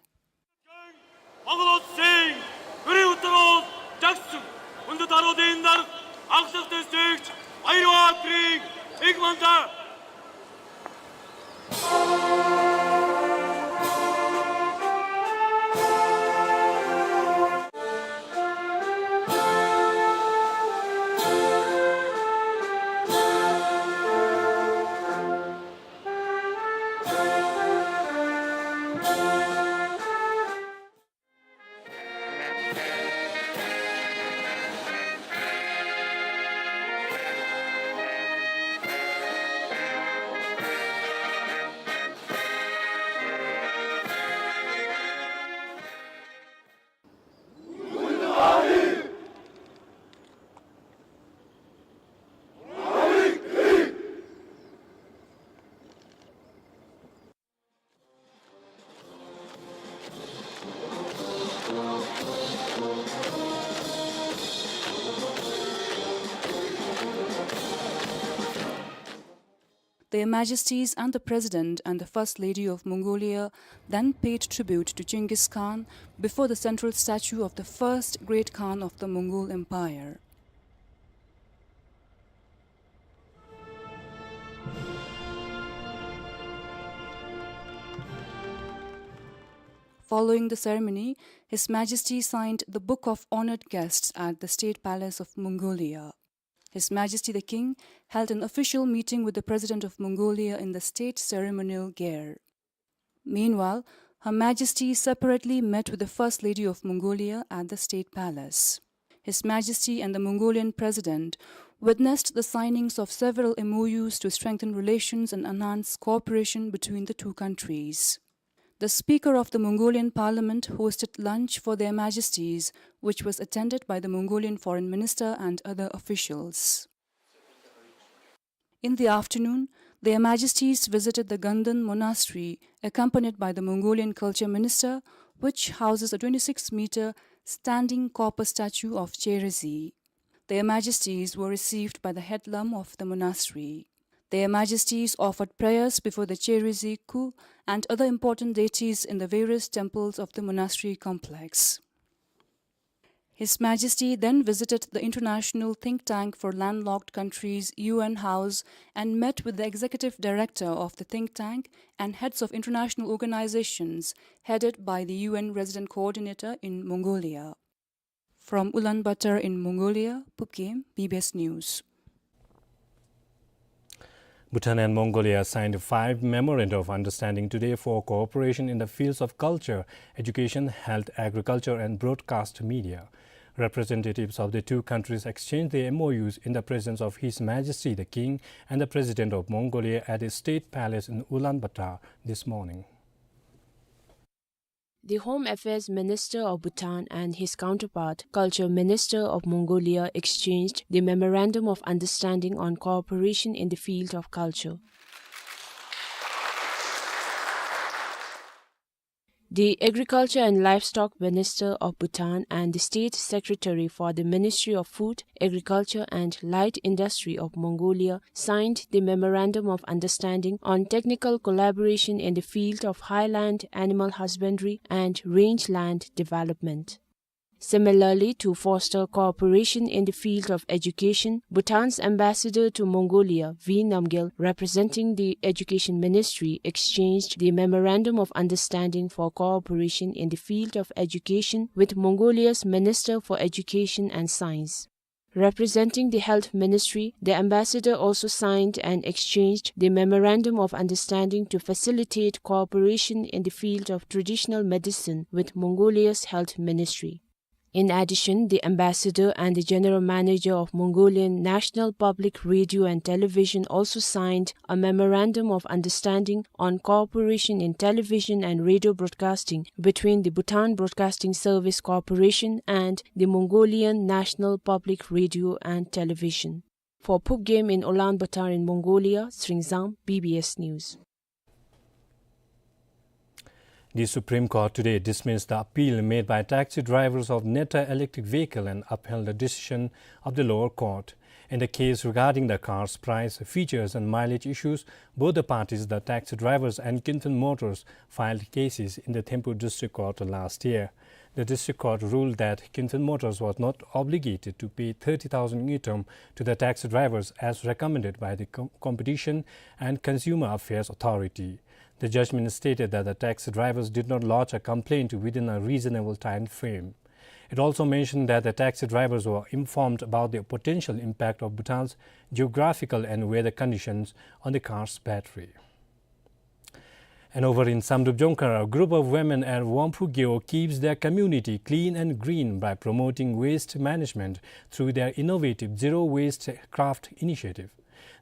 Mongol Singh, Guru Uttaros, Jaksu, Undu Taro Dindar, Aksuk District, Airwa Kring, Igmanta. Their Majesties and the President and the First Lady of Mongolia then paid tribute to Genghis Khan before the central statue of the first great Khan of the Mongol Empire. Following the ceremony, His Majesty signed the Book of Honored Guests at the State Palace of Mongolia. His Majesty the King held an official meeting with the President of Mongolia in the state ceremonial gear. Meanwhile, Her Majesty separately met with the First Lady of Mongolia at the State Palace. His Majesty and the Mongolian President witnessed the signings of several M O Us to strengthen relations and enhance cooperation between the two countries. The Speaker of the Mongolian Parliament hosted lunch for Their Majesties, which was attended by the Mongolian Foreign Minister and other officials. In the afternoon, Their Majesties visited the Gandan Monastery, accompanied by the Mongolian Culture Minister, which houses a twenty-six meter standing copper statue of Cherizi. Their Majesties were received by the head lama of the monastery. Their Majesties offered prayers before the Cherizi Ku and other important deities in the various temples of the monastery complex. His Majesty then visited the International Think Tank for Landlocked Countries U N House and met with the executive director of the think tank and heads of international organizations headed by the U N Resident Coordinator in Mongolia. From Ulaanbaatar in Mongolia, Pupkem, B B S News. Bhutan and Mongolia signed five Memoranda of Understanding today for cooperation in the fields of culture, education, health, agriculture, and broadcast media. Representatives of the two countries exchanged the M O Us in the presence of His Majesty the King and the President of Mongolia at the State Palace in Ulaanbaatar this morning. The Home Affairs Minister of Bhutan and his counterpart, Culture Minister of Mongolia, exchanged the Memorandum of Understanding on cooperation in the field of culture. The Agriculture and Livestock Minister of Bhutan and the State Secretary for the Ministry of Food, Agriculture and Light Industry of Mongolia signed the Memorandum of Understanding on technical collaboration in the field of highland animal husbandry and rangeland development. Similarly, to foster cooperation in the field of education, Bhutan's ambassador to Mongolia, V Namgyel, representing the Education Ministry, exchanged the Memorandum of Understanding for cooperation in the field of education with Mongolia's Minister for Education and Science. Representing the Health Ministry, the ambassador also signed and exchanged the Memorandum of Understanding to facilitate cooperation in the field of traditional medicine with Mongolia's Health Ministry. In addition, the ambassador and the general manager of Mongolian National Public Radio and Television also signed a memorandum of understanding on cooperation in television and radio broadcasting between the Bhutan Broadcasting Service Corporation and the Mongolian National Public Radio and Television. For Phubgem in Ulaanbaatar in Mongolia, Sringzam, B B S News. The Supreme Court today dismissed the appeal made by taxi drivers of Neta electric vehicle and upheld the decision of the lower court. In the case regarding the car's price, features and mileage issues, both the parties, the taxi drivers and Kinten Motors, filed cases in the Thimphu District Court last year. The district court ruled that Kinten Motors was not obligated to pay thirty thousand ngultrum to the taxi drivers as recommended by the Com-, Competition and Consumer Affairs Authority. The judgment stated that the taxi drivers did not lodge a complaint within a reasonable time frame. It also mentioned that the taxi drivers were informed about the potential impact of Bhutan's geographical and weather conditions on the car's battery. And over in Samdrup Jongkhar, a group of women at Wangphu Gyo keeps their community clean and green by promoting waste management through their innovative zero waste craft initiative.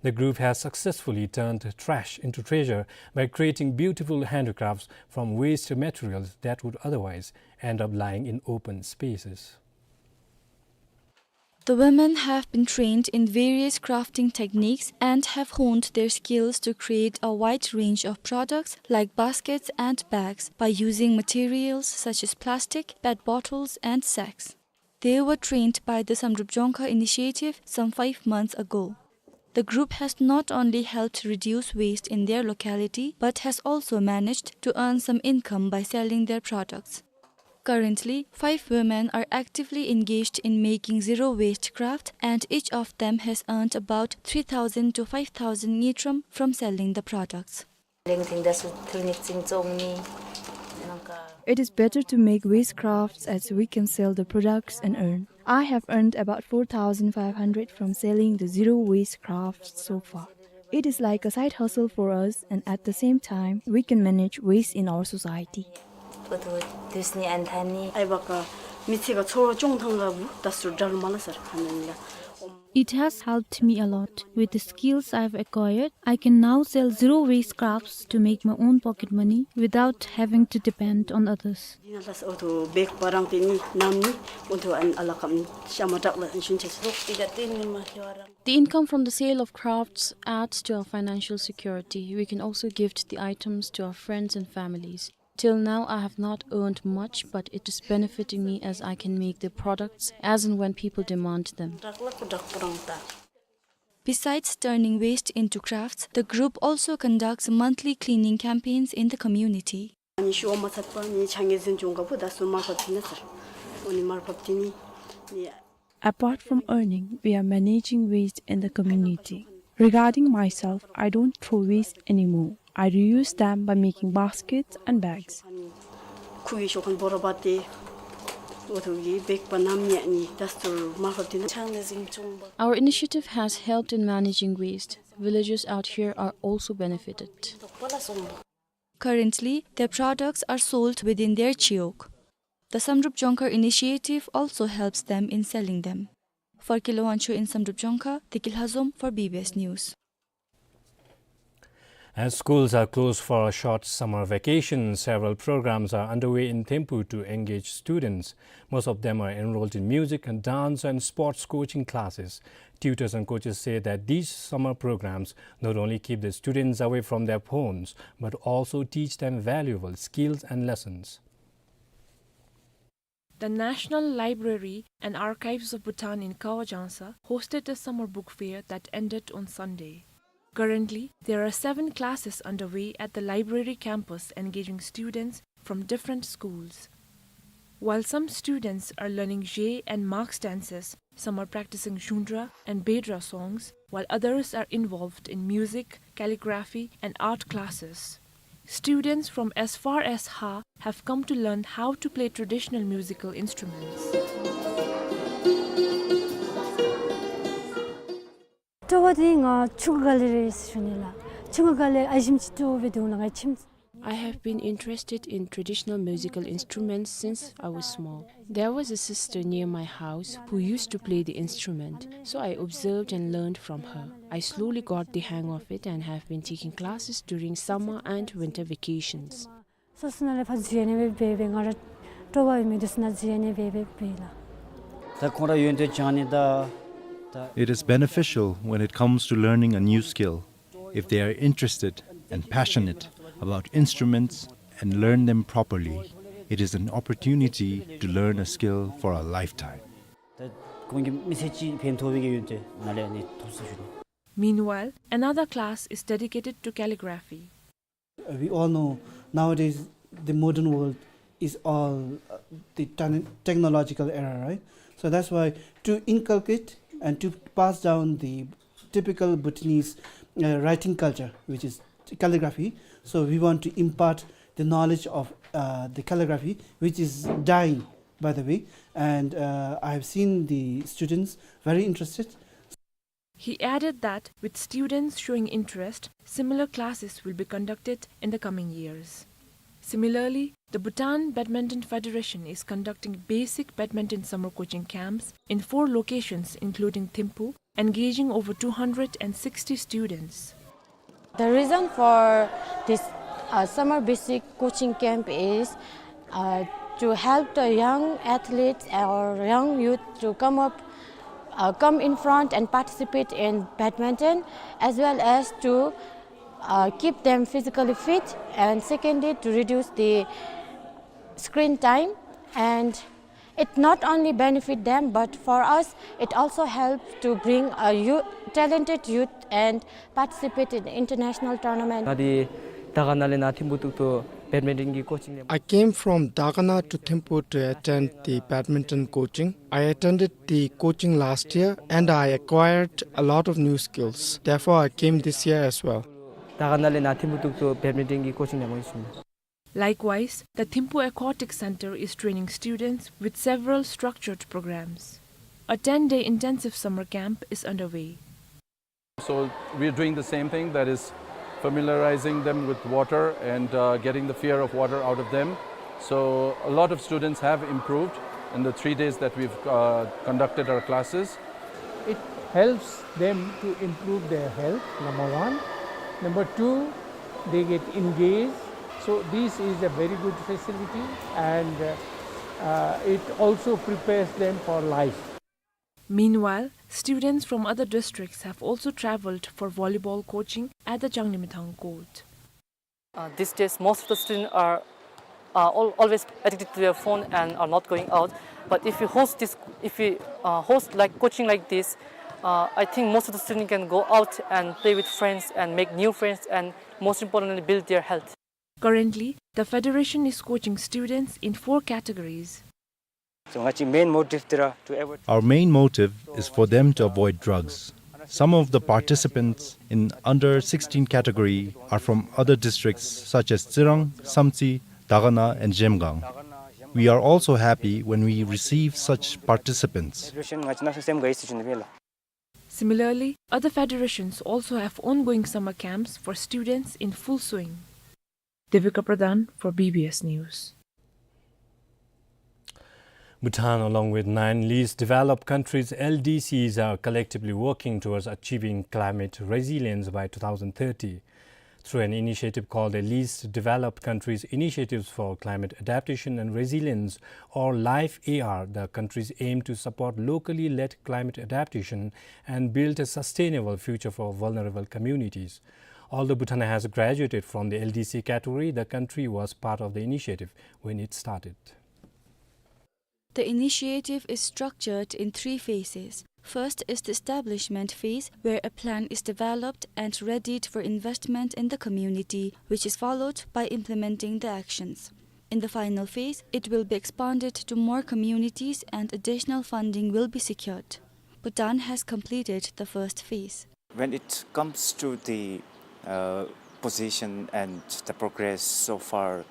The group has successfully turned trash into treasure by creating beautiful handicrafts from waste materials that would otherwise end up lying in open spaces. The women have been trained in various crafting techniques and have honed their skills to create a wide range of products like baskets and bags by using materials such as plastic, pet bottles, and sacks. They were trained by the Samdrup Jongkhar initiative some five months ago. The group has not only helped reduce waste in their locality, but has also managed to earn some income by selling their products. Currently, five women are actively engaged in making zero waste craft, and each of them has earned about three thousand to five thousand ngultrum from selling the products. It is better to make waste crafts as we can sell the products and earn. I have earned about four thousand five hundred from selling the zero waste crafts so far. It is like a side hustle for us, and at the same time, we can manage waste in our society. It has helped me a lot. With the skills I've acquired, I can now sell zero waste crafts to make my own pocket money without having to depend on others. The income from the sale of crafts adds to our financial security. We can also gift the items to our friends and families. Till now, I have not earned much, but it is benefiting me as I can make the products as and when people demand them. Besides turning waste into crafts, the group also conducts monthly cleaning campaigns in the community. Apart from earning, we are managing waste in the community. Regarding myself, I don't throw waste anymore. I reuse them by making baskets and bags. Our initiative has helped in managing waste. Villagers out here are also benefited. Currently, their products are sold within their chiwog. The Samdrup Jongkhar initiative also helps them in selling them. For Kilawancho in Samdrup Jongkhar, Deki Lhazom for B B S News. As schools are closed for a short summer vacation, several programs are underway in Thimphu to engage students. Most of them are enrolled in music and dance and sports coaching classes. Tutors and coaches say that these summer programs not only keep the students away from their phones, but also teach them valuable skills and lessons. The National Library and Archives of Bhutan in Kawajangsa hosted a summer book fair that ended on Sunday. Currently, there are seven classes underway at the library campus engaging students from different schools. While some students are learning Zhe and Marks dances, some are practicing Zhungdra and Bedra songs, while others are involved in music, calligraphy, and art classes. Students from as far as Ha have come to learn how to play traditional musical instruments. སྤྲོ་བ་འདི་ང་ཆུང་ཀ་ལས་རེད་ཞུ་ནི་ལགས། ཆུང་ཀ་ལས་ཨ་ཞིམ་ཅིག་སྤྲོ་བའི་དུང་ལ་ང་ཁྱིམ། I have been interested in traditional musical instruments since I was small. There was a sister near my house who used to play the instrument, so I observed and learned from her. I slowly got the hang of it and have been taking classes during summer and winter vacations. སོ་སོ་ནང་ལས་ཕར་འཛུལ་ནི་སྦེ་འབད་སྦེ་ང་ར་སྤྲོ་བ་ཡོད་མི་འདི་ཚུ་ནང་འཛུལ་ནི་སྦེ་སྦེ་འབད་ལགས། ད་ཁོང་ར་ཡོན་ཏན་སྦྱང་ནི་ད་ད། It is beneficial when it comes to learning a new skill if they are interested and passionate about instruments and learn them properly. It is an opportunity to learn a skill for a lifetime. ད་ཁོང་གི་མི་ཚེ་གཅིག་ཕན་ཐོགས་པའི་གི་ཡོན་ཏན་ནཱ་ལས་ནི་ཐོབ་ཟེར་ཞུ་ནི། Meanwhile, another class is dedicated to calligraphy. Uh, we all know nowadays the modern world is all, uh, the techn-, technological era, right? So that's why to inculcate and to pass down the typical Bhutanese, uh, writing culture, which is calligraphy, so we want to impart the knowledge of, uh, the calligraphy, which is dying, by the way, and, uh, I have seen the students very interested. He added that with students showing interest, similar classes will be conducted in the coming years. Similarly, the Bhutan Badminton Federation is conducting basic badminton summer coaching camps in four locations, including Thimphu, engaging over two hundred and sixty students. The reason for this, uh, summer basic coaching camp is, uh, to help the young athletes or young youth to come up, uh, come in front and participate in badminton, as well as to, uh, keep them physically fit, and secondly, to reduce the screen time, and it not only benefit them, but for us, it also helps to bring a youth, talented youth and participate in international tournament. ང་འདི་དར་དཀར་ན་ལས་ནཱ་ཐིམ་ཕུ་གཏུག་ཏོ་བེཌ་མིན་ཊོན་གྱི་ཀོ་ཅིང་ལེན། I came from Dagana to Thimphu to attend the badminton coaching. I attended the coaching last year and I acquired a lot of new skills. Therefore, I came this year as well. དར་དཀར་ན་ལས་ནཱ་ཐིམ་ཕུ་གཏུག་ཏོ་བེཌ་མིན་ཊོན་གྱི་ཀོ་ཅིང་ལེན་མི་ཨིན་ཞུ་ནི། Likewise, the Thimphu Aquatic Center is training students with several structured programs. A ten-day intensive summer camp is underway. So we're doing the same thing, that is familiarizing them with water and, uh, getting the fear of water out of them. So a lot of students have improved in the three days that we've, uh, conducted our classes. It helps them to improve their health, number one. Number two, they get engaged. So this is a very good facility, and, uh, uh, it also prepares them for life. Meanwhile, students from other districts have also travelled for volleyball coaching at the Jangnimthang court. Uh, these days, most of the students are, uh, al-, always addicted to their phone and are not going out. But if we host this, if we, uh, host, like, coaching like this, uh, I think most of the students can go out and play with friends and make new friends and, most importantly, build their health. Currently, the federation is coaching students in four categories. So, ང་བཅས་main motive འདི་ར་to avoid. Our main motive is for them to avoid drugs. Some of the participants in under sixteen category are from other districts such as Tsirang, Samtse, Dagana and Zhemgang. We are also happy when we receive such participants. Federation ང་བཅས་ནང་སེམས་དགའ་ཡི་ཟེར་ཞུ་ནི་སྦེ་ལགས། Similarly, other federations also have ongoing summer camps for students in full swing. Devika Pradhan for B B S News. Bhutan, along with nine least developed countries, L D Cs, are collectively working towards achieving climate resilience by two thousand thirty. Through an initiative called the Least Developed Countries Initiatives for Climate Adaptation and Resilience, or LIFE-A R, the countries aim to support locally led climate adaptation and build a sustainable future for vulnerable communities. Although Bhutan has graduated from the L D C category, the country was part of the initiative when it started. The initiative is structured in three phases. First is the establishment phase, where a plan is developed and readied for investment in the community, which is followed by implementing the actions. In the final phase, it will be expanded to more communities and additional funding will be secured. Bhutan has completed the first phase. When it comes to the, uh, position and the progress so far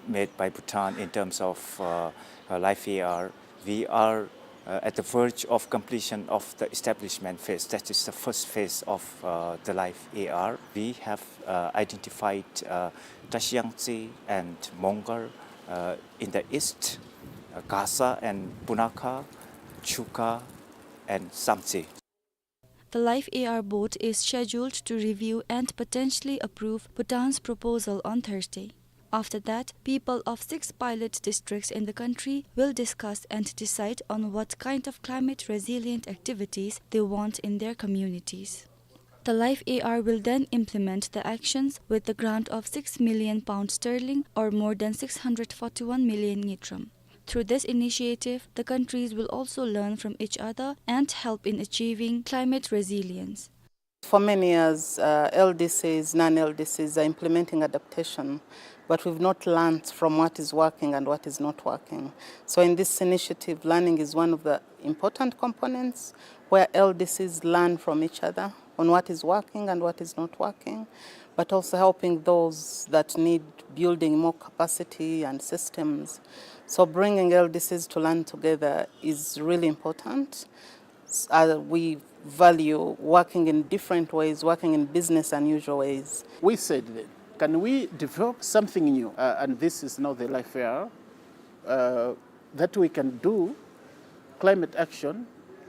made by Bhutan in terms of, uh, uh, LIFE-A R, we are, uh, at the verge of completion of the establishment phase. That is the first phase of, uh, the LIFE-A R. We have, uh, identified, uh, Tashiyangtse and Mongar, uh, in the east, uh, Gasa and Punakha, Chuka and Samtse. The LIFE-A R board is scheduled to review and potentially approve Bhutan's proposal on Thursday. After that, people of six pilot districts in the country will discuss and decide on what kind of climate resilient activities they want in their communities. The LIFE-A R will then implement the actions with the grant of six million pounds sterling, or more than six hundred forty-one million ngultrum. Through this initiative, the countries will also learn from each other and help in achieving climate resilience. For many years, uh, L D Cs, non-L D Cs are implementing adaptation, but we've not learned from what is working and what is not working. So in this initiative, learning is one of the important components where L D Cs learn from each other on what is working and what is not working, but also helping those that need building more capacity and systems. So bringing L D Cs to learn together is really important. S-, uh, we value working in different ways, working in business unusual ways. We said then, can we develop something new? Uh, and this is now the LIFE-A R, uh, that we can do climate action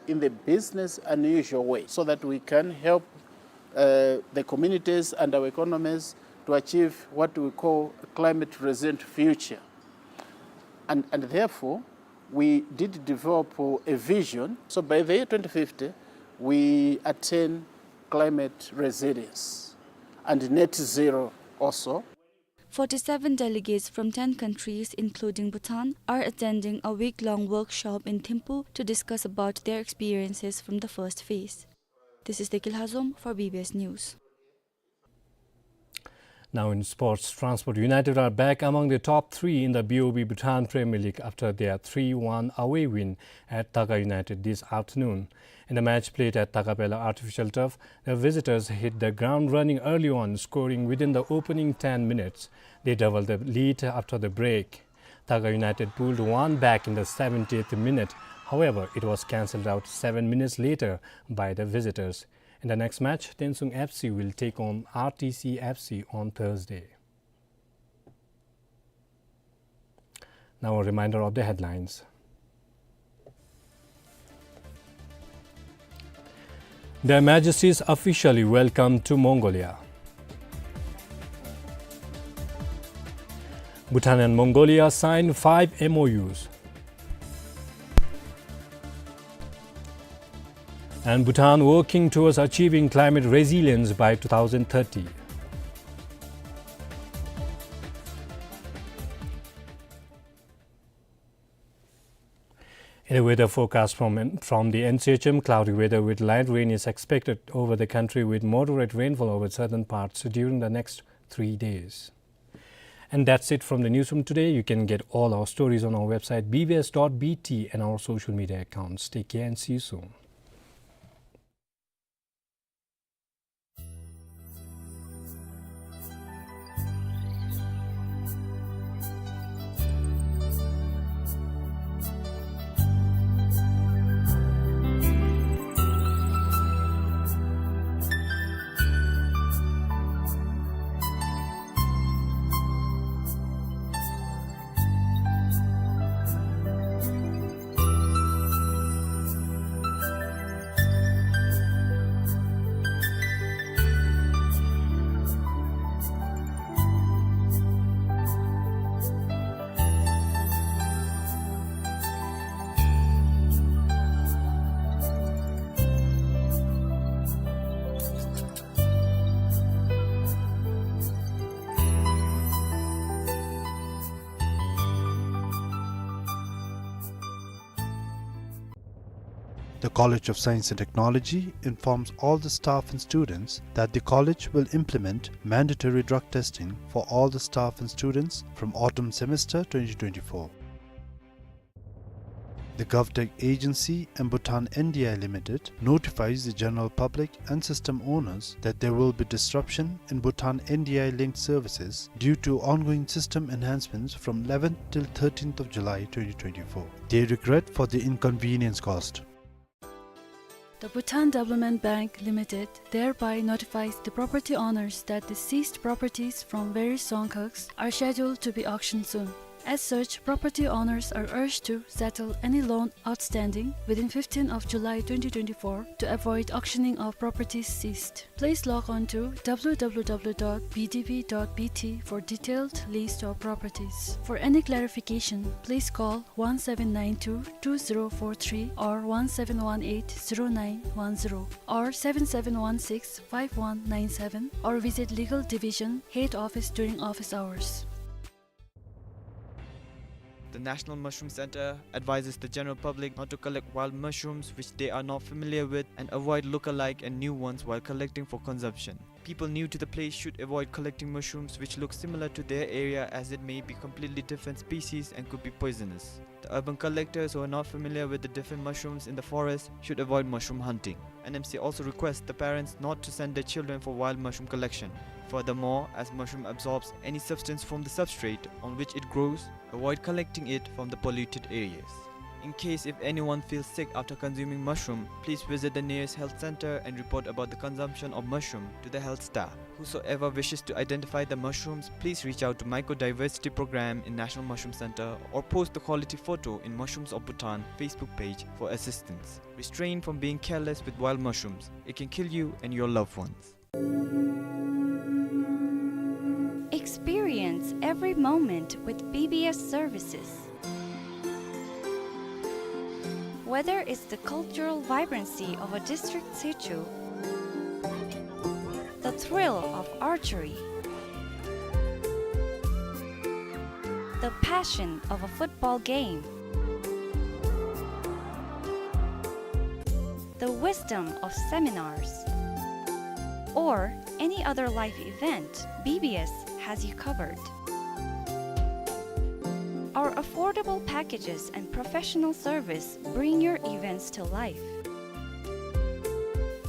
in the business unusual way so that we can help, uh, the communities and our economies to achieve what we call a climate resilient future. And, and therefore, we did develop a vision. So by the year twenty fifty, we attain climate resilience and net zero also. Forty-seven delegates from ten countries, including Bhutan, are attending a week-long workshop in Thimphu to discuss about their experiences from the first phase. This is Dekil Hazom for B B S News. Now in sports, Transport United are back among the top three in the B O B Bhutan Premier League after their three one away win at Taka United this afternoon. In the match played at Takapela Artificial Turf, the visitors hit the ground running early on, scoring within the opening ten minutes. They doubled the lead after the break. Taka United pulled one back in the seventieth minute. However, it was cancelled out seven minutes later by the visitors. In the next match, Tensung F C will take on R T C F C on Thursday. Now a reminder of the headlines. Their Majesties officially welcome to Mongolia. Bhutan and Mongolia sign five M O Us. And Bhutan working towards achieving climate resilience by two thousand thirty. In the weather forecast from, from the N C H M, cloudy weather with light rain is expected over the country, with moderate rainfall over southern parts during the next three days. And that's it from the newsroom today. You can get all our stories on our website, B B S dot B T, and our social media accounts. Take care and see you soon. The College of Science and Technology informs all the staff and students that the college will implement mandatory drug testing for all the staff and students from autumn semester twenty twenty-four. The GovTech agency and Bhutan N D I Limited notifies the general public and system owners that there will be disruption in Bhutan N D I linked services due to ongoing system enhancements from eleventh till thirteenth of July twenty twenty-four. They regret for the inconvenience caused. The Bhutan Development Bank Limited thereby notifies the property owners that the seized properties from various Dzongkhags are scheduled to be auctioned soon. As such, property owners are urged to settle any loan outstanding within fifteenth of July twenty twenty-four to avoid auctioning of properties seized. Please log on to W W W dot B D B dot B T for detailed list of properties. For any clarification, please call one seven nine two two zero four three or one seven one eight zero nine one zero or seven seven one six five one nine seven or visit Legal Division Head Office during office hours. The National Mushroom Center advises the general public not to collect wild mushrooms which they are not familiar with and avoid look-alike and new ones while collecting for consumption. People new to the place should avoid collecting mushrooms which look similar to their area, as it may be completely different species and could be poisonous. The urban collectors who are not familiar with the different mushrooms in the forest should avoid mushroom hunting. N M C also requests the parents not to send their children for wild mushroom collection. Furthermore, as mushroom absorbs any substance from the substrate on which it grows, avoid collecting it from the polluted areas. In case if anyone feels sick after consuming mushroom, please visit the nearest health center and report about the consumption of mushroom to the health staff. Whosoever wishes to identify the mushrooms, please reach out to Mycodiversity Program in National Mushroom Center or post the quality photo in Mushrooms of Bhutan Facebook page for assistance. Restrain from being careless with wild mushrooms. It can kill you and your loved ones. Experience every moment with B B S services. Whether it's the cultural vibrancy of a district situ, the thrill of archery, the passion of a football game, the wisdom of seminars, or any other life event, B B S has you covered. Our affordable packages and professional service bring your events to life.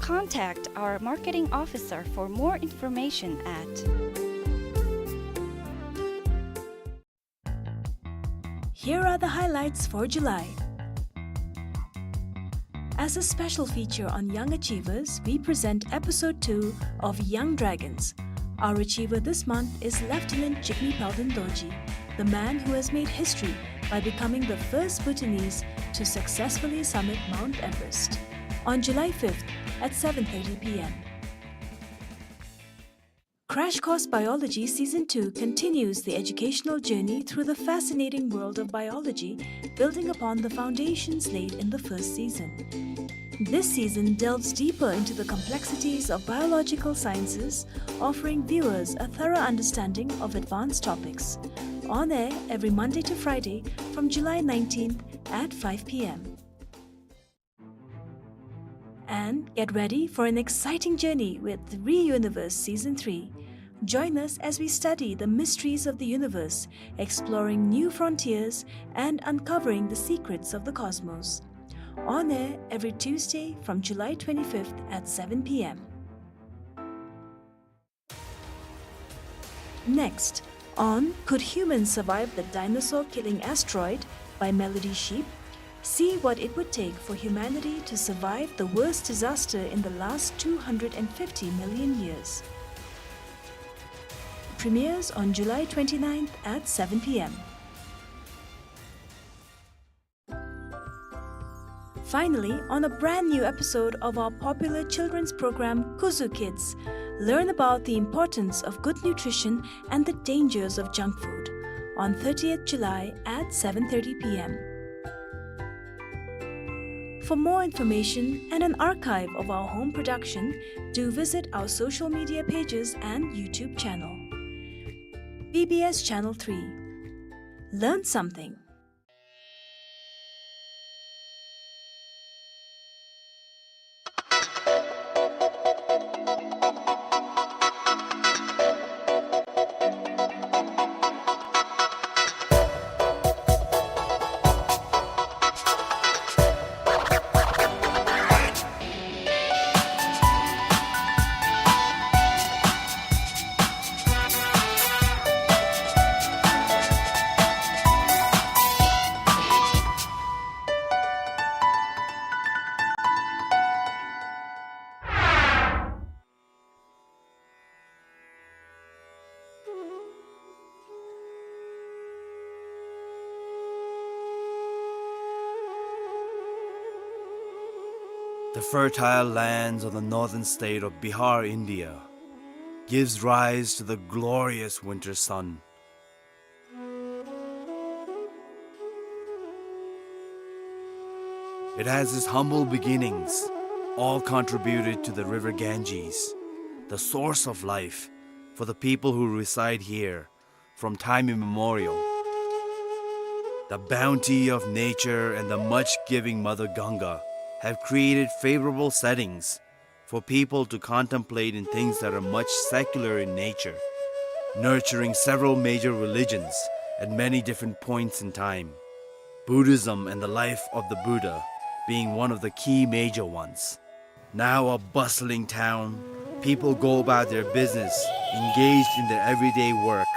Contact our marketing officer for more information at Here are the highlights for July. As a special feature on young achievers, we present episode two of Young Dragons. Our achiever this month is Lieutenant Jigme Palden Dorji, the man who has made history by becoming the first Bhutanese to successfully summit Mount Everest. On July fifth at seven thirty P M. Crash Course Biology Season two continues the educational journey through the fascinating world of biology, building upon the foundations laid in the first season. This season delves deeper into the complexities of biological sciences, offering viewers a thorough understanding of advanced topics. On air every Monday to Friday from July nineteenth at five P M. And get ready for an exciting journey with Re-Universe Season three. Join us as we study the mysteries of the universe, exploring new frontiers and uncovering the secrets of the cosmos. On air every Tuesday from July twenty-fifth at seven P M. Next, on Could Humans Survive the Dinosaur Killing Asteroid? By Melody Sheep, see what it would take for humanity to survive the worst disaster in the last two hundred and fifty million years. Premieres on July twenty-ninth at seven P M. Finally, on a brand new episode of our popular children's program, Kuzu Kids, learn about the importance of good nutrition and the dangers of junk food on thirtieth July at seven thirty P M. For more information and an archive of our home production, do visit our social media pages and YouTube channel. B B S Channel three. Learn something. Fertile lands of the northern state of Bihar, India, gives rise to the glorious winter sun. It has its humble beginnings, all contributed to the river Ganges, the source of life for the people who reside here from time immemorial. The bounty of nature and the much-giving Mother Ganga have created favorable settings for people to contemplate in things that are much secular in nature, nurturing several major religions at many different points in time, Buddhism and the life of the Buddha being one of the key major ones. Now a bustling town, people go about their business, engaged in their everyday work,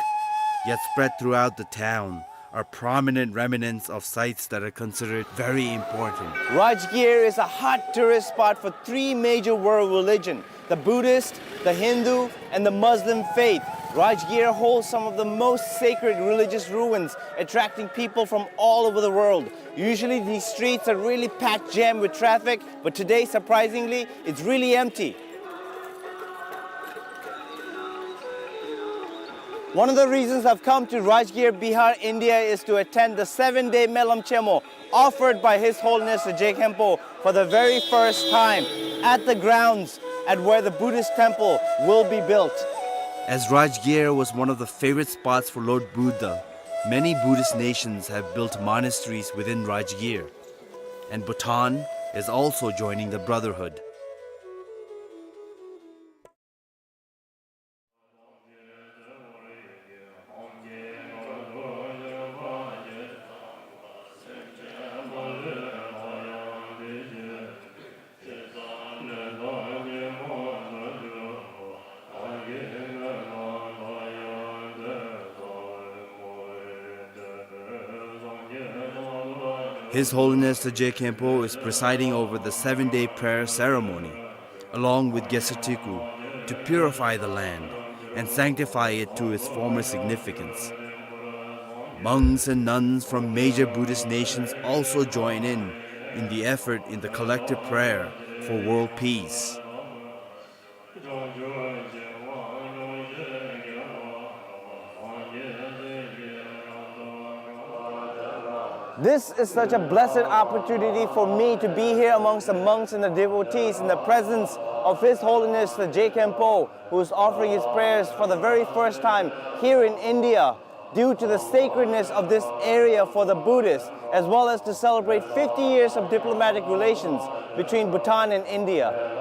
yet spread throughout the town are prominent remnants of sites that are considered very important. Rajgir is a hot tourist spot for three major world religion, the Buddhist, the Hindu, and the Muslim faith. Rajgir holds some of the most sacred religious ruins, attracting people from all over the world. Usually these streets are really packed jam with traffic, but today, surprisingly, it's really empty. One of the reasons I've come to Rajgir, Bihar, India is to attend the seven-day Melam Chemo offered by His Holiness the Je Khenpo for the very first time at the grounds at where the Buddhist temple will be built. As Rajgir was one of the favorite spots for Lord Buddha, many Buddhist nations have built monasteries within Rajgir, and Bhutan is also joining the brotherhood. His Holiness the Je Khenpo is presiding over the seven-day prayer ceremony, along with Gesatiku, to purify the land and sanctify it to its former significance. Monks and nuns from major Buddhist nations also join in, in the effort in the collective prayer for world peace. This is such a blessed opportunity for me to be here amongst the monks and the devotees in the presence of His Holiness the Je Khenpo, who is offering his prayers for the very first time here in India, due to the sacredness of this area for the Buddhists, as well as to celebrate fifty years of diplomatic relations between Bhutan and India.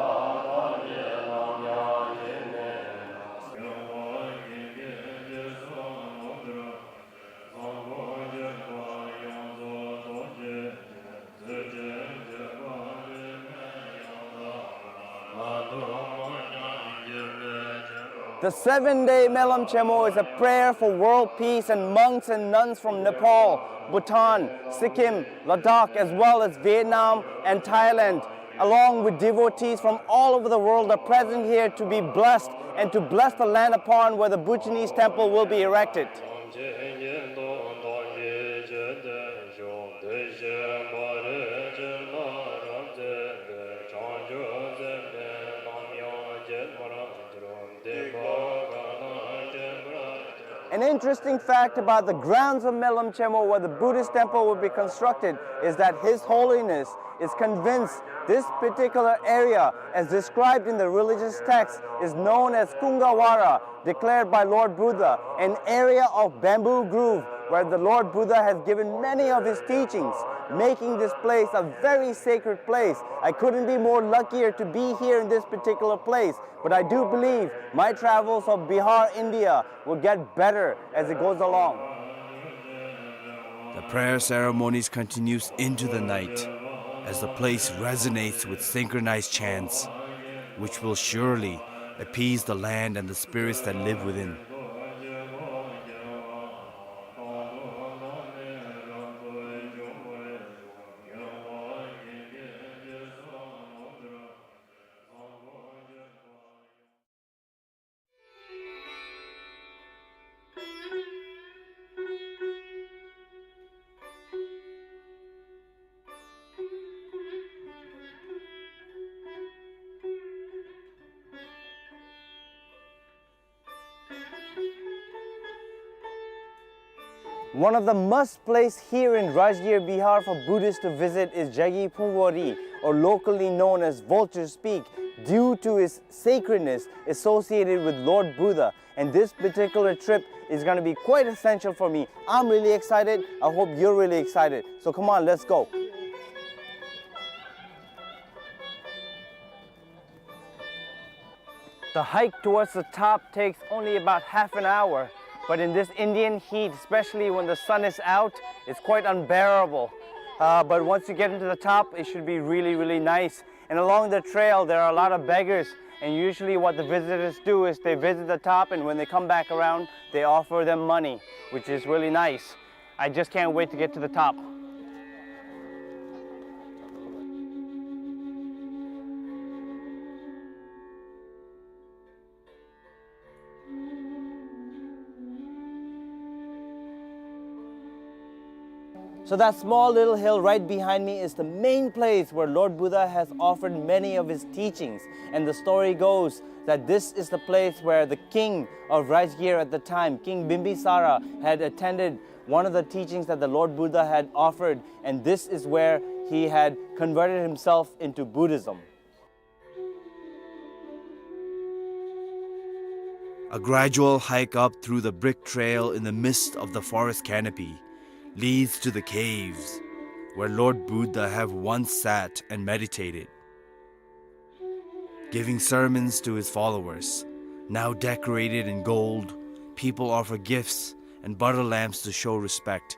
The seven-day Melam Chemo is a prayer for world peace, and monks and nuns from Nepal, Bhutan, Sikkim, Ladakh, as well as Vietnam and Thailand, along with devotees from all over the world, are present here to be blessed and to bless the land upon where the Bhutanese temple will be erected. An interesting fact about the grounds of Melam Chemo, where the Buddhist temple will be constructed, is that His Holiness is convinced this particular area, as described in the religious text, is known as Kungavara, declared by Lord Buddha, an area of bamboo grove where the Lord Buddha has given many of his teachings, making this place a very sacred place. I couldn't be more luckier to be here in this particular place, but I do believe my travels of Bihar, India will get better as it goes along. The prayer ceremonies continues into the night as the place resonates with synchronized chants, which will surely appease the land and the spirits that live within. One of the must place here in Rajgir, Bihar for Buddhists to visit is Jagi Phungwari, or locally known as Vulture's Peak, due to its sacredness associated with Lord Buddha. And this particular trip is gonna be quite essential for me. I'm really excited. I hope you're really excited. So come on, let's go. The hike towards the top takes only about half an hour, but in this Indian heat, especially when the sun is out, it's quite unbearable. Uh, but once you get into the top, it should be really, really nice. And along the trail, there are a lot of beggars, and usually what the visitors do is they visit the top, and when they come back around, they offer them money, which is really nice. I just can't wait to get to the top. So that small little hill right behind me is the main place where Lord Buddha has offered many of his teachings. And the story goes that this is the place where the king of Rajgir at the time, King Bimbisara, had attended one of the teachings that the Lord Buddha had offered, and this is where he had converted himself into Buddhism. A gradual hike up through the brick trail in the midst of the forest canopy leads to the caves where Lord Buddha have once sat and meditated. Giving sermons to his followers, now decorated in gold, people offer gifts and butter lamps to show respect.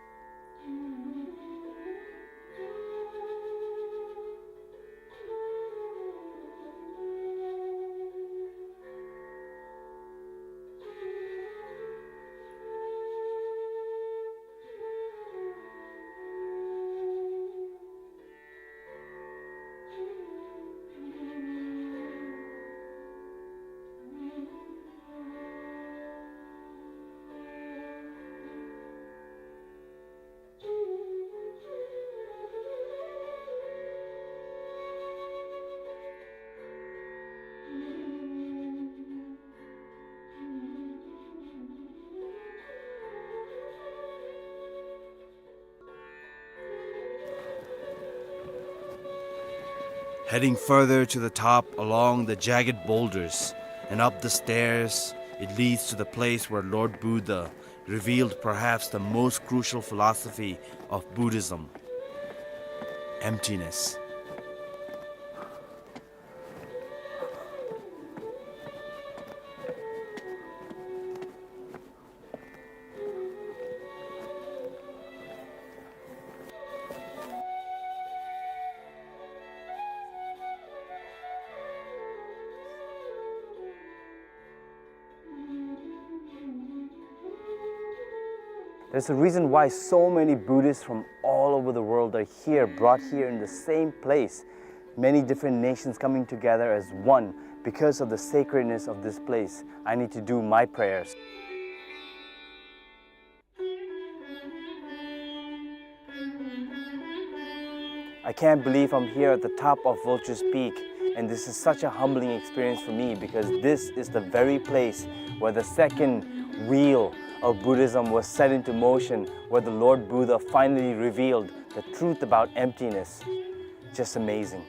Heading further to the top along the jagged boulders and up the stairs, it leads to the place where Lord Buddha revealed perhaps the most crucial philosophy of Buddhism: emptiness. There's a reason why so many Buddhists from all over the world are here, brought here in the same place. Many different nations coming together as one because of the sacredness of this place. I need to do my prayers. I can't believe I'm here at the top of Vulture's Peak, and this is such a humbling experience for me because this is the very place where the second wheel of Buddhism was set into motion, where the Lord Buddha finally revealed the truth about emptiness. Just amazing.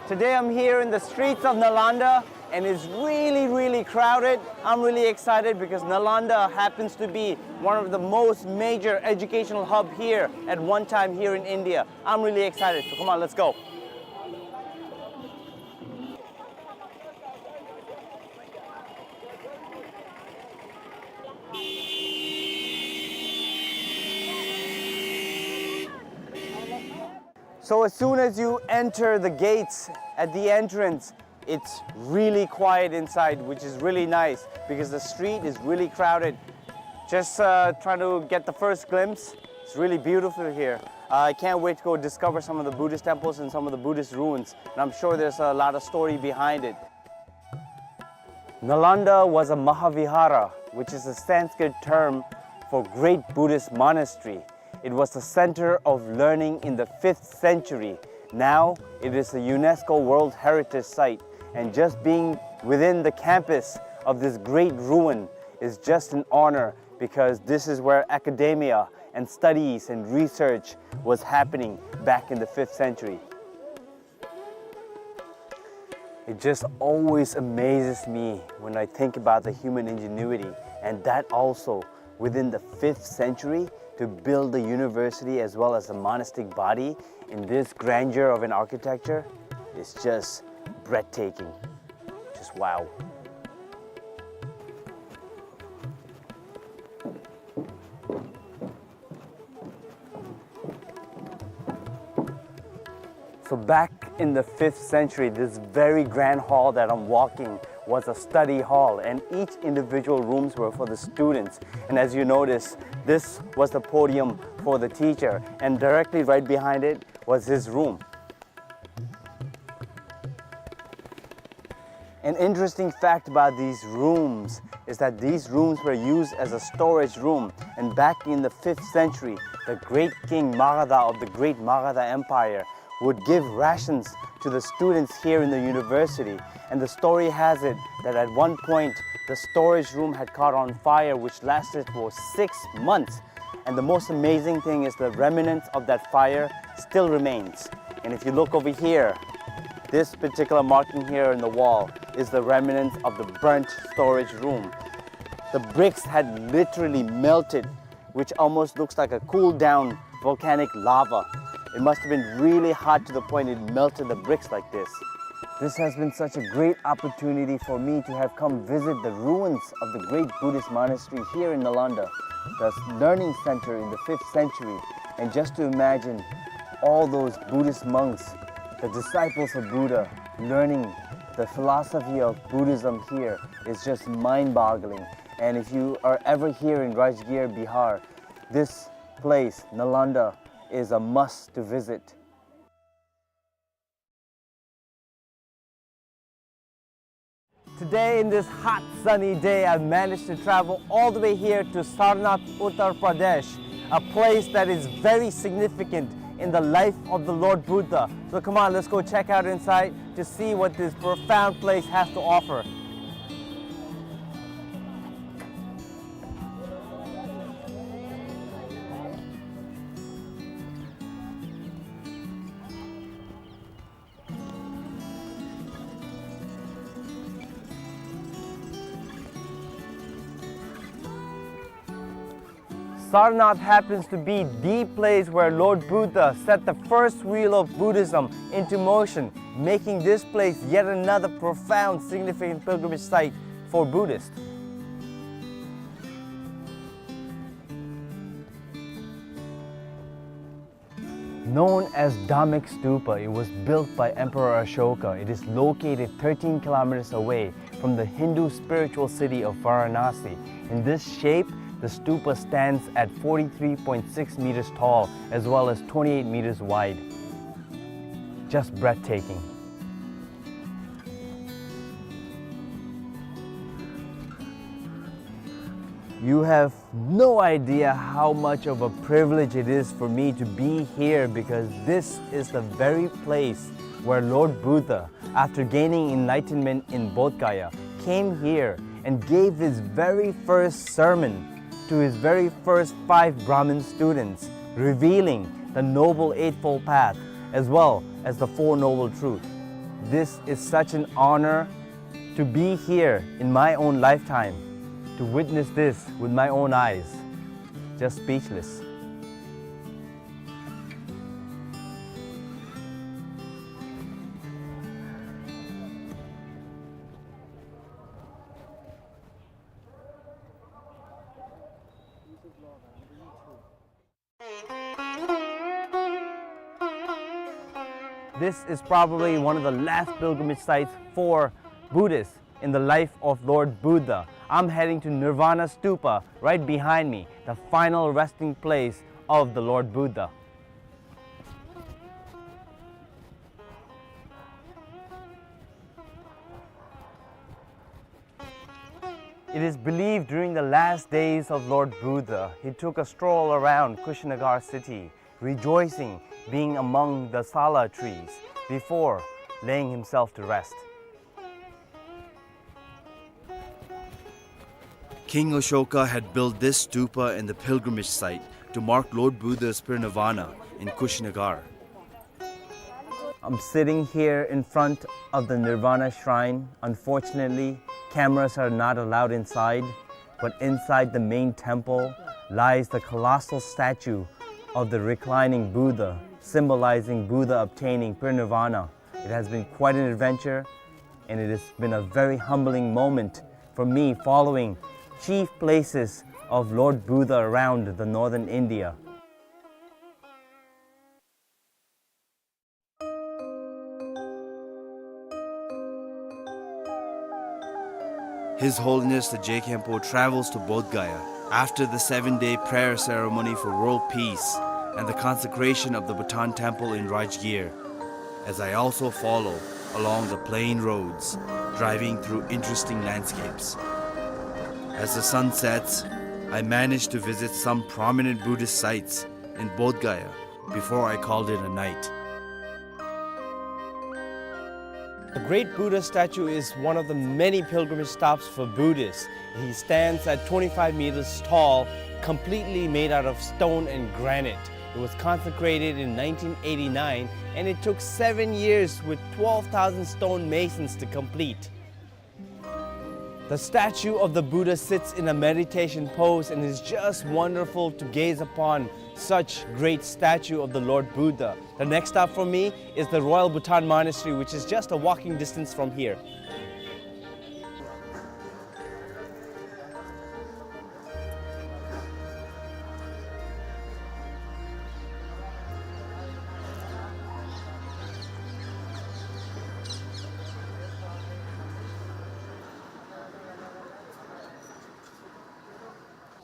Today I'm here in the streets of Nalanda and it's really, really crowded. I'm really excited because Nalanda happens to be one of the most major educational hub here at one time here in India. I'm really excited. So come on, let's go. So as soon as you enter the gates at the entrance, it's really quiet inside, which is really nice because the street is really crowded. Just, uh, trying to get the first glimpse. It's really beautiful here. Uh, I can't wait to go discover some of the Buddhist temples and some of the Buddhist ruins. And I'm sure there's a lot of story behind it. Nalanda was a Mahavihara, which is a Sanskrit term for great Buddhist monastery. It was the center of learning in the fifth century. Now it is a UNESCO World Heritage Site, and just being within the campus of this great ruin is just an honor, because this is where academia and studies and research was happening back in the fifth century. It just always amazes me when I think about the human ingenuity, and that also within the fifth century, to build the university as well as the monastic body in this grandeur of an architecture is just breathtaking. Just wow. So back in the fifth century, this very grand hall that I'm walking was a study hall, and each individual rooms were for the students. And as you notice, this was the podium for the teacher, and directly right behind it was his room. An interesting fact about these rooms is that these rooms were used as a storage room, and back in the fifth century, the great king Magadha of the great Magadha Empire would give rations to the students here in the university. And the story has it that at one point, the storage room had caught on fire, which lasted for six months. And the most amazing thing is the remnants of that fire still remains. And if you look over here, this particular marking here in the wall is the remnants of the burnt storage room. The bricks had literally melted, which almost looks like a cooled down volcanic lava. It must have been really hot to the point it melted the bricks like this. This has been such a great opportunity for me to have come visit the ruins of the great Buddhist monastery here in Nalanda, the learning center in the fifth century, and just to imagine all those Buddhist monks, the disciples of Buddha, learning the philosophy of Buddhism here is just mind-boggling. And if you are ever here in Rajgir, Bihar, this place, Nalanda, is a must to visit. Today, in this hot, sunny day, I managed to travel all the way here to Sarnath, Uttar Pradesh, a place that is very significant in the life of the Lord Buddha. So come on, let's go check out inside to see what this profound place has to offer. Sarnath happens to be the place where Lord Buddha set the first wheel of Buddhism into motion, making this place yet another profound, significant pilgrimage site for Buddhists. Known as Dhammek Stupa, it was built by Emperor Ashoka. It is located thirteen kilometers away from the Hindu spiritual city of Varanasi. In this shape, the stupa stands at forty-three point six meters tall as well as twenty-eight meters wide. Just breathtaking. You have no idea how much of a privilege it is for me to be here, because this is the very place where Lord Buddha, after gaining enlightenment in Bodh Gaya, came here and gave his very first sermon to his very first five Brahmin students, revealing the Noble Eightfold Path as well as the Four Noble Truths. This is such an honor to be here in my own lifetime, to witness this with my own eyes. Just speechless. This is probably one of the last pilgrimage sites for Buddhists in the life of Lord Buddha. I'm heading to Nirvana Stupa right behind me, the final resting place of the Lord Buddha. It is believed during the last days of Lord Buddha, he took a stroll around Kushinagar city, rejoicing being among the sala trees before laying himself to rest. King Ashoka had built this stupa in the pilgrimage site to mark Lord Buddha's parinirvana in Kushinagar. I'm sitting here in front of the Nirvana Shrine. Unfortunately, cameras are not allowed inside, but inside the main temple lies the colossal statue of the reclining Buddha, symbolizing Buddha obtaining parinirvana. It has been quite an adventure, and it has been a very humbling moment for me following chief places of Lord Buddha around the northern India. His Holiness the Je Khenpo travels to Bodh Gaya after the seven-day prayer ceremony for world peace and the consecration of the Bhutan Temple in Rajgir, as I also follow along the plain roads, driving through interesting landscapes. As the sun sets, I manage to visit some prominent Buddhist sites in Bodh Gaya before I called it a night. The great Buddha statue is one of the many pilgrimage stops for Buddhists. He stands at twenty-five meters tall, completely made out of stone and granite. It was consecrated in nineteen eighty-nine, and it took seven years with twelve thousand stone masons to complete. The statue of the Buddha sits in a meditation pose, and it's just wonderful to gaze upon such great statue of the Lord Buddha. The next stop for me is the Royal Bhutan Monastery, which is just a walking distance from here.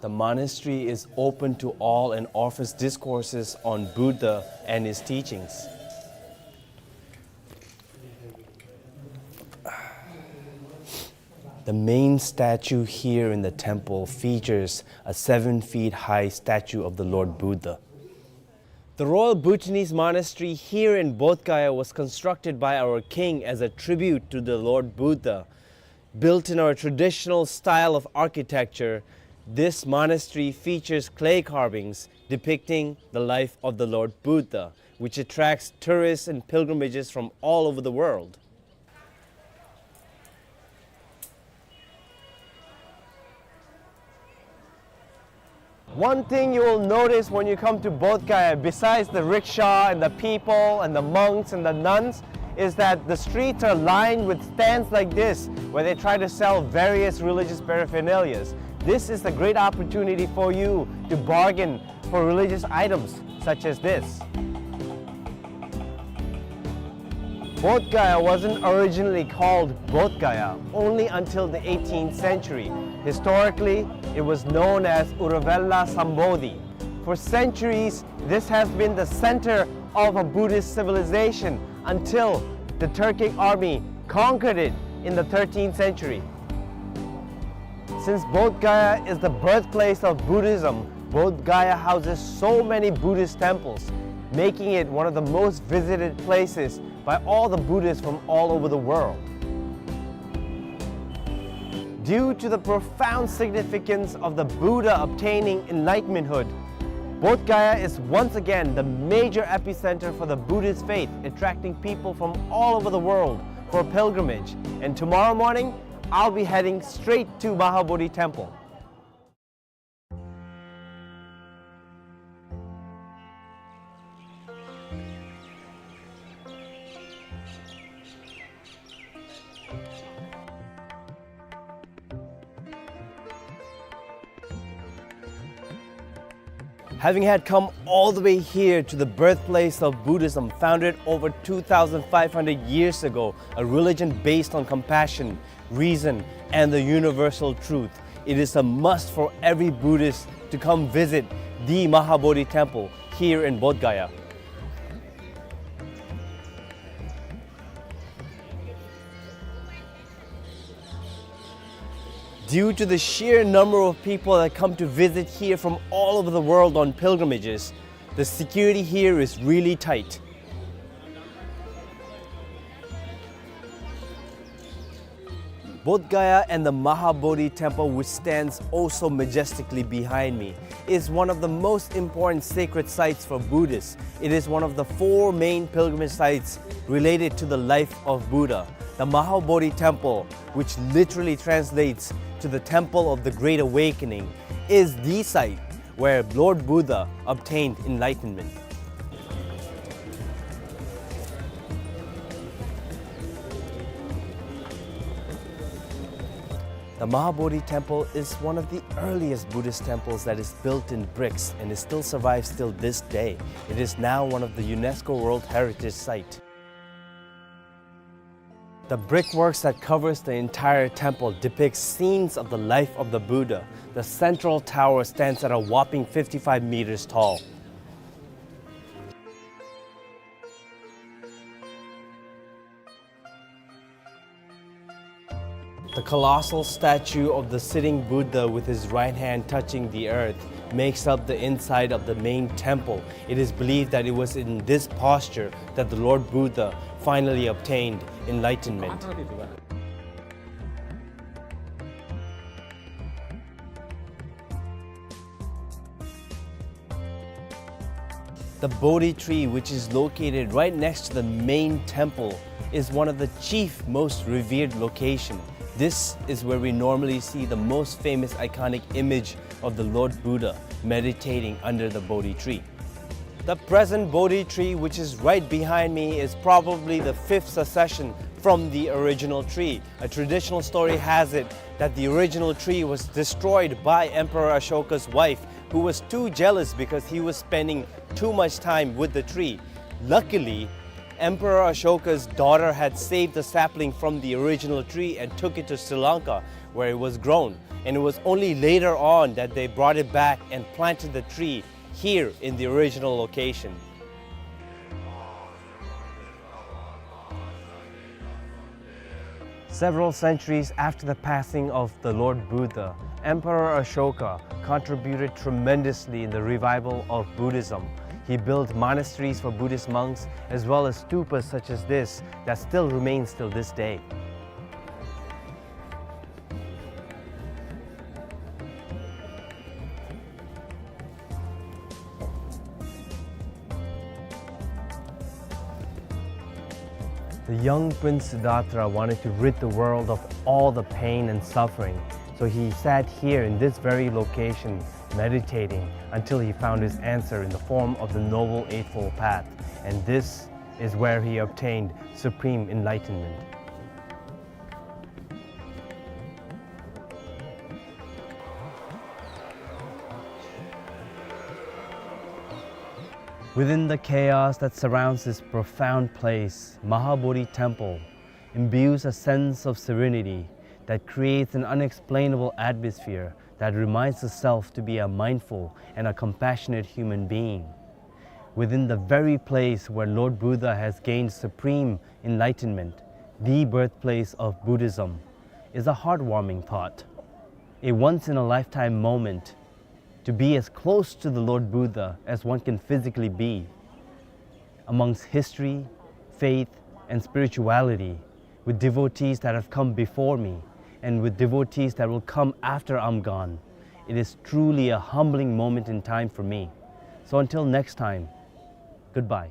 The monastery is open to all and offers discourses on Buddha and his teachings. The main statue here in the temple features a seven feet high statue of the Lord Buddha. The Royal Bhutanese Monastery here in Bodh Gaya was constructed by our king as a tribute to the Lord Buddha. Built in our traditional style of architecture, this monastery features clay carvings depicting the life of the Lord Buddha, which attracts tourists and pilgrimages from all over the world. One thing you will notice when you come to Bodh Gaya, besides the rickshaw and the people and the monks and the nuns, is that the streets are lined with stands like this, where they try to sell various religious paraphernalias. This is a great opportunity for you to bargain for religious items such as this. Bodh Gaya wasn't originally called Bodh Gaya only until the eighteenth century. Historically, it was known as Uruvela Sambodhi. For centuries, this has been the center of a Buddhist civilization until the Turkic army conquered it in the thirteenth century. Since Bodh Gaya is the birthplace of Buddhism, Bodh Gaya houses so many Buddhist temples, making it one of the most visited places by all the Buddhists from all over the world. Due to the profound significance of the Buddha obtaining enlightenmenthood, Bodh Gaya is once again the major epicenter for the Buddhist faith, attracting people from all over the world for pilgrimage. And tomorrow morning, I'll be heading straight to Mahabodhi Temple. Having had come all the way here to the birthplace of Buddhism, founded over two thousand five hundred years ago, a religion based on compassion, reason, and the universal truth, it is a must for every Buddhist to come visit the Mahabodhi Temple here in Bodh Gaya. Due to the sheer number of people that come to visit here from all over the world on pilgrimages, the security here is really tight. Bodh Gaya and the Mahabodhi temple, which stands oh so majestically behind me, is one of the most important sacred sites for Buddhists. It is one of the four main pilgrimage sites related to the life of Buddha. The Mahabodhi temple, which literally translates to the Temple of the Great Awakening, is the site where Lord Buddha obtained enlightenment. The Mahabodhi Temple is one of the earliest Buddhist temples that is built in bricks, and it still survives till this day. It is now one of the UNESCO World Heritage Site. The brickworks that covers the entire temple depicts scenes of the life of the Buddha. The central tower stands at a whopping fifty-five meters tall. The colossal statue of the sitting Buddha with his right hand touching the earth makes up the inside of the main temple. It is believed that it was in this posture that the Lord Buddha finally obtained enlightenment. The Bodhi tree, which is located right next to the main temple, is one of the chief, most revered location. This is where we normally see the most famous iconic image of the Lord Buddha meditating under the Bodhi tree. The present Bodhi tree, which is right behind me, is probably the fifth succession from the original tree. A traditional story has it that the original tree was destroyed by Emperor Ashoka's wife, who was too jealous because he was spending too much time with the tree. Luckily, Emperor Ashoka's daughter had saved the sapling from the original tree and took it to Sri Lanka, where it was grown. And it was only later on that they brought it back and planted the tree here in the original location. Several centuries after the passing of the Lord Buddha, Emperor Ashoka contributed tremendously in the revival of Buddhism. He built monasteries for Buddhist monks, as well as stupas such as this that still remains till this day. The young Prince Siddhartha wanted to rid the world of all the pain and suffering, so he sat here in this very location, meditating until he found his answer in the form of the Noble Eightfold Path, and this is where he obtained supreme enlightenment. Within the chaos that surrounds this profound place, Mahabodhi Temple imbues a sense of serenity that creates an unexplainable atmosphere that reminds the self to be a mindful and a compassionate human being. Within the very place where Lord Buddha has gained supreme enlightenment, the birthplace of Buddhism, is a heartwarming thought. A once-in-a-lifetime moment to be as close to the Lord Buddha as one can physically be, amongst history, faith, and spirituality, with devotees that have come before me, and with devotees that will come after I'm gone. It is truly a humbling moment in time for me. So until next time, goodbye.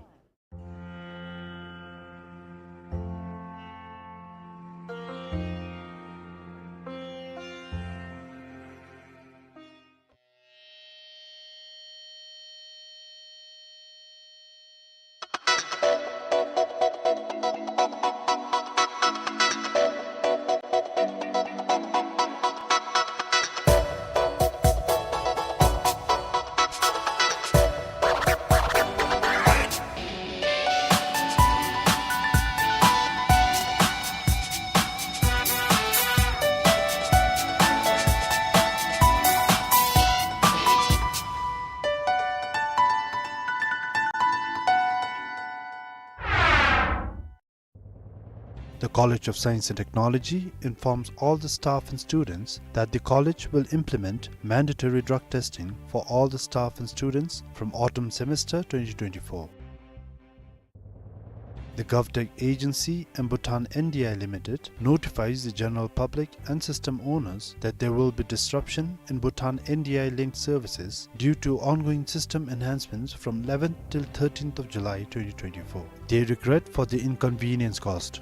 College of Science and Technology informs all the staff and students that the college will implement mandatory drug testing for all the staff and students from autumn semester twenty twenty-four. The GovTech agency and Bhutan N D I Limited notifies the general public and system owners that there will be disruption in Bhutan N D I linked services due to ongoing system enhancements from eleventh till thirteenth of July twenty twenty-four. They regret for the inconvenience caused.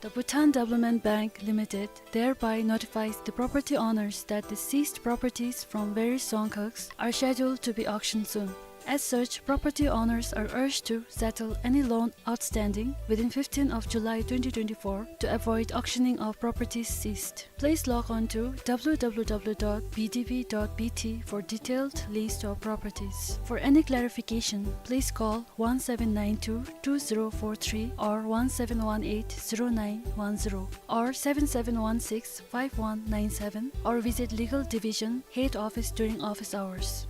The Bhutan Development Bank Limited thereby notifies the property owners that the seized properties from various Dzongkhags are scheduled to be auctioned soon. As such, property owners are urged to settle any loan outstanding within fifteenth of July twenty twenty-four to avoid auctioning of properties seized. Please log on to W W W dot B D B dot B T for detailed list of properties. For any clarification, please call one seven nine two two zero four three or one seven one eight zero nine one zero or seven seven one six five one nine seven or visit Legal Division Head Office during office hours.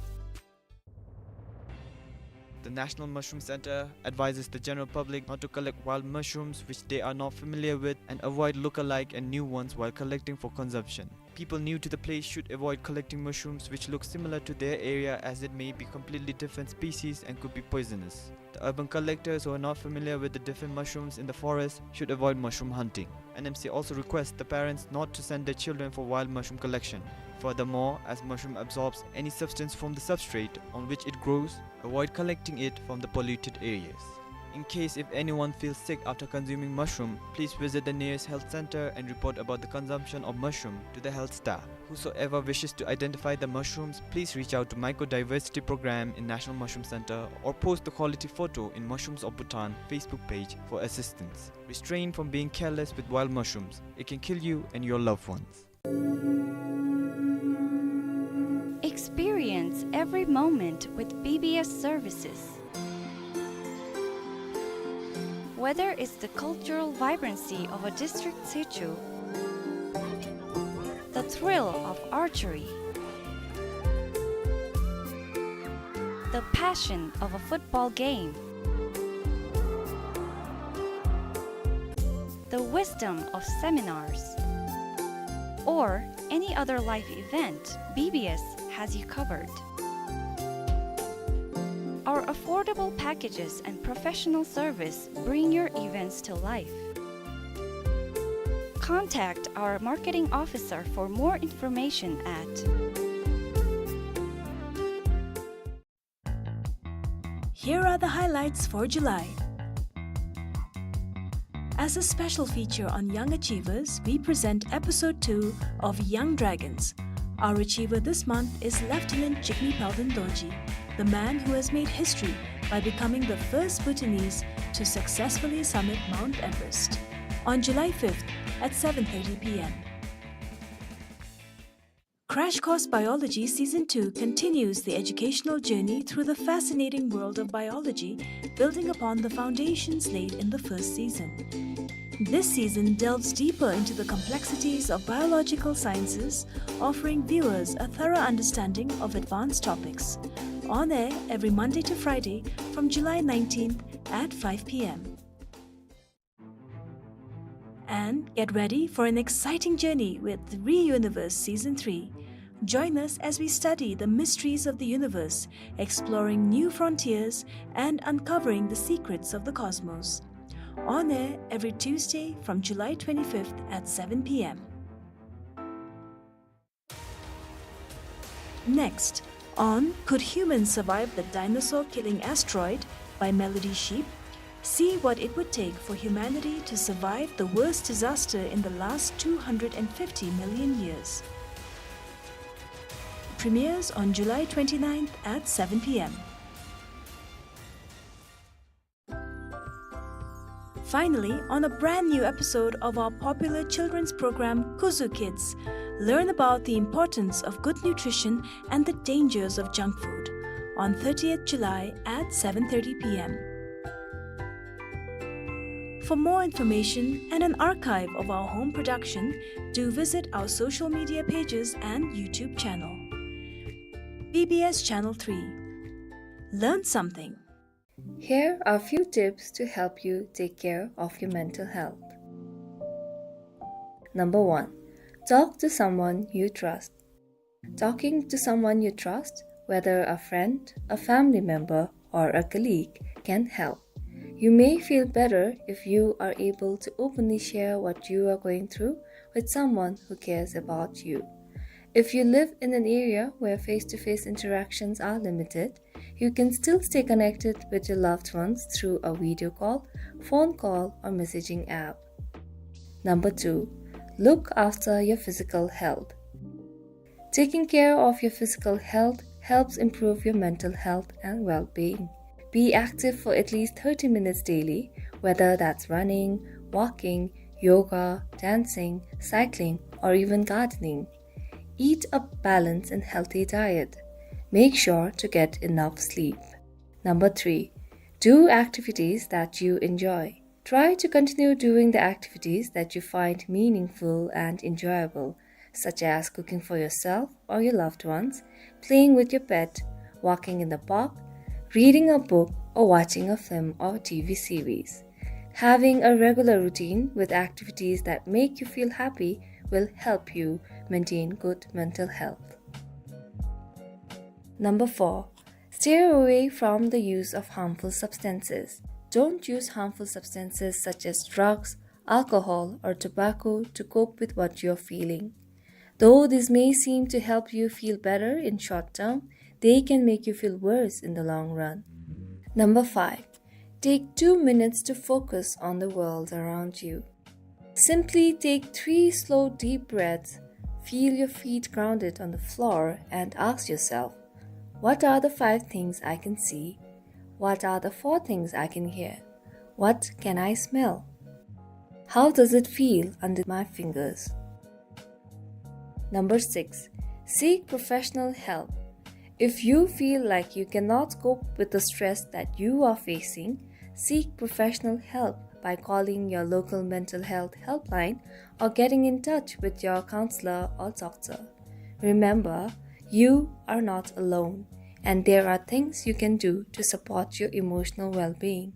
The National Mushroom Center advises the general public not to collect wild mushrooms which they are not familiar with and avoid look-alike and new ones while collecting for consumption. People new to the place should avoid collecting mushrooms which look similar to their area, as it may be completely different species and could be poisonous. The urban collectors who are not familiar with the different mushrooms in the forest should avoid mushroom hunting. N M C also requests the parents not to send their children for wild mushroom collection. Furthermore, as mushroom absorbs any substance from the substrate on which it grows, avoid collecting it from the polluted areas. In case if anyone feels sick after consuming mushroom, please visit the nearest health center and report about the consumption of mushroom to the health staff. Whosoever wishes to identify the mushrooms, please reach out to Mycodiversity Program in National Mushroom Center or post the quality photo in Mushrooms of Bhutan Facebook page for assistance. Restrain from being careless with wild mushrooms. It can kill you and your loved ones. Experience every moment with B B S services. Whether it's the cultural vibrancy of a district situ, the thrill of archery, the passion of a football game, the wisdom of seminars, or any other life event, B B S has you covered. Our affordable packages and professional service bring your events to life. Contact our marketing officer for more information at Here are the highlights for July. As a special feature on young achievers, we present episode two of Young Dragons. Our achiever this month is Lieutenant Jigme Palden Dorji, the man who has made history by becoming the first Bhutanese to successfully summit Mount Everest. On July fifth at seven thirty P M. Crash Course Biology Season two continues the educational journey through the fascinating world of biology, building upon the foundations laid in the first season. This season delves deeper into the complexities of biological sciences, offering viewers a thorough understanding of advanced topics. On air every Monday to Friday from July nineteenth at five P M. And get ready for an exciting journey with Re-Universe Season three. Join us as we study the mysteries of the universe, exploring new frontiers and uncovering the secrets of the cosmos. On air every Tuesday from July twenty-fifth at seven P M. Next, on Could Humans Survive the Dinosaur Killing Asteroid by Melody Sheep, see what it would take for humanity to survive the worst disaster in the last two hundred and fifty million years. Premieres on July twenty-ninth at seven P M. Finally, on a brand new episode of our popular children's program, Kuzu Kids, learn about the importance of good nutrition and the dangers of junk food on thirtieth July at seven thirty P M. For more information and an archive of our home production, do visit our social media pages and YouTube channel. B B S Channel three. Learn something. Here are few tips to help you take care of your mental health. Number one, talk to someone you trust. Talking to someone you trust, whether a friend, a family member, or a colleague, can help. You may feel better if you are able to openly share what you are going through with someone who cares about you. If you live in an area where face-to-face interactions are limited, you can still stay connected with your loved ones through a video call, phone call, or messaging app. Number two, look after your physical health. Taking care of your physical health helps improve your mental health and well-being. Be active for at least thirty minutes daily, whether that's running, walking, yoga, dancing, cycling, or even gardening. Eat a balanced and healthy diet. Make sure to get enough sleep. Number three, do activities that you enjoy. Try to continue doing the activities that you find meaningful and enjoyable, such as cooking for yourself or your loved ones, playing with your pet, walking in the park, reading a book, or watching a film or T V series. Having a regular routine with activities that make you feel happy will help you maintain good mental health. Number four, steer away from the use of harmful substances. Don't use harmful substances such as drugs, alcohol, or tobacco to cope with what you're feeling. Though this may seem to help you feel better in short term, they can make you feel worse in the long run. Number five, take two minutes to focus on the world around you. Simply take three slow, deep breaths, feel your feet grounded on the floor, and ask yourself, "What are the five things I can see? What are the four things I can hear? What can I smell? How does it feel under my fingers?" Number six, seek professional help. If you feel like you cannot cope with the stress that you are facing, seek professional help by calling your local mental health helpline or getting in touch with your counselor or doctor. Remember, you are not alone, and there are things you can do to support your emotional well-being.